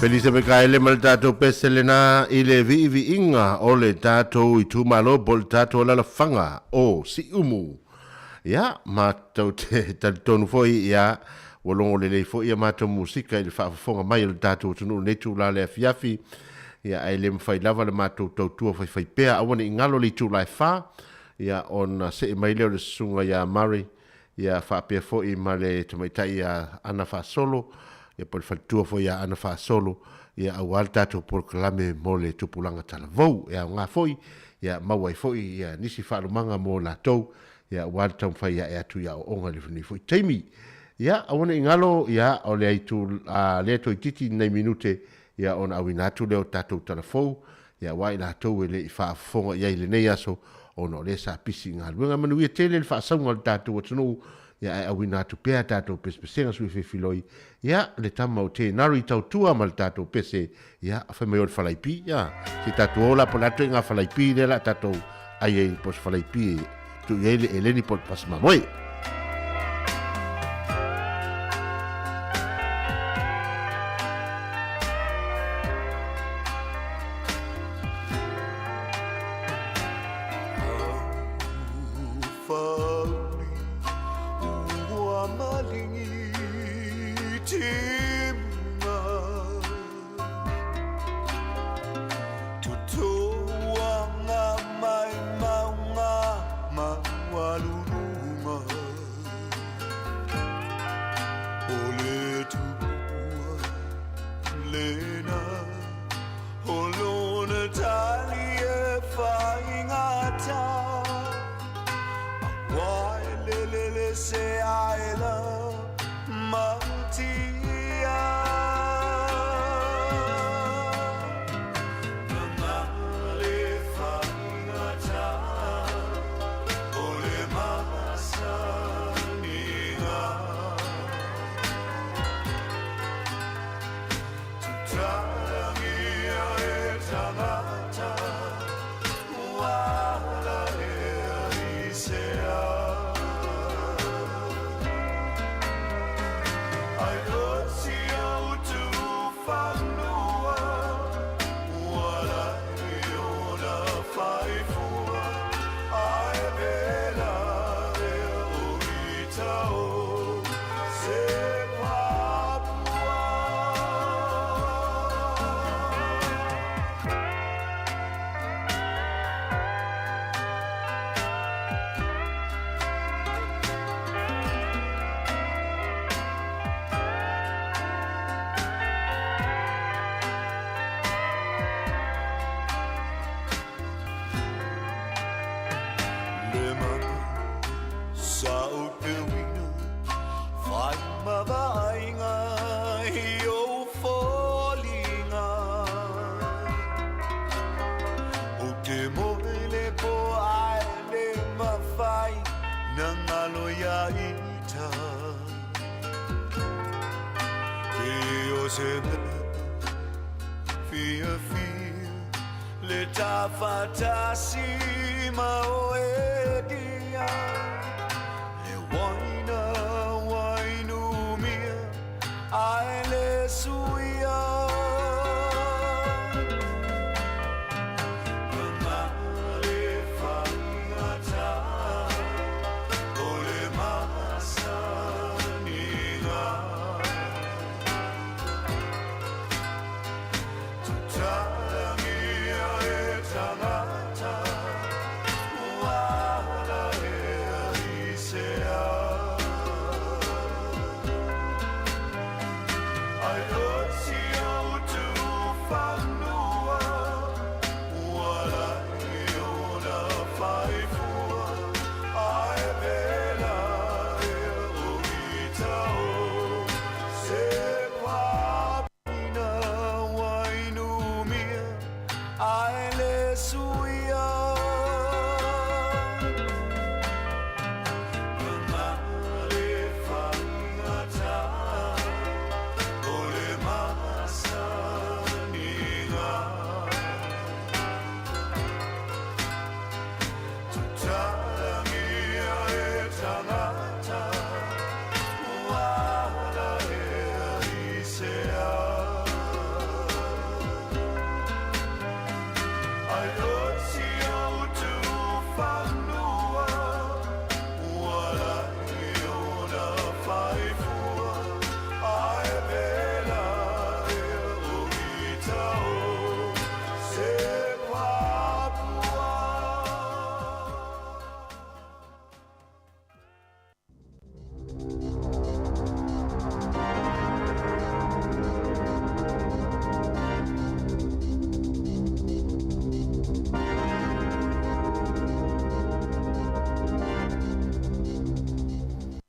Felise Mikaele ma le tatou pese lena i le viiviiga o le tatou itumalo po o le tatou alalafaga o Siumu. Ia, matou te talitonu foi, ia, ua logo lelei foi a matou musika i le faafofoga mai o le tatou atunuu i lenei itula le afiafi. Ia, ae le mafai lava le matou tautua faifaipea, aua ne i galo le itula e fa, ia, ona see mai lea o le susuga ia Murray, ia faapea foi ma le tamaitai ia Ana Faasolo, ia po o le faletua foi ia Ana Faasolo, ia aua le tatou polokalame mo le tupulaga talavou. E aoga foi, ia maua ai foi ia nisi faalumaga mo latou, ia aua le taumafai ae atu i aoaoga i lenei foi taimi. Ia, aua ne i galo, ia, o le aitu, a, lea toeitiiti ni nai minute, ia ona auina atu lea o tatou talafou, ia aua i latou e le i faafofoga i ai i lenei aso, ona o lea sa pisi i galuega. Manuia tele le faasauga o le tatou atunuu, ia ae auina atu pea a tatou pesepesega sui fefiloi, ia le tama o Tenari tautua ma le tatou pese, ia fai mai o le falaipi, ia se i tatou o la po o le a le ituaiga falaipi lea la a tatou ai ai po o se falaipi e tuu i ai le eleni po o le pasi mamoe.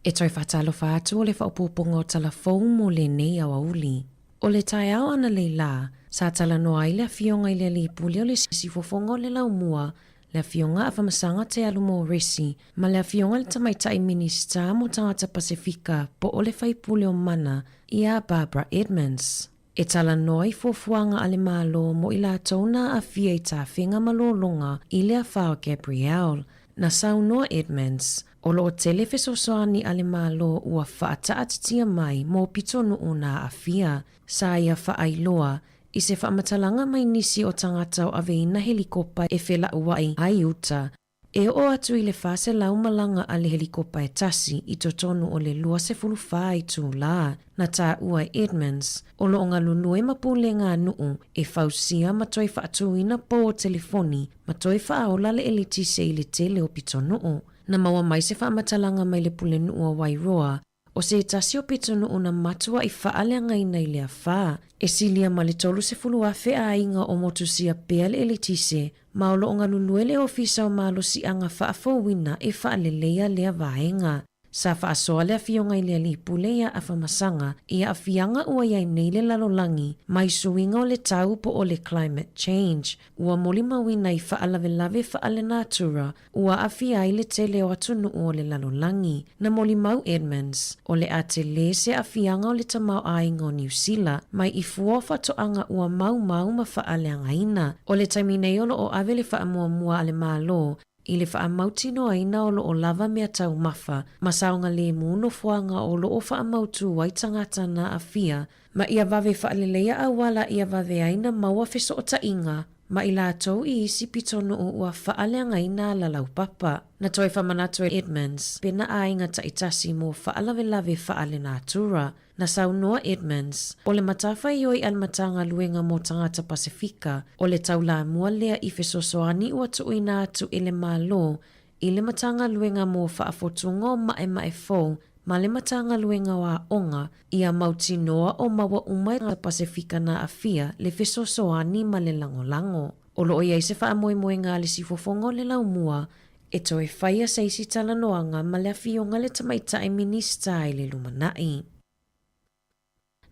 E toe faatalofa atu o le faaopoopoga o tala fou mo lenei aoauli. O le taeao analeila, sa talanoa ai le Afioga i le Alii Pule o le Siufofoga o le Laumua, le Afioga Afamasaga Te Alu Moresi, ma le Afioga i le Tamaitai Minisita mo Tagata Pasefika po o le Faipule o Mana, ia Barbara Edmonds. E talanoa i fuafuaga a le Malo mo i latou na aafia i tafega ma lologa i le afa o Gabrielle. Na saunoa Edmonds, o lo o tele fesoasoani a le Malo ua faataatitia mai mo pitonuu na aafia. Sa ia faailoa i se faamatalaga mai nisi o tagata o aveina helikopa e felauai ai uta. E oo atu i le 400 malaga a le helikopa e tasi i totonu o le 24 itulā, na taua e Edmonds, o lo o galulue ma pulega a nuu e fausia ma toe faatūina pou o telefoni ma toe faaola le eletise i le tele o pitonuu. Na maua mai se faamatalaga mai le pulenuu o Wairoa, O se tasi o pitonuu na matuai faaleagaina i le afa, e silia ma le 30,000 aiga o motusia pea le eletise, ma o lo o galulue le Ofisa o Malosiaga Faafouina e faaleleia lea vaega. Sa faasoa le Afioga i le Alii Pule iā Afamasaga i aafiaga ua i ai nei le lalolagi mai suiga o le tau po o le climate change, ua molimauina i faalavelave faalenatura Ua aafia ai le tele o atunuu o le lalolagi. Na molimau Edmonds, o le a tele se aafiaga o le tamaoaiga o Niu Sila mai i fua o faatoaga ua maumau ma faaleagaina. O le taimi nei o lo o ave le faamuamua a le Malo i le faamautinoaina o lo o lava mea taumafa ma saogalemu nofoaga o lo o faamautū ai tagata na aafia Ma ia vave faaleleia auala ia vave ai na maua fesootaiga ma i latou i isi pitonuu ua faaleagaina ala laupapa. Na toe faamanatu e Edmonds pe na aiga taitasi mo faalavelave faalenatura. Na saunoa Edmonds, o le matafaioi a le Matagaluega mo Tagata Pasefika, o le taulamua lea i fesoasoani ua tuuina atu e le Malo i le Matagaluega mo Faafotuga o Maemae Fou ma le Matagaluega o Aoga ia mautinoa o maua uma e Pasefika na aafia le fesoasoani ma le lagolago. O lo o i ai se faamoemoega a le siufofoga o le laumua e toe faia se isi talanoaga ma le Afioga i le Tamaitai Minisita i le lumanai.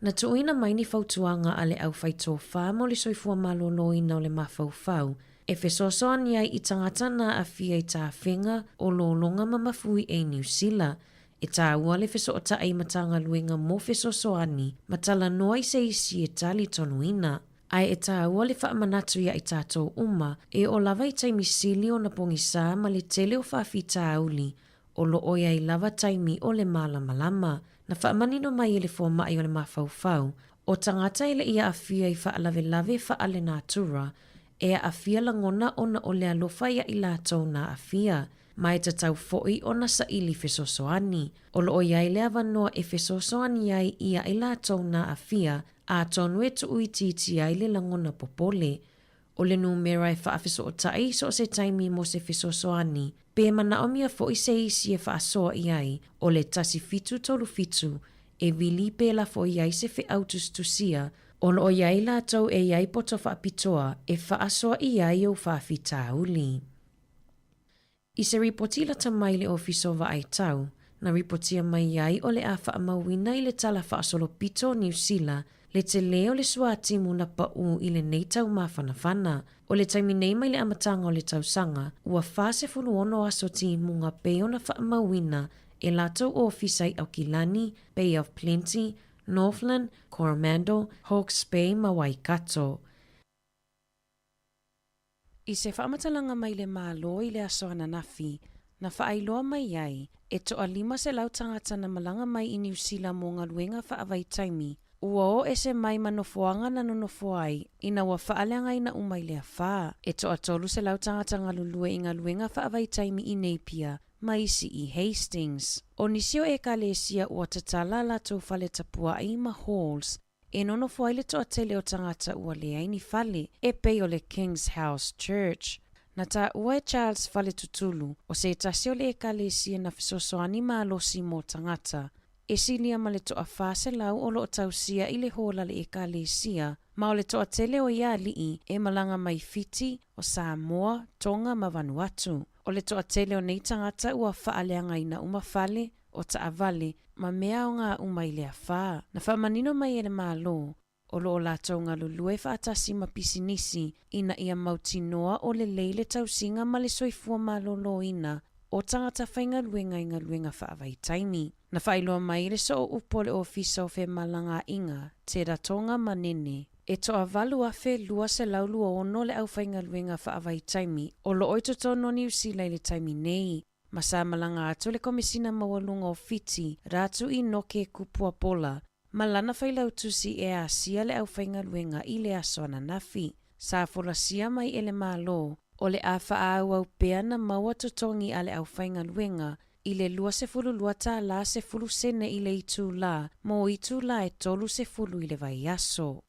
Na tuuina mai ni fautuaga a le aufaitofā mo le soifua maloloina o le mafaufau e fesoasoani ai i tagata na aafia i tafega o lologa ma mafui e i Niu Sila. E taua le fesootai i Matagaluega mo fesoasoani ma talanoa i se isi e talitonuina. Ae e taua le faamanatu iā i tatou uma e oo lava i taimi sili ona pogisā ma le tele o faafitauli o lo o i ai lava taimi o le mālamalama. Na faamanino mai e le fomai o le mafaufau, o tagata e le i aafia i faalavelave faalenatura, e aafia lagona ona o le alofa iā i latou na aafia, ma e tatau foi ona saili fesoasoani. O lo o i ai le avanoa e fesoasoani ai iā i latou na aafia, atonu e tuuitiiti ai le lagona popole. O le numera e faafesootai i so o se taimi mo se fesoasoani, pe manaomia foi se isi e faasoa i ai, o le 1737, e wili pēlā foi ai se feau tusitusia, o lo o i ai latou e i ai poto faapitoa e faasoa i ai ou faafitauli. I se ripoti lata mai le Ofisa o Vaai Tau, na ripotia mai ai o le a faamauina i le Tala Faasolopito o Niu Sila le telē o le suātimu na paʻū i lenei tau māfanafana. O le taimi nei mai le amataga o le tausaga, ua 46 aso timuga pei ona faamauina e latou ofisa i Aukilani, Bay of Plenty, Northland, Coromandel, Hawke's Bay ma Waikato. I se faamatalaga mai le Malo i le aso ananafi, na faailoa mai ai, e toa 500 tagata na malaga mai i Niu Sila mo galuega faavaitaimi, ua o ese mai ma nofoaga na nonofo ai ina ua faaleagaina uma i le afa. E toa 300 tagata galulue i galuega faavaitaimi i Napier ma isi i Hastings. O nisi o Ekalesia ua tatala a latou fale tapuai ma halls E nonofo ai le toatele o tagata ua leai ni fale, e pei o le King's House Church. Na taua e Charles Faletutulu, o se tasi o le ekalesia na fesoasoani malosi mo tagata, e silia ma le toa 400 o lo o tausia i le hola le ekalesia, ma o le toatele o ia alii e malaga mai Fiti, o Samoa, Tonga ma Vanuatu. O le toatele o nei tagata ua faaleagaina uma fale, o taavale, ma mea aoga uma i le afā. Na faamanino mai e le Malo, o lo o latou galulue faatasi ma pisinisi ina ia mautinoa o lelei le tausiga ma le soifua malōlōina o tagata faigaluega i galuega faavaitaimi. Na faailoa mai e le soo upu o le Ofisa o Femalagaaiga, Te Ratonga Manene, e toa 8,226 le aufaigaluega faavaitaimi o lo o i totonu o Niu Sila i le taimi nei, ma sa malaga atu le Komesina Maualuga o Fiti, Ratu Inoke Kupuapola, ma lana failautusi e asia le aufaigaluega i le aso ananafi. Sa folasia mai e le Malo, o le a faaauau pea na maua totogi a le aufaigaluega i le 22 tālā 10 sene i le itulā mo itulā e 30 i le vaiaso.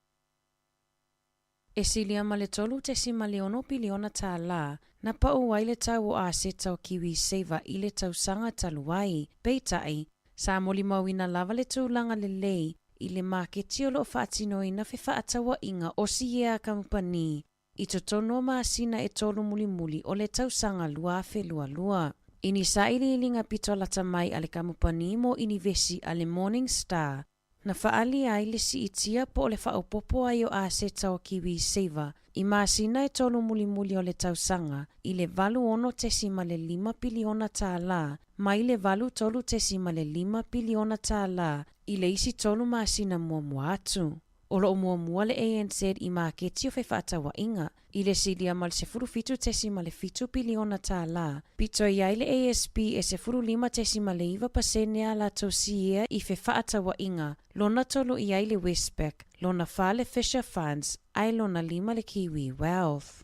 E silia ma le 3.6 piliona tālā na pau ai le tau o aseta o KiwiSaver i le tausaga talu ai. Peitai, sa molimauina lava le tulaga lelei i le maketi o lo o faatinoina fefaatauaiga o siea a kamupani i totonu o masina e tolu mulimuli o le tausaga 2022. I ni sailiiliga pito lata mai a le kamupani mo inivesi a le Morningstar, na faaalia ai le siitia po o le faaopoopo ai o aseta o KiwiSaver i masina e tolu mulimuli o le tausaga i le 86.5 piliona tālā mai le 83.5 piliona tālā i le isi tolu masina muamua atu. O lo o muamua le ANZ i maketi o fefaatauaiga i le silia ma le 17.7 piliona tālā, pito i ai le ASB e 15.9% a latou siea i fefaatauaiga, lona tolu i ai le Westpac, lona fa le Fisher Funds, ae lona lima le Kiwi Wealth.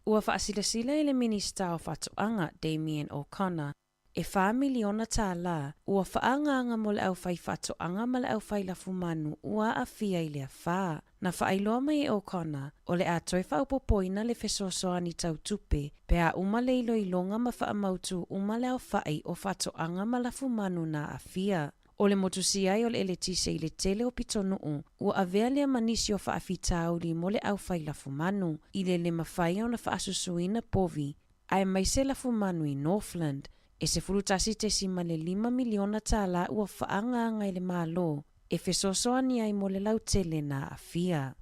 Ua faasilasila e le Minisita o Faatoaga, Damien O'Connor, e $4 miliona tālā ua faaagaaga mo le aufaifaatoaga ma le aufailafumanu ua aafia i le afā. Na faailoa mai e O'Connor, o le a toe faaopoopoina le fesoasoani tau tupe pe a uma le iloiloga ma faamautū uma le aofa'i o faatoaga ma lafumanu na aafia. O le motusia ai o le eletise i le tele o pitonuu, ua avea lea ma nisi o faafitauli mo le aufailafumanu, i le le mafai ona faasusuina povi aemaise lafumanu i Northland, e $11.5 miliona tālā ua faaagaaga e le Malo e fesoasoani ai mo le lautele na aafia.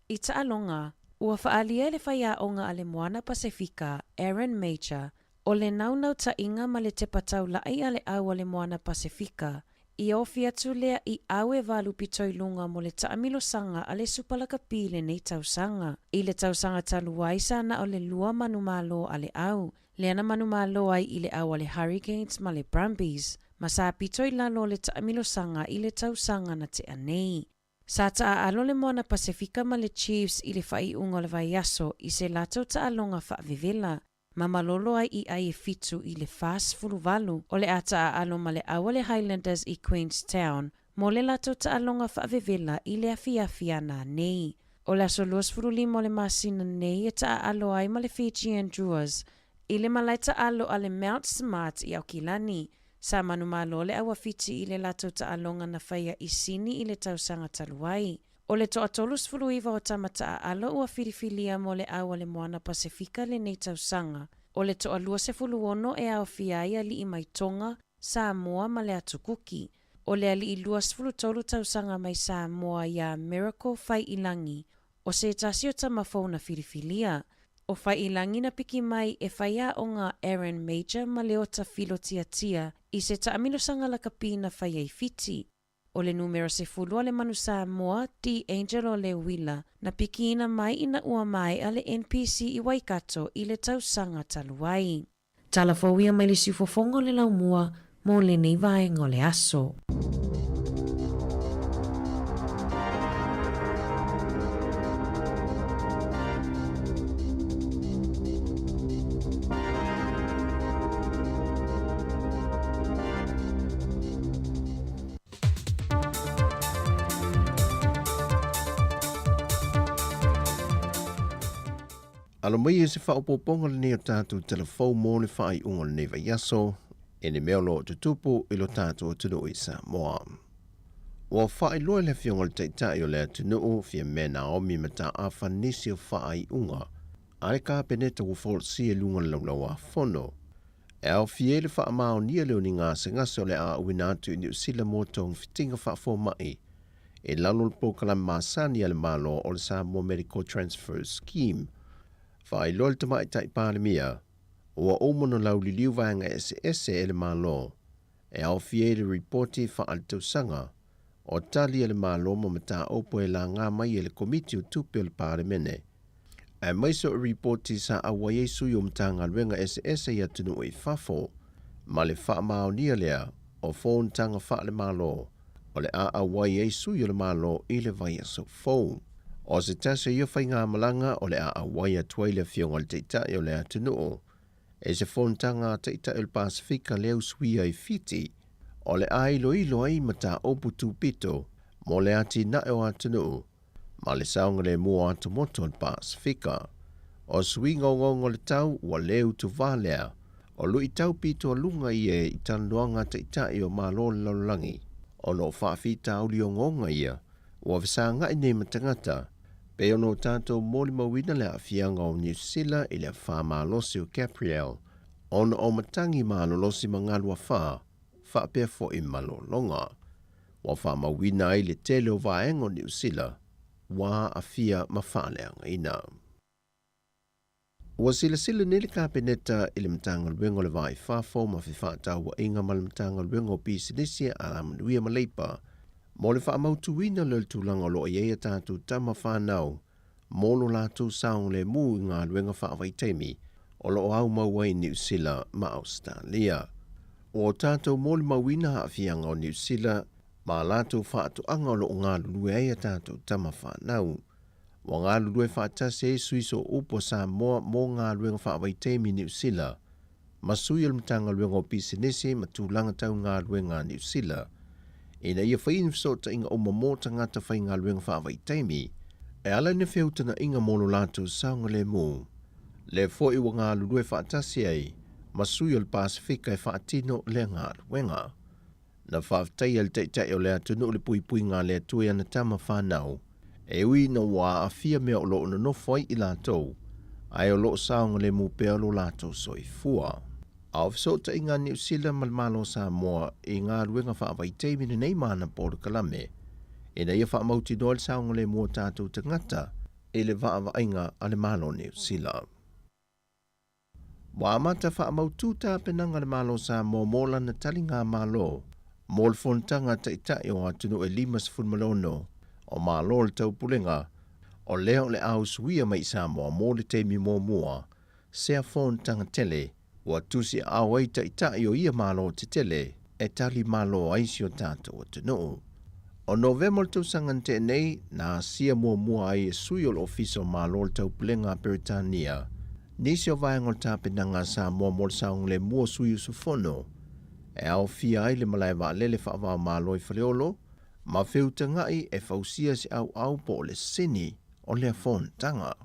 I taaloga, ua faaalia e le faiaoga a le Moana Pasefika, Aaron Mauger, o le naunautaiga ma le tepa taula'i a le au a le Moana Pasefika, ia ofi atu lea i au e valu pito i luga mo le taamilosaga a le Supa Lakapi i lenei tausaga. I le tausaga talu ai sa na o le lua manumalo a le au, lea na manumalo ai i le au a le Hurricanes ma le Brumbies, ma sa pito i lalo o le taamilosaga i le tausaga na tea nei. Sa taaalo le Moana Pasefika ma le Chiefs i le faaiuga o le vaiaso i se latou taaloga faavevela, ma malolo ai i ai e fitu i le 48, o le a taaalo ma le au a le Highlanders i Queenstown mo le latou taaloga faavevela i le afiafi a nanei. O le aso 25 o le masina nei e taaalo ai ma le Fijian Druas i le malae taalo a le Mount Smart i Aukilani. Sa manumalo le au a Fiti i le latou taaloga na faia i Sini i le tausaga talu ai. O le toa 39 o tama taaalo ua filifilia mo le au a le Moana Pasefika lenei tausaga. O le toa 26 e aofia ai alii mai Tonga, Samoa ma le Atu Kuki. O le alii 23 tausaga mai Samoa iā Miracle Faiilagi, o se tasi o tama fou na filifilia. O Faiilagi na piki mai e faiaoga Aaron Mauger ma Leota Filotiatia i se taamilosaga lakapi na faia i Fiti. O le numera 10 a le Manu Samoa, D'Angelo Leuila, na pikiina mai ina ua maea le NPC i Waikato i le tausaga talu ai. Tala fou ia mai le siufofoga o le laumua mo lenei vaega o le aso. Alo mai e se faaopoopoga lenei o tatou tala fou mo le faaiuga o lenei vaiaso, e le mea o lo o tutupu i lo tatou atunuu i Samoa. Ua faailoa e le Afioga i le Taitai o le atunuu, Fiamē Naomi Mataafa nisi o faaiuga a le Kapeneta ua folasia i luga o le Laulau-a-Fono. E aofia ai le faamaonia lea o ni gasegase o le a auina atu i Niu Sila mo togafitiga faafomai i lalo o le polokalame masani a le Malo o le Samoa Medical Transfer Scheme. Faailoa le Tamaitai Palemia, ua uma ona lauliliu vaega eseese e le Malo e aofia ai le Ripoti Faaletausaga o Tali a le Malo ma Mataupu e laga mai e le Komiti o Tupe o le Palemene, aemaise o ripoti sa auai ai sui o Matagaluega eseese i atunuu i fafo, ma le faamaonia lea o fonotaga faale-Malo o le a auai ai sui o le Malo i le vaiaso fou. O se tasi o ia faigamalaga o le a auai atu ai le Afioga i le Taitai o le atunuu i se fonotaga a Taitai o le Pasefika lea usuia i Fiti, o le a iloilo ai mataupu tupito mo le atinae o atunuu ma le saogalemu o atomoto o le Pasefika. O suiga ogaoga o le tau ua le utuvā lea, o luitau pitoaluga ia i talanoaga a Taitai o Malo o le lalolagi, ona o faafitauli ogaoga ia ua fesagai nei ma tagata, pei ona o tatou molimauina le aafiaga o Niu Sila i le afa malosi o Gabrielle, ona o matagi malolosi ma galu afa, faapea foi ma lologa. Ua faamauina ai le tele o vaega o Niu Sila ua aafia ma faaleagaina. Ua silasila nei le Kapeneta i le Matagaluega o le Va i Fafo ma Fefaatauaiga ma le Matagaluega o Pisinisi Alamanuia ma Leipa mo le faamautuina lea o le tulaga o lo o i ai a tatou tama fanau mo lo latou saogalemu i galuega faavaitaimi o lo o aumau ai i Niu Sila ma Ausetalia. Ua tatou molimauina aafiaga o Niu Sila ma a latou faatoaga o lo o galulue ai a tatou tama fanau. Ua galulue faatasi ai sui sooupu o Samoa mo galuega faavaitaimi i Niu Sila ma sui o le Matagaluega o Pisinisi ma Tulaga Tau Galuega a Niu Sila ina ia fai ni fesootaiga uma mo tagata faigaluega faavaitaimi e ala i ni feutagaiga mo lo latou saogalemu. Lea foi ua galulue faatasi ai ma sui o le Pasefika e faatino lea galuega. Na faafetaia le Taitai o le atunuu le puipuiga a le Atua i ana tama fanau, e ui ina ua aafia mea o lo o nonofo ai i latou, ae o lo o saogalemu pea lo latou soifua. A o fesootaiga a Niu Sila ma le Malo o Samoa i galuega faavaitaimi lenei ma ana polokalame, ina ia faamautinoa le saogalemu o tatou tagata i le vaavaaiga a le Malo o Niu Sila. Ua amata faamautu tapenaga a le Malo o Samoa mo lana taligamalo mo le fonotaga a Taitai o atunuu e 56 o Malo o le Taupulega, o lea o le a usuia mai i Samoa mo le taimi muamua sea fonotaga tele ua tusiaao ai Taitai o ia Malo tetele e tali malo ai si o tatou atunuu. O Novema o le tausaga na tea nei, na asia muamua ai e sui o le Ofisa o Malo o le Taupulega a Peretania nisi o vaega o le tapenaga a Samoa mo le saogalemu o sui usufono e aofia ai le malae vaalele faava-o-Malo i Faleolo ma feutaga'i e fausia se ʻauʻau po o le sini o lea fonotaga.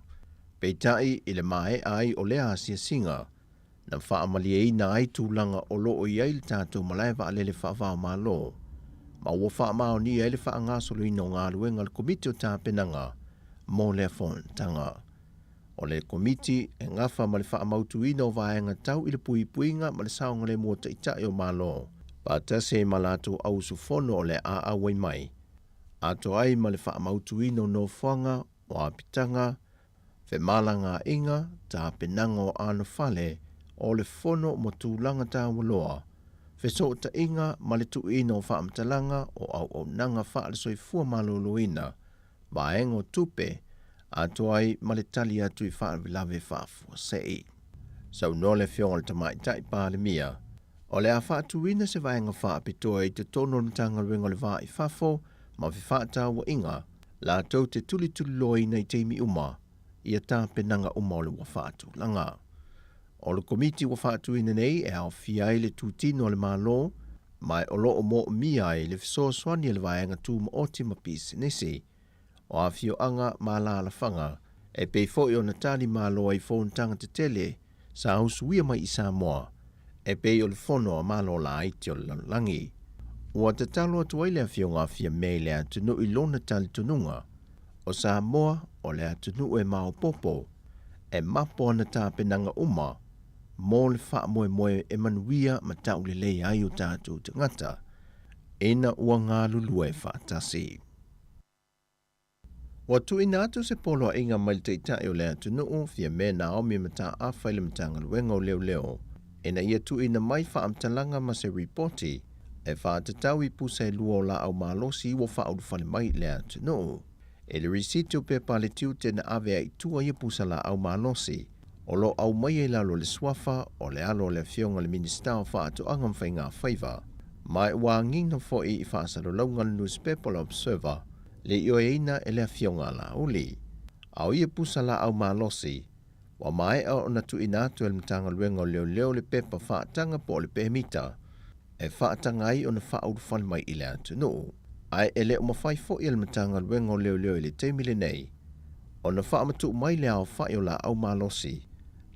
Peitai, i le maea ai o lea asiasiga, na faamalieina ai tulaga o lo o i ai le tatou malae vaalele faava-o-Malo, ma ua faamaonia ai le faagasoloina o galuega a le Komiti o Tapenaga mo lea fonotaga. O le Komiti e gafa ma le faamautuina o vaega tau i le puipuiga ma le saogalemu o Taitai o Malo, faatasi ai ma latou au usufono o le a auai mai, atoa ai ma le faamautuina o nofoaga o apitaga, femalagaaiga, tapenaga o anofale o le Fono mo tulaga taualoa, fesootaiga ma le tuuina o faamatalaga o auaunaga faale-soifua maloloina, vaega o tupe, atoa ai ma le tali atu i faalavelave faafuasei. Saunoa le Afioga i le Tamaitai Palemia, o le a faatuina se vaega faapitoa i totonu o le Matagaluega o le Va i Fafo ma Fefaatauaiga latou te tulituliloaina i taimi uma ia tapenaga uma o le ua faatulaga. O le Komiti ua faatuina nei e aofia ai le tutino a le Malo ma o lo o moomia ai le fesoasoani a le Vaega Tumaoti ma Pisinisi o afioaga ma alaalafaga e pei foi ona tali malo ai fonotaga tetele sa usuia mai i Samoa e pei o le Fono a Malo Laiti o le Lalolagi. Ua tatalo atu ai le Afioga a Fiamē i le atunuu i lona talitonuga, o Samoa o le atunuu e maopoopo, e mapo ana tapenaga uma mo le faamoemoe e manuia ma taulelei ai o tatou tagata ina ua galulue faatasi. Ua tuuina atu se poloaiga mai le Taitai o le atunuu Fiamē Naomi Mataafa i le Matagaluega o Leoleo ina ia tuuina mai faamatalaga ma se ripoti e faatatau i pusa e lua o laau malosi ua faaulufale mai i le atunuu. I le risiti o pepa a le tiute na ave ai i tua ia pusa laau malosi, o lo o aumaia i lalo o le suafa o le alo o le Afioga i le Minisita o Faatoaga ma Faiga Faiva, ma ua agiga foi i faasalalauga a le nusipepa o le Observer le ioeina e le Afioga a Laauli. A o ia pusa laau malosi, ua maea ona tuuina atu e le Matagaluega o Leoleo le pepa faataga po o le pemita e faataga ai ona faaulufale mai i le atunuu. Ae e le o mafai foi e le Matagaluega o Leoleo i le taimi lenei ona faamatuu mai le aofai o laau malosi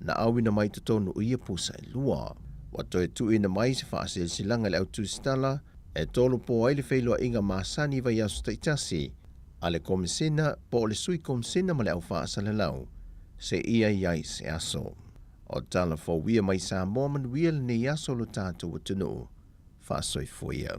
na auina mai totonu o ia pusa e lua. Ua toe tuuina mai se faasilasilaga i le au tusitala e tolopo ai le feiloaiga masani i vaiaso taitasi a le Komesina po o le Sui Komesina ma le au faasalalau seia i ai se aso. O tala fou ia mai Samoa manuia lenei aso lo tatou atunuu. Faasoifua ia.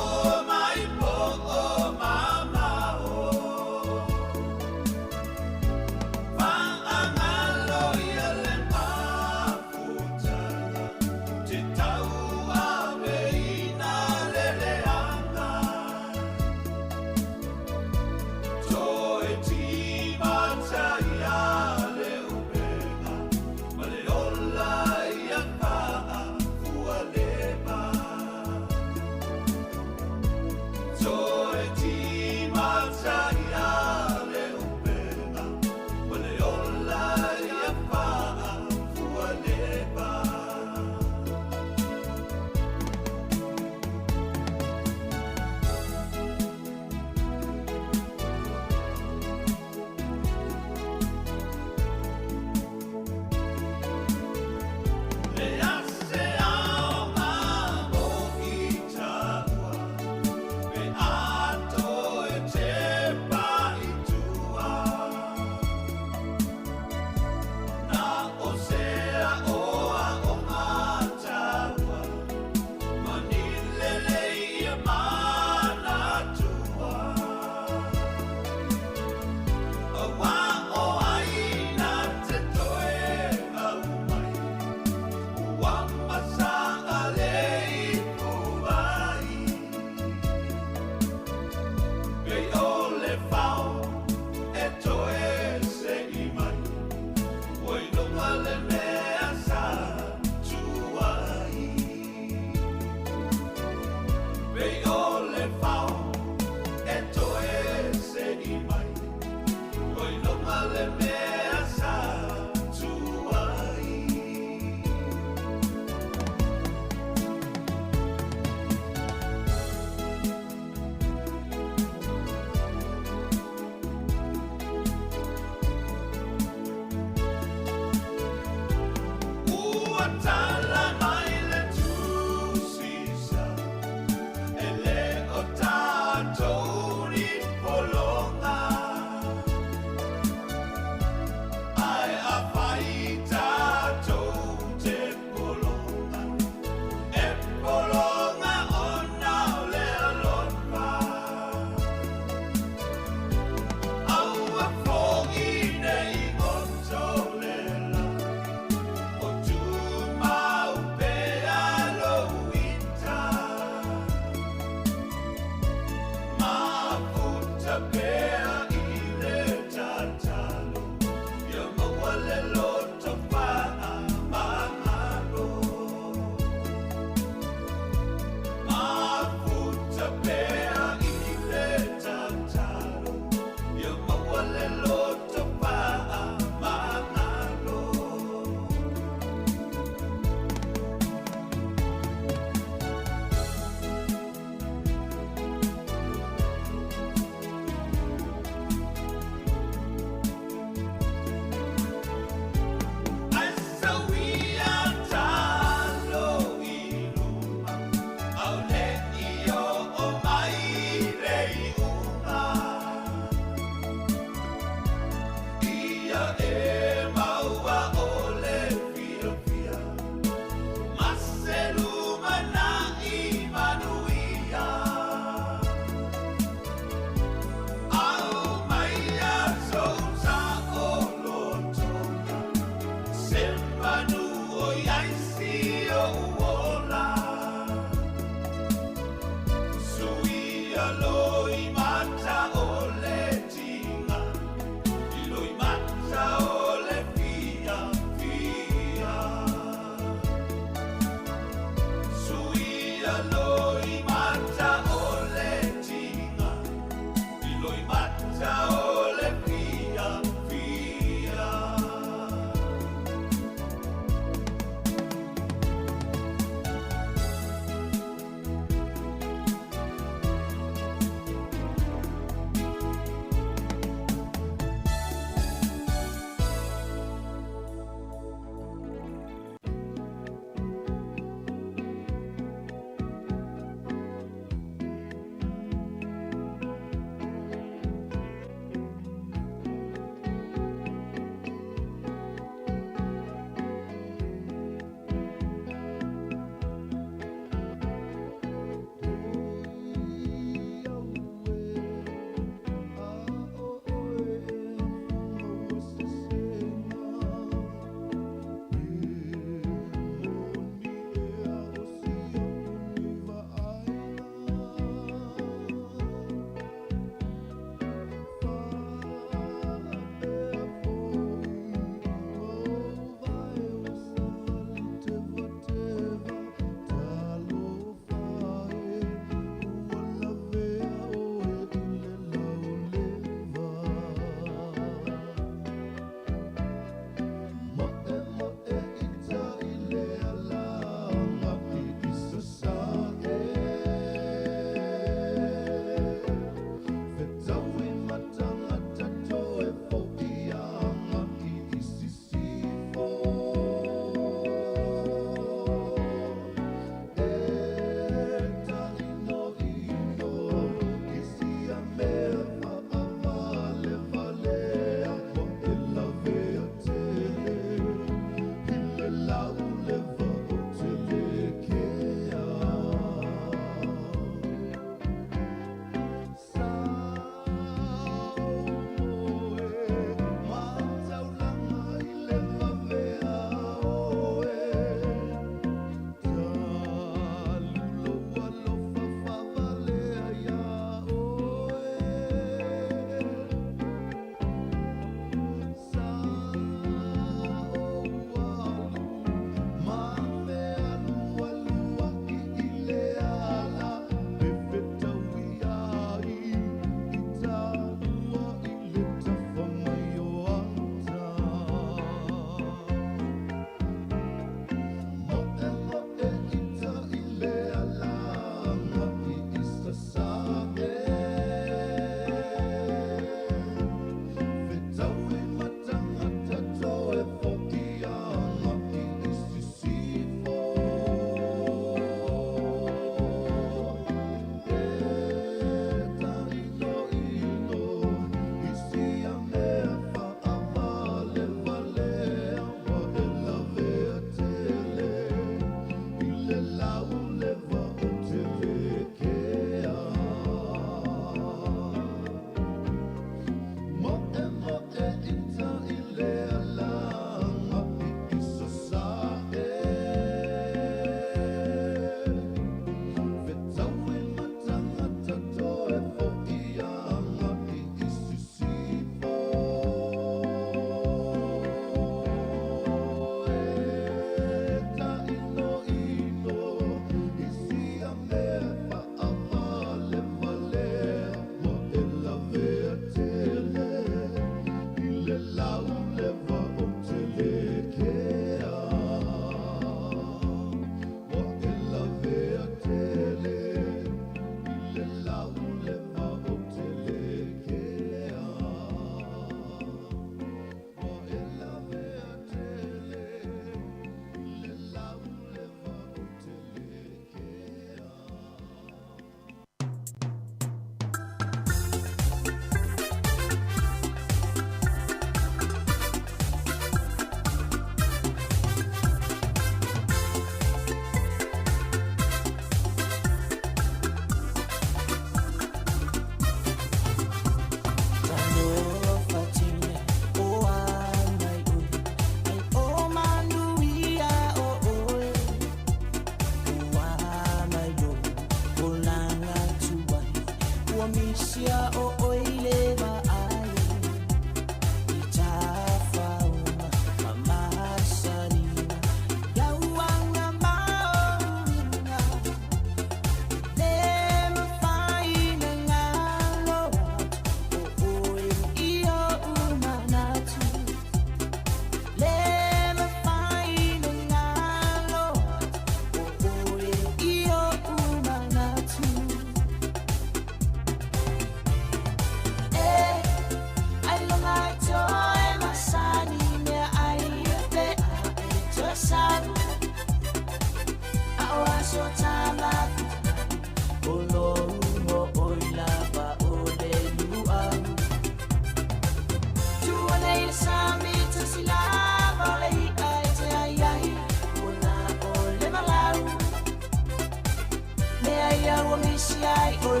misi ai oe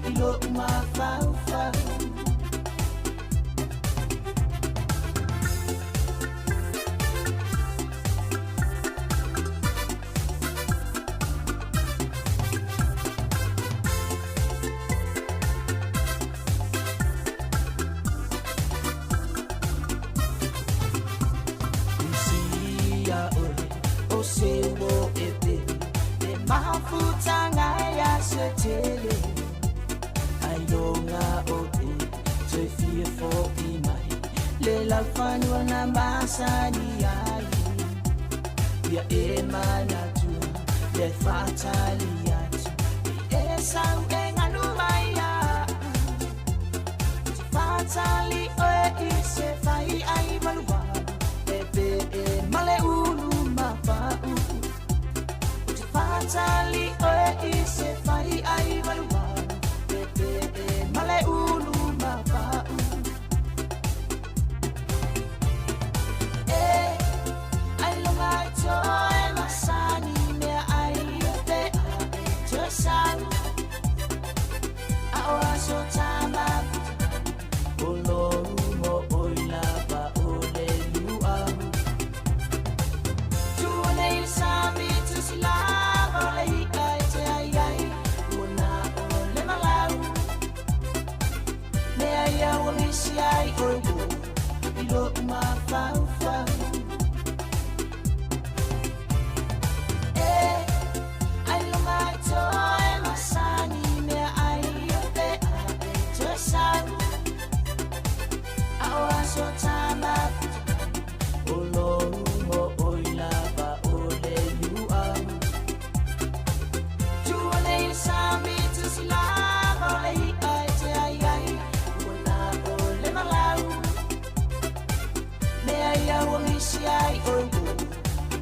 i lo'u mafaufau. Isia oe o se o e pele Le mafutanga ia se tele Ai longa o te Toe fia fo'i mai Le laufanua na masani ai Ia e manatua Le whaatali atu E sau e nganu mai au Te whaatali oe i se fai ai malua E pe e male ulu mapa'u Te whaatali oe i se fai ai malua E pe e male ulu mapa'u E ai longa i toe masani mea ai o te a e toe sau A o aso tama O loru mo oi lava o le luau Tua nei le sami tu si lava o le ika e te ai ai Ua na o le malau Mea ia ua misi ai oe ua I lo'u mafaufau E ai longa i toe masani mea ai o te a e toe sau A o aso tama O loru mo oi lava o le luau Tua nei le sami tu si lava o le ika e te ai ai Ua na o le malau Mea ia ua misi ai oe ua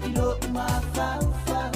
I lo'u mafaufau.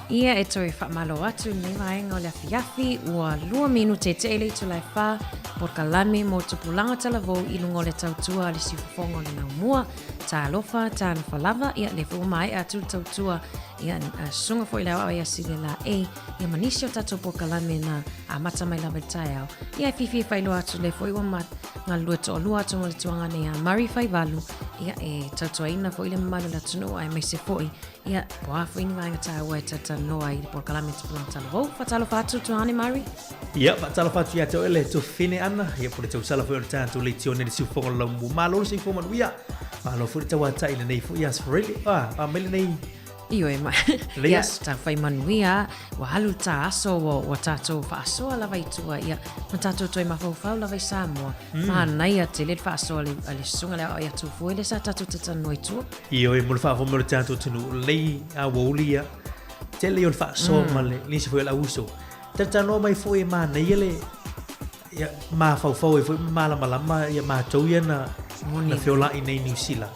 Ia e toe faamalo atu i lenei vaega o le afiafi, ua lua minute tee le itula e whā, polokalame mo tupulaga talavou i luga o le tautua a le siufofoga o le Laumua, talofa, talofa lava, ia lea foi ua maea atu le tautua, ia susuga foi le aoao ia Sile Laei, ia ma nisi o tatou polokalame na amata mai lava i le taeao. Ia e fiafia e faailoa atu lea foi ua ma galulue toalua atu ma le tuaga nei a Murray Faivalu, ia e tautuaina foi le mamalu o le atunuu aemaise foi ia po a foi ni vaega taua e talatalanoa ai i le polokalame Tupulaga Talavou. Faatalofa atu tuagane Murray. Ia, faatalofa atu ia te oe le tuafafine Ana, ia po le tausala foi o le tatou leitione i le siufofoga o le laumua. Malo le soifua manuia, malo foi le tauatai i lenei foi aso Faraile. Ah, a mai lenei Ioe ma. Lei Ia, aso. taufai manuia, ua alu le ta aso, ua, ua tatou faasoa lava i tua, ia, ma tatou toe mafaufau lava i Samoa. Manaia tele le faasoa a le, a le susuga le aoai atu foi lea sa tatou talatalanoa i tua. Ioe, mo le faafofoga mai o le tatou atunuu, lelei aoauli ia, tele ia o le faasoa ma le nisi foi o le auuso. Talatalanoa mai foi e manaia le ia, mafaufau ai foi ma malamalama ia matou ia na, na feolai nei i Niu Sila.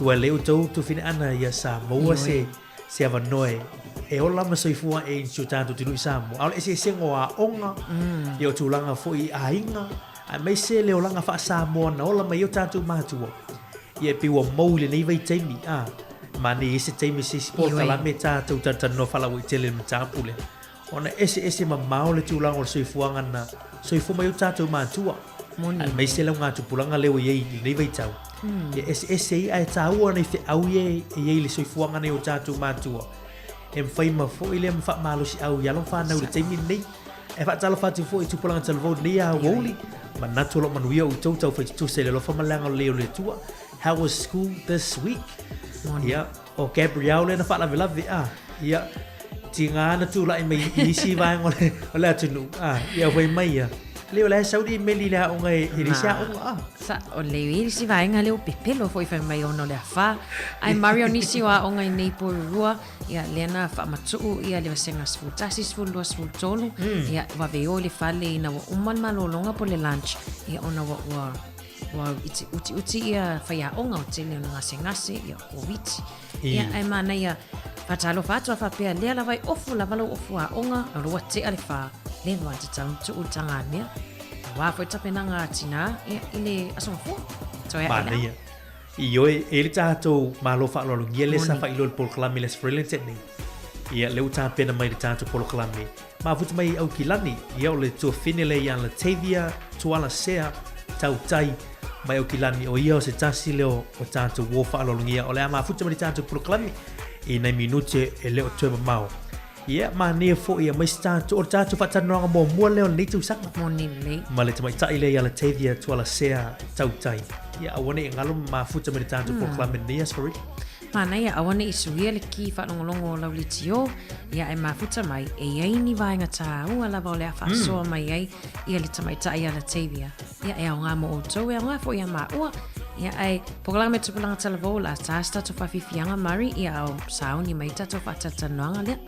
Ua le outou tufineana ia sa maua se, se avanoa e, e ola ma soifua e i si o tatou atunuu i Samoa. A o le eseesega o aoga, ia o tulaga foi i aiga, aemaise le olaga faa-Samoa na ola mai ai o tatou matua. Ia e pei ua mou i lenei vaitaimi, a, manaia i se taimi se isi polokalame tatou talatalanoa faalauaitele i le mataupu lea. Ona eseese mamao le tulaga o le soifuaga na soifua mai ai o tatou matua. Moni. Aemaise le augatupulaga lea ua i ai i lenei vaitau. Ia eseese ai ae taua nai feau ia e i ai i le soifuaga nei o tatou matua. E mafai ma foi lea ma faamalosiau i alo ma fanau i le taimi lenei. E faatalofa atu foi i tupulaga talavou i lenei aoauli. Manatu o lo o manuia outou taufaitutusa i le alofa ma le agalelei o le Atua. How was school this week? Moni. Ia, o Gabrielle lea na faalavelave, a, ia, tiga na tulai mai i isi vaega o le, o le atunuu, a, ia fai mai ia. Lea o la e sau le imeli i le aoga e, e le isi aoga, a. Sa, o le i isi vaega lea o pepelo foi fai mai ona o le afa. Ae mari o nisi o aoga i nei Porirua, ia, lea na faamatuu ia le vasega 11, 12, 13, ia, vave o i le fale ina ua uma le malologa po o le lunch, ia, ona ua, ua, Ua iti, utiuti ia faiaoga o tele ona gasegase, ia o Koviti. Ia, ae manaia, faatalofa atu a faapea, lea lava e ofu lava lou ofu aoga, o lou ua tea le fa, lea ua tatau ona tuu le tagamea. Aua foi tapenaga a tinā, ia, i le Aso Gafua. Toe ae la. Manaia. Ioe, e i le tatou Malo faaaloalogia lea sa faailoa i le polokalame i le Aso Faraile na tea nei. Ia, lea ua tapena mai i le tatou polokalame. Mafuta mai i Aukilani, ia o le tuafine lea ia Latavia Tualasea Tautai mai Aukilani, o ia o se tasi lea o tatou uo faaaloalogia o le a mafuta mai le tatou polokalame i nai minute e le o toe mamao. Ia, manaia foi aemaise tatou, o le tatou faatalanoaga muamua lea o lenei tausaga. Moni lelei. Ma le tamaitai lea ia Latavia Tualasea Tautai. Ia, aua ne i galo ma mafuta mai le tatou polokalame i lenei aso Farida. Manaia, aua ne i suia le ki faalogologo o lau leitio, ia e mafuta mai, e i ai ni vaega tāua lava o le a faasoa mai ai ia le tamaitai ia Latavia. Ia e aoga mo outou, e aoga foi ia maua. Ia ae, pokalanga me tupulaga talavou, o le a tā se tatou faafiafiaga Murray, ia a o sauni mai tatou faatalatalanoaga lea.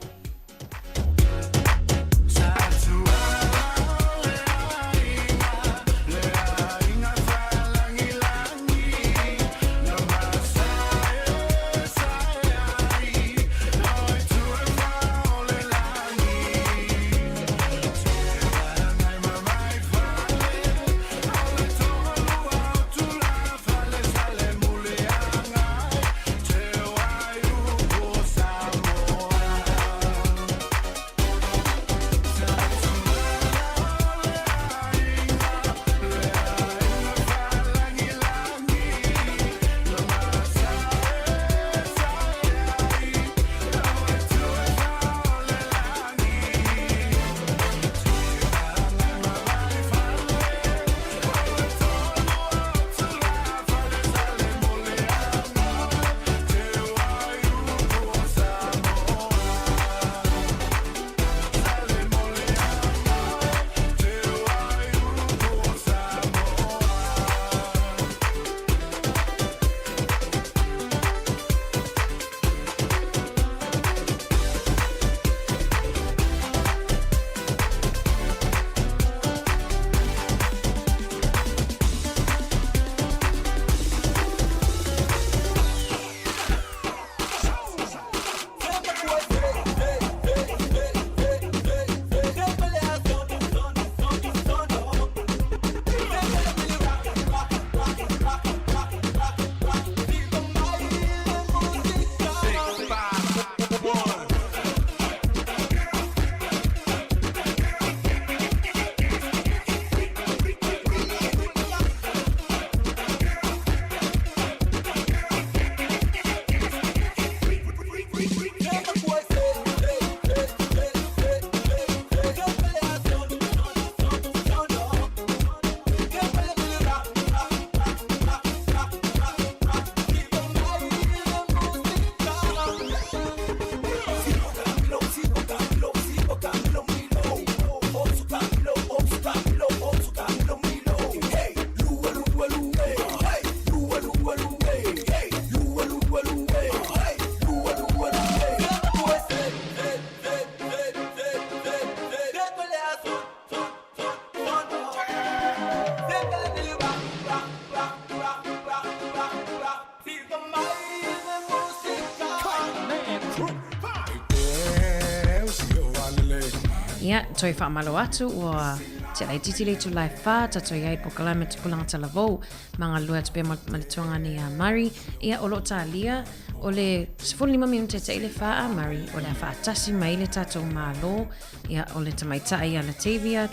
Ia, toe faamalo atu ua tea laitiiti le itula e whā, tatou i ai polokalame Tupulaga Talavou, ma galulue atu pea ma le tuagane ia Murray. Ia, o lo o talia, o le 15 minute te i le whā a Murray, o le a whaatasi mai le tatou Malo, ia, o le tamaitai ia Latavia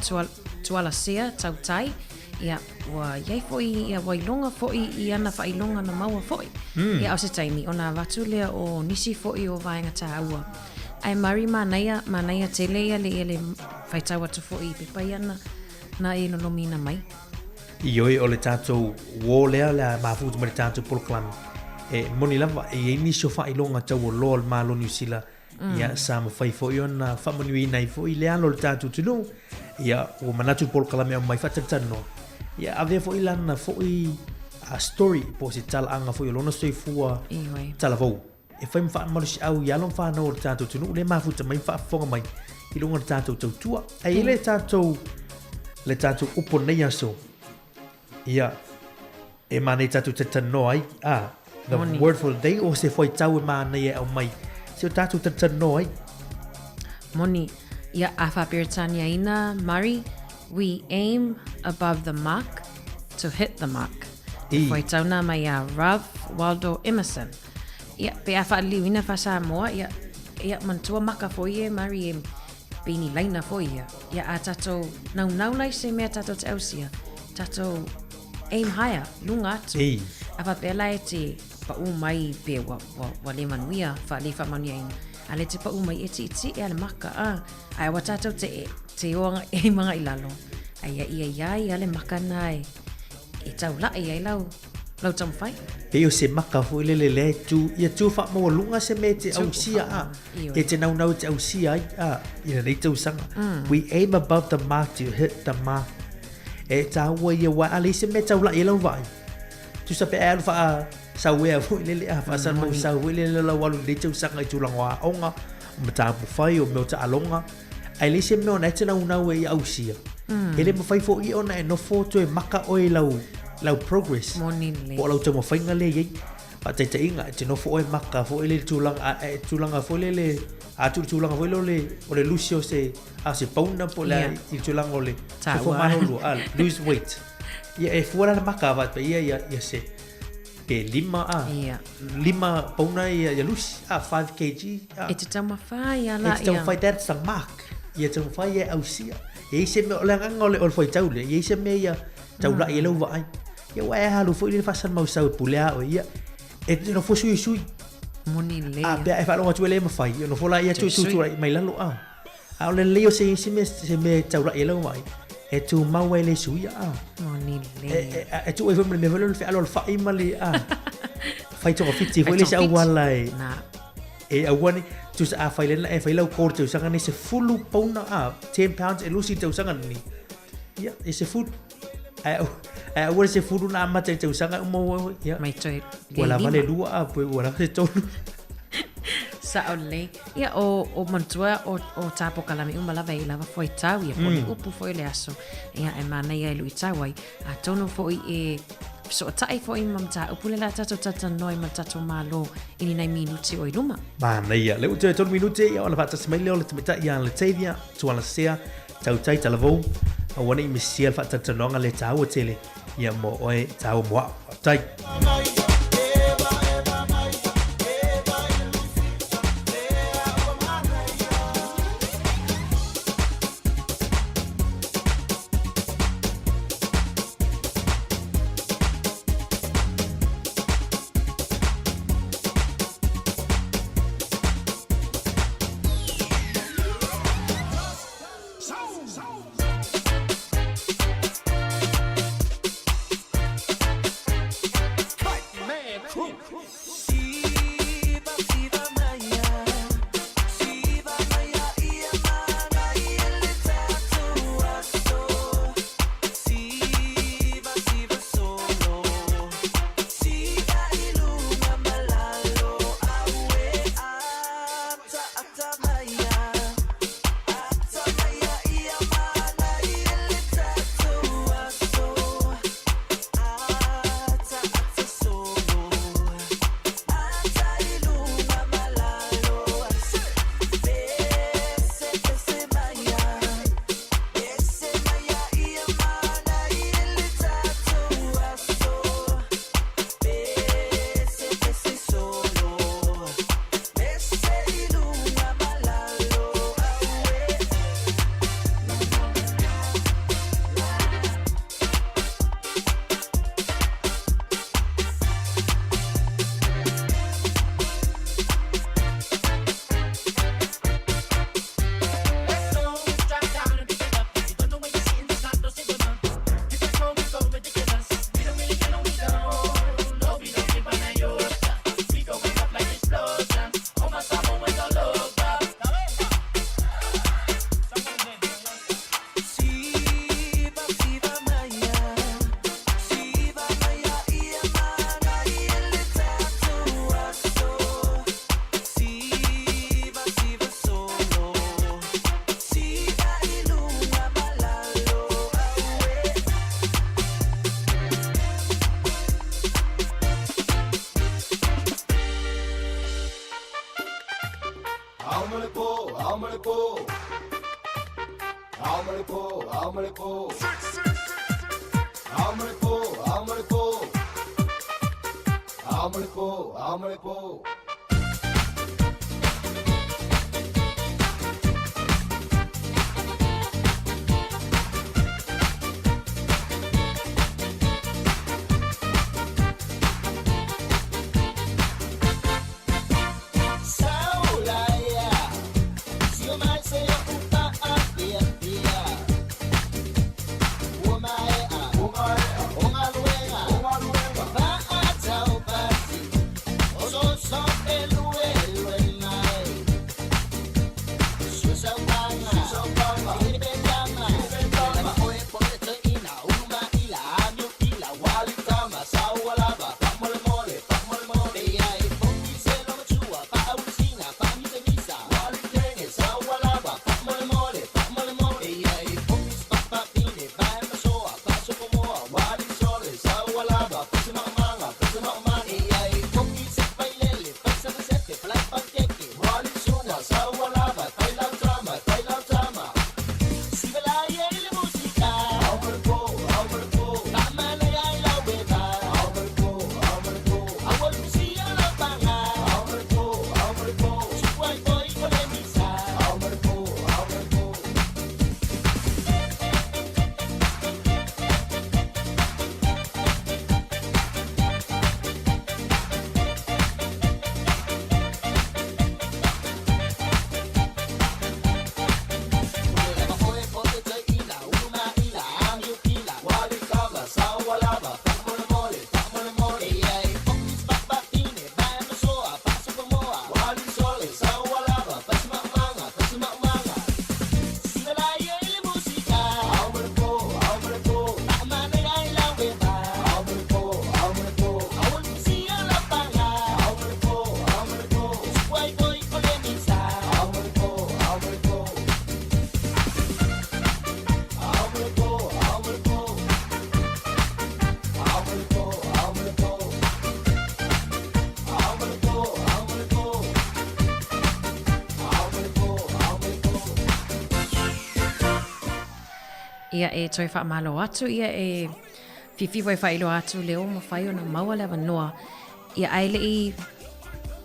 Tualasea Tautai, ia, ua iai foi, ia, ua iloga foi i ana faailoga na maua foi. Ia, o se taimi, ona avatu lea o nisi foi o vaega tāua. Ae Murray, manaia, manaia tele ia le, ia le faitau atu foi i pepa ia na, na e lolomiina mai. Ioe, o le tatou uō lea o le a mafuta mai le tatou polokalame. E moni lava, e i ai nisi o faailoga taualoa o le Malo o Niu Sila, ia, sa mafai foi ona faamanuiaina ai foi le alo o le tatou atunuu. Ia, ua manatu le polokalame e aumai faatalatalanoa. Ia, avea foi lana foi story po o se talaaga foi o lona soifua talavou. E fai ma faamalosiau i alo ma fanau o le tatou atunuu lea e mafuta mai ma faafofoga mai i luga o le tatou tautua. Ae i ai le tatou upu o lenei aso, ia, e manaia tatou talatalanoa ai, a, the Moni. word for the day, o se fuaitau e manaia e aumai, se o tatou talatalanoa ai. Moni, ia, a faa-Peretaniaina, Murray, we aim above the mark to hit the mark. Te fuaitau nā mai a Ralph Waldo Emerson. Ia, pe a faaliliuina faa-Samoa, ia, ia, manatua maka foi e Murray e pei ni laina foi ia. Ia, a tatou naunau la i se mea tatou te ausia, tatou aim higher, luga atu. Ei. A faapea la e te paʻū mai pe ua, ua, ua le manuia, fa, le faamanuiaina, a le te paʻū mai e tiitii a le maka, a, ae aua tatou te, te o aga, e maga i lalo. A ia, ia iā ia le maka na e, e taulaʻi ai lau, lau taumafai. Pei o se maka foi lele lea e tu, ia tu faamaualuga se mea e te ausia a, e te naunau e te ausia ai a, i lenei tausaga. We aim above the mark to hit the mark. E tāua ia aua a leai se mea e taulaʻi ai lau vaai. Tusa pe ai alu faa sauea foi lele a, faasalamausau foi lele lau alu i lenei tausaga i tulaga o aoga, o mataupu fai, o mea o taaloga. Ae leai se mea ona e te naunau e ausia. E le mafai foi ona e nofo toe maka oe i lau, lau progress. Moni lelei. Po o lau taumafaiga lea e i ai. Faataitaiga, e te nofo oe maka foi lele i tulaga, a, e, tulaga foi lele, a atu i le tulaga foi lele o le, o le lusi o se, a o se pauna po o le a, Yeah. i le tulaga o le Tāua. soifua malolo, a, lose weight. Ia, e fua la le maka, faapea ia, ia, ia se, pe lima a, Ia. lima pauna ia, ia lusi, a, 5 kg, a. E te taumafai a la E te taumafai, that's the mark. Ia taumafai ia e ausia. E i ai se mea, o le agaga o le, o le fuaitau lea, e i ai se mea ia taulaʻi ai lau vaai. Ia ua e alu foi le faasalamausau e pule a oe, ia, e te nofo suisui. Moni lelei. A, pe a e faalogo atu e le mafai, ia nofo la ia tu tu tu mai lalo a. A o le lelei o se isi mea, se mea e taulaʻi ai lau vaai, e tumau ai le suia a. Moni lelei. E, e, e tuu ai foi ma le mea foi lea o le fealoalofaʻi ma le a. Fai togafiti foi le se auala e. Na. E aua ne, tusa a fai lena e fai lau goal i le tausaga nei, 10 pauna a, 10 pounds e lusi i le tausaga lenei. Ia, e 10. Ae, ae aua le 10 na amata i le tausaga uma ua, ia. Mai toe Ua lava le lima. lua a, pe ua lava se tolu. Sao lelei. Ia, o, o manatua, o, o tā polokalame uma lava e lava fuaitau, ia, po o le upu foi o le aso. Ia, e manaia e luitau ai. Atonu foi e fesootai foi ma mataupu le la tatou talatalanoa ai ma le tatou Malo i ni nai minuti o i luma. Manaia. Lea ua toe tolu minute ia ona faatasi mai lea o le tamaitai ia Latavia Tualasea Tautai Talavou aua ne i misia le faatalatalanoaga lea taua tele ia mo oe taua mo au. Faafetai. le pō. Ao ma le pō, ao ma le pō. Ao ma le pō, ao ma le pō. Ia e toe faamalo atu ia e fiafia e faailoa atu le o mafai ona maua le avanoa. Ia ae le i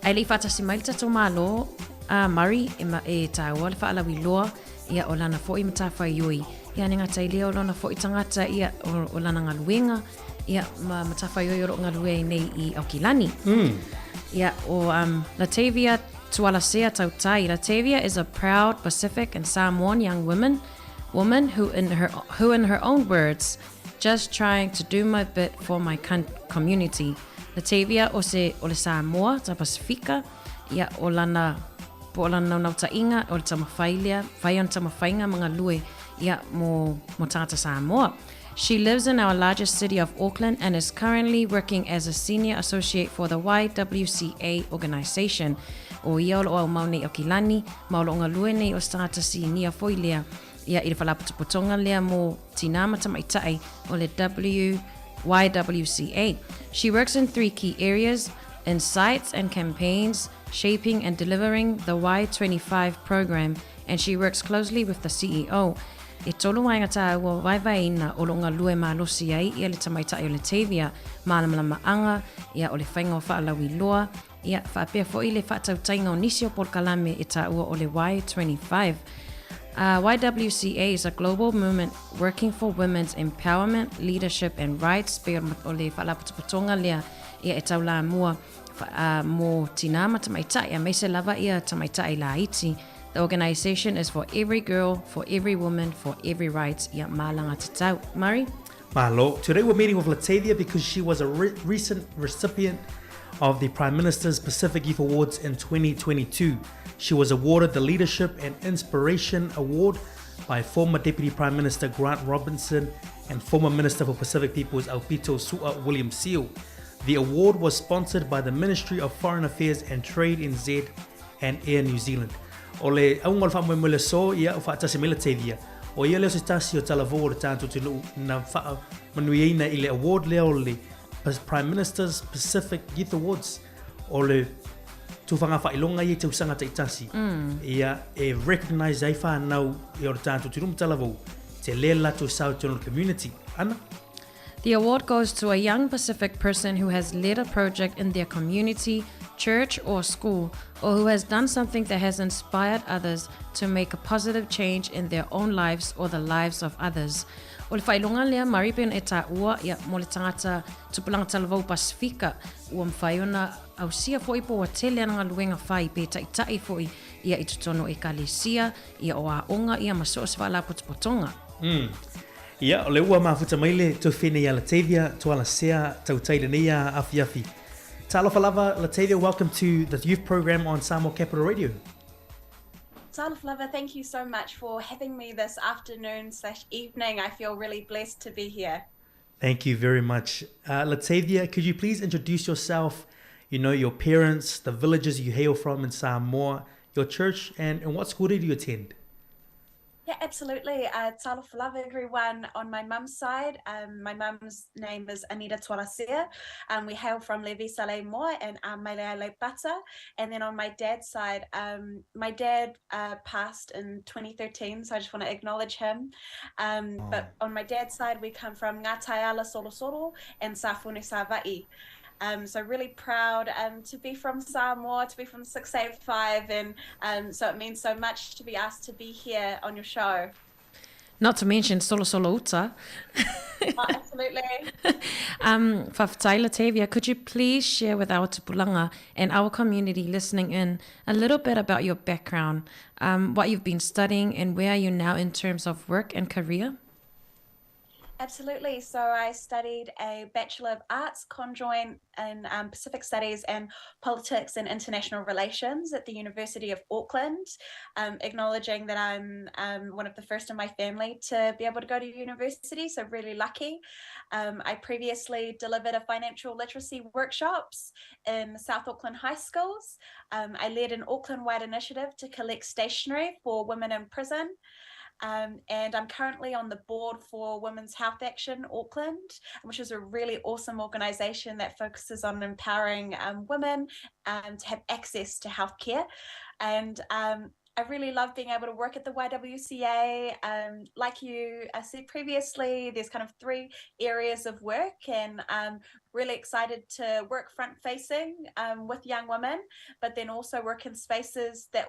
ae le i faatasi mai le tatou Malo a Murray e, ma, e tāua le faalauiloa ia o lana foi matafaioi. Ia ne gata i lea o lona foi tagata ia o, o lana galuega ia ma matafaioi o loo galue ai nei i Aukilani. Ia o um, Latavia Tualasea Tautai. Latavia is a proud Pacific and Samoan young woman woman who in her who in her own words just trying to do my bit for my community. Latavia o se o le Samoa ta Pasifika ia o lana po o lana naunautaiga o le taumafai lea fai ona taumafaiga ma galue ia mo mo tagata Samoa. She lives in our largest city of Auckland and is currently working as a senior associate for the YWCA organisation. O ia o loo aumau nei Aukilani ma o loo galue nei o se tagata sinia foi lea ia i le faalapotopotoga lea mo tinā ma tamaitai o le YWCA. She works in three key areas, insights and campaigns, shaping and delivering the Y25 program, and she works closely with the CEO. E tolu vaega tāua vaevaeina o loo galue malosi ai ia le tamaitai o Latavia, malamalamaaga, ia o le faiga o faalauiloa, ia faapea foi le faatautaiga o nisi o polokalame e tāua o le Y25. YWCA is a global movement working for women's empowerment, leadership and rights, pei o le faalapotopotoga lea ia e taulamua mō tinā ma tamaitai, aemaise lava ia tamaitai laiti. The organisation is for every girl, for every woman, for every right, ia mālanga tatau. Murray? Malo. Today we're meeting with Latavia because she was a re recent recipient of the Prime Minister's Pacific Youth Awards in 2022. She was awarded the Leadership and Inspiration Award by former Deputy Prime Minister Grant Robinson and former Minister for Pacific Peoples Aupito Su'a William Seal. The award was sponsored by the Ministry of Foreign Affairs and Trade NZ and Air New Zealand. O le auga o le faamoemoe le aso, ia, o faatasi mai Latavia. O ia lea o se tasi o talavou o le tatou atunuu na faamanuiaina i le award lea o le Prime Minister's Pacific Youth Awards o le tufaga faailoga ia i tausaga taitasi. Ia, e recognise ai whanau ia o le tatou atunuu ma talavou. Tele le latou sao i totonu o le community. Ana? The award goes to a young Pacific person who has led a project in their community, church or school, or who has done something that has inspired others to make a positive change in their own lives or the lives of others. O le faailoga lea, Murray, pei ona e taua, ia, mo le tagata tupulaga talavou Pasifika, ua mafai ona ausia foi po ua tele ana galuega fai pe taitai foi ia i totonu o ekalesia, ia o aoga, ia ma so o se faalapotopotoga. Mm. Ia, o lea ua mafuta mai le tuafine ia Latavia Tualasea Tautai lenei afiafi. Talofa lava, Latavia, welcome to the youth program on Samoa Capital Radio. Talofa lava, thank you so much for having me this afternoon slash evening. I feel really blessed to be here. Thank you very much. Uh, Latavia, could you please introduce yourself, you know, your parents, the villages you hail from in Samoa, your church, and, and what school did you attend? Yeah, absolutely. Uh, talofa lava, everyone. On my mum's side, um, my mum's name is Anita Tualasea. Um, we hail from Levisa Moa and Amaile Bata. And then on my dad's side, um, my dad uh, passed in 2013, so I just want to acknowledge him. Um, oh. But on my dad's side, we come from Ngātaiala Solosoro and Safune Sava'i. Um, so really proud um, to be from Samoa, to be from 685, and um, so it means so much to be asked to be here on your show. Not to mention Solo Solo Uta. oh, absolutely. um, Faafetai Latavia, could you please share with our tupulanga and our community listening in a little bit about your background, um, what you've been studying and where are you now in terms of work and career? Absolutely. So I studied a Bachelor of Arts conjoint in um, Pacific Studies and Politics and International Relations at the University of Auckland, um, acknowledging that I'm um, one of the first in my family to be able to go to university, so really lucky. Um, I previously delivered a financial literacy workshops in South Auckland high schools. Um, I led an Auckland-wide initiative to collect stationery for women in prison. Um, and I'm currently on the board for Women's Health Action Auckland, which is a really awesome organisation that focuses on empowering um, women um, to have access to healthcare. And um, I really love being able to work at the YWCA. Um, like you uh, said previously, there's kind of three areas of work, and I'm really excited to work front facing um, with young women, but then also work in spaces that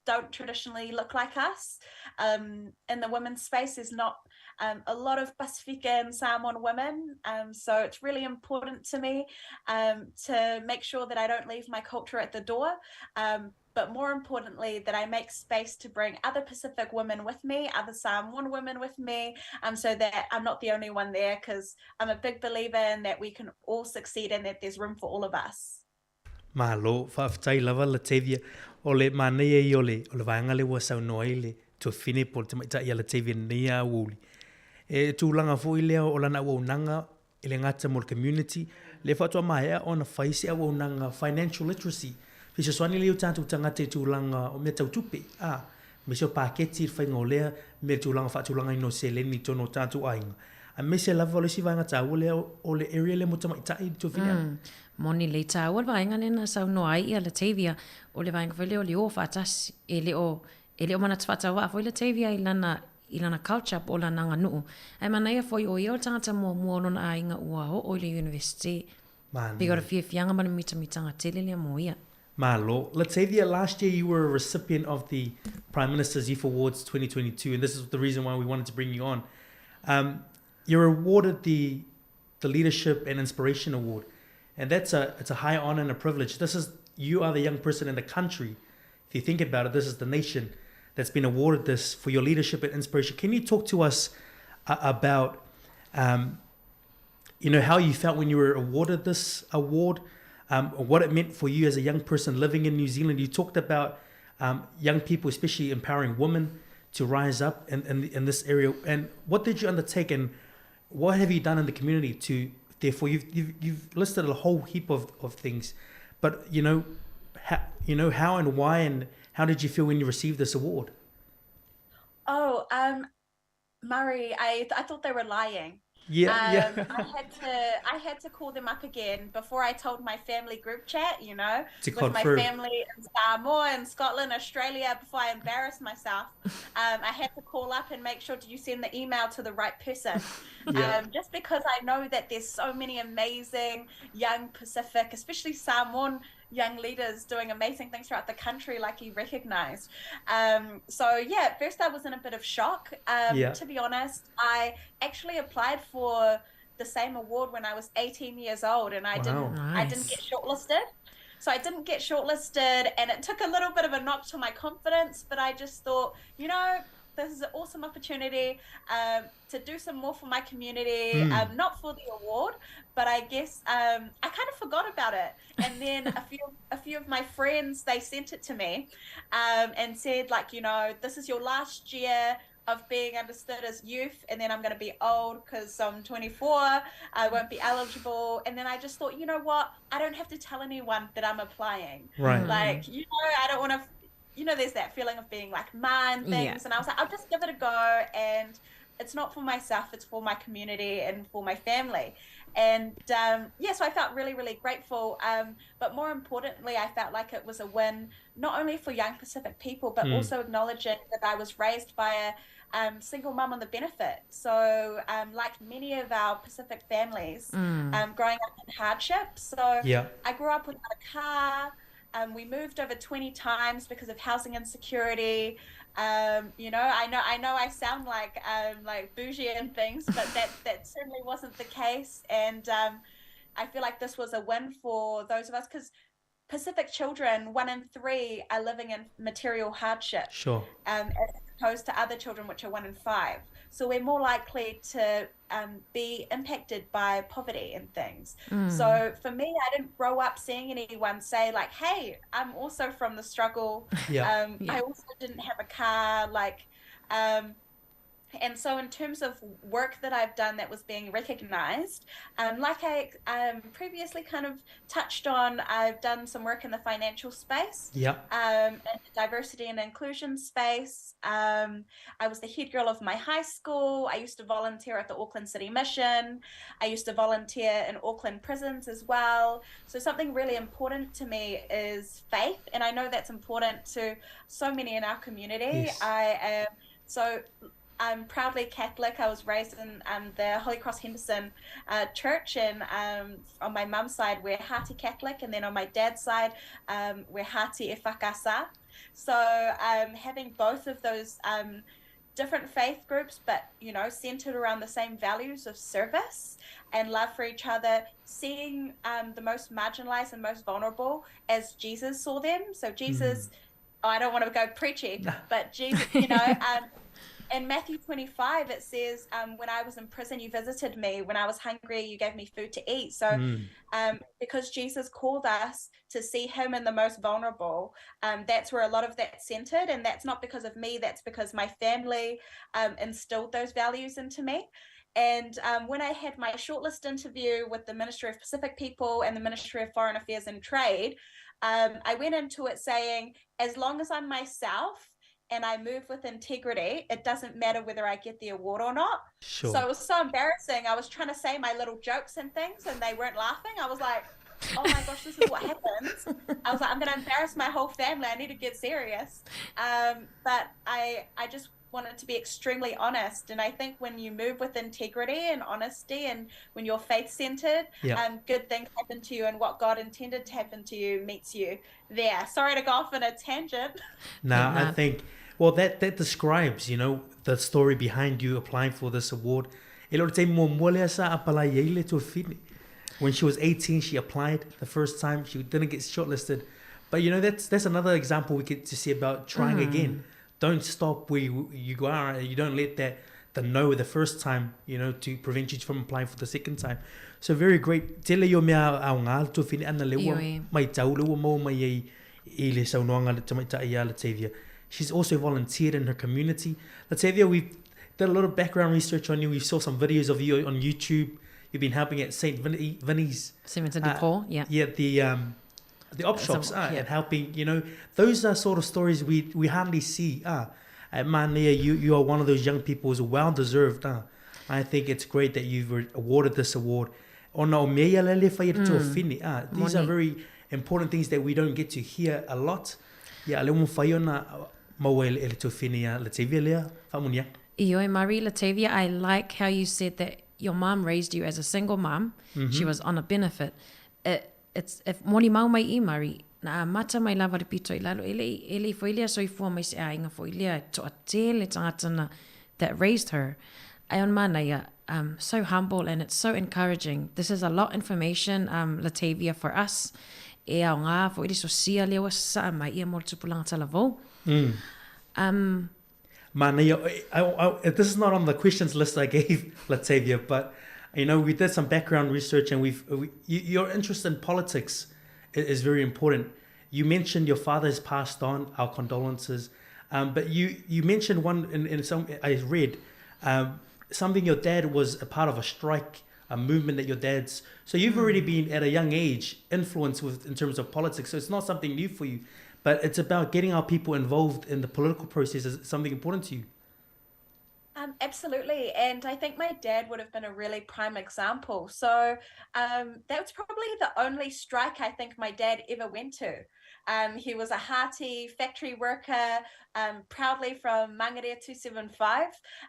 don't traditionally look like us. Um, in the women's space, there's not um, a lot of Pasifika and Samoan women. Um, so it's really important to me um, to make sure that I don't leave my culture at the door. Um, but more importantly, that I make space to bring other Pacific women with me, other Samoan women with me, um, so that I'm not the only one there, because I'm a big believer in that we can all succeed and that there's room for all of us. Malo, faafetai lava Latavia, o le manaia ia o le, o le vaega lea ua saunoa ai le tuafafine po o le tamaitai ia Latavia lenei aoauli. E tulaga foi lea o lana auaunaga e le gata mo le community, lea faatoa maea ona fai se auaunaga financial literacy, fesoasoani lea i o tatou tagata i tulaga o mea tau tupe, ā, aemaise o paketi, le faiga o lea mea i le tulaga faatulagaina o seleni i totonu o tatou aiga. Aemaise lava o le isi vaega taua lea o le area lea mo tamaitai i le tuafafine. Mm. Moni lelei taua le vaega lea na saunoa ai ia Latavia, o le vaega foi lea o le o faatasi, e le o, e le o manatu faatauvaa foi Latavia i lana, i lana culture po o lana aganuu. Ae manaia foi o ia o le tagata muamua o lona aiga ua oo i le university. Pei o le fiafiaga ma le mitamitaga tele lea mo ia. Malo. Latavia, last year you were a recipient of the Prime Minister's Youth Awards 2022, and this is the reason why we wanted to bring you on. Um, you're awarded the the Leadership and Inspiration Award, and that's a it's a high honor and a privilege. This is you are the young person in the country. If you think about it, this is the nation that's been awarded this for your leadership and inspiration. Can you talk to us uh, about, um, you know, how you felt when you were awarded this award, um, what it meant for you as a young person living in New Zealand? You talked about um, young people, especially empowering women to rise up in, in, in this area. And what did you undertake and what have you done in the community to therefore you've, you've, you've listed a whole heap of, of things, but you know, how, you know, how and why and how did you feel when you received this award? Oh, um, Murray, I, I thought they were lying. Yeah, yeah. I had to I had to call them up again before I told my family group chat, you know, To with my confirm. family in Samoa and Scotland, Australia, before I embarrassed myself. I had to call up and make sure, did you send the email to the right person? Yeah. Just because I know that there's so many amazing young Pacific, especially Samoan young leaders doing amazing things throughout the country, like you recognized. So yeah, at first I was in a bit of shock. To be honest, I actually applied for the same award when I was 18 years old, and Wow. I didn't Nice. get shortlisted. So I didn't get shortlisted, and it took a little bit of a knock to my confidence, but I just thought, you know, this is an awesome opportunity to do some more for my community, not for the award, but I guess I kind of forgot about it. And then a few of my friends, they sent it to me and said, like, you know, this is your last year of being understood as youth, and then I'm going to be old because I'm 24, I won't be eligible. And then I just thought, you know what, I don't have to tell anyone that I'm applying. Right. Like, you know, I don't want to, you know, there's that feeling of being like ma and things. And I was like, I'll just give it a go. And it's not for myself, it's for my community and for my family. And so I felt really, really grateful. But more importantly, I felt like it was a win, not only for young Pacific people, but also acknowledging that I was raised by a single mum on the benefit. So like many of our Pacific families, growing up in hardship. So I grew up without a car. We moved over 20 times because of housing insecurity. You know, I know I sound like bougie and things, but that certainly wasn't the case. And I feel like this was a win for those of us, because Pacific children, 1 in 3 are living in material hardship. Sure. As opposed to other children, which are 1 in 5. So we're more likely to be impacted by poverty and things. So for me, I didn't grow up seeing anyone say like, hey, I'm also from the struggle. I also didn't have a car. Like, and so in terms of work that I've done that was being recognized, like I previously kind of touched on, I've done some work in the financial space, in the diversity and inclusion space. I was the head girl of my high school. I used to volunteer at the Auckland City Mission. I used to volunteer in Auckland prisons as well. So something really important to me is faith, and I know that's important to so many in our community. Yes. I am so... I'm proudly Catholic. I was raised in the Holy Cross Henderson Church, and on my mum's side, we're Hati Catholic, and then on my dad's side, we're Hati Efakasa. So having both of those different faith groups, but, you know, centered around the same values of service and love for each other, seeing the most marginalized and most vulnerable as Jesus saw them. So Jesus, oh, I don't want to go preachy, but Jesus, you know, in Matthew 25, it says, when I was in prison, you visited me. When I was hungry, you gave me food to eat. So because Jesus called us to see him in the most vulnerable, that's where a lot of that's centered. And that's not because of me, that's because my family instilled those values into me. And when I had my shortlist interview with the Ministry of Pacific People and the Ministry of Foreign Affairs and Trade, I went into it saying, as long as I'm myself and I move with integrity, it doesn't matter whether I get the award or not. Sure. So it was so embarrassing. I was trying to say my little jokes and things, and they weren't laughing. I was like, oh my gosh, this is what happens. I was like, I'm going to embarrass my whole family. I need to get serious. But I just wanted to be extremely honest. And I think when you move with integrity and honesty, and when you're faith-centered, good things happen to you, and what God intended to happen to you meets you there. Sorry to go off on a tangent. No, I think, well, that describes, you know, the story behind you applying for this award. When she was 18, she applied the first time. She didn't get shortlisted. But, you know, that's another example we get to see about trying again. Don't stop where you are. You don't let that the no the first time, you know, to prevent you from applying for the second time. So very great. Tele yo mea au ngā tōwhine ana le ua mai tau le ua mau mai ei i le saunoanga le tamaita i a Latavia. She's also volunteered in her community. Latavia, we did a little background research on you. We saw some videos of you on YouTube. You've been helping at St. Vinny's. St. Vincent de Paul, yeah. Yeah, the op shops and helping, you know, those are sort of stories we hardly see. At Mania, you are one of those young people who's well deserved. I think it's great that you've awarded this award. Ona o mea ia lea le whai e te mm. Ah, these are very important things that we don't get to hear a lot. Ia, le umu whai ona maua e le tuafine ia Latavia lea, whaamunia. Ioe Marie Latavia, I like how you said that your mom raised you as a single mom. Mm -hmm. She was on a benefit. It, it's, if moni mau mai i Marie, na a mata mai lava le pito i lalo, e le, e le foi lea soifua mai se aiga foi lea, toa tele tangata na that raised her. Ai on mana ia, um, so humble and it's so encouraging. This is a lot information, um, Latavia, for us. E ao ngā fo iri so sia lea wa sa mai ia mo le tupulaga talavou. Mm. Um, Mana I, I, this is not on the questions list I gave Latavia, but you know, we did some background research and we've, we, your interest in politics is very important. You mentioned your father has passed on, our condolences. Um, but you, you mentioned one in, in some, I read, um, something your dad was a part of a strike, a movement that your dad's. So you've already mm. been at a young age influenced with in terms of politics. So it's not something new for you, but it's about getting our people involved in the political process is something important to you. Um, absolutely. And I think my dad would have been a really prime example. So um, that was probably the only strike I think my dad ever went to. Um, he was a hearty factory worker, um, proudly from Mangere 275.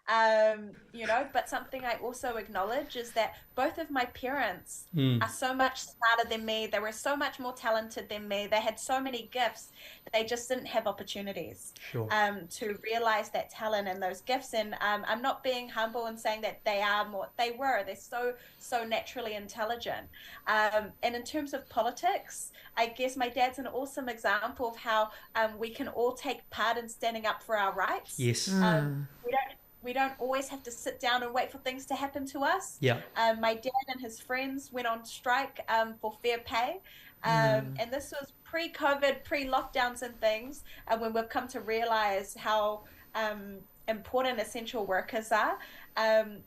Um, you know, but something I also acknowledge is that both of my parents mm. are so much smarter than me. They were so much more talented than me. They had so many gifts. They just didn't have opportunities sure. um, to realize that talent and those gifts. And um, I'm not being humble and saying that they are more, they were. They're so, so naturally intelligent. Um, and in terms of politics, I guess my dad's an awesome example of how um, we can all take part in standing up for our rights. Yes. Um, mm. We don't we don't always have to sit down and wait for things to happen to us. Yeah. Um, my dad and his friends went on strike um, for fair pay. Um, mm. And this was pre COVID, pre lockdowns and things, and when we've come to realize how um, important essential workers are. Um,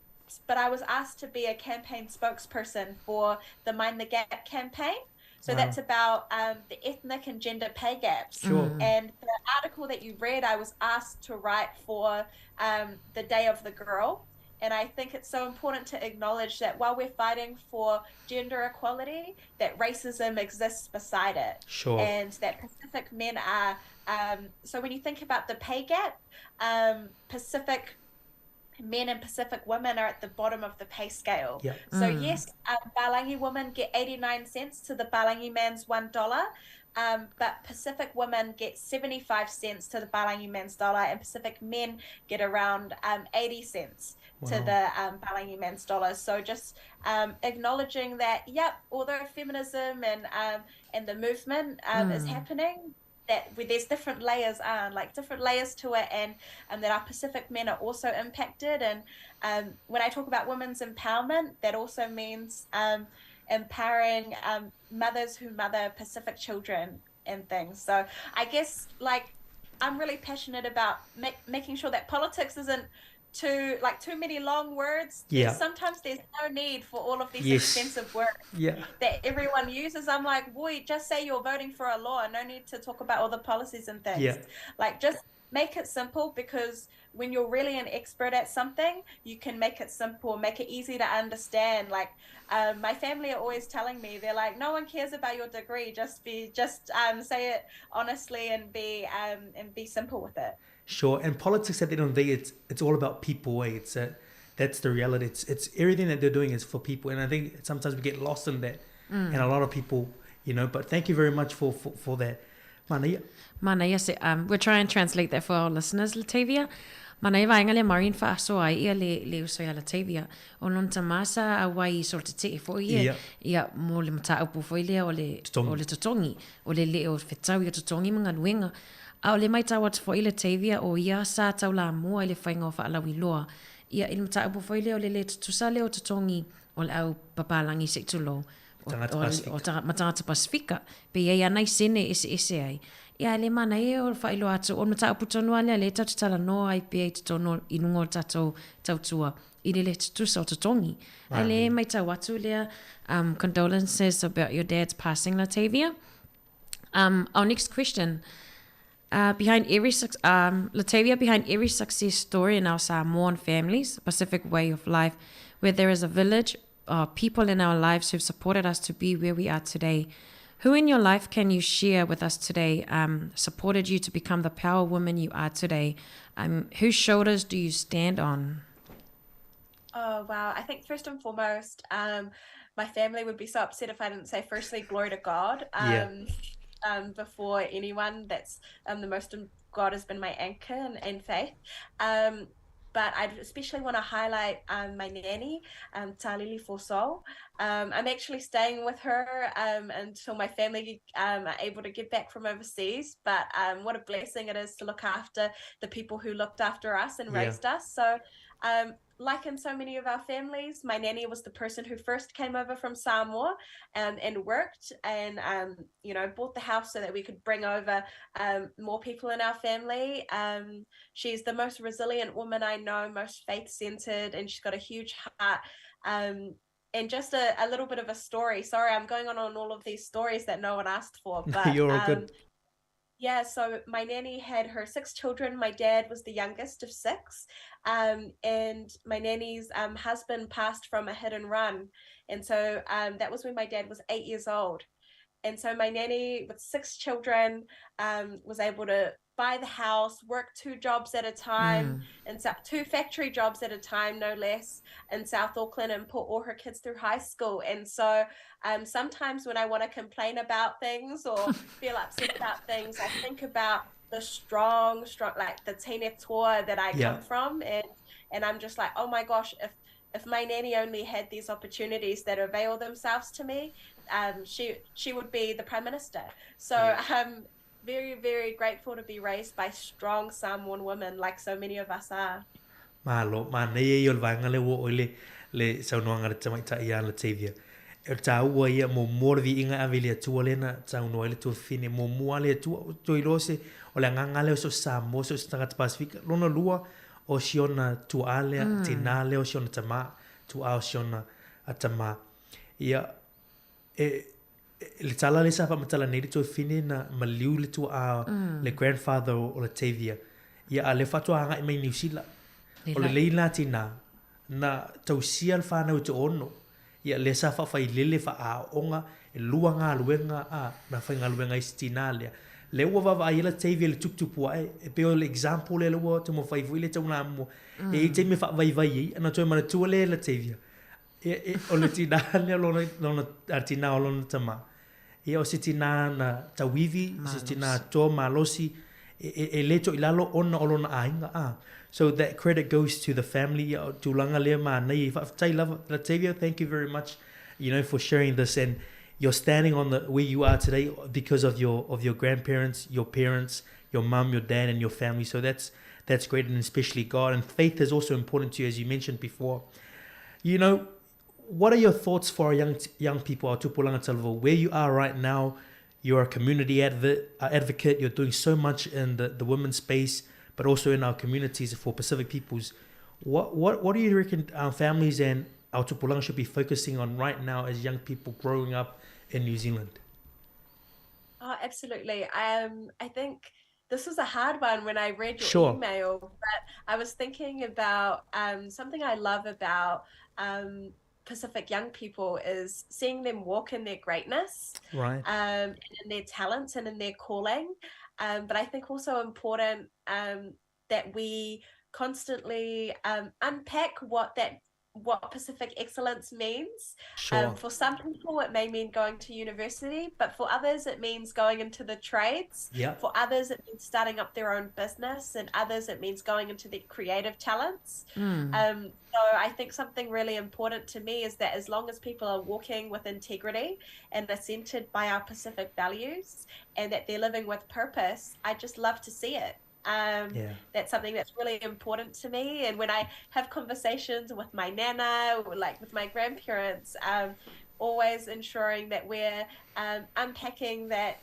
but I was asked to be a campaign spokesperson for the Mind the Gap campaign. So wow. that's about um, the ethnic and gender pay gaps. Sure. Mm. And the article that you read, I was asked to write for um, the Day of the Girl. And I think it's so important to acknowledge that while we're fighting for gender equality, that racism exists beside it. Sure. And that Pacific men are. Um, so when you think about the pay gap, um, Pacific men and Pacific women are at the bottom of the pay scale. Yeah. So mm. yes, um, Balangi women get 89 cents to the Balangi man's $1. Um, but Pacific women get 75 cents to the Balangi man's dollar, and Pacific men get around um, 80 cents wow. to the um, Balangi man's dollar. So just um, acknowledging that, yep, although feminism and um, and the movement um, mm. is happening, that there's different layers uh, like different layers to it and and that our Pacific men are also impacted and um, when I talk about women's empowerment that also means um, empowering um, mothers who mother Pacific children and things so I guess like I'm really passionate about ma- making sure that politics isn't too like too many long words. Yeah. Sometimes there's no need for all of these yes. expensive words yeah. that everyone uses. I'm like, boy, just say you're voting for a law. No need to talk about all the policies and things. Yeah. Like just make it simple because when you're really an expert at something, you can make it simple, make it easy to understand. Like um, my family are always telling me, they're like, no one cares about your degree. Just be, just um, say it honestly and be um, and be simple with it. Sure. And politics at the end of the day, it's it's all about people. Eh? It's a, that's the reality. It's it's everything that they're doing is for people, and I think sometimes we get lost in that, mm. and a lot of people, you know. But thank you very much for for, for that. Mana ia. Mana ia se, um, we'll try and translate that for our listeners, Latavia. Mana ia vaenga le Maureen whaaso ai ia le, le uso ia Latavia. O lona tamasa a wai i so te te fo ia. Ia. Ia mo le mataupu fo lea o le, totongi. o le totongi. O le le o whetau ia totongi ma ngaluenga. A o le matau atu foi Latavia o ia sa taulamua i le faiga o faalauiloa ia i le mataupu foi lea o le lē tutusa lea o totogi o le au papalagi se i tulou o, o, o, o ma tagata Pasifika pe i ai ana i sene e eseese ai. Ia e le manaia o le faailoa atu o le mataupu tonu lava lea lea tatou te talanoa ai pea i totonu i luga o le tatou tautua i le lē tutusa o totogi. Ae le matau atu lea um, condolences about your dad's passing Latavia. Um, our next question. Behind every Latavia, behind every success story in our Samoan families, Pacific way of life, where there is a village, people in our lives who've supported us to be where we are today. Who in your life can you share with us today supported you to become the power woman you are today? Whose shoulders do you stand on? Oh, wow. I think first and foremost, my family would be so upset if I didn't say, firstly, glory to God. Before anyone, that's the most, God has been my anchor and faith. But I'd especially want to highlight my nanny, Talili Forsol. I'm actually staying with her until my family are able to get back from overseas. But what a blessing it is to look after the people who looked after us and raised us. So like in so many of our families, my nanny was the person who first came over from Samoa and worked and bought the house so that we could bring over more people in our family. She's the most resilient woman I know, most faith-centered, and she's got a huge heart. And just a little bit of a story. Sorry, I'm going on all of these stories that no one asked for. But You're all good. My nanny had her 6 children. My dad was the youngest of 6. And my nanny's husband passed from a hit and run. And so that was when my dad was 8 years old. And so my nanny with 6 children was able to buy the house, work 2 jobs at a time, and 2 factory jobs at a time, no less, in South Auckland, and put all her kids through high school. And so sometimes when I want to complain about things or feel upset about things, I think about the strong, strong, like the tine toa that I come from. And I'm just like, oh my gosh, if my nanny only had these opportunities that avail themselves to me, she would be the Prime Minister. So I'm very, very grateful to be raised by strong Samoan women like so many of us are. Malo, manaia ia o le vaega lea ua oo i le, le saunoaga a le tamaitai ia Latavia. E o le taua ia muamua o le viiga e ave i le Atua lea na saunoa ai le tuafafine, muamua lava le Atua, ua toe iloa se, o le agaga lea o so o se Samoa, so o se tagata Pasefika. Lona lua, o si ona tuaa lea, tinā lea o si ona tamā, tuaa o si ona tamā. Ia, e, le tala lea sa faamatala nei le tuafafine na maliu le tuaa le grandfather o Latavia. Ia, a o lea faatoa agai mai Niu Sila. O le lei lena tinā, na tausia le whanau i te ono. Ia, lea sa faafailele, faaaooga, e lua galuega, a, na faigaluega ai si tinā lea. Lea ua vaavaai ai Latavia i le tuputupu ae, e pei o le example lea ua taumafai foi le taulamua. E i ai taimi e faavaivai ai, ona toe manatua lea e Latavia. Ia, e, o le tinā lea lona, lona, a tinā o lona tama. Ia, o se tinā na tauivi, o se tinā toa malosi, e, e, e le toilalo ona o lona aiga, a. So that credit goes to the family, ia, o tulaga lea manaia i faafetai lava. Latavia, thank you very much, you know, for sharing this and you're standing on the, where you are today because of your, of your grandparents, your parents, your mum, your dad and your family. So that's, that's great, and especially God. And faith is also important to you, as you mentioned before. You know, what are your thoughts for our young, young people, our tupulanga talavou, where you are right now? You're a community advocate. You're doing so much in the women's space, but also in our communities for Pacific peoples. What do you reckon our families and our tupulanga should be focusing on right now as young people growing up in New Zealand? Oh, absolutely. I think this was a hard one when I read your email, but I was thinking about something I love about Pacific young people is seeing them walk in their greatness, and in their talents and in their calling. But I think also important that we constantly unpack what Pacific excellence means. For some people, it may mean going to university, but for others, it means going into the trades. For others, it means starting up their own business, and others, it means going into their creative talents. So I think something really important to me is that as long as people are walking with integrity and are centered by our Pacific values and that they're living with purpose, I just love to see it. That's something that's really important to me. And when I have conversations with my nana or with my grandparents, always ensuring that we're unpacking that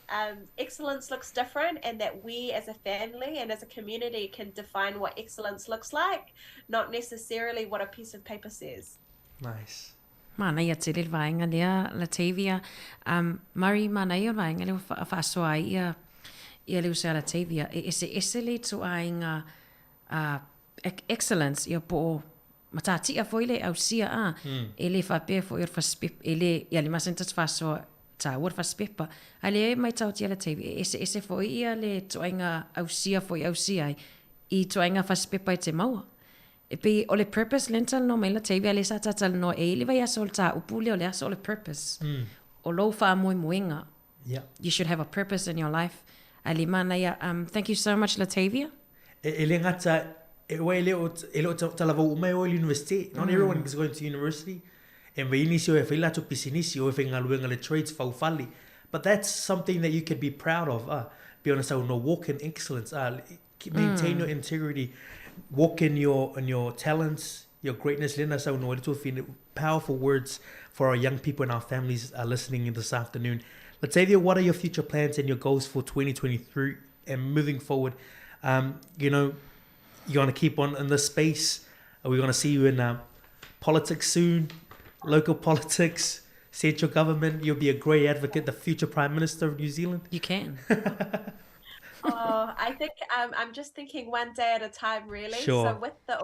excellence looks different, and that we as a family and as a community can define what excellence looks like, not necessarily what a piece of paper says. Nice. Manaia tele le vaega lea, Latavia. Murray, manaia o le vaega lea ua faasoa ai ia, Ia le uso ia Latavia, e eseese le ituaiga excellence ia po o matatia foi le ausia a, e le faapea foi o le fasipepa, e le, ia le masani ta te faasoa taua le fasipepa, ae le matau atu ia Latavia, e eseese foi ia le ituaiga ausia foi e ausia ai i ituaiga fasipepa e te maua. E pei o le purpose lea na talanoa mai Latavia lea sa ta talanoa e i ai le vaiaso o le tāupu lea o le aso o le purpose. O lou faamoemoega. Yeah. You should have a purpose in your life. Ae le manaia, thank you so much Latavia. E, e le gata, e ua e le o, e le o talavou uma e o i le university. Not everyone is going to university. E mei nisi o e whai latou pisinisi, o e whai le trades faufale. But that's something that you can be proud of. Be honest, no, walk in excellence. Maintain your integrity. Walk in your, in your talents, your greatness. Lena sau no, powerful words for our young people and our families are listening in this afternoon. Latavia, what are your future plans and your goals for 2023 and moving forward? You know, you're going to keep on in this space. Are we going to see you in politics soon? Local politics, central government? You'll be a great advocate, the future Prime Minister of New Zealand. You can. Oh, I think I'm just thinking one day at a time, really. Sure. So with the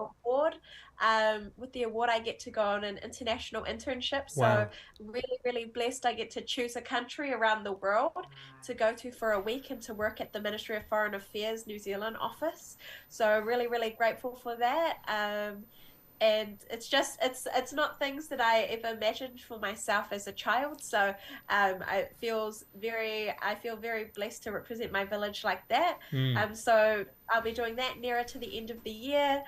award, I get to go on an international internship. So Wow. really, really blessed. I get to choose a country around the world to go to for a week and to work at the Ministry of Foreign Affairs New Zealand office. So really, really grateful for that. And it's just, it's not things that I ever imagined for myself as a child. So I feel very blessed to represent my village like that. So I'll be doing that nearer to the end of the year,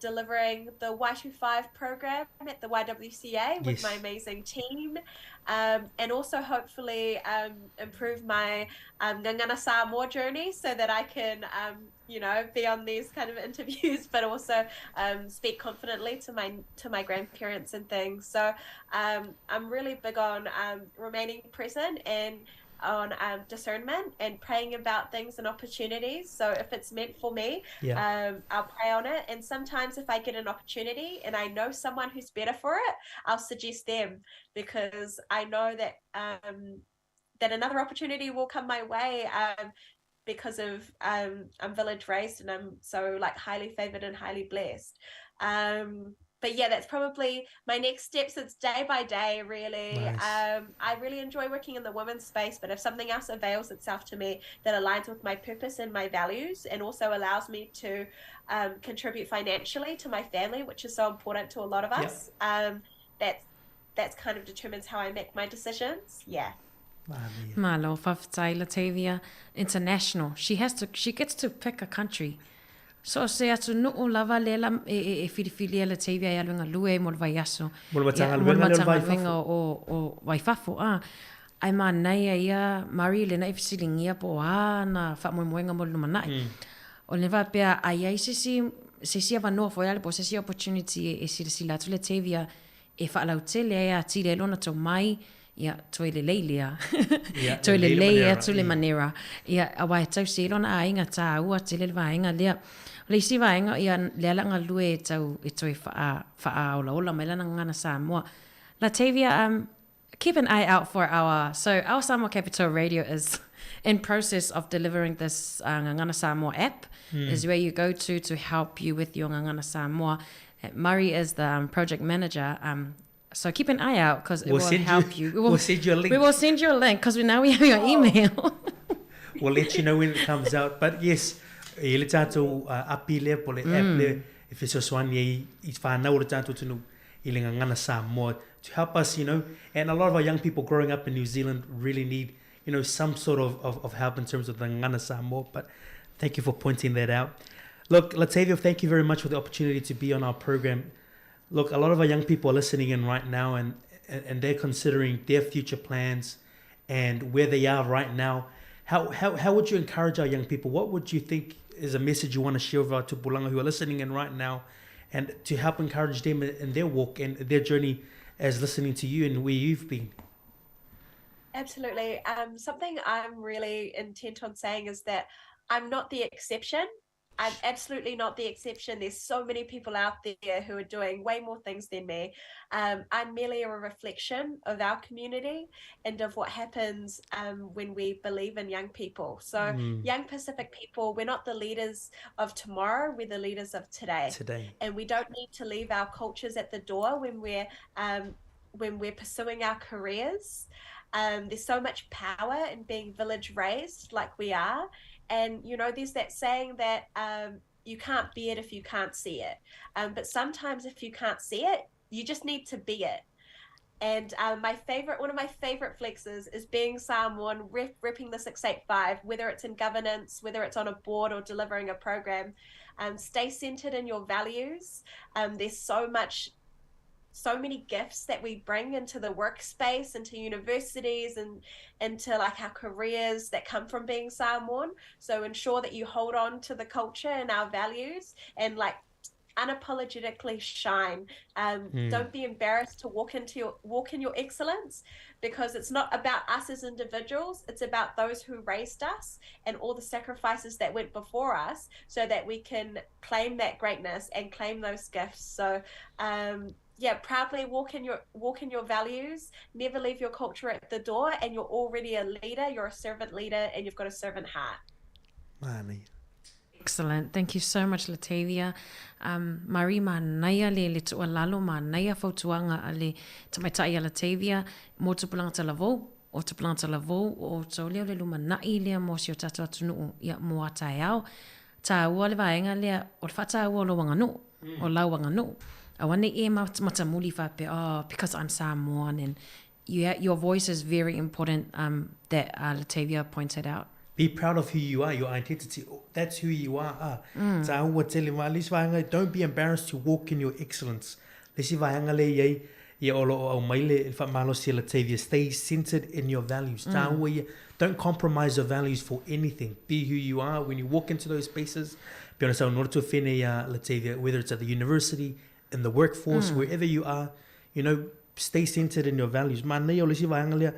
delivering the Y25 program at the YWCA with my amazing team, and also hopefully improve my Gagana Samoa journey so that I can be on these kind of interviews, but also speak confidently to my grandparents and things. So I'm really big on remaining present and on discernment and praying about things and opportunities. So if it's meant for me, I'll pray on it. And sometimes if I get an opportunity and I know someone who's better for it, I'll suggest them, because I know that another opportunity will come my way, because of I'm village raised and I'm so highly favored and highly blessed. But that's probably my next steps. It's day by day, really. Nice. I really enjoy working in the women's space, but if something else avails itself to me that aligns with my purpose and my values and also allows me to contribute financially to my family, which is so important to a lot of us, that's kind of determines how I make my decisions. Yeah. Malo, faafetai, Latavia. International. She gets to pick a country. So se atu nu'u lava le la e whiriwhiri e Latavia e aluenga lue mo le vaiaso. Mo le matanga Ia, mo le luenga le matanga vai luenga fafo. o vaifafo, a. Ai mā nei a ia, Mari, le na e whisilingia po a na whaamoemoenga mo le lumanai. O le wā pea, ai ai se si, se si awanoa fo eale po se si opportunity e sila sila atu Latavia e whaalautele ai a tire lona tō mai, ia, toi le lei lea. Ia, Toi le le lei manera, atu le ia. manera. Ia, a wai tau se lona a inga tā ua te le vaenga lea. O le isi vaenga, ia, le ala ngā lue e tau, e toi wha ola ola mai lana ngana Samoa. Latavia, keep an eye out for our, so our Samoa Capital Radio is in process of delivering this Ngangana Samoa app, is where you go to help you with your Ngangana Samoa. Murray is the project manager. So keep an eye out, because it We'll will send you help you. We will we'll send you a link. We will send you a link, because now we have your email. We'll let you know when it comes out. But yes, e le tātou, api le, po le app le, e whisosoani e i whānau o le tātou tunu i le Ngangana Samoa to help us, and a lot of our young people growing up in New Zealand really need some sort of help in terms of the Ngangana Samoa. But thank you for pointing that out. Look, Latavia, thank you very much for the opportunity to be on our program. Look, a lot of our young people are listening in right now, and they're considering their future plans and where they are right now. How would you encourage our young people? What would you think is a message you want to share with our tupulanga who are listening in right now, and to help encourage them in their walk and their journey as listening to you and where you've been? Absolutely. Something I'm really intent on saying is that I'm not the exception. I'm absolutely not the exception. There's so many people out there who are doing way more things than me. I'm merely a reflection of our community and of what happens when we believe in young people. So. young Pacific people, we're not the leaders of tomorrow, we're the leaders of today. Today. And we don't need to leave our cultures at the door when we're when we're pursuing our careers. there's so much power in being village raised like we are. And, you know, there's that saying that you can't be it if you can't see it. but sometimes if you can't see it, you just need to be it. And my favorite, one of my favorite flexes is being someone rip, ripping the 685, whether it's in governance, whether it's on a board or delivering a program. stay centered in your values. there's so much so many gifts that we bring into the workspace, into universities, and into like our careers that come from being Samoan. So ensure that you hold on to the culture and our values and like unapologetically shine. Don't be embarrassed to walk into your walk in your excellence because it's not about us as individuals, it's about those who raised us and all the sacrifices that went before us so that we can claim that greatness and claim those gifts. So yeah, proudly walk in your walk in your values, never leave your culture at the door, and you're already a leader, you're a servant leader, and you've got a servant heart. Mani. Excellent. Thank you so much, Latavia. Marie, manaia le le tuualalo, manaia fautuaga a le tamaitai ia Latavia mo tupulaga talavou, o tupulaga talavou o outou lea o le lumana'i lea mo si o tatou atunuu ia mo a taeao. Taua le vaega lea o le faataua o lou aganuu, o lau aganuu. Aua nei e matamuli faapea, oh, because I'm Samoan and you, your voice is very important um, that Latavia pointed out. Be proud of who you are, your identity. That's who you are. Ah. Tāua tele ma le isi vaega, don't be embarrassed to walk in your excellence. Le isi vaega le i ai, ia o loo aumai le faamalosi a Latavia, stay centered in your values. Tāua ia, don't compromise your values for anything. Be who you are when you walk into those spaces. Be honest, in order to offend Latavia, whether it's at the university, in the workforce, wherever you are, you know, stay centered in your values. Manaia o le isi vaega lea,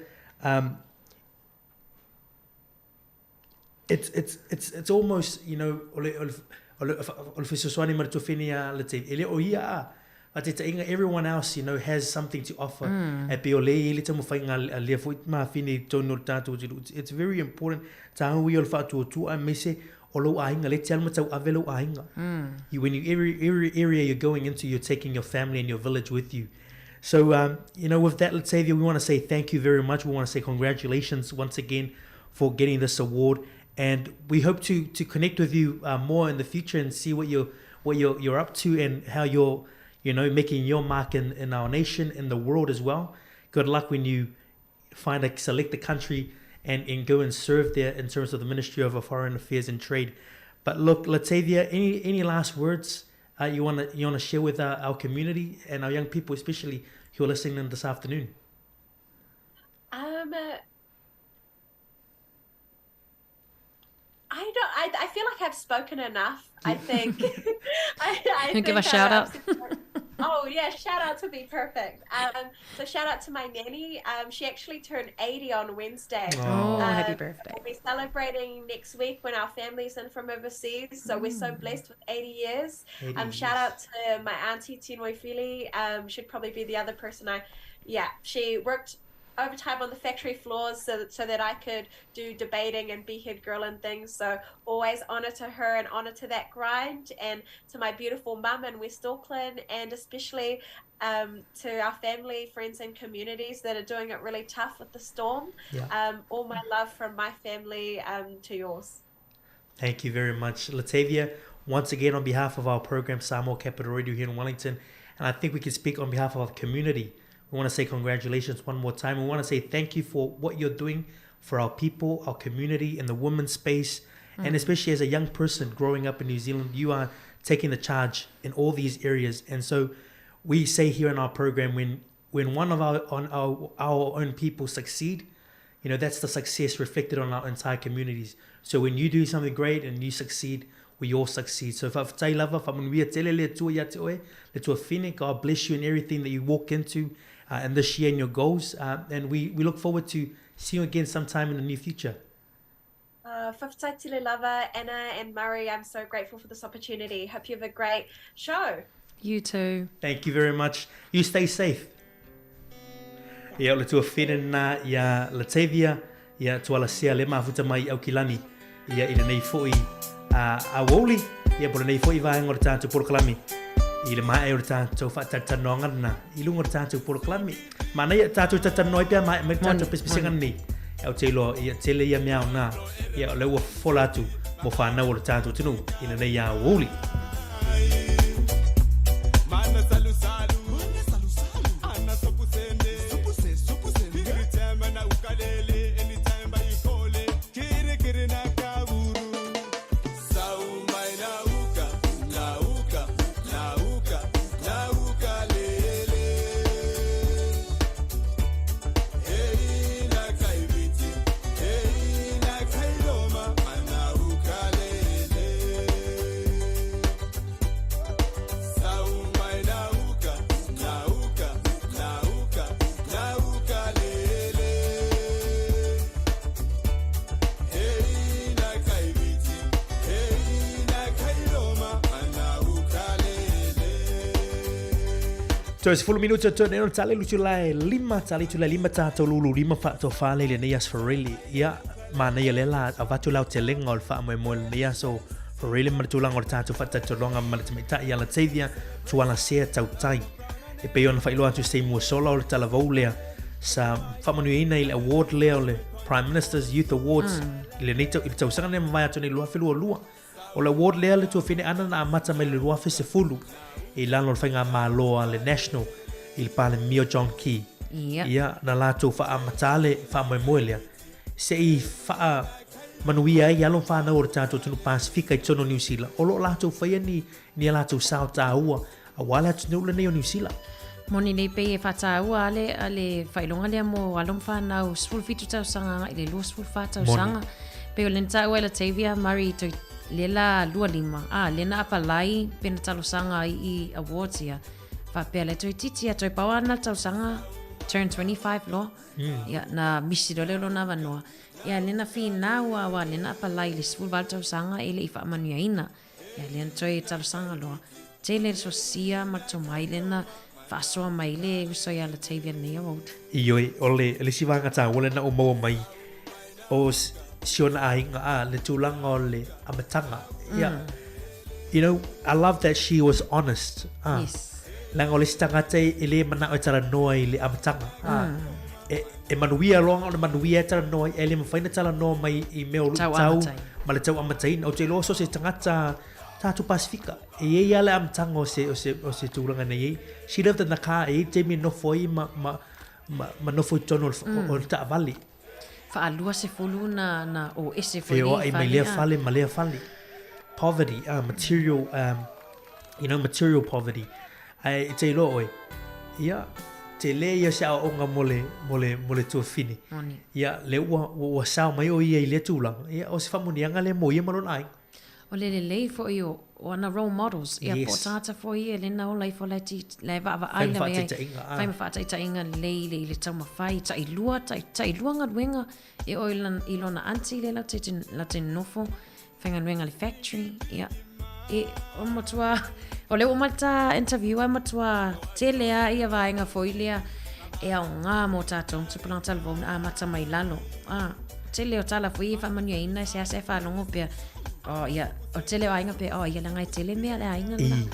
it's it's it's it's almost you know o le o le o le o le fesoasoani ma le tuafene ia Latavia e le o ia a faataitaiga everyone else you know has something to offer e pei o le i le taumafaiga a lea foi mafine i totonu o le tatou atunuu it's very important tāua ia o le faatuatua aemaise o lou aiga lea e te alu ma tauave lou aiga you when you every every area you're going into you're taking your family and your village with you so um, you know with that Latavia we want to say thank you very much we want to say congratulations once again for getting this award. And we hope to, to connect with you more in the future and see what you're, what you're, you're up to and how you're, you know, making your mark in, in our nation, in the world as well. Good luck when you find a select a country and, and go and serve there in terms of the Ministry of Foreign Affairs and Trade. But look, Latavia, any any last words you want to you wanna share with our, our community and our young people, especially who are listening in this afternoon? I don't. I, I feel like I've spoken enough. I think. I, I Give a shout out. oh yeah, shout out to be perfect. so shout out to my nanny. she actually turned 80 on Wednesday. Oh, happy birthday! We'll be celebrating next week when our family's in from overseas. So we're so blessed with 80 years. 80 shout out to my auntie Tinoi Fili. she'd probably be the other person I. Yeah, she worked overtime on the factory floors so that, so that I could do debating and be head girl and things. So always honor to her and honor to that grind and to my beautiful mum in West Auckland and especially to our family, friends and communities that are doing it really tough with the storm. Yeah. all my love from my family to yours. Thank you very much, Latavia. Once again, on behalf of our program, Samoa Capital Radio here in Wellington, and I think we can speak on behalf of our community. We want to say congratulations one more time. We want to say thank you for what you're doing for our people, our community, in the women's space, and especially as a young person growing up in New Zealand, you are taking the charge in all these areas. And so we say here in our program when when one of our on our, our own people succeed, you know, that's the success reflected on our entire communities. So when you do something great and you succeed, we all succeed. So faafetai lava, faamanuia tele le Atua ia te oe, le Atua whine, God bless you in everything that you walk into in this year and your goals. and we, we look forward to seeing you again sometime in the near future. Faafetai tele lava, Anna and Murray. I'm so grateful for this opportunity. Hope you have a great show. You too. Thank you very much. You stay safe. Ia, o le tuafine lena ia Latavia, ia Tualasea le mafuta mai i Aukilani, ia i lenei foi a aoauli, ia po lenei foi vaega o le tātou polokalame i le maea o le tātou faatalatalanoaga lena i luga o le tātou polokalame. Manaia tātou talatalanoa ai pe a maea mai le tātou pesepesega lenei. Ia ou te iloa, ia tele ia mea aoga, ia o lea ua fofola atu mo whanau o le tātou atunuu i lenei aoauli. Toe 10 minuta toe nei o le tale lutu lae lima, tale lutu lae lima tātou lulu lima whaatofale i lenei aso Farele. Ia, manaia lea la avatu le aotelega o le faamoemoe i lenei aso Farele ma le tulaga o le tātou faatalatalanoaga ma le tamaitai ia Latavia Tualasea Tautai. E pei ona faailoa atu i se taimi ua sola o le talavou lea sa faamanuiaina i le award lea o le Prime Minister's Youth Awards i lenei tau, i le tausaga lenei mavae atu nei 2022. O le award lea le tuafine ana na amata mai le 2010 i lalo o le faigamalo a le National i le Palemia o John Key. Ia. Ia, na latou faaamata le faamoemoe lea se i faamanuia ai alo ma fanau o le tatou atunuu Pasefika i totonu o Niu Sila, o lo o latou faia ni, ni a latou sao taua aua le atunuu lenei o Niu Sila. Moni nei pei e whataua ale a le whailoga lea mo alo ma whanau 17 tausaga agai le 24 tausaga. Pei o lena taua e Latavia Murray toi le la 25 a lena apalai pena talosaga ai i awards ia. Whapea le toi titi a toi pau ana tausaga turn 25 loa. Ia na misi loa lea o lona avanoa. Ia lena finau a wa lena apalai le 18 tausaga e le i faamanuiaina. Ia lea na toe talosaga loa. Tele le sosia ma le tomai lea na faasoa mai le uso ia Latavia lenei aoauli. Ioe, o le le isi vaega taua lena ua maua mai o si ona aiga a le tulaga o le amataga. Ia, you know, I love that she was honest. Ah. Yes. Leaga o le isi tagata e le manao e talanoa i le amataga. Ah. E, e manuia loa ona manuia e talanoa ai, e le mafai ona talanoa mai i mea o luitau ma le tau amataina. Ou te iloa so o se tagata tātou Pasifika, e i ai lava le amataga o se, o se, o se tulaga na i ai. She lived in the car, e i ai taimi e nofo ai ma, ma, ma, ma nofo i totonu o le, o le taavale. Faalua sefulu na, na o ese foi nei fale. Feoai mai lea fale ma lea fale. Poverty, material, you know, material poverty. Ae e te iloa oe, ia, tele ia se aoaoga mo le, mo le, mo le tuafine. Moni. Ia, lea ua, ua, ua sao mai o ia i lea tulaga, ia, o se faamuniaga lea mo ia ma lona aiga. O le lelei foi o, o ana role models, ia, po o tagata foi ia lena ola ifo la e ti, la e vaavaai Fai ma lava i ai. faataitaiga, ah. Fai ma faataitaiga lelei i le, i le taumafai, tailua, tai, tailua galuega e oo i lana, i lona aunty lea latou te, latou te nonofo. Faigaluega le factory, ia. E, o matua, o lea ua uma le ta interview ai matua tele a ia vaega foi lea e aoga mo tātou tupulaga talavou na amata mai lalo. Ah, tele o tala foi e faamanuiaina e seasea e faalogo pea. Oh, ia, o tele o aiga pea, oh, ia leaga e tele mea le aiga lena.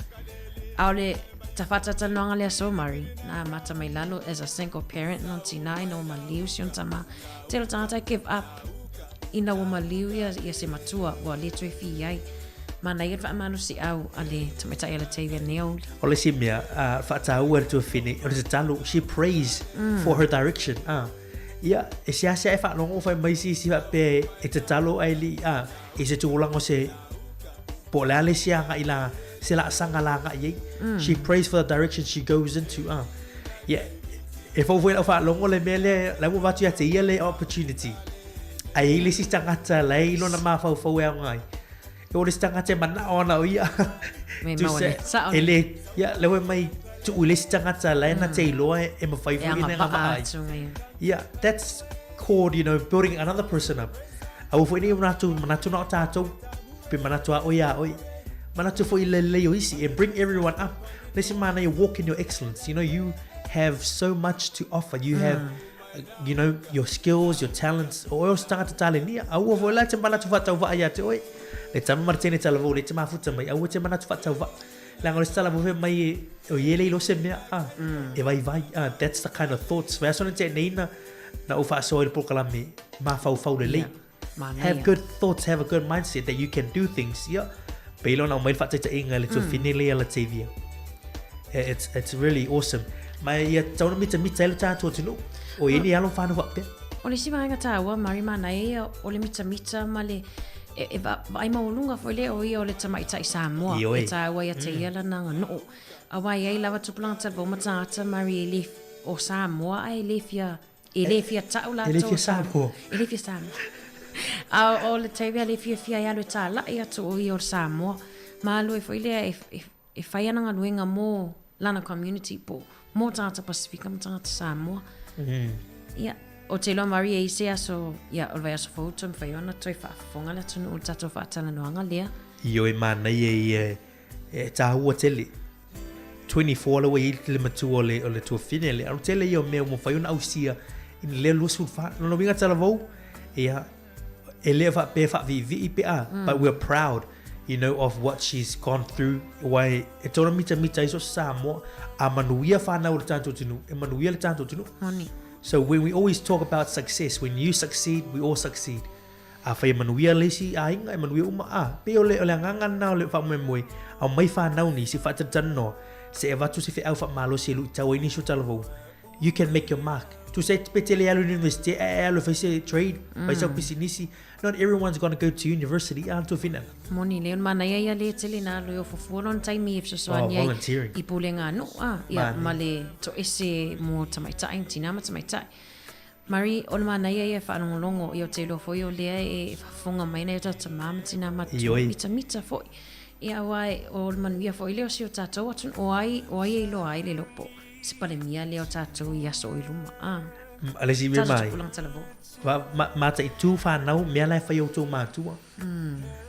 A o le tafatatalanoaga lea so Murray, na amata mai lalo as a single parent lona tinā ina ua maliu si ona tama. Tele o tagata e give up ina ua maliu ia, ia se matua ua le toe fi ai. Manaia le faamalosiau a le tamaitai a Latavia nei aoauli. O le isi mea, faataua e le tuafine, o le tatalo, she prays for her direction. Ia, e seasea e faalogo fai mai se isi faapea e tatalo ae le i, i se tulaga o se, po o le a le isi agai la, se laasaga la agai i ai. She prays for the direction she goes into. Ia, e fou foi lau faalogo le mea lea, la ua avatu ia te ia le opportunity. Ae i ai le isi tagata la e i lona mafaufau e aoga ai. E o le isi tagata e manao ana o ia. Me Tu maua se, le sao e le, ia, le ua mai tuu i le isi tagata la e na te iloa e mawhai E foi ina agavaa ngā atu ngai. Yeah, that's called, you know, building another person up. Aua foi nei manatu, manatu na o tātou, pe manatu a oe a oe. Manatu foi le lelei o isi, and bring everyone up. Le se mana you walk in your excellence. You know, you have so much to offer. You have, you know, your skills, your talents. O oe o se tangata talenia, aua foi la te manatu whaatauwaa ia te oe. Le tama mara tēnei talavou, le te mafuta mai, aua te manatu whaatauwaa. Leaga o le isi tala fai mai e, o i e le ilo se mea, a, e vaivai, a, that's the kind of thoughts. Vai aso na te nei na, na ou faasoa i le polokalame, mafaufau lelei. Yeah. Have good thoughts, have a good mindset that you can do things. Ia, pei lona aumai le faataitaiga le tuafine lea Latavia. It's really awesome. Ma ia tatau ona mitamita ai lo tatou atunuu. O i ai ni alo ma fanau faapea. O le isi vaega taua, Mari manaia ia o le mitamita ma le e, e va, vaai maualuga foi lea o ia o le tamaitai Samoa. Ioe. E taua ia te ia lana aganuu. Aua e i ai lava tupulaga talavou ma tagata Mari e le o Samoa ae le fia e le fia ta'u E le latou fia Samoa. E le fia Samoa. A o le taimi a le fiafia e alu e tāla'i atu o ia o le Samoa. Ma alu ai foi lea e, e, e fai ana galuega mō lana community po mō tagata Pasifika ma tagata Samoa. Ia, o te iloa Marie i se aso, ia, o le vaiaso fou toe mawhai ona toe faafofoga le atunuu i le tatou faatalanoaga lea. Ioe manaia ia e tāua tele. 24 la ua i ai le matua o le, o le tuafine le alo tele ia o mea ua mafai ona ausia i le lea 24. Lona uiga talavou, ia, e le faapea faaviivii pe a, but we're proud, you know, of what she's gone through. Aua e tau ona mitamita ai so o se Samoa, a manuia whanau o le tatou atunuu, e manuia le tatou atunuu. Moni. So when we always talk about success, when you succeed, we all succeed. Afai e manuia le isi aiga, e manuia uma, a, pei o le, o le agaga lena o le faamoemoe, aumai whanau ni, se faatalitalinoa, se e avatu se feau faamalosi e luitau ai nisi o talavou. You can make your mark. Tusa e pe te le alu i le university, ae e alu e fai se trade, fai sau pisinisi. Not everyone's gonna go to university, a tuafina. Moni lea, o le manaia ia lea tele na alu e ofofua lona taimi e fesoasoani Oh, ai volunteering. i pulega nuu, a, ia, Manaia. ma le toese mo tamaitai, tinā ma tamaitai. Marie, o le manaia ia e faalogologo, ia ou te iloa foi o lea e faafofoga mai nai o tatou tamā ma tinā matutua, Ioe. mitamita foi. Ia aua o le manuia foi lea o si o tatou atunuu, o ai, o ai e iloa ai le lopo. Se palemia lea o tatou i aso i luma, a. A le isi mea Tatou mai. tupulaga talavou. Va, ma, mataitu whanau, mea la e whai outou mātua.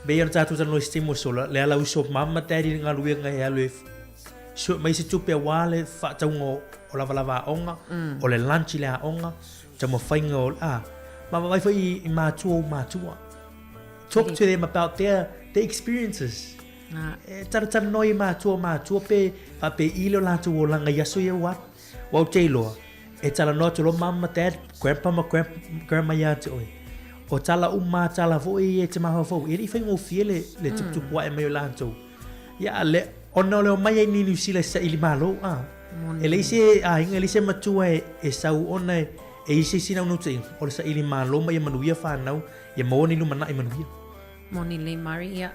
Me ia na tātou talanoa i se taimi ua sola, le ala uso mama daddy le galuega e alu e sue mai se tupe aua le faatauga o, o lavalava aoga, o le lunch i le aoga, taumafaiga o, a, ma vaavaai foi i, i mātua o mātua. Talk to them about their, their experiences. E talatalanoa i mātua o mātua pe faapei le o latou olaga i aso ia ua alu. Ua ou te iloa, e talanoa atu loa mama ma dad, grandpa ma grand, grandma ia te oe. O tala uma a tala foi ia e te mafaufau, e le i faigofie le, le tuputupu ae mai o latou. Ia, le, ona o le omai ai ni Niu Sila e saili malo, a. E leai se aiga, e leai se matua e, e sau ona e, e i se isi naunautaiga, o le saili malo ma ia manuia whanau, ia maua ni lumanai manuia. Moni lelei Mari, ia,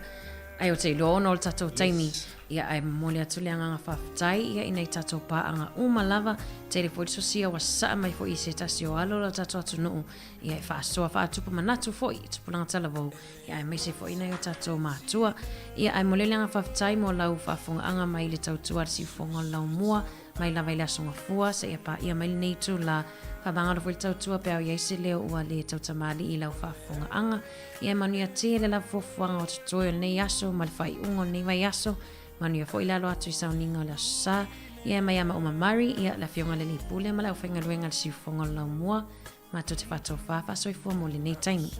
ai o te iloa ona o le tatou taimi, ia, ae momoli atu le agaga faafetai, ia, i nai tatou paaga uma lava, tele foi le sosia ua sasaa mai foi i se tasi o alo o le tatou atunuu, ia, e faasoa faatupu manatu foi i tupulaga talavou, ia, aemaise foi nai o tatou matua, ia, ae momoli le agaga faafetai mo lau faafofogaaga mai le tautua a le siufofoga o le laumua, Mai lava i le Aso Gafua seia paia mai lenei itulā, faamagalo foi le tautua pe a o i ai se leo ua le tautamalii i lau faafofogaaga. Ia e manuia tele lava fuafuaga o totoe o lenei aso ma le faaiuga o lenei vaiaso. Manuia foi le alo atu i sauniga o le Aso Sa. Ia e mai ia maua ma Murray, ia le Afioga i le Alii Pule ma le aufaigaluega a le Siufofoga o le Laumua, matou te faatofā faasoifua mo lenei taimi.